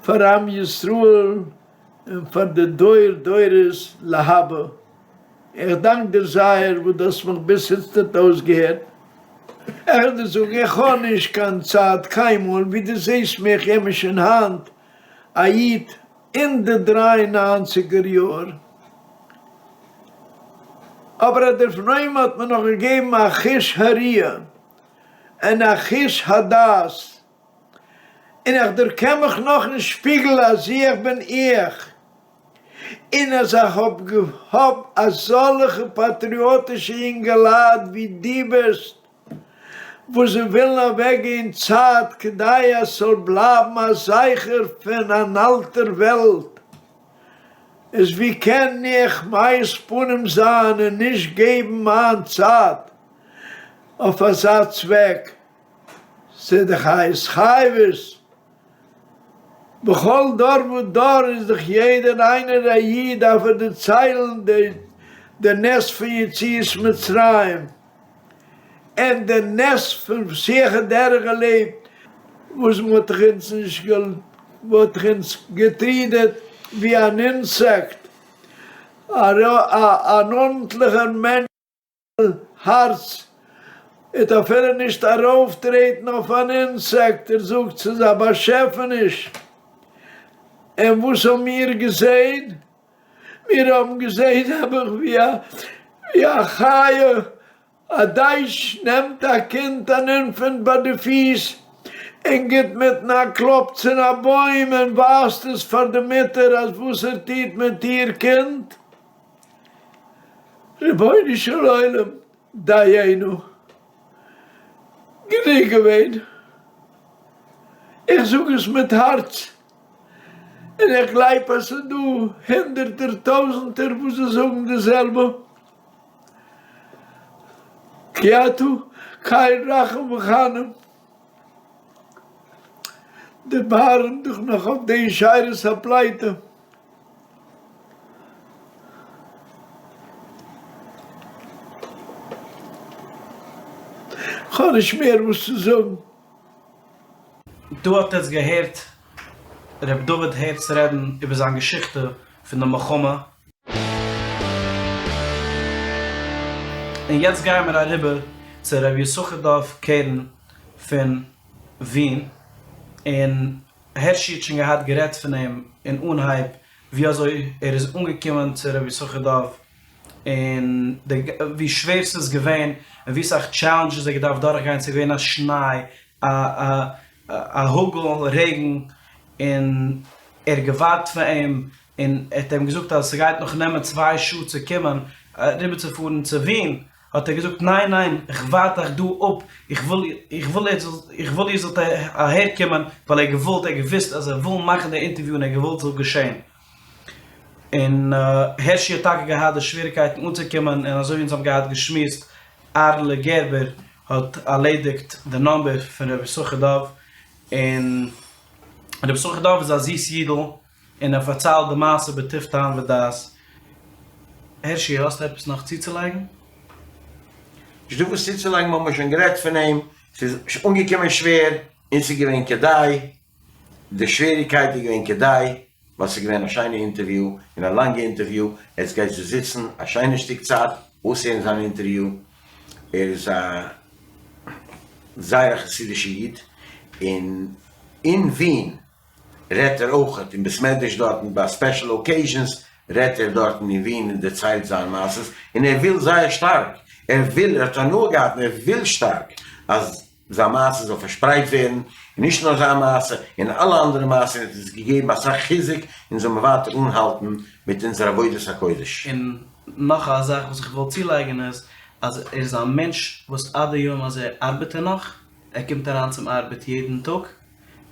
פאר עם ישראל און פאר די דור דורות להבא. איך דאנק דיר זייער וואס דו האסט מיך ביז איצטערט אויסגעהערט. איך וועל דיר זאגן, איך האב נישט קיין צייט קיינמאל, ווי דו זעסט מיך, איך בין שוין היינט א איד אין די דריי און ניינציגער יאר, אבער אז דער פון אויבן האט מיר נאך געגעבן א חוש הראיה און א חוש הדעת, און איך דערקען מיך נאך אין שפיגל אז איך בין איך, און אז איך האב האב אזאלעכע פאטריאטישע יונגעלייט ווי דו ביסט, וואס זיי ווילן אוועקגיין צייט כדי אז ס'זאל בלייבן א זכר פון אן אלטער וועלט, איז ווי קען איך מעיז פנים זיין און נישט געבן מיין צייט אויף אזא צוועק? ס'איז דאך א התחייבות בכל דור ודור איז דאך יעדער איינער א איד דארף ער דערציילן די נס פון יציאת מצרים און די נס פון וואס איך האב דורכגעלעבט וואס מען האט דאך אונז נישט מען האט דאך אונז געטרידעט ווי אן אינסעקט אן ארנטליכער מענטש. הארץ וועט אפילו נישט ארויפטרעטן אויף אן אינסעקט, ער זאגט ס'איז א באשעפעניש. און וואס האבן מיר געזען? מיר האבן געזען נעבעך ווי א ווי א חיה, א דייטש נעמט א קינד אן אינפענט ביי די פיס און גיט מיטן א קלאפ צו א בוים און ווייזט עס פאר די מוטער אז וואס ער טוט מיט איר קינד. רבונו של עולם דיינו, גענוג געווען, איך זאג עס מיט הארץ, און איך גלייב אז ס'איז דא הונדערטער טויזענטער וואס זיי זאגן די זעלבע, כי אתה קל רחום וחנון, דערבארעם דיך נאך אויף די שארית הפליטה. כ'האב נישט מער וואס צו זאגן. דא האט עטס געהערט. ר' דוד הערץ רעדן איבער זיין געשיכטע פון די מלחמה. און יעצט גייען מיר אריבער צו ר' יששכר דוב קערן פון ווין, און הערשי האט שוין געהאט גערעדט פון אים אין אנהייב ווי אזוי ער איז אנגעקומען צו ר' יששכר דוב און די ווי שווער ס'איז געווען און ווי סאך challenges ער האט געדארפט דורכגיין, ס'איז געווען א שניי, א א א האגל רעגן, און ער האט געווארט פאר אים און ער האט אים געזאגט אז ס'גייט נאך נעמען צוויי שעה צו קומען אריבערצופארן צו ווין, האט ער געזאגט ניין ניין איך ווארט אייך דא אפ, איך וויל איך וויל איר זאלט איך וויל איר זאלט אהער קומען, ווייל ער האט געוואלט ער האט געוואוסט אז ער וויל מאכן די אינטערוויו און ער האט געוואלט ס'זאל געשען. און הערשי האט טאקע געהאט די שוועריקייטן אנצוקומען און אזוי ווי אונז האבן געהאט געשמועסט אהרל'ע גערבער האט ארלעדיגט די number פון רבי יששכר דוב און רבי יששכר דוב איז א זיס אידל און ער פארציילט די מעשה בטוב טעם ודעת. הערשי האסט עפעס נאך צוצולייגן? נישט דא וואס צוצולייגן מ'האמיר שוין גערעדט פון אים, ס'איז אנגעקומען שווער און ס'איז געווען כדאי, די שוועריקייט איז געווען כדאי ווייל ס'איז געווען א שיינע אינטערוויו און א לאנגע אינטערוויו, עטס גייטס דא זיצן א שיינע שטיק צייט אויסהערן זיין אינטערוויו, ער איז א זייער א חסידישע איד און אין ווין רעדט ער אויכעט אין בית מדרש דארטן ביי special occasions רעדט ער דארטן אין ווין און דערציילט זיין מעשות און ער וויל זייער שטארק ער וויל ער האט הנאה געהאט און ער וויל שטארק אז זיין מעשה זאל פארשפרייט ווערן, און נישט נאר זיין מעשה, און אלע אנדערע מעשות, און האט אונז געגעבן אסאך חיזוק אונז זאל מיר ווייטער אנהאלטן מיט אונזער עבודת הקודש. און נאך א זאך וואס איך וויל צולייגן איז, אז ער איז א מענטש וואס עד היום הזה ארבעט ער נאך, ער קומט אריין צום ארבעט יעדן טאג,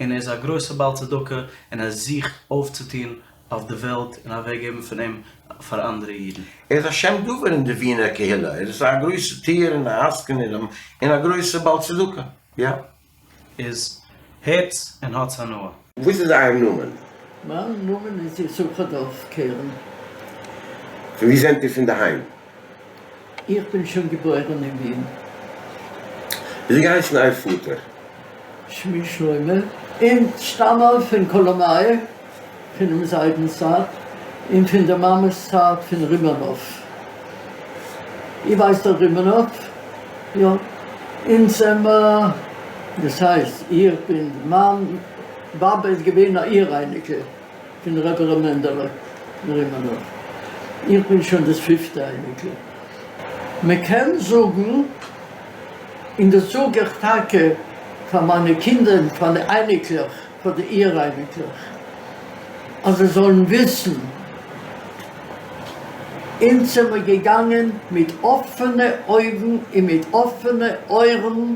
און ער איז א גרויסע בעל צדקה, און ער זוכט אויפצוטון אויף די וועלט און אוועקגעבן פון אים פאר אנדערע אידן. ער איז א שם דבר אין די ווינער קהילה, ער איז א גרויסע טוער און א עסקן און א גרויסע בעל צדקה, יא. איז הערטס און האטס הנאה. וואס איז אייער נאמען? מיין נאמען איז יששכר דוב קערן. פון וואו זענט איר פון די היים? איך בין שוין געבוירן אין ווין. וויאזוי געהייסן אייער פאטער? שמי שלמה, און שטאמען פון קאלאמיי. פונעם זיידנס צד, און פון דער מאמע'ס צד פון רימאנאוו. איר ווייסט דאך רימאנאוו? יא. אונז זעמער, דאס הייסט איך בין, מיין באבע איז געווען א אור-אייניקל פון רבי ר' מענדעלע פון רימאנאוו. איך בין שוין דאס פיפטע אייניקל. מען קען זאגן, און דאס זאג איך טאקע פאר מיינע קינדער און פאר די אייניקלעך, פאר די אור-אייניקלעך אז זיי זאלן וויסן, אונז זעמער געגאנגען מיט אפענע אויגן און מיט אפענע אויערן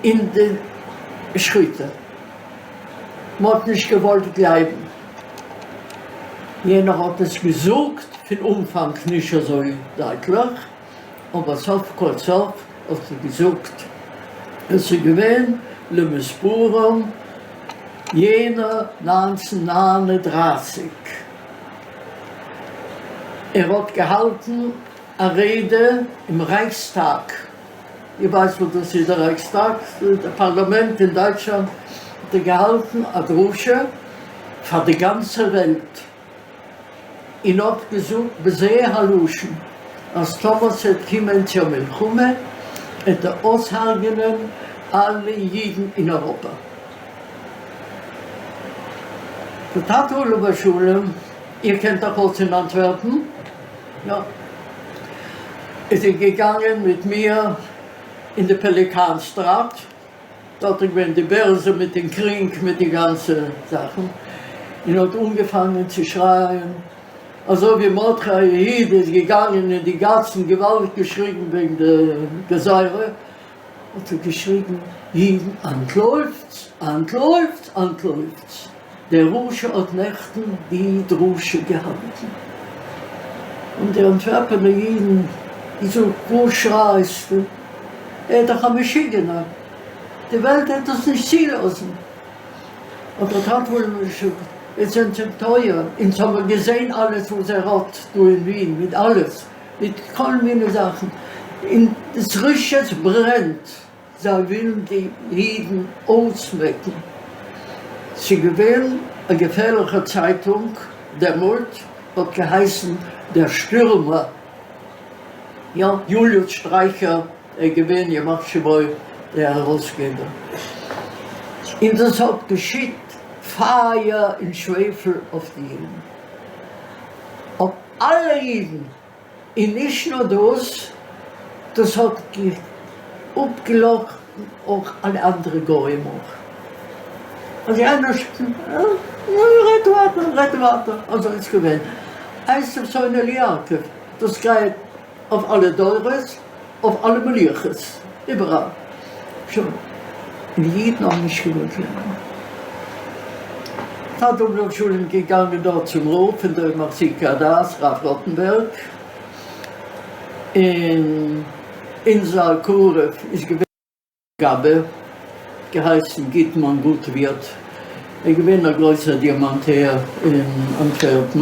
אין די שחיטה, מען האט נישט געוואלט גלייבן, יענער האט עס געזאגט פון אנפאנג נישט אזוי דייטליך, אבער סוף כל סוף האט ער געזאגט עס איז געווען למספרם יענער 1939 ער האט געהאלטן א רעדע אין רייכסטאג, איר ווייסט וואס דאס איז דער רייכסטאג? דער פארלאמענט אין דייטשלאנד, האט ער געהאלטן א דרשה פאר די גאנצע וועלט. און האט געזאגט בזה הלשון אז טאמער ס'עט קומען צו א מלחמה עט ער אויסהרג'נען אלע אידן אין אייראפע. דער טאטע עליו השלום, איר קענט דאך אויס אין אנטווערפן, יא, איז ער געגאנגען מיט מיר אין די פעליקאנסטראט, דארט איז געווען די בערזע מיט דעם קרינג מיט די גאנצע זאכן, און האט אנגעפאנגען צו שרייען, אזוי ווי מרדכי היהודי איז געגאנגען אין די גאסן געוואלד געשריגן וועגן די גזירה, האט ער געשריגן, אידן אנטלויפטס, אנטלויפטס, אנטלויפטס! דער רשע האט נעכטן די דרשה געהאלטן, און די אנטווערפענע אידן געזאגט, וואס שרייסטו? ער איז דאך א משוגענער, די וועלט וועט דאס נישט צולאזן. האט דער טאטע געזאגט, איר זענט זיך טועה, אונז האמיר געזען אלעס וואס ער האט דא אין ווין, מיט אלעס, מיט כל מיני זאכן, און דאס רשעות ברענט. זיי ווילן די אידן אויסמעקן. ס'איז געווען א געפערליכע צייטונג דעמאלט, האט געהייסן דער שטירמער, יא, יוליוס שטרייכער איז געווען ימח שמו דער ארויסגעבער, און דאס האט געשיט פייער און שוועפל אויף די אידן, אויף אלע אידן. און נישט נאר דאס, דאס האט אפגעלאכטן אויך אלע אנדערע גוים אויך. אז איינער רעדט ווייטער, רעדט ווייטער, אזוי איז געווען. עשו שונא ליעקב, דאס גייט אויף אלע דורות, אויף אלע מלוכות, איבעראל. שוין. און די אידן האבן נישט געוואלט לערנען. טאטע עליו השלום געגאנגען דארט צום רב פון די מחזיקי הדת רב ראטענבערג, און אונזער קרוב איז געווען גבאי, געהייסן גוטמאן גוטווירט, ער איז געווען א גרויסער דיאמאנטער אין אנטווערפן,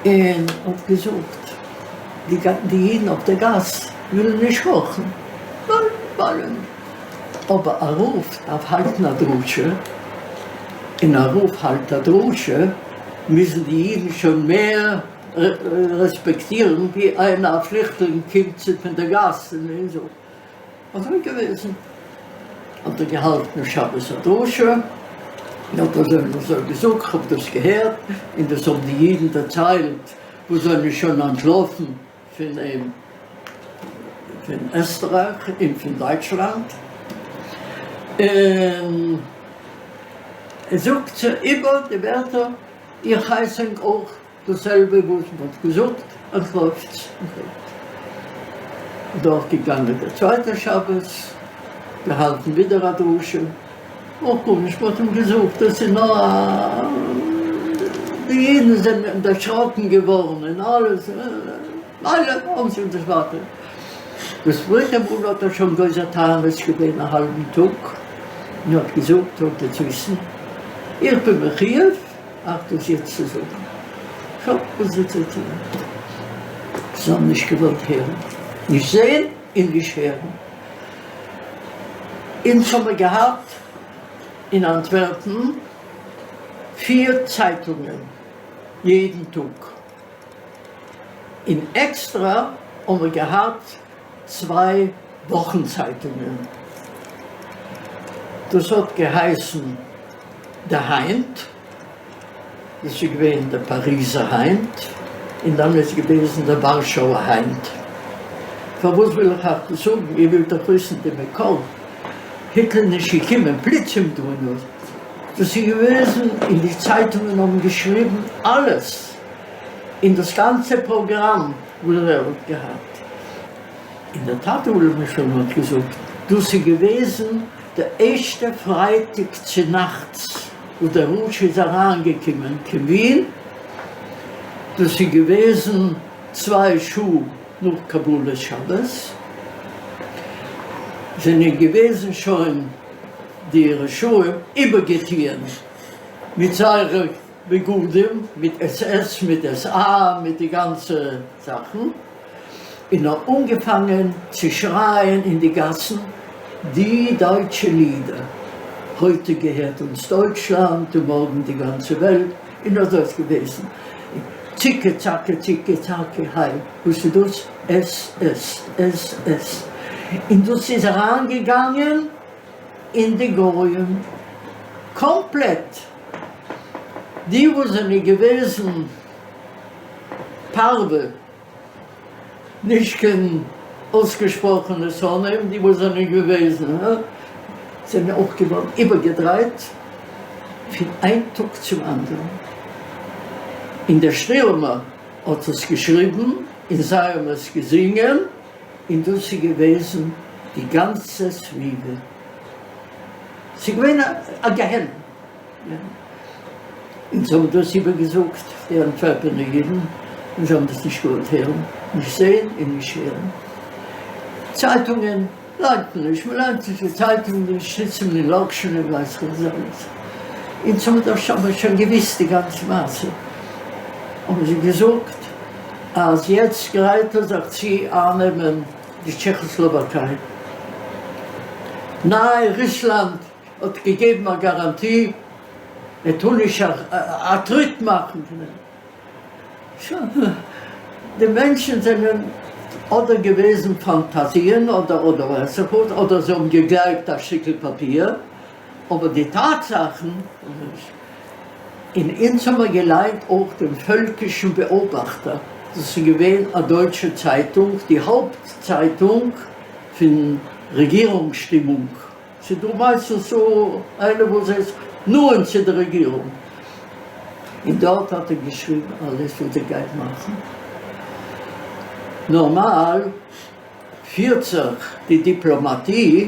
און האט געזאגט די אידן אויף די גאס ווילן נישט הארכן, ווייל. אבער א רב דארף האלטן א דרשה, און א רב האלט א דרשה מוזן די אידן שוין מער רעספעקטירן ווי איינער א פליכטלינג קומט צו פון די גאס און זאגט. אזוי געוועזן האט ער געהאלטן שבת א דרשה און האט אזוי און אזוי געזאגט, כ'האב דאס געהערט און דאס האבן די אידן דערציילט וואס זענען שוין אנטלאפן פון אים פון עסטרייך און פון דייטשלאנד, און ער זאגט זיי איבער די ווערטער, איך הייס ענק אויך דאס זעלבע וואס מען האט געזאגט, אנטלויפטס, אנטלויפטס. דורכגעגאנגען דער צווייטער שבת, געהאלטן ווידער א דרשה, אויך גארנישט, מען האט אים געזאגט דאס איז נאר א, די אידן זענען דערשראקן געווארן און אלעס, מילא האבן זיי דאס ווייטער. דאס דריטע מאל האט ער שוין גוזר תענית געווען א האלבן טאג, און האט געזאגט, זאלט עטס וויסן, איך בין מחויב אייך דאס יעצט צו זאגן. שוין, וואס זאלט איר טון? זיי האבן נישט געוואלט הערן, נישט זען און נישט הערן. אונז האמיר געהאט אין אנטווערפן פיר צייטונגען יעדן טאג, און עקסטרא האמיר געהאט צוויי וואכן צייטונגען, דאס האט געהייסן די היינט, דאס איז געווען דער פאריזער היינט, און דאן איז געוועזן דער ווארשאווער היינט. פארוואס וויל איך אייך דאס זאגן? איר ווילט דאך וויסן די מקור. היטלער נישט געקומען פלוצים דא און דארט. דאס איז געוועזן און די צייטונגען האבן געשריבן אלעס, און דאס גאנצע פראגראם וואס ער האט געהאט. און דער טאטע עליו השלום האט געזאגט, דאס איז געוועזן די ערשטע פרייטאג צונאכטס וואס דער רשע איז אריינגעקומען קיין ווין, דאס איז געוועזן צוויי שעה נאך קבלת שבת, זענען געוועזן שוין די רשעים איבערגעטוען מיט זייערע בגדים, מיט עס עס, מיט עס א, מיט די גאנצע זאכן, און האט אנגעפאנגען צו שרייען אין די גאסן די דייטשע לידער, heute gehört uns Deutschland און מארגן די גאנצע וועלט, און אזוי איז געוועזן, ציקע צאקע ציקע צאקע היי, וואס איז דאס? עס עס עס עס, און דאס איז אריינגעגאנגען אין די גוים קאמפלעט, די וואס זענען געוועזן פארווע, נישט קיין אויסגעשפראכענע שונאים, די וואס זענען געוועזן זענען אויך געווארן איבערגעדרייט פון איין טאג צום אנדערן, און דער שטירמער האט עס געשריבן און זיי האבן עס געזינגען, און דאס איז געוועזן די גאנצע סביבה, ס'איז געווען א גיהנום. אונז האבן דאס איבערגעזאגט די אנטווערפענער אידן, און זיי האבן דאס נישט געוואלט הערן, נישט זען און נישט הערן. צייטונגען ליינט מען נישט, מען ליינט נישט די צייטונגען, די שטיצן און לאקשן און ווייס איך וואס אלעס. אונז האבן דאך שוין שוין געוויסט די גאנצע מעשה, האבן זיי געזאגט אז יעצט גרייט ער זיך צו אייננעמען די טשעכאסלאוואקיי, ניי רוסלאנד. האט געגעבן א גאראנטי ער טאר נישט א טריט מאכן פון דעם. שוין, די מענטשן זענען אדער געוועזן פאנטאזיען אדער אדער ווייס איך וואס, אדער זיי האבן געגלייבט א שטיקל פאפיר, אבער די טאטזאכן און אונז האמער געליינט אויך דעם פעלקישן בעאבאכטער, דאס איז געווען א דויטשע צייטונג, די הויפט צייטונג פון רעגירונג שטימונג, ס'איז דא מייסטנס דא איינער וואס איז נאענט צו די רעגירונג, און דארט האט ער געשריבן אלעס וואס ער גייט מאכן. נארמאל פירט זיך די דיפלאמאטיע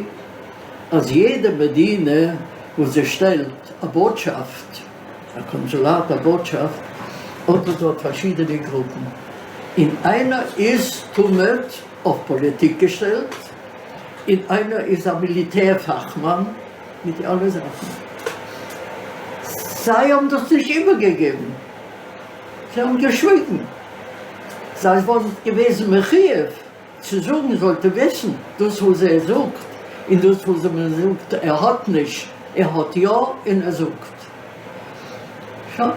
אז יעדע מדינה וואס זי שטעלט א באטשאפט, א קאנסולאט, א באטשאפט, האט ער דארט פארשידענע גרופן, און איינער איז תמיד אויף פאליטיק געשטעלט, און איינער איז א מיליטער פאכמאן מיט די אלע זאכן. זיי האבן דאס נישט איבערגעגעבן, זיי האבן געשוויגן. זיי וואלטן געוועזן מחויב צו זאגן, זאלט איר וויסן, דאס וואס ער זאגט און דאס וואס מען זאגט ער האט נישט, ער האט יא און ער זאגט. שוין.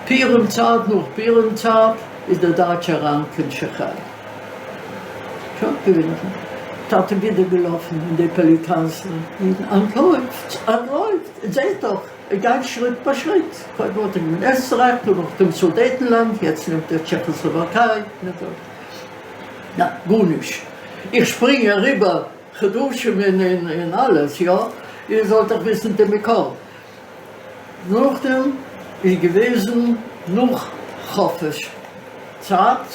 פורים צייט נאך פורים צייט איז דער דייטש אריין קיין טשעכיי. שוין געווען. טאטע ווידער געלאפן אין די פעליקאנסן, אידן אנטלויפט, אנטלויפט, זעט דאך, ער גייט שריט ביי שריט, קודם האט ער גענומען עסטרייך, דערנאך דעם סודעטנלאנד, יעצט נעמט ער טשעכאסלאוואקיי, ניין, גארנישט, איך שפרינג אריבער חדשים און אלעס, יא, איר זאלט דאך וויסן די מקור. נאכדעם איז געוועזן נאך חופש צייט,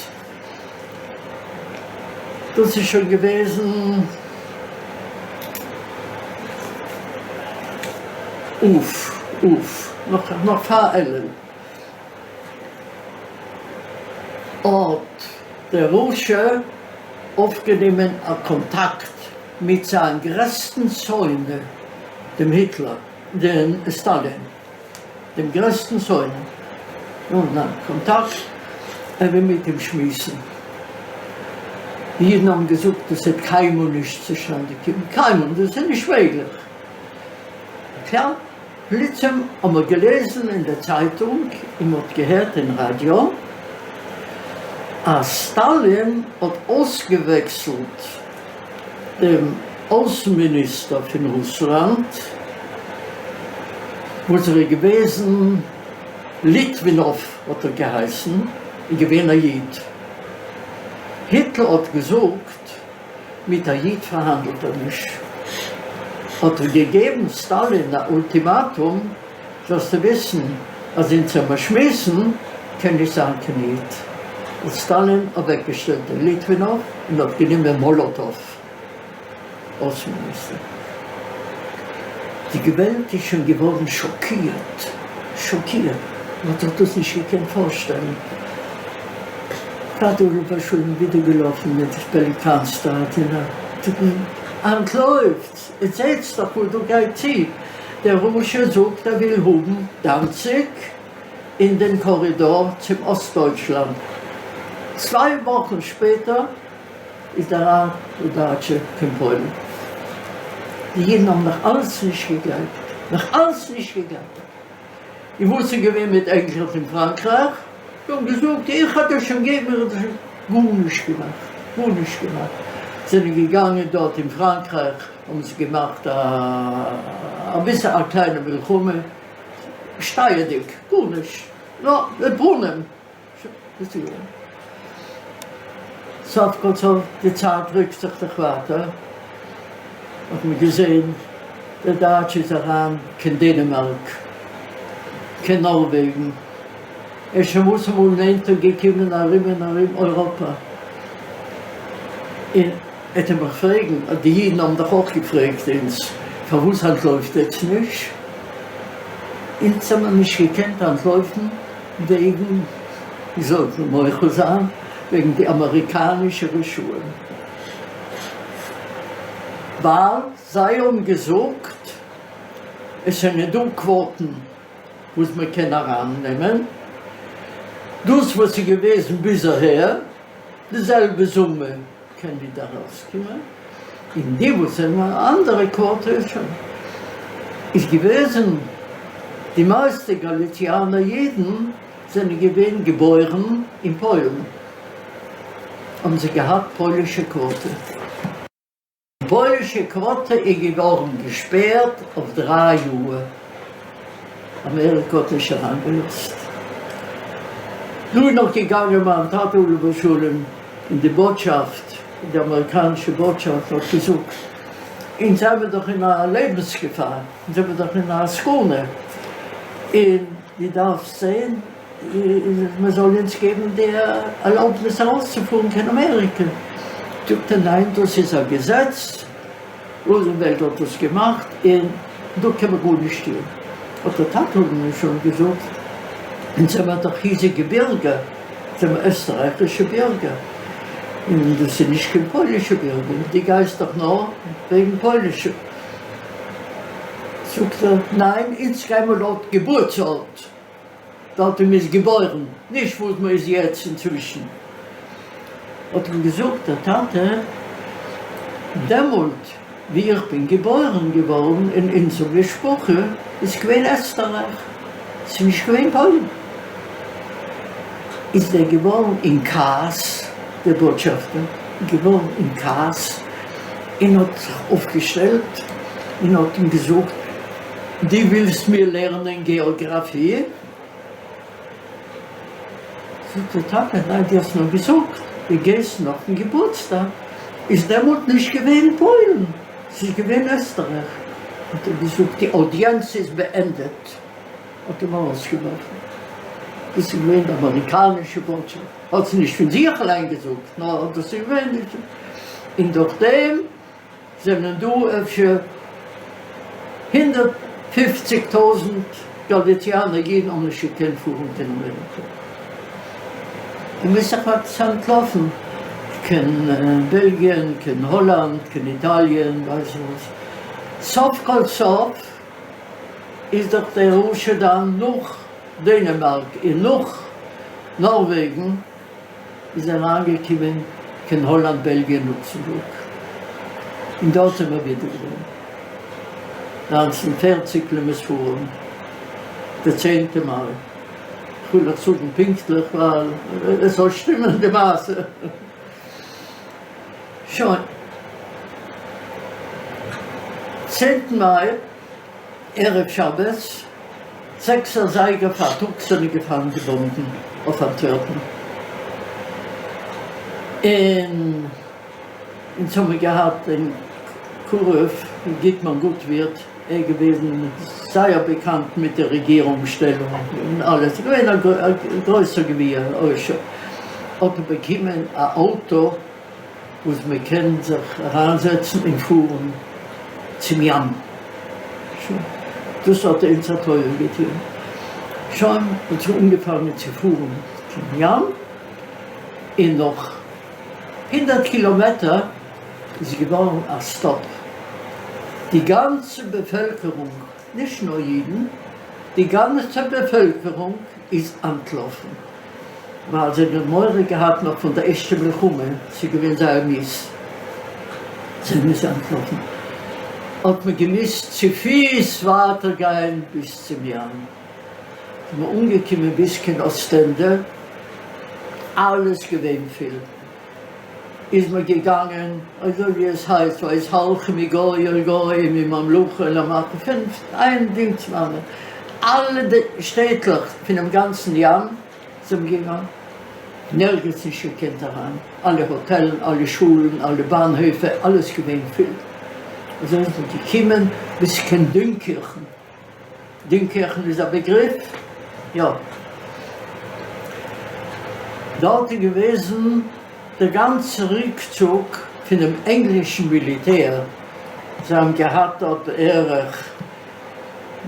דאס איז שוין געוועזן אב, אב, נאך פאר אלול, האט דער רשע אויפגענומען א קאנטאקט מיט זיין גרעסטן שונא דעם היטלער, דעם סטאלין, דעם גרעסטן שונא, און א קאנטאקט, ער וויל מיט אים שמועסן. די אידן האבן געזאגט דאס וועט קיינמאל נישט צושטאנד קומען, קיינמאל, דאס איז נישט מעגליך. בכלל, פלוצים האבן מיר געלעזן אין דער צייטונג און מען האט געהערט אין ראדיא אז סטאלין האט אויסגעוועקסלט דעם אויסן מיניסטער פון רוסלאנד וואס ער איז געוועזן ליטווינאוו האט ער געהייסן, איז געווען א איד. היטלער האט געזאגט מיט א איד פארהאנדלט ער נישט. האט ער געגעבן סטאלין א אולטימאטום, זאלסטו וויסן אז אונז וועמיר שמועסן קען נישט זיין קיין איד. האט סטאלין אוועקגעשטעלט דעם ליטווינאוו און האט גענומען מאלאטאוו אויסן מיניסטער. די וועלט איז שוין געווארן שאקירט, שאקירט, מען האט זיך דאס נישט געקענט פארשטעלן. טאטע עליו השלום ווידער געלאפן מיט פעליקאנסטראט און אנטלויפט, עטס זעטס דאך וואס דא גייט צו, דער רשע זאגט ער וויל האבן דאנציג און דעם קארידאר צום אסט-דויטשלאנד. צוויי וואכן שפעטער איז אריין די דייטשע קיין פוילן. די אידן האבן נאך אלץ נישט געגלייבט, נאך אלץ נישט געגלייבט. און וואס איז געווען מיט ענגלאנד און פראנקרייך? זיי האבן געזאגט, איך האב דיר שוין געגעבן, איך האב דיר שוין. גארנישט געמאכט, גארנישט געמאכט. זענען געגאנגען דארט אין פראנקרייך האבן זיי געמאכט אביסל א קליינע מלחמה, שטייעדיג, גארנישט, נאר די פנים. סוף כל סוף די צייט רוקט זיך דאך ווייטער, האט מען געזען דער דייטש איז אריין קיין דענעמארק, קיין נארוועגן, ער איז שוין וואס אמאל נענטער געקומען ארום און ארום אויראפע, און עט ער מיך פרעגן, די אידן האבן דאך אויך געפרעגט אונז, פארוואס אנטלויפט עטץ נישט? אונז האמיר נישט געקענט אנטלויפן וועגן, איר זאלט מיר מוחל זיין, וועגן די אמעריקאנישע רשעים, ווייל זיי האבן געזאגט עס זענען דא קוואטן וואס מען קען ארייננעמען, דאס וואס איז געוועזן ביז אהער, די זעלבע סומע קען ווידער ארויסקומען, און די וואס זענען א אנדערע קוואטע איז שוין. איז געוועזן די מייסטע גאליציאנער אידן זענען געווען געבוירן אין פוילן האבן זיי געהאט פוילישע קוואטע. די פוילישע קוואטע איז געווארן געשפערט אויף דריי יאר, אמעריקע האט נישט אריינגעלאזט. דא איז נאך געגאנגען מיין טאטע עליו השלום אין די באטשאפט, די אמעריקאנישע באטשאפט האט געזאגט, אונז זעמיר דאך אין א לעבנס געפאר, אונז זעמיר דאך אין א סכנה, און דו דארפסט זען מען זאל אונז געבן די ערלויבעניש ארויסצופארן קיין אמעריקע, זאגט ער ניין דאס איז א געזעץ, רוזעוועלט האט דאס געמאכט און דא קען מען גארנישט טון, האט דער טאטע עליו השלום געזאגט, אונז זעמער דאך היזיגע בירגער, זעמער עסטרייכישע בירגער, און דאס איז נישט קיין פוילישע בירגער, דו גייסט דאך נאר וועגן פוילישע, זאגט ער ניין אונז גיימער לויט געבורטס ארט. דארט ווי מ'איז געבוירן, נישט וואס מ'איז יעצט אינצווישן, האט אים געזאגט דער טאטע, דעמאלט ווי איך בין געבוירן געווארן אין אונזער משפחה איז געווען עסטרייך, ס'איז נישט געווען פוילן, איז דער געווארן אין כעס, דער באטשאפטער געווארן אין כעס און האט זיך אויפגעשטעלט און האט אים געזאגט, דו ווילסט מיר לערנען געאגראפיע? זאגט דער טאטע, ניין דו האסט נאר געזאגט דו גייסט נאכן געבורטסטאג, איז דעמאלט נישט געווען פוילן, ס'איז געווען עסטרייך, האט ער געזאגט די אודיענץ איז בעענדעט, האט אים ארויסגעווארפן, דאס איז געווען די אמעריקאנישע באטשאפט, האט זי נישט פון זיך אליין געזאגט, נאר דאס איז געווען די, און דורכדעם. זענען דא אפשר 150 טויזענט גאליציאנער אידן האבן נישט געקענט פארן קיין אמעריקע און מ'איז זיך אנטלאפן קיין בעלגיען, קיין האלאנד, קיין איטאליע און ווייס איך וואס. סוף כל סוף איז דאך דער רשע דאן נאך דענעמארק און נאך נארוועגן איז אריינגעקומען קיין האלאנד בעלגיע און לוקסעמבורג און דארט זענען מיר ווידער געווען 1940 למספרם די צענטע מאי, כ'וויל אייך זאגן פונקטליך ווייל עס זאל שטימען די מעשה. שוין. צענטן מאי. ערב שבת, זעקס אזייגער פארטאגס זענען געפאלן די באמבן אויף אנטווערפן, און אונז האמיר געהאט דעם קרוב גוטמאן גוטווירט, ער איז געוועזן זייער באקאנט מיט די רעגירונג שטעלונג און אלעס, געווען א גרויסער גביר עושר, האט ער באקומען א אויטא וואס מען קען זיך אריינזעצן און פארן צום ים. שוין, דאס האט אונז א טובה געטון. שוין, האט זיך אנגעפאנגען צו פארן צום ים, און נאך הונדערט קילאמעטער איז געווארן א סטאפ. די גאנצע באפעלקערונג, נישט נאר אידן, די גאנצע באפעלקערונג איז אנטלאפן. ווייל זיי האבן מורא געהאט נאך פון די ערשטע מלחמה, ס'איז געווען זייער מיאוס, זענען זיי אנטלאפן, האט מען געמוזט צופיס ווייטער גיין ביז צום ים, איז מען אנגעקומען ביז קיין אסטענדע, אלעס געווען פול, איז מען געגאנגען אזוי ווי עס הייסט ויתהלכו מגוי אל גוי מממלכה לממלכה פון איין דינג צום אנדערן, אלע די שטעטלעך פונעם גאנצן ים זענען געגאנגען, נערגעץ נישט געקענט אריין, אלע האטעלן, אלע שולן, אלע באנהויפער, אלעס געווען פול, אזוי איז מען געקומען ביז קיין דונקירכן. דונקירכן איז א באגריף? יא. דארט איז געוועזן דער גאנצער ריקצוג פונעם ענגלישן מיליטער, זיי האבן געהאט דארט בערך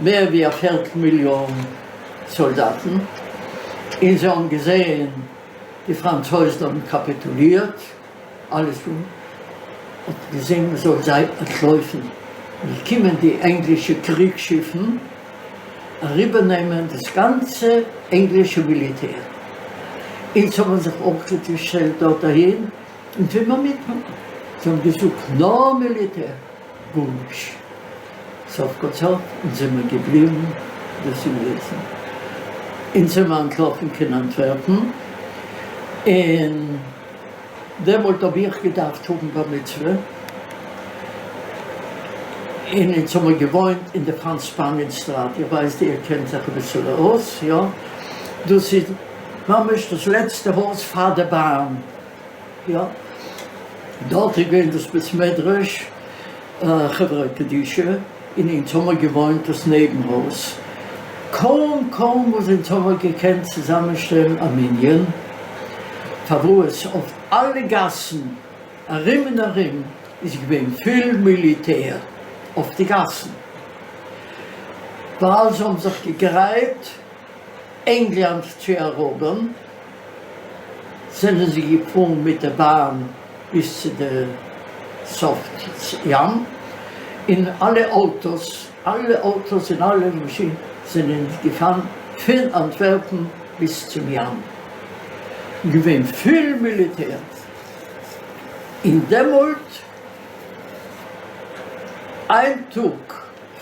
מער ווי א פערטל מיליאן סאלדאטן, און זיי האבן געזען די פראנצויזן האבן קאפיטולירט, אלעס און האט געזען מען זאל זיי אנטלויפן, געקומען די ענגלישע קריג שיפן אריבערנעמען דאס גאנצע ענגלישע מיליטער, אונז האבן זיך אויך געשטעלט דארט אהין און ווי מיר מיט זיי האבן געזאגט נאר מיליטער גארנישט. סוף כל סוף אונז זעמער געבליבן דאס איז געוועזן אונז זעמער אנטלאפן קיין אנטווערפן און דעמאלט האב איך געדארפט האבן בר מצוה און אונז האמער געוואוינט אין די וואן ספאנגען סטראט איך ווייס איר קענט זיך אביסעלע אויס יא דאס איז ממש דאס לעצטע הויז פאר די באן. יא, דארט איז געווען דאס בית מדרש חברה קדישא, און אונז האמער געוואוינט דאס נעבן הויז, קוים קוים וואס אונז האמער געקענט צוזאמען שטעלן א מנין, פארוואס אויף אלע גאסן ארום און ארום איז געווען פול מיליטער אויף די גאסן, ווייל זיי האבן זיך געגרייט ענגלאנד צו עראבערן, זענען זיי געפארן מיט די באן ביז צו די סוף ים, און אלע אויטאס, אלע אויטאס און אלע מאשינען זענען געפארן פון אנטווערפן ביז צום ים, געווען פול מיליטער, און דעמאלט איין טאג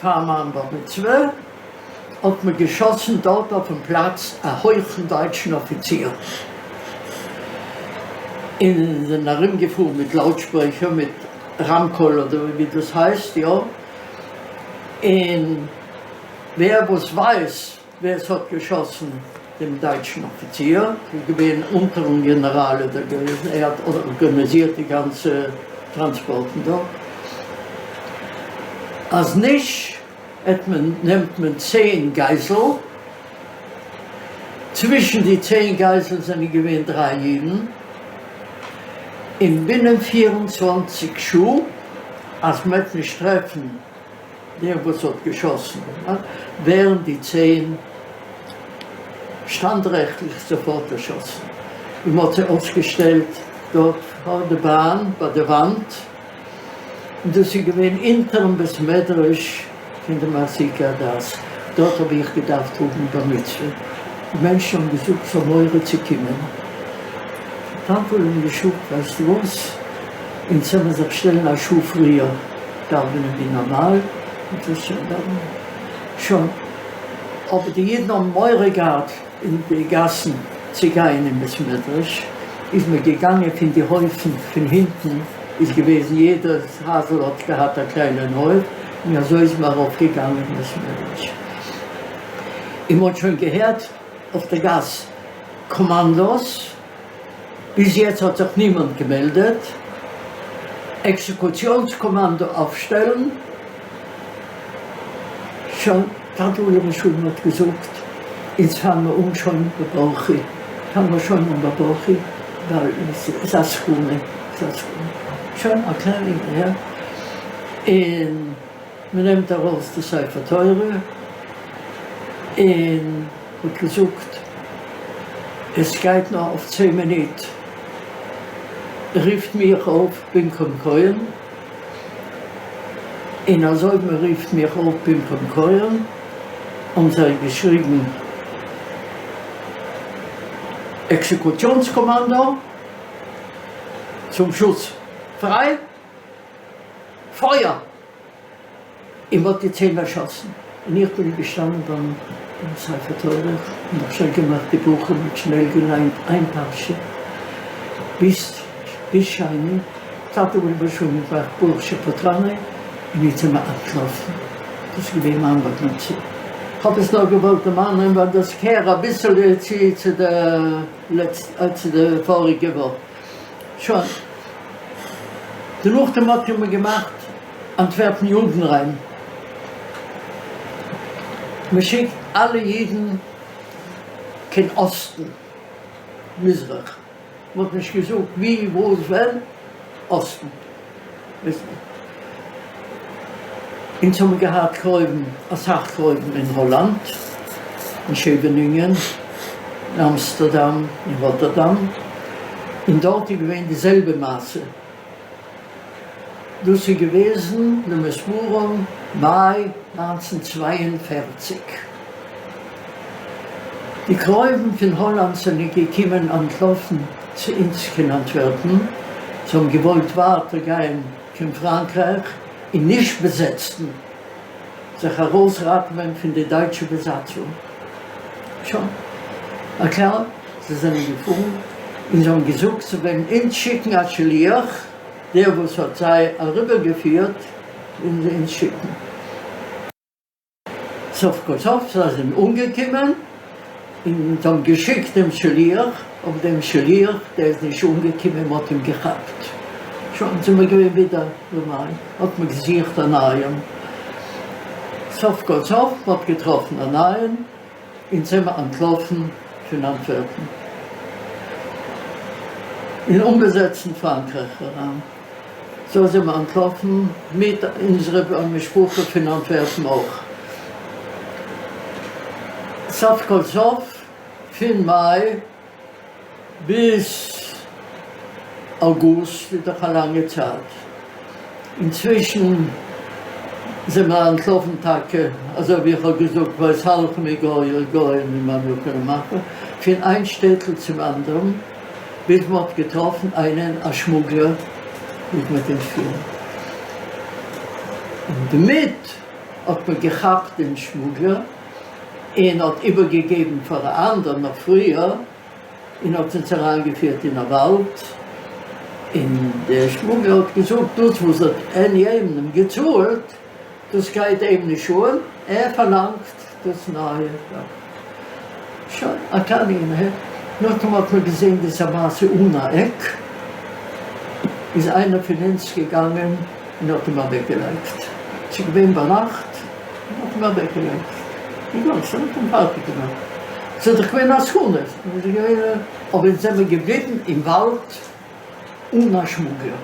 פאר מיין בר מצוה האט מען געשאסן דארט אויפן פלאץ א הויכן דייטשן אפיציר, און זענען ארום געפארן מיט לאודשפרעכער מיט רמקול אדער ווי דאס הייסט יא, און ווער וואס ווייסט ווער עס האט געשאסן דעם דייטשן אפיציר, איז געווען אונטערן גענעראל איז ער געוועזן, ער האט ארגאניזירט די גאנצע טראנספארטן דארט, אז נישט עט מען נעמט מען צען גייזל, צווישן די צען גייזל זענען געווען דריי אידן, און בינען 24 שעה אז מ'עט נישט טרעפן דער וואס האט געשאסן ווערן די צען שטאנדרעכטליך זאפארט דערשאסן, און מ'האט זיי אויפגעשטעלט דארט פאר די באן ביי די וואנט, און דאס איז געווען אונטערן בית מדרש פון די מחזיקי הדת, דארט האב איך געדארפט האבן בר מצוה, די מענטשן האבן געזאגט ס'האט מורא צו קומען, טאטע האט געזאגט ווייסטו וואס, אונז עמיר זיך שטעלן א שעה פריער. דאווענען ווי נארמאל, און דאס שוין דאווענען שוין, אבער די אידן האבן מורא געהאט אין די גאסן צו גיין אין בית מדרש, איז מען געגאנגען פון די הויפן פון הינטן, איז געוועזן יעדע הייזל האט געהאט א קליינען הויף, און אזוי איז מען ארויף געגאנגען אין בית מדרש, און מען האט שוין געהערט אויף די גאס קאמאנדאס. ביז יעצט האט זיך נימאנט געמעלדעט. עקזעקוציאנס קאמאנדא אויפשטעלן. שוין טאטע עליו השלום האט געזאגט, אונז פאנג מיר אן שוין בברכי, פאנג מיר שוין אן בברכי, ווייל עס איז א סכנה, עס איז א סכנה. שוין א קליינע יא. און מען נעמט ארויס די ספר תורה און האט געזאגט עס גייט נאר אויף צען מינוט, רופט מיך אויף במקום כהן, און אזוי מען רופט מיך אויף במקום כהן האבן זיי געשריגן עקזעקוציאנס קאמאנדא צום שוץ פריי! פייער! און מ'האט די צען דערשאסן, און איך בין געשטאנען ביים ספר תורה און האב שנעל געמאכט די ברכה, מ'האט שנעל געליינט איין פרשה ביז ביז שני, טאטע עליו השלום געמאכט ברוך שפטרני, און איצט זעמער אנטלאפן, דאס איז געווען מיין בר מצוה, כ'האב עס נאר געוואלט דערמאנען ווייל דאס קער אביסעלע צו צו די לעצטע צו די פאריגע וואך. שוין. דערנאכדעם האט מען געמאכט אנטווערפן יודנריין. מען שיקט אלע אידן קיין אסטן, מזרח. מען האט נישט געזאגט ווי, וואס, ווען, אסטן. אונז האבן געהאט קרובים, אסאך קרובים אין האלאנד, אין שעווענינגען, אין אמסטערדאם, אין ראטערדאם, און דארט איז געווען די זעלבע מעשה. דאס איז געוועזן למספרם מאי 1942. די קרובים פון האלאנד זענען געקומען אנטלאפן צו אונז קיין אנטווערפן, זיי האבן געוואלט ווייטער גיין קיין פראנקרייך אין נישט באזעצטן. זיך ארויסראטעווען פון די דייטשע באזאצונג. שוין, א כלל, זיי זענען געפארן און זיי האבן געזאגט זיי וועלן אונז שיקן א שליח, דער וואס האט זיי אריבערגעפירט וועלן זיי אונז שיקן. סוף כל סוף זיי זענען אנגעקומען און זיי האבן געשיקט דעם שליח, אבער דעם שליח דער איז נישט אנגעקומען, מען האט אים געכאפט. שוין זענען מיר געווען ווידער למאי, האט מען געזוכט א נייעם, סוף כל סוף מען האט געטראפן א נייעם, און זעמער אנטלאפן פון אנטווערפן אין אנבאזעצטן פראנקרייך אריין. אזוי זעמער אנטלאפן מיט אונזערע משפחה פון אנטווערפן אויך. סוף כל סוף פון מאי ביז אוגוסט איז דאך א לאנגע צייט, אינצווישן זענען מיר אנטלאפן טאקע אזוי ווי איך האב געזאגט ויתהלכו מגוי אל גוי ומממלכה לממלכה, פון איין שטעטל צום אנדערן, ביז מען האט געטראפן איינעם א שמוגלער וואס מ'וועט אונז פירן, און דערמיט האט מען געכאפט דעם שמוגלער. און האט איבערגעגעבן פאר א אנדער נאך פריער, און האט אונז אריינגעפירט אין א וואלד, און דער שמוגלער האט געזאגט, דאס וואס האט ער יענעם געצאלט, דאס גייט אים נישט אן, ער פארלאנגט דאס נייע. שוין, א קאנינע. נאכדעם האט מען געזען דאס איז א מעשה אן א עק, איז איינער פון אונז געגאנגען און האט אים אוועקגעלייגט, ס'איז געווען ביינאכט, און האט אים אוועקגעלייגט, אינגאנצן האט אים פארטיג געמאכט, ס'איז דאך געווען א סכנה, אבער אונז זעמיר געבליבן אין וואלד אן א שמוגלער,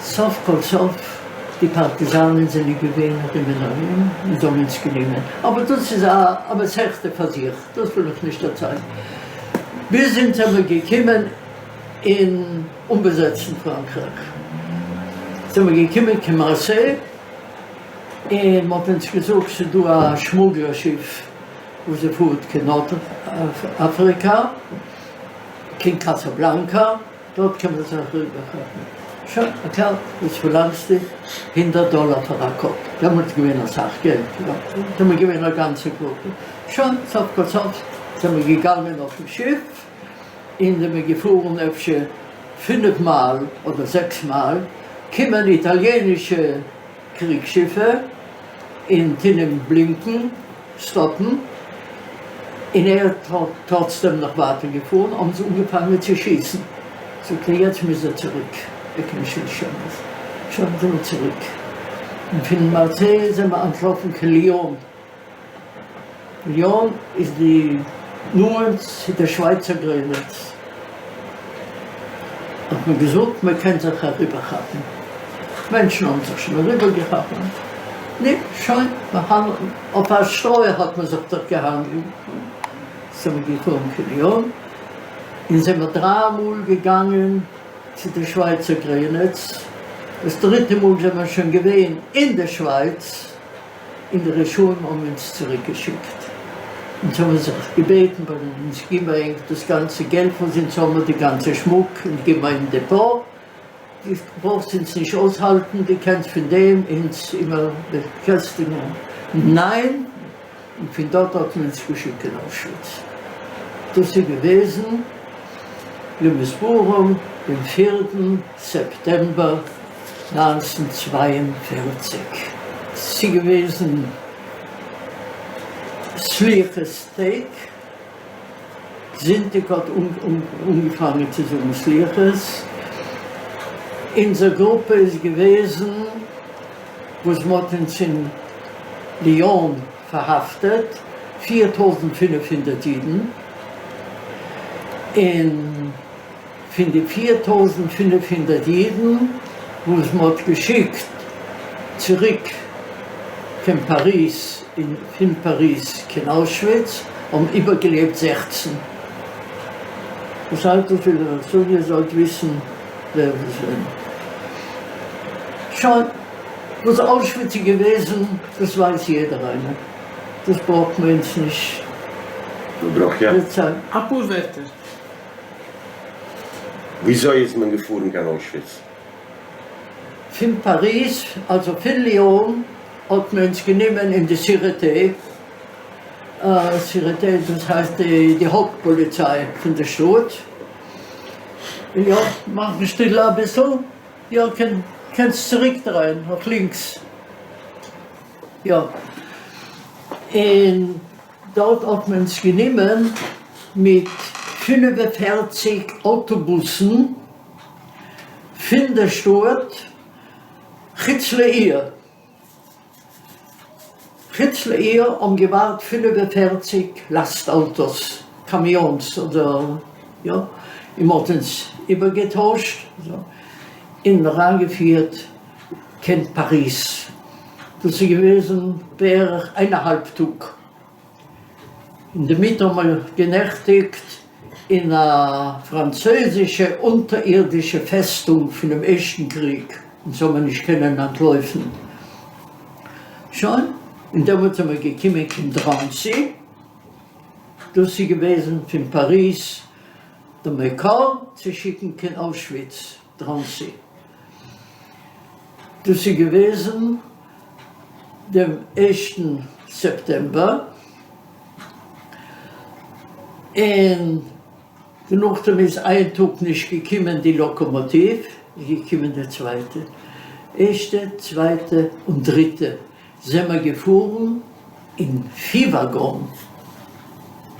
סוף כל סוף די פארטיזאנען זענען געווען ארום און ארום און זיי האבן אונז גענומען, אבער דאס איז א מסכתא פאר זיך, דאס וויל איך נישט דערציילן, ביז אונז זעמיר געקומען אין אנבאזעצטן פראנקרייך, זעמיר געקומען קיין מארסיי, און מ'האט אונז געזאגט ס'איז דא א שמוגלער שיף וואס זי פארט קיין נארט אפריקא, קיין קאסאבלאנקא, דארט קען מען זיך אריבערכאפן. שוין, אקעי, וואס פארלאנגסטו? הונדערט דאלער פאר א קאפ. דעמאלטס איז געווען אסאך געלט, יא. זעמיר געווען א גאנצע גרופע. שוין, סוף כל סוף זעמיר געגאנגען אויפן שיף, און זעמיר געפארן אפשר פינף מייל אדער זעקס מייל, קומען איטאליענישע קריגשיפע און טון אים בלינקן, סטאפן, און ער האט טראצדעם נאך ווייטער געפארן, האבן זיי אנגעפאנגען צו שיסן, זאגט ער יעצט מוז ער צוריק, ער קען שוין נישט אנדערש, שוין זעמיר צוריק, און פון מארסיי זעמיר אנטלאפן קיין ליאן. ליאן איז די נאענט צו דער שווייצער גרענעץ, האט מען געזאגט מען קען זיך אריבערכאפן, מענטשן האבן זיך שוין אריבערגעכאפט, נו שוין, אויף א שטרוי האט מען זיך דאך געהאנגען, זעמיר געפארן קיין ליאן, און זעמיר דריי מאל געגאנגען צו די שווייצער גרענעץ, דאס דריטע מאל זעמיר שוין געווען אין די שווייץ. און די רשעים האבן אונז צוריק געשיקט, אונז האבן זיך געבעטן ביי דעם, אונז גיב מיר ענק דאס גאנצע געלט וואס אונז האבן, די גאנצע שמוק, אונז גיב מיר אין דעפאט, דו ברויכסט אונז נישט אויסהאלטן, דו קענסט פון דעם אונז אימער באקעסטיגן, ניין, און פון דארט האט מען אונז געשיקט קיין אוישוויץ, דאס איז געוועזן למספרם דעם פירטן סעפטעמבער 1942 ס'איז געוועזן סליחות טעג, זונטאג האט אנגעפאנגען צו זאגן סליחות, אונזער גרופע איז געוועזן וואס מ'האט אונז אין ליאן פארהאפטעט, 4500 אידן, און פון די 4500 אידן וואס מען האט געשיקט צוריק קיין פאריז און פון פאריז קיין אוישוויץ האבן איבערגעלעבט 16. דאס הייסט דאס וויל איך זאגן איר זאלט וויסן ווער וואס ווען. שוין, וואס אוישוויץ איז געוועזן דאס ווייס יעדער איינער, דאס ברויך מען אונז נישט דערציילן. אפאר ווערטער. וויאזוי איז מען געפארן קיין אוישוויץ? פון פאריז, אלזא פון ליאן, האט מען אונז גענומען אין די סירעטע, סירעטע דאס הייסט די הויפט פאליציי פון די שטאט, יא מאך שטיל אביסל, יא קענסט צוריק דרייען אויף לינקס, יא, און דארט האט מען אונז גענומען מיט 45 אויטאבוסן פון די שטאט חוץ לעיר. חוץ לעיר האבן געווארט 45 לאסט אויטאס, קאמיאנס אדער יא, און מ'האט אונז איבערגעטוישט און אריינגעפירט קיין פאריז. דאס איז געוועזן בערך איין א האלב טאג. אינדערמיט האבן מיר גענעכטיגט אין א פראנצויזישע אונטערירדישע פעסטונג פונעם ערשטן קריג, אונז זאל מען נישט קענען אנטלויפן. שוין, און דעמאלט זעמיר געקומען קיין דראנסי, דאס איז געוועזן פון פאריז די מקור צו שיקן קיין אוישוויץ, דראנסי. דאס איז געוועזן דעם ערשטן סעפטעמבער, און דערנאכדעם איז איין טאג נישט געקומען די לאקאמאטיוו, איז געקומען די צווייטע, ערשטע, צווייטע און דריטע זעמער געפארן אין פי וואגאן,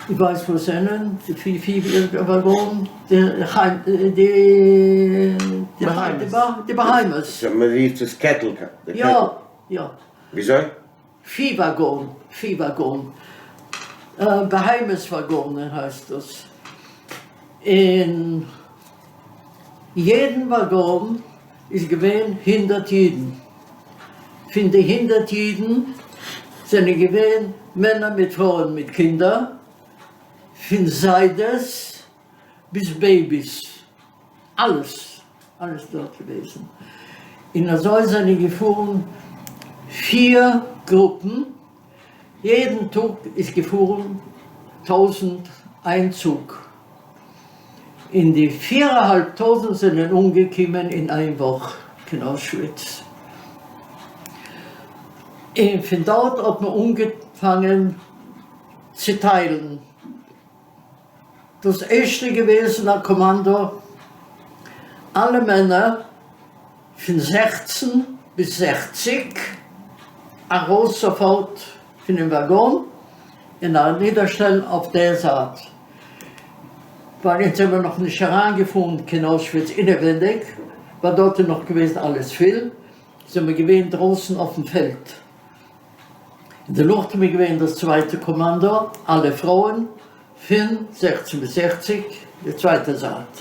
דו ווייסט וואס זענען די פי וואגאן? די בהמות. מען רופט עס קעטל. יא יא. וויאזוי? פי וואגאן, פי וואגאן, בהמות וואגאנען הייסט דאס, אין יעדן וואגאן איז געווען הונדערט אידן, פון די הונדערט אידן זענען געווען מענער מיט פרויען מיט קינדער, פון זיידעס ביז בעיביס, אלעס אלעס דארט געוועזן, און אזוי זענען געפארן פיר גרופן, יעדן טאג איז געפארן טויזנט איין צוג, און די פיר אהאלב טויזנט זענען אנגעקומען אין איין וואך קיין אוישוויץ, און פון דארט האט מען אנגעפאנגען צו טיילן. דאס ערשטע איז געוועזן א קאמאנדא, אלע מענער פון זעכצן ביז זעכציק ארויס זאפארט פונעם וואגאן און אנידערשטעלן אויף דער זייט, ווייל אונז זעמער נאך נישט אריינגעפארן קיין אוישוויץ אינעווענדיג, ווייל דארט איז נאך געוועזן אלעס פול, זעמער געווען דרויסן אויפן פעלד. און דערנאכדעם איז געווען דאס צווייטע קאמאנדא, אלע פרויען פון זעכצן ביז זעכציק, די צווייטע זייט,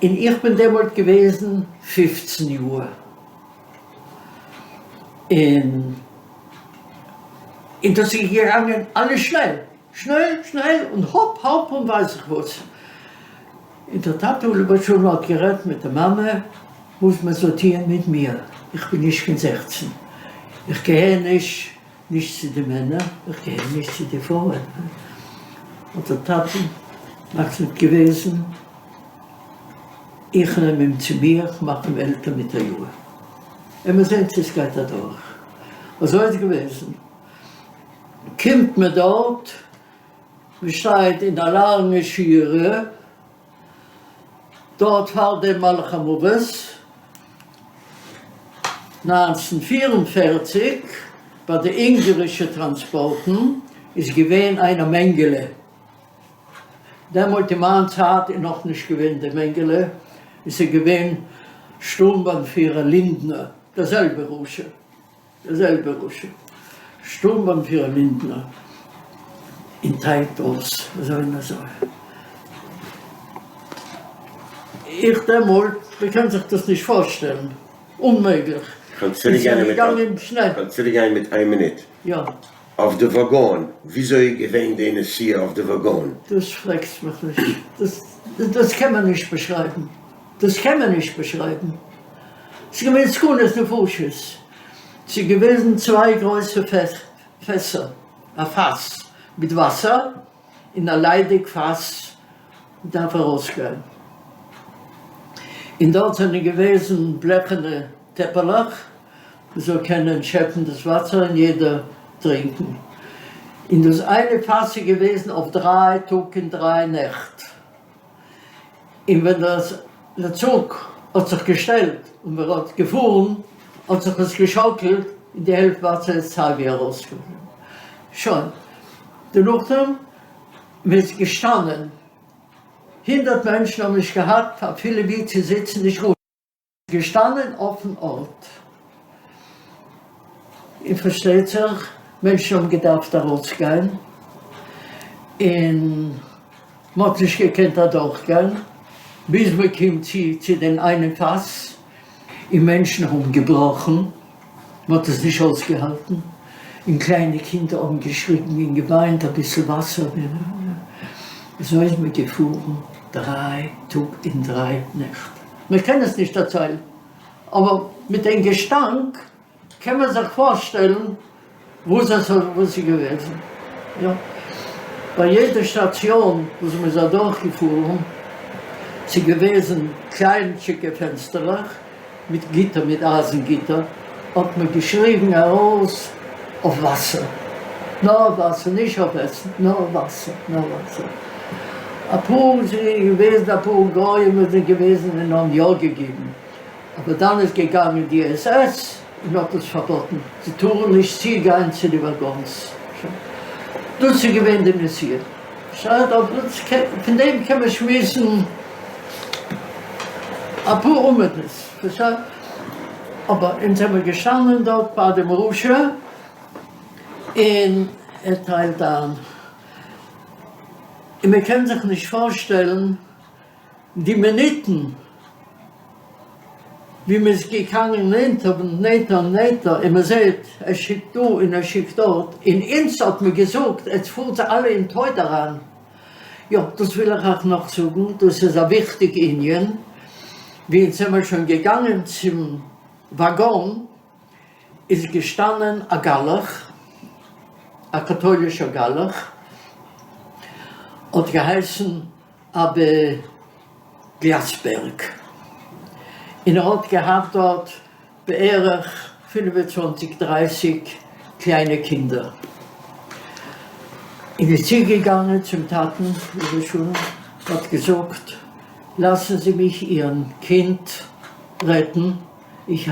און איך בין דעמאלט געוועזן פופצן יאר, און און דאס איז געגאנגען אלעס שנעל, שנעל, שנעל, און האפ האפ און ווייס איך וואס. און דער טאטע עליו השלום האט גערעדט מיט די מאמע וואס מען זאל טוען מיט מיר, איך בין נישט קיין זעכצן, איך געהער נישט נישט צו די מענער, איך געהער נישט צו די פרויען. האט דער טאטע מחליט געוועזן, איך נעם אים צו מיר, איך מאך אים עלטער מיט א יאר, און מיר זען צו עס גייט אדורך. אזוי איז געוועזן. קומט מען דארט, מען שטייט אין א לאנגע שורה דארט פאר דעם מלאך המוות, 1944 ביי די אונגארישע טראנספארטן איז געווען איינער מענגעלע, דעמאלט אין מיין צייט איז נאכנישט געווען דער מענגעלע, עס איז געווען שטורמבאנפירער לינדנער, דער זעלבער רשע. דער זעלבער רשע שטורמבאנפירער לינדנער און טיילט אויס אזוי און אזוי. איך דעמאלט, מען קען זיך דאס נישט פארשטעלן, אוממעגליך. כ'וועל צוריקגיין מיט איין מינוט. יא. אויף די וואגאן, וויאזוי איז געווען די נסיעה אויף די וואגאן? דאס פרעגסט מיך נישט, דאס קען מען נישט באשרייבן, דאס קען מען נישט באשרייבן. ס'איז געווען סכנת נפשות, ס'איז געוועזן צוויי גרויסע פעסער, א פאס מיט וואסער און א ליידיג פאס דארף ארויסגיין, און דארט זענען געוועזן בלעכענע טעפעלעך. מ'זאל קענען שעפן דאס וואסער און יעדער טרינקען, און דאס איינע פאס איז געוועזן אויף דריי טאג און דריי נעכט, און ווען דער צוג האט זיך געשטעלט און מען האט געפארן האט זיך עס געשאקלט און די העלפט וואסער איז סייווי ארויסגעפארן. שוין דערנאכדעם מען איז געשטאנען, הונדערט מענטשן האבן נישט געהאט אפילו וואו צו זיצן נישט גארנישט. געשטאנען אויפן ארט, און פארשטייט זיך מענטשן האבן געדארפט ארויסגיין, און מען האט נישט געקענט אדורכגיין ביז מען קומט צו צו דעם איינעם פאס, און מענטשן האבן געבראכן, מען האט עס נישט אויסגעהאלטן, און קליינע קינדער האבן געשריגן און געוויינט אביסל וואסער, אזוי איז מען געפארן דריי טאג און דריי נעכט. מען קען עס נישט דערציילן, אבער מיט דעם געשטאנק קען מען זיך פארשטעלן וואס עס איז געוועזן. יא, ביי יעדע שטאציאן וואס מען איז אדורכגעפארן, ס'איז געוועזן קליינטשיגע פענסטערלעך מיט גיטער, מיט אייזן גיטער, האט מען געשריגן ארויס אויף וואסער, נאר וואסער, נישט אויף עסן, נאר וואסער, נאר וואסער. אפאר זענען געוועזן, אפאר גוים זענען געוועזן און האבן יא געגעבן, אבער דאן איז געגאנגען די עס עס און האט עס פארבאטן, זיי טארן נישט צוגיין צו די וואגאנס. דאס איז געווען די נסיעה. פון דעם קען מען שמועסן אפאר עמודות. אבער אונז זעמיר געשטאנען דארט ביי דעם רשע און ער טיילט איין, און מען קען זיך נישט פארשטעלן די מינוטן ווי מען איז געגאנגען נענטער און נענטער און נענטער, און מען זעט ער שיקט דא און ער שיקט דארט, און אונז האט מען געזאגט עטס פארטס אלע אין טויט אריין. יא, דאס וויל איך אייך נאך זאגן, דאס איז א וויכטיג ענין, ווי אונז זעמער שוין געגאנגען צום וואגאן, איז געשטאנען א גלח, א קאטוילישער גלח, האט געהייסן אבא גלאסבערג, און ער האט געהאט דארט בערך פינף און צוואנציג דרייסיג קליינע קינדער, און איז צוגעגאנגען צום טאטן עליו השלום, האט געזאגט, לאזן זי מיך אירן קינד רעטן, איך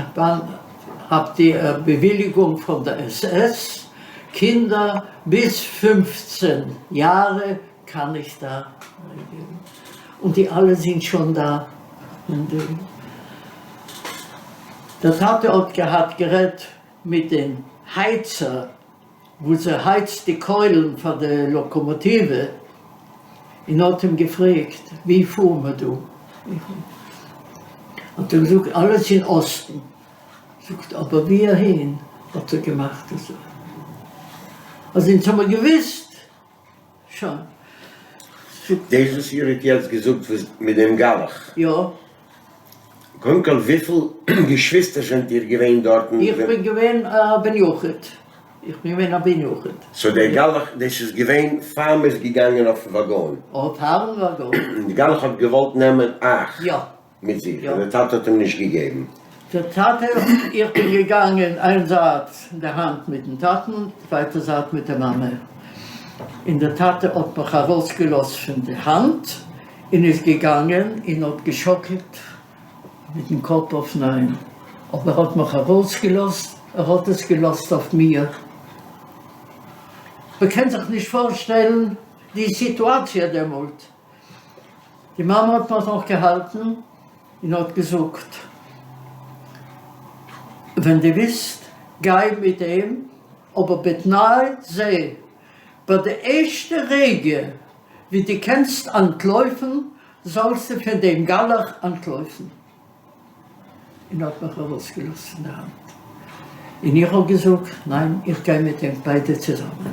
האב די באוויליגונג פון דער עס עס, קינדער ביז פופצען יארע קאן איך דא אריינגעבן, און די אלע זינט שוין דא, און די דער טאטע האט געהאט גערעדט מיט דעם הייצער וואס ער הייצט די קוילן פאר די לאקאמאטיווע, און האט אים געפרעגט ווי פארן מיר דא, האט ער געזאגט אלעס אין אסטן, זאגט אבער ווי אהין, האט ער געמאכט אזוי, אז אונז האמיר געוויסט שוין. דאס וואס איר האט יעצט געזאגט וואס מיט דעם גלח. יא. קודם כל וויפיל געשוויסטער זענט איר געווען דארטן? איך בין געווען א בן יחיד. איך בין געווען א בן יחיד. סאו דער גלח, דאס איז געווען פאר מ'איז געגאנגען אויפן וואגאן? אויף פארן וואגאן. און די גלח האט געוואלט נעמען אייך? יא. מיט זיך, און דער טאטע האט אים נישט געגעבן. דער טאטע, איך בין געגאנגען איין זייט די האנט מיטן טאטן, צווייטע זייט מיט די מאמע, און דער טאטע האט מיך ארויסגעלאזט פון די האנט און איז געגאנגען און האט געשאקלט מיטן קאפ אויף ניין, אבער ער האט מיך ארויסגעלאזט, ער האט עס געלאזט אויף מיר. מען קען זיך נישט פארשטעלן די סיטואציע דעמאלט. די מאמע האט מיך נאך געהאלטן און האט געזאגט, ווען דו ווילסט גיי מיט אים, אבער בתנאי זה, ביי די ערשטע רגע ווי דו קענסט אנטלויפן, זאלסטו פון דעם גלח אנטלויפן. און האט מיך ארויסגעלאזט פון די האנט, און איך האב געזאגט, ניין, איך גיי מיט אים ביידע צוזאמען.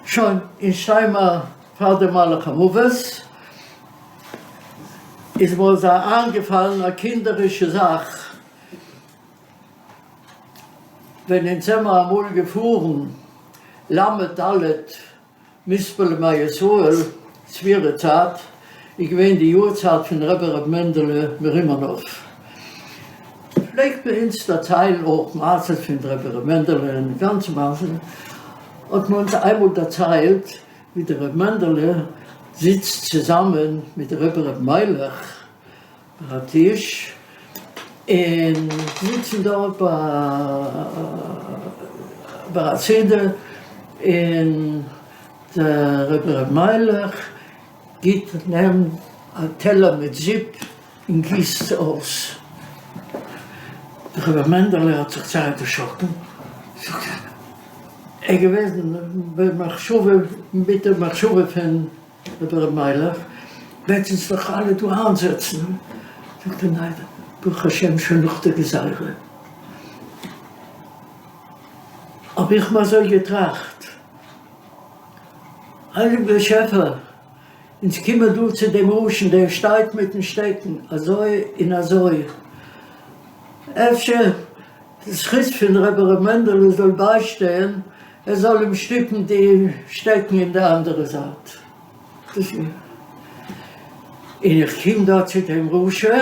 שוין, און שטיי מיר פאר די מלאך המוות, איז מיר אזא איינגעפאלן א קינדערישע זאך, ווען אונז זעמער אמאל געפארן ל' ד' מספר לימי ישראל, ספירה צייט, איז געווען די יארצייט פון רבי ר' מענדעלע מרימנוב. פלעגט מען אונז דערציילן אויך מעשות פון רבי ר' מענדעלע און די גאנצע מעשה, האט מען אונז איינמאל דערציילט ווי דער ר' מענדעלע זיצט צוזאמען מיט דער רבי ר' מיילעך ביי א טיש, און זיצן דארט ביי א סעודה, און דער רבי ר' מיילעך גיט נעמט א טעלער מיט זופ און גיסט אויס. דער רבי מענדעלע האט זיך זייער דערשראקן, זאגט ער, ער איז געוועזן במחשבה מיט די מחשבה פון רבי ר' מיילעך, וועט אונז דאך אלע דא איינזעצן, זאגט ער, ניין, ברוך השם שוין נאך די גזירה. האב איך מיר אזוי געטראכט, הייליגער באשעפער, אונז קומען דא צו דעם רשע, דער שטייט מיטן שטעקן אזוי און אזוי, אפשר די זכות פון רבי ר' מענדעלע זאל ביישטיין, ער זאל אים שטופן די שטעקן אין די אנדערע זייט. און איך קום דא צו דעם רשע,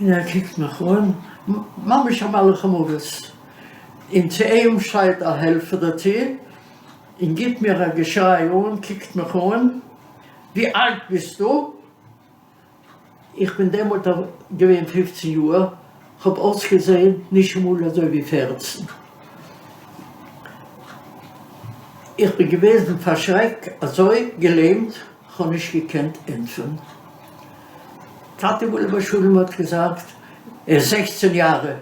און ער קוקט מיך אן, ממש א מלאך המוות, און צו אים שטייט א העלפער דערצו, און גיט מיר א געשריי אן, קוקט מיך אן, ווי אלט ביסטו? איך בין דעמאלט געווען פופצן יאר, כ'האב אויסגעזען נישט אמאל אזוי ווי פערצן. איך בין געוועזן פאר שרעק אזוי געלעמט, כ'האב נישט געקענט ענטפערן. טאטע עליו השלום האט געזאגט, ער איז זעכצן יארע.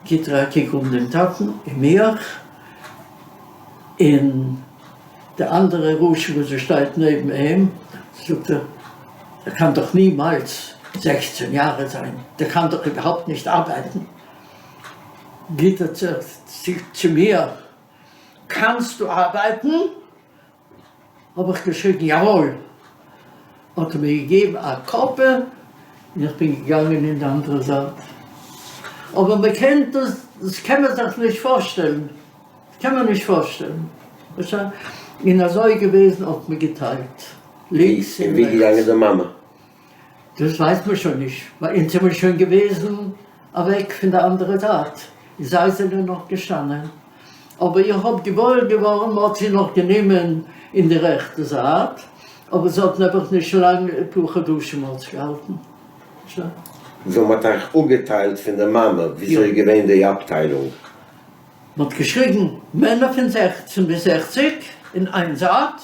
גיט ער א קוק אן דעם טאטן און מיך, און די אנדערע רשע וואס זי שטייט נעבן אים, זאגט ער, ער קאן דאך נימאלס זעכצען יארע זיין, דער קאן דאך איבערהאפט נישט ארבייטן. גיט ער צו צו מיר, קאנסטו ארבייטן? האב איך געשריגן יאוואל! האט ער מיר געגעבן א קאפע און איך בין געגאנגען אין די אנדערע זייט. אבער מען קען דאס, דאס קען מען זיך נישט פארשטעלן, דאס קען מען נישט פארשטעלן. און אזוי געוועזן האט מען געטיילט לינקס און און ווי איז געגאנגען רעכטס. די מאמע? דאס ווייסט מען שוין נישט, ווייל אונז זעמיר שוין געוועזן אוועק פון די אנדערע זייט, און זיי זענען נאך געשטאנען. אבער איך האב געוואויר געווארן מ'האט זי נאך גענומען אין די רעכטע זייט, אבער זי האט נעבעך נישט לאנג, אפאר חדשים האט זי געהאלטן. שוין. ווען מ'האט אייך אפגעטיילט פון די מאמע, וויאזוי איז געווען די אפטיילונג? מ'האט געשריגן מענער פון זעכצן ביז זעכציג אין איין זייט,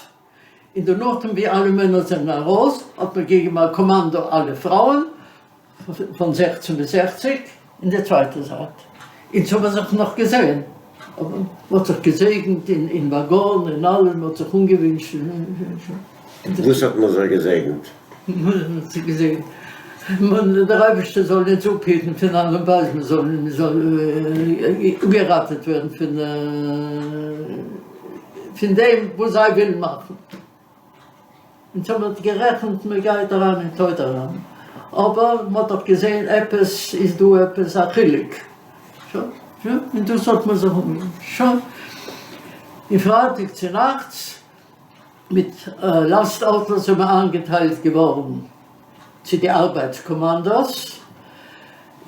און דערנאכדעם ווי אלע מענער זענען ארויס האט מען געגעבן א קאמאנדא אלע פרויען פון זעכצן ביז זעכציג אין די צווייטע זייט, אונז האבן זיך נאך געזען, אבער מען האט זיך געזעגנט אין וואגאן און אלעס, מען האט זיך אנגעווינטשן. וואס האט מען זיך געזעגנט? מען האט זיך געזעגנט, דער אייבערשטער זאל אונז אפהיטן פון אלעם בייז, מען זאל מען זאל אפגעראטעט ווערן פון. פון דעם וואס זיי ווילן מאכן. אונז האבן מיר גערעכנט מען גייט אריין אין טויט אריין, אבער מען האט דאך געזען עפעס איז דא עפעס א חילוק, שוין, שוין, און דאס האט מען זיך אנגעהויבן, שוין. און פרייטאג צונאכטס מיט לאסט אויטאס זענען מיר איינגעטיילט געווארן צו די ארבייטס קאמאנדאס,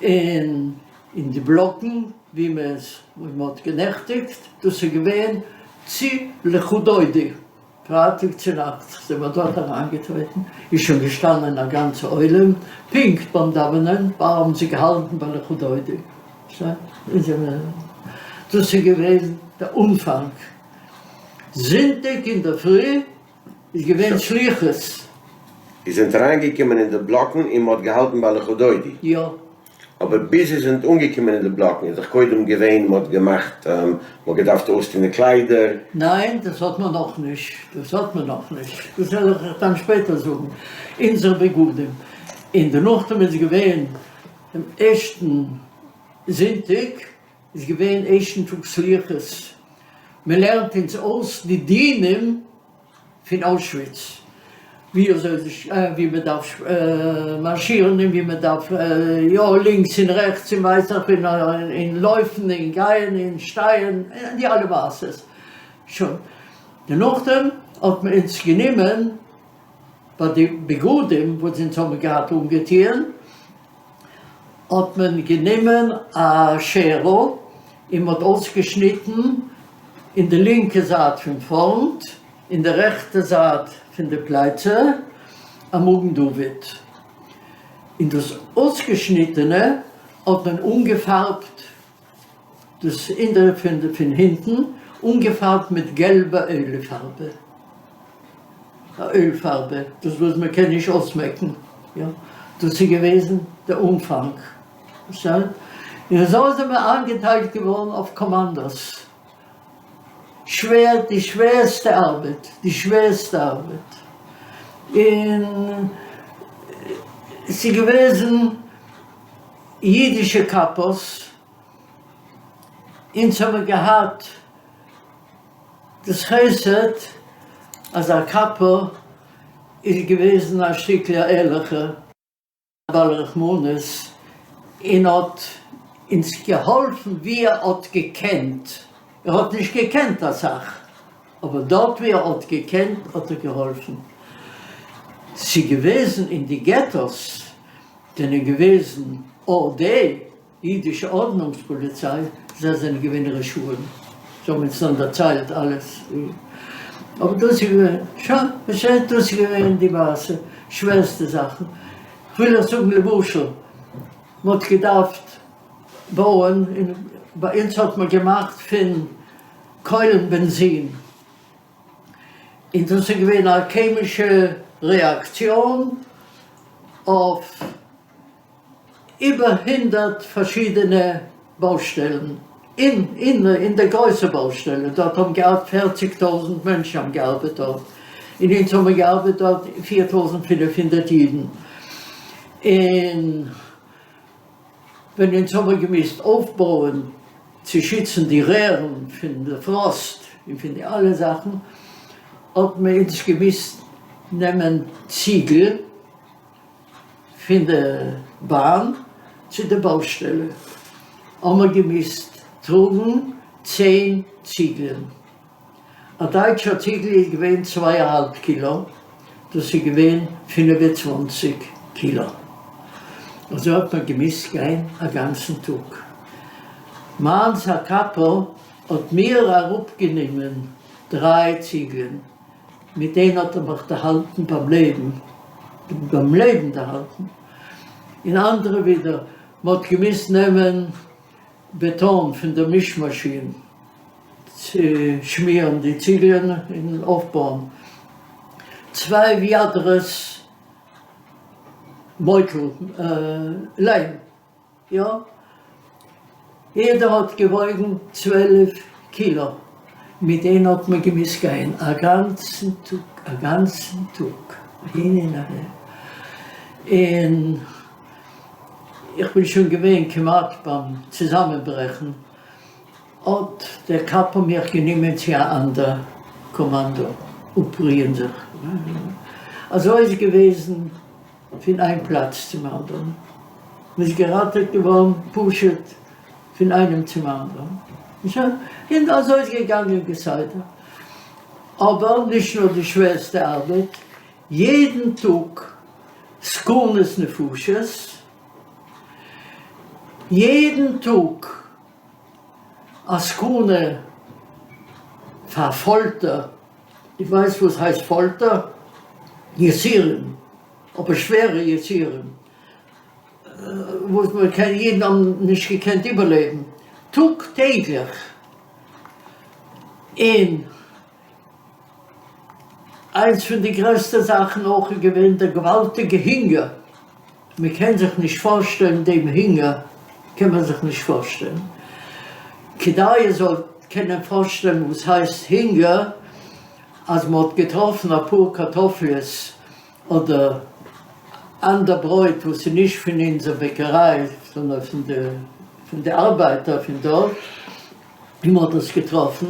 און אין די בלאקן ווי מען איז ווי מען האט גענעכטיגט, דאס איז געווען צו לכה דודי, פרייטאג צונאכטס זענען מיר דארט אריינגעטרעטן, איז שוין געשטאנען א גאנצע עולם, פונקט ביים דאווענען האבן זיי געהאלטן ביי לכה דודי, דאס איז געווען דער אנפאנג, זונטאג אינדערפרי איז געווען סליחות. איר זענט אריינגעקומען אין די בלאקן און מען האט געהאלטן ביי לכה דודי? יא. אבער ביז איר זענט אנגעקומען אין די בלאקן איז דאך קודם געווען מען האט געמאכט מען האט געדארפט אויסטון די קליידער. ניין דאס האט מען נאכנישט, דאס האט מען נאכנישט, דאס וועל איך אייך דאן שפעטער זאגן, אונזערע בגדים, און דערנאכדעם איז געווען דעם ערשטן זונטאג איז געווען ערשטן טאג סליחות, מען לערנט אונז אויס די דינים פון אוישוויץ, ווי אזוי ווי מען דארף מארשירן און ווי מען דארף יא לינקס און רעכטס און ווייסעך און און לויפן און גייען און שטייען און די אלע מעשות. שוין. דערנאכדעם האט מען אונז גענומען ביי די בגדים וואס אונז האבן געהאט אנגעטוען. האט מען גענומען א שערל און מ'האט אויסגעשניטן אין די לינקע זייט פון פארנט און די רעכטע זייט פון די פלייצע א מגן דוד, און דאס אויסגעשניטענע האט מען אנגעפארבט דאס אינערע פון הינטן אנגעפארבט מיט געלבע אויל פארבע, א אויל פארבע, דאס וואס מען קען נישט אויסמעקן, יא, דאס איז געוועזן די אנפאנג, פארשטייט? און אזוי זענען מיר איינגעטיילט געווארן אויף קאמאנדאס, שווער, די שווערסטע ארבעט, די שווערסטע ארבעט, און ס'איז געוועזן אידישע קאפאס, אונז האמיר געהאט דאס חסד אז א קאפא איז געוועזן א שטיקל א ערליכער בעל רחמנות און האט אונז געהאלפן ווי ער האט געקענט, ער האט נישט געקענט אסאך אבער דארט ווי ער האט געקענט האט ער געהאלפן. ס'איז געוועזן אין די געטאס זענען געוועזן אר די אידישע ארדנונגס פאליציי, זיי זענען געווען רשעים, זיי האבן אונז דאן דערציילט אלעס, אבער דאס איז געווען, שוין, פארשטייט, דאס איז געווען די מעשה, שווערסטע זאכן, כ'וויל אייך זאגן למשל, מ'האט געדארפט בויען, און ביי אונז האט מען געמאכט פון קוילן בענזין. און דאס איז געווען א כעמישע רעאקציאן אויף איבער הונדערט פארשידענע באושטעלן, אין אין די גרויסע באושטעלע דארט האבן געארבעט פערציג טויזנט מענטשן האבן געארבעט דארט, און אונז האבן געארבעט דארט 4500 אידן, און ווען אונז האבן געמוזט אויפבויען צו שיצן די רערן פון די פראסט און פון די אלע זאכן, האט מען אונז געמוזט נעמען ציגל פון די באן צו די באושטעלע, האבן מיר געמוזט טראגן צען ציגלען. א דייטשער ציגל איז געווען צוויי א האלב קילא, דאס איז געווען 25 קילא. אזוי האט מען געמוזט גיין א גאנצן טאג. מיינס א קאפא האט מיר אראפגענומען דריי ציגלען, מיט דעם האט ער מיך דערהאלטן ביים לעבן, ביים לעבן דערהאלטן. און אנדערע ווידער, מען האט געמוזט נעמען בעטאן פון דער מיש-מאשין צו שמירן די ציגלען און אויפבויען צוויי וויאדרעס מוטל ליים, יא, יעדער האט געוואויגן 12 קילא, מיט דעם האט מען געמוזט גיין א גאנצן טאג, א גאנצן טאג, אהין און אהער, און. איך בין שוין געווען כמעט ביים צוזאמענברעכן, האט דער קאפא מיך גענומען צו א אנדער קאמאנדא אפרוען זיך. אזוי איז געוועזן פון איין פלאץ צום אנדערן, מ'איז געראטעוועט געווארן פשוט פון איינעם צום אנדערן, און אזוי איז געגאנגען כסדר. אבער נישט נאר די שווערסטע ארבעט, יעדן טאג סכנות נפשות, יעדן טאג א סכנה פאר פאלטער, איר ווייסט וואס הייסט פאלטער? יסורים, אבער שווערע יסורים, וואס מען קען אידן האבן נישט געקענט איבערלעבן טאג טעגליך, און איינס פון די גרעסטע זאכן אויך איז געווען דער געוואלדיגע הונגער, מען קען זיך נישט פארשטעלן דעם הונגער קען מען זיך נישט פארשטעלן, כדי איר זאלט קענען פארשטעלן וואס הייסט הונגער, אז מען האט געטראפן אפאר קארטאפליעס אדער אנדער ברויט וואס איז נישט פון אונזער בעקעריי נאר פון די ארבייטער פון דארט, ווי מען האט עס געטראפן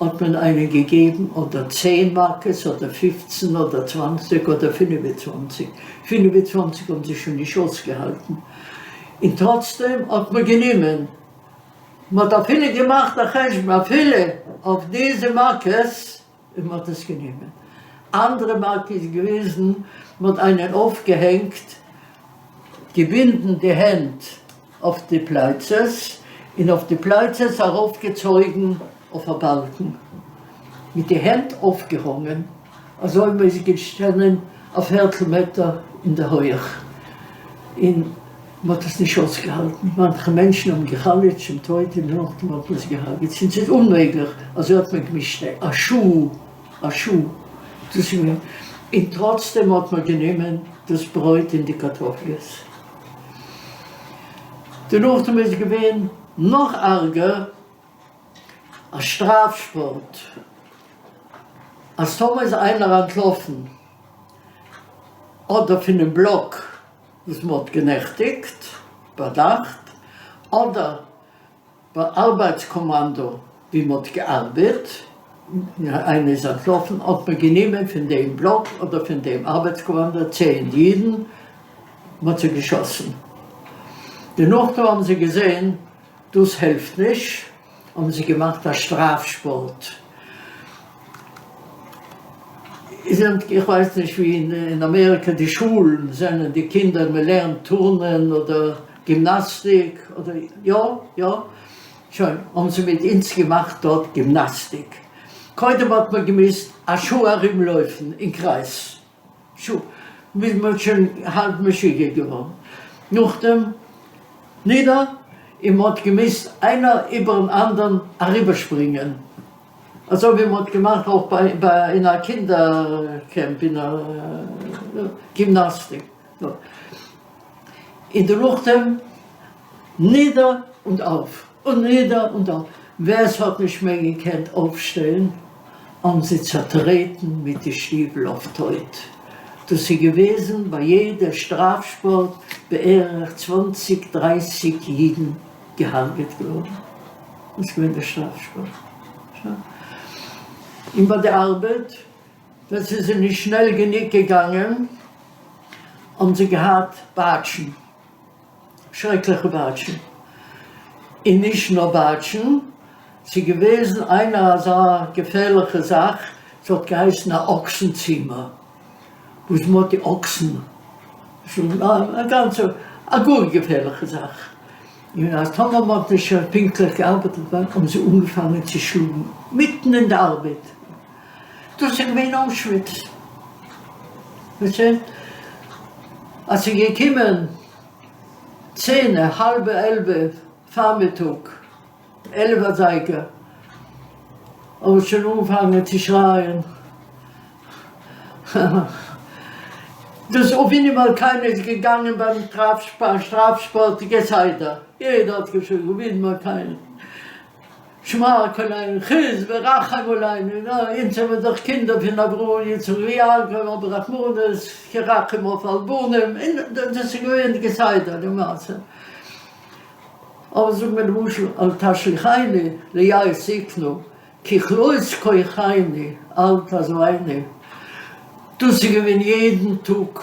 האט מען איינעם געגעבן אדער צען מכות אדער פופצן אדער צוואנציג אדער פינף און צוואנציג, פינף און צוואנציג האבן זיי שוין נישט אויסגעהאלטן, און טראצדעם האט מען גענומען, מען האט אפילו געמאכט א חשבון אפילו אויף דיזע מכות און מען האט עס גענומען. אנדערע מכה איז געוועזן, מען האט איינעם אויפגעהענגט, געבינדן די הענט. אויף די פלייצעס און אויף די פלייצעס ארויפגעצויגן אויף א באלקן, מיט די הענט אויפגעהאנגען, אזוי מען איז געשטאנען א פערטל מעטער אין די הויעך, און מען האט עס נישט אויסגעהאלטן, מאנכע מענטשן האבן גע'חלש'ט צום טויט און נאכדעם האט מען זיי געהארגעט, ס'איז אוממעגליך, אזוי האט מען געמוזט שטיין א שעה, א שעה, דאס איז געווען, און טראצדעם האט מען גענומען דאס ברויט און די קארטאפליעס. דערנאכדעם איז געווען נאך ארגער, א שטראף שפארט, אז טאמער איז איינער אנטלאפן אדער פונעם בלאק וואס מען האט גענעכטיגט ביינאכט, אדער ביי ארבייטס קאמאנדא ווי מען האט געארבעט, איינער איז אנטלאפן האט מען גענומען פון דעם בלאק אדער פון דעם ארבייטס קאמאנדא צעהן אידן, מען האט זיי געשאסן. דערנאך האבן זיי געזען דאס העלפט נישט, האבן זיי געמאכט א שטראף שפארט. איך ווייס נישט ווי אין אמעריקא די שולן זענען די קינדער מען לערנט טורנען אדער גימנאסטיק אדער יא יא שוין האבן זיי מיט אונז געמאכט דארט גימנאסטיק קודם האט מען געמוזט א שעה ארום לויפן אין קרייז שעה ביז מען האט שוין האלב משוגע געווארן נאכדעם נידער און מען האט געמוזט איינער איבערן אנדערן אריבערשפרינגען אזוי ווי מען האט געמאכט אויך ביי אין א קינדער קעמפ אין א גימנאסטיק. און דערנאכדעם נידער און אויף און נידער און אויף, ווער ס'האט נישט מער געקענט אויפשטיין האבן זיי צעטרעטן מיט די שטיוול אויף טויט, דאס איז געוועזן ביי יעדע שטראף שפארט בערך צוואנציג דרייסיג אידן געהארגעט געווארן, דאס איז געווען די שטראף שפארט, און ביי די ארבעט ווען ס'איז זיי נישט שנעל גענוג געגאנגען האבן זיי געהאט בייטשן, שרעקליכע בייטשן, און נישט נאר בייטשן, ס'איז געוועזן איינע אזא געפערליכע זאך, ס'האט געהייסן א אקסן צימער, וואס מ'האט די אקסן, א גאנצע א גאר געפערליכע זאך, און אז טאמער מ'האט נישט פונקטליך געארבעט האבן זיי אנגעפאנגען צו שלאגן מיטן אין די ארבעט. דאס איז געווען אוישוויץ. פארשטייסט? אז ס'איז געקומען צענע, האלבע עלפע פארמיטאג, עלף אזייגער, האב איך שוין אנגעפאנגען צו שרייען, דאס אבי נימאל קיינער איז געגאנגען ביים שטראף שפארט כסדר, יעדער האט געשריגן אבי נימאל קיינער. שמע קולנו חוס ורחם עלינו, אונז זעמיר דאך קינדער פון אברהם יצחק ויעקב האב רחמנות כרחם אב על בנים, און דאס איז געווען כסדר די מעשה. אבער זאג מיר למשל אל תשליכני לעת זקנה ככלות כוחני אל תעזבני, דאס איז געווען יעדן טאג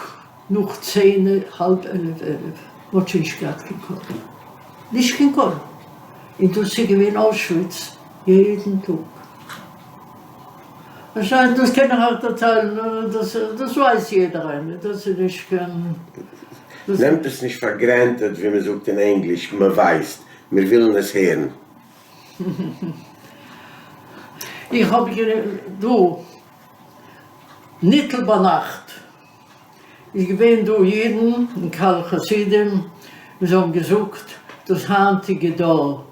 נאך צענע האלב עלף עלף, מ'האט שוין נישט געהאט קיין כח, נישט קיין כח, און דאס איז געווען אוישוויץ יעדן טאג. פארשטייט דאס קען איך אייך דערציילן, דאס דאס ווייסט יעדער איינער, דאס איז נישט קיין. נעמט עס נישט פאר גרענטעד ווי מען זאגט אין ענגליש, מען ווייסט, מיר ווילן עס הערן. איך האב דא ניטל ביינאכט. איז געווען דא אידן און קהל חסידים וואס האבן געזאגט דאס היינטיגע דור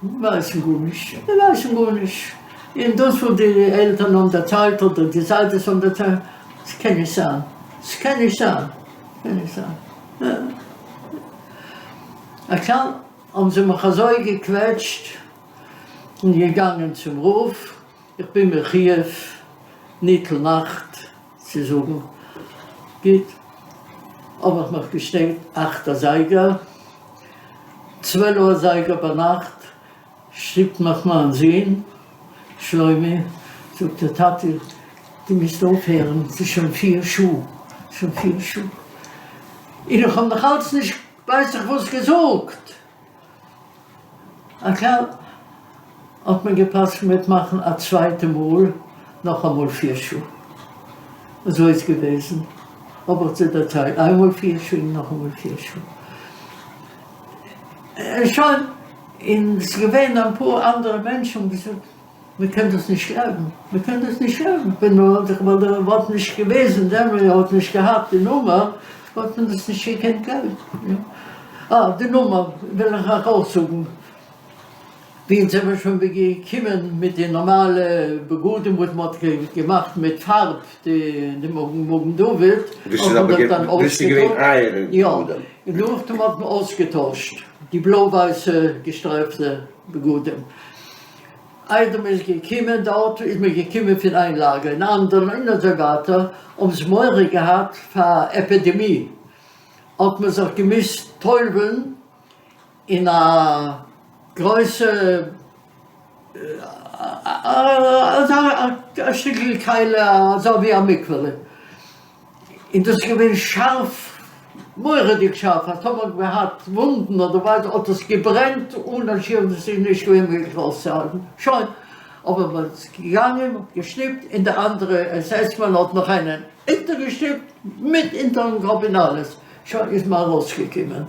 ווייסן גארנישט, זיי ווייסן גארנישט, און דאס וואס די עלטערן האבן דערציילט אדער די זיידעס האבן דערציילט, ס'קען נישט זיין, ס'קען נישט זיין, ס'קען נישט זיין. הכלל האבן זיי מיך אזוי געקוועטשט און געגאנגען צום רב, איך בין מחויב ניטל נאכט צו זאגן גוט, האב איך מיך געשטעלט אכט אזייגער, צוועלף אזייגער ביינאכט שטופט מיך מיין זון שלומי, זאגט ער טאטי דו מוזט אויפהערן ס'איז שוין פיר שעה, שוין פיר שעה, און איך האב נאך אלץ נישט ווייס איך וואס געזאגט. הכלל האט מען גע'פסק'נט מאכן א צווייטע מאל נאכאמאל פיר שעה, אזוי איז געוועזן, האב איך צו דערציילט איינמאל פיר שעה און נאכאמאל פיר שעה. שוין, און ס'איז געווען אפאר אנדערע מענטשן האבן געזאגט, מען קען דאס נישט גלייבן, מען קען דאס נישט גלייבן, ווען מען וואלט זיך וואלט דער וואלט נישט געוועזן דער מען האט נישט געהאט די נומער, וואלט מען דאס נישט געקענט גלייבן. אה, די נומער וויל איך אייך אויך זאגן. ווי אונז זעמיר שוין געקומען מיט די נארמאלע בגדים וואס מען האט געמאכט מיט פארב די מגן דוד, דאס איז אבער דאס איז געווען אייערע יא, בגדים. און נאכדעם האט מען אויסגעטוישט די בלוי-ווייסע געשטרייפטע בגדים. איידער מען איז געקומען דארט איז מען געקומען פון איין לאגער אין אנדערן און אזוי ווייטער, האבן זיי מורא געהאט פאר עפידעמיע האט מען זיך געמוזט טובל'ן אין א גרויסע אזא שטיקל כלי אזוי ווי א מקווה'לע, און דאס איז געווען שארף, מורא'דיג שארף, אז טאמער האט געהאט וואונדן אדער ווייס האט עס געברענט אן א שיעור, דאס איז נישט געווען מעגליך אויסצוהאלטן, שוין, אבער מען איז געגאנגען, מען האט געשטופט, און די אנדערע עס עס מאן האט נאך איינעם אונטערגעשטופט, מיט אונטערן קאפ און אלעס. שוין איז מען ארויסגעקומען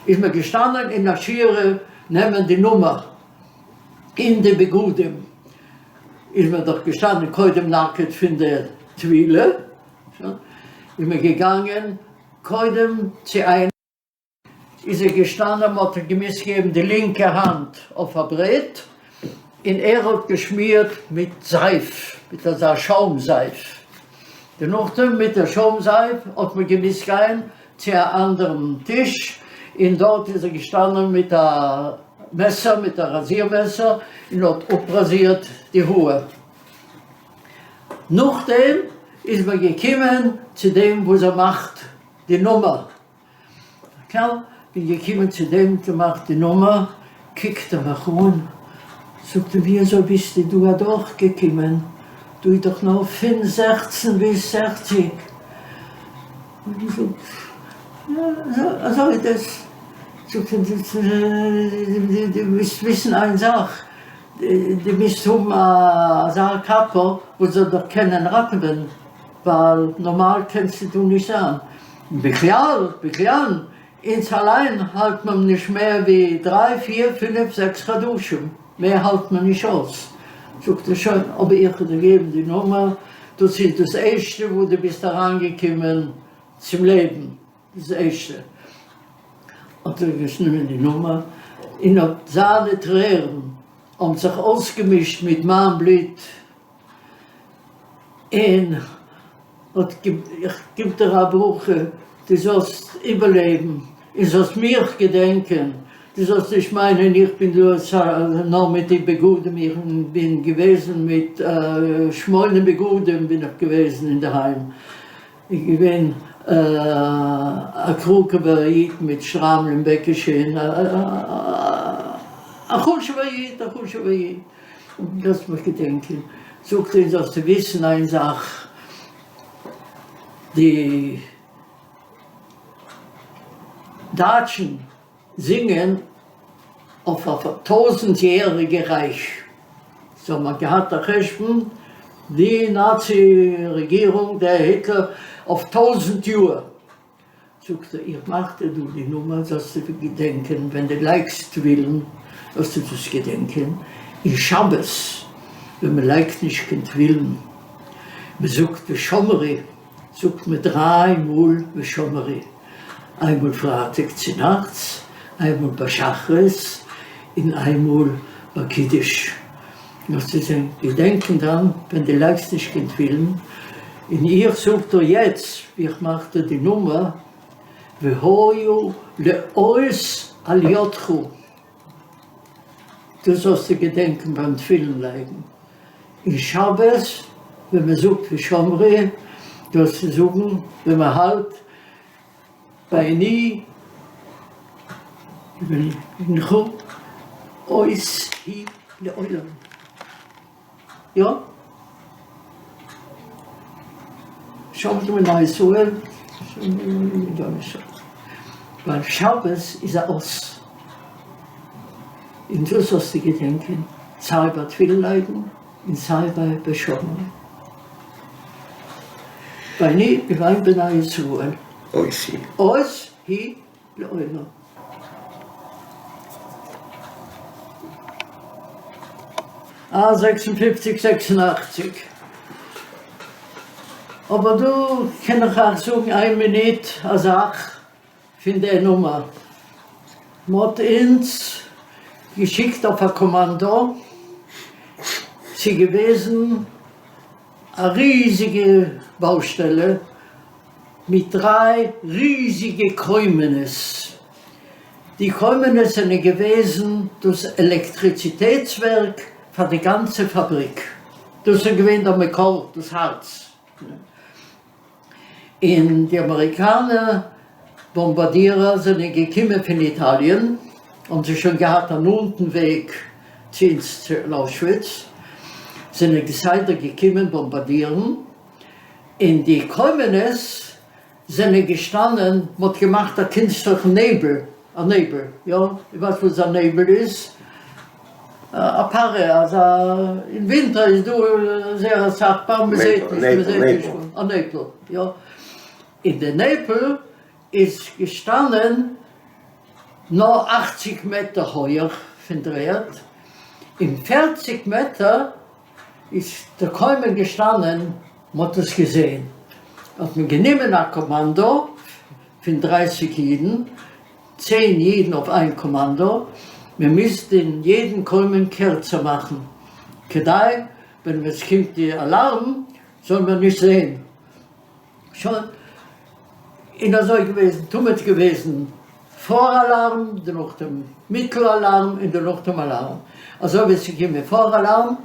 איז מען געשטאנען אין א שורה נעמען די נומער אין די בגדים איז מען דאך געשטאנען קודם נאקעט פון די טבילה שוין איז מען געגאנגען קודם צו איינעם איז ער געשטאנען מען האט געמוזט געבן די לינקע האנט אויף א ברעט און ער האט געשמירט מיט זייף מיט אזא שוים זייף. דערנאכדעם מיט דער שוים זייף האט מען געמוזט גיין צו א אנדערן טיש, און דארט איז ער געשטאנען מיט א מעסער, מיט א ראזיר מעסער, און האט אפראזירט די האר. נאכדעם איז מען געקומען צו דעם וואס ער מאכט די נומער. כ'בין געקומען צו דעם געמאכט די נומער, קוקט ער מיך אן, זאגט ער ווי אזוי ביסטו דא אדורך געקומען, דא איז דאך נאר פון זעכצן ביז זעכציג, האב איך געזאגט אזוי איז דאס, זאגט ער דו מוזט וויסן איין זאך, דו מוזט האבן אזא קאפא וואס זאל דיך קענען ראטעווען, ווייל נארמאל קענסטו דא נישט זיין. בכלל, בכלל, אונז אליין האלט מען נישט מער ווי דריי פיר פינף זעקס חדשים, מער האלט מען נישט אויס. זאגט ער, שוין, אבער איך וועל דיר געבן די נומער, דאס איז דאס ערשטע וואס דו ביסט אריינגעקומען צום לעבן, דאס ערשטע. האט ער גענומען די נומער, און האט זיינע טרערן האבן זיך אויסגעמישט מיט מיין בלוט. און האט איך גיב דיר א ברכה דו זאלסט איבערלעבן און זאלסט מיך געדענקען, דו זאלסט נישט מיינען איך בין דא נאר מיט די בגדים, איך בין געוועזן מיט שמונה בגדים בין איך געוועזן אינדערהיים, איך געווען א קראקעווער איד מיט שטריימל און בעקישע און א חשוב'ער איד, א חשוב'ער איד. זאלסט מיך געדענקען, זאגט ער, זאלסטו וויסן איין זאך, די דייטשן זינגען אויף א טויזנט יעריגע רייך, זיי האבן געהאט א חשבון, די נאצי רעגירונג, דער היטלער, אויף טויזנט יאר. זאגט ער, איך מאך דיר דא די נומער זאלסטו געדענקען ווען דו לייגסט תפילין זאלסטו דאס געדענקען, און שבת ווען מען לייגט נישט קיין תפילין, מען זאגט ושמרו, זאגט מען דריי מאל ושמרו, איינמאל פרייטאג צו נאכטס, איינמאל ביי שחרית, און איינמאל ביי קידוש. זאלסטו געדענקען דאן ווען דו לייגסט נישט קיין תפילין, און איך זאג דיר יעצט ווי איך מאך דיר די נומער, והיה לאות על ידך, דאס זאלסטו געדענקען ביים תפילין לייגן, און שבת ווען מען זאגט ושמרו, זאלסטו זאגן ווען מען האלט ביני ובינך אות היא לעולם. יא? שמרו בני ישראל, ווייל שבת איז א אות, און דאס זאלסטו געדענקען סיי ביי תפילין לייגן און סיי ביי ושמרו. ביני ובין בני ישראל. אות היא לעולם. אה, 56, 86. אבער דא קען איך אייך זאגן איין מינוט א זאך פון די נומער. מ'האט אונז געשיקט אויף א קאמאנדא, ס'איז געוועזן א ריזיגע באושטעלע מיט דריי ריזיגע קוימענעס, די קוימענעס זענען געוועזן דאס עלעקטריציטעטס-ווערק פאר די גאנצע פאבריק, דאס איז געווען דער מקור, דאס הארץ. און די אמעריקאנער באמבארדירער זענען געקומען פון איטאליען, האבן זיי שוין געהאט א נאנטן וועג צו אונז צו אוישוויץ, זענען כסדר געקומען באמבארדירן, און די קוימענעס זענען געשטאנען, מען האט געמאכט א קינסטליכן נעבל, א נעבל, יא, איר ווייסט וואס א נעבל איז? א פארע, אזא, אין ווינטער איז דא זייער אסאך פארע, מען זעט נישט, מען זעט נישט, א נעפל, יא, און די נעפל איז געשטאנען נאר אכציג מעטער הויעך פון דר'ערד, און פערציג מעטער איז דער קוימען געשטאנען, מען האט עס געזען, האט מען גענומען א קאמאנדא פון דרייסיג אידן, צען אידן אויף איין קאמאנדא, מען מוז אין יעדן קוימען קערצער מאכן, כדי ווען עס קומט די אלארם זאל מען נישט זען. שוין, און אזוי געוועזן, תמיד געוועזן פאר אלארם, דערנאך דעם מיטל אלארם און דערנאך דעם אלארם. אזוי ווי עס איז געקומען פאר אלארם,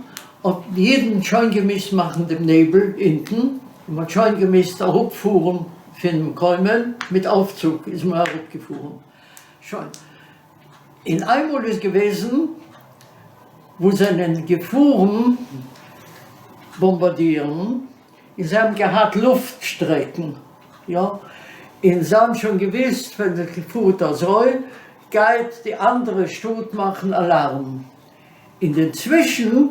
האט אידן שוין געמוזט מאכן דעם נעבל אונטן, און מען האט שוין געמוזט אראפפארן פונעם קוימען, מיט אויפצוג איז מען אראפגעפארן. שוין. און איינמאל איז געוועזן וואס זענען געפארן באמבארדירן, און זיי האבן געהאט לופט שטרעקן, יא, און זיי האבן שוין געוויסט ווען עס פארט אזוי גייט די אנדערע שטאט מאכן אלארם, אינדערצווישן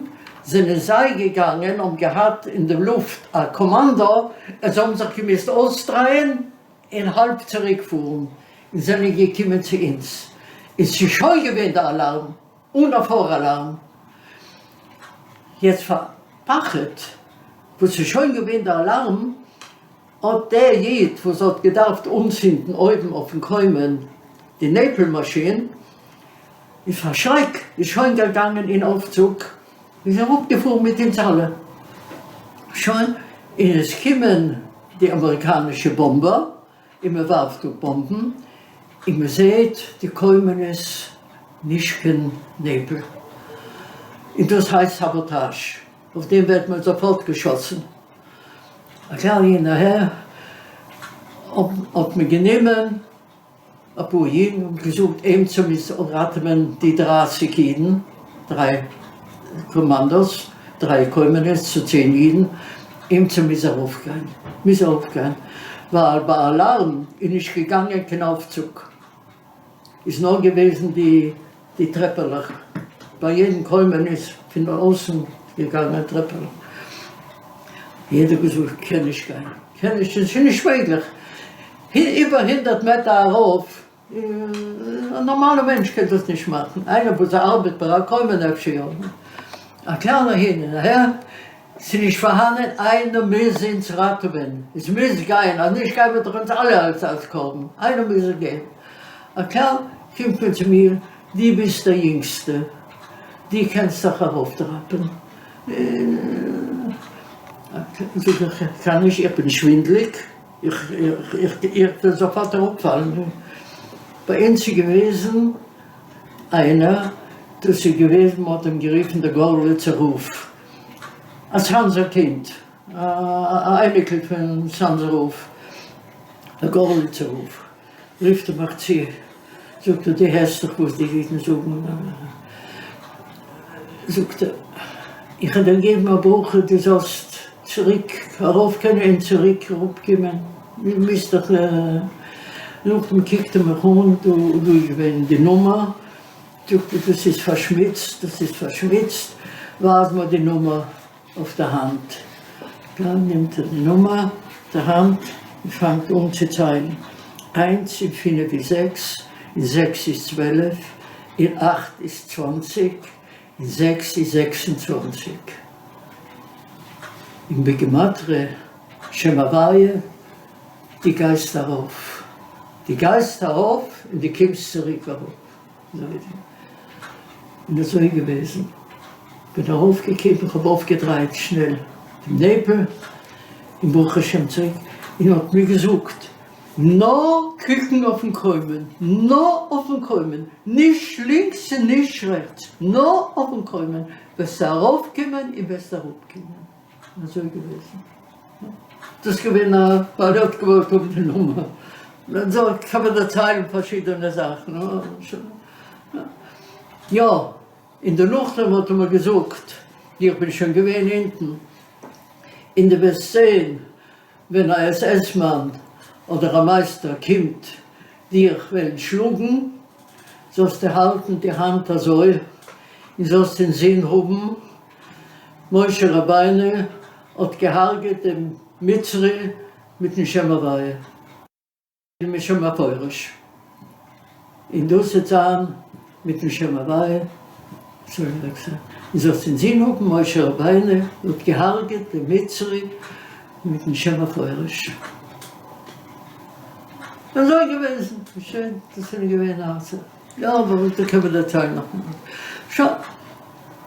זענען זיי געגאנגען האבן געהאט אין די לופט א קאמאנדא, און זיי האבן זיך געמוזט אויסדרייען און האלב צוריק פארן, און זענען געקומען צו אונז, און ס'איז שוין געווען די אלארם, אן א פאר אלארם, יעצט פאר פחד וואס איז שוין געווען די אלארם, האט דער איד וואס האט געדארפט אנצינדן אויבן אויפן קוימען די נעפל מאשין, איז פאר שרעק איז שוין געגאנגען אין אויפצוג, איז אראפגעפארן מיט אונז אלע, שוין, און עס קומען די אמעריקאנישע באמבער, און מען ווארפט אפ באמבן, און מען זעהט די קוימענעס נישט קיין נעפל, און דאס הייסט סאבאטאזש, אויף דעם ווערט מען זאפארט געשאסן. הכלל אהין אהער האט מען גענומען אפאר אידן און געזאגט עימיצער מוז ראטעווען די דרייסיג אידן, דריי קאמאנדאס, דריי קוימענעס צו צען אידן, עימיצער מוז ארויפגיין, מוז ארויפגיין, ווייל ביי אלארם איז נישט געגאנגען קיין אויפצוג, איז נאר געוועזן די די טרעפעלעך, ביי יעדן קוימען איז פון אויסן געגאנגען טרעפעלעך, יעדער געזאגט קען נישט גיין, קען נישט, עס איז נישט מעגליך, איבער הונדערט מעטער ארויף, א נארמאלע מענטש קען דאס נישט מאכן, איינער וואס ארבעט ביי א קוימען אפשר יא, הכלל אהין און אהער, ס'איז נישט פארהאנען איינער מוז אונז ראטעווען, עס מוז גיין, אז נישט גייען מיר דאך אונז אלע אלס אלס קרבן, איינער מוז עס גיין, הכלל קומט מען צו מיר, דו ביסט דער יונגסטע, דו קענסט דיך ארויפדראפען, זאג איך, איך קען נישט, איך בין שווינדליג. איך וועל זאפארט אראפפאלן. ביי אונז איז געוועזן איינער, דאס איז געוועזן, מען האט אים גערופן דער גארליצער רב, א צאנזער קינד, א אייניקל פון צאנזער רב, דער גארליצער רב, רופט ער מיך צו, זאגט ער, דו הערסט דאך וואס די אידן זאגן, זאגט ער, איך וועל דיר געבן א ברכה דו זאלסט צוריק ארויף קענען און צוריק אראפ קומען, דו מוזט דאך, נאכדעם קוקט ער מיך אן, דא איז געווען די נומער, זאגט ער, דאס איז פארשמוצט, דאס איז פארשמוצט, ווייז מיר די נומער. אויף די האנט. דאן נעמט ער די נומער די האנט און פאנגט אן צו ציילן, איינס און פינף איז זעקס, און זעקס איז צוועלף, און אכט איז צוואנציג, און זעקס איז 26. און בגימטריא שם הוויה, דו גייסט ארויף, דו גייסט ארויף און דו קומסט צוריק אראפ. און אזוי איז געוועזן, כ'בין ארויף געקומען, כ'האב אויפגעדרייט שנעל דעם נעפל, און ברוך השם צוריק, און האט מיר געזאגט, נאר קוקן אויפן קוימען, נאר אויפן קוימען, נישט לינקס און נישט רעכטס, נאר אויפן קוימען, וועסטו ארויפקומען און וועסט אראפקומען. אזוי געוועזן. דאס געווען א ווייל ער האט געוואלט האבן די נומער. אזוי קען מען דערציילן פארשידענע זאכן. יא, און דערנאכדעם האט ער מיר געזאגט, איך בין שוין געווען אונטן, און דו וועסט זען ווען א עס עס מאן אדער א מייסטער קומט דיך וועלן שלאגן, זאלסטו האלטן די האנט אזוי, און זאלסט אינזין האבן, משה רבינו האט געהארגעט דעם מצרי מיטן שם הוויה. מיטן שם המפורש, און דאס וועט זיין מיטן שם הוויה, און זאלסט אינזין האבן משה רבינו האט געהארגעט דעם מצרי מיטן שם המפורש. אזוי געוועזן, שוין, דאס איז געווען אלס, יא, אבער דא קען מען דערציילן נאכאמאל. שוין,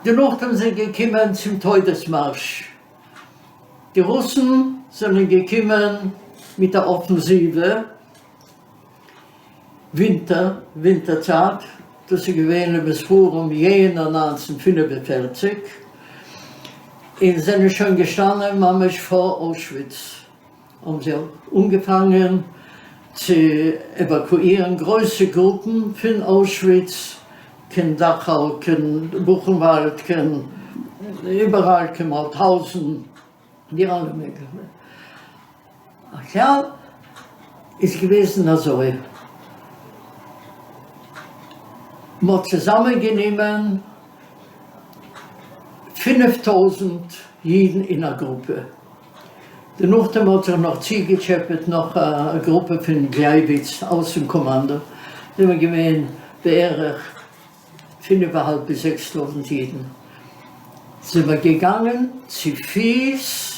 דערנאכדעם זענען געקומען צום טויטעס מארש. די רוסן זענען געקומען מיט א אפענסיווע ווינטער ווינטער צייט, דאס איז געווען למספרם יענער 1945, און זענען שוין געשטאנען ממש פאר אוישוויץ, האבן זיי אנגעפאנגען צו עוואקואירן גרויסע גרופן פון אוישוויץ קיין דאכאו, קיין בוכנוואלד, קיין איבעראל, קיין מאוטהאוזן, די אלע מעגליכע. הכלל איז געוועזן אזוי, מ'האט צוזאמען גענומען 5000 אידן אין א גרופע, דערנאכדעם האט זיך נאך צוגעטשעפעט נאך א גרופע פון גלייוויץ אויסן קאמאנדא, זענען געווען בערך פינף אהאלב ביז 6000 אידן, זענען מיר געגאנגען צו פיס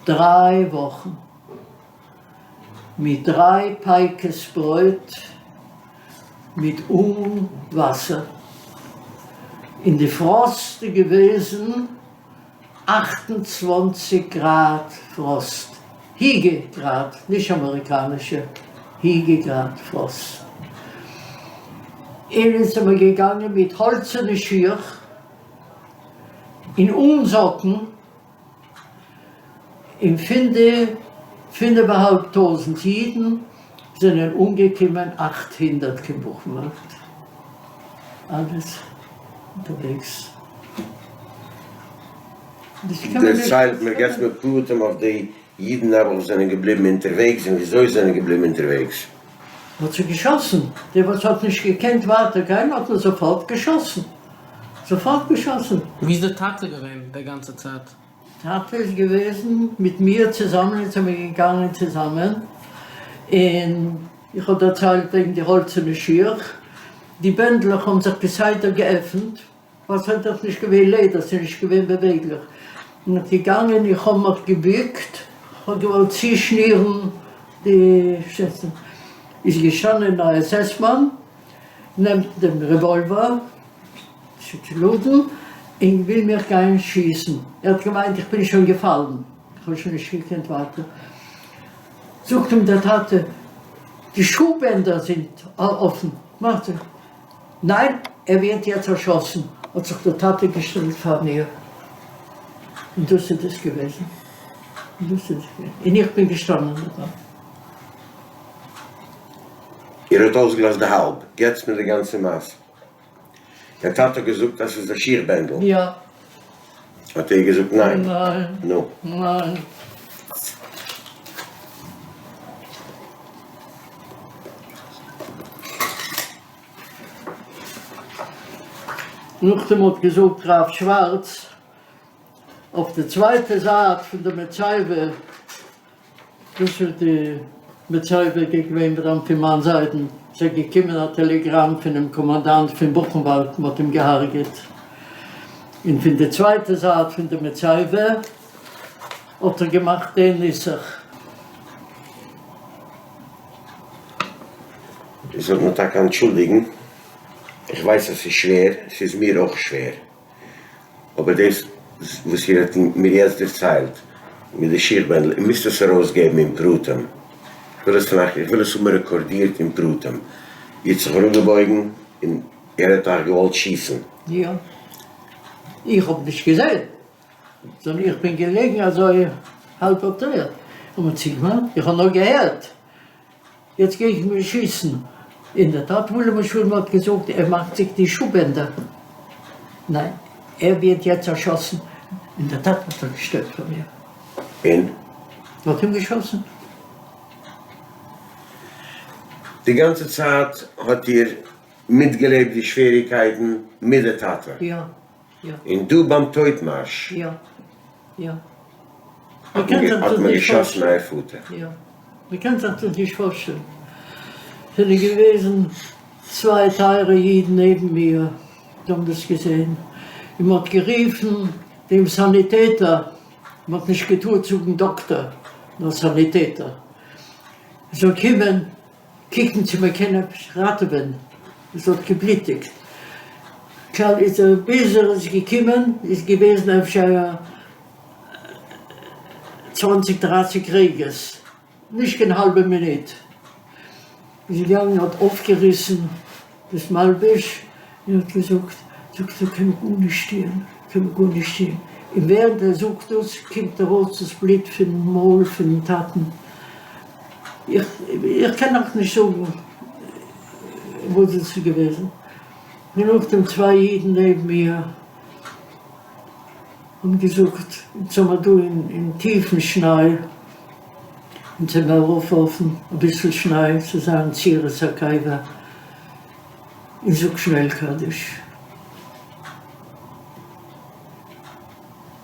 דריי וואכן מיט דריי פייקעס ברויט מיט אן וואסער, און די פראסט איז געוועזן 28 גראד פראסט, היגע גראד, נישט אמעריקאנישע, היגע גראד פראסט. און אונז זעמער געגאנגען מיט האלצערנע שיך און אן זאקן, און פון די פינף אהאלב טויזנט אידן זענען אנגעקומען 800 קיין בוכנוואלד. אלעס אונטערוועגס. דערציילט מיר, געבסט מיר פרטים אויף די אידן נעבעך וואס זענען געבליבן אונטערוועגס און וויאזוי זיי זענען געבליבן אונטערוועגס. מ'האט זיי געשאסן, די וואס האט נישט געקענט ווייטער גיין האט מען זאפארט געשאסן, זאפארט געשאסן. ווי איז די טאטע געווען די גאנצע צייט? טאטע איז געוועזן מיט מיר צוזאמען, אונז זעמיר געגאנגען צוזאמען, און איך האב דערציילט וועגן די האלצערנע שיך, די בענדלעך האבן זיך כסדר געעפנט, ווייל ס'איז דאך נישט געווען לעדער, ס'איז נישט געווען באוועגליך, און איך געגאנגען, איך האב מיך געבוקט, כ'האב געוואלט צושנירן די שעצן, איז געשטאנען א עס עס מאן, נעמט דעם רעוואלווער, צו לאדן, און וויל מיך גיין שיסן, ער האט געמיינט איך בין שוין געפאלן, איך האב שוין נישט געקענט ווייטער, זאגט אים דער טאטע, די שו-בענדער זענט אפן, מאכט ער, ניין, ער ווערט יעצט ערשאסן, האט זיך דער טאטע געשטעלט פאר מיר, און דאס איז דאס געוועזן, און דאס איז דאס געוועזן, און איך בין געשטאנען דערביי. איר האט אויסגעלאזט די האלב, געטס מיר די גאנצע מעשה. דער טאטע האט געזאגט אז ס'איז א שיך בענדל. יא. האט ער געזאגט ניין. ניין. נו. ניין. נאכדעם האט געזאגט רב שווארץ אויף די צווייטע זייט פון די מצבה, דאס איז די מצבה געווען דראן פון מיין זיידן, ס'איז געקומען א טעלעגראם פונעם קאמאנדאנט פון בוכנוואלד מ'האט אים געהארגעט. און פון די צווייטע זייט פון די מצבה האט ער געמאכט די נוסח. איר זאלט מיר טאקע אנטשולדיגן, איך ווייס אז ס'איז שווער, ס'איז מיר אויך שווער, אבער דאס וואס איר האט מיר יעצט דערציילט מיט די שיך בענדל, איר מוזט עס ארויסגעבן אין פרטים, איך וויל עס פון אייך, איך וויל עס האבן רעקארדירט אין פרטים, איר האט זיך אראפגעבויגן און ער האט אייך געוואלט שיסן. יא. איך האב נישט געזען, זאנדערן איך בין געלעגן אזוי האלב אויף דר'ערד, און מ'האט צוגעמאכט, איך האב נאר געהערט יעצט גייט מען שיסן, און דער טאטע עליו השלום האט געזאגט ער מאכט זיך די שו-בענדער, ניין ער ווערט יעצט ערשאסן, און דער טאטע האט זיך געשטעלט פאר מיר. און? מ'האט אים געשאסן. די גאנצע צייט האט איר מיטגעלעבט די שוועריגקייטן מיט די טאטע? יא. יא. און דא ביים טויט מארש? יא. יא. האט מען געשאסן אייער פאטער? יא. מ'קען זיך דאס נישט פארשטעלן. זענען געוועזן צוויי טייערע אידן נעבן מיר, זיי האבן דאס געזען, און מ'האט גערופן דעם סאניטעטער, מ'האט נישט געטארט זאגן דאקטער, נאר סאניטעטער, זאל קומען קוקן צו מען קען עפעס ראטעווען, עס האט געבלוטיגט, כלל איז ער ביז ער איז געקומען איז געוועזן אפשר צוואנציג דרייסיג רגעס, נישט קיין האלבע מינוט, איז געגאנגען האט אויפגעריסן דאס מלבוש און האט געזאגט, זאגט ער קען מען גארנישט טוען, קען מען גארנישט טוען, און ווערנד ער זאגט דאס קומט ארויס דאס בלוט פון מויל פונעם טאטן, איך איך קען נאך נישט זאגן וואס דאס איז געוועזן, און נאכדעם צוויי אידן נעבן מיר האבן געזאגט, אונז האמער דא אין טיפן שניי, אונז האמער ארויפווארפן אביסל שניי צו זיין צורת הקבר. און זאג שנעל קדיש.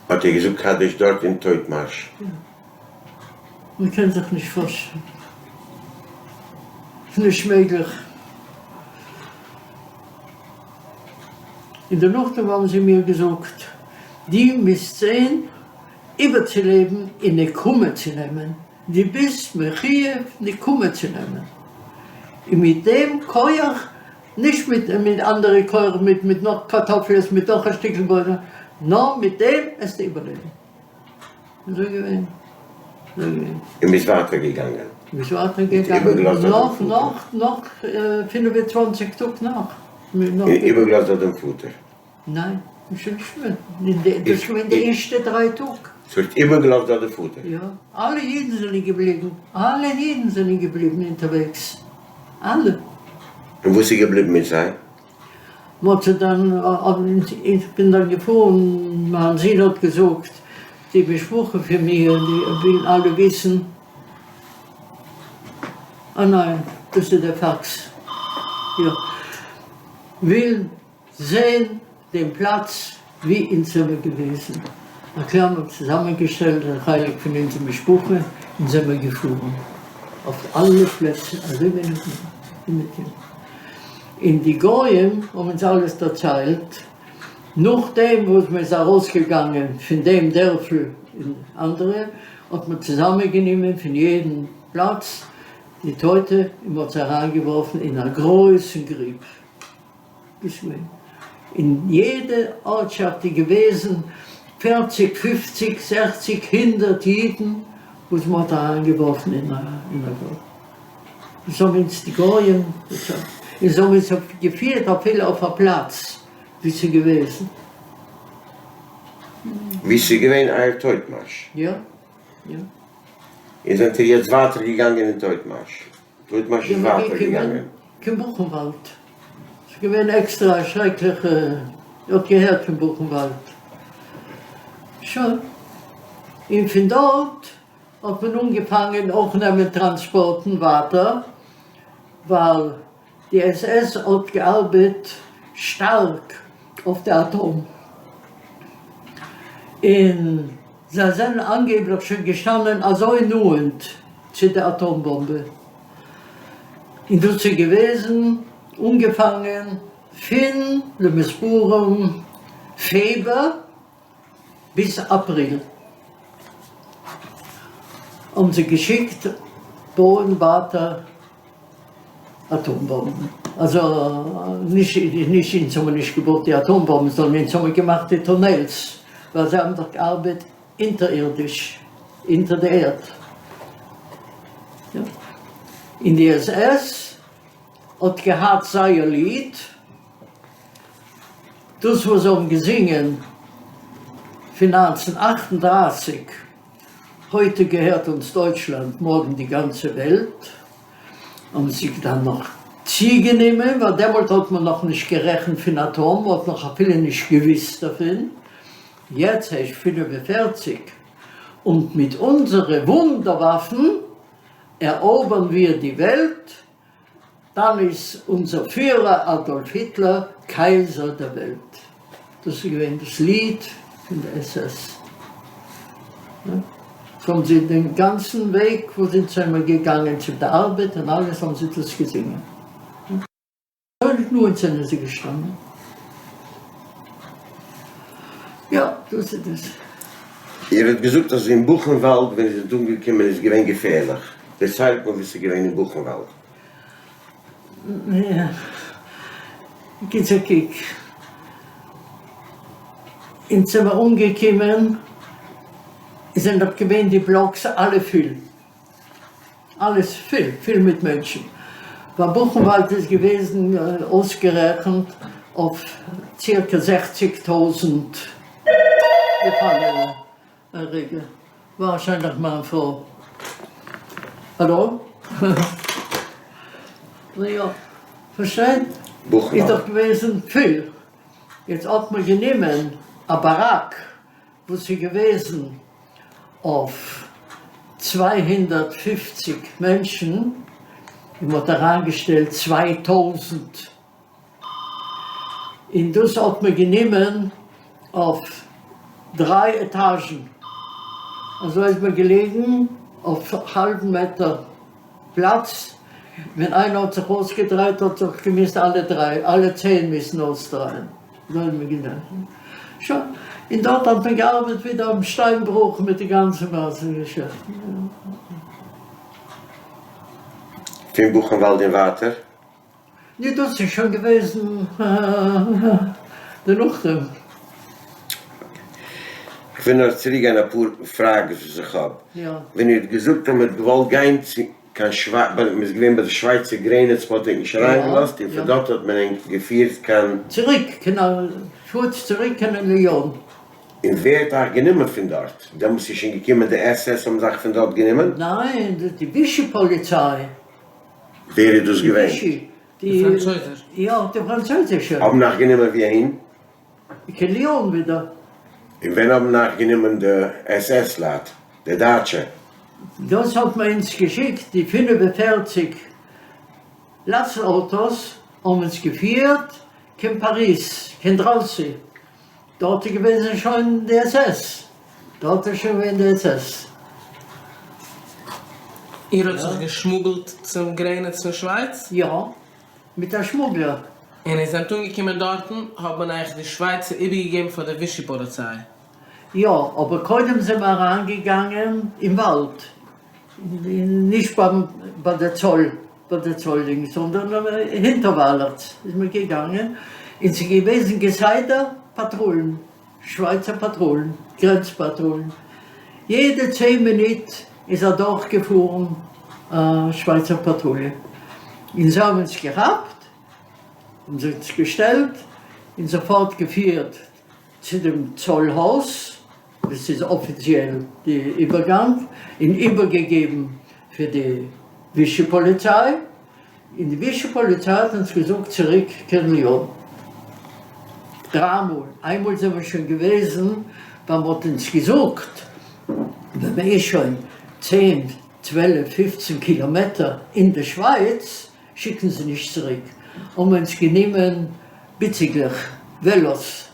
האט איר געזאגט קדיש דארט אין טויט מארש? יא. מען קען זיך נישט פארשטעלן. ס'נישט מעגליך. און דערנאכדעם האבן זיי מיר געזאגט, דו מוזט זען איבערצולעבן און נקמה צו נעמען. דו ביסט מחיוב נקמה צו נעמען, און מיט דעם כח, נישט מיט מיט אנדערע כח, מיט מיט נאך קארטאפלעס, מיט נאך א שטיקל ברויט, נאר מיט דעם עסטו איבערלעבן. אזוי געווען, אזוי געווען. און ביסט ווייטער געגאנגען? ביסט ווייטער געגאנגען, נאך נאך נאך 25 טאג נאך. און איבערגעלאזט דארט דעם פאטער? ניין, שוין נישט מער, דאס איז געווען די ערשטע דריי טאג. ס'ווערט איבערגעלאזט דארט די פאטער? יא, אלע אידן זענען געבליבן, אלע אידן זענען געבליבן אונטערוועגס, אלע. און וואס איז געבליבן מיט זיי? מ'האט זיי דאן, איך בין דאן געפארן, מיין זון האט געזאגט, די משפחה פון מיר, די ווילן אלע וויסן, אה ניין, דאס איז דער פאקס, יא, וויל. זען דעם פלאץ ווי אונז זעמער געוועזן, א קלאמער צוזאמענגעשטעלט א חלק פון אונזער משפחה און זעמער געפארן אויף אלע פלעצער ארום און ארום, און די גוים האבן אונז אלעס דערציילט, נאכדעם וואס מען איז ארויסגעגאנגען פון דעם דערפל און אנדערע, האט מען צוזאמענגענומען פון יעדן פלאץ די טויטע און מען האט זיי אריינגעווארפן אין א גרויסן גריב. געשווימען. אין יעדע ארטשאפט איז געוועזן פערציג, פופציג, זעכציג, הונדערט אידן וואס מען האט אריינגעווארפן אין א גרוב. דאס האבן אונז די גויים דערציילט. און זיי האבן אונז געפירט אפילו אויף א פלאץ וואו ס'איז געוועזן. וואו ס'איז געווען אייער טויט מארש. יא, יא. און זענט איר יעצט ווייטער געגאנגען אין טויט מארש? טויט מארש איז ווייטער געגאנגען. קיין בוכנוואלד. ס'איז געווען עקסטרא א שרעקליכע, האט געהערט פון בוכנוואלד. שוין. און פון דארט האט מען אנגעפאנגען אויך נעמען טראנספארטן ווייטער, ווייל די עס עס האט געארבעט שטארק אויף די אטאם, און זיי זענען אנגעבליך שוין געשטאנען אזוי נאענט צו די אטאם באמבע, און דאס איז געוועזן אנגעפאנגען פון למספרם. פעבער ביז אפריל האבן זיי געשיקט בויען ווייטער אטאם באמבן, אלזא נישט נישט אונז האבן נישט געבויט די אטאם באמבן זאנדערן אונז האבן געמאכט די טונעלס ווייל זיי האבן דאך געארבעט אונטערערדיש אונטער די ערד, און די עס עס האט געהאט זייער ליד. דאס וואס זיי האבן געזינגען פון 1938, heute געהערט אונז דויטשלאנד, מארגן די גאנצע וועלט, האבן זיי דאן נאך צוגענומען, ווייל דעמאלט האט מען נאך נישט גערעכנט פון אטאם, מען האט נאך אפילו נישט געוויסט דערפון, יעצט ערשט 45, און מיט אונזערע וואונדערוואפן עראבערן מיר די וועלט, דאן איז אונזער פירער אדאלף היטלער קייזער דער וועלט. דאס איז געווען דאס ליד פון די עס עס. סאו האבן זיי דעם גאנצן וועג וואס אונז זעמיר געגאנגען צו די ארבעט און אלעס האבן זיי דאס געזינגען. אזוי נאנט זענען זיי געשטאנען. יא, דאס איז דאס. איר האט געזאגט אז אין בוכנוואלד ווען איר זענט אנגעקומען איז געווען געפערליך. דערציילט מיר וואס איז געווען אין בוכנוואלד. גיטס א קוק. אונז זעמער אנגעקומען זענען דארט געווען די בלאקס אלע פול. אלעס פול פול מיט מענטשן. ווייל בוכנוואלד איז געוועזן אויסגערעכנט אויף צירקע זעכציג טויזנט געפאנגענע. א רגע, ווארשיינליך מיין פרוי. האלא? יא, פארשטייט? איז דאך געוועזן פול. יעצט האט מען גענומען א באראק וואס איז געוועזן אויף 250 מענטשן און מען האט אריינגעשטעלט 2000 און דאס האט מען גענומען אויף דריי עטאזשן, אזוי איז מען געלעגן אויף האלבן מעטער פלאץ, ווען איינער האט זיך אויסגעדרייט האט זיך געמוזט אלע דריי, אלע צען מוזן אויסדרייען. אזוי האט מען געדאנקען. שוין. און דארט האט מען געארבעט ווידער אויפן שטיינברוך מיט די גאנצע מעשה געשעפטן. פון בוכנוואלד און ווייטער? נו דאס איז שוין געוועזן דערנאכדעם. כ'וויל נאר צוריקגיין אפאר פראגעס וואס איך האב. ווען איר האט געזאגט אז מ'האט געוואלט גיין צו קיין שווייץ, מען איז געווען ביי די שווייצער גרעניץ, מען האט ענק נישט אריינגעלאזט, און פון דארט האט מען ענק געפירט קיין. צוריק קיין שווייץ, צוריק קיין ליאן. און ווער האט אייך גענומען פון דארט? דעמאלטס איז שוין געקומען די עס עס האבן זיי אייך פון דארט גענומען? ניין, די ווישי פאליציי. ווער איז דאס געווען? די פראנצויזער. יא, די פראנצויזישע. האבן אייך גענומען וואו אהין? קיין ליאן ווידער. און ווען האבן אייך גענומען די עס עס לייט, די דייטשע? דאס האט מען אונז געשיקט די 45 לאסט אויטאס האבן אונז געפירט קיין פאריז, קיין דראנסי, דארט איז געוועזן שוין די עס עס, דארט איז שוין געווען די עס עס. איר האט זיך געשמוגלט צום גרעניץ פון שווייץ? יא. מיט א שמוגלער. און איר זענט אנגעקומען דארטן, האט מען אייך די שווייצער איבערגעגעבן פאר די ווישי פאליציי? יא, אבער קודם זעמער אריינגעגאנגען אין וואלד, נישט ביים ביי די צאל, ביי די צאלדינג, זאנדערן הינטערוויילעכץ איז מען געגאנגען, און ס'איז געוועזן כסדר פאטרולן, שווייצער פאטרולן, גרענץ פאטרולן, יעדע צען מינוט איז אדורך געפארן א שווייצער פאטרולע, און זיי האבן אונז געכאפט, האבן זיי אונז געשטעלט, און זאפארט געפירט צו דעם צאל הויז, דאס איז אפיציעל די איבערגאנג, און איבערגעגעבן פאר די ווישי פאליציי, און די ווישי פאליציי האט אונז געזאגט צוריק קיין ליאן דריי מאל, איינמאל זענען מיר שוין געוועזן ווייל מ'האט אונז געזאגט ווען מ'איז שוין צען צוועלף פופצן קילאמעטער אין די שווייץ שיקן זיי נישט צוריק, האבן מיר אונז גענומען ביציקלעך, וועלאס,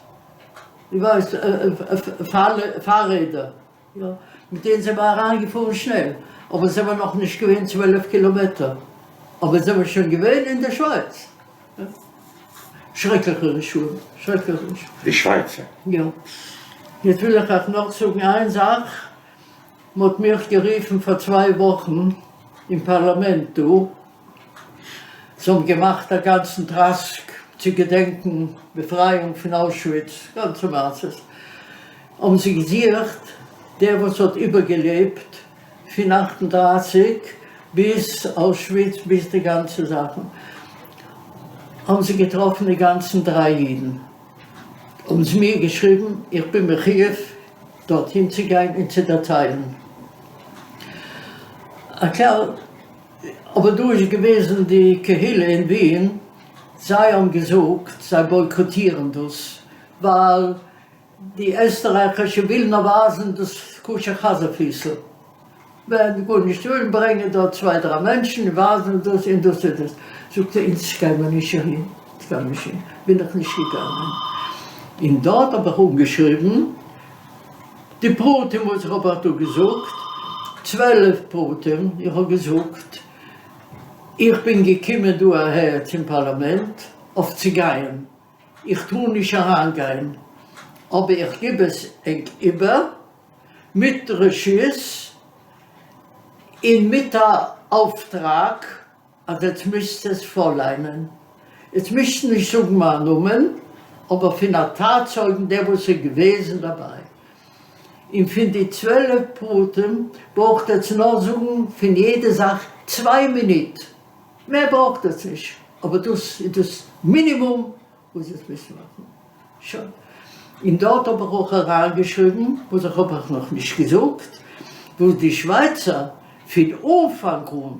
דו ווייסט פאררעדער. יא, מיט דעם זעמער אריינגעפארן שנעל, אבער זעמער נאך נישט געווען 12 קילאמעטער, אבער זעמער שוין געווען אין די שווייץ. שרעקליכע רשעים, שרעקליכע רשעים. די שווייצער. יא. יעצט וויל איך אייך נאך זאגן איין זאך, מען האט מיך גערופן פאר צוויי וואכן אין פארלאמענט דא, זיי האבן געמאכט א גאנצן טראסק צו געדענקן באפרייאונג פון אוישוויץ, גאנצע מעשות, האבן זיי געזוכט דער וואס האט איבערגעלעבט פון 38 ביז אוישוויץ ביז די גאנצע זאכן, האבן זיי געטראפן אינגאנצן דריי אידן, האבן זיי מיר געשריבן איך בין מחויב דארטהין צו גיין און צו דערציילן. הכלל, אבער דא איז געוועזן די קהילה אין ווין, זיי האבן געזאגט זיי בויקאטירן דאס ווייל די עסטערייכישע ווילן נאר ווייזן דאס כשר חזיר פיסל, ווען גארנישט ווילן ברענגען דארט צוויי דריי מענטשן און ווייזן דאס און דאס און דאס, זאגט ער אונז גיימער נישט אהין, אונז גיימער נישט אהין, בין איך נישט געגאנגען, און דארט האב איך אנגעשריבן די פרטים וואס איך האב אייך דא געזאגט, 12 פרטים, איך האב געזאגט איך בין געקומען דא אהער צום פארלאמענט אויף צו גיין, איך טאר נישט אריינגיין, אבער איך גיב עס ענק איבער מיט רשות און מיט א אויפטראג אז עטס מוזט עס פארליינען. עטס מוזט נישט זאגן מיין נאמען, אבער פון א צייטצויגן דער וואס איז געוועזן דערביי. און פון די 12 פרטים ברויכט עטס נאר זאגן פון יעדע זאך צוויי מינוט. מער ברויכט עטס נישט, אבער דאס איז דאס מינימום וואס עטס מוזט מאכן. שוין. און דארט האב איך אויך אריינגעשריבן, וואס איך האב אייך נאכנישט געזאגט, וואס די שווייצער פון אנפאנג אן,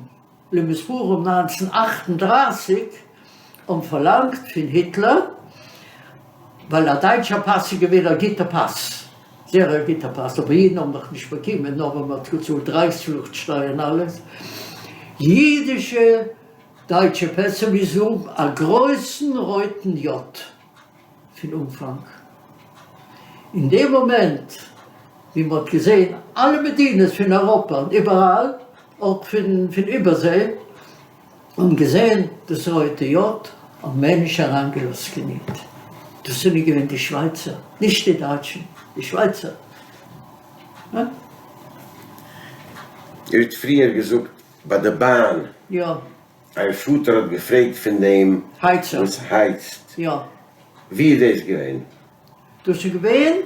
למספרם 1938, האבן פארלאנגט פון היטלער, ווייל א דייטשער פאס איז געווען א גוטער פאס, זייער א גוטער פאס, אבער אידן האבן דאך נישט באקומען, נאר ווען מען האט געצאלט רייכספלוכטשטייער און אלעס. אידישע דייטשע פעסער מוזן האבן א גרויסן רויטן יאט פון אנפאנג. אין דעם מאמענט ווי מען האט געזען אלע מדינות פון אייראפע און איבעראל, אויך פון איבערזעע, האבן געזען דאס רויטע יאט, האבן מער נישט אריינגעלאזט קיין איד. דאס זענען געווען די שווייצער, נישט די דייטשן, די שווייצער. איר האט פריער געזאגט ביי די באן. יא. אייער פאטער האט געפרעגט פון דעם הייצער. וואס הייצט. יא. ווי איז דאס געווען? דאס איז געווען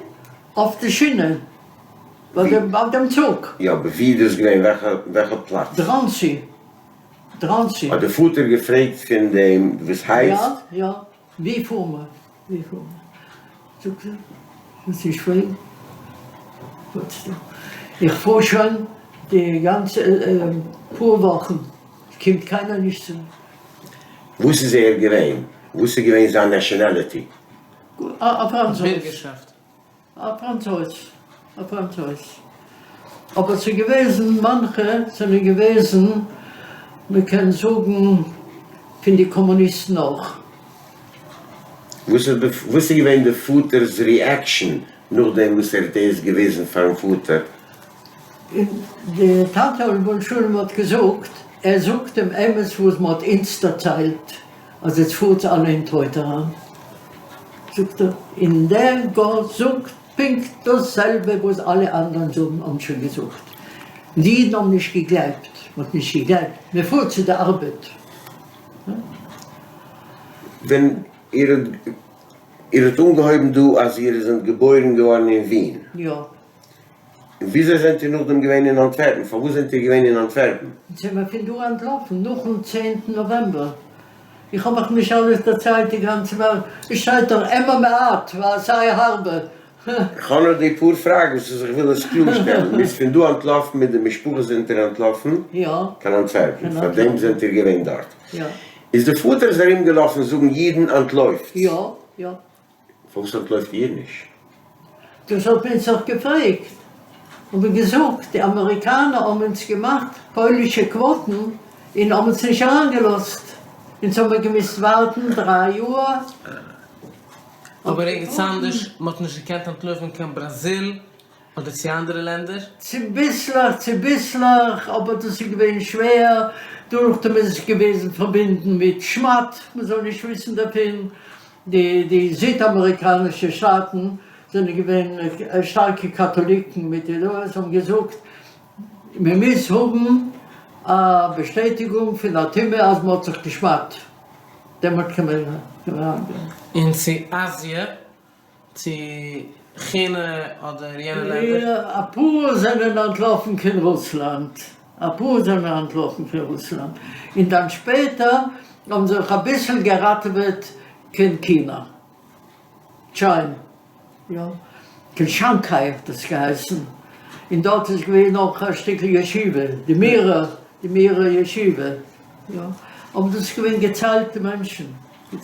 אויף די שינע, ביי דעם צוג. יא, אבער ווי איז דאס געווען? וועלכע פלאץ? דראנסי. דראנסי. האט דער פאטער געפרעגט פון דעם וואס הייצט? יא, יא. ווי פאר מיר? ווי פאר מיר? זאגט ער, וואס איז שווער? איך פאר שוין די גאנצע פאר וואכן, קומט קיינער נישט צו מיר. וואס איז ער געווען? וואס איז געווען זיין nationality? א פראנצויז. א פראנצויז. א פראנצויז. אבער ס'איז געוועזן מאנכע זענען געוועזן מ'קען זאגן פון די קאמוניסטן אויך. וואס איז וואס איז געווען די פאטער'ס reaction נאכדעם וואס ער האט דאס געוויזן פארן פאטער? און די טאטע עליו השלום האט געזאגט, ער זאגט דעם אמת וואס מ'האט אונז דערציילט. אז עטס פארטס אלע אין טויט אריין, זאגט ער, און דער גאט זאגט פונקט דאס זעלבע וואס אלע אנדערן זאגן האבן שוין געזאגט, די אידן האבן נישט געגלייבט, מען האט נישט געגלייבט, מען פארט צו די ארבעט. ווען איר האט איר האט אנגעהויבן דא אז איר זענט געבוירן געווארן אין ווין. יא. און וויאזוי זענט איר נאכדעם געווען אין אנטווערפן? פארוואס זענט איר געווען אין אנטווערפן? זענען מיר פון דא אנטלאפן נאכן צענטן נאוועמבער. איך האב אייך נישט אלעס דערציילט די גאנצע וועלט, עס שטייט דאך אמור מעט ועשה הרבה. איך האב נאר די פאר פראגעס וואס איך וויל עס קלארשטעלן. מ'איז פון דא אנטלאפן מיט די משפחה זענט איר אנטלאפן קיין אנטווערפן, פארדעם זענט איר געווען דארט. איז די פאטער איז ארום געלאפן זאגן אידן אנטלויפט. יא יא. פארוואס אנטלויפט איר נישט? דאס האט מען אונז אויך געפרעגט, האבן מיר געזאגט, די אמעריקאנער האבן אונז געמאכט פוילישע קוואטן און האבן אונז נישט אריינגעלאזט, אונז האבן מיר געמוזט ווארטן דריי יאר. אבער ערגעץ אנדערש, מען האט נישט געקענט אנטלויפן קיין בראזיל אדער צו אנדערע לענדער? צוביסלעך צוביסלעך, אבער דאס איז געווען שווער, דורכדעם איז עס געוועזן פארבינדן מיט שמד, מען זאל נישט וויסן דערפון. די די זיד אמעריקאנישע שטאטן זענען געווען שטארקע קאטאליקן מיט די דעות האבן געזאגט מען מוז האבן א באשטעטיגונג פון א טומאה אז מען האט זיך געשמד'ט דעמאלט קען מען אריינגיין. און צו אזיע, צו כינע אדער יענע לענדער? אפאר זענען אנטלאפן קיין רוסלאנד, אפאר זענען אנטלאפן קיין רוסלאנד, און דאן שפעטער האבן זיך אביסל געראטעוועט קיין כינע, טשיינע, יא, קיין שאנגהיי האט עס געהייסן, און דארט איז געווען נאך א שטיקל ישיבה, די מירער, די מירער ישיבה, יא, אבער דאס איז געווען געציילטע מענטשן.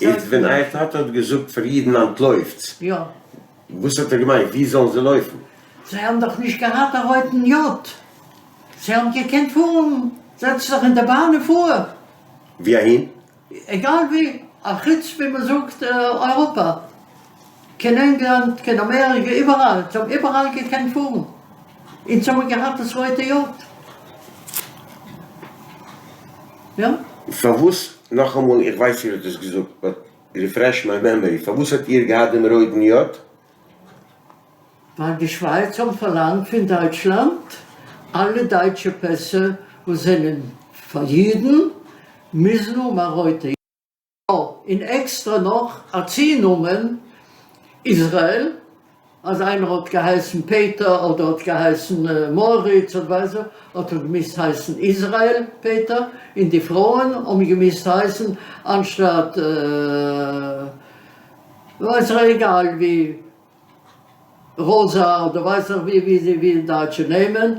איצט ווען אייער טאטע האט געזאגט פאר אידן אנטלויפטס, יא. וואס האט ער געמיינט? וואו זאלן זיי לויפן? זיי האבן דאך נישט געהאט א רויטן יאט, זיי האבן געקענט פארן, זעץ זיך אין די באן און פאר. וואו אהין? עגאל וואו, אחוץ ווי מען זאגט אייראפע, קיין ענגלאנד, קיין אמעריקע, איבעראל, זיי האבן איבעראל געקענט פארן, אונז האבן געהאט דאס רויטע יאט. יא. פארוואס, נאכאמאל, איך ווייס איר האט עס געזאגט, באט ריפרעש מיי מעמארי, פארוואס האט איר געהאט דעם רויטן יאט? ווייל די שווייץ האבן פארלאנגט פון דייטשלאנד אלע דייטשע פעסער וואס זענען פאר אידן מוזן האבן א רויטע י. און עקסטרע נאך א צונאמען איזרעאל, אז איינער האט געהייסן פעטער אדער האט געהייסן מאריץ אדער ווייס איך, האט ער געמוזט הייסן איזרעאל פעטער, און די פרויען האבן געמוזט הייסן אנשטאט ווייס איך עגאל ווי ראזא אדער ווייס איך ווי ווי די דייטשע נעמען,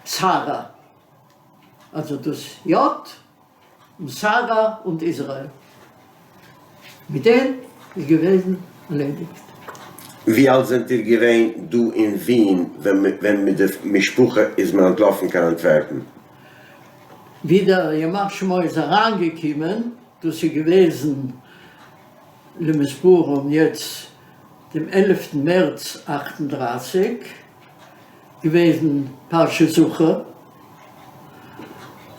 שרה, אלזא דאס יאט. און שרה און איזראעל. מיט דעם איז געוועזן ערלעדיגט. ווי אלט זענט איר געווען דא אין ווין ווען מיט די משפחה איז מען אנטלאפן קיין אנטווערפן? ווי דער ימח שמו איז אריינגעקומען, דאס איז געוועזן למספרם יעצט דעם עלפטן מערץ 38, געוועזן פרשת זכור,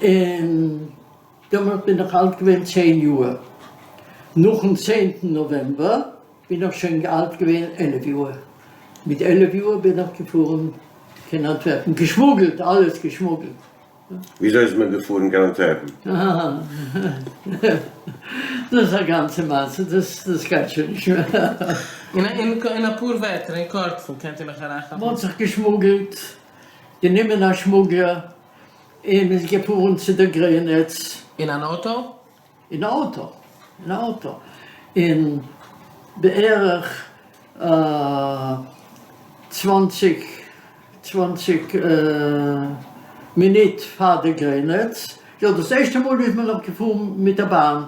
און דעמאלט בין איך אלט געווען צען יאר, נאכן צענטן נאוועמבער בין איך שוין אלט געווען עלף יאר, מיט עלף יאר בין איך געפארן קיין אנטווערפן, געשמוגלט, אלעס געשמוגלט. וויאזוי איז מען געפארן קיין אנטווערפן? דאס איז א גאנצע מעשה, דאס דאס גייט שוין נישט מער. אין אפאר ווערטער, אין קורצן, קענט איר מיך אריינכאפן? מ'האט זיך געשמוגלט, גענומען א שמוגלער, און מ'איז געפארן צו דער גרעניץ. אין אן אויטא? אין א אויטא, אין א אויטא, און בערך צוואנציג צוואנציג מינוט פאר די גרעניץ, יא דאס ערשטע מאל איז מען נאך געפארן מיט די באן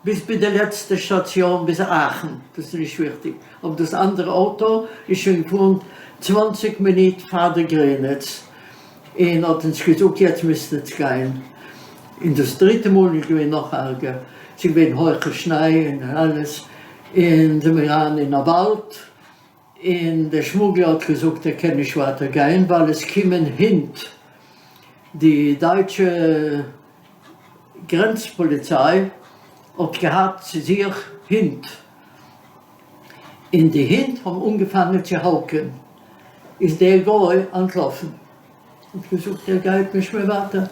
ביז ביז די לעצטע שטאציאן ביז אאכן, דאס איז נישט וויכטיג, אבער דאס אנדערע אויטא איז שוין געפארן צוואנציג מינוט פאר די גרעניץ, און האט אונז געזאגט יעצט מוזט עטס גיין, און דאס דריטע מאל איז געווען נאך ארגער, ס'איז געווען הויכע שניי און אלעס, און זעמיר אריין אין א וואלד, און דער שמוגלער האט געזאגט ער קען נישט ווייטער גיין ווייל עס קומען הינט, די דייטשע גרענץ פאליציי האט געהאט צו זיך הינט, און די הינט האבן אנגעפאנגען צו האוקען, איז דער גוי אנטלאפן, האט געזאגט ער גייט נישט מער ווייטער,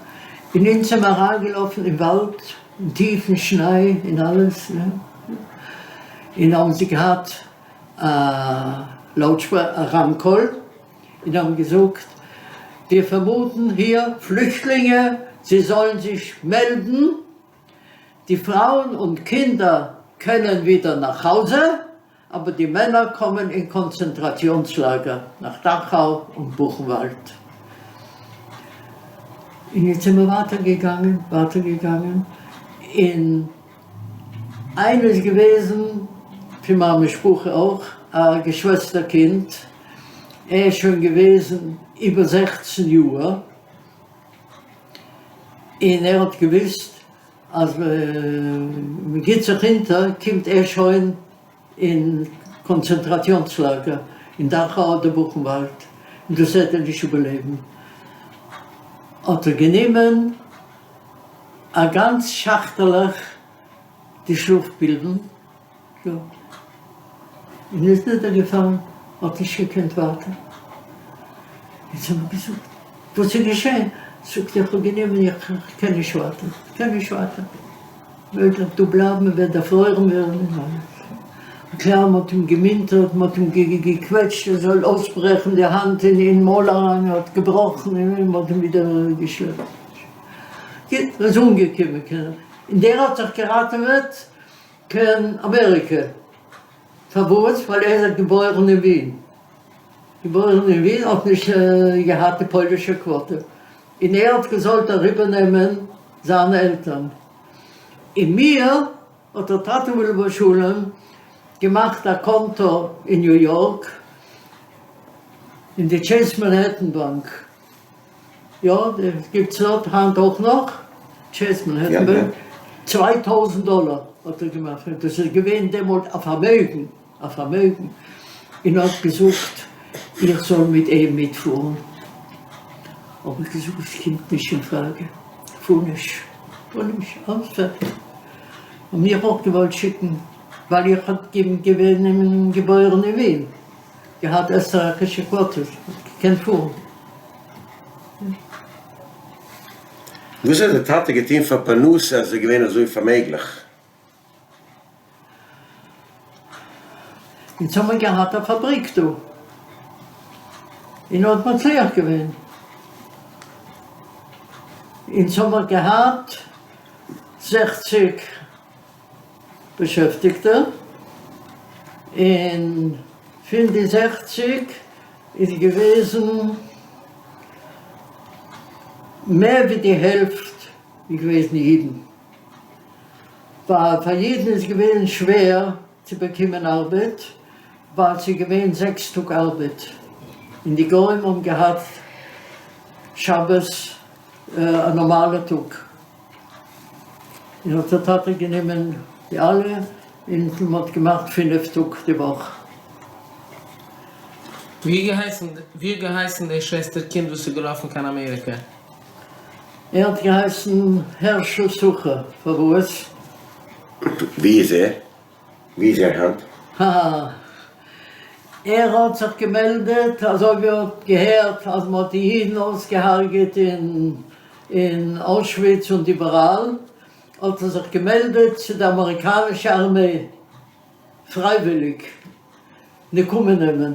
און אונז זעמער אריינגעלאפן אין וואלד, אין טיפן שניי און אלעס, און האבן זיי געהאט א לאודשפרעכער, א רמקול, און האבן געזאגט, מיר פארמוטן היר פלויכטלינגע, זיי זאלן זיך מעלדן, די פראוען און קינדער קענען ווידער נאך האוזע, אבער די מענער קומען אין קאנצענטראציאנס-לאגער נאך דאכאו און בוכנוואלד. און יעצט זעמער ווייטער געגאנגען, ווייטער געגאנגען, און איינער איז געוועזן פון מיין משפחה אויך, א געשוועסטער קינד, ער איז שוין געוועזן איבער זעכצן יאהר, און ער האט געוואוסט אז מען גיט זיך אונטער קומט ער שוין אין קאנצענטראציאנס לאגער אין דאכאו אדער בוכנוואלד, און דאס וועט ער נישט איבערלעבן, האט ער גענומען א גאנץ שאכטעלעך די שלאף פילן, יא. און איז נידערגעפאלן, האט נישט געקענט ווייטער. אונז האבן געזאגט, וואס איז געשען? זאגט ער, איך האב גענומען, איך קען נישט ווייטער, איך קען נישט ווייטער, מען וועט דא בלייבן, מען וועט דערפרוירן ווערן און אלעס. קלאר, מען האט אים געמינטערט, מען האט אים געקוועטשט ער זאל אויסברעכן די האנט אין מויל אריין, ער האט געבראכן און מען האט אים ווידער געשלעפט. גוט, ער איז אנגעקומען קיין, און דער האט זיך געראטעוועט קיין אמעריקע. פארוואס? ווייל ער איז געבוירן אין ווין. געבוירן אין ווין האט נישט געהאט די פוילישע קוואטע, און ער האט געזאלט אריבערנעמען זיינע עלטערן. און מיר האט דער טאטע עליו השלום געמאכט א קאנטא אין ניו יארק, אין די טשעיס מאנהעטן באנק. יא, גיבטס דארט היינט אויך נאך, טשעיס מאנהעטן באנק, 2000 דאלער האט ער געמאכט, דאס איז געווען דעמאלט א פארמעגן, א פארמעגן, און האט געזאגט איך זאל מיט אים מיטפארן, האב איך געזאגט עס קומט נישט אין פראגע, כ'פאר נישט, כ'פאר נישט, אלעס פערטיג, און מיך אויך געוואלט שיקן, ווייל איך האב געווען געבוירן אין ווין. געהאט עסטרייכישע קוואטעס, געקענט פארן. וואס האט די טאטע געטון פאר פרנסה אז ער איז געווען אזוי פארמעגליך? אונז האמיר געהאט א פאבריק דא, און ער האט מצליח געווען. אונז האמיר געהאט זעכציג באשעפטיגטע, און פון די זעכציג איז געוועזן מער ווי די העלפט איז געוועזן אידן, ווייל פאר אידן איז געווען שווער צו באקומען ארבעט, ווייל ס'איז געווען זעקס טאג ארבעט, און די גוים האבן געהאט שבת א נארמאלע טאג. און האט דער טאטע גענומען די אלע און מען האט געמאכט פינף טאג די וואך. ווי געהייסן ווי האט געהייסן דער שוועסטער קינד וואס איז געלאפן קיין אמעריקע? ער האט געהייסן הערשל סוחר, פארוואס? ווי איז ער? ווי איז ער היינט? הא. ער האט זיך געמעלדעט אזוי ווי ער האט געהערט אז מען האט די אידן אויסגעהארגעט אין אין אוישוויץ און איבעראל, האט ער זיך געמעלדעט צו די אמעריקאנישע ארמעי פרייוויליג נקמה נעמען.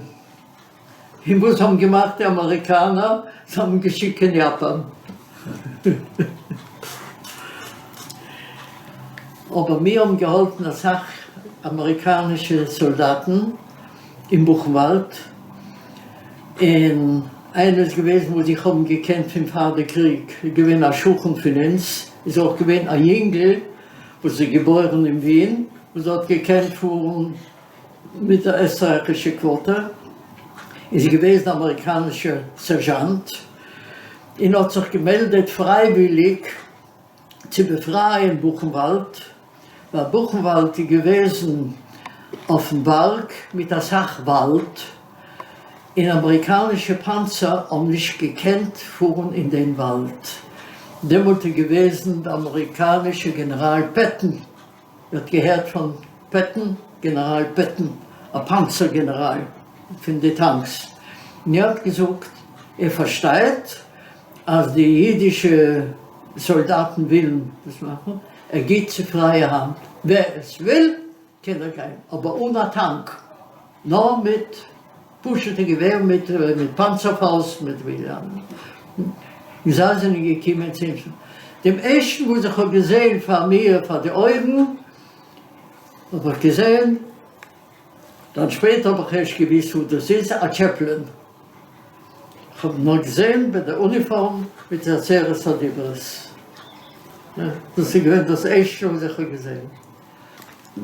און וואס האבן געמאכט די אמעריקאנער? זיי האבן אים געשיקט קיין יאפאן. אבער מיר האבן געהאלפן אסאך אמעריקאנישע סאלדאטן אין בוכנוואלד, און איינער איז געוועזן וואס איך האב אים געקענט פון פאר די קריג, איז געווען א שכן פון אונז, איז אויך געווען א יונגל וואס איז געבוירן אין ווין, וואס האט געקענט פארן מיט די עסטרייכישע קוואטע, איז געוועזן אמעריקאנישע סערזשאנט, און האט זיך געמעלדעט פרייוויליג צו באפרייען בוכנוואלד, ווייל בוכנוואלד איז געוועזן אויפן בארג מיט אסאך וואלד, און אמעריקאנישע פאנצער האבן נישט געקענט פארן אין דעם וואלד. דעמאלט איז געוועזן די אמעריקאנישע גענעראל פעטן, איר האט געהערט פון פעטן? גענעראל פעטן, א פאנצער גענעראל פון די טאנקס, און ער האט געזאגט ער פארשטייט אז די אידישע סאלדאטן ווילן דאס מאכן, ער גיט צו פרייע האנט, ווער עס וויל קען ער גיין, אבער אן א טאנק, נאר מיט פשוטע געווער, מיט פאנצערפאוסט, מיט ווי און זיי זענען געקומען צו אים. דעם ערשטן וואס איך האב געזען פאר מיר פאר די אויגן, האב איך געזען, דאן שפעטער האב איך ערשט געוואוסט וואס דאס איז, א טשעפלען. כ'האב נאר געזען ביי די אוניפארם מיט די עשרת הדיברות. דאס איז געווען דאס ערשטע וואס איך האב געזען.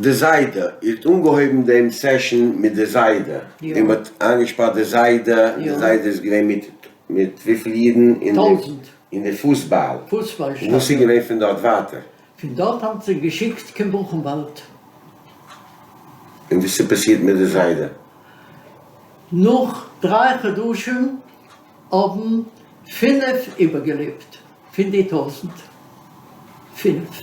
די זיידע, איר האט אנגעהויבן דעם סעשאן מיט די זיידע, און מ'האט איינגעשפארט די זיידע, און די זיידע איז געווען מיט מיט וויפיל אידן אין די אין די פוסבאל, און וואס איז געווען פון דארט ווייטער? פון דארט האבן זיי געשיקט קיין בוכנוואלד. און וואס איז פאסירט מיט די זיידע? נאך דריי חדשים האבן פינף איבערגעלעבט פון די טויזענט פינף,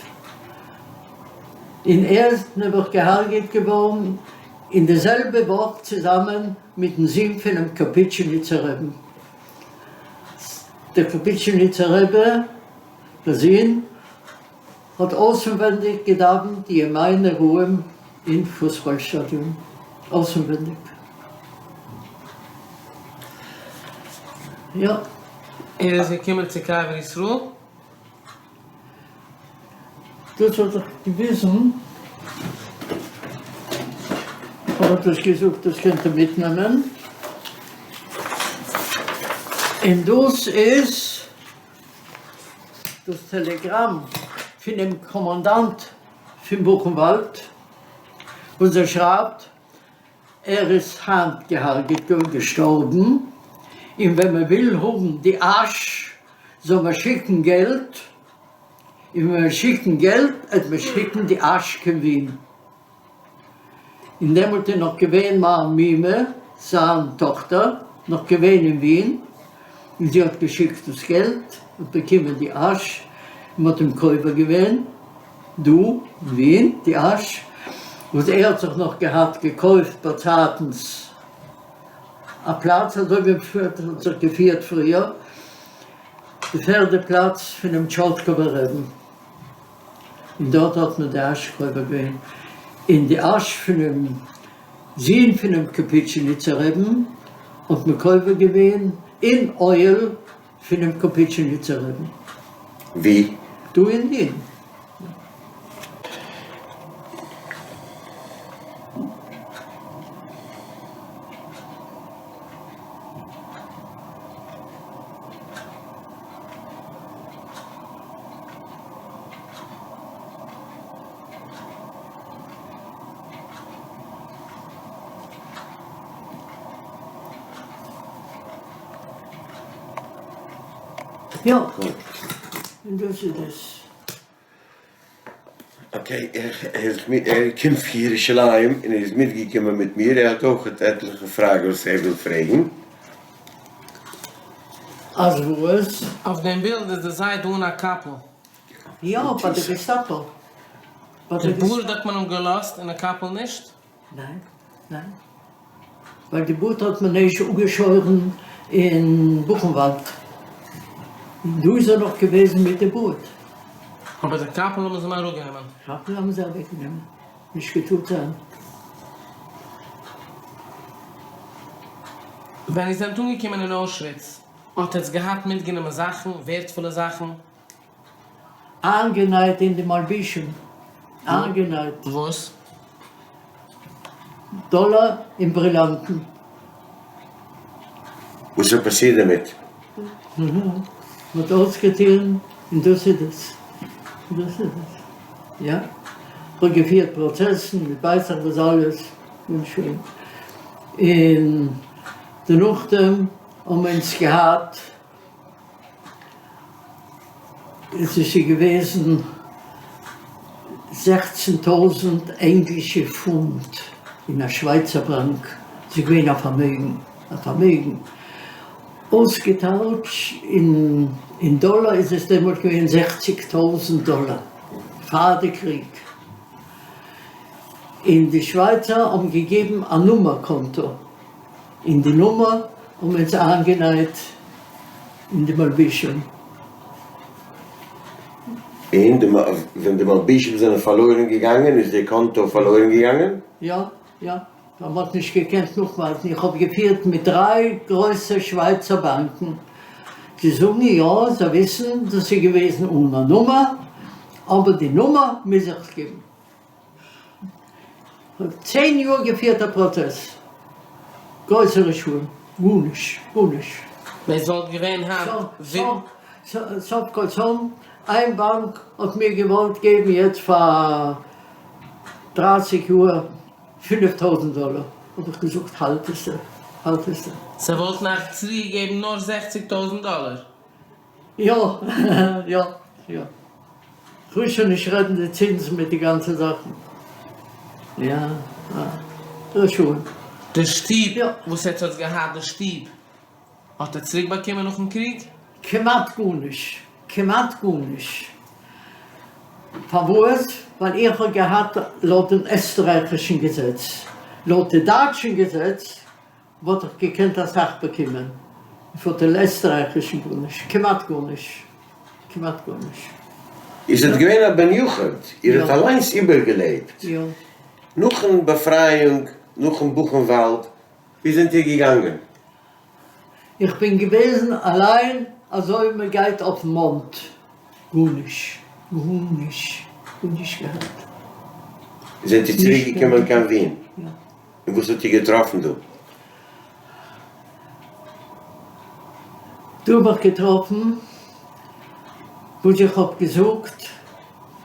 און ער איז נעבעך געהארגעט געווארן. אין די זעלבע וואך צוזאמען מיטן זון פונעם קאפיטשניצער רעבן. דער קאפיטשניצער רבי, דער זון, האט אויסנווענדיג געדאווענט די ימי נוראים אין פוסבאל שטאדיאן, אויסנווענדיג. יא. ער איז געקומען צו קבר ישראל? דאס האט זיך געוויזן, האב איך דאס געזאגט, דאס קענט איר מיטנעמען, און דאס איז דאס טעלעגראם פונעם קאמאנדאנט פון בוכנוואלד, וואס ער שרייבט, ער איז היינט געהארגעט געווארן, געשטארבן, און ווען מען וויל האבן די אש זאל מען שיקן געלט, און ווען מען שיקן געלט עט מען שיקן די אש קיין ווין. און דעמאלט איז נאך געווען מיין מומע, זיין טאכטער, נאך געווען אין ווין, און זי האט געשיקט דאס געלט, האט באקומען די אש, און מען האט אים קובר געווען דא אין ווין, די אש וואס ער האט זיך נאך געהאט געקויפט באצייטנס א פלאץ, אזוי ווי מען האט זיך געפירט פריער, די פערדע פלאץ פונעם טשארטקאווער רעבן. און דארט האט מען די אש קובר געווען, און די אש פונעם זון פונעם קאפיטשניצער רעבן האט מען קובר געווען אין אוהל פונעם קאפיטשניצער רעבן. ווי? דא אין ווין. יא, און דאס איז עס. אקעי, ער קומט פון ירושלים און ער איז מיטגעקומען מיט מיר, ער האט אויך עטליכע פראגעס וואס ער וויל פרעגן. אז וואס? אויף דעם בילד איז די זיידע אן א קאפל. יא, ביי די געסטאפא. די בארד האט מען אים געלאזט און די קאפל נישט? ניין, ניין. ווייל די בארד האט מען ערשט אפגעשוירן אין בוכנוואלד. און דא איז ער נאך געוועזן מיט די בארד. אבער די קאפל האבן זיי אים אראפגענומען. קאפל האבן זיי אוועקגענומען. נישט געטארט זיין. ווען איר זענט אנגעקומען אין אוישוויץ האט עטס געהאט מיטגענומען זאכן, ווערטפולע זאכן? איינגענייט אין די מלבישים, איינגענייט. וואס? דאלאר און ברילאנטן. וואס איז פאסירט דערמיט? מען האט אויסגעטון און דאס איז עס, דאס איז עס, יא. כ'האב געפירט פראצעסן מיט ווייסעך וואס אלעס, און שוין. און דערנאכדעם האבן אונז געהאט. עס איז געוועזן 16 טויזנט ענגלישע פונט אין א שווייצער באנק, ס'איז געווען א פארמעגן, א פארמעגן, אויסגעטייטש אין דאלער איז עס דעמאלט געווען זעכציג טויזנט דאלער פאר די קריג, און די שווייצער האבן געגעבן א נומער קאנטא. און די נומער האבן אונז איינגענייט אין די מלבישים. און די ווען די מלבישים זענען פארלוירן געגאנגען איז די קאנטא פארלוירן געגאנגען? יא, יא, ווייל מ'האט נישט געקענט נאכווייזן. איך האב געפירט מיט דריי גרויסע שווייצער באנקן. זיי זאגן יא, זיי וויסן דאס איז געוועזן אן א נומער, אבער די נומער מוז איך געבן. כ'האב צען יאר געפירט א פראצעס, גרויסע רשעים, גארנישט, גארנישט. ווען ס'וואלט געווען היינט ווי. סוף כל סוף, איין באנק האט מיר געוואלט געבן יעצט פאר דרייסיג יאר פינף טויזנט דאלער, האב איך געזאגט האלט עס דיר, האלט עס דיר. זיי וואלטן אייך צוריקגעגעבן נאר זעכציג טויזנט דאלער? יא יא יא. כ'וויל שוין נישט רעדן די צינזן מיט די גאנצע זאכן. יא רשעים. די שטוב וואס עטס האטס געהאט די שטוב האט ער צוריק באקומען נאכן קריג? כמעט גארנישט, כמעט גארנישט. פארוואס? ווייל איך האב געהאט לויט דעם עסטרייכישן געזעץ. לויט די דייטשן געזעץ וואלט איך געקענט אסאך באקומען, פון די עסטרייכישן גארנישט, כמעט גארנישט, כמעט גארנישט. איר זענט געווען א בן יחיד, איר האט אליינס איבערגעלעבט. יא. נאכן באפרייאונג, נאכן בוכנוואלד, וואו זענט איר געגאנגען? איך בין געוועזן אליין אזוי ווי מען גייט אויפן מאנד, גארנישט, גארנישט, גארנישט געהאט. זענט איר צוריק געקומען קיין ווין? יא. און וואס האט איר געטראפן דא? דא האב איך געטראפן וואס איך האב געזאגט,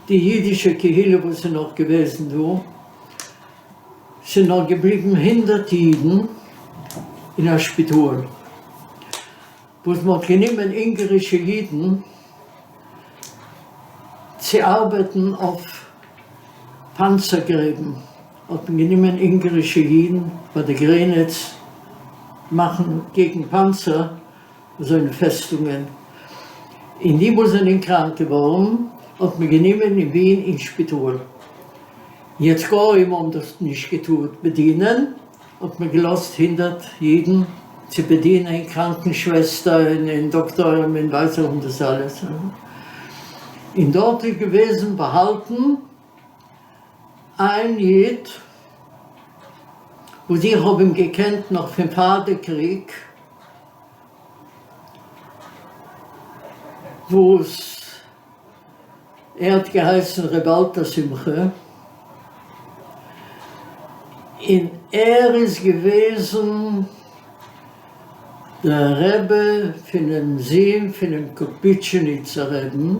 די אידישע קהילה וואס איז נאך געוועזן דא, ס'איז נאר געבליבן הונדרעט אידן אין א שפיטאל וואס מ'האט גענומען אונגערישע אידן צו ארבעטן אויף פאנצער גרעבן, האט מען גענומען אונגערישע אידן ביי די גרעניץ מאכן קעגן פאנצער אזוינע פעסטונגען, און די וואס זענען קראנק געווארן האט מען גענומען אין ווין אין שפיטאל. יעצט גוים האבן דאס נישט געטארט באדינען, האט מען געלאזט הונדרעט אידן צו באדינען קראנקן שוועסטער און דאקטוירים און ווייס איך און דאס אלעס, און דארט איז געוועזן באהאלטן איין איד וואס איך האב אים געקענט נאך פון פאר די קריג, וואס ער האט געהייסן ר' אלטר שמחה, און ער איז געוועזן דער רבי פונעם זון פונעם קאפיטשניצער רבי'ן,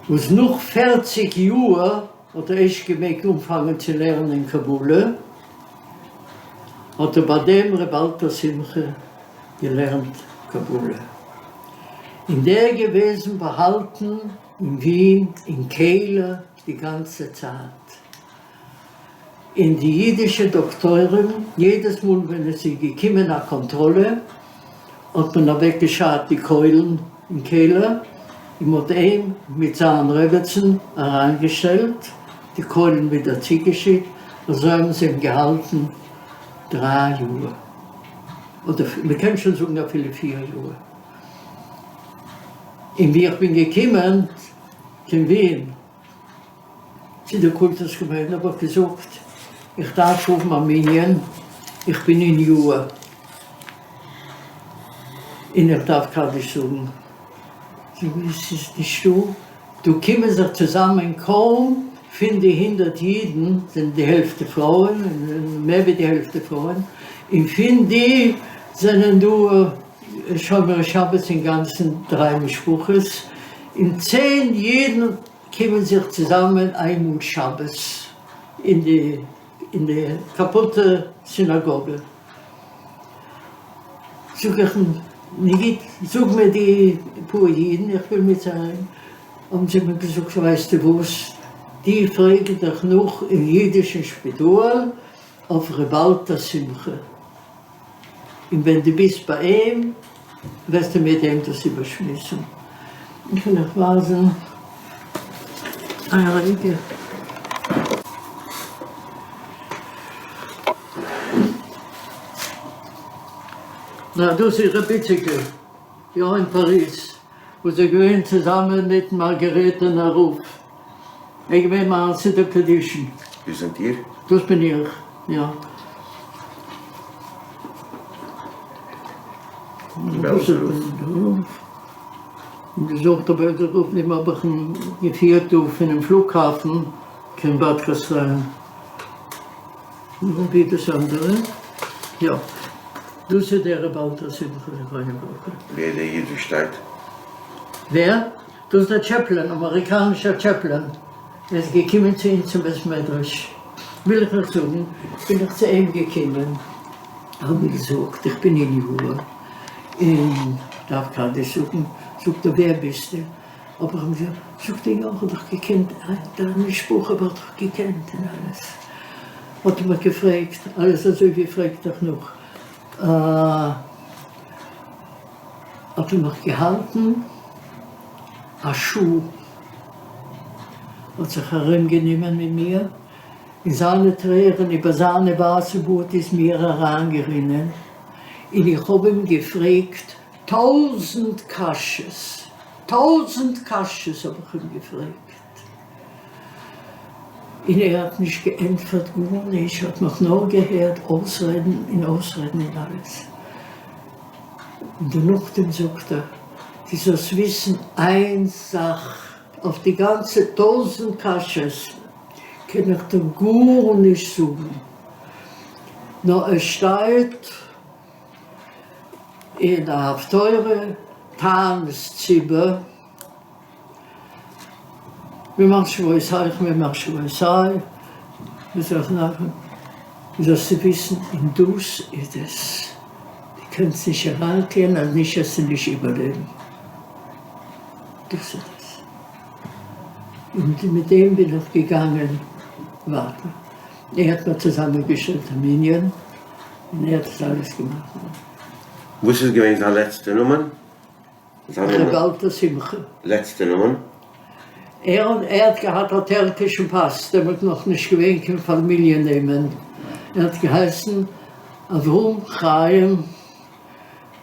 וואס נאך פערציג יאהר האט ער ערשט געמעגט אנפאנגען צו לערנען קבלה, האט ער ביי דעם ר' אלטר שמחה געלערנט קבלה, און דער געוועזן באהאלטן אין ווין אין קעלער די גאנצע צייט, און די אידישע דאקטוירים יעדעס מאל ווען עס איז געקומען א קאנטראלע האט מען אוועק געשארט די קוילן אין קעלער און מען האט אים מיט זיין רעבעצן אריין געשטעלט, די קוילן ווידער צוגעשיט, אזוי האבן זיי אים געהאלטן דריי יאר. אדער מען קען שוין זאגן אפילו פיר יאר, און ווי איך בין געקומען קיין ווין צו די קולטוס געמיינדע האב איך געזאגט איך דארף האבן א מנין, איך בין אין יאר און איך דארף קדיש זאגן, זאגן זיי ס'איז נישטא, דא קומען זיך צוזאמען קוים פון די הונדרעט אידן זענען די העלפטע פרויען, מער ווי די העלפטע פרויען, און פון די זענען דא שומרי שבת אינגאנצן דריי משפחות, און צען אידן קומען זיך צוזאמען איינמאל שבת אין די אין די קאפוטע סינאגאגע. זאג איך נו גוט, זאג מיר די פאר אידן, איך וויל מיט זיי רעדן. האבן זיי מיר געזאגט ווייסטו וואס, דו פרעג דיך נאך אין אידישן שפיטאל אויף ר' אלטר שמחה, און ווען דו ביסט ביי אים וועסטו מיט אים דאס איבערשמועסן. איך וויל אייך ווייזן א רגע. נא דאס איז ר' איציקל, יא אין פאריז. וואס איז געווען צוזאמען מיט מארגארעטענער רב, ער איז געווען מיין סידור קידושין. דאס זענט איר? דאס בין איך, יא. בעלזער רב. געזאגט דער בעלזער רב, אים האב איך געפירט דא פונעם פלוגהאפן קיין באד גאסטיין. ווי דאס אנדערע, יא. דאס איז דער רבי אלטר שמחה זכרונו לברכה. ווער איז דער איד וואס שטייט? ווער? דאס איז דער טשעפלען, אמעריקאנישער טשעפלען, ער איז געקומען צו אונז צום בית מדרש, וויל איך אייך זאגן, בין איך צו אים געקומען, האב איך געזאגט, איך בין אין יאר, און דארף קדיש זאגן, זאגט ער, ווער ביסטו? האב איך אים געזאגט, זאגט ער, יא, איך האב דיך געקענט, דיין משפחה האב איך דאך געקענט און אלעס. האט ער מיך געפרעגט, אלעס אזוי ווי פרעגט דיך נאך, האט ער מיך געהאלטן א שעה, האט זיך ארום גענומען מיט מיר. און זיינע טרערן איבער זיינע ווייסע בארד איז מיר אריינגערינען, און איך האב אים געפרעגט טויזענט קשיות, טויזענט קשיות האב איך אים געפרעגט, און ער האט נישט געענטפערט גארנישט, ער האט מיך נאר געהערט אויסרעדן און אויסרעדן און אלעס, און דערנאכדעם זאגט ער, דו זאלסט וויסן איין זאך, אויף די גאנצע טויזענט קשיות קען איך דיר גארנישט זאגן, נאר עס שטייט אין די הפטורה תענית ציבור, ממחשבותיך ממחשבותי, זאלסטו וויסן און דאס איז עס, דו קענסט נישט אריינקלערן אז נישט וועסטו נישט איבערלעבן, דאס איז עס. און מיט דעם בין איך געגאנגען ווייטער. ער האט מיר צוזאמענגעשטעלט א מנין און ער האט עס אלעס געמאכט. וואס איז געווען זיין לעצטע נאמען? ר' אלטר שמחה. לעצטע נאמען? ער האט געהאט א טערקישן פאס, דעמאלט נאך נישט געווען קיין פאמיליע נעמען, ער האט געהייסן אברהם חיים,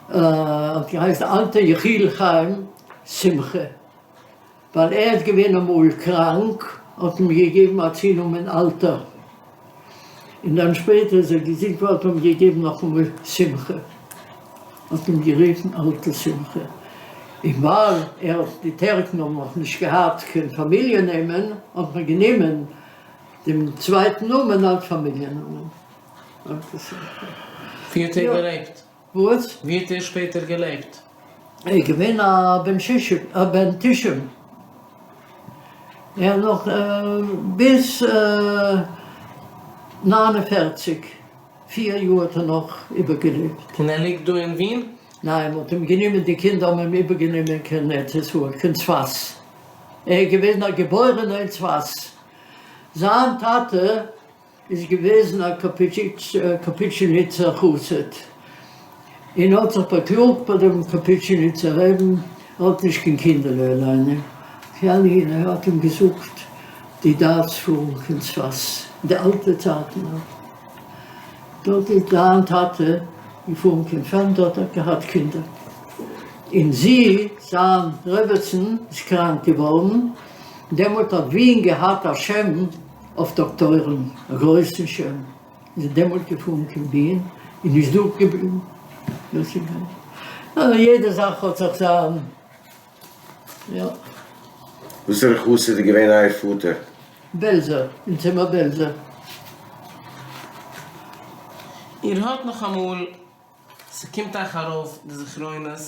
האט געהייסן אלטר יחיאל חיים שמחה. ווייל ער איז געווען אמאל קראנק האט מען אים געגעבן א צונאמען אלטער, און דאן שפעטער איז ער געזונט געווארן האט מען אים געגעבן נאכאמאל שמחה, האט מען אים גערופן אלטר שמחה, און ווייל ער האט די טערקן האבן נאך נישט געהאט קיין פאמיליע נעמען האט מען גענומען דעם צווייטן נאמען אלס פאמיליע נאמען, אלטר שמחה. ווי האט ער געלעבט? וואס? ווי האט ער שפעטער געלעבט? ער איז געווען א בן שישים, א בן תשעים, ער נאך ביז 49, פיר יאר האט ער נאך איבערגעלעבט. און ער ליגט דא אין ווין? ניין, מ'האט אים גענומען, די קינדער האבן אים איבערגענומען קיין ארץ ישראל, קיין צפת. ער איז געווען א געבוירענער אין צפת. זיין טאטע איז געוועזן א קאפיטשניצער חסיד, און האט זיך באקלאגט ביי דעם קאפיטשניצער רעבן, ער האט נישט קיין קינדער לא עלינו, און ער האט אים געזאגט דו דארפסט פארן קיין צפת, אין די אלטע צייטן נאך, דארט איז דיין טאטע געפארן קיין צפת, דארט האט געהאט קינדער, און זי, זיין רעבעצן, איז קראנק געווארן, דעמאלט האט וויען געהאט א שם אויף דאקטוירים, א גרויסן שם, איז ער דעמאלט געפארן קיין וויען און איז דארט געבליבן. דאס איז געווען. יעדע זאך האט זיך זיין, יא. וואסערע חסיד איז געווען אייער פאטער? בעלזער, אונז זעמער בעלזער. איר האט נאך אמאל ס'קומט אייך ארויף די זכרונות,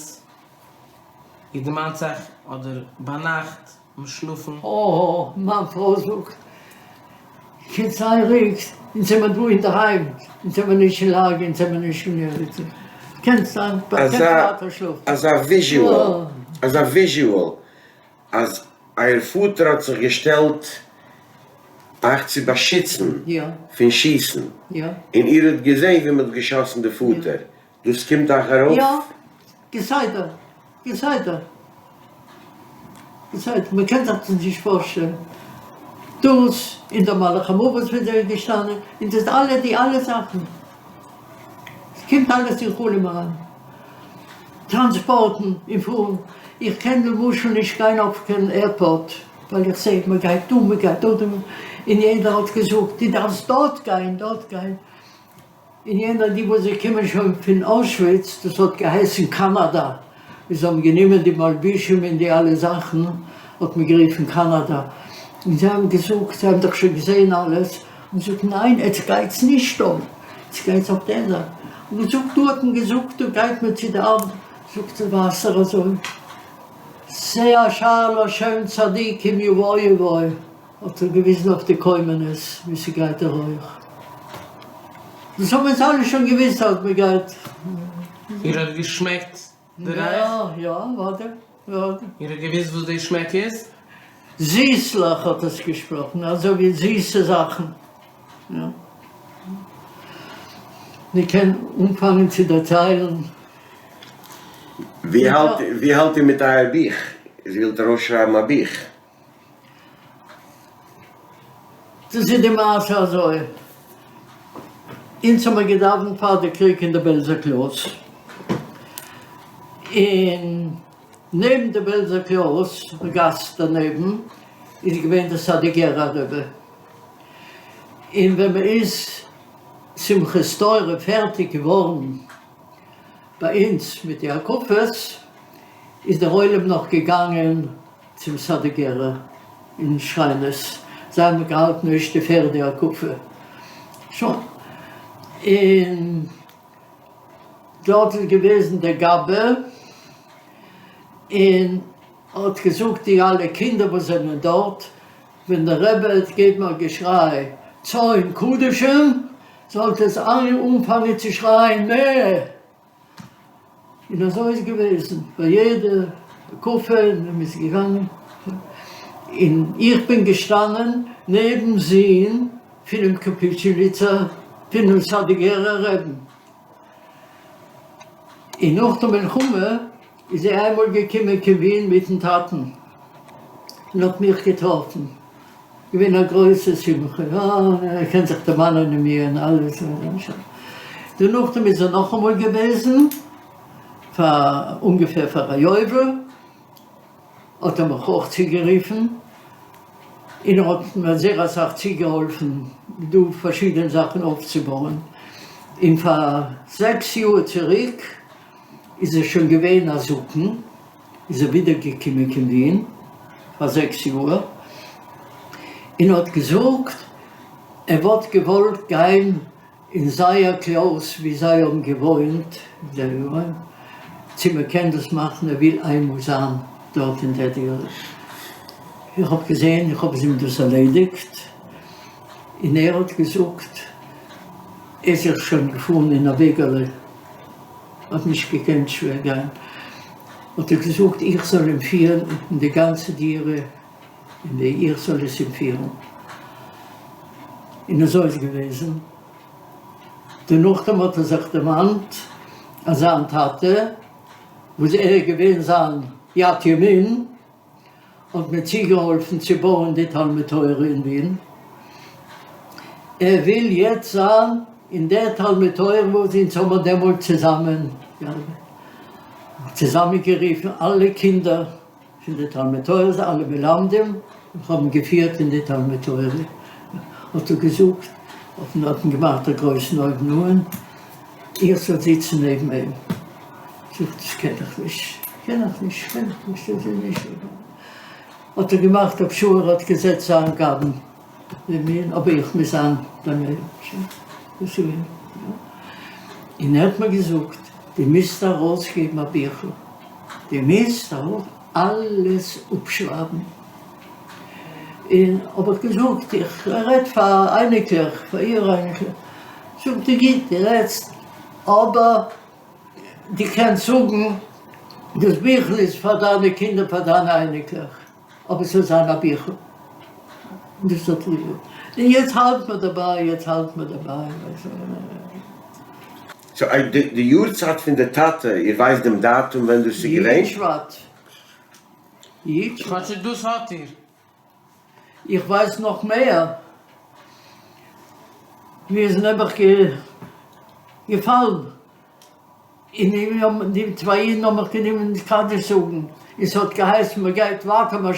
איר דערמאנט זיך אדער ביינאכט ביים שלאפן? אוי, מיין פרוי זאגט, קינד זיי רואיג, אונז זעמער דא אינדערהיים, אונז זעמער נישט אין לאגער, אונז זעמער נישט אין ערגעץ, קענסט זיין, קענסט ווייטער שלאפן. אזא וויזשועל, אזא וויזשועל אז אייער פאטער האט זיך געשטעלט אייך צו באשיצן פון שיסן, און איר האט געזען ווי מען האט געשאסן די פאטער, דאס קומט אייך ארויף? יא, כסדר, כסדר, כסדר, מען קען זיך דאס נישט פארשטעלן, דאס און דער מלאך המוות ווי ער איז געשטאנען, און דאס אלע די אלע זאכן. עס קומט אלעס אין חלום אריין. טראנספארטן און פארן, איך קען למשל נישט גיין אויף קיין עירפארט ווייל איך זעה מען גייט דא מען גייט דארט און יעדער האט געזאגט דו דארפסט דארט גיין דארט גיין און יענער די וואס זיי קומען שוין פון אוישוויץ דאס האט געהייסן קאנאדא ווי זיי האבן גענומען די מלבישים און די אלע זאכן האט מען גערופן קאנאדא און זיי האבן געזאגט זיי האבן דאך שוין געזען אלעס און געזאגט ניין עטס גייטס נישט דא עטס גייטס אויף דער זייט און געזאגט דא האט מען געזאגט דא גייט מען צו די ארבעט זאגט זי ווייסער אזוי זה אשר להשם צדיקים יבואו בו האט ער געוויזן אויף די קוימענעס ווי ס'גייט די רויך דאס האבן אונז אלע שוין געוויסט אז מ'גייט. איר האט געשמעקט די רייך? יא יא אוודאי אוודאי. איר האט געוויסט וואס די שמעק איז? זיסלעך האט עס געשפראכן, אזוי ווי זיסע זאכן, יא. מ'קען אנפאנגען צו דערציילן. ווי האלט ווי האלט איר מיט אייער בוך? איר ווילט ארויסשרייבן א בוך? דאס איז די מעשה אזוי, אונז האמיר געדאווענט פאר די קריג אין די בעלזער קלויז, און נעבן די בעלזער קלויז, די גאס דערנעבן, איז געווען די סאדיגערער רבי, און ווען מען איז שמחת תורה פערטיג געווארן ביי אונז מיט די הקפות, איז דער עולם נאך געגאנגען צום סאדיגערער אין שכנות, זיי האבן געהאלטן ערשט די פערדע הקפה, שוין, און דארט איז געוועזן דער גבאי און האט געזאגט די אלע קינדער וואס זענען דארט, ווען דער רבי וועט געבן א געשריי צאן קדשים, זאלט עטס אלע אנפאנגען צו שרייען מע! און אזוי איז געוועזן ביי יעדע הקפה און מען איז געגאנגען און איך בין געשטאנען נעבן זון פונעם קאפיטשניצער פונעם סאדיגערער רעבן און נאך די מלחמה איז ער איינמאל געקומען קיין ווין מיטן טאטן און האט מיך געטראפן. געווען א גרויסע שמחה, אה, ער קען זיך דערמאנען אין מיר און אלעס, דערנאכדעם איז ער נאכאמאל געוועזן פאר אומגעפער פאר א יובל, האט ער מיך אויך צוגערופן, און ער האט מיר זייער אסאך צוגעהאלפן דא פארשידענע זאכן אויפצובויען, און פאר זעקס יאר צוריק איז ער שוין געווען א זקן, איז ער ווידער געקומען קיין ווין פאר זעקס יאר, און האט געזאגט ער וואלט געוואלט גיין אין זייער קלויז ווי זיי האבן געוואוינט, צו מען קען דאס מאכן, ער וויל איינמאל זיין דארט אין דער דירה. איך האב געזען, איך האב אים דאס ערלעדיגט, און ער האט געזאגט, ער איז זיך שוין געפארן אין א וועגעלע. האט נישט געקענט שווער גיין, האט ער געזאגט איך זאל אים פירן אין די גאנצע דירה, און ווי איך זאל עס אים פירן, און אזוי איז געוועזן, דערנאכדעם האט ער זיך דערמאנט אז זיין טאטע וואס ער איז געווען זיין יד ימין, האט מיר צוגעהאלפן צו בויען די תלמוד תורה אין ווין, ער וויל יעצט זיין אין דער תלמוד תורה וואס אונז האמיר דעמאלט צוזאמען צוזאמענגערופן אלע קינדער פון די תלמוד תורה, אלע מלמדים האבן געפירט אין די תלמוד תורה, האט ער געזאגט, האט מען געמאכט א גרויסן אויבן אן, איך זאל זיצן נעבן אים. זאגט דאס קען איך נישט, קען איך נישט, קען איך נישט, דאס איז נישט. האט ער געמאכט א פשרה, ער האט געזעצט זיין גבאי נעבן מיר, אבער איך מוז זיין ביי מיר. דאס איז געווען. און ער האט מיר געזאגט, דו מוזט ארויסגעבן א ביכל, דו מוזט ארויס אלעס אפשרייבן. און האב איך געזאגט, איך רעד פאר אייניקלעך, פאר איר אייניקלעך. זאגט ער, גוט, דו רעדסט, אבער דו קענסט זאגן, דאס ביכל איז פאר דיינע קינדער, פאר דיינע אייניקלעך, אבער ס'זאל זיין א ביכל. דאס האט ער געזאגט. און יעצט האלט מען דערביי, יעצט האלט מען דערביי. סאו די יארצייט פון די טאטע, איר ווייסט דעם דאטום ווען דאס איז געווען? י' שבט. י' שבט. כאטש דאס האט איר. איך ווייס נאך מער. מיר איז נעבעך געפאלן און די צוויי אידן האבן מיך גענומען קדיש זאגן און ס'האט געהייסן מ'גייט ווייטער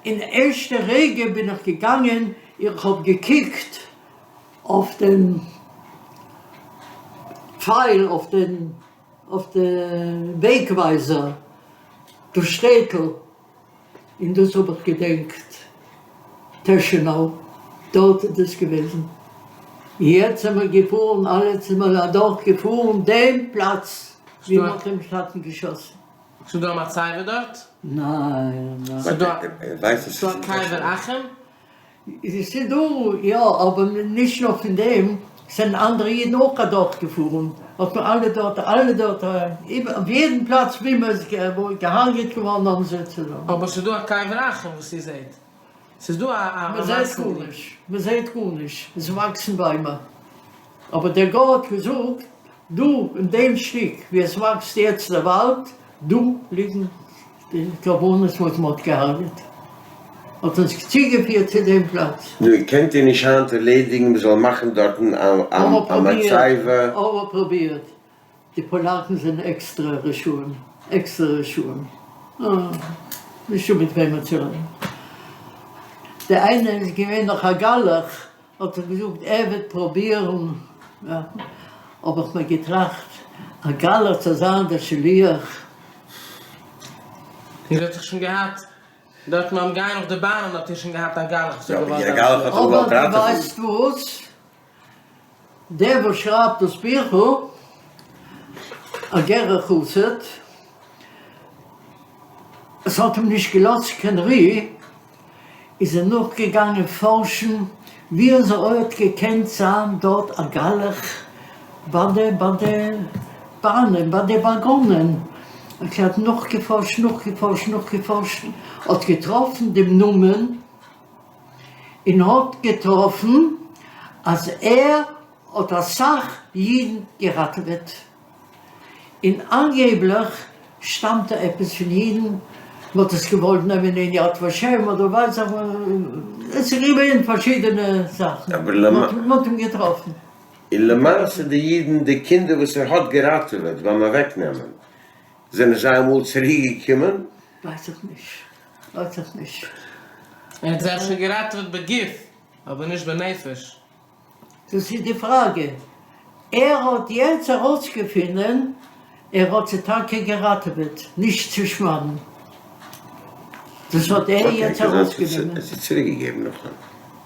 אין ערשטע רגע בין איך געגאנגען איך האב געקוקט אויף דעם פייל אויף דעם אויף די וועגווייזער דאס שטעטל און דאס האב איך געדענקט טעשענאו דארט איז דאס געוועזן יעצט זעמער געפארן אלע זעמער אדורך געפארן דעם פלאץ ווי מען האט דעם טאטן געשאסן. ס'איז דא א מצבה דארט? ניין ניין. ס'איז דא א קבר אחים? ס'איז דא יא, אבער נישט נאר פון דעם, ס'זענען אנדערע אידן אויך אדורך געפארן, האט מען אלע דארט, אלע דארט, אויף יעדן פלאץ ווי מען איז געהארגעט געווארן האבן זיי צוזאמען. אבער ס'איז דא א קבר אחים וואס איר זעט? ס'איז דא א א מען זעט גארנישט, מען זעט גארנישט, עס וואקסן ביימער, אבער דער גוי האט געזאגט, דא אין דעם שטיק ווי עס וואקסט יעצט דער וואלד, דא ליגן די קרבנות וואס מען האט געהארגעט. האט אונז צוגעפירט צו דעם פלאץ. נו, קענט איר נישט היינט ערלעדיגן מ'זאל מאכן דארטן א מצבה? האבן מיר פרובירט, די פאלאקן זענען עקסטרע רשעים, עקסטרע רשעים, אה, נישטא מיט וועמען צו רעדן. דער איינער איז געווען נאך א גלח, האט ער געזאגט ער וועט פרובירן, האב איך מיר געטראכט, א גלח צו זיין דער שליח? איר האט דאך שוין געהאט דארט ביים גיין אויף די באנען האט איר שוין געהאט א גלח וואס האט געוואלט יא, דער גלח האט געוואלט אבער ראטעווען. דו ווייסט וואס? דער וואס שרייבט דאס ביכל, א גערער חסיד, עס האט אים נישט געלאזט קיין רו, איז ער נאכגעגאנגען פארשן ווי אזוי האט געקענט זיין דארט א גלח ביי די ביי די באנען ביי די וואגאנען, ער האט נאכגעפארשט נאכגעפארשט נאכגעפארשט האט געטראפן דעם נאמען און האט געטראפן אז ער האט אסאך אידן געראטעוועט. און אנגעבליך שטאמט ער עפעס פון אידן, מען האט עס געוואלט נעמען אין יד ושם אדער ווייס איך עס איז געווען פארשידענע זאכן, מען האט אים געטראפן. און למעשה די אידן די קינדער וואס ער האט געראטעוועט ביים אוועקנעמען, זענען זיי אמאל צוריק געקומען? ווייס איך נישט, ווייס איך נישט. ער האט זיי אפשר געראטעוועט בגוף, אבער נישט בנפש. דאס איז די פראגע. ער האט יעצט ארויסגעפונען ער האט זיי טאקע געראטעוועט נישט צו שמד'ן. דאס האט ער יעצט ארויסגענומען. ער האט זיי צוריק געגעבן נאכדעם.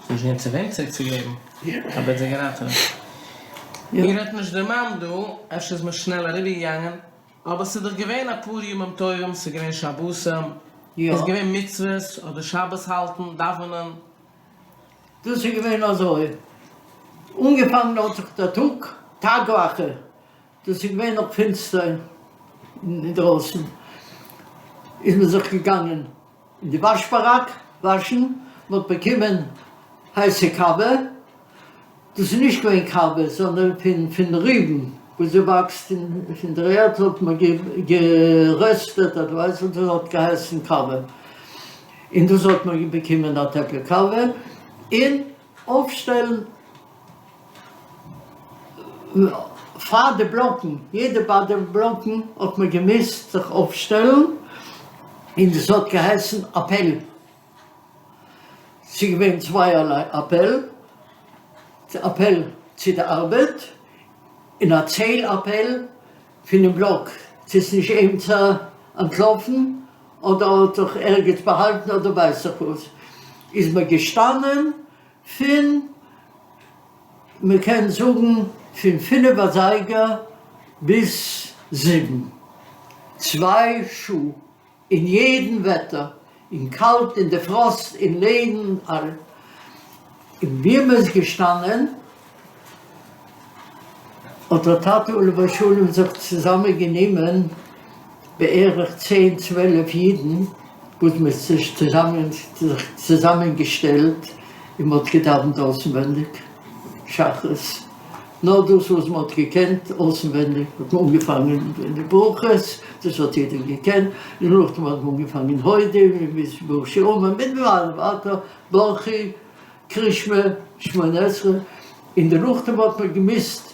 ס'איז נישט געווען צו וועם צוריק צו געבן, אבער ער האט זיי געראטעוועט. איר האט נישט דערמאנט דא, אפשר איז מען שנעל אריבערגעגאנגען, אבער ס'איז דאך געווען אפאר ימים טובים, ס'איז געווען שבתים, איז געווען מצוות אדער שבת האלטן, דאווענען. דאס איז געווען אזוי, אנגעפאנגען האט זיך דער טאג, טאגוואכע, דאס איז געווען נאך פינסטער אינדרויסן, איז מען זיך געגאנגען אין די וואש באראק וואשן, מען האט באקומען הייסע קאווע, דאס איז נישט געווען קאווע, זאנדערן פון פון ריבן וואס זי וואקסט אין דער ערד האט מען גערעסטעט אדער ווייס איך וואס, דאס האט געהייסן קאווע. און דאס האט מען באקומען א טעפל קאווע און אויפשטעלן פאר די בלאקן, יעדע ביי די בלאקן האט מען געמוזט זיך אויפשטעלן, און דאס האט געהייסן אפעל, ס'איז געווען צווייערליי אפעל, אפעל צו די ארבעט, און א צייל אפעל פונעם בלאק, צו ס'איז נישט עימיצער אנטלאפן אדער האט זיך ערגעץ באהאלטן אדער ווייס איך וואס, איז מען געשטאנען פון, מען קען זאגן פון פינף אזייגער ביז זיבן, צוויי שעה. אין יעדן וועטער, אין קאלט, אין די פראסט, אין רעגן, און ווי מען איז געשטאנען האט דער טאטע עליו השלום זיך צוזאמען גענומען בערך צען צוועלף אידן וואס מען האט זיך צוזאמען זיך צוזאמען געשטעלט און מען האט געדאווענט אויסנווענדיג שחרית. נאר דאס וואס מען האט געקענט אויסנווענדיג האט מען אנגעפאנגען אין די ברכות, דאס האט יעדער געקענט, און נאכדעם האט מען אנגעפאנגען הודו ביז ברוך שאמר און ווייטער ברכו קרישמע שמונה עשרה, און דערנאכדעם האט מען געמוזט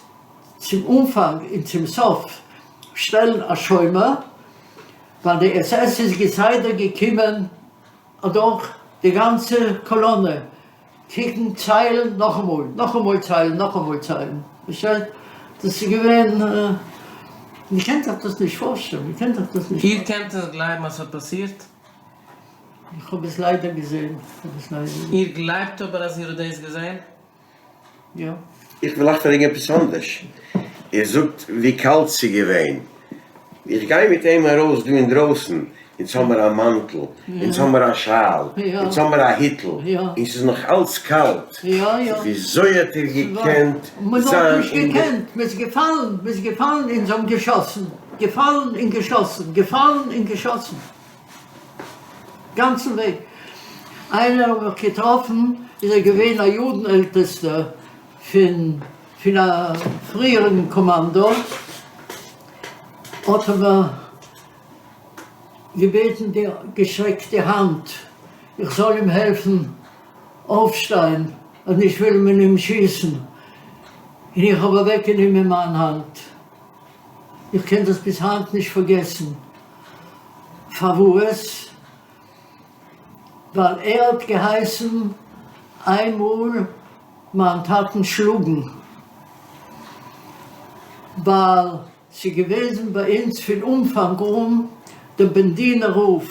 צום אנפאנג און צום סוף שטעלן א שומר, ווייל די עס עס איז כסדר געקומען אדורך די גאנצע קאלאנע קוקן, ציילן, נאכאמאל, נאכאמאל ציילן, נאכאמאל ציילן. פארשטייט? דאס איז געווען, מען קען זיך דאס נישט פארשטעלן, מען קען זיך דאס נישט. איר קענט עס גלייבן אז ס'האט פאסירט? איך האב עס ליידער געזען, איך האב עס ליידער געזען. איר גלייבט אבער אז איר האט דאס געזען? יא. איך וויל אייך פרעגן עפעס אנדערש, איר זאגט ווי קאלט ס'איז געווען, איך גיי מיט אים ארויס דא אינדרויסן, אונז האמער א מאנטל, אונז האמער א שאל, אונז האמער א היטל, און ס'איז נאך אלץ קאלט, וויאזוי האט איר געקענט זיין אין די. מען האט נישט געקענט, מען איז געפאלן, מען איז געפאלן און זיי האבן געשאסן, געפאלן און געשאסן, געפאלן און געשאסן. גאנצן וועג. איינער האב איך געטראפן איז ער געווען א יודן עלטעסטער פון פון א פריערן קאמאנדא, האט ער מיר געבעטן די געשטרעקט די האנט. איך זאל אים העלפן אויפשטיין אז נישט וויל מען אים שיסן, און איך האב אוועקגענומען מיין האנט. איך קען דאס ביז היינט נישט פארגעסן. פארוואס? ווייל ער האט געהייסן איינמאל מיין טאטן שלאגן, ווייל ס'איז געוועזן ביי אונז פון אנפאנג אן דער בענדינער רב,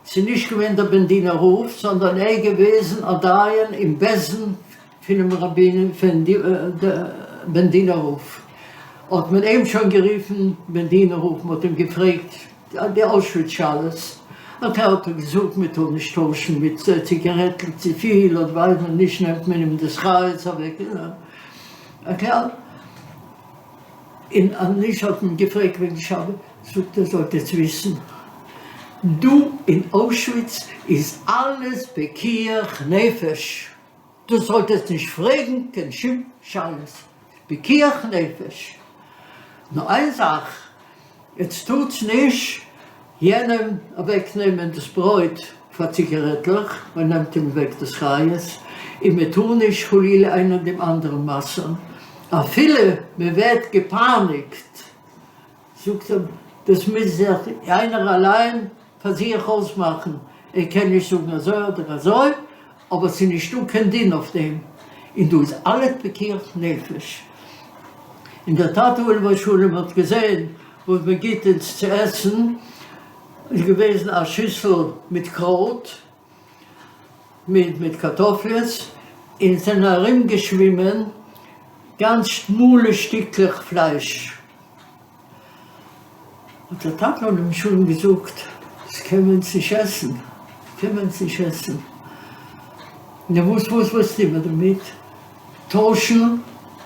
ס'איז נישט געווען דער בענדינער רב, זאנדערן ער איז געוועזן א דיין אין בית דין פונעם רבי'ן פון בענדינער רב, האט מען אים שוין גערופן בענדינער רב, מ'האט אים געפרעגט די אוישוויץ שאלות, האט ער האט ער געזאגט מען טאר נישט טוישן מיט ציגערעטל צופיל, אדער ווייל ווען נישט נעמט מען אים דאס חיות אוועק, אקעי. און אז נישט האט מען געפרעגט וועגן שבת, זאגט ער זאלט עטס וויסן, דא אין אוישוויץ איז אלעס פיקוח נפש, דא זאלט עטס נישט פרעגן קיין שום שאלות, פיקוח נפש, נאר איין זאך, עטס טארטס נישט יענעם אוועק נעמען דאס ברויט פאר ציגערעטלעך, מען נעמט אים אוועק דאס חיות, און מען טאר נישט חלילה איינער דעם אנדערן מסר'ן, אפילו מען ווערט געפייניגט, זאגט ער, דאס מוז זיך איינער אליין פאר זיך אויסמאכן, ער קען נישט זאגן אזוי אדער אזוי, אבער ס'איז נישטא קיין דין אויף דעם, און דא איז אלעס פיקוח נפש. און דער טאטע עליו השלום האט געזען וואס מען גיט אונז צו עסן, איז געוועזן א שיסל מיט קרויט, מיט מיט קארטאפליעס, און עס זענען ארום געשווימען גאנץ שמאלע שטיקלעך פלייש. האט דער טאטע עליו השלום געזאגט, דאס קען מען אונז נישט עסן, דאס קען מען אונז נישט עסן. נו וואס וואס וואס טוט מען דערמיט? טוישן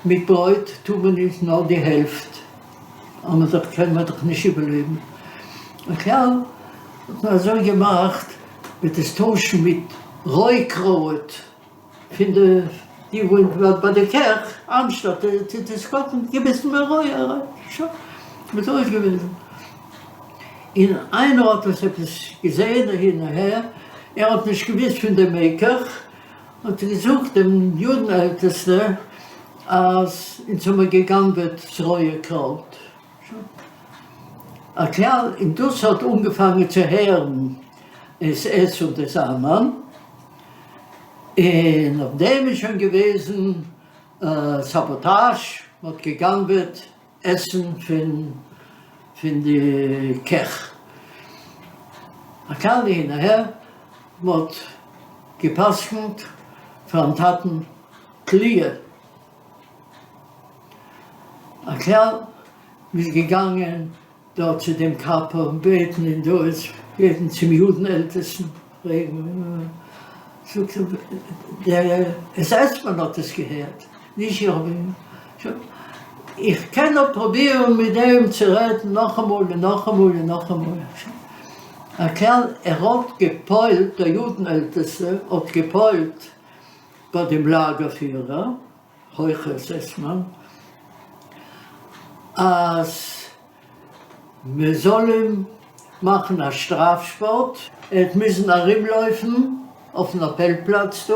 מיט ברויט טאר מען נישט נאר די העלפט, אבער דאך קען מען דאך נישט איבערלעבן. הכלל האט מען אזוי געמאכט, מ'וועט עס טוישן מיט רוי קרויט פון די די וואס ביי די קעך, אנשטאט צו עס קאכן געביסן מער רוי אריין, שוין, אזוי איז געוועזן. און איינער האט עס עפעס געזען אהין אהער, ער האט נישט געוואוסט פון דעם מקח, האט ער געזאגט דעם יודן עלטעסטע אז אונז האמיר גע'גנב'עט ס'רויע קרויט. הכלל, און דאס האט אנגעפאנגען צו הערן עס עס און די זאמען, און אויף דעם איז שוין געוועזן סאבאטאזש, מ'האט גע'גנב'עט עסן פון פון די קעך. הכלל אהין אהער, מ'האט גע'פסק'נט פאר'ן טאטן תליה. הכלל, מ'איז געגאנגען דארט צו דעם קאפא און בעטן און דאס בעטן צום יודן עלטעסטן פרעגן, זאגט ער דער עס עס מאן האט עס געהערט, נישט איך האב אים, איך קען נאר פרובירן מיט דעם צו רעדן נאכאמאל און נאכאמאל און נאכאמאל, הכלל ער האט גע'פועל'ט, דער יודן עלטעסטער האט גע'פועל'ט ביי דעם לאגער פירער. הויכע עס עס מאן אז מען זאל אים מאכן א שטראף שפארט, ער האט מוזן ארומלויפן אויפן אפעלפלאץ דא,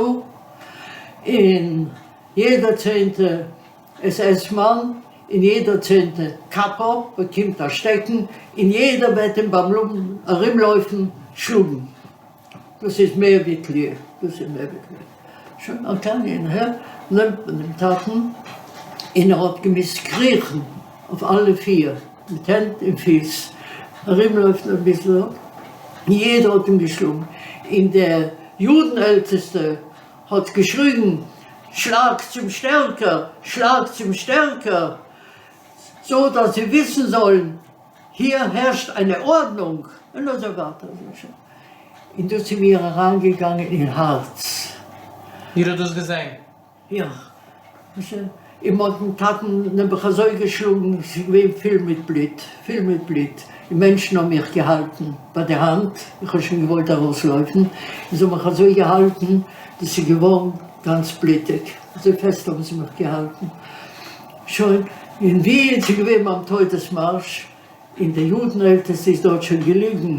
און יעדער צענטע עס עס מאן און יעדער צענטע קאפא באקומט א שטעקן, און יעדער וועט אים ביים ארומלויפן שלאגן. דאס איז מער ווי תליה, דאס איז מער ווי תליה. שוין א קליינער הער נעמט מען דעם טאטן און ער האט געמוזט קריכן אויף אלע פיר מיט הענט און פיס, ארומלויפן אביסל, יעדער האט אים געשלאגן, און דער יודן עלטעסטער האט געשריגן, שלאג צום שטערקער, שלאג צום שטערקער, זאו דאס זיי וויסן זאלן hier הערשט eine Ordnung און אזוי ווייטער און דאס איז מיר אריינגעגאנגען אין הארץ. איר האט דאס געזען? יא. און מ'האט דעם טאטן נעבעך אזוי געשלאגן, ס'איז געווען פול מיט בלוט, פול מיט בלוט, און מענטשן האבן מיך געהאלטן ביי די האנט, איך האב שוין געוואלט ארויסלויפן, און זיי האבן מיך אזוי געהאלטן, דאס איז געווארן גאנץ בלוטיג, אזוי פעסט האבן זיי מיך געהאלטן. שוין, און ווי איז געווען ביים טויטעס-מארש, און די יודן עלטעסטע איז דארט שוין געליגן,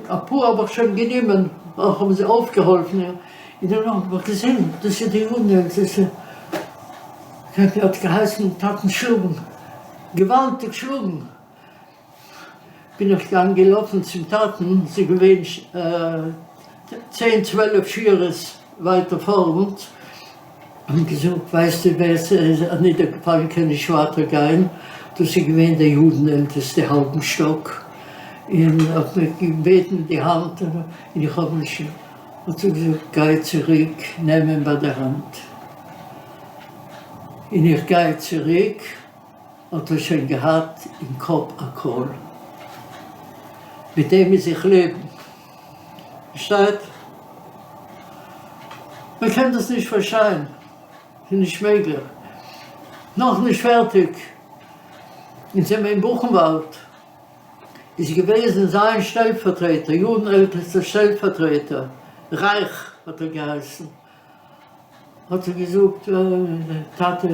אפאר האב איך שוין גענומען. אויך האבן זיי אויפגעהאלפן און דערנאך האב איך געזען דאס איז די יודנעלטעסטע, האט געהייסן טאטן שלאגן, געוואלדיג שלאגן, בין איך געגאנגען געלאפן צום טאטן, ס'איז געווען צען צוועלף שורות ווייטער פארנט, און געזאגט ווייסטו ווער ס'איז אנידערגעפאלן קען נישט ווייטער גיין, דאס איז געווען דער יודנעלטעסטע האלבן שטאק, און האט מיר געבעטן די האנט און איך האב נישט, האט ער געזאגט גיי צוריק נעם אים ביי די האנט, און איך גיי צוריק. האט ער שוין געהאט אין קאפ א קויל, מיט דעם מוז איך לעבן. פארשטייט? מען קען דאס נישט פארשטיין, ס'איז נישט מעגליך. נאכנישט פערטיג, אונז זעמיר אין בוכנוואלד, איז געוועזן זיין שטעלפארטרעטער, יודנעלטעסטער שטעלפארטרעטער, רייך האט ער געהייסן, האט ער געזאגט, טאטע,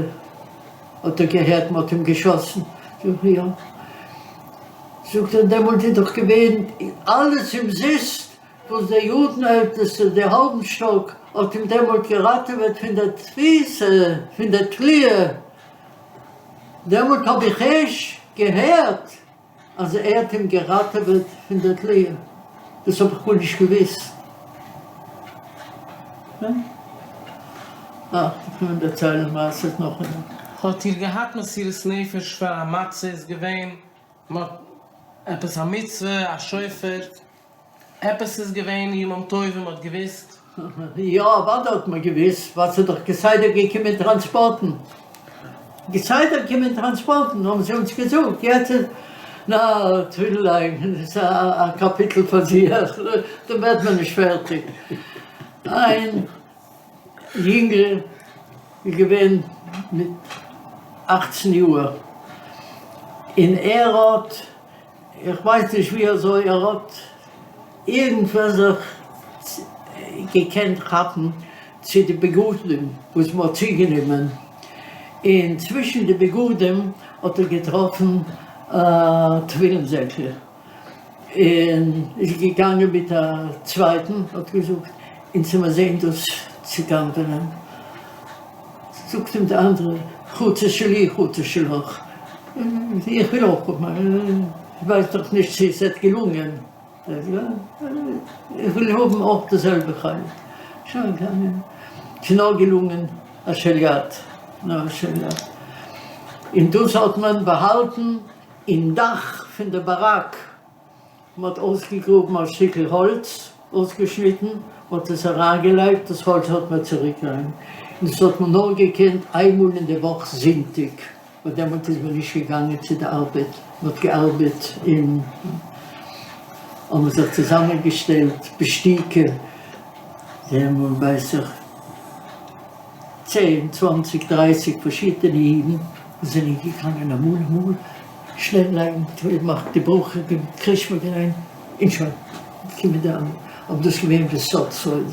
האט ער געהערט מען האט אים געשאסן? זאג איך, יא. זאגט ער, דעמאלט איז דאך געווען אלעס אומזיסט וואס דער יודנעלטעסטער, דער האלבנשטאק, האט אים דעמאלט געראטעוועט פון דער תפיסה, פון דער תליה, דעמאלט האב איך ערשט געהערט אז ער האט אים געראטעוועט פון דער תליה, דאס האב איך גארנישט געוואוסט. אה, דא קען מען דערציילן מעשיות נאך און נאך. האט איר געהאט מסירות נפש פאר א מצה איז געווען מ'האט עפעס א מצוה א שופר עפעס איז געווען ימים טובים מ'האט געוואוסט? יא אוודאי האט מען געוואוסט ווייל ס'איז דאך כסדר געקומען טראנספארטן, כסדר געקומען טראנספארטן האבן זיי אונז געזאגט יעצט איז נא תפילין לייגן איז א קאפיטל פאר זיך דא ווערט מען נישט פערטיג, איין יונגל איז געווען מיט אכצן יאהר און ער האט איך ווייס נישט ווי אזוי ער האט אירגענדוואו זיך געקענט כאפן צו די בגדים וואס מען האט צוגענומען, און צווישן די בגדים האט ער געטראפן א תפילין זעקל, און איז געגאנגען מיט א צווייטן, האט געזאגט אונז מיר זען דאס צו גנב'נען. זאגט אים די אנדערע, חצר שלי חצר שלך, איך וויל אויך האבן, איך ווייס דאך נישט צו עס וועט געלונגען, איך וויל האבן אויך די זעלבע חלק, שוין, ס'איז נאר געלונגען א של יד, נאר א של יד, און דאס האט מען באהאלטן אין דאך פון די באראק. מען האט אויסגעגראבן א שטיקל האלץ, אויסגעשניטן, מען האט עס אריינגעלייגט, דאס האלץ האט מען צוריק אריין, און דאס האט מען נאר געקענט איינמאל אין די וואך זונטאג, ווייל דעמאלט איז מען נישט געגאנגען צו די ארבעט, מען האט געארבעט און האבן זיך צוזאמען געשטעלט בשתיקה, דעמאלט ווייס איך צען צוואנציג דרייסיג פארשידענע אידן זענען געגאנגען אמאל אמאל. שנעל לייגן תפילין מאכן די ברכה דעם קריאת שמע געליינט און שוין קומען די אנדערע אבער דאס איז געווען בסוד סודות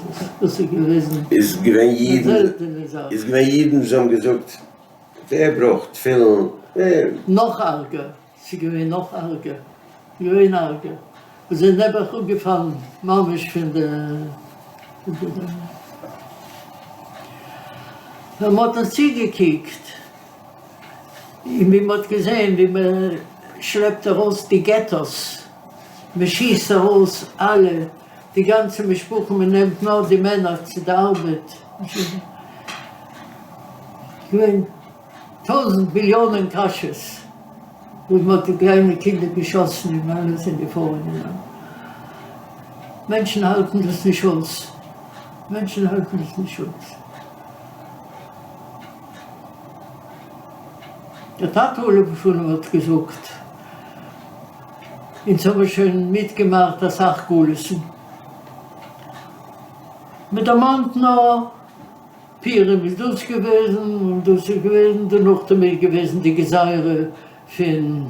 דאס איז געוועזן איז געווען א אידן זעלטענע זאך. איז געווען אידן וואס האבן געזאגט ווער ברויך תפילין ווער. נאך ארגער ס'איז געווען נאך ארגער געווען ארגער וואס זענען נעבעך אפגעפאלן ממש פון די פון די ווען מ'האט עס צוגעקוקט. און ווי מ'האט געזען ווי מ'שלעפט ארויס די געטאס, מ'שיסט ארויס אלע, די גאנצע משפחה, מ'נעמט נאר די מענער צו די ארבעט, געווען טויזנט מיליאנען קשיות וואס מ'האט די קליינע קינדער געשאסן און אלע זענען געפארן אין א. מענטשן האלטן דאס נישט אויס, מענטשן האלטן דאס נישט אויס. דער טאטע עליו השלום האט געזאגט, אונז האבן שוין מיטגעמאכט אסאך גלות'ן, מען דערמאנט נאר פורים איז דאס געוועזן און דאס איז געוועזן, דערנאכדעם איז געוועזן די גזירה פון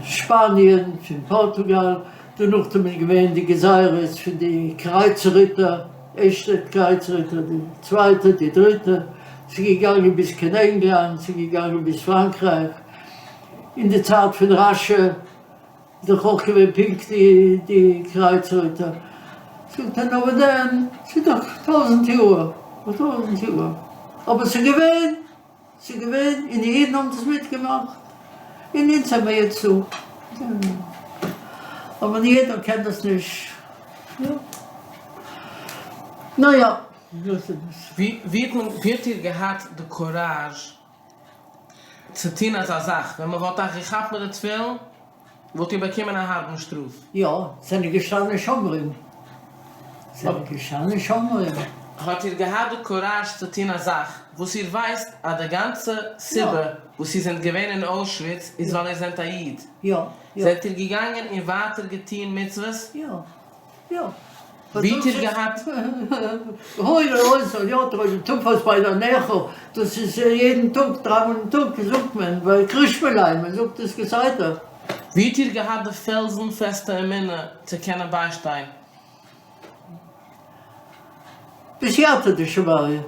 שפאניען, פון פארטוגאל, דערנאכדעם איז געווען די גזירות פון די קרייצריטער, ערשטע קרייצריטער, די צווייטע, די דריטע, ס'איז געגאנגען ביז קיין ענגלאנד, ס'איז געגאנגען ביז פראנקרייך, אין די צייט פון רש"י איז דאך אויך געווען פונקט די די קרייצריטער. זאגט ער נאר וואס דען, ס'איז דאך טויזענט יאר, טויזענט יאר, אבער ס'איז געווען, ס'איז געווען, און די אידן האבן דאס מיטגעמאכט, און אונז זעמיר יעצט דא, אבער יעדער קען דאס נישט, יא, נאיא, דאס איז עס. ווי האט מען, ווי האט איר געהאט די קוראזש צו טון אזא זאך? ווען מען וואלט אייך געכאפט מיט די תפילין וואלט איר באקומען א הארבן שטראף. יא, זענען געשטאנען שומרים. זענען געשטאנען שומרים. האט איר געהאט די קוראזש צו טון א זאך וואס איר ווייסט אז די גאנצע סיבה וואס איר זענט געווען אין אוישוויץ איז ווייל איר זענט א איד? יא. זענט איר געגאנגען און ווייטער געטון מצוות? יא. יא. ווי האט איר געהאט? הוי הוי זאל יא טרויבן תופס ביי דער נעכל, דאס איז יעדן טאג, דריי מאל אין טאג זאגט מען ביי קרישמע ליין, מען זאגט עס כסדר. ווי האט איר געהאט די פעלזן פעסטע אמונה צו קענען ביישטיין? בסייעתא דשמיא.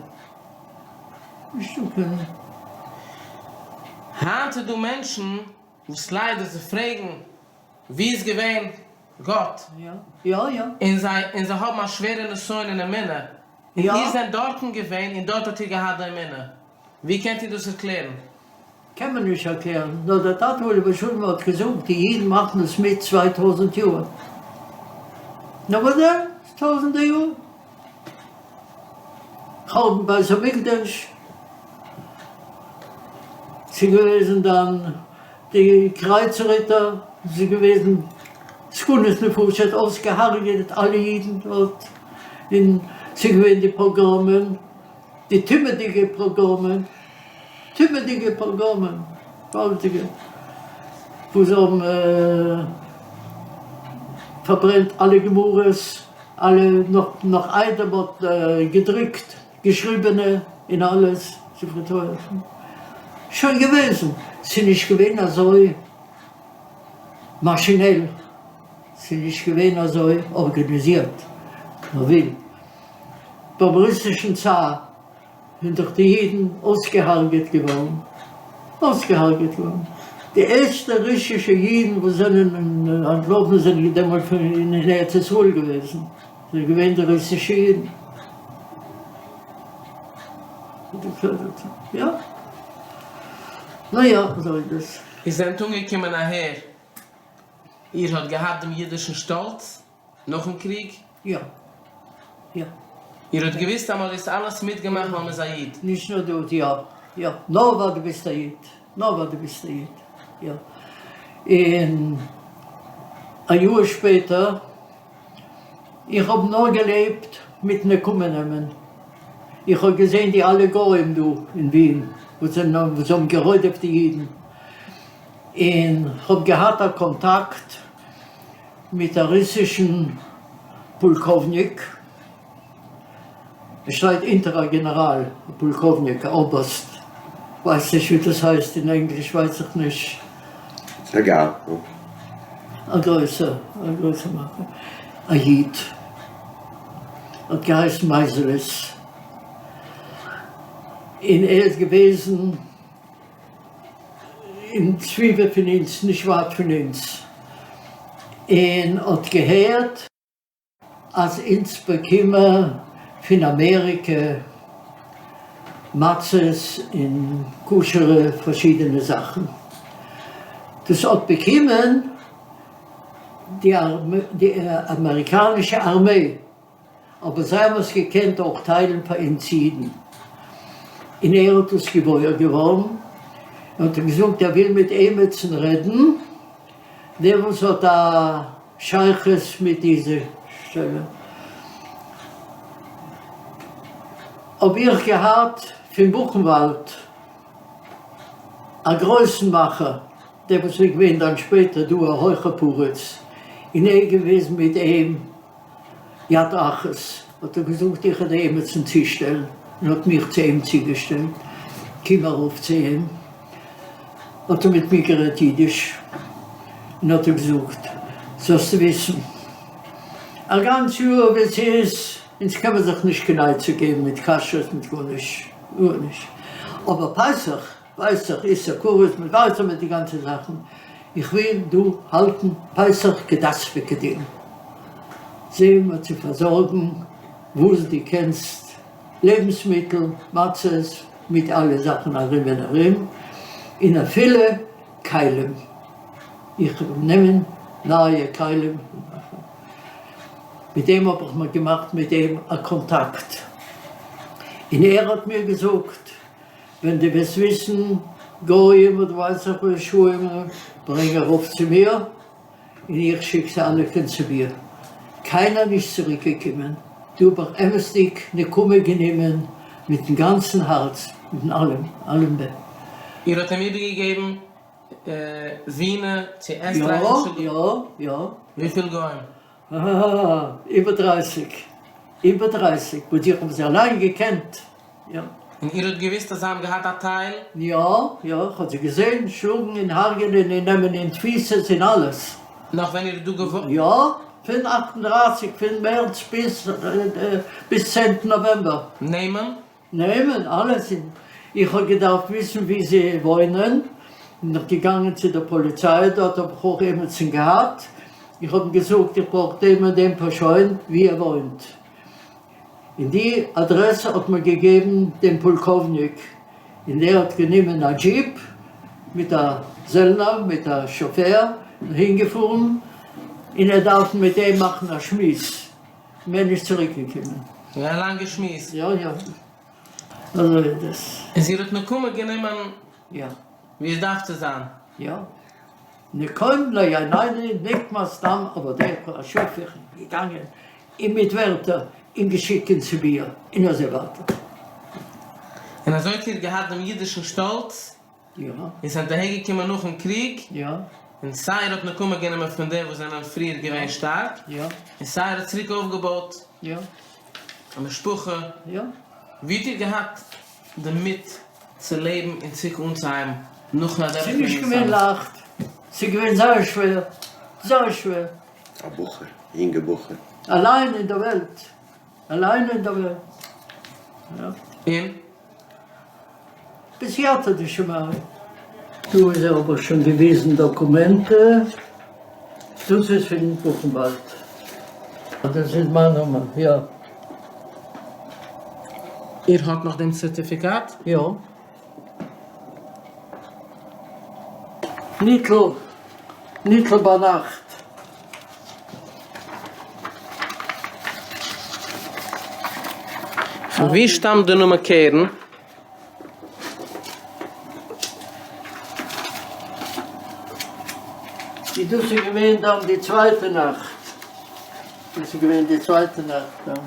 נישטא קיין. היינט איז דא מענטשן וואס ליידער זיי פרעגן ווי איז געווען גאט? יא יא. און זיי און זיי האבן א שווערע נסיון אין אמונה, און איר זענט דארטן געווען און דארט האט איר געהאט די אמונה, ווי קענט איר דאס ערקלערן? קען מען נישט ערקלערן, נאר דער טאטע עליו השלום האט געזאגט די אידן מאכן עס מיט 2000 יאר, נאר וואס דען, ס'איז טויזענטער יאר, חורבן בית המקדש, ס'איז געוועזן דאן די קרייצריטער ס'איז געוועזן סכנת נפשות אויסגעהארגעט אלע אידן דארט, און ס'איז געווען די פאגראמען, די טומאה'דיגע פאגראמען, טומאה'דיגע פאגראמען, געוואלדיגע, וואס זיי האבן פארברענט אלע גמרות, אלע נאך איידער מ'האט געדרוקט געשריבענע און אלעס ספרי תורה שוין געוועזן, ס'איז נישט געווען אזוי מאשינעל, ס'איז נישט געווען אזוי ארגאניזירט, נאר ווי ביים רוסישן צאר זענען דאך די אידן אויסגעהארגעט געווארן, אויסגעהארגעט געווארן, די ערשטע רוסישע אידן וואס זענען אנטלאפן זענען דעמאלט אין ארץ ישראל געוועזן. זענען געווען די רוסישע אידן. יא. נאיא, אזוי איז דאס. איר זענט אנגעקומען אהער, איר האט געהאט דעם אידישן שטאלץ נאכן קריג? יא. יא. איר האט געוואוסט אז מען האט דאס אלעס מיטגעמאכט ווייל מען איז א איד? נישט נאר דאס, יא. יא. נאר ווייל דו ביסט א איד. נאר ווייל דו ביסט א איד. יא. און א יאר שפעטער. איך האב נאר געלעבט מיט נקמה נעמען, איך האב געזען די אלע גוים דא אין ווין וואס זענען וואס האבן גערודפ'ט די אידן, און כ'האב געהאט א קאנטאקט מיט א רוסישן פולקאווניק, ער שטייט אונטער א גענעראל, א פולקאווניק, א אבערסט, כ'ווייס נישט ווי דאס הייסט אין ענגליש ווייס איך נישט. עגאל. א גרויסע, א גרויסע מאכער, א איד, האט געהייסן מייזעלעס, און ער איז געוועזן אין סביבה פון אונז, נישט ווייט פון אונז, און האט געהערט. אז אונז באקומען פון אמעריקע מצות און כשר'ע פארשידענע זאכן, דאס האט באקומען די אמעריקאנישע ארמעי, אבער זיי האבן עס געקענט אויך טיילן פאר אונז אידן, און ער האט דאס געוואויר געווארן, און האט אים געזאגט ער וויל מיט עימיצן רעדן, דער וואס האט א שייכות מיט דיזע שטעלע האב איך געהאט פון בוכנוואלד א גרויסן מאכער, דער וואס איז געווען דאן שפעטער דא א הויכער פריץ, און ער איז געוועזן מיט אים יד אחת, האט ער געזאגט איך וועל דיר עימיצן צושטעלן, און האט מיך צו אים צוגעשטעלט, קום ארויף צו אים. האט ער מיט מיר גערעדט אידיש און האט ער געזאגט, זאלסטו וויסן, א גאנץ יאר ווי עס איז, אונז קען מען זיך נישט קיין עצה געבן מיט כשרות מיט גארנישט, גארנישט, אבער פסח, פסח איסור כרת מיט ווייסער מיט די גאנצע זאכן, איך וויל דא האלטן פסח כדת וכדין. זע מיר צו פארזארגן וואס דו קענסט, לעבנסמיטל, מצות, מיט אלע זאכן ארום און ארום, און אפילו כלים, איך וועל נעמען נייע כלים, מיט דעם האב איך מיר געמאכט מיט אים א קאנטאקט, און ער האט מיר געזאגט, ווען דו וועסט וויסן גוים אדער ווייס איך רשעים, ברענג ארויף צו מיר, און איך שיק זיי אלע קיין סיביר. קיינער נישט צוריק געקומען, דא האב איך אמת'דיג נקמה גענומען מיטן גאנצן הארץ, מיטן אלעם, אלעם ב. איר האט אים איבערגעגעבן ווינער צו עסטרייכישע יא, יא, יא. וויפיל גוים? אההה, איבער דרייסיג, איבער דרייסיג, וואס איך האב זיי אליין געקענט, יא. און איר האט געוואוסט אז זיי האבן געהאט א טייל? יא, יא, איך האב זיי געזען שלאגן און הרג'ענען און נעמען אין תפיסות און אלעס. נאך ווען איר האט דא געוואוינט? יא, פון 38, פון מערץ ביז ביז צענטן נאוועמבער. נעמען? נעמען, אלעס, און איך האב געדארפט וויסן וואו זיי וואוינען, בין איך געגאנגען צו דער פאליציי, דארט האב איך אויך עמיצן געהאט, איך האב אים געזאגט איך ברויך דעם און דעם פארשוין וואו ער וואוינט, און די אדרעסע האט מיר געגעבן דעם פולקאווניק, און ער האט גענומען א דזשיפ מיט א זעלנער מיט א שאפער און אהינגעפארן, און ער דארף מיט אים מאכן א שמועס. מער נישט צוריק געקומען. געווען א לאנגע שמועס. יא יא. אזוי איז דאס. און זי האט נקמה גענומען. יא. ווי עס דארף צו זיין. יא. נקום לא יענני נקמת דם עבדיך השופך געגאנגען און מיט ווערטער און געשיקט אין סיביר און אזוי ווייטער. און אזוי האט איר געהאט דעם אידישן שטאלץ. יא. און זענט אהער געקומען נאכן קריג. יא. און סיי ער האט נקמה גענומען פון די וואס זענען פריער געווען שטארק. יא. און סיי ער האט צוריק אויפגעבויט. יא. א משפחה. יא. ווי האט איר געהאט די מוט צו לעבן און צוריק אנצוהייבן נאכן אדורכגיין ס'איז נישט געווען לייכט. ס'איז געווען זייער שווער. זייער שווער. א בחור, יונגע בחור. אליין אין דער וועלט. אליין אין דער וועלט. יא. און? בסייעתא דשמיא. דא איז ער אבער שוין געוויזן דאקומענטע, דאס איז פון בוכנוואלד. דאס איז מיין נאמען, יא. איר האט נאך דעם סערטיפיקאט? יא. ניטל, ניטל ביינאכט. פון וואו שטאמט די נאמען קרן? ווי דאס איז געווען דאן די צווייטע נאכט, דאס איז געווען די צווייטע נאכט דאן,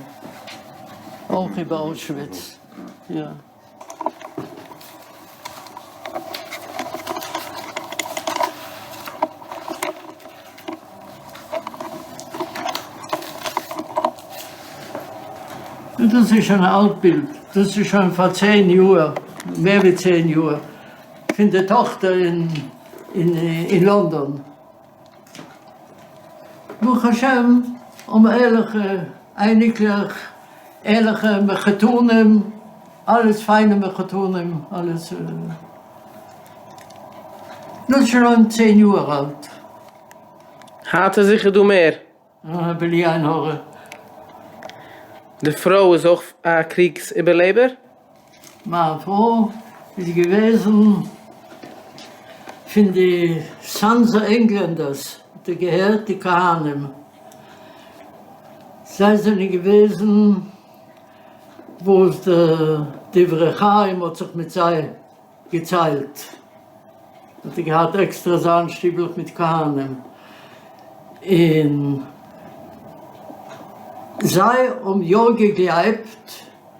אויך איבער אוישוויץ, יא. און דאס איז שוין א אלט בילד, דאס איז שוין פאר צען יאהר, מער ווי צען יאהר, פון די טאכטער אין לאנדאן. ברוך השם האבן ערליכע אייניקלעך, ערליכע מחותנים, אלעס פיינע מחותנים, אלעס, דאס איז שוין צען יאהר אלט. היינט איז זיכער דא מער. אה, בלי עין הרע. די פרוי איז אויך א קריגס איבערלעבער? מיין פרוי איז געוועזן פון די סאנזער ענגלענדערס, האט איר געהערט? די כהנים. זיי זענען געוועזן וואס די דברי חיים האט זיך מיט זיי געציילט האט ער געהאט עקסטערע זיין שטיבלעך מיט כהנים, און זיי האבן יא געגלייבט,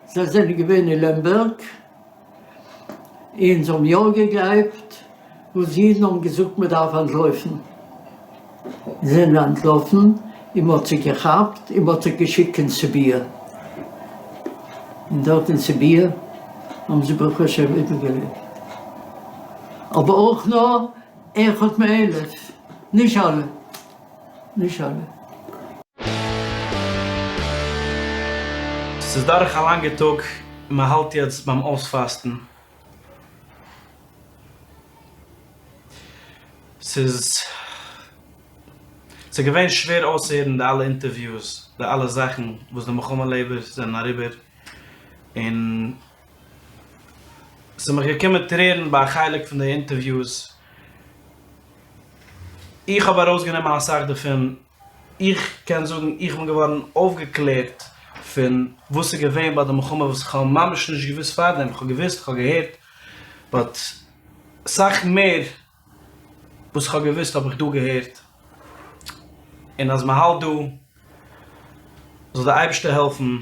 זיי זענען געווען אין לעמבערג, און זיי האבן יא געגלייבט וואס אידן האבן געזאגט מען דארף אנטלויפן, זענען אנטלאפן און מען האט זיי געכאפט און מען האט זיי געשיקט קיין סיביר, און דארט אין סיביר האבן זיי ברוך השם איבערגעלעבט, אבער אויך נאר אחד מאלף, נישט אלע, נישט אלע. ס'איז דורך א לאנגע טאג און מען האלט יעצט ביים אויספאסטן. ס'איז. ס'איז געווען שווער אויסצוהערן די אלע אינטערוויוס, די אלע זאכן וואס די מלחמה לעבערס זענען אריבער, און ס'איז מיך געקומען טרערן ביי א חלק פון די אינטערוויוס, איך האב ארויסגענומען אסאך דערפון, איך קען זאגן איך בין געווארן אויפגעקלערט פון וואס איז געווען ביי די מלחמה וואס איך האב ממש נישט געוואוסט פארדעם, איך האב געוואוסט, איך האב געהערט, באט סאך מער וואס איך האב געוואוסט האב איך דא געהערט, און אז מען האלט דא זאל דער אייבערשטער העלפן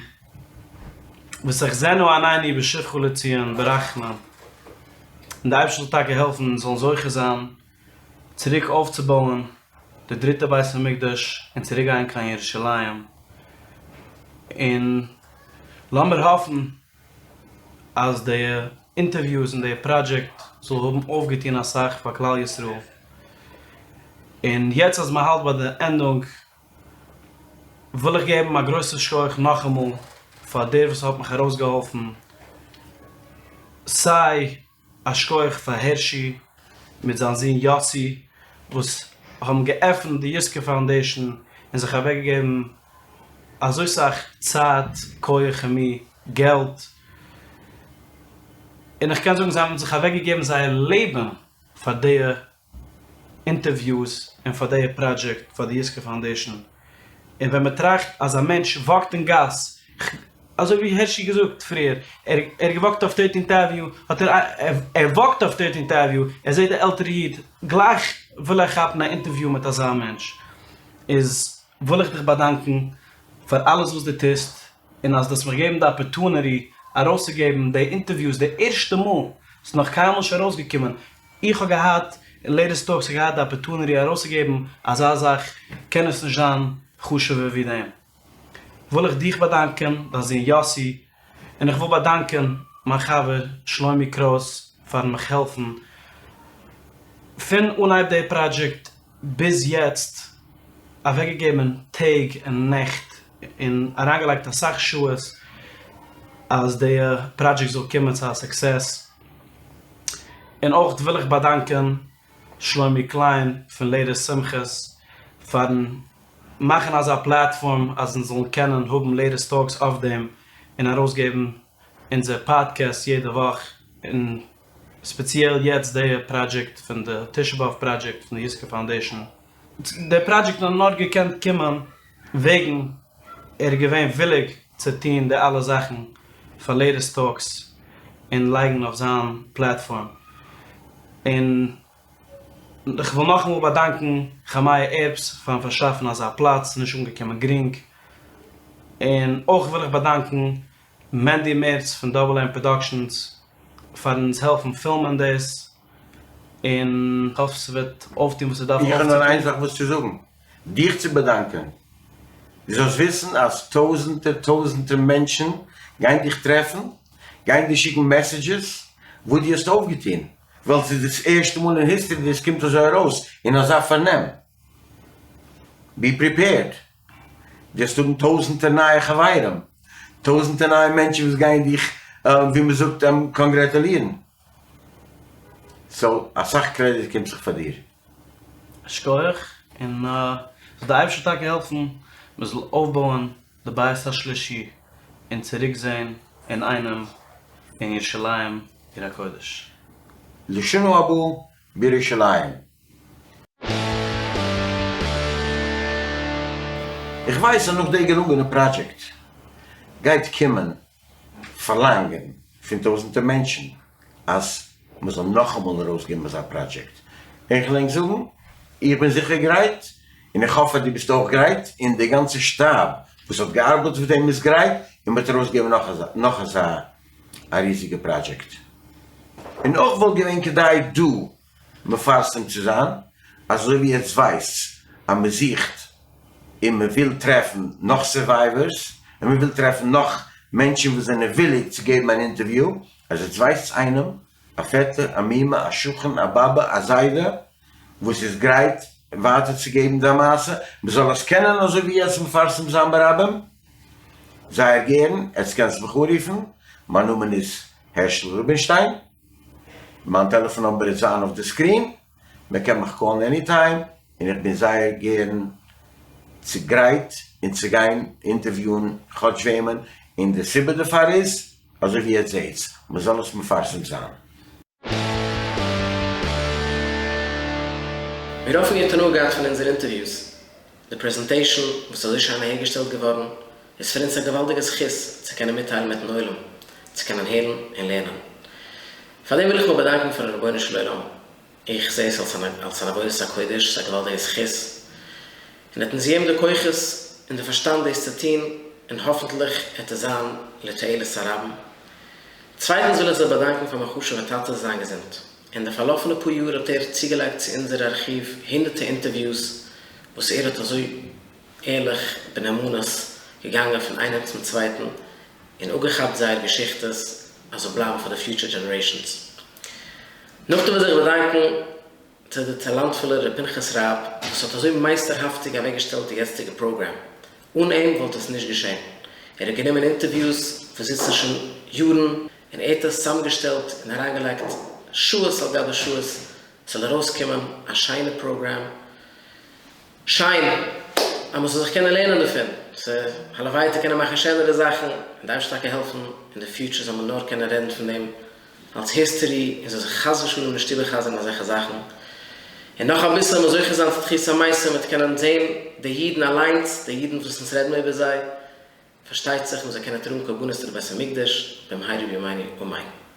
ותחזינה עינינו בשובך לציון ברחמים, און דער אייבערשטער זאל טאקע העלפן אונז זאלן זוכה זיין צוריק אויפצובויען די דריטע בית המקדש און צוריק גיין קיין ירושלים, און לאמיר האפן אז די אינטערוויוס און די פראדזשעקט זאל האבן אויפגעטון אסאך פאר כלל ישראל, און יעצט אז מען האלט ביי די ענדונג וויל איך געבן א גרויסע שכח נאכאמאל פאר דער וואס האט מיך ארויסגעהאלפן סיי א שכוח פאר הערשי מיט זיין זון יאסי וואס האבן געעפנט די יזכור פאונדעישן און זיך אוועקגעגעבן אזוי סאך צייט, כח און מי, געלט, און איך קען זאגן זיי האבן זיך אוועקגעגעבן זייער לעבן פאר די אינטערוויוס און פאר די פראדזשעקט פאר די יזכור פאונדעישן, און ווען מען טראכט אז א מענטש וואקט אין גאס, אזוי ווי הערשי געזאגט פריער, ער ער געוואקט אויף טערטינט עוועניו, האט ער ער וואקט אויף טערטינט עוועניו, ער זעט א עלטערע איד, גלייך וויל ער כאפן א אינטערוויו מיט אזא מענטש, איז וויל איך דיך באדאנקן פאר אלעס וואס דו טוסט, און אז דו האסט מיך געגעבן די אפערטונעטי ארויסצוגעבן די אינטערוויוס די ערשטע מאל, ס'איז נאך קיינמאל נישט ארויסגעקומען, איך האב געהאט אין לעיטעסט טאלקס איך געהאט די אפערטונעטי ארויסצוגעבן אזא זאך, קען עס נישט זיין חשוב'ער ווי דעם. וויל איך דיך באדאנקען, דיין זון יאסי, און איך וויל באדאנקען מיין חבר שלומי קרויס פארן מיך העלפן פון אנהייב די פראדזשעקט ביז יעצט, אוועקגעגעבן טעג און נעכט און אריינגעלייגט אסאך שעות אז די פראדזשעקט זאל קומען צו א סוקסעס, און אויך וויל איך באדאנקען שלומי קליין פון לעיטעסט שמחות פארן מאכן אזא פלאטפארם אז אונז זאלן קענען האבן לעיטעסט טאלקס אויף דעם און ארויסגעבן אונזער פאדקעסט יעדע וואך און ספעציעל יעצט די פראדזשעקט פון די תשעה באב פראדזשעקט פון די יזכור פאונדעישאן. די פראדזשעקט האט נאר געקענט קומען וועגן ער איז געווען וויליג צו טון די אלע זאכן פאר לעיטעסט טאלקס און לייגן אויף זיין פלאטפארם און איך וויל נאכאמאל באדאנקן חמיה ערבס פארן פארשאפן אזא פלאץ, ס'איז נישט אנגעקומען גרינג, און אויך וויל איך באדאנקן מענדי מערץ פון דאבל עם פראדאקשענס פארן אונז העלפן פילמען דאס, און כ'האף ס'וועט אויפטון וואס ס'דארף איך האב נאר איין אויפצוטון. זאך וואס צו זאגן, דיך צו באדאנקען. דו זאלסט וויסן אז טויזענטער טויזענטער מענטשן גייען דיך טרעפן, גייען דיר שיקן מעסעדזשעס וואס דו האסט אויפגעטון, ווייל ס'איז דאס ערשטע מאל אין היסטערי דאס קומט אזוי ארויס אין אזא פארנעם. בי פריפעירד, דו וועסט האבן טויזענטער נייע חברים, טויזענטער נייע מענטשן וואס גייען דיך ווי מ'זאגט קאנגרעטולירן. סאו אסאך קרעדיט קומט זיך פאר דיר. שכוח, און זאל די אייבערשטער טאקע העלפן מען זאל אויפבויען די בית השלישי און צוריק זען אינאיינעם אין ירושלים עיר הקודש. לשנה הבאה בירושלים. איך ווייס אז נאך די געלונגענע פראדזשעקט גייט קומען פארלאנגען פון טויזענטער מענטשן אז מען זאל נאכאמאל ארויסגעבן אזא פראדזשעקט, און כ'וועל ענק זאגן, איך בין זיכער גרייט, און איך האף אז דו ביסט אויך גרייט, און די גאנצע שטאב וואס האט געארבעט אויף דעם איז גרייט, און מען וועט ארויסגעבן נאך אזא נאך אזא א ריזיגע פראדזשעקט. און אויך וואלט געווען כדאי דא מפרסם צו זיין, אזוי ווי עטס ווייסטס אז מען זוכט און מען וויל טרעפן נאך סורווייווערס, און מען וויל טרעפן נאך מענטשן וואס זענען וויליג צו געבן אן אינטערוויו, אז עטס ווייסטס איינעם, א פעטער, א מומע, א שכן, א באבע, א זיידע, וואס איז גרייט ווייטער צו געבן די מעשה, מען זאל עס קענען אזוי ווי יעצט מפרסם זיין ברבים, זייער גערן, עטס קענטס מיך אנרופן, מיין נאמען איז הערשל רובינשטיין. מיין טעלעפאן נומבער איז זיין אויף די סקרין, מען קען מיך קאלן עני טיים, און איך בין זייער גערן. צו גרייט און צו גיין אינטערוויוען כאטש וועמען, און די סיבה דערפאר איז אזוי ווי עטס זעטס, מ'זאל עס מפרסם זיין. מיר האפן איר האט הנאה געהאט פון אונזער אינטערוויוס. די פרעזענטעישאן וואס איז אזוי שיין אהערגעשטעלט געווארן איז פאר אונז א געוואלדיגע זכות צו קענען מיטטיילן מיטן עולם, צו קענען הערן און לערנען. פאר דעם וויל איך מיך באדאנקען פארן רבונו של עולם איך זע עס אלס אלס אן עבודת הקודש, ס'איז א געוואלדיגע זכות, און ער האט אונז געגעבן די כוחות און די פארשטאנד דאס צו טון, און האפנטליך עט עס זיין לתועלת הרבים. צווייטנס וויל איך זיך באדאנקן פאר מיין חשוב'ע טאטע זיין געזונט. אין די פארלאפענע פאר יאר האט ער צוגעלייגט צו אונזער ארכיוו הונדערטע אינטערוויוס וואס ער האט אזוי ערליך בנאמנות געגאנגען פון איינעם צום צווייטן און אפגעכאפט זייער געשיכטעס אז זאל בלייבן פאר די פיוטשער דזשענערעישאנס. נאכדעם וויל איך זיך באדאנקן צו די טאלאנטפולע ר' פנחס רב וואס האט אזוי מייסטערהאפטיג אוועקגעשטעלט די יעצטיגע פראגראם, אן אים וואלט עס נישט געשען. ער האט גענומען אינטערוויוס וואס זיצן שוין יארן און ער האט עס צוזאמגעשטעלט און אריינגעלייגט שעות על גבי שעות ס'זאל ארויסקומען א שיינע פראגראם. שיין אז מען זאל זיך קענען לערנען דערפון, ס'איז הלוואי צו קענען מאכן שענערע זאכן, און די אייבערשטער טאקע העלפן אין די פיוטשער זאל מען נאר קענען רעדן פון דעם אלס היסטערי און זאל זיך חס ושלום נישט איבערחזר'ן אזעלכע זאכן, און נאך אביסל זאל מען זוכה זיין צו תחית המתים מ'וועט קענען זען די אידן אליינס, די אידן וואס אונז רעדן איבער זיי, פארשטייט זיך מען זאל קענען טראגן קרבנות צו די בית המקדש במהרה בימינו אמן.